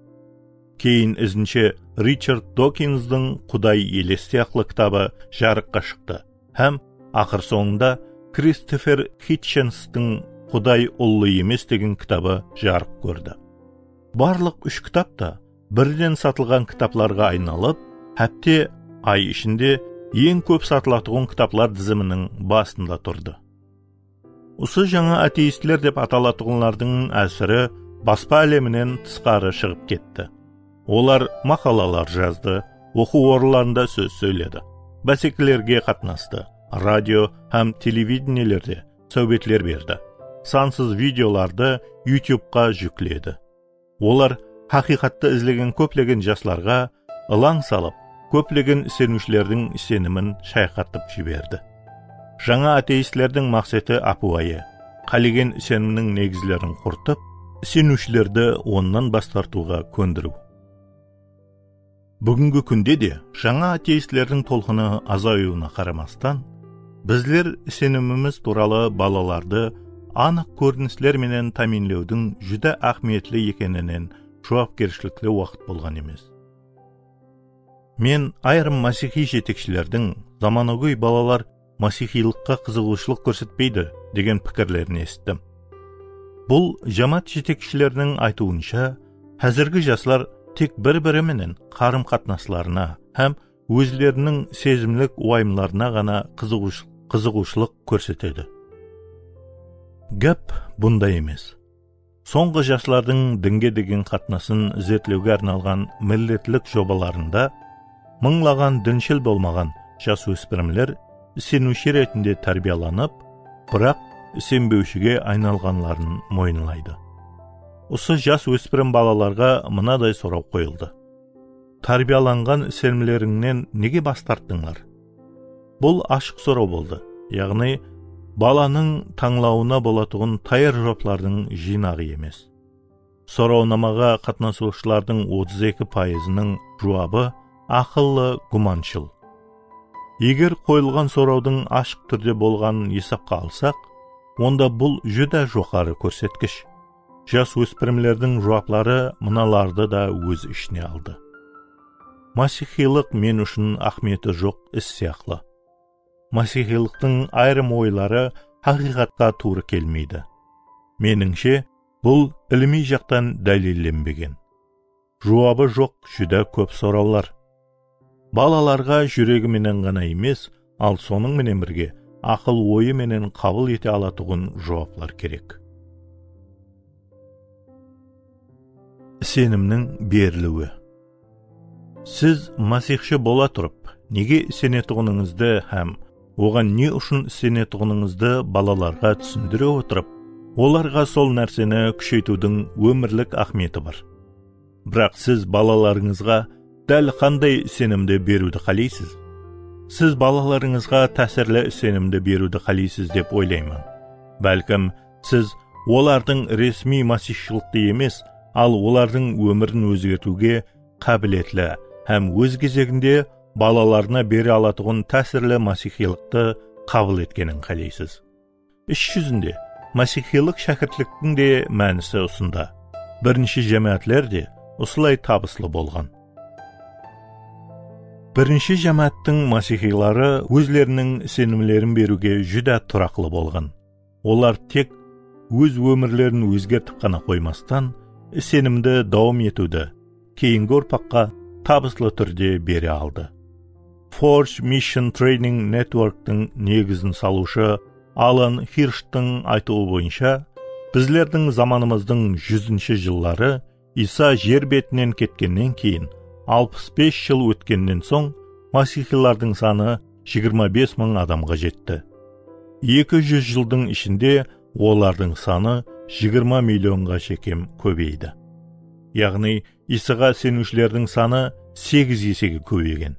Keyin izinshe Richard Dokinstıń "Quday eles" sıyaqlı kitabı jarıqqa shıqtı hám aqır sońında Kristofer Hitchenstıń "Quday ullı emes" degen kitabı jarıq kórdi. Barlıq úsh kitap ta birden satılǵan kitaplarǵa aynalıp, hápte, ay ishinde eń kóp satılatuǵın kitaplar diziminiń basında turdı. Usı jańa ateistler dep atalatuǵınlardıń ásiri baspa áleminen tısqarı shıǵıp ketti. Olar maqalalar jazdı, oqıw orınlarında sóz sóyledi, básekelerge qatnastı, radio hám televidenielerde sáwbetler berdi, sansız videolardı YouTubeqa júkledi. Olar haqıyqattı izlegen kóplegen jaslarǵa ılań salıp, kóplegen iseniwshilerdiń isenimin shayqatıp jiberdi. Jańa ateistlerdiń maqseti ápiwayı, qálegen isenimniń negizlerin qurtıp, iseniwshilerdi onnan bas tartıwǵa kóndiriw. Búgingi kúnde de jańa ateistlerdiń tolqını azayıwına qaramastan, bizler isenimimiz tuwralı balalardı anıq kórinisler menen támiyinlewdiń júdá áhmiyetli ekeninen juwapkershilikli waqıt bolǵan emes. Men ayırım masiyxıy jetekshilerdiń zamanagóy balalar masiyxıylıqqa qızıǵıwshılıq kórsetpeydi degen pikirlerin esittim. Bul jámáát jetekshileriniń aytıwınsha, házirgi jaslar tek bir-biri menen qarım-qatnaslarına hám ózleriniń sezimlik uwayımlarına ǵana qızıǵıwsh-, qızıǵıwshılıq kórsetedi. Gáp bunda emes. Sońǵı jaslardıń dinge degen qatnasın izertlewge arnalǵan milletlik jobalarında mıńlaǵan dinshil bolmaǵan jas óspirimler iseniwshi retinde tárbiyalanıp, biraq isenbewshige aynalǵanların moyınlaydı. Usı jas óspirim balalarǵa mınaday soraw qoyıldı. Tárbiyalanǵan isenimlerińnen nege bas tarttıńlar? Bul ashıq soraw boldı, yaǵnıy balanıń tańlawına bolatuǵın tayar juwaplardıń jıynaǵı emes. Sorawnamaǵa qatnasıwshılardıń otız eki payızınıń juwabı aqıllı, gúmanshıl. Eger qoyılǵan sorawdıń ashıq túrde bolǵanın esapqa alsaq, onda bul júdá joqarı kórsetkish. Jas óspirimlerdiń juwapları mınalardı da óz ishine aldı. Masiyxıylıq men ushın áhmiyeti joq is sıyaqlı. Masiyxıylıqtıń ayırım oyları haqıyqatqa tuwrı kelmeydi. Menińshe, bul ilimiy jaqtan dálillenbegen. Juwabı joq júdá kóp sorawlar. Balalarǵa júregi menen ǵana emes, al sonıń menen birge aqıl oyı menen qabıl ete alatuǵın juwaplar kerek. Isenimniń beriliwi. Siz masiyxshı bola turıp, nege isenetuǵınıńızdı hám oǵan ne ushın isenetuǵınıńızdı balalarǵa túsindire otırıp, olarǵa sol nárseni kúsheytiwdiń ómirlik áhmiyeti bar. Biraq siz balalarıńızǵa dál qanday isenimdi beriwdi qáleysiz? Siz balalarıńızǵa tásirli isenimdi beriwdi qáleysiz dep oylayman. Bálkim, siz olardıń resmiy masiyxshılıqtı emes, al olardıń ómirin ózgertiwge qábiletli hám óz gezeginde balalarına bere alatuǵın tásirli masiyxıylıqtı qabıl etkeniń qáleysiz. Is júzinde masiyxıylıq shákirtliktiń de mánisi usında. Birinshi jámáátler de usılay tabıslı bolǵan. Birinshi jámááttiń masiyxıyları ózleriniń isenimlerin beriwge júdá turaqlı bolǵan. Olar tek óz ómirlerin ózgertip ǵana qoymastan, isenimdi dawam etiwdi keyingi urpaqqa tabıslı túrde bere aldı. Forge Mission Training Networktiń negizin salıwshı Alan Hirshtiń aytıwı boyınsha, bizlerdiń zamanımızdıń júzinshi jılları Iysa jer betinen ketkennen keyin alpıs bes jıl ótkennen soń, masiyxıylardıń sanı jigirma bes mıń adamǵa jetti. Eki júz jıldıń ishinde olardıń sanı jigirma millionǵa shekem kóbeydi. Yaǵnıy, Iysaǵa iseniwshilerdiń sanı segiz esege kóbeygen.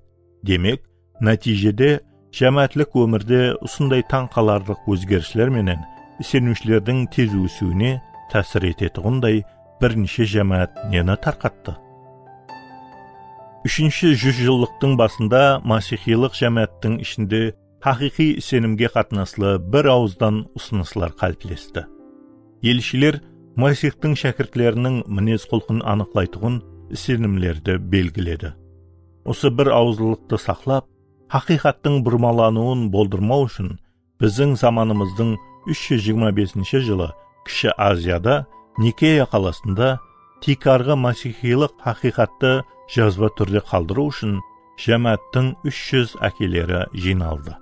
Demek, nátiyjede jámáátlik ómirde usınday tań qalarlıq ózgerisler menen iseniwshilerdiń tez ósiwine tásir etetuǵınday birinshi jámáát neni tarqattı? Úshinshi júz jıllıqtıń basında masiyxıylıq jámááttiń ishinde haqıyqıy isenimge qatnaslı bir awızdan usınıslar qáliplesti. Elshiler Masiyxtıń shákirtleriniń minez-qulqın anıqlaytuǵın isenimlerdi belgiledi. Usı bir awızlılıqtı saqlap, haqıyqattıń burmalanıwın boldırmaw ushın biziń zamanımızdıń úsh júz jigirma besinshi jılı Kishi Aziyada, Nikeya qalasında tiykarǵı masiyxıylıq haqıyqattı jazba túrde qaldırıw ushın jámááttiń úsh júz ákeleri jıynaldı.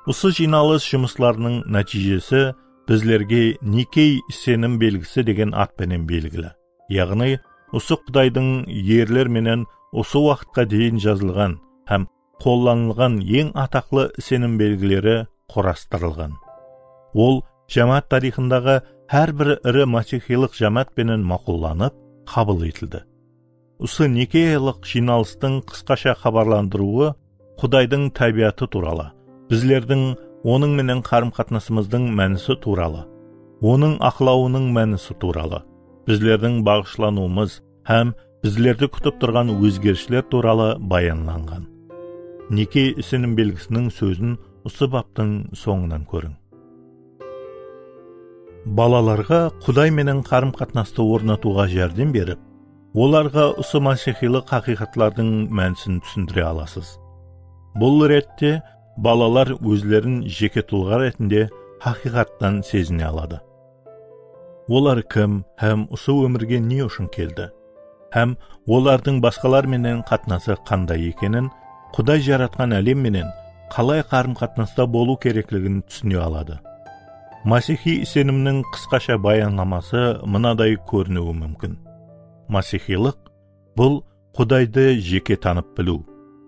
Usı jıynalıs jumıslarınıń nátiyjesi bizlerge Nikey isenim belgisi degen at penen belgili. Yaǵnıy, usı Qudaydıń erler menen usı waqıtqa deyin jazılǵan hám qollanılǵan eń ataqlı isenim belgileri qurastırılǵan. Ol jámáát tariyxındaǵı hár bir iri masiyxıylıq jámáát penen maqullanıp, qabıl etildi. Usı Nikealıq jıynalıstıń qısqasha xabarlandırıwı Qudaydıń tábiyatı tuwralı, bizlerdiń Onıń menen qarım-qatnasımızdıń mánisi tuwralı, Onıń aqlawınıń mánisi tuwralı, bizlerdiń baǵıshlanıwımız hám bizlerdi kútip turǵan ózgerisler tuwralı bayanlanǵan. Nikey isenim belgisiniń sózin usı baptıń sońınan kóriń. Balalarǵa Quday menen qarım-qatnastı ornatıwǵa járdem berip, olarǵa usı masiyxıylıq haqıyqatlardıń mánisin túsindire alasız. Bul rette balalar ózlerin jeke tulǵa retinde haqıyqattan sezine aladı. Olar kim hám usı ómirge ne ushın keldi? Hám olardıń basqalar menen qatnası qanday ekenin, Quday jaratqan álem menen qalay qarım-qatnasta bolıw kerekligin túsine aladı. Masiyxıy isenimniń qısqasha bayanlaması mınaday kóriniwi múmkin. Masiyxıylıq, bul Qudaydı jeke tanıp biliw,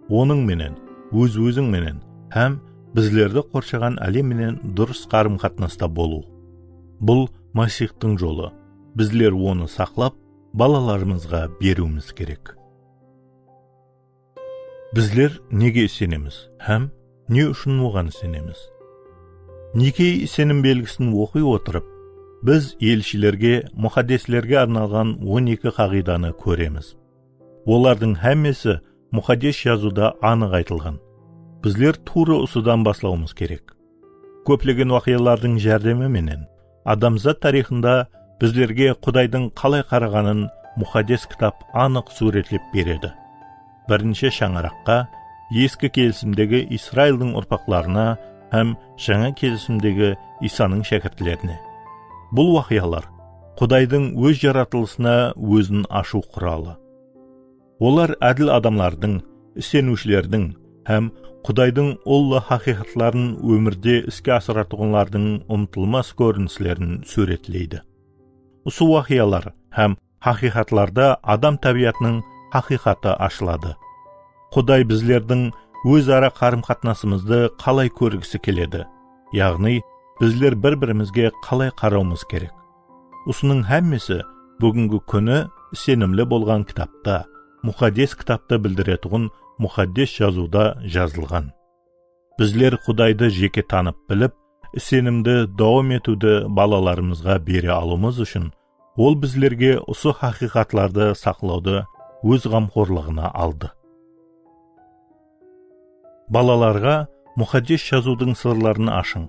Onıń menen, óz-óziń menen hám bizlerdi qorshaǵan álem menen durıs qarım-qatnasta bolıw. Bul Masiyxtıń jolı. Bizler onı saqlap, balalarımızǵa beriwimiz kerek. Bizler nege isenemiz hám ne ushın oǵan isenemiz? Nikey isenim belgisin oqıy otırıp, biz elshilerge, muqaddeslerge arnalǵan on eki qaǵıydanı kóremiz. Olardıń hámmesi Muqaddes Jazıwda anıq aytılǵan. Bizler tuwrı usıdan baslawımız kerek. Kóplegen waqıyalardıń járdemi menen adamzat tariyxında bizlerge Qudaydıń qalay qaraǵanın Muqaddes Kitap anıq súwretlep beredi. Birinshi shańaraqqa, Eski Kelisimdegi Israildıń urpaqlarına hám Jańa Kelisimdegi Iysanıń shákirtlerine. Bul waqıyalar Qudaydıń óz jaratılısına ózin ashıw quralı. Olar ádil adamlardıń, iseniwshilerdiń hám Qudaydıń ullı haqıyqatların ómirde iske asıratuǵınlardıń umtılmas kórinislerin súwretleydi. Usı waqıyalar hám haqıyqatlarda adam tábiyatınıń haqıyqatı ashıladı. Quday bizlerdiń óz ara qarım-qatnasımızdı qalay kórgisi keledi, yaǵnıy bizler bir-birimizge qalay qarawımız kerek? Usınıń hámmesi búgingi kúni isenimli bolǵan kitapta, Muqaddes Kitaptı bildiretuǵın Muqaddes Jazıwda jazılǵan. Bizler Qudaydı jeke tanıp bilip, isenimdi dawam etiwdi balalarımızǵa bere alıwımız ushın Ol bizlerge usı haqıyqatlardı saqlawdı óz ǵamxorlıǵına aldı. Balalarǵa Muqaddes Jazıwdıń sırların ashıń.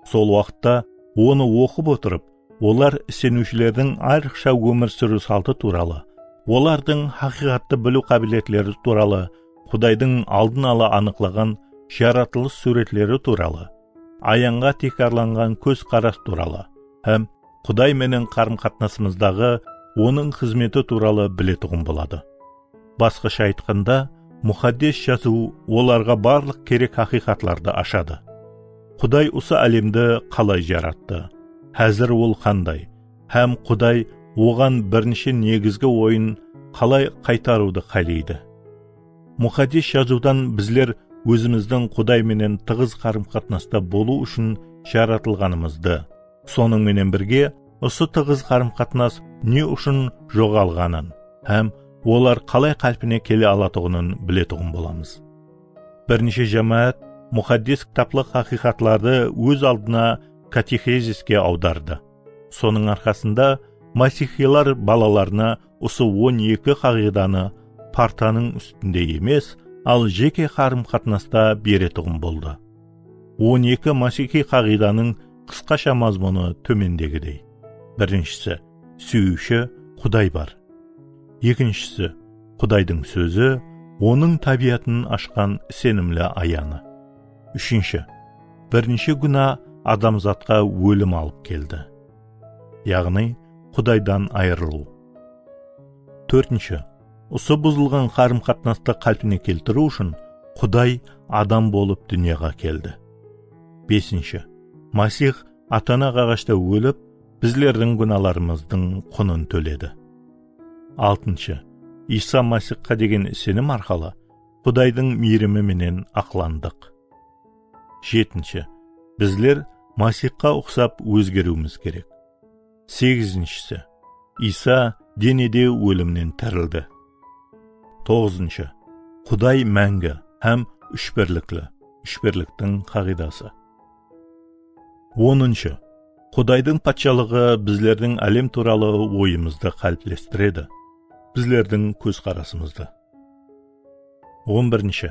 Sol waqıtta onı oqıp otırıp, olar iseniwshilerdiń ayrıqsha ómir súriw saltı tuwralı, olardıń haqıyqattı biliw qábiletleri tuwralı, Qudaydıń aldın ala anıqlaǵan jaratılıs súwretleri tuwralı, ayanǵa tiykarlanǵan kóz-qaras tuwralı hám Quday menen qarım-qatnasımızdaǵı Onıń xızmeti tuwralı biletuǵın boladı. Basqasha aytqanda, Muqaddes Jazıw olarǵa barlıq kerek haqıyqatlardı ashadı. Quday usı álemdi qalay jarattı, házir ol qanday, hám Quday oǵan birinshi negizgi oyın qalay qaytarıwdı qáleydi? Muqaddes Jazıwdan bizler ózimizdiń Quday menen tıǵız qarım-qatnasta bolıw ushın jaratılǵanımızdı, sonıń menen birge usı tıǵız qarım-qatnas ne ushın joǵalǵanın hám olar qalay qálpine kele alatuǵının biletuǵın bolamız. Birinshi jámáát Muqaddes Kitaplıq haqıyqatlardı óz aldına katexeziske awdardı. Sonıń arqasında masixiylar balalarına usı on eki qaǵıydanı partanıń ústinde emes, al jeke qarım-qatnasta beretuǵın boldı. On eki masixiy qaǵıydanıń qısqasha mazmunı tómendegidey. Birinshisi, Súyiwshi Quday bar. Ekinshisi, Qudaydıń Sózi, Onıń tábiyatın ashqan isenimli ayanı. Úshinshi, birinshi gúna adamzatqa ólim alıp keldi. Yaǵnıy, Qudaydan ayırılıw. Tórtinshi, usı buzılǵan qarım-qatnastı qálpine keltiriw ushın Quday adam bolıp dúnyaǵa keldi. Besinshi, Masix atanak aǵashta ólip, bizlerdiń gúnalarımızdıń qunın tóledi. Altınshı, Iysa Masixqa degen isenim arqalı Qudaydıń miyrimi menen aqlandıq. Jetinshi, bizler Masixqa uqsap ózgeriwimiz kerek. Segizinshisi, Iysa dene de ólimnen tirildi. Toǵızınshı. Quday máńgi hám úshbirlikli, úshbirliktiń qaǵıydası. Onınshı. Qudaydıń patshalıǵı bizlerdiń álem tuwralı oyımızdı qáliplestiredi, bizlerdiń kózqarasımızdı. On birinshi.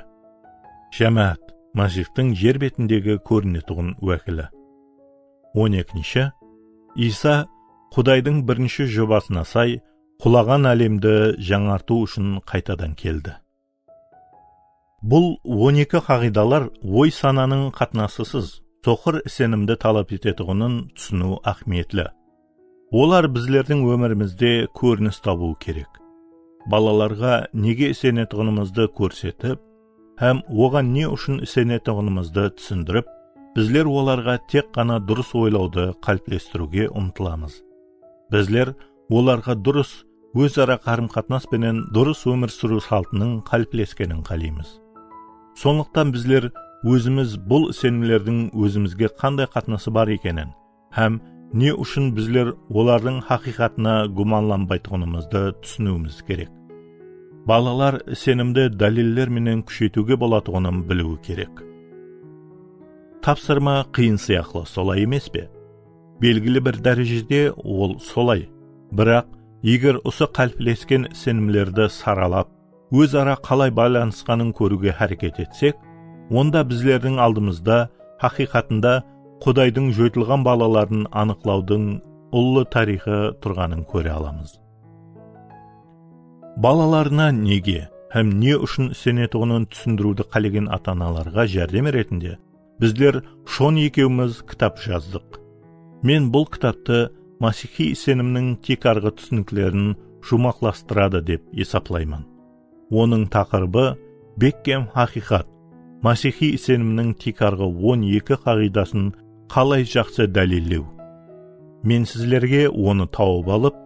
Jámáát, Masihtiń jer betindegi kórinetuǵın wákili. On ekinshi. Iysa Qudaydıń birinshi jobasına say qulaǵan álemdi jańartıw ushın qaytadan keldi. Bul on eki qaǵıydalar oy-sananıń qatnasısız, soqır isenimdi talap etetuǵının túsiniw áhmiyetli. Olar bizlerdiń ómirimizde kórinis tabıwı kerek. Balalarǵa nege isenetuǵınımızdı kórsetip hám oǵan ne ushın isenetuǵınımızdı túsindirip, bizler olarǵa tek ǵana durıs oylawdı qáliplestiriwge umtılamız. Bizler olarǵa durıs óz-ara qarım-qatnas penen durıs ómir súriw saltınıń qálipleskenin qáleymiz. Sonlıqtan bizler ózimiz bul isenimlerdiń ózimizge qanday qatnası bar ekenin hám ne ushın bizler olardıń haqıyqatına gúmanlanbaytuǵınımızdı túsiniwimiz kerek. Balalar isenimdi dáliller menen kúsheytiwge bolatuǵının biliwi kerek. Tapsırma qıyın sıyaqlı, solay emes pe? Belgili bir dárejede ol solay. Biraq, eger usı qáliplesken isenimlerdi saralap, óz-ara qalay baylanısqanın kóriwge háreket etsek, onda bizlerdiń aldımızda haqıyqatında Qudaydıń joytılǵan balaların anıqlawdıń ullı tariyxı turǵanın kóre alamız. Balalarına nege hám ne ushın isenetuǵının túsindiriwdi qálegen ata-analarǵa járdem retinde bizler Shon ekewimiz kitap jazdıq. Men bul kitaptı masiyxiy isenimniń tiykarǵı túsiniklerin juwmaqlastıradı dep esaplayman. Onıń taqırıbı bekkem haqıyqat, masiyxiy isenimniń tiykarǵı on eki qaǵıydasın qalay jaqsı dálillew. Men sizlerge onı tawıp alıp,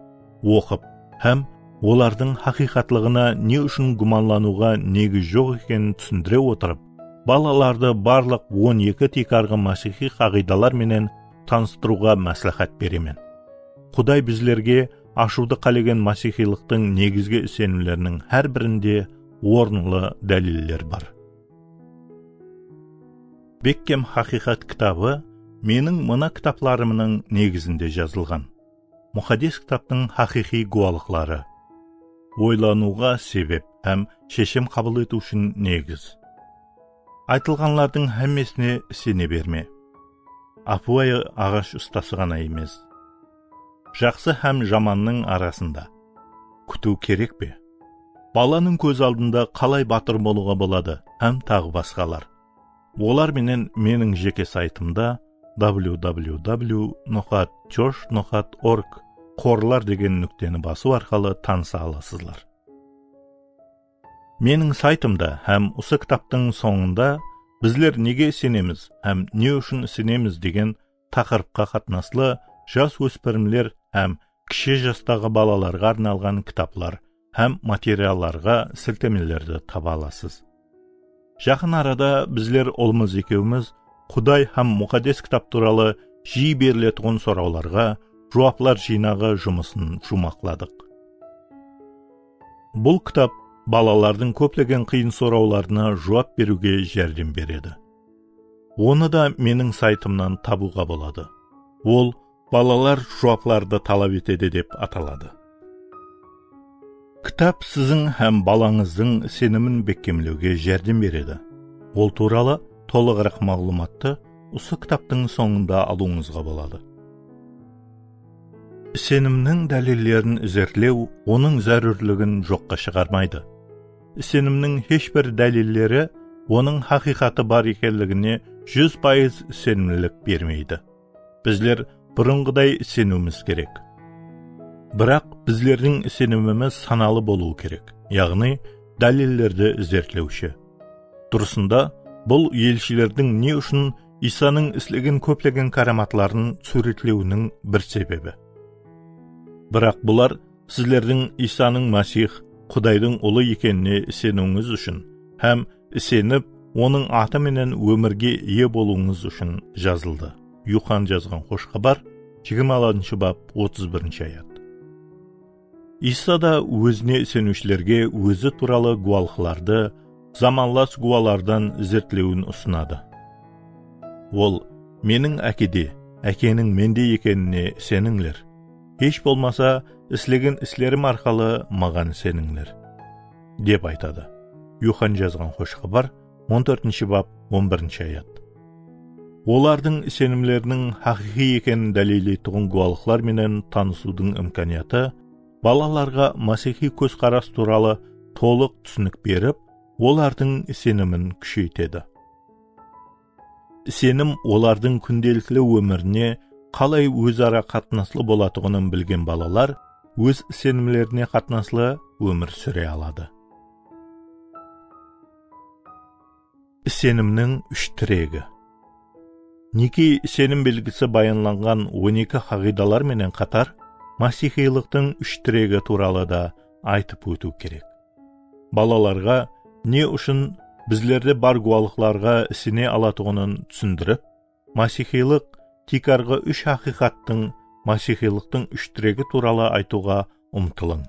oqıp hám olardıń haqıyqatlıǵına ne ushın gúmanlanıwǵa negiz joq ekenin túsindire otırıp, balalardı barlıq on eki tiykarǵı masiyxiy qaǵıydalar menen tanıstırıwǵa másláhát beremen. Quday bizlerge ashıwdı qálegen masiyxiylıqtıń negizgi isenimleriniń hár birinde orınlı dáliller bar. Bekkem haqıyqat kitabı meniń mına kitaplarımnıń negizinde jazılǵan. Muqaddes kitaptıń haqıyqıy gúwalıqları. Oylanıwǵa sebep hám sheshem qabıl etiw ushın negiz. Aytılǵanlardıń hámmesine isene berme. Ápiwayı aǵash ustası ǵana emes. Jaqsı hám jamannıń arasında. Kútiw kerek pe? Balanıń kóz aldında qalay batır bolıwǵa boladı hám taǵı basqalar. Olar menen meniń jeke saytımda w w w noqat josh noqat org qorlar degen núkteni basıw arqalı tanısa alasızlar. Meniń saytımda hám usı kitaptıń sońında bizler nege isenemiz hám ne ushın isenemiz degen taqırıpqa qatnaslı jas óspirimler hám kishi jastaǵı balalarǵa arnalǵan kitaplar hám materiallarǵa siltemelerdi taba alasız. Jaqın arada bizler ulımız ekewimiz Quday hám Muqaddes Kitap tuwralı jiyi beriletuǵın sorawlarǵa juwaplar jıynaǵı jumısın juwmaqladıq. Bul kitap balalardıń kóplegen qıyın sorawlarına juwap beriwge járdem beredi. Onı da meniń saytımnan tabıwǵa boladı. Ol Balalar juwaplardı talap etedi dep ataladı. Kitap siziń hám balańızdıń isenimin bekkemlewge járdem beredi. Ol tuwralı tolıǵıraq maǵlıwmattı usı kitaptıń sońında alıwıńızǵa boladı. Isenimniń dálillerin izertlew onıń zárúrligin joqqa shıǵarmaydı. Isenimniń hesh bir dálilleri onıń haqıyqatı bar ekenligine júz payız isenimlilik bermeydi. Bizler burınǵıday iseniwimiz kerek. Biraq bizlerdiń isenimimiz sanalı bolıwı kerek, yaǵnıy dálillerdi izertlewshi. Durısında, bul elshilerdiń ne ushın Iysanıń islegen kóplegen káramatların súwretlewiniń bir sebebi. Biraq bular sizlerdiń Iysanıń Masih, Qudaydıń Ulı ekenine iseniwińiz ushın hám isenip, Onıń atı menen ómirge iye bolıwıńız ushın jazıldı. Yuxan jazǵan Xosh Xabar, jigirma altınshı bap, otız birinshi ayat. Iysa da ózine iseniwshilerge ózi tuwralı gúwalıqlardı zamanlas gúwalardan izertlewin usınadı. Ol, "Meniń Ákede, Ákeniń Mende ekenine isenińler. Hesh bolmasa, islegen islerim arqalı Maǵan isenińler", dep aytadı. Yuxan jazǵan Xosh Xabar, on tórtinshi bap, on birinshi ayat. Olardıń isenimleriniń haqıyqıy ekenin dálilleytuǵın gúwalıqlar menen tanısıwdıń imkaniyatı balalarǵa masiyxıy kózqaras tuwralı tolıq túsinik berip, olardıń isenimin kúsheytedi. Isenim olardıń kúndelikli ómirine qalay óz-ara qatnaslı bolatuǵının bilgen balalar óz isenimlerine qatnaslı ómir súre aladı. Isenimniń úsh tiregi. Niki isenim belgisi bayanlanǵan on eki qaǵıydalar menen qatar, masiyxıylıqtıń úsh tiregi tuwralı da aytıp ótiw kerek. Balalarǵa ne ushın bizlerde bar gúwalıqlarǵa isene alatuǵının túsindirip, masiyxıylıq tiykarǵı úsh haqıyqattıń, masiyxıylıqtıń úsh tiregi tuwralı aytıwǵa umtılıń.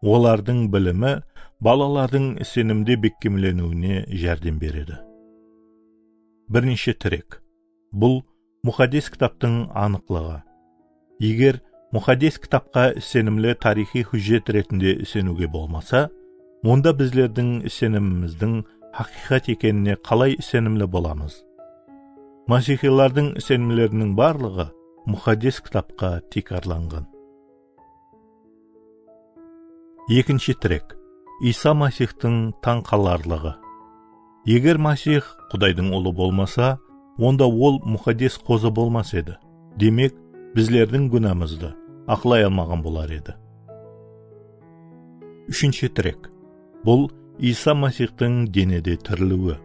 Olardıń bilimi balalardıń isenimde bekkemleniwine járdem beredi. Birinshi tirek. Bul Muqaddes Kitaptıń anıqlıǵı. Eger Muqaddes Kitapqa isenimli tariyxıy hújjet retinde iseniwge bolmasa, onda bizlerdiń isenimimizdiń haqıyqat ekenine qalay isenimli bolamız? Masiyxıylardıń isenimleriniń barlıǵı Muqaddes Kitapqa tiykarlanǵan. Ekinshi tirek. Iysa Masiyxtıń tań qalarlıǵı. Eger Masiyx Qudaydıń Ulı bolmasa, onda Ol Muqaddes Qozı bolmas edi. Demek, bizlerdiń gúnamızdı aqlay almaǵan bolar edi. Úshinshi tirek. Bul Iysa Masiyxtıń denede tiriliwi.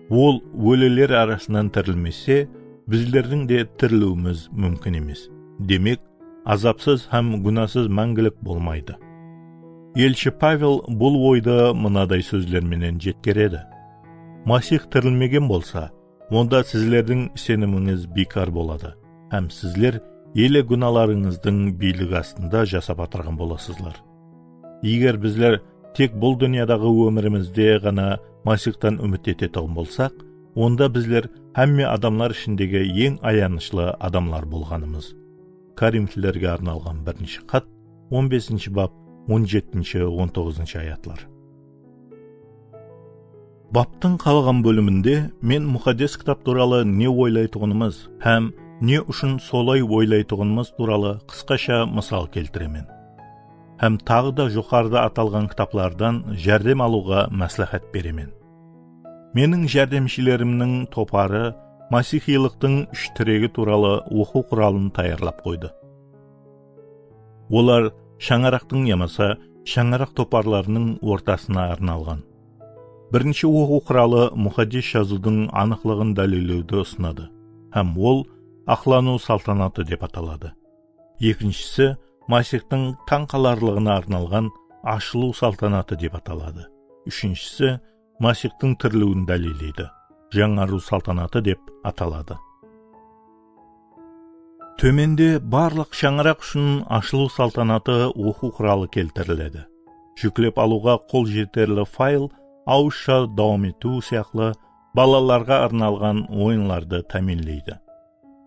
Ol óliler arasınan tirilmese, bizlerdiń de tiriliwimiz múmkin emes. Demek, azapsız hám gúnasız máńgilik bolmaydı. Elshi Pavel bul oydı mınaday sózler menen jetkeredi. Masiyx tirilmegen bolsa, onda sizlerdiń isenimińiz biykar boladı hám sizler ele gúnalarıńızdıń biyligi astında jasap atırǵan bolasızlar. Eger bizler tek bul dúnyadaǵı ómirimizde ǵana Masiyxtan úmit etetuǵın bolsaq, onda bizler hámme adamlar ishindegi eń ayanıshlı adamlar bolǵanımız. Korinflilerge arnalǵan birinshi xat, on besinshi bap, on jetinshi, on toǵızınshı ayatlar. Baptıń qalǵan bóliminde men Muqaddes Kitap tuwralı ne oylaytuǵınımız hám ne ushın solay oylaytuǵınımız tuwralı qısqasha mısal keltiremen. Hám taǵı da joqarıda atalǵan kitaplardan járdem alıwǵa másláhát beremen. Meniń járdemshilerimniń toparı masiyxıylıqtıń úsh tiregi tuwralı oqıw quralın tayarlap qoydı. Olar shańaraqtıń yamasa shańaraq toparlarınıń ortasına arnalǵan. Birinshi oqıw quralı Muqaddes Jazıwdıń anıqlıǵın dálillewdi usınadı hám ol Aqlanıw saltanatı dep ataladı. Ekinshisi Masiyxtıń tań qalarlıǵına arnalǵan Ashılıw saltanatı dep ataladı. Úshinshisi Masiyxtıń tiriliwin dálilleydi, Jańarıw saltanatı dep ataladı. Tómende barlıq shańaraq ushın Ashılıw saltanatı oqıw quralı keltiriledi. Júklep alıwǵa qol jeterli fayl awızsha dawam etiw sıyaqlı balalarǵa arnalǵan oyınlardı támiyinleydi.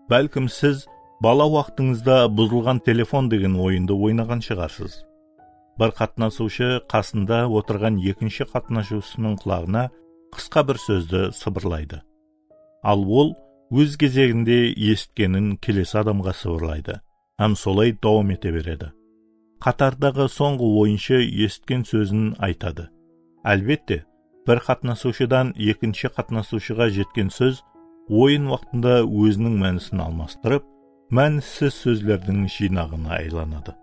Bálkim siz bala waqtıńızda buzılǵan telefon degen oyındı oynaǵan shıǵarsız. Bir qatnasıwshı qasında otırǵan ekinshi qatnasıwshısınıń qulaǵına qısqa bir sózdi sıbırlaydı. Al ol óz gezeginde esitkenin kelesi adamǵa sıbırlaydı hám solay dawam ete beredi. Qatardaǵı sońǵı oyınshı esitken sózin aytadı. Álbette, bir qatnasıwshıdan ekinshi qatnasıwshıǵa jetken sóz oyın waqtında óziniń mánisin almastırıp, mánisiz sózlerdiń jıynaǵına aylanadı.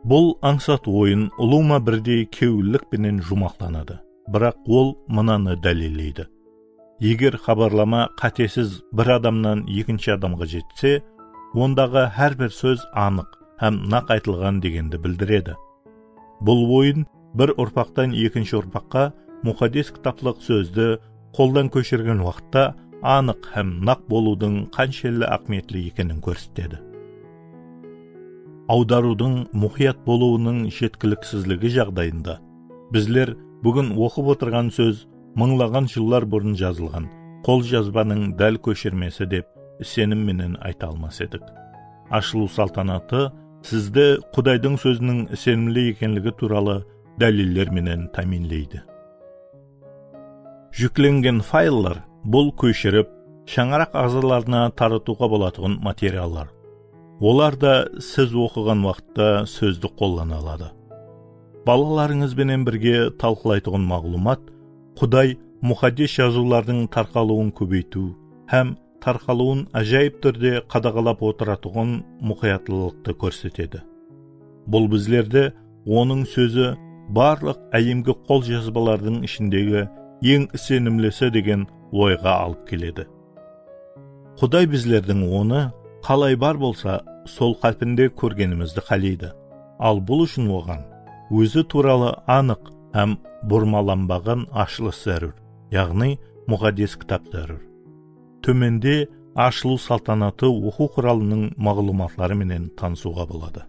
Bul ańsat oyın ulıwma birdey kewillik penen juwmaqlanadı. Biraq ol mınanı dálilleydi. Eger xabarlama qátesiz bir adamnan ekinshi adamǵa jetse, ondaǵı hár bir sóz anıq hám naq aytılǵan degendi bildiredi. Bul oyın bir urpaqtan ekinshi urpaqqa Muqaddes Kitaplıq sózdi qoldan kóshirgen waqıtta anıq hám naq bolıwdıń qanshelli áhmiyetli ekenin kórsetedi. Awdarıwdıń muqıyat bolıwınıń jetkiliksizligi jaǵdayında, bizler búgin oqıp otırǵan sóz mıńlaǵan jıllar burın jazılǵan qoljazbanıń dál kóshirmesi dep isenim menen ayta almas edik. Ashılıw saltanatı sizdi Qudaydıń sóziniń isenimli ekenligi tuwralı dáliller menen támiyinleydi. Júklengen fayllar bul kóshirip, shańaraq aǵzalarına taratıwǵa bolatuǵın materiallar. Olar da siz oqıǵan waqıtta sózdi qollana aladı. Balalarıńız benen birge talqılaytuǵın maǵlıwmat Quday muqaddes jazıwlardıń tarqalıwın kóbeytiw hám tarqalıwın ájayıp túrde qadaǵalap otıratuǵın muqıyatlılıqtı kórsetedi. Bul bizlerdi Onıń sózi barlıq áyyemgi qoljazbalardıń ishindegi eń isenimlisi degen oyǵa alıp keledi. Quday bizlerdiń Onı qalay bar bolsa, sol qálpinde kórgenimizdi qáleydi. Al bul ushın Oǵan Ózi tuwralı anıq hám burmalanbaǵan ashılıs zárúr, yaǵnıy Muqaddes Kitap zárúr. Tómende ashılıw saltanatı oqıw quralınıń maǵlıwmatları menen tanısıwǵa boladı.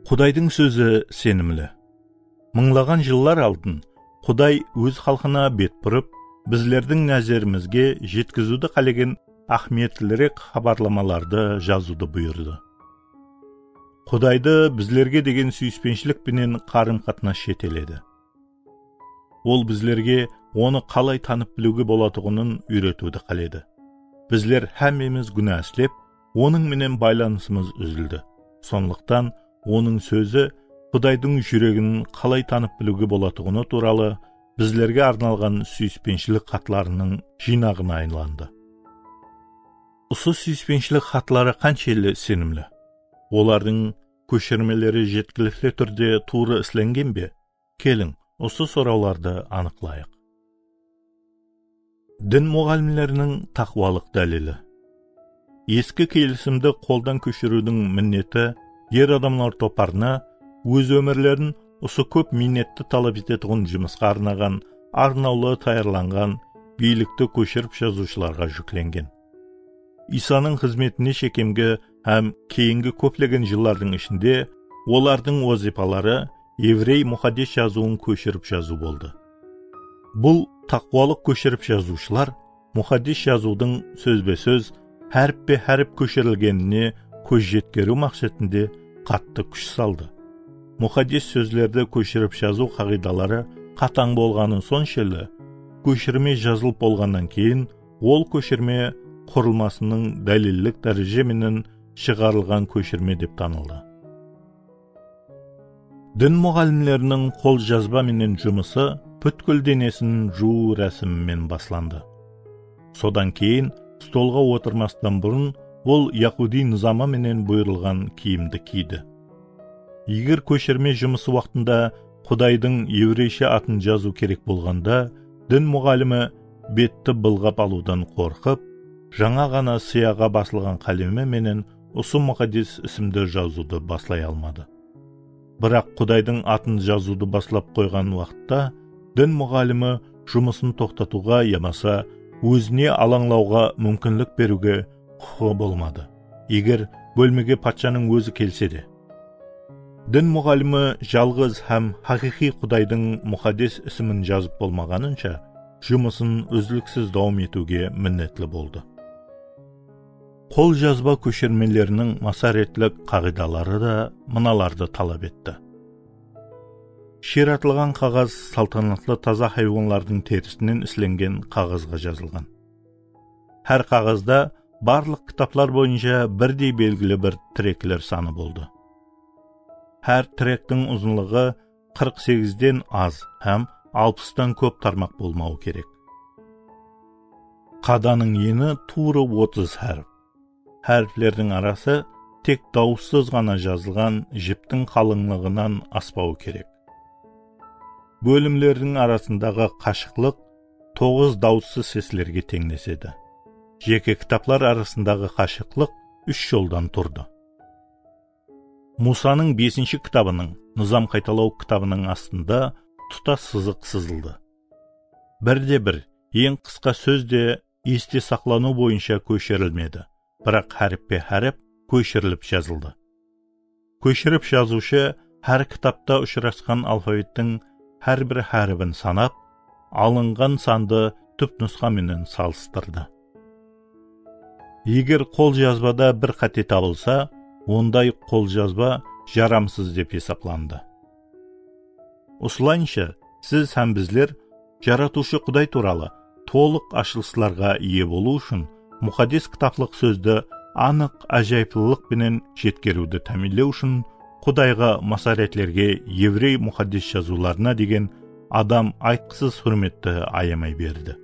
Qudaydıń sózi senimli. Mıńlaǵan jıllar aldın Quday Óz xalqına bet burıp, bizlerdiń názerimizge jetkiziwdi qálegen áhmiyetlirek xabarlamalardı jazıwdı buyırdı. Qudaydı bizlerge degen súyispenshilik penen qarım-qatnas jeteledi. Ol bizlerge Onı qalay tanıp biliwge bolatuǵının úyretiwdi qáledi. Bizler hámmemiz gúna islep, Onıń menen baylanısımız úzildi. Sonlıqtan Onıń sózi Qudaydıń júregin qalay tanıp biliwge bolatuǵını tuwralı bizlerge arnalǵan súyispenshilik xatlarınıń jıynaǵına aylandı. Usı súyispenshilik xatları qanshelli isenimli? Olardıń kóshirmeleri jetkilikli túrde tuwrı islengen be? Keliń, usı sorawlardı anıqlayıq. Din muǵallimleriniń taqwalıq dálili. Eski Kelisimdi qoldan kóshiriwdiń minneti er adamlar toparına óz ómirlerin usı kóp miynetti talap etetuǵın jumısqa arnaǵan arnawlı tayarlanǵan biylikti kóshirip jazıwshılarǵa júklengen. Iysanıń xızmetine shekemgi hám keyingi kóplegen jıllardıń ishinde olardıń wazıypaları Evrey Muqaddes Jazıwın kóshirip jazıw boldı. Bul taqwalıq kóshirip jazıwshılar Muqaddes Jazıwdıń sózbe-sóz, hárippe-hárip kóshirilgenine kóz jetkeriw maqsetinde qattı kúsh saldı. Muqaddes sózlerdi kóshirip jazıw qaǵıydaları qatań bolǵanı sonshelli, kóshirme jazılıp bolǵannan keyin ol kóshirme qurılmasınıń dálillik dáreje menen shıǵarılǵan kóshirme dep tanıldı. Din muǵallimleriniń qoljazba menen jumısı pútkil denesin juwıw rásimi menen baslandı. Sodan keyin stolǵa otırmastan burın ol yahudiy nızamı menen buyırılǵan kiyimdi kiydi. Eger kóshirme jumısı waqtında Qudaydıń evreyshi atın jazıw kerek bolǵanda, din muǵallimi betti bılǵap alıwdan qorqıp, jańa ǵana sıyaǵa basılǵan qálemi menen usı muqaddes isimdi jazıwdı baslay almadı. Biraq Qudaydıń atın jazıwdı baslap qoyǵan waqıtta din muǵallimi jumısın toqtatıwǵa yamasa ózine alańlawǵa múmkinlik beriwge huqıǵı bolmadı, eger bólmege patshanıń ózi kelse de. Din muǵallimi jalǵız hám haqıyqıy Qudaydıń muqaddes isimin jazıp bolmaǵanınsha, jumısın úzliksiz dawam etiwge minnetli boldı. Qoljazba kóshirmeleriniń masaretlik qaǵıydaları da mınalardı talap etti. Shıyratılǵan qaǵaz saltanatlı taza haywanlardıń terisinen islengen qaǵazǵa jazılǵan. Hár qaǵazda barlıq kitaplar boyınsha birdey belgili bir trekler sanı boldı. Hár trektiń uzınlıǵı qırq segizden az hám alpıstan kóp tarmaq bolmawı kerek. Qadanıń eni tuwrı otız hárip. Háriplerdiń arası tek dawıssız ǵana jazılǵan jiptiń qalıńlıǵınan aspawı kerek. Bólimlerdiń arasındaǵı qashıqlıq toǵız dawıssız seslerge teńlesedi. Jeke kitaplar arasındaǵı qashıqlıq úsh joldan turdı. Musanıń besinshi kitabınıń, Nızam qaytalaw kitabınıń astında tutas sızıq sızıldı. Birde-bir, eń qısqa sóz de este saqlanıw boyınsha kóshirilmedi, biraq hárippe-hárip kóshirilip jazıldı. Kóshirip jazıwshı hár kitapta ushırasqan alfavittiń hár bir háribin sanap, alınǵan sandı túpnusqa menen salıstırdı. Eger qoljazbada bir qáte tabılsa, onday qoljazba jaramsız dep esaplandı. Usılayınsha, siz hám bizler Jaratıwshı Quday tuwralı tolıq ashılıslarǵa iye bolıw ushın muqaddes kitaplıq sózdi anıq ájayıplılıq penen jetkeriwdi támiyinlew ushın Qudayǵa, Masoretlerge, Evrey muqaddes jazıwlarına degen adam aytqısız húrmetti ayamay berdi.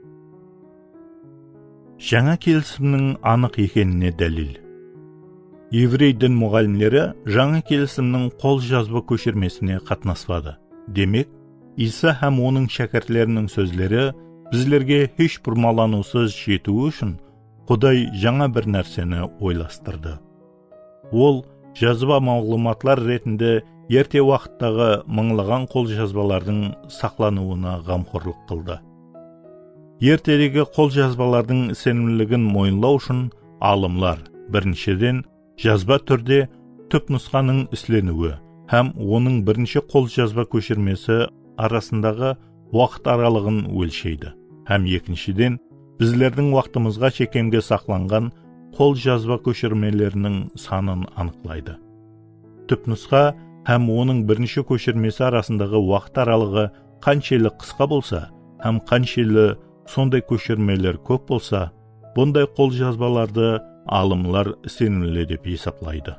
Jańa Kelisimniń anıq ekenine dálil. Evrey din muǵallimleri Jańa Kelisimniń qoljazba kóshirmesine qatnaspadı. Demek, Iysa hám onıń shákirtleriniń sózleri bizlerge hesh burmalanıwsız jetiwi ushın Quday jańa bir nárseni oylastırdı. Ol jazba maǵlıwmatlar retinde erte waqıttaǵı mıńlaǵan qoljazbalardıń saqlanıwına ǵamxorlıq qıldı. Ertedegi qoljazbalardıń isenimliligin moyınlaw ushın alımlar, birinshiden, jazba túrde túpnusqanıń isleniwi hám onıń birinshi qoljazba kóshirmesi arasındaǵı waqıt aralıǵın ólsheydi hám ekinshiden, bizlerdiń waqtımızǵa shekemge saqlanǵan qoljazba kóshirmeleriniń sanın anıqlaydı. Túpnusqa hám onıń birinshi kóshirmesi arasındaǵı waqıt aralıǵı qanshelli qısqa bolsa hám qanshelli sonday kóshirmeler kóp bolsa, bunday qoljazbalardı alımlar isenimli dep esaplaydı.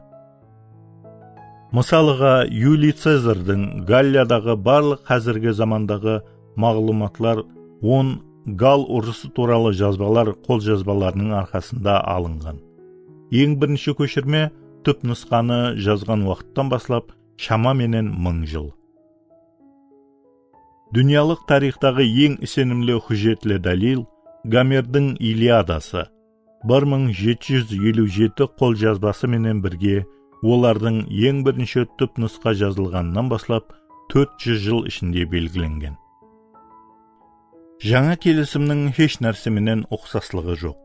Mısalıǵa, Yuliy Cezardıń Galliyadaǵı barlıq házirgi zamandaǵı maǵlıwmatlar on Gall urısı tuwralı jazbalar qoljazbalarınıń arqasında alınǵan. Eń birinshi kóshirme túpnusqanı jazǵan waqıttan baslap shama menen mıń jıl. Dúnyalıq tariyxtaǵı eń isenimli hújjetli dálil Gomerdiń Iliadası, bir mıń jeti júz eliw jeti qoljazbası menen birge olardıń eń birinshi túpnusqa jazılǵanınan baslap tórt júz jıl ishinde belgilengen. Jańa Kelisimniń hesh nárse menen uqsaslıǵı joq.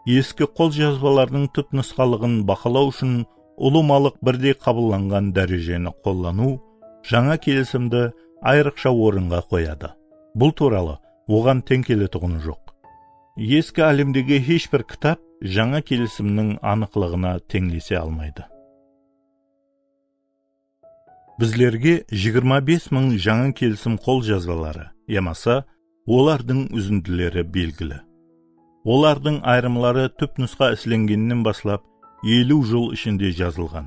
Eski qoljazbalardıń túpnusqalıǵın bahalaw ushın ulıwmalıq birdey qabıllanǵan dárejeni qollanıw Jańa Kelisimdi ayrıqsha orınǵa qoyadı. Bul tuwralı oǵan teń keletuǵını joq. Eski Álemdegi hesh bir kitap Jańa Kelisimniń anıqlıǵına teńlese almaydı. Bizlerge jigirma bes mıń Jańa Kelisim qoljazbaları yamasa olardıń úzindileri belgili. Olardıń ayırımları túpnusqa islengeninen baslap eliw jıl ishinde jazılǵan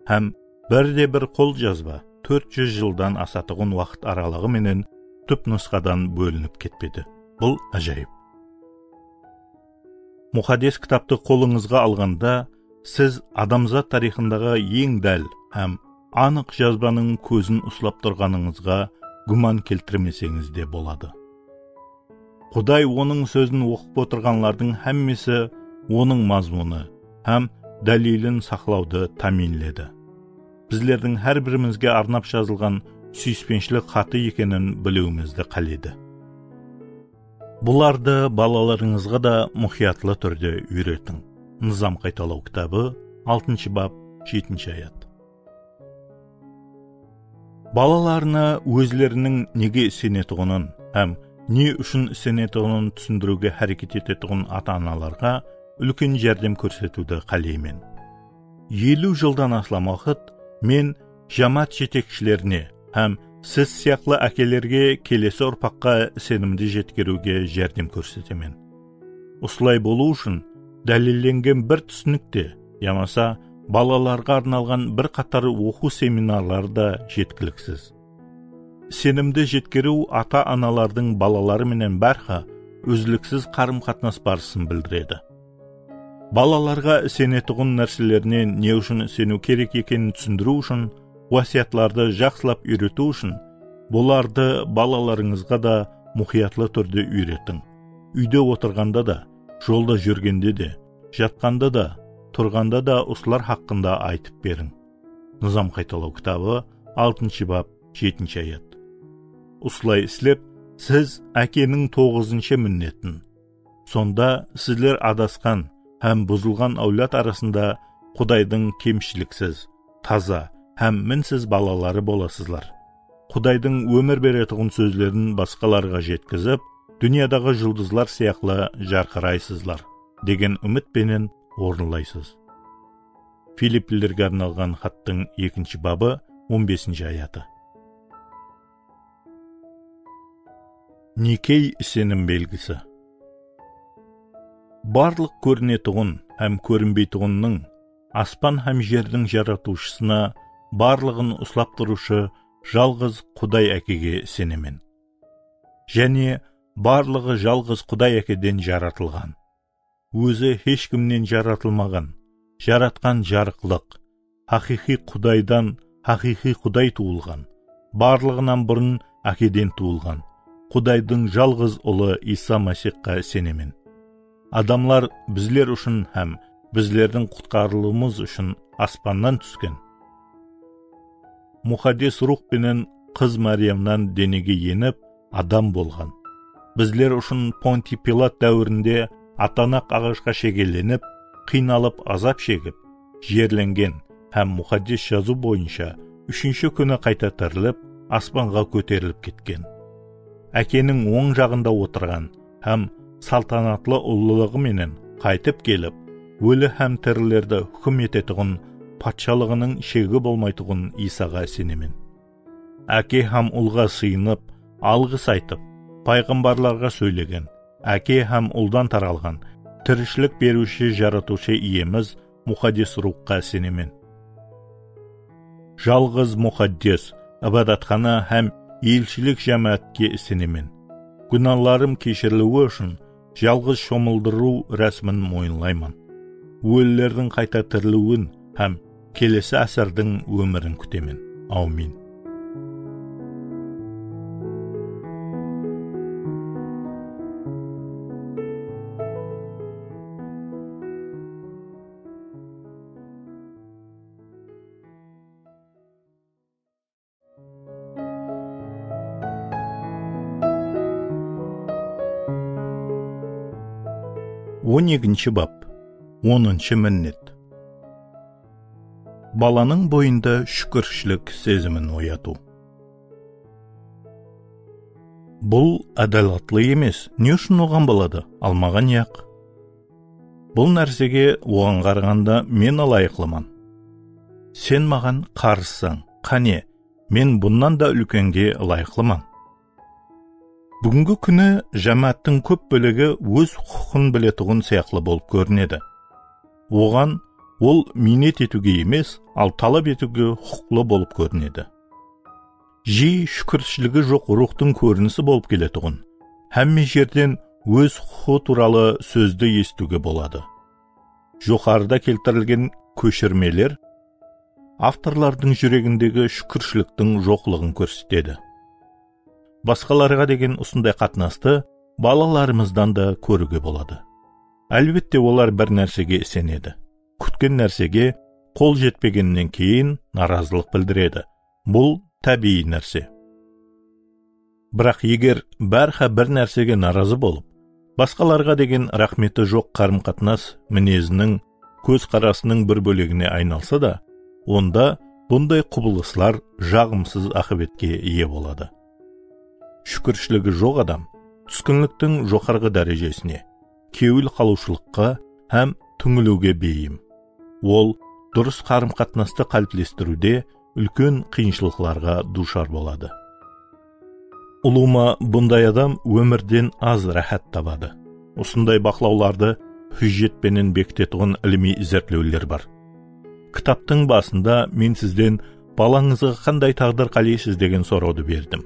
hám bir de bir qoljazba tórt júz jıldan asatuǵın waqıt aralıǵı menen túpnusqadan bólinip ketpedi. Bul ájayıp. Muqaddes kitaptı qolıńızǵa alǵanda, siz adamzat tariyxındaǵı eń dál hám anıq jazbanıń kózin uslap turǵanıńızǵa gúman keltirmeseńiz de boladı. Quday onıń sózin oqıp otırǵanlardıń hámmesi onıń mazmunı hám dálilin saqlawdı támiyinledi. Bizlerdiń hár birimizge arnap jazılǵan súyispenshlik xatı ekenin biliwimizdi qáledi. Bulardı balalarıńızǵa da muqıyatlı túrde úyretiń. Nızam qaytalaw kitabı, altınshı bap, jetinshi ayat. Balalarına ózleriniń nege isenetuǵının hám ne ushın isenetuǵının túsindiriwge háreket etetuǵın ata-analarǵa úlken járdem kórsetiwdi qáleymen. Eliw jıldan aslam waqıt men jámáát jetekshilerine hám siz sıyaqlı ákelerge kelesi urpaqqa isenimdi jetkeriwge járdem kórsetemen. Usılay bolıwı ushın dálillengen bir túsinik te yamasa balalarǵa arnalǵan bir qatar oqıw seminarları da jetkiliksiz. Isenimdi jetkeriw ata-analardıń balaları menen bárha úzliksiz qarım-qatnas barısın bildiredi. Balalarǵa isenetuǵın nárselerine ne ushın iseniw kerek ekenin túsindiriw ushın, wásiyatlardı jaqsılap úyretiw ushın, bulardı balalarıńızǵa da muqıyatlı túrde úyretiń. Úyde otırǵanda da, jolda júrgende de, jatqanda da, turǵanda da usılar haqqında aytıp beriń. Nızam qaytalaw kitabı, altınshı bap, jetinshi ayat. Usılay islep, siz ákeniń toǵızınshı minnetin, sonda sizler adasqan hám buzılǵan áwlad arasında Qudaydıń kemshiliksiz, taza hám minsiz balaları bolasızlar. Qudaydıń ómir beretuǵın sózlerin basqalarǵa jetkizip, dúnyadaǵı juldızlar sıyaqlı jarqıraysızlar, degen úmit penen orınlaysız. Filipplilerge arnalǵan xattıń ekinshi babı, on besinshi ayatı. Nikey isenim belgisi. Barlıq kórinetuǵın hám kórinbeytuǵınnıń, aspan hám jerdiń Jaratıwshısına barlıǵın uslap turıwshı jalǵız Quday Ákege isenemen. Jáne barlıǵı jalǵız Quday Ákeden jaratılǵan. Ózi hesh kimnen jaratılmaǵan, jaratqan jarıqlıq, haqıyqıy Qudaydan haqıyqıy Quday tuwılǵan, barlıǵınan burın Ákeden tuwılǵan, Qudaydıń jalǵız Ulı Iysa Masiyxqa isenemen. Adamlar bizler ushın hám bizlerdiń qutqarılıwımız ushın aspannan túsken. Muqaddes Ruwx penen qız Máriyamnan denege enip, adam bolǵan. Bizler ushın Pontiy Pilat dáwirinde atanaq aǵashqa shegelenip, qıynalıp, azap shegip, jerlengen hám Muqaddes Jazıw boyınsha úshinshi kúni qayta tirilip, aspanǵa kóterilip ketken. Ákeniń oń jaǵında otırǵan hám saltanatlı ullılıǵı menen qaytıp kelip, óli hám tirilerdi húkim etetuǵın patshalıǵınıń shegi bolmaytuǵın Iysaǵa isenemen. Áke hám Ulǵa sıyınıp, alǵıs aytıp, payǵambarlarǵa sóylegen, Áke hám Uldan taralǵan, tirishilik beriwshi Jaratıwshı Iyemiz Muqaddes Ruwxqa isenemen. Jalǵız muqaddes ibadatxana hám elshilik jámáátke isenemen. Gúnalarım keshiriliwi ushın jalǵız shomıldırıw rásimin moyınlayman. Ólilerdiń qayta tiriliwin hám kelesi ásirdiń ómirin kútemen. Áwmin. On ekinshi bap, onınshı minnet. Balanıń boyında shúkirshilik sezimin oyatıw. Bul ádalatlı emes, ne ushın oǵan boladı, al maǵan yaq. Bul nársege oǵan qaraǵanda men ılayıqlıman. Sen maǵan qarızsań, qáne, men bunnan da úlkenge ılayıqlıman. Búgingi kúni jámááttiń kóp bólegi óz huqıqın biletuǵın sıyaqlı bolıp kórinedi. Oǵan ol miynet etiwge emes, al talap etiwge huqıqlı bolıp kórinedi. Jiyi shúkirshiligi joq ruwxtıń kórinisi bolıp keletuǵın, hámme jerden óz huqıqı tuwralı sózdi esitiwge boladı. Joqarıda keltirilgen kóshirmeler avtorlardıń júregindegi shúkirshiliktiń joqlıǵın kórsetedi. Basqalarǵa degen usınday qatnastı balalarımızdan da kóriwge boladı. Álbette, olar bir nársege isenedi. Kútken nársege qol jetpegennen keyin narazılıq bildiredi. Bul tábiyiy nárse. Biraq eger bárha bir nársege narazı bolıp, basqalarǵa degen raxmeti joq qarım-qatnas mineziniń, kóz-qarasınıń bir bólegine aynalsa da, onda bunday qubılıslar jaǵımsız aqıbetke iye boladı. Shúkirshiligi joq adam túskinliktiń joqarǵı dárejesine, kewil qalıwshılıqqa hám túńiliwge beyim. Ol durıs qarım-qatnastı qáliplestiriwde úlken qıyınshılıqlarǵa duwshar boladı. Ulıwma bunday adam ómirden az ráhát tabadı. Usınday baqlawlardı hújjet penen bekitetuǵın ilimiy izertlewler bar. Kitaptıń basında men sizden balańızǵa qanday táǵdir qáleysiz degen sorawdı berdim.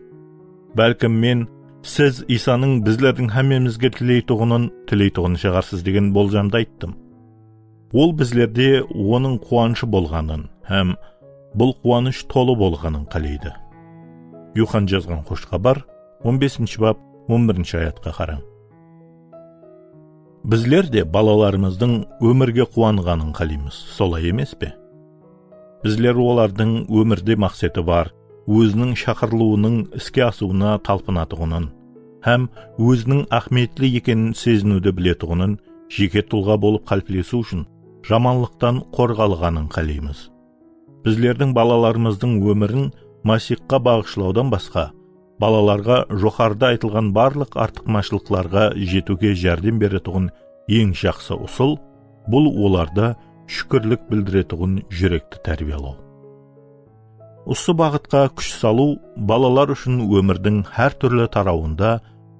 Bálkim men siz Iysanıń bizlerdiń hámmemizge tileytuǵının tileytuǵın shıǵarsız degen boljamdı ayttım. Ol bizlerde onıń quwanıshı bolǵanın hám bul quwanısh tolı bolǵanın qáleydi. Yuxan jazǵan Xosh xabar, on besinshi bap, on birinshi ayatqa qarań. Bizler de balalarımızdıń ómirge quwanǵanın qáleymiz, solay emes pe? Bizler olardıń ómirde maqseti bar, óziniń shaqırılıwınıń iske asıwına talpınatuǵının hám óziniń áhmiyetli ekenin seziniwdi biletuǵının jeke tulǵa bolıp qáliplesiw ushın jamanlıqtan qorǵalǵanın qáleymiz. Bizlerdiń balalarımızdıń ómirin Masiyxqa baǵıshlawdan basqa, balalarǵa joqarıda aytılǵan barlıq artıqmashlıqlarǵa jetiwge járdem beretuǵın eń jaqsı usıl, bul olarda shúkirlik bildiretuǵın júrekti tárbiyalaw. Usı baǵıtqa kúsh salıw balalar ushın ómirdiń hár túrli tarawında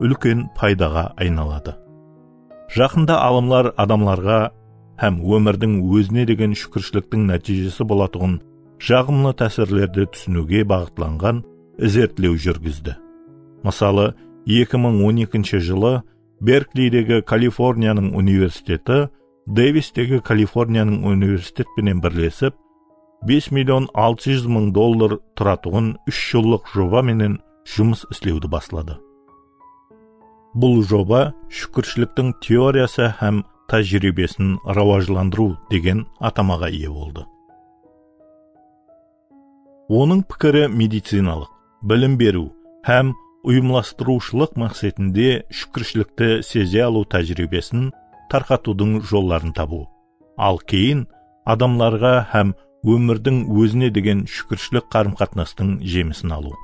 úlken paydaǵa aynaladı. Jaqında alımlar adamlarǵa hám ómirdiń ózine degen shúkirshiliktiń nátiyjesi bolatuǵın jaǵımlı tásirlerdi túsiniwge baǵıtlanǵan izertlew júrgizdi. Mısalı, eki mıń on ekinshi jılı Berklidegi Kaliforniyanıń universiteti Davistegi Kaliforniyanıń universitet penen birlesip, bes million altı júz mıń dollar turatuǵın úsh jıllıq joba menen jumıs islewdi basladı. Bul joba shúkirshiliktiń teoriyası hám tájiriybesin rawajlandırıw degen atamaǵa iye boldı. Onıń pikiri medicinalıq, bilim beriw hám uyımlastırıwshılıq maqsetinde shúkirshilikti seze alıw tájiriybesin tarqatıwdıń jolların tabıw, al keyin adamlarǵa hám ómirdiń ózine degen shúkirshilik qarım-qatnastıń jemisin alıw.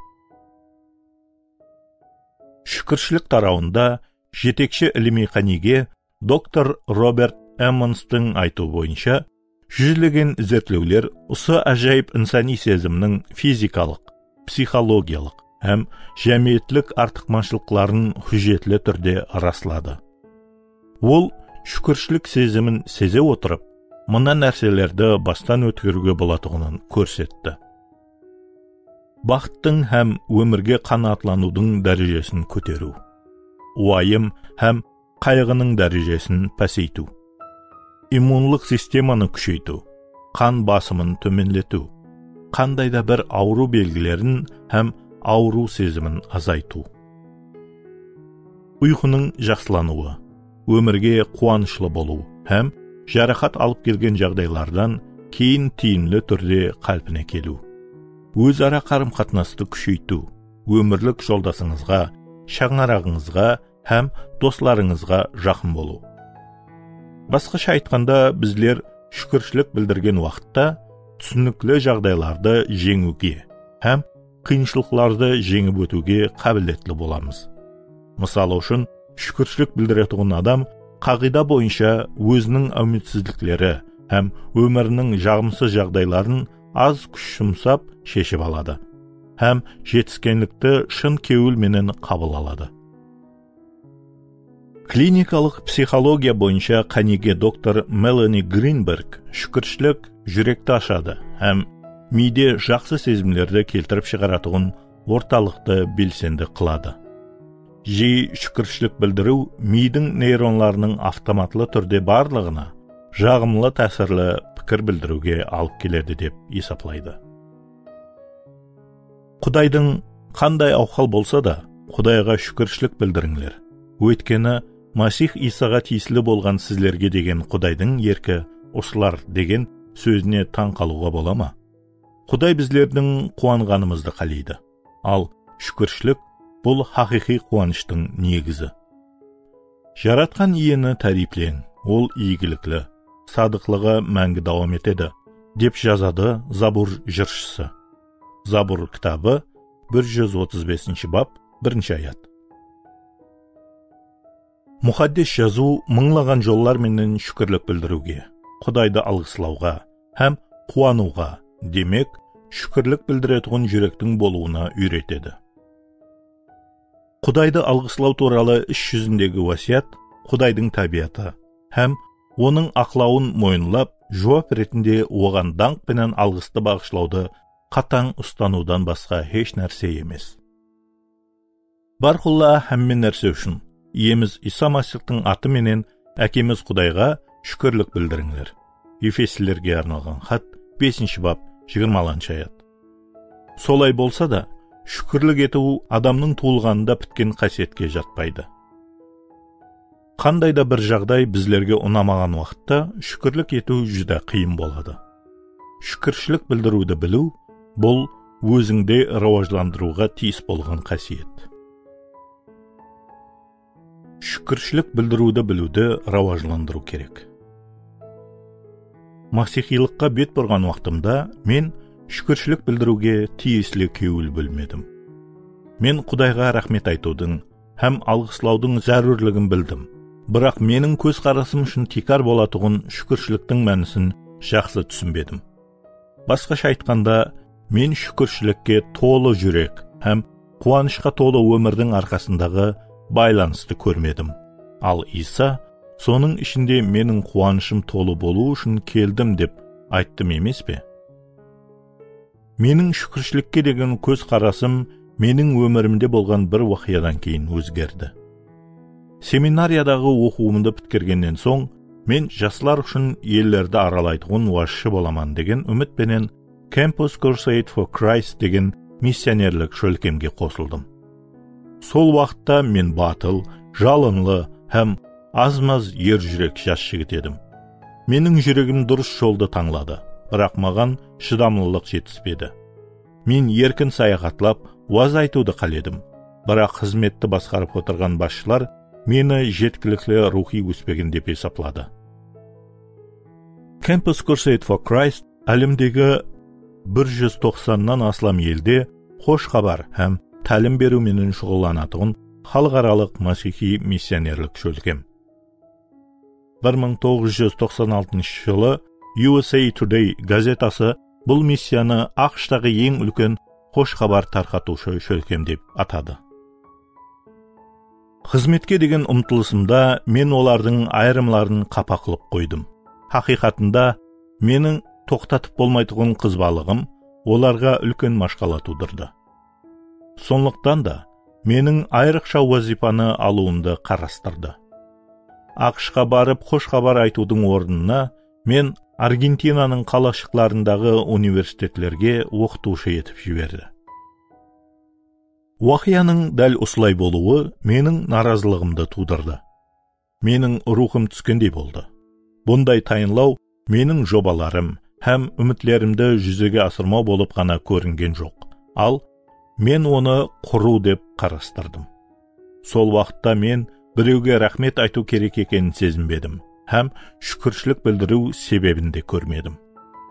Shúkirshilik tarawında jetekshi ilimiy qánige doktor Robert Emmonstıń aytıwı boyınsha, júzlegen izertlewler usı ájayıp insaniy sezimniń fizikalıq, psixologiyalıq hám jámiyetlik artıqmashlıqların hújjetli túrde rasladı. Ol shúkirshilik sezimin seze otırıp, mına nárselerdi bastan ótkeriwge bolatuǵının kórsetti. Baxıttıń hám ómirge qanaatlanıwdıń dárejesin kóteriw. Uwayım hám qayǵınıń dárejesin páseytiw. Immunlıq sistemanı kúsheytiw, qan basımın tómenletiw, qanday da bir awırıw belgilerin hám awırıw sezimin azaytıw. Uyqınıń jaqsılanıwı, ómirge quwanıshlı bolıw hám jaraqat alıp kelgen jaǵdaylardan keyin tiyimli túrde qálpine keliw. Óz-ara qarım-qatnastı kúsheytiw, ómirlik joldasıńızǵa, shańaraǵıńızǵa hám doslarıńızǵa jaqın bolıw. Basqasha aytqanda, bizler shúkirshilik bildirgen waqıtta túsinikli jaǵdaylardı jeńiwge hám qıyınshılıqlardı jeńip ótiwge qábiletli bolamız. Mısalı ushın, shúkirshilik bildiretuǵın adam qaǵıyda boyınsha óziniń áwmetsizlikleri hám ómiriniń jaǵımsız jaǵdayların az kúsh jumsap sheship aladı hám jetiskenlikti shın kewil menen qabıl aladı. Klinikalıq psixologiya boyınsha qánige doktor Melanie Greenberg shúkirshilik júrekti ashadı hám miyde jaqsı sezimlerdi keltirip shıǵaratuǵın ortalıqtı belsendi qıladı. Jiyi shúkirshilik bildiriw miydiń neyronlarınıń avtomatlı túrde barlıǵına jaǵımlı tásirli pikir bildiriwge alıp keledi dep esaplaydı. Qudaydıń qanday awhal bolsa da, Qudayǵa shúkirshilik bildirińler. Óytkeni, Masih Iysaǵa tiyisli bolǵan sizlerge degen Qudaydıń erki usılar degen sózine tań qalıwǵa bola ma? Quday bizlerdiń quwanǵanımızdı qáleydi. Al, shúkirshilik, bul haqıyqıy quwanıshtıń negizi. Jaratqan Iyeni táriypleń, Ol iygilikli, sadıqlıǵı máńgi dawam etedi, dep jazadı Zabur jırshısı. Zabur kitabı, bir júz otız besinshi bap, birinshi ayat. Muqaddes Jazıw mıńlaǵan jollar menen shúkirlik bildiriwge, Qudaydı alǵıslawǵa hám quwanıwǵa, demek, shúkirlik bildiretuǵın júrektiń bolıwına úyretedi. Qudaydı alǵıslaw tuwralı is júzindegi wásiyat Qudaydıń tábiyatı hám Onıń aqlawın moyınlap, juwap retinde Oǵan dańq penen alǵıstı baǵıshlawdı qatań ustanıwdan basqa hesh nárse emes. Bárqulla hámme nárse ushın, Iyemiz Iysa Masixtıń atı menen Ákemiz Qudayǵa shúkirlik bildirińler. Efeslilerge arnalǵan xat, besinshi bap, jigirma altınshı ayat. Solay bolsa da, shúkirlik etiw adamnıń tuwılǵanında pitken qásiyetke jatpaydı. Qanday da bir jaǵday bizlerge unamaǵan waqıtta shúkirlik etiw júdá qıyın boladı. Shúkirshilik bildiriwdi biliw, bul ózińde rawajlandırıwǵa tiyis bolǵan qásiyet. Shúkirshilik bildiriwdi biliwdi rawajlandırıw kerek. masihiylıqqa bet burǵan waqtımda men shúkirshilik bildiriwge tiyisli kewil bólmedim. Men Qudayǵa raxmet aytıwdıń hám alǵıslawdıń zárúrligin bildim, biraq meniń kózqarasım ushın tiykar bolatuǵın shúkirshiliktiń mánisin jaqsı túsinbedim. Basqasha aytqanda, men shúkirshilikke tolı júrek hám quwanıshqa tolı ómirdiń arqasındaǵı baylanıstı kórmedim. Al Iysa, "Sonıń ishinde meniń quwanıshım tolı bolıwı ushın keldim," dep ayttım emes pe? Meniń shúkirshilikke degen kózqarasım meniń ómirimde bolǵan bir waqıyadan keyin ózgerdi. Seminariyadaǵı oqıwımdı pitkergennen soń, men jaslar ushın ellerdi aralaytuǵın wazshı bolaman degen úmit penen Campus Crusade for Christ degen missionerlik shólkemge qosıldım. Sol waqıtta men batıl, jalınlı hám az-maz er júrek jas jigit edim. Meniń júregim durıs joldı tańladı, biraq maǵan shıdamlılıq jetispedi. Men erkin sayaxatlap, waz aytıwdı qáledim. Biraq xızmetti basqarıp otırǵan basshılar meni jetkilikli ruwxıy óspegen dep esapladı. Campus Crusade for Christ álemdegi bir júz toqsannan aslam elde xosh xabar hám tálim beriw menen shuǵıllanatuǵın xalıqaralıq masihiy missionerlik shólkem. Bir mıń toǵız júz toqsan altınshı jılı U S A Today gazetası bul missiyanı AQShtaǵı eń úlken xosh xabar tarqatıwshı shólkem dep atadı. Xızmetke degen umtılısımda men olardıń ayırımların qapa qılıp qoydım. Haqıyqatında, meniń toqtatıp bolmaytuǵın qızbalıǵım olarǵa úlken mashqala tuwdırdı. Sonlıqtan da, meniń ayrıqsha wazıypanı alıwımdı qarastırdı. AQShqa barıp xosh xabar aytıwdıń ornına men Argentinanıń qalashıqlarındaǵı universitetlerge oqıtıwshı etip jiberdi. Waqıyanıń dál usılay bolıwı meniń narazılıǵımdı tuwdırdı. Meniń ruwxım túskendey boldı. Bunday tayınlaw meniń jobalarım hám úmitlerimdi júzege asırmaw bolıp ǵana kóringen joq, al men onı qurıw dep qarastırdım. Sol waqıtta men birewge raxmet aytıw kerek ekenin sezinbedim hám shúkirshilik bildiriw sebebin de kórmedim.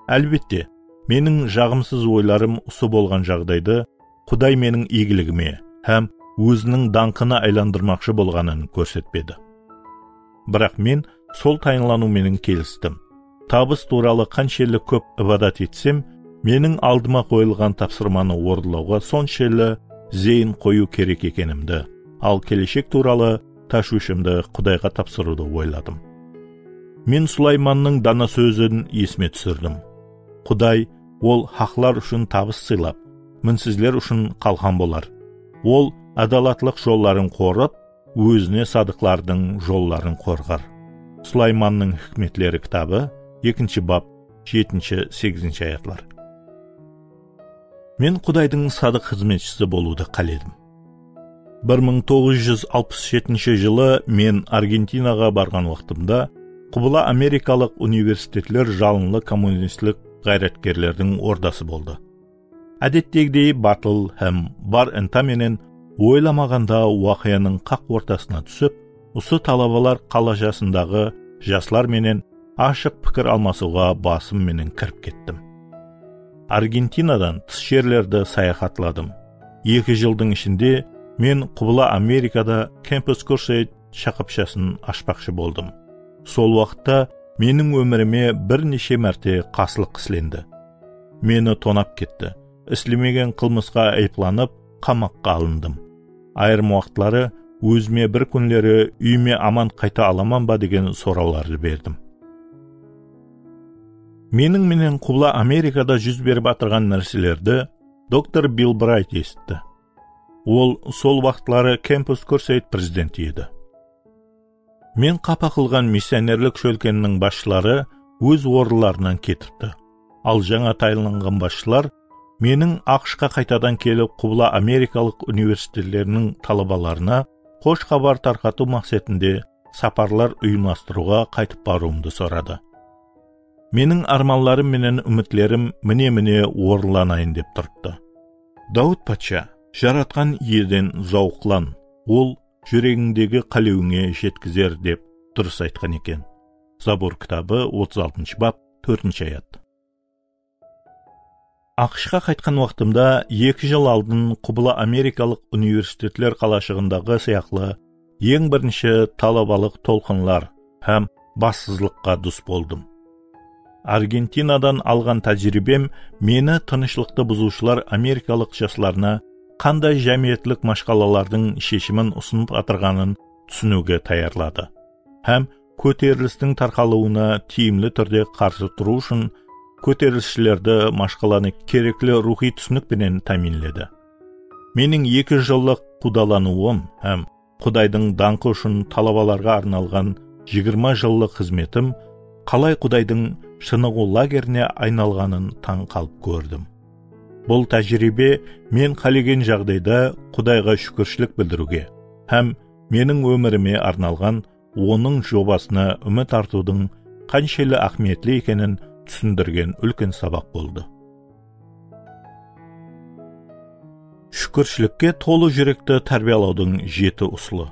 Álbette, meniń jaǵımsız oylarım usı bolǵan jaǵdaydı Quday meniń iygiligime hám Óziniń dańqına aylandırmaqshı bolǵanın kórsetpedi. Biraq men sol tayınlanıw menen kelistim. Tabıs tuwralı qanshelli kóp ibadat etsem, meniń aldıma qoyılǵan tapsırmanı orınlawǵa sonshelli zeyin qoyıw kerek ekenimdi, al keleshek tuwralı tashwishimdi Qudayǵa tapsırıwdı oyladım. Men Sulaymannıń dana sózin esime túsirdim: "Quday, ol haqlar ushın tabıs sıylap, minsizler ushın qalqan bolar. Ol adalatlıq jolların qorıp, ózine sadıqlardıń jolların qorǵar." Sulaymannıń Hikmetleri kitabı, ekinshi bap, jetinshi, segizinshi ayatlar. Men Qudaydıń sadıq xızmetshisi bolıwdı qáledim. Bir mıń toǵız júz alpıs jetinshi jılı men Argentinaǵa barǵan waqtımda Qubla Amerikalıq universitetler jalınlı kommunistlik ǵayratkerlerdiń ordası boldı. Ádettegidey batıl hám bar ıntá menen oylamaǵanda waqıyanıń qaq ortasına túsip, usı talabalar qalashasındaǵı jaslar menen ashıq pikir almasıwǵa basım menen kirip kettim. Argentinadan tıs jerlerdi sayaxatladım. Eki jıldıń ishinde men Qubla Amerikada Campus Crusade shaqapshasın ashpaqshı boldım. Sol waqıtta meniń ómirime bir neshe márte qaslıq islendi. Meni tonap ketti. Islemegen qılmısqa ayıplanıp, qamaqqa alındım. Ayırım waqıtları ózime bir kúnleri úyime aman qayta alaman ba degen sorawlardı berdim. Meniń menen Qubla Amerikada júz berip atırǵan nárselerdi doktor Bill Brayt esitti. Ol sol waqıtları Campus Crusade prezidenti edi. Men qapa qılǵan missionerlik shólkemniń basshıları óz orınlarınan ketipti. Al jańa tayınlanǵan basshılar meniń AQShqa qaytadan kelip, Qubla Amerikalıq universitetleriniń talabalarına xosh xabar tarqatıw maqsetinde saparlar uyımlastırıwǵa qaytıp barıwımdı soradı. Meniń ármanlarım menen úmitlerim mine-mine orınlanayın dep turıptı. Dawıt patsha, Jaratqan Iyeden zawıqlan, Ol júregińdegi qálewińe jetkizer, dep durıs aytqan eken. Zabur kitabı, otız altınshı bap, tórtinshi ayat. AQShqa qaytqan waqtımda eki jıl aldın Qubla Amerikalıq universitetler qalashıǵındaǵı sıyaqlı eń birinshi talabalıq tolqınlar hám bassızlıqqa dus boldım. Argentinadan alǵan tájiriybem meni tınıshlıqtı buzıwshılar amerikalıq jaslarına qanday jámiyetlik mashqalalardıń sheshimin usınıp atırǵanın túsiniwge tayarladı hám kóterilistiń tarqalıwına tiyimli túrde qarsı turıw ushın kóterilisshilerde mashqalanı kerekli ruwxıy túsinik penen támiyinledi. Meniń eki jıllıq qudalanıwım hám Qudaydıń dańqı ushın talabalarǵa arnalǵan jigirma jıllıq xızmetim qalay Qudaydıń shınıǵıw lagerine aynalǵanın tań qalıp kórdim. Bul tájiriybe men qálegen jaǵdayda Qudayǵa shúkirshilik bildiriwge hám meniń ómirime arnalǵan Onıń jobasına úmit artıwdıń qanshelli áhmiyetli ekenin túsindirgen úlken sabaq boldı. Shúkirshilikke tolı júrekti tárbiyalawdıń jeti usılı.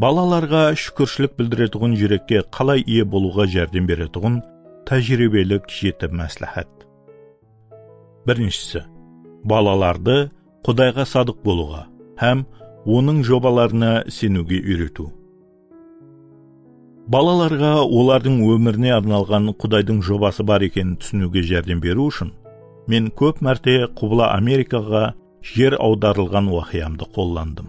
Balalarǵa shúkirshilik bildiretuǵın júrekke qalay iye bolıwǵa járdem beretuǵın tájiriybelik jeti másláhát. Birinshisi, balalardı Qudayǵa sadıq bolıwǵa hám Onıń jobalarına iseniwge úyretiw. Balalarǵa olardıń ómirine arnalǵan Qudaydıń jobası bar ekenin túsiniwge járdem beriw ushın, men kóp márte Qubla Amerikaǵa jer awdarılǵan waqıyamdı qollandım.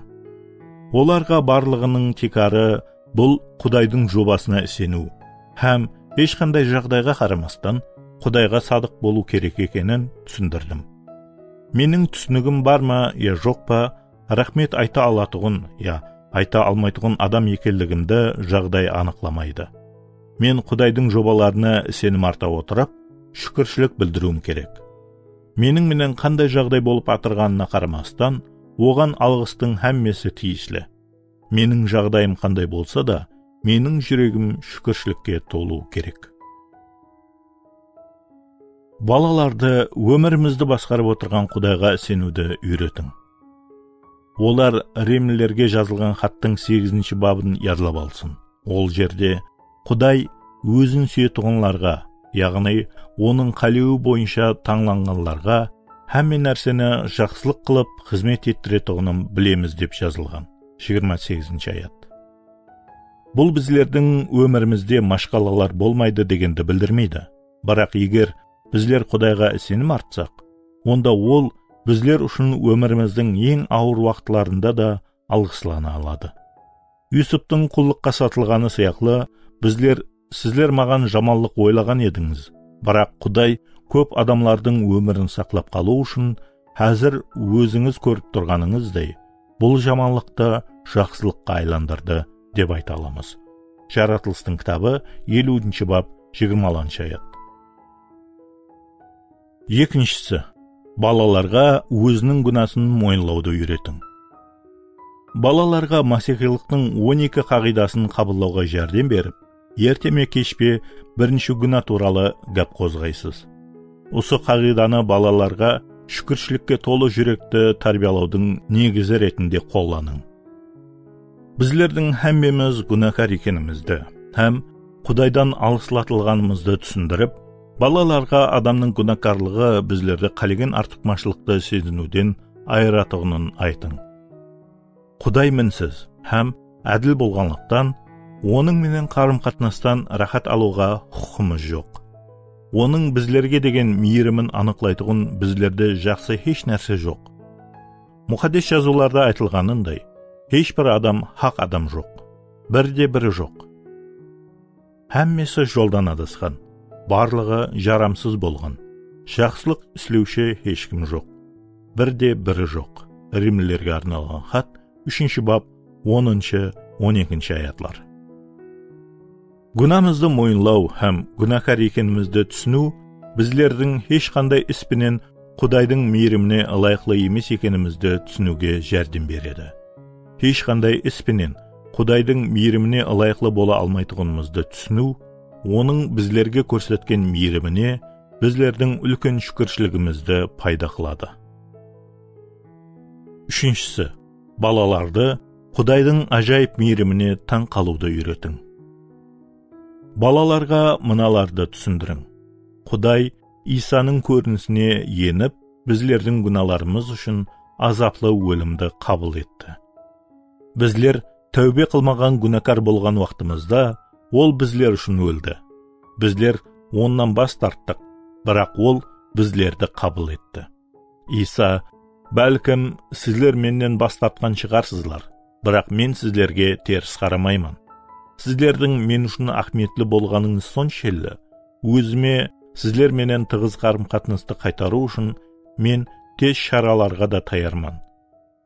Olarǵa barlıǵınıń tiykarı bul Qudaydıń jobasına iseniw hám hesh qanday jaǵdayǵa qaramastan Qudayǵa sadıq bolıw kerek ekenin túsindirdim. Meniń túsinigim bar ma ya joq pa, raxmet ayta alatuǵın ya ayta almaytuǵın adam ekenligimdi jaǵday anıqlamaydı. Men Qudaydıń jobalarına isenim arta otırıp, shúkirshilik bildiriwim kerek. Meniń menen qanday jaǵday bolıp atırǵanına qaramastan, Oǵan alǵıstıń hámmesi tiyisli. Meniń jaǵdayım qanday bolsa da, meniń júregim shúkirshilikke tolıwı kerek. Balalardı ómirimizdi basqarıp otırǵan Qudayǵa iseniwdi úyretiń. Olar Rimlilerge jazılǵan xattıń segizinshi babın yadlap alsın. Ol jerde Quday ózin súyetuǵınlarǵa, yaǵnıy Onıń qálewi boyınsha tańlanǵanlarǵa hámme nárseni jaqsılıq qılıp xızmet ettiretuǵının bilemiz, dep jazılǵan. Jigirma segizinshi ayat. Bul bizlerdiń ómirimizde mashqalalar bolmaydı degendi bildirmeydi. Biraq eger bizler Qudayǵa isenim artsaq, onda Ol bizler ushın ómirimizdiń eń awır waqıtlarında da alǵıslana aladı. Yusuptıń qullıqqa satılǵanı sıyaqlı, bizler, sizler maǵan jamanlıq oylaǵan edińiz, biraq Quday kóp adamlardıń ómirin saqlap qalıw ushın házir ózińiz kórip turǵanıńızday, bul jamanlıqtı jaqsılıqqa aylandırdı, dep ayta alamız. Jaratılıstıń kitabı, eliwinshi bab, jigirma altınshı ayat. Ekinshisi, balalarǵa óziniń gúnasın moyınlawdı úyretiń. Balalarǵa masihiylıqtıń on eki qaǵıydasın qabıllawǵa járdem berip, erte me kesh pe birinshi gúna tuwralı gáp qozǵaysız. Usı qaǵıydanı balalarǵa shúkirshilikke tolı júrekti tárbiyalawdıń negizi retinde qollanıń. Bizlerdiń hámmemiz gúnakar ekenimizdi hám Qudaydan alıslatılǵanımızdı túsindirip, balalarǵa adamnıń gúnakarlıǵı bizlerdi qálegen artıqmashılıqtı seziniwden ayıratuǵının aytıń. Quday minsiz hám ádil bolǵanlıqtan, Onıń menen qarım-qatnastan ráhát alıwǵa huqıqımız joq. Onıń bizlerge degen miyirimin anıqlaytuǵın bizlerde jaqsı hesh nárse joq. Muqaddes Jazıwlarda aytılǵanınday, hesh bir adam haq adam joq. Bir de biri joq. Hámmesi joldan adasqan, barlıǵı jaramsız bolǵan, jaqsılıq islewshi hesh kim joq. Bir de biri joq. Rimlilerge arnalǵan xat, úshinshi bab, onınshı, on ekinshi ayatlar. Gúnamızdı moyınlaw hám gúnakar ekenimizdi túsiniw bizlerdiń hesh qanday is penen Qudaydıń miyirimine ılayıqlı emes ekenimizdi túsiniwge járdem beredi. Hesh qanday is penen Qudaydıń miyirimine ılayıqlı bola almaytuǵınımızdı túsiniw, Onıń bizlerge kórsetken miyirimine bizlerdiń úlken shúkirshiligimizdi payda qıladı. Úshinshisi, balalardı Qudaydıń ájayıp miyirimine tań qalıwdı úyretiń. Balalarǵa mınalardı túsindiriń. Quday Iysanıń kórinisine enip, bizlerdiń gúnalarımız ushın azaplı ólimdi qabıl etti. Bizler táwbe qılmaǵan gúnakar bolǵan waqtımızda Ol bizler ushın óldi. Bizler Onnan bas tarttıq, biraq Ol bizlerdi qabıl etti. Iysa, bálkim, sizler mennen bas tartqan shıǵarsızlar, biraq men sizlerge teris qaramayman. Sizlerdiń men ushın áhmiyetli bolǵanıńız sonshelli, ózime sizler menen tıǵız qarım-qatnastı qaytarıw ushın men tez sharalarǵa da tayarman.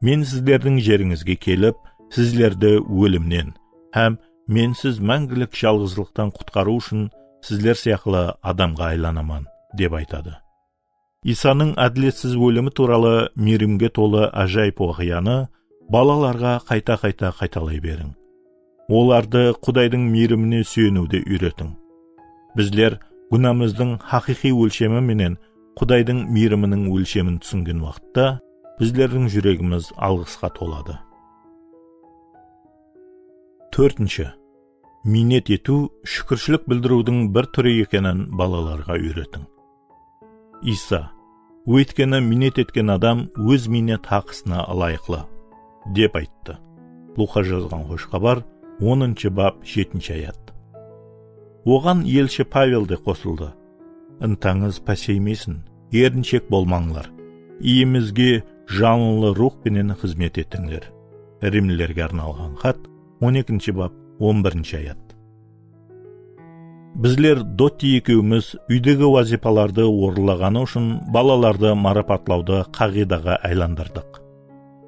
Men sizlerdiń jerińizge kelip, sizlerdi ólimnen hám mensiz máńgilik jalǵızlıqtan qutqarıw ushın sizler sıyaqlı adamǵa aylanaman, dep aytadı. Iysanıń ádiletsiz ólimi tuwralı miyrimge tolı ájayıp waqıyanı balalarǵa qayta-qayta qaytalay beriń. Olardı Qudaydıń miyrimine súyeniwdi úyretiń. Bizler gúnamızdıń haqıyqıy ólshemi menen Qudaydıń miyriminiń ólshemin túsingen waqıtta, bizlerdiń júregimiz alǵısqa toladı. Tórtinshi. Miynet etiw shúkirshilik bildiriwdiń bir túri ekenin balalarǵa úyretiń. Iysa, "Óytkeni miynet etken adam óz miynet haqısına ılayıqlı", dep ayttı. Luqa jazǵan Xosh Xabar, onınshı bap, jetinshi ayat. Oǵan elshi Pavel de qosıldı. "Intańız páseymesin, erinshek bolmańlar. Iyemizge janlı ruwx penen xızmet etińler." Rimlilerge arnalǵan xat, on ekinshi bap, on birinshi ayat. Bizler Dotti ekewimiz úydegi wazıypalardı orınlaǵanı ushın balalardı marapatlawdı qaǵıydaǵa aylandırdıq.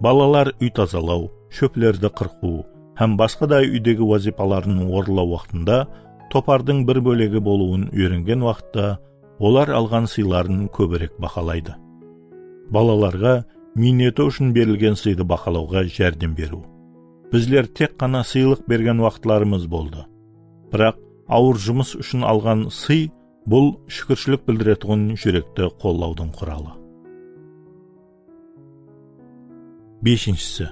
Balalar úy tazalaw, shóplerdi qırqıw hám basqa da úydegi wazıypaların orınlaw waqtında topardıń bir bólegi bolıwın úyrengen waqıtta olar alǵan sıyların kóbirek bahalaydı. Balalarǵa miyneti ushın berilgen sıydı bahalawǵa járdem beriw. Bizler tek ǵana sıylıq bergen waqıtlarımız boldı. Biraq awır jumıs ushın alǵan sıy bul shúkirshilik bildiretuǵın júrekti qollawdıń quralı. Beshinshisi,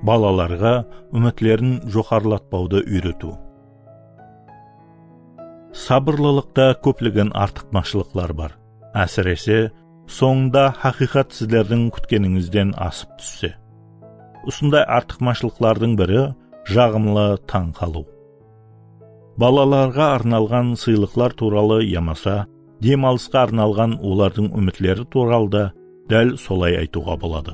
balalarǵa úmitlerin joqarılatpawdı úyretiw. Sabırlılıqta kóplegen artıqmashılıqlar bar. Ásirese, sońında haqıyqat sizlerdiń kútkenińizden asıp tússe. Usınday artıqmashılıqlardıń biri jaǵımlı tań qalıw. Balalarǵa arnalǵan sıylıqlar tuwralı yamasa dem alısqa arnalǵan olardıń úmitleri tuwralı da dál solay aytıwǵa boladı.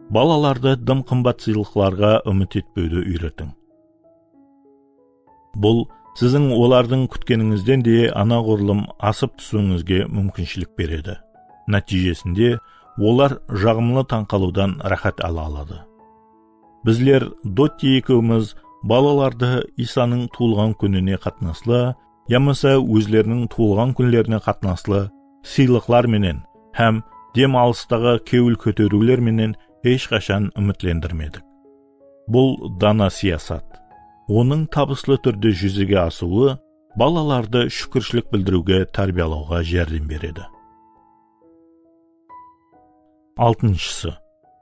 Balalardı dım qımbat sıylıqlarǵa úmit etpewdi úyretiń. Bul siziń olardıń kútkenińizden de anaǵurlım asıp túsiwińizge múmkinshilik beredi. Nátiyjesinde olar jaǵımlı tań qalıwdan ráhát ala aladı. Bizler Dotti ekewimiz balalardı Iysanıń tuwılǵan kúnine qatnaslı yamasa ózleriniń tuwılǵan kúnlerine qatnaslı sıylıqlar menen hám dem alıstaǵı kewil kóteriwler menen hesh qashan úmitlendirmedik. Bul dana siyasat. Onıń tabıslı túrde júzege asıwı balalardı shúkirshilik bildiriwge tárbiyalawǵa járdem beredi. Altınshısı,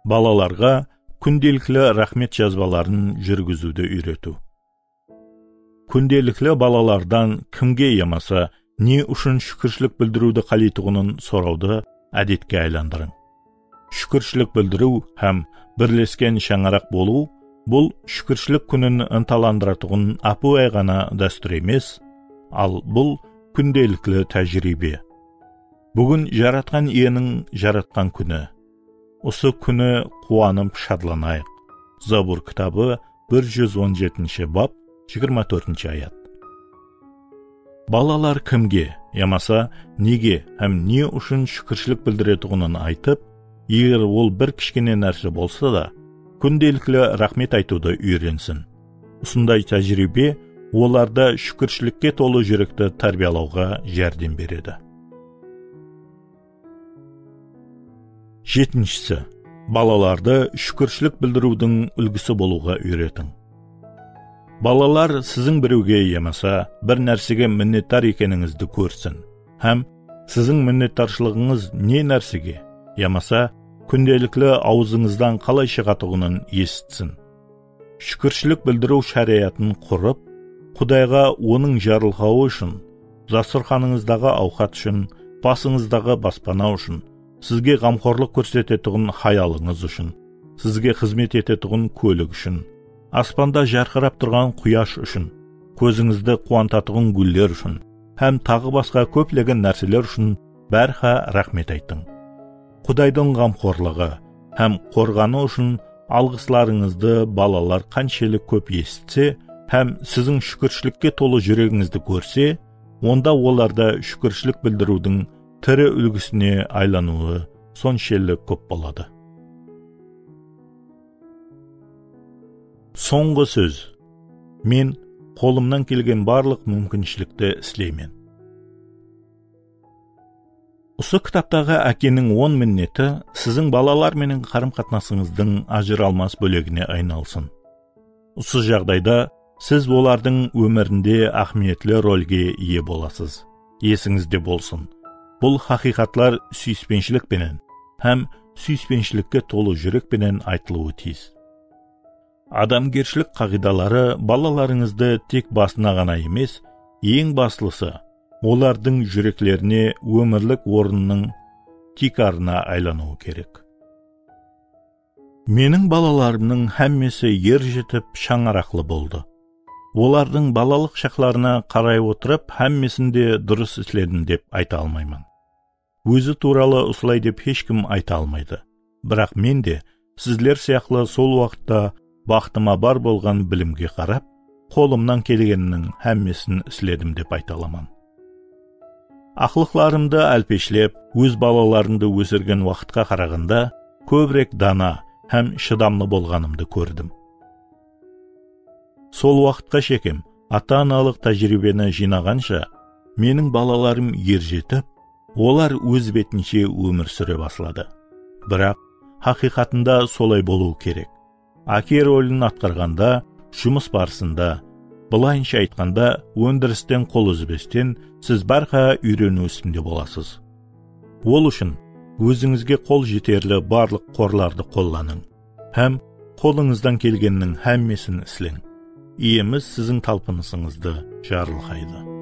balalarǵa kúndelikli raxmet jazbaların júrgiziwdi úyretiw. Kúndelikli balalardan kimge yamasa ne ushın shúkirshilik bildiriwdi qáleytuǵının sorawdı ádetke aylandırıń. Shúkirshilik bildiriw hám birlesken shańaraq bolıw, bul shúkirshilik kúnin ıntalandıratuǵın ápiwayı ǵana dástúr emes, al bul kúndelikli tájiriybe. Búgin Jaratqan Iyeniń jaratqan kúni. Usı kúni quwanıp shadlanayıq. Zabur kitabı, bir júz on jetinshi bap, jigirma tórtinshi ayat. Balalar kimge, yamasa nege hám ne ushın shúkirshilik bildiretuǵının aytıp, eger ol bir kishkene nárse bolsa da, kúndelikli raxmet aytıwdı úyrensin. Usınday tájiriybe olardı shúkirshilikke tolı júrekti tárbiyalawǵa járdem beredi. Jetinshisi, balalardı shúkirshilik bildiriwdiń úlgisi bolıwǵa úyretiń. Balalar siziń birewge yamasa bir nársege minnetdar ekenińizdi kórsin hám siziń minnetdarshılıǵıńız ne nársege yamasa kúndelikli awzıńızdan qalay shıǵatuǵının esitsin. Shúkirshilik bildiriw sháriyatın qurıp, Qudayǵa onıń jarılǵawı ushın, dasturxanıńızdaǵı awqat ushın, basıńızdaǵı baspana ushın, sizge ǵamxorlıq kórsetetuǵın hayalıńız ushın, sizge xızmet etetuǵın kólik ushın, aspanda jarqırap turǵan quyash ushın, kózińizdi quwantatuǵın gúller ushın hám taǵı basqa kóplegen nárseler ushın bárha raxmet aytıń. Qudaydıń ǵamxorlıǵı hám qorǵanı ushın alǵıslarıńızdı balalar qanshelli kóp esitse hám siziń shúkirshilikke tolı júregińizdi kórse, onda olarda shúkirshilik bildiriwdiń tiri úlgisine aylanıwı sonshelli kóp boladı. Sońǵı sóz. Men qolımnan kelgen barlıq múmkinshilikti isleymen. Usı kitaptaǵı Ákeniń on minneti siziń balalar menen qarım-qatnasıńızdıń ajıralmas bólegine aynalsın. Usı jaǵdayda siz olardıń ómirinde áhmiyetli rolge iye bolasız. Esińizde bolsın, bul haqıyqatlar súyispenshilik penen hám súyispenshilikke tolı júrek penen aytılıwı tiyis. Adamgershilik qaǵıydaları balalarıńızdı tek basına ǵana emes, eń baslısı, olardıń júreklerine ómirlik orınnıń tiykarına aylanıwı kerek. Meniń balalarımnıń hámmesi er jetip, shańaraqlı boldı. Olardıń balalıq shaqlarına qaray otırıp, hámmesin de durıs isledim dep ayta almayman. Ózi tuwralı usılay dep hesh kim ayta almaydı. Biraq men de, sizler sıyaqlı sol waqıtta baxtıma bar bolǵan bilimge qarap, qolımnan kelgeniniń hámmesin isledim dep ayta alaman. Aqlıqlarımdı álpeshlep, óz balalarımdı ósirgen waqıtqa qaraǵanda kóbirek dana hám shıdamlı bolǵanımdı kórdim. Sol waqıtqa shekem ata-analıq tájiriybeni jıynaǵansha, meniń balalarım er jetip, olar óz betinshe ómir súre basladı. Biraq, haqıyqatında solay bolıwı kerek. Áke rolin atqarǵanda, jumıs barısında, bılayınsha aytqanda, óndiristen qol úzbesten siz bárha úyreniw ústinde bolasız. Ol ushın ózińizge qol jeterli barlıq qorlardı qollanıń hám qolıńızdan kelgeniniń hámmesin isleń. Iyemiz siziń talpınısıńızdı jarılǵaydı.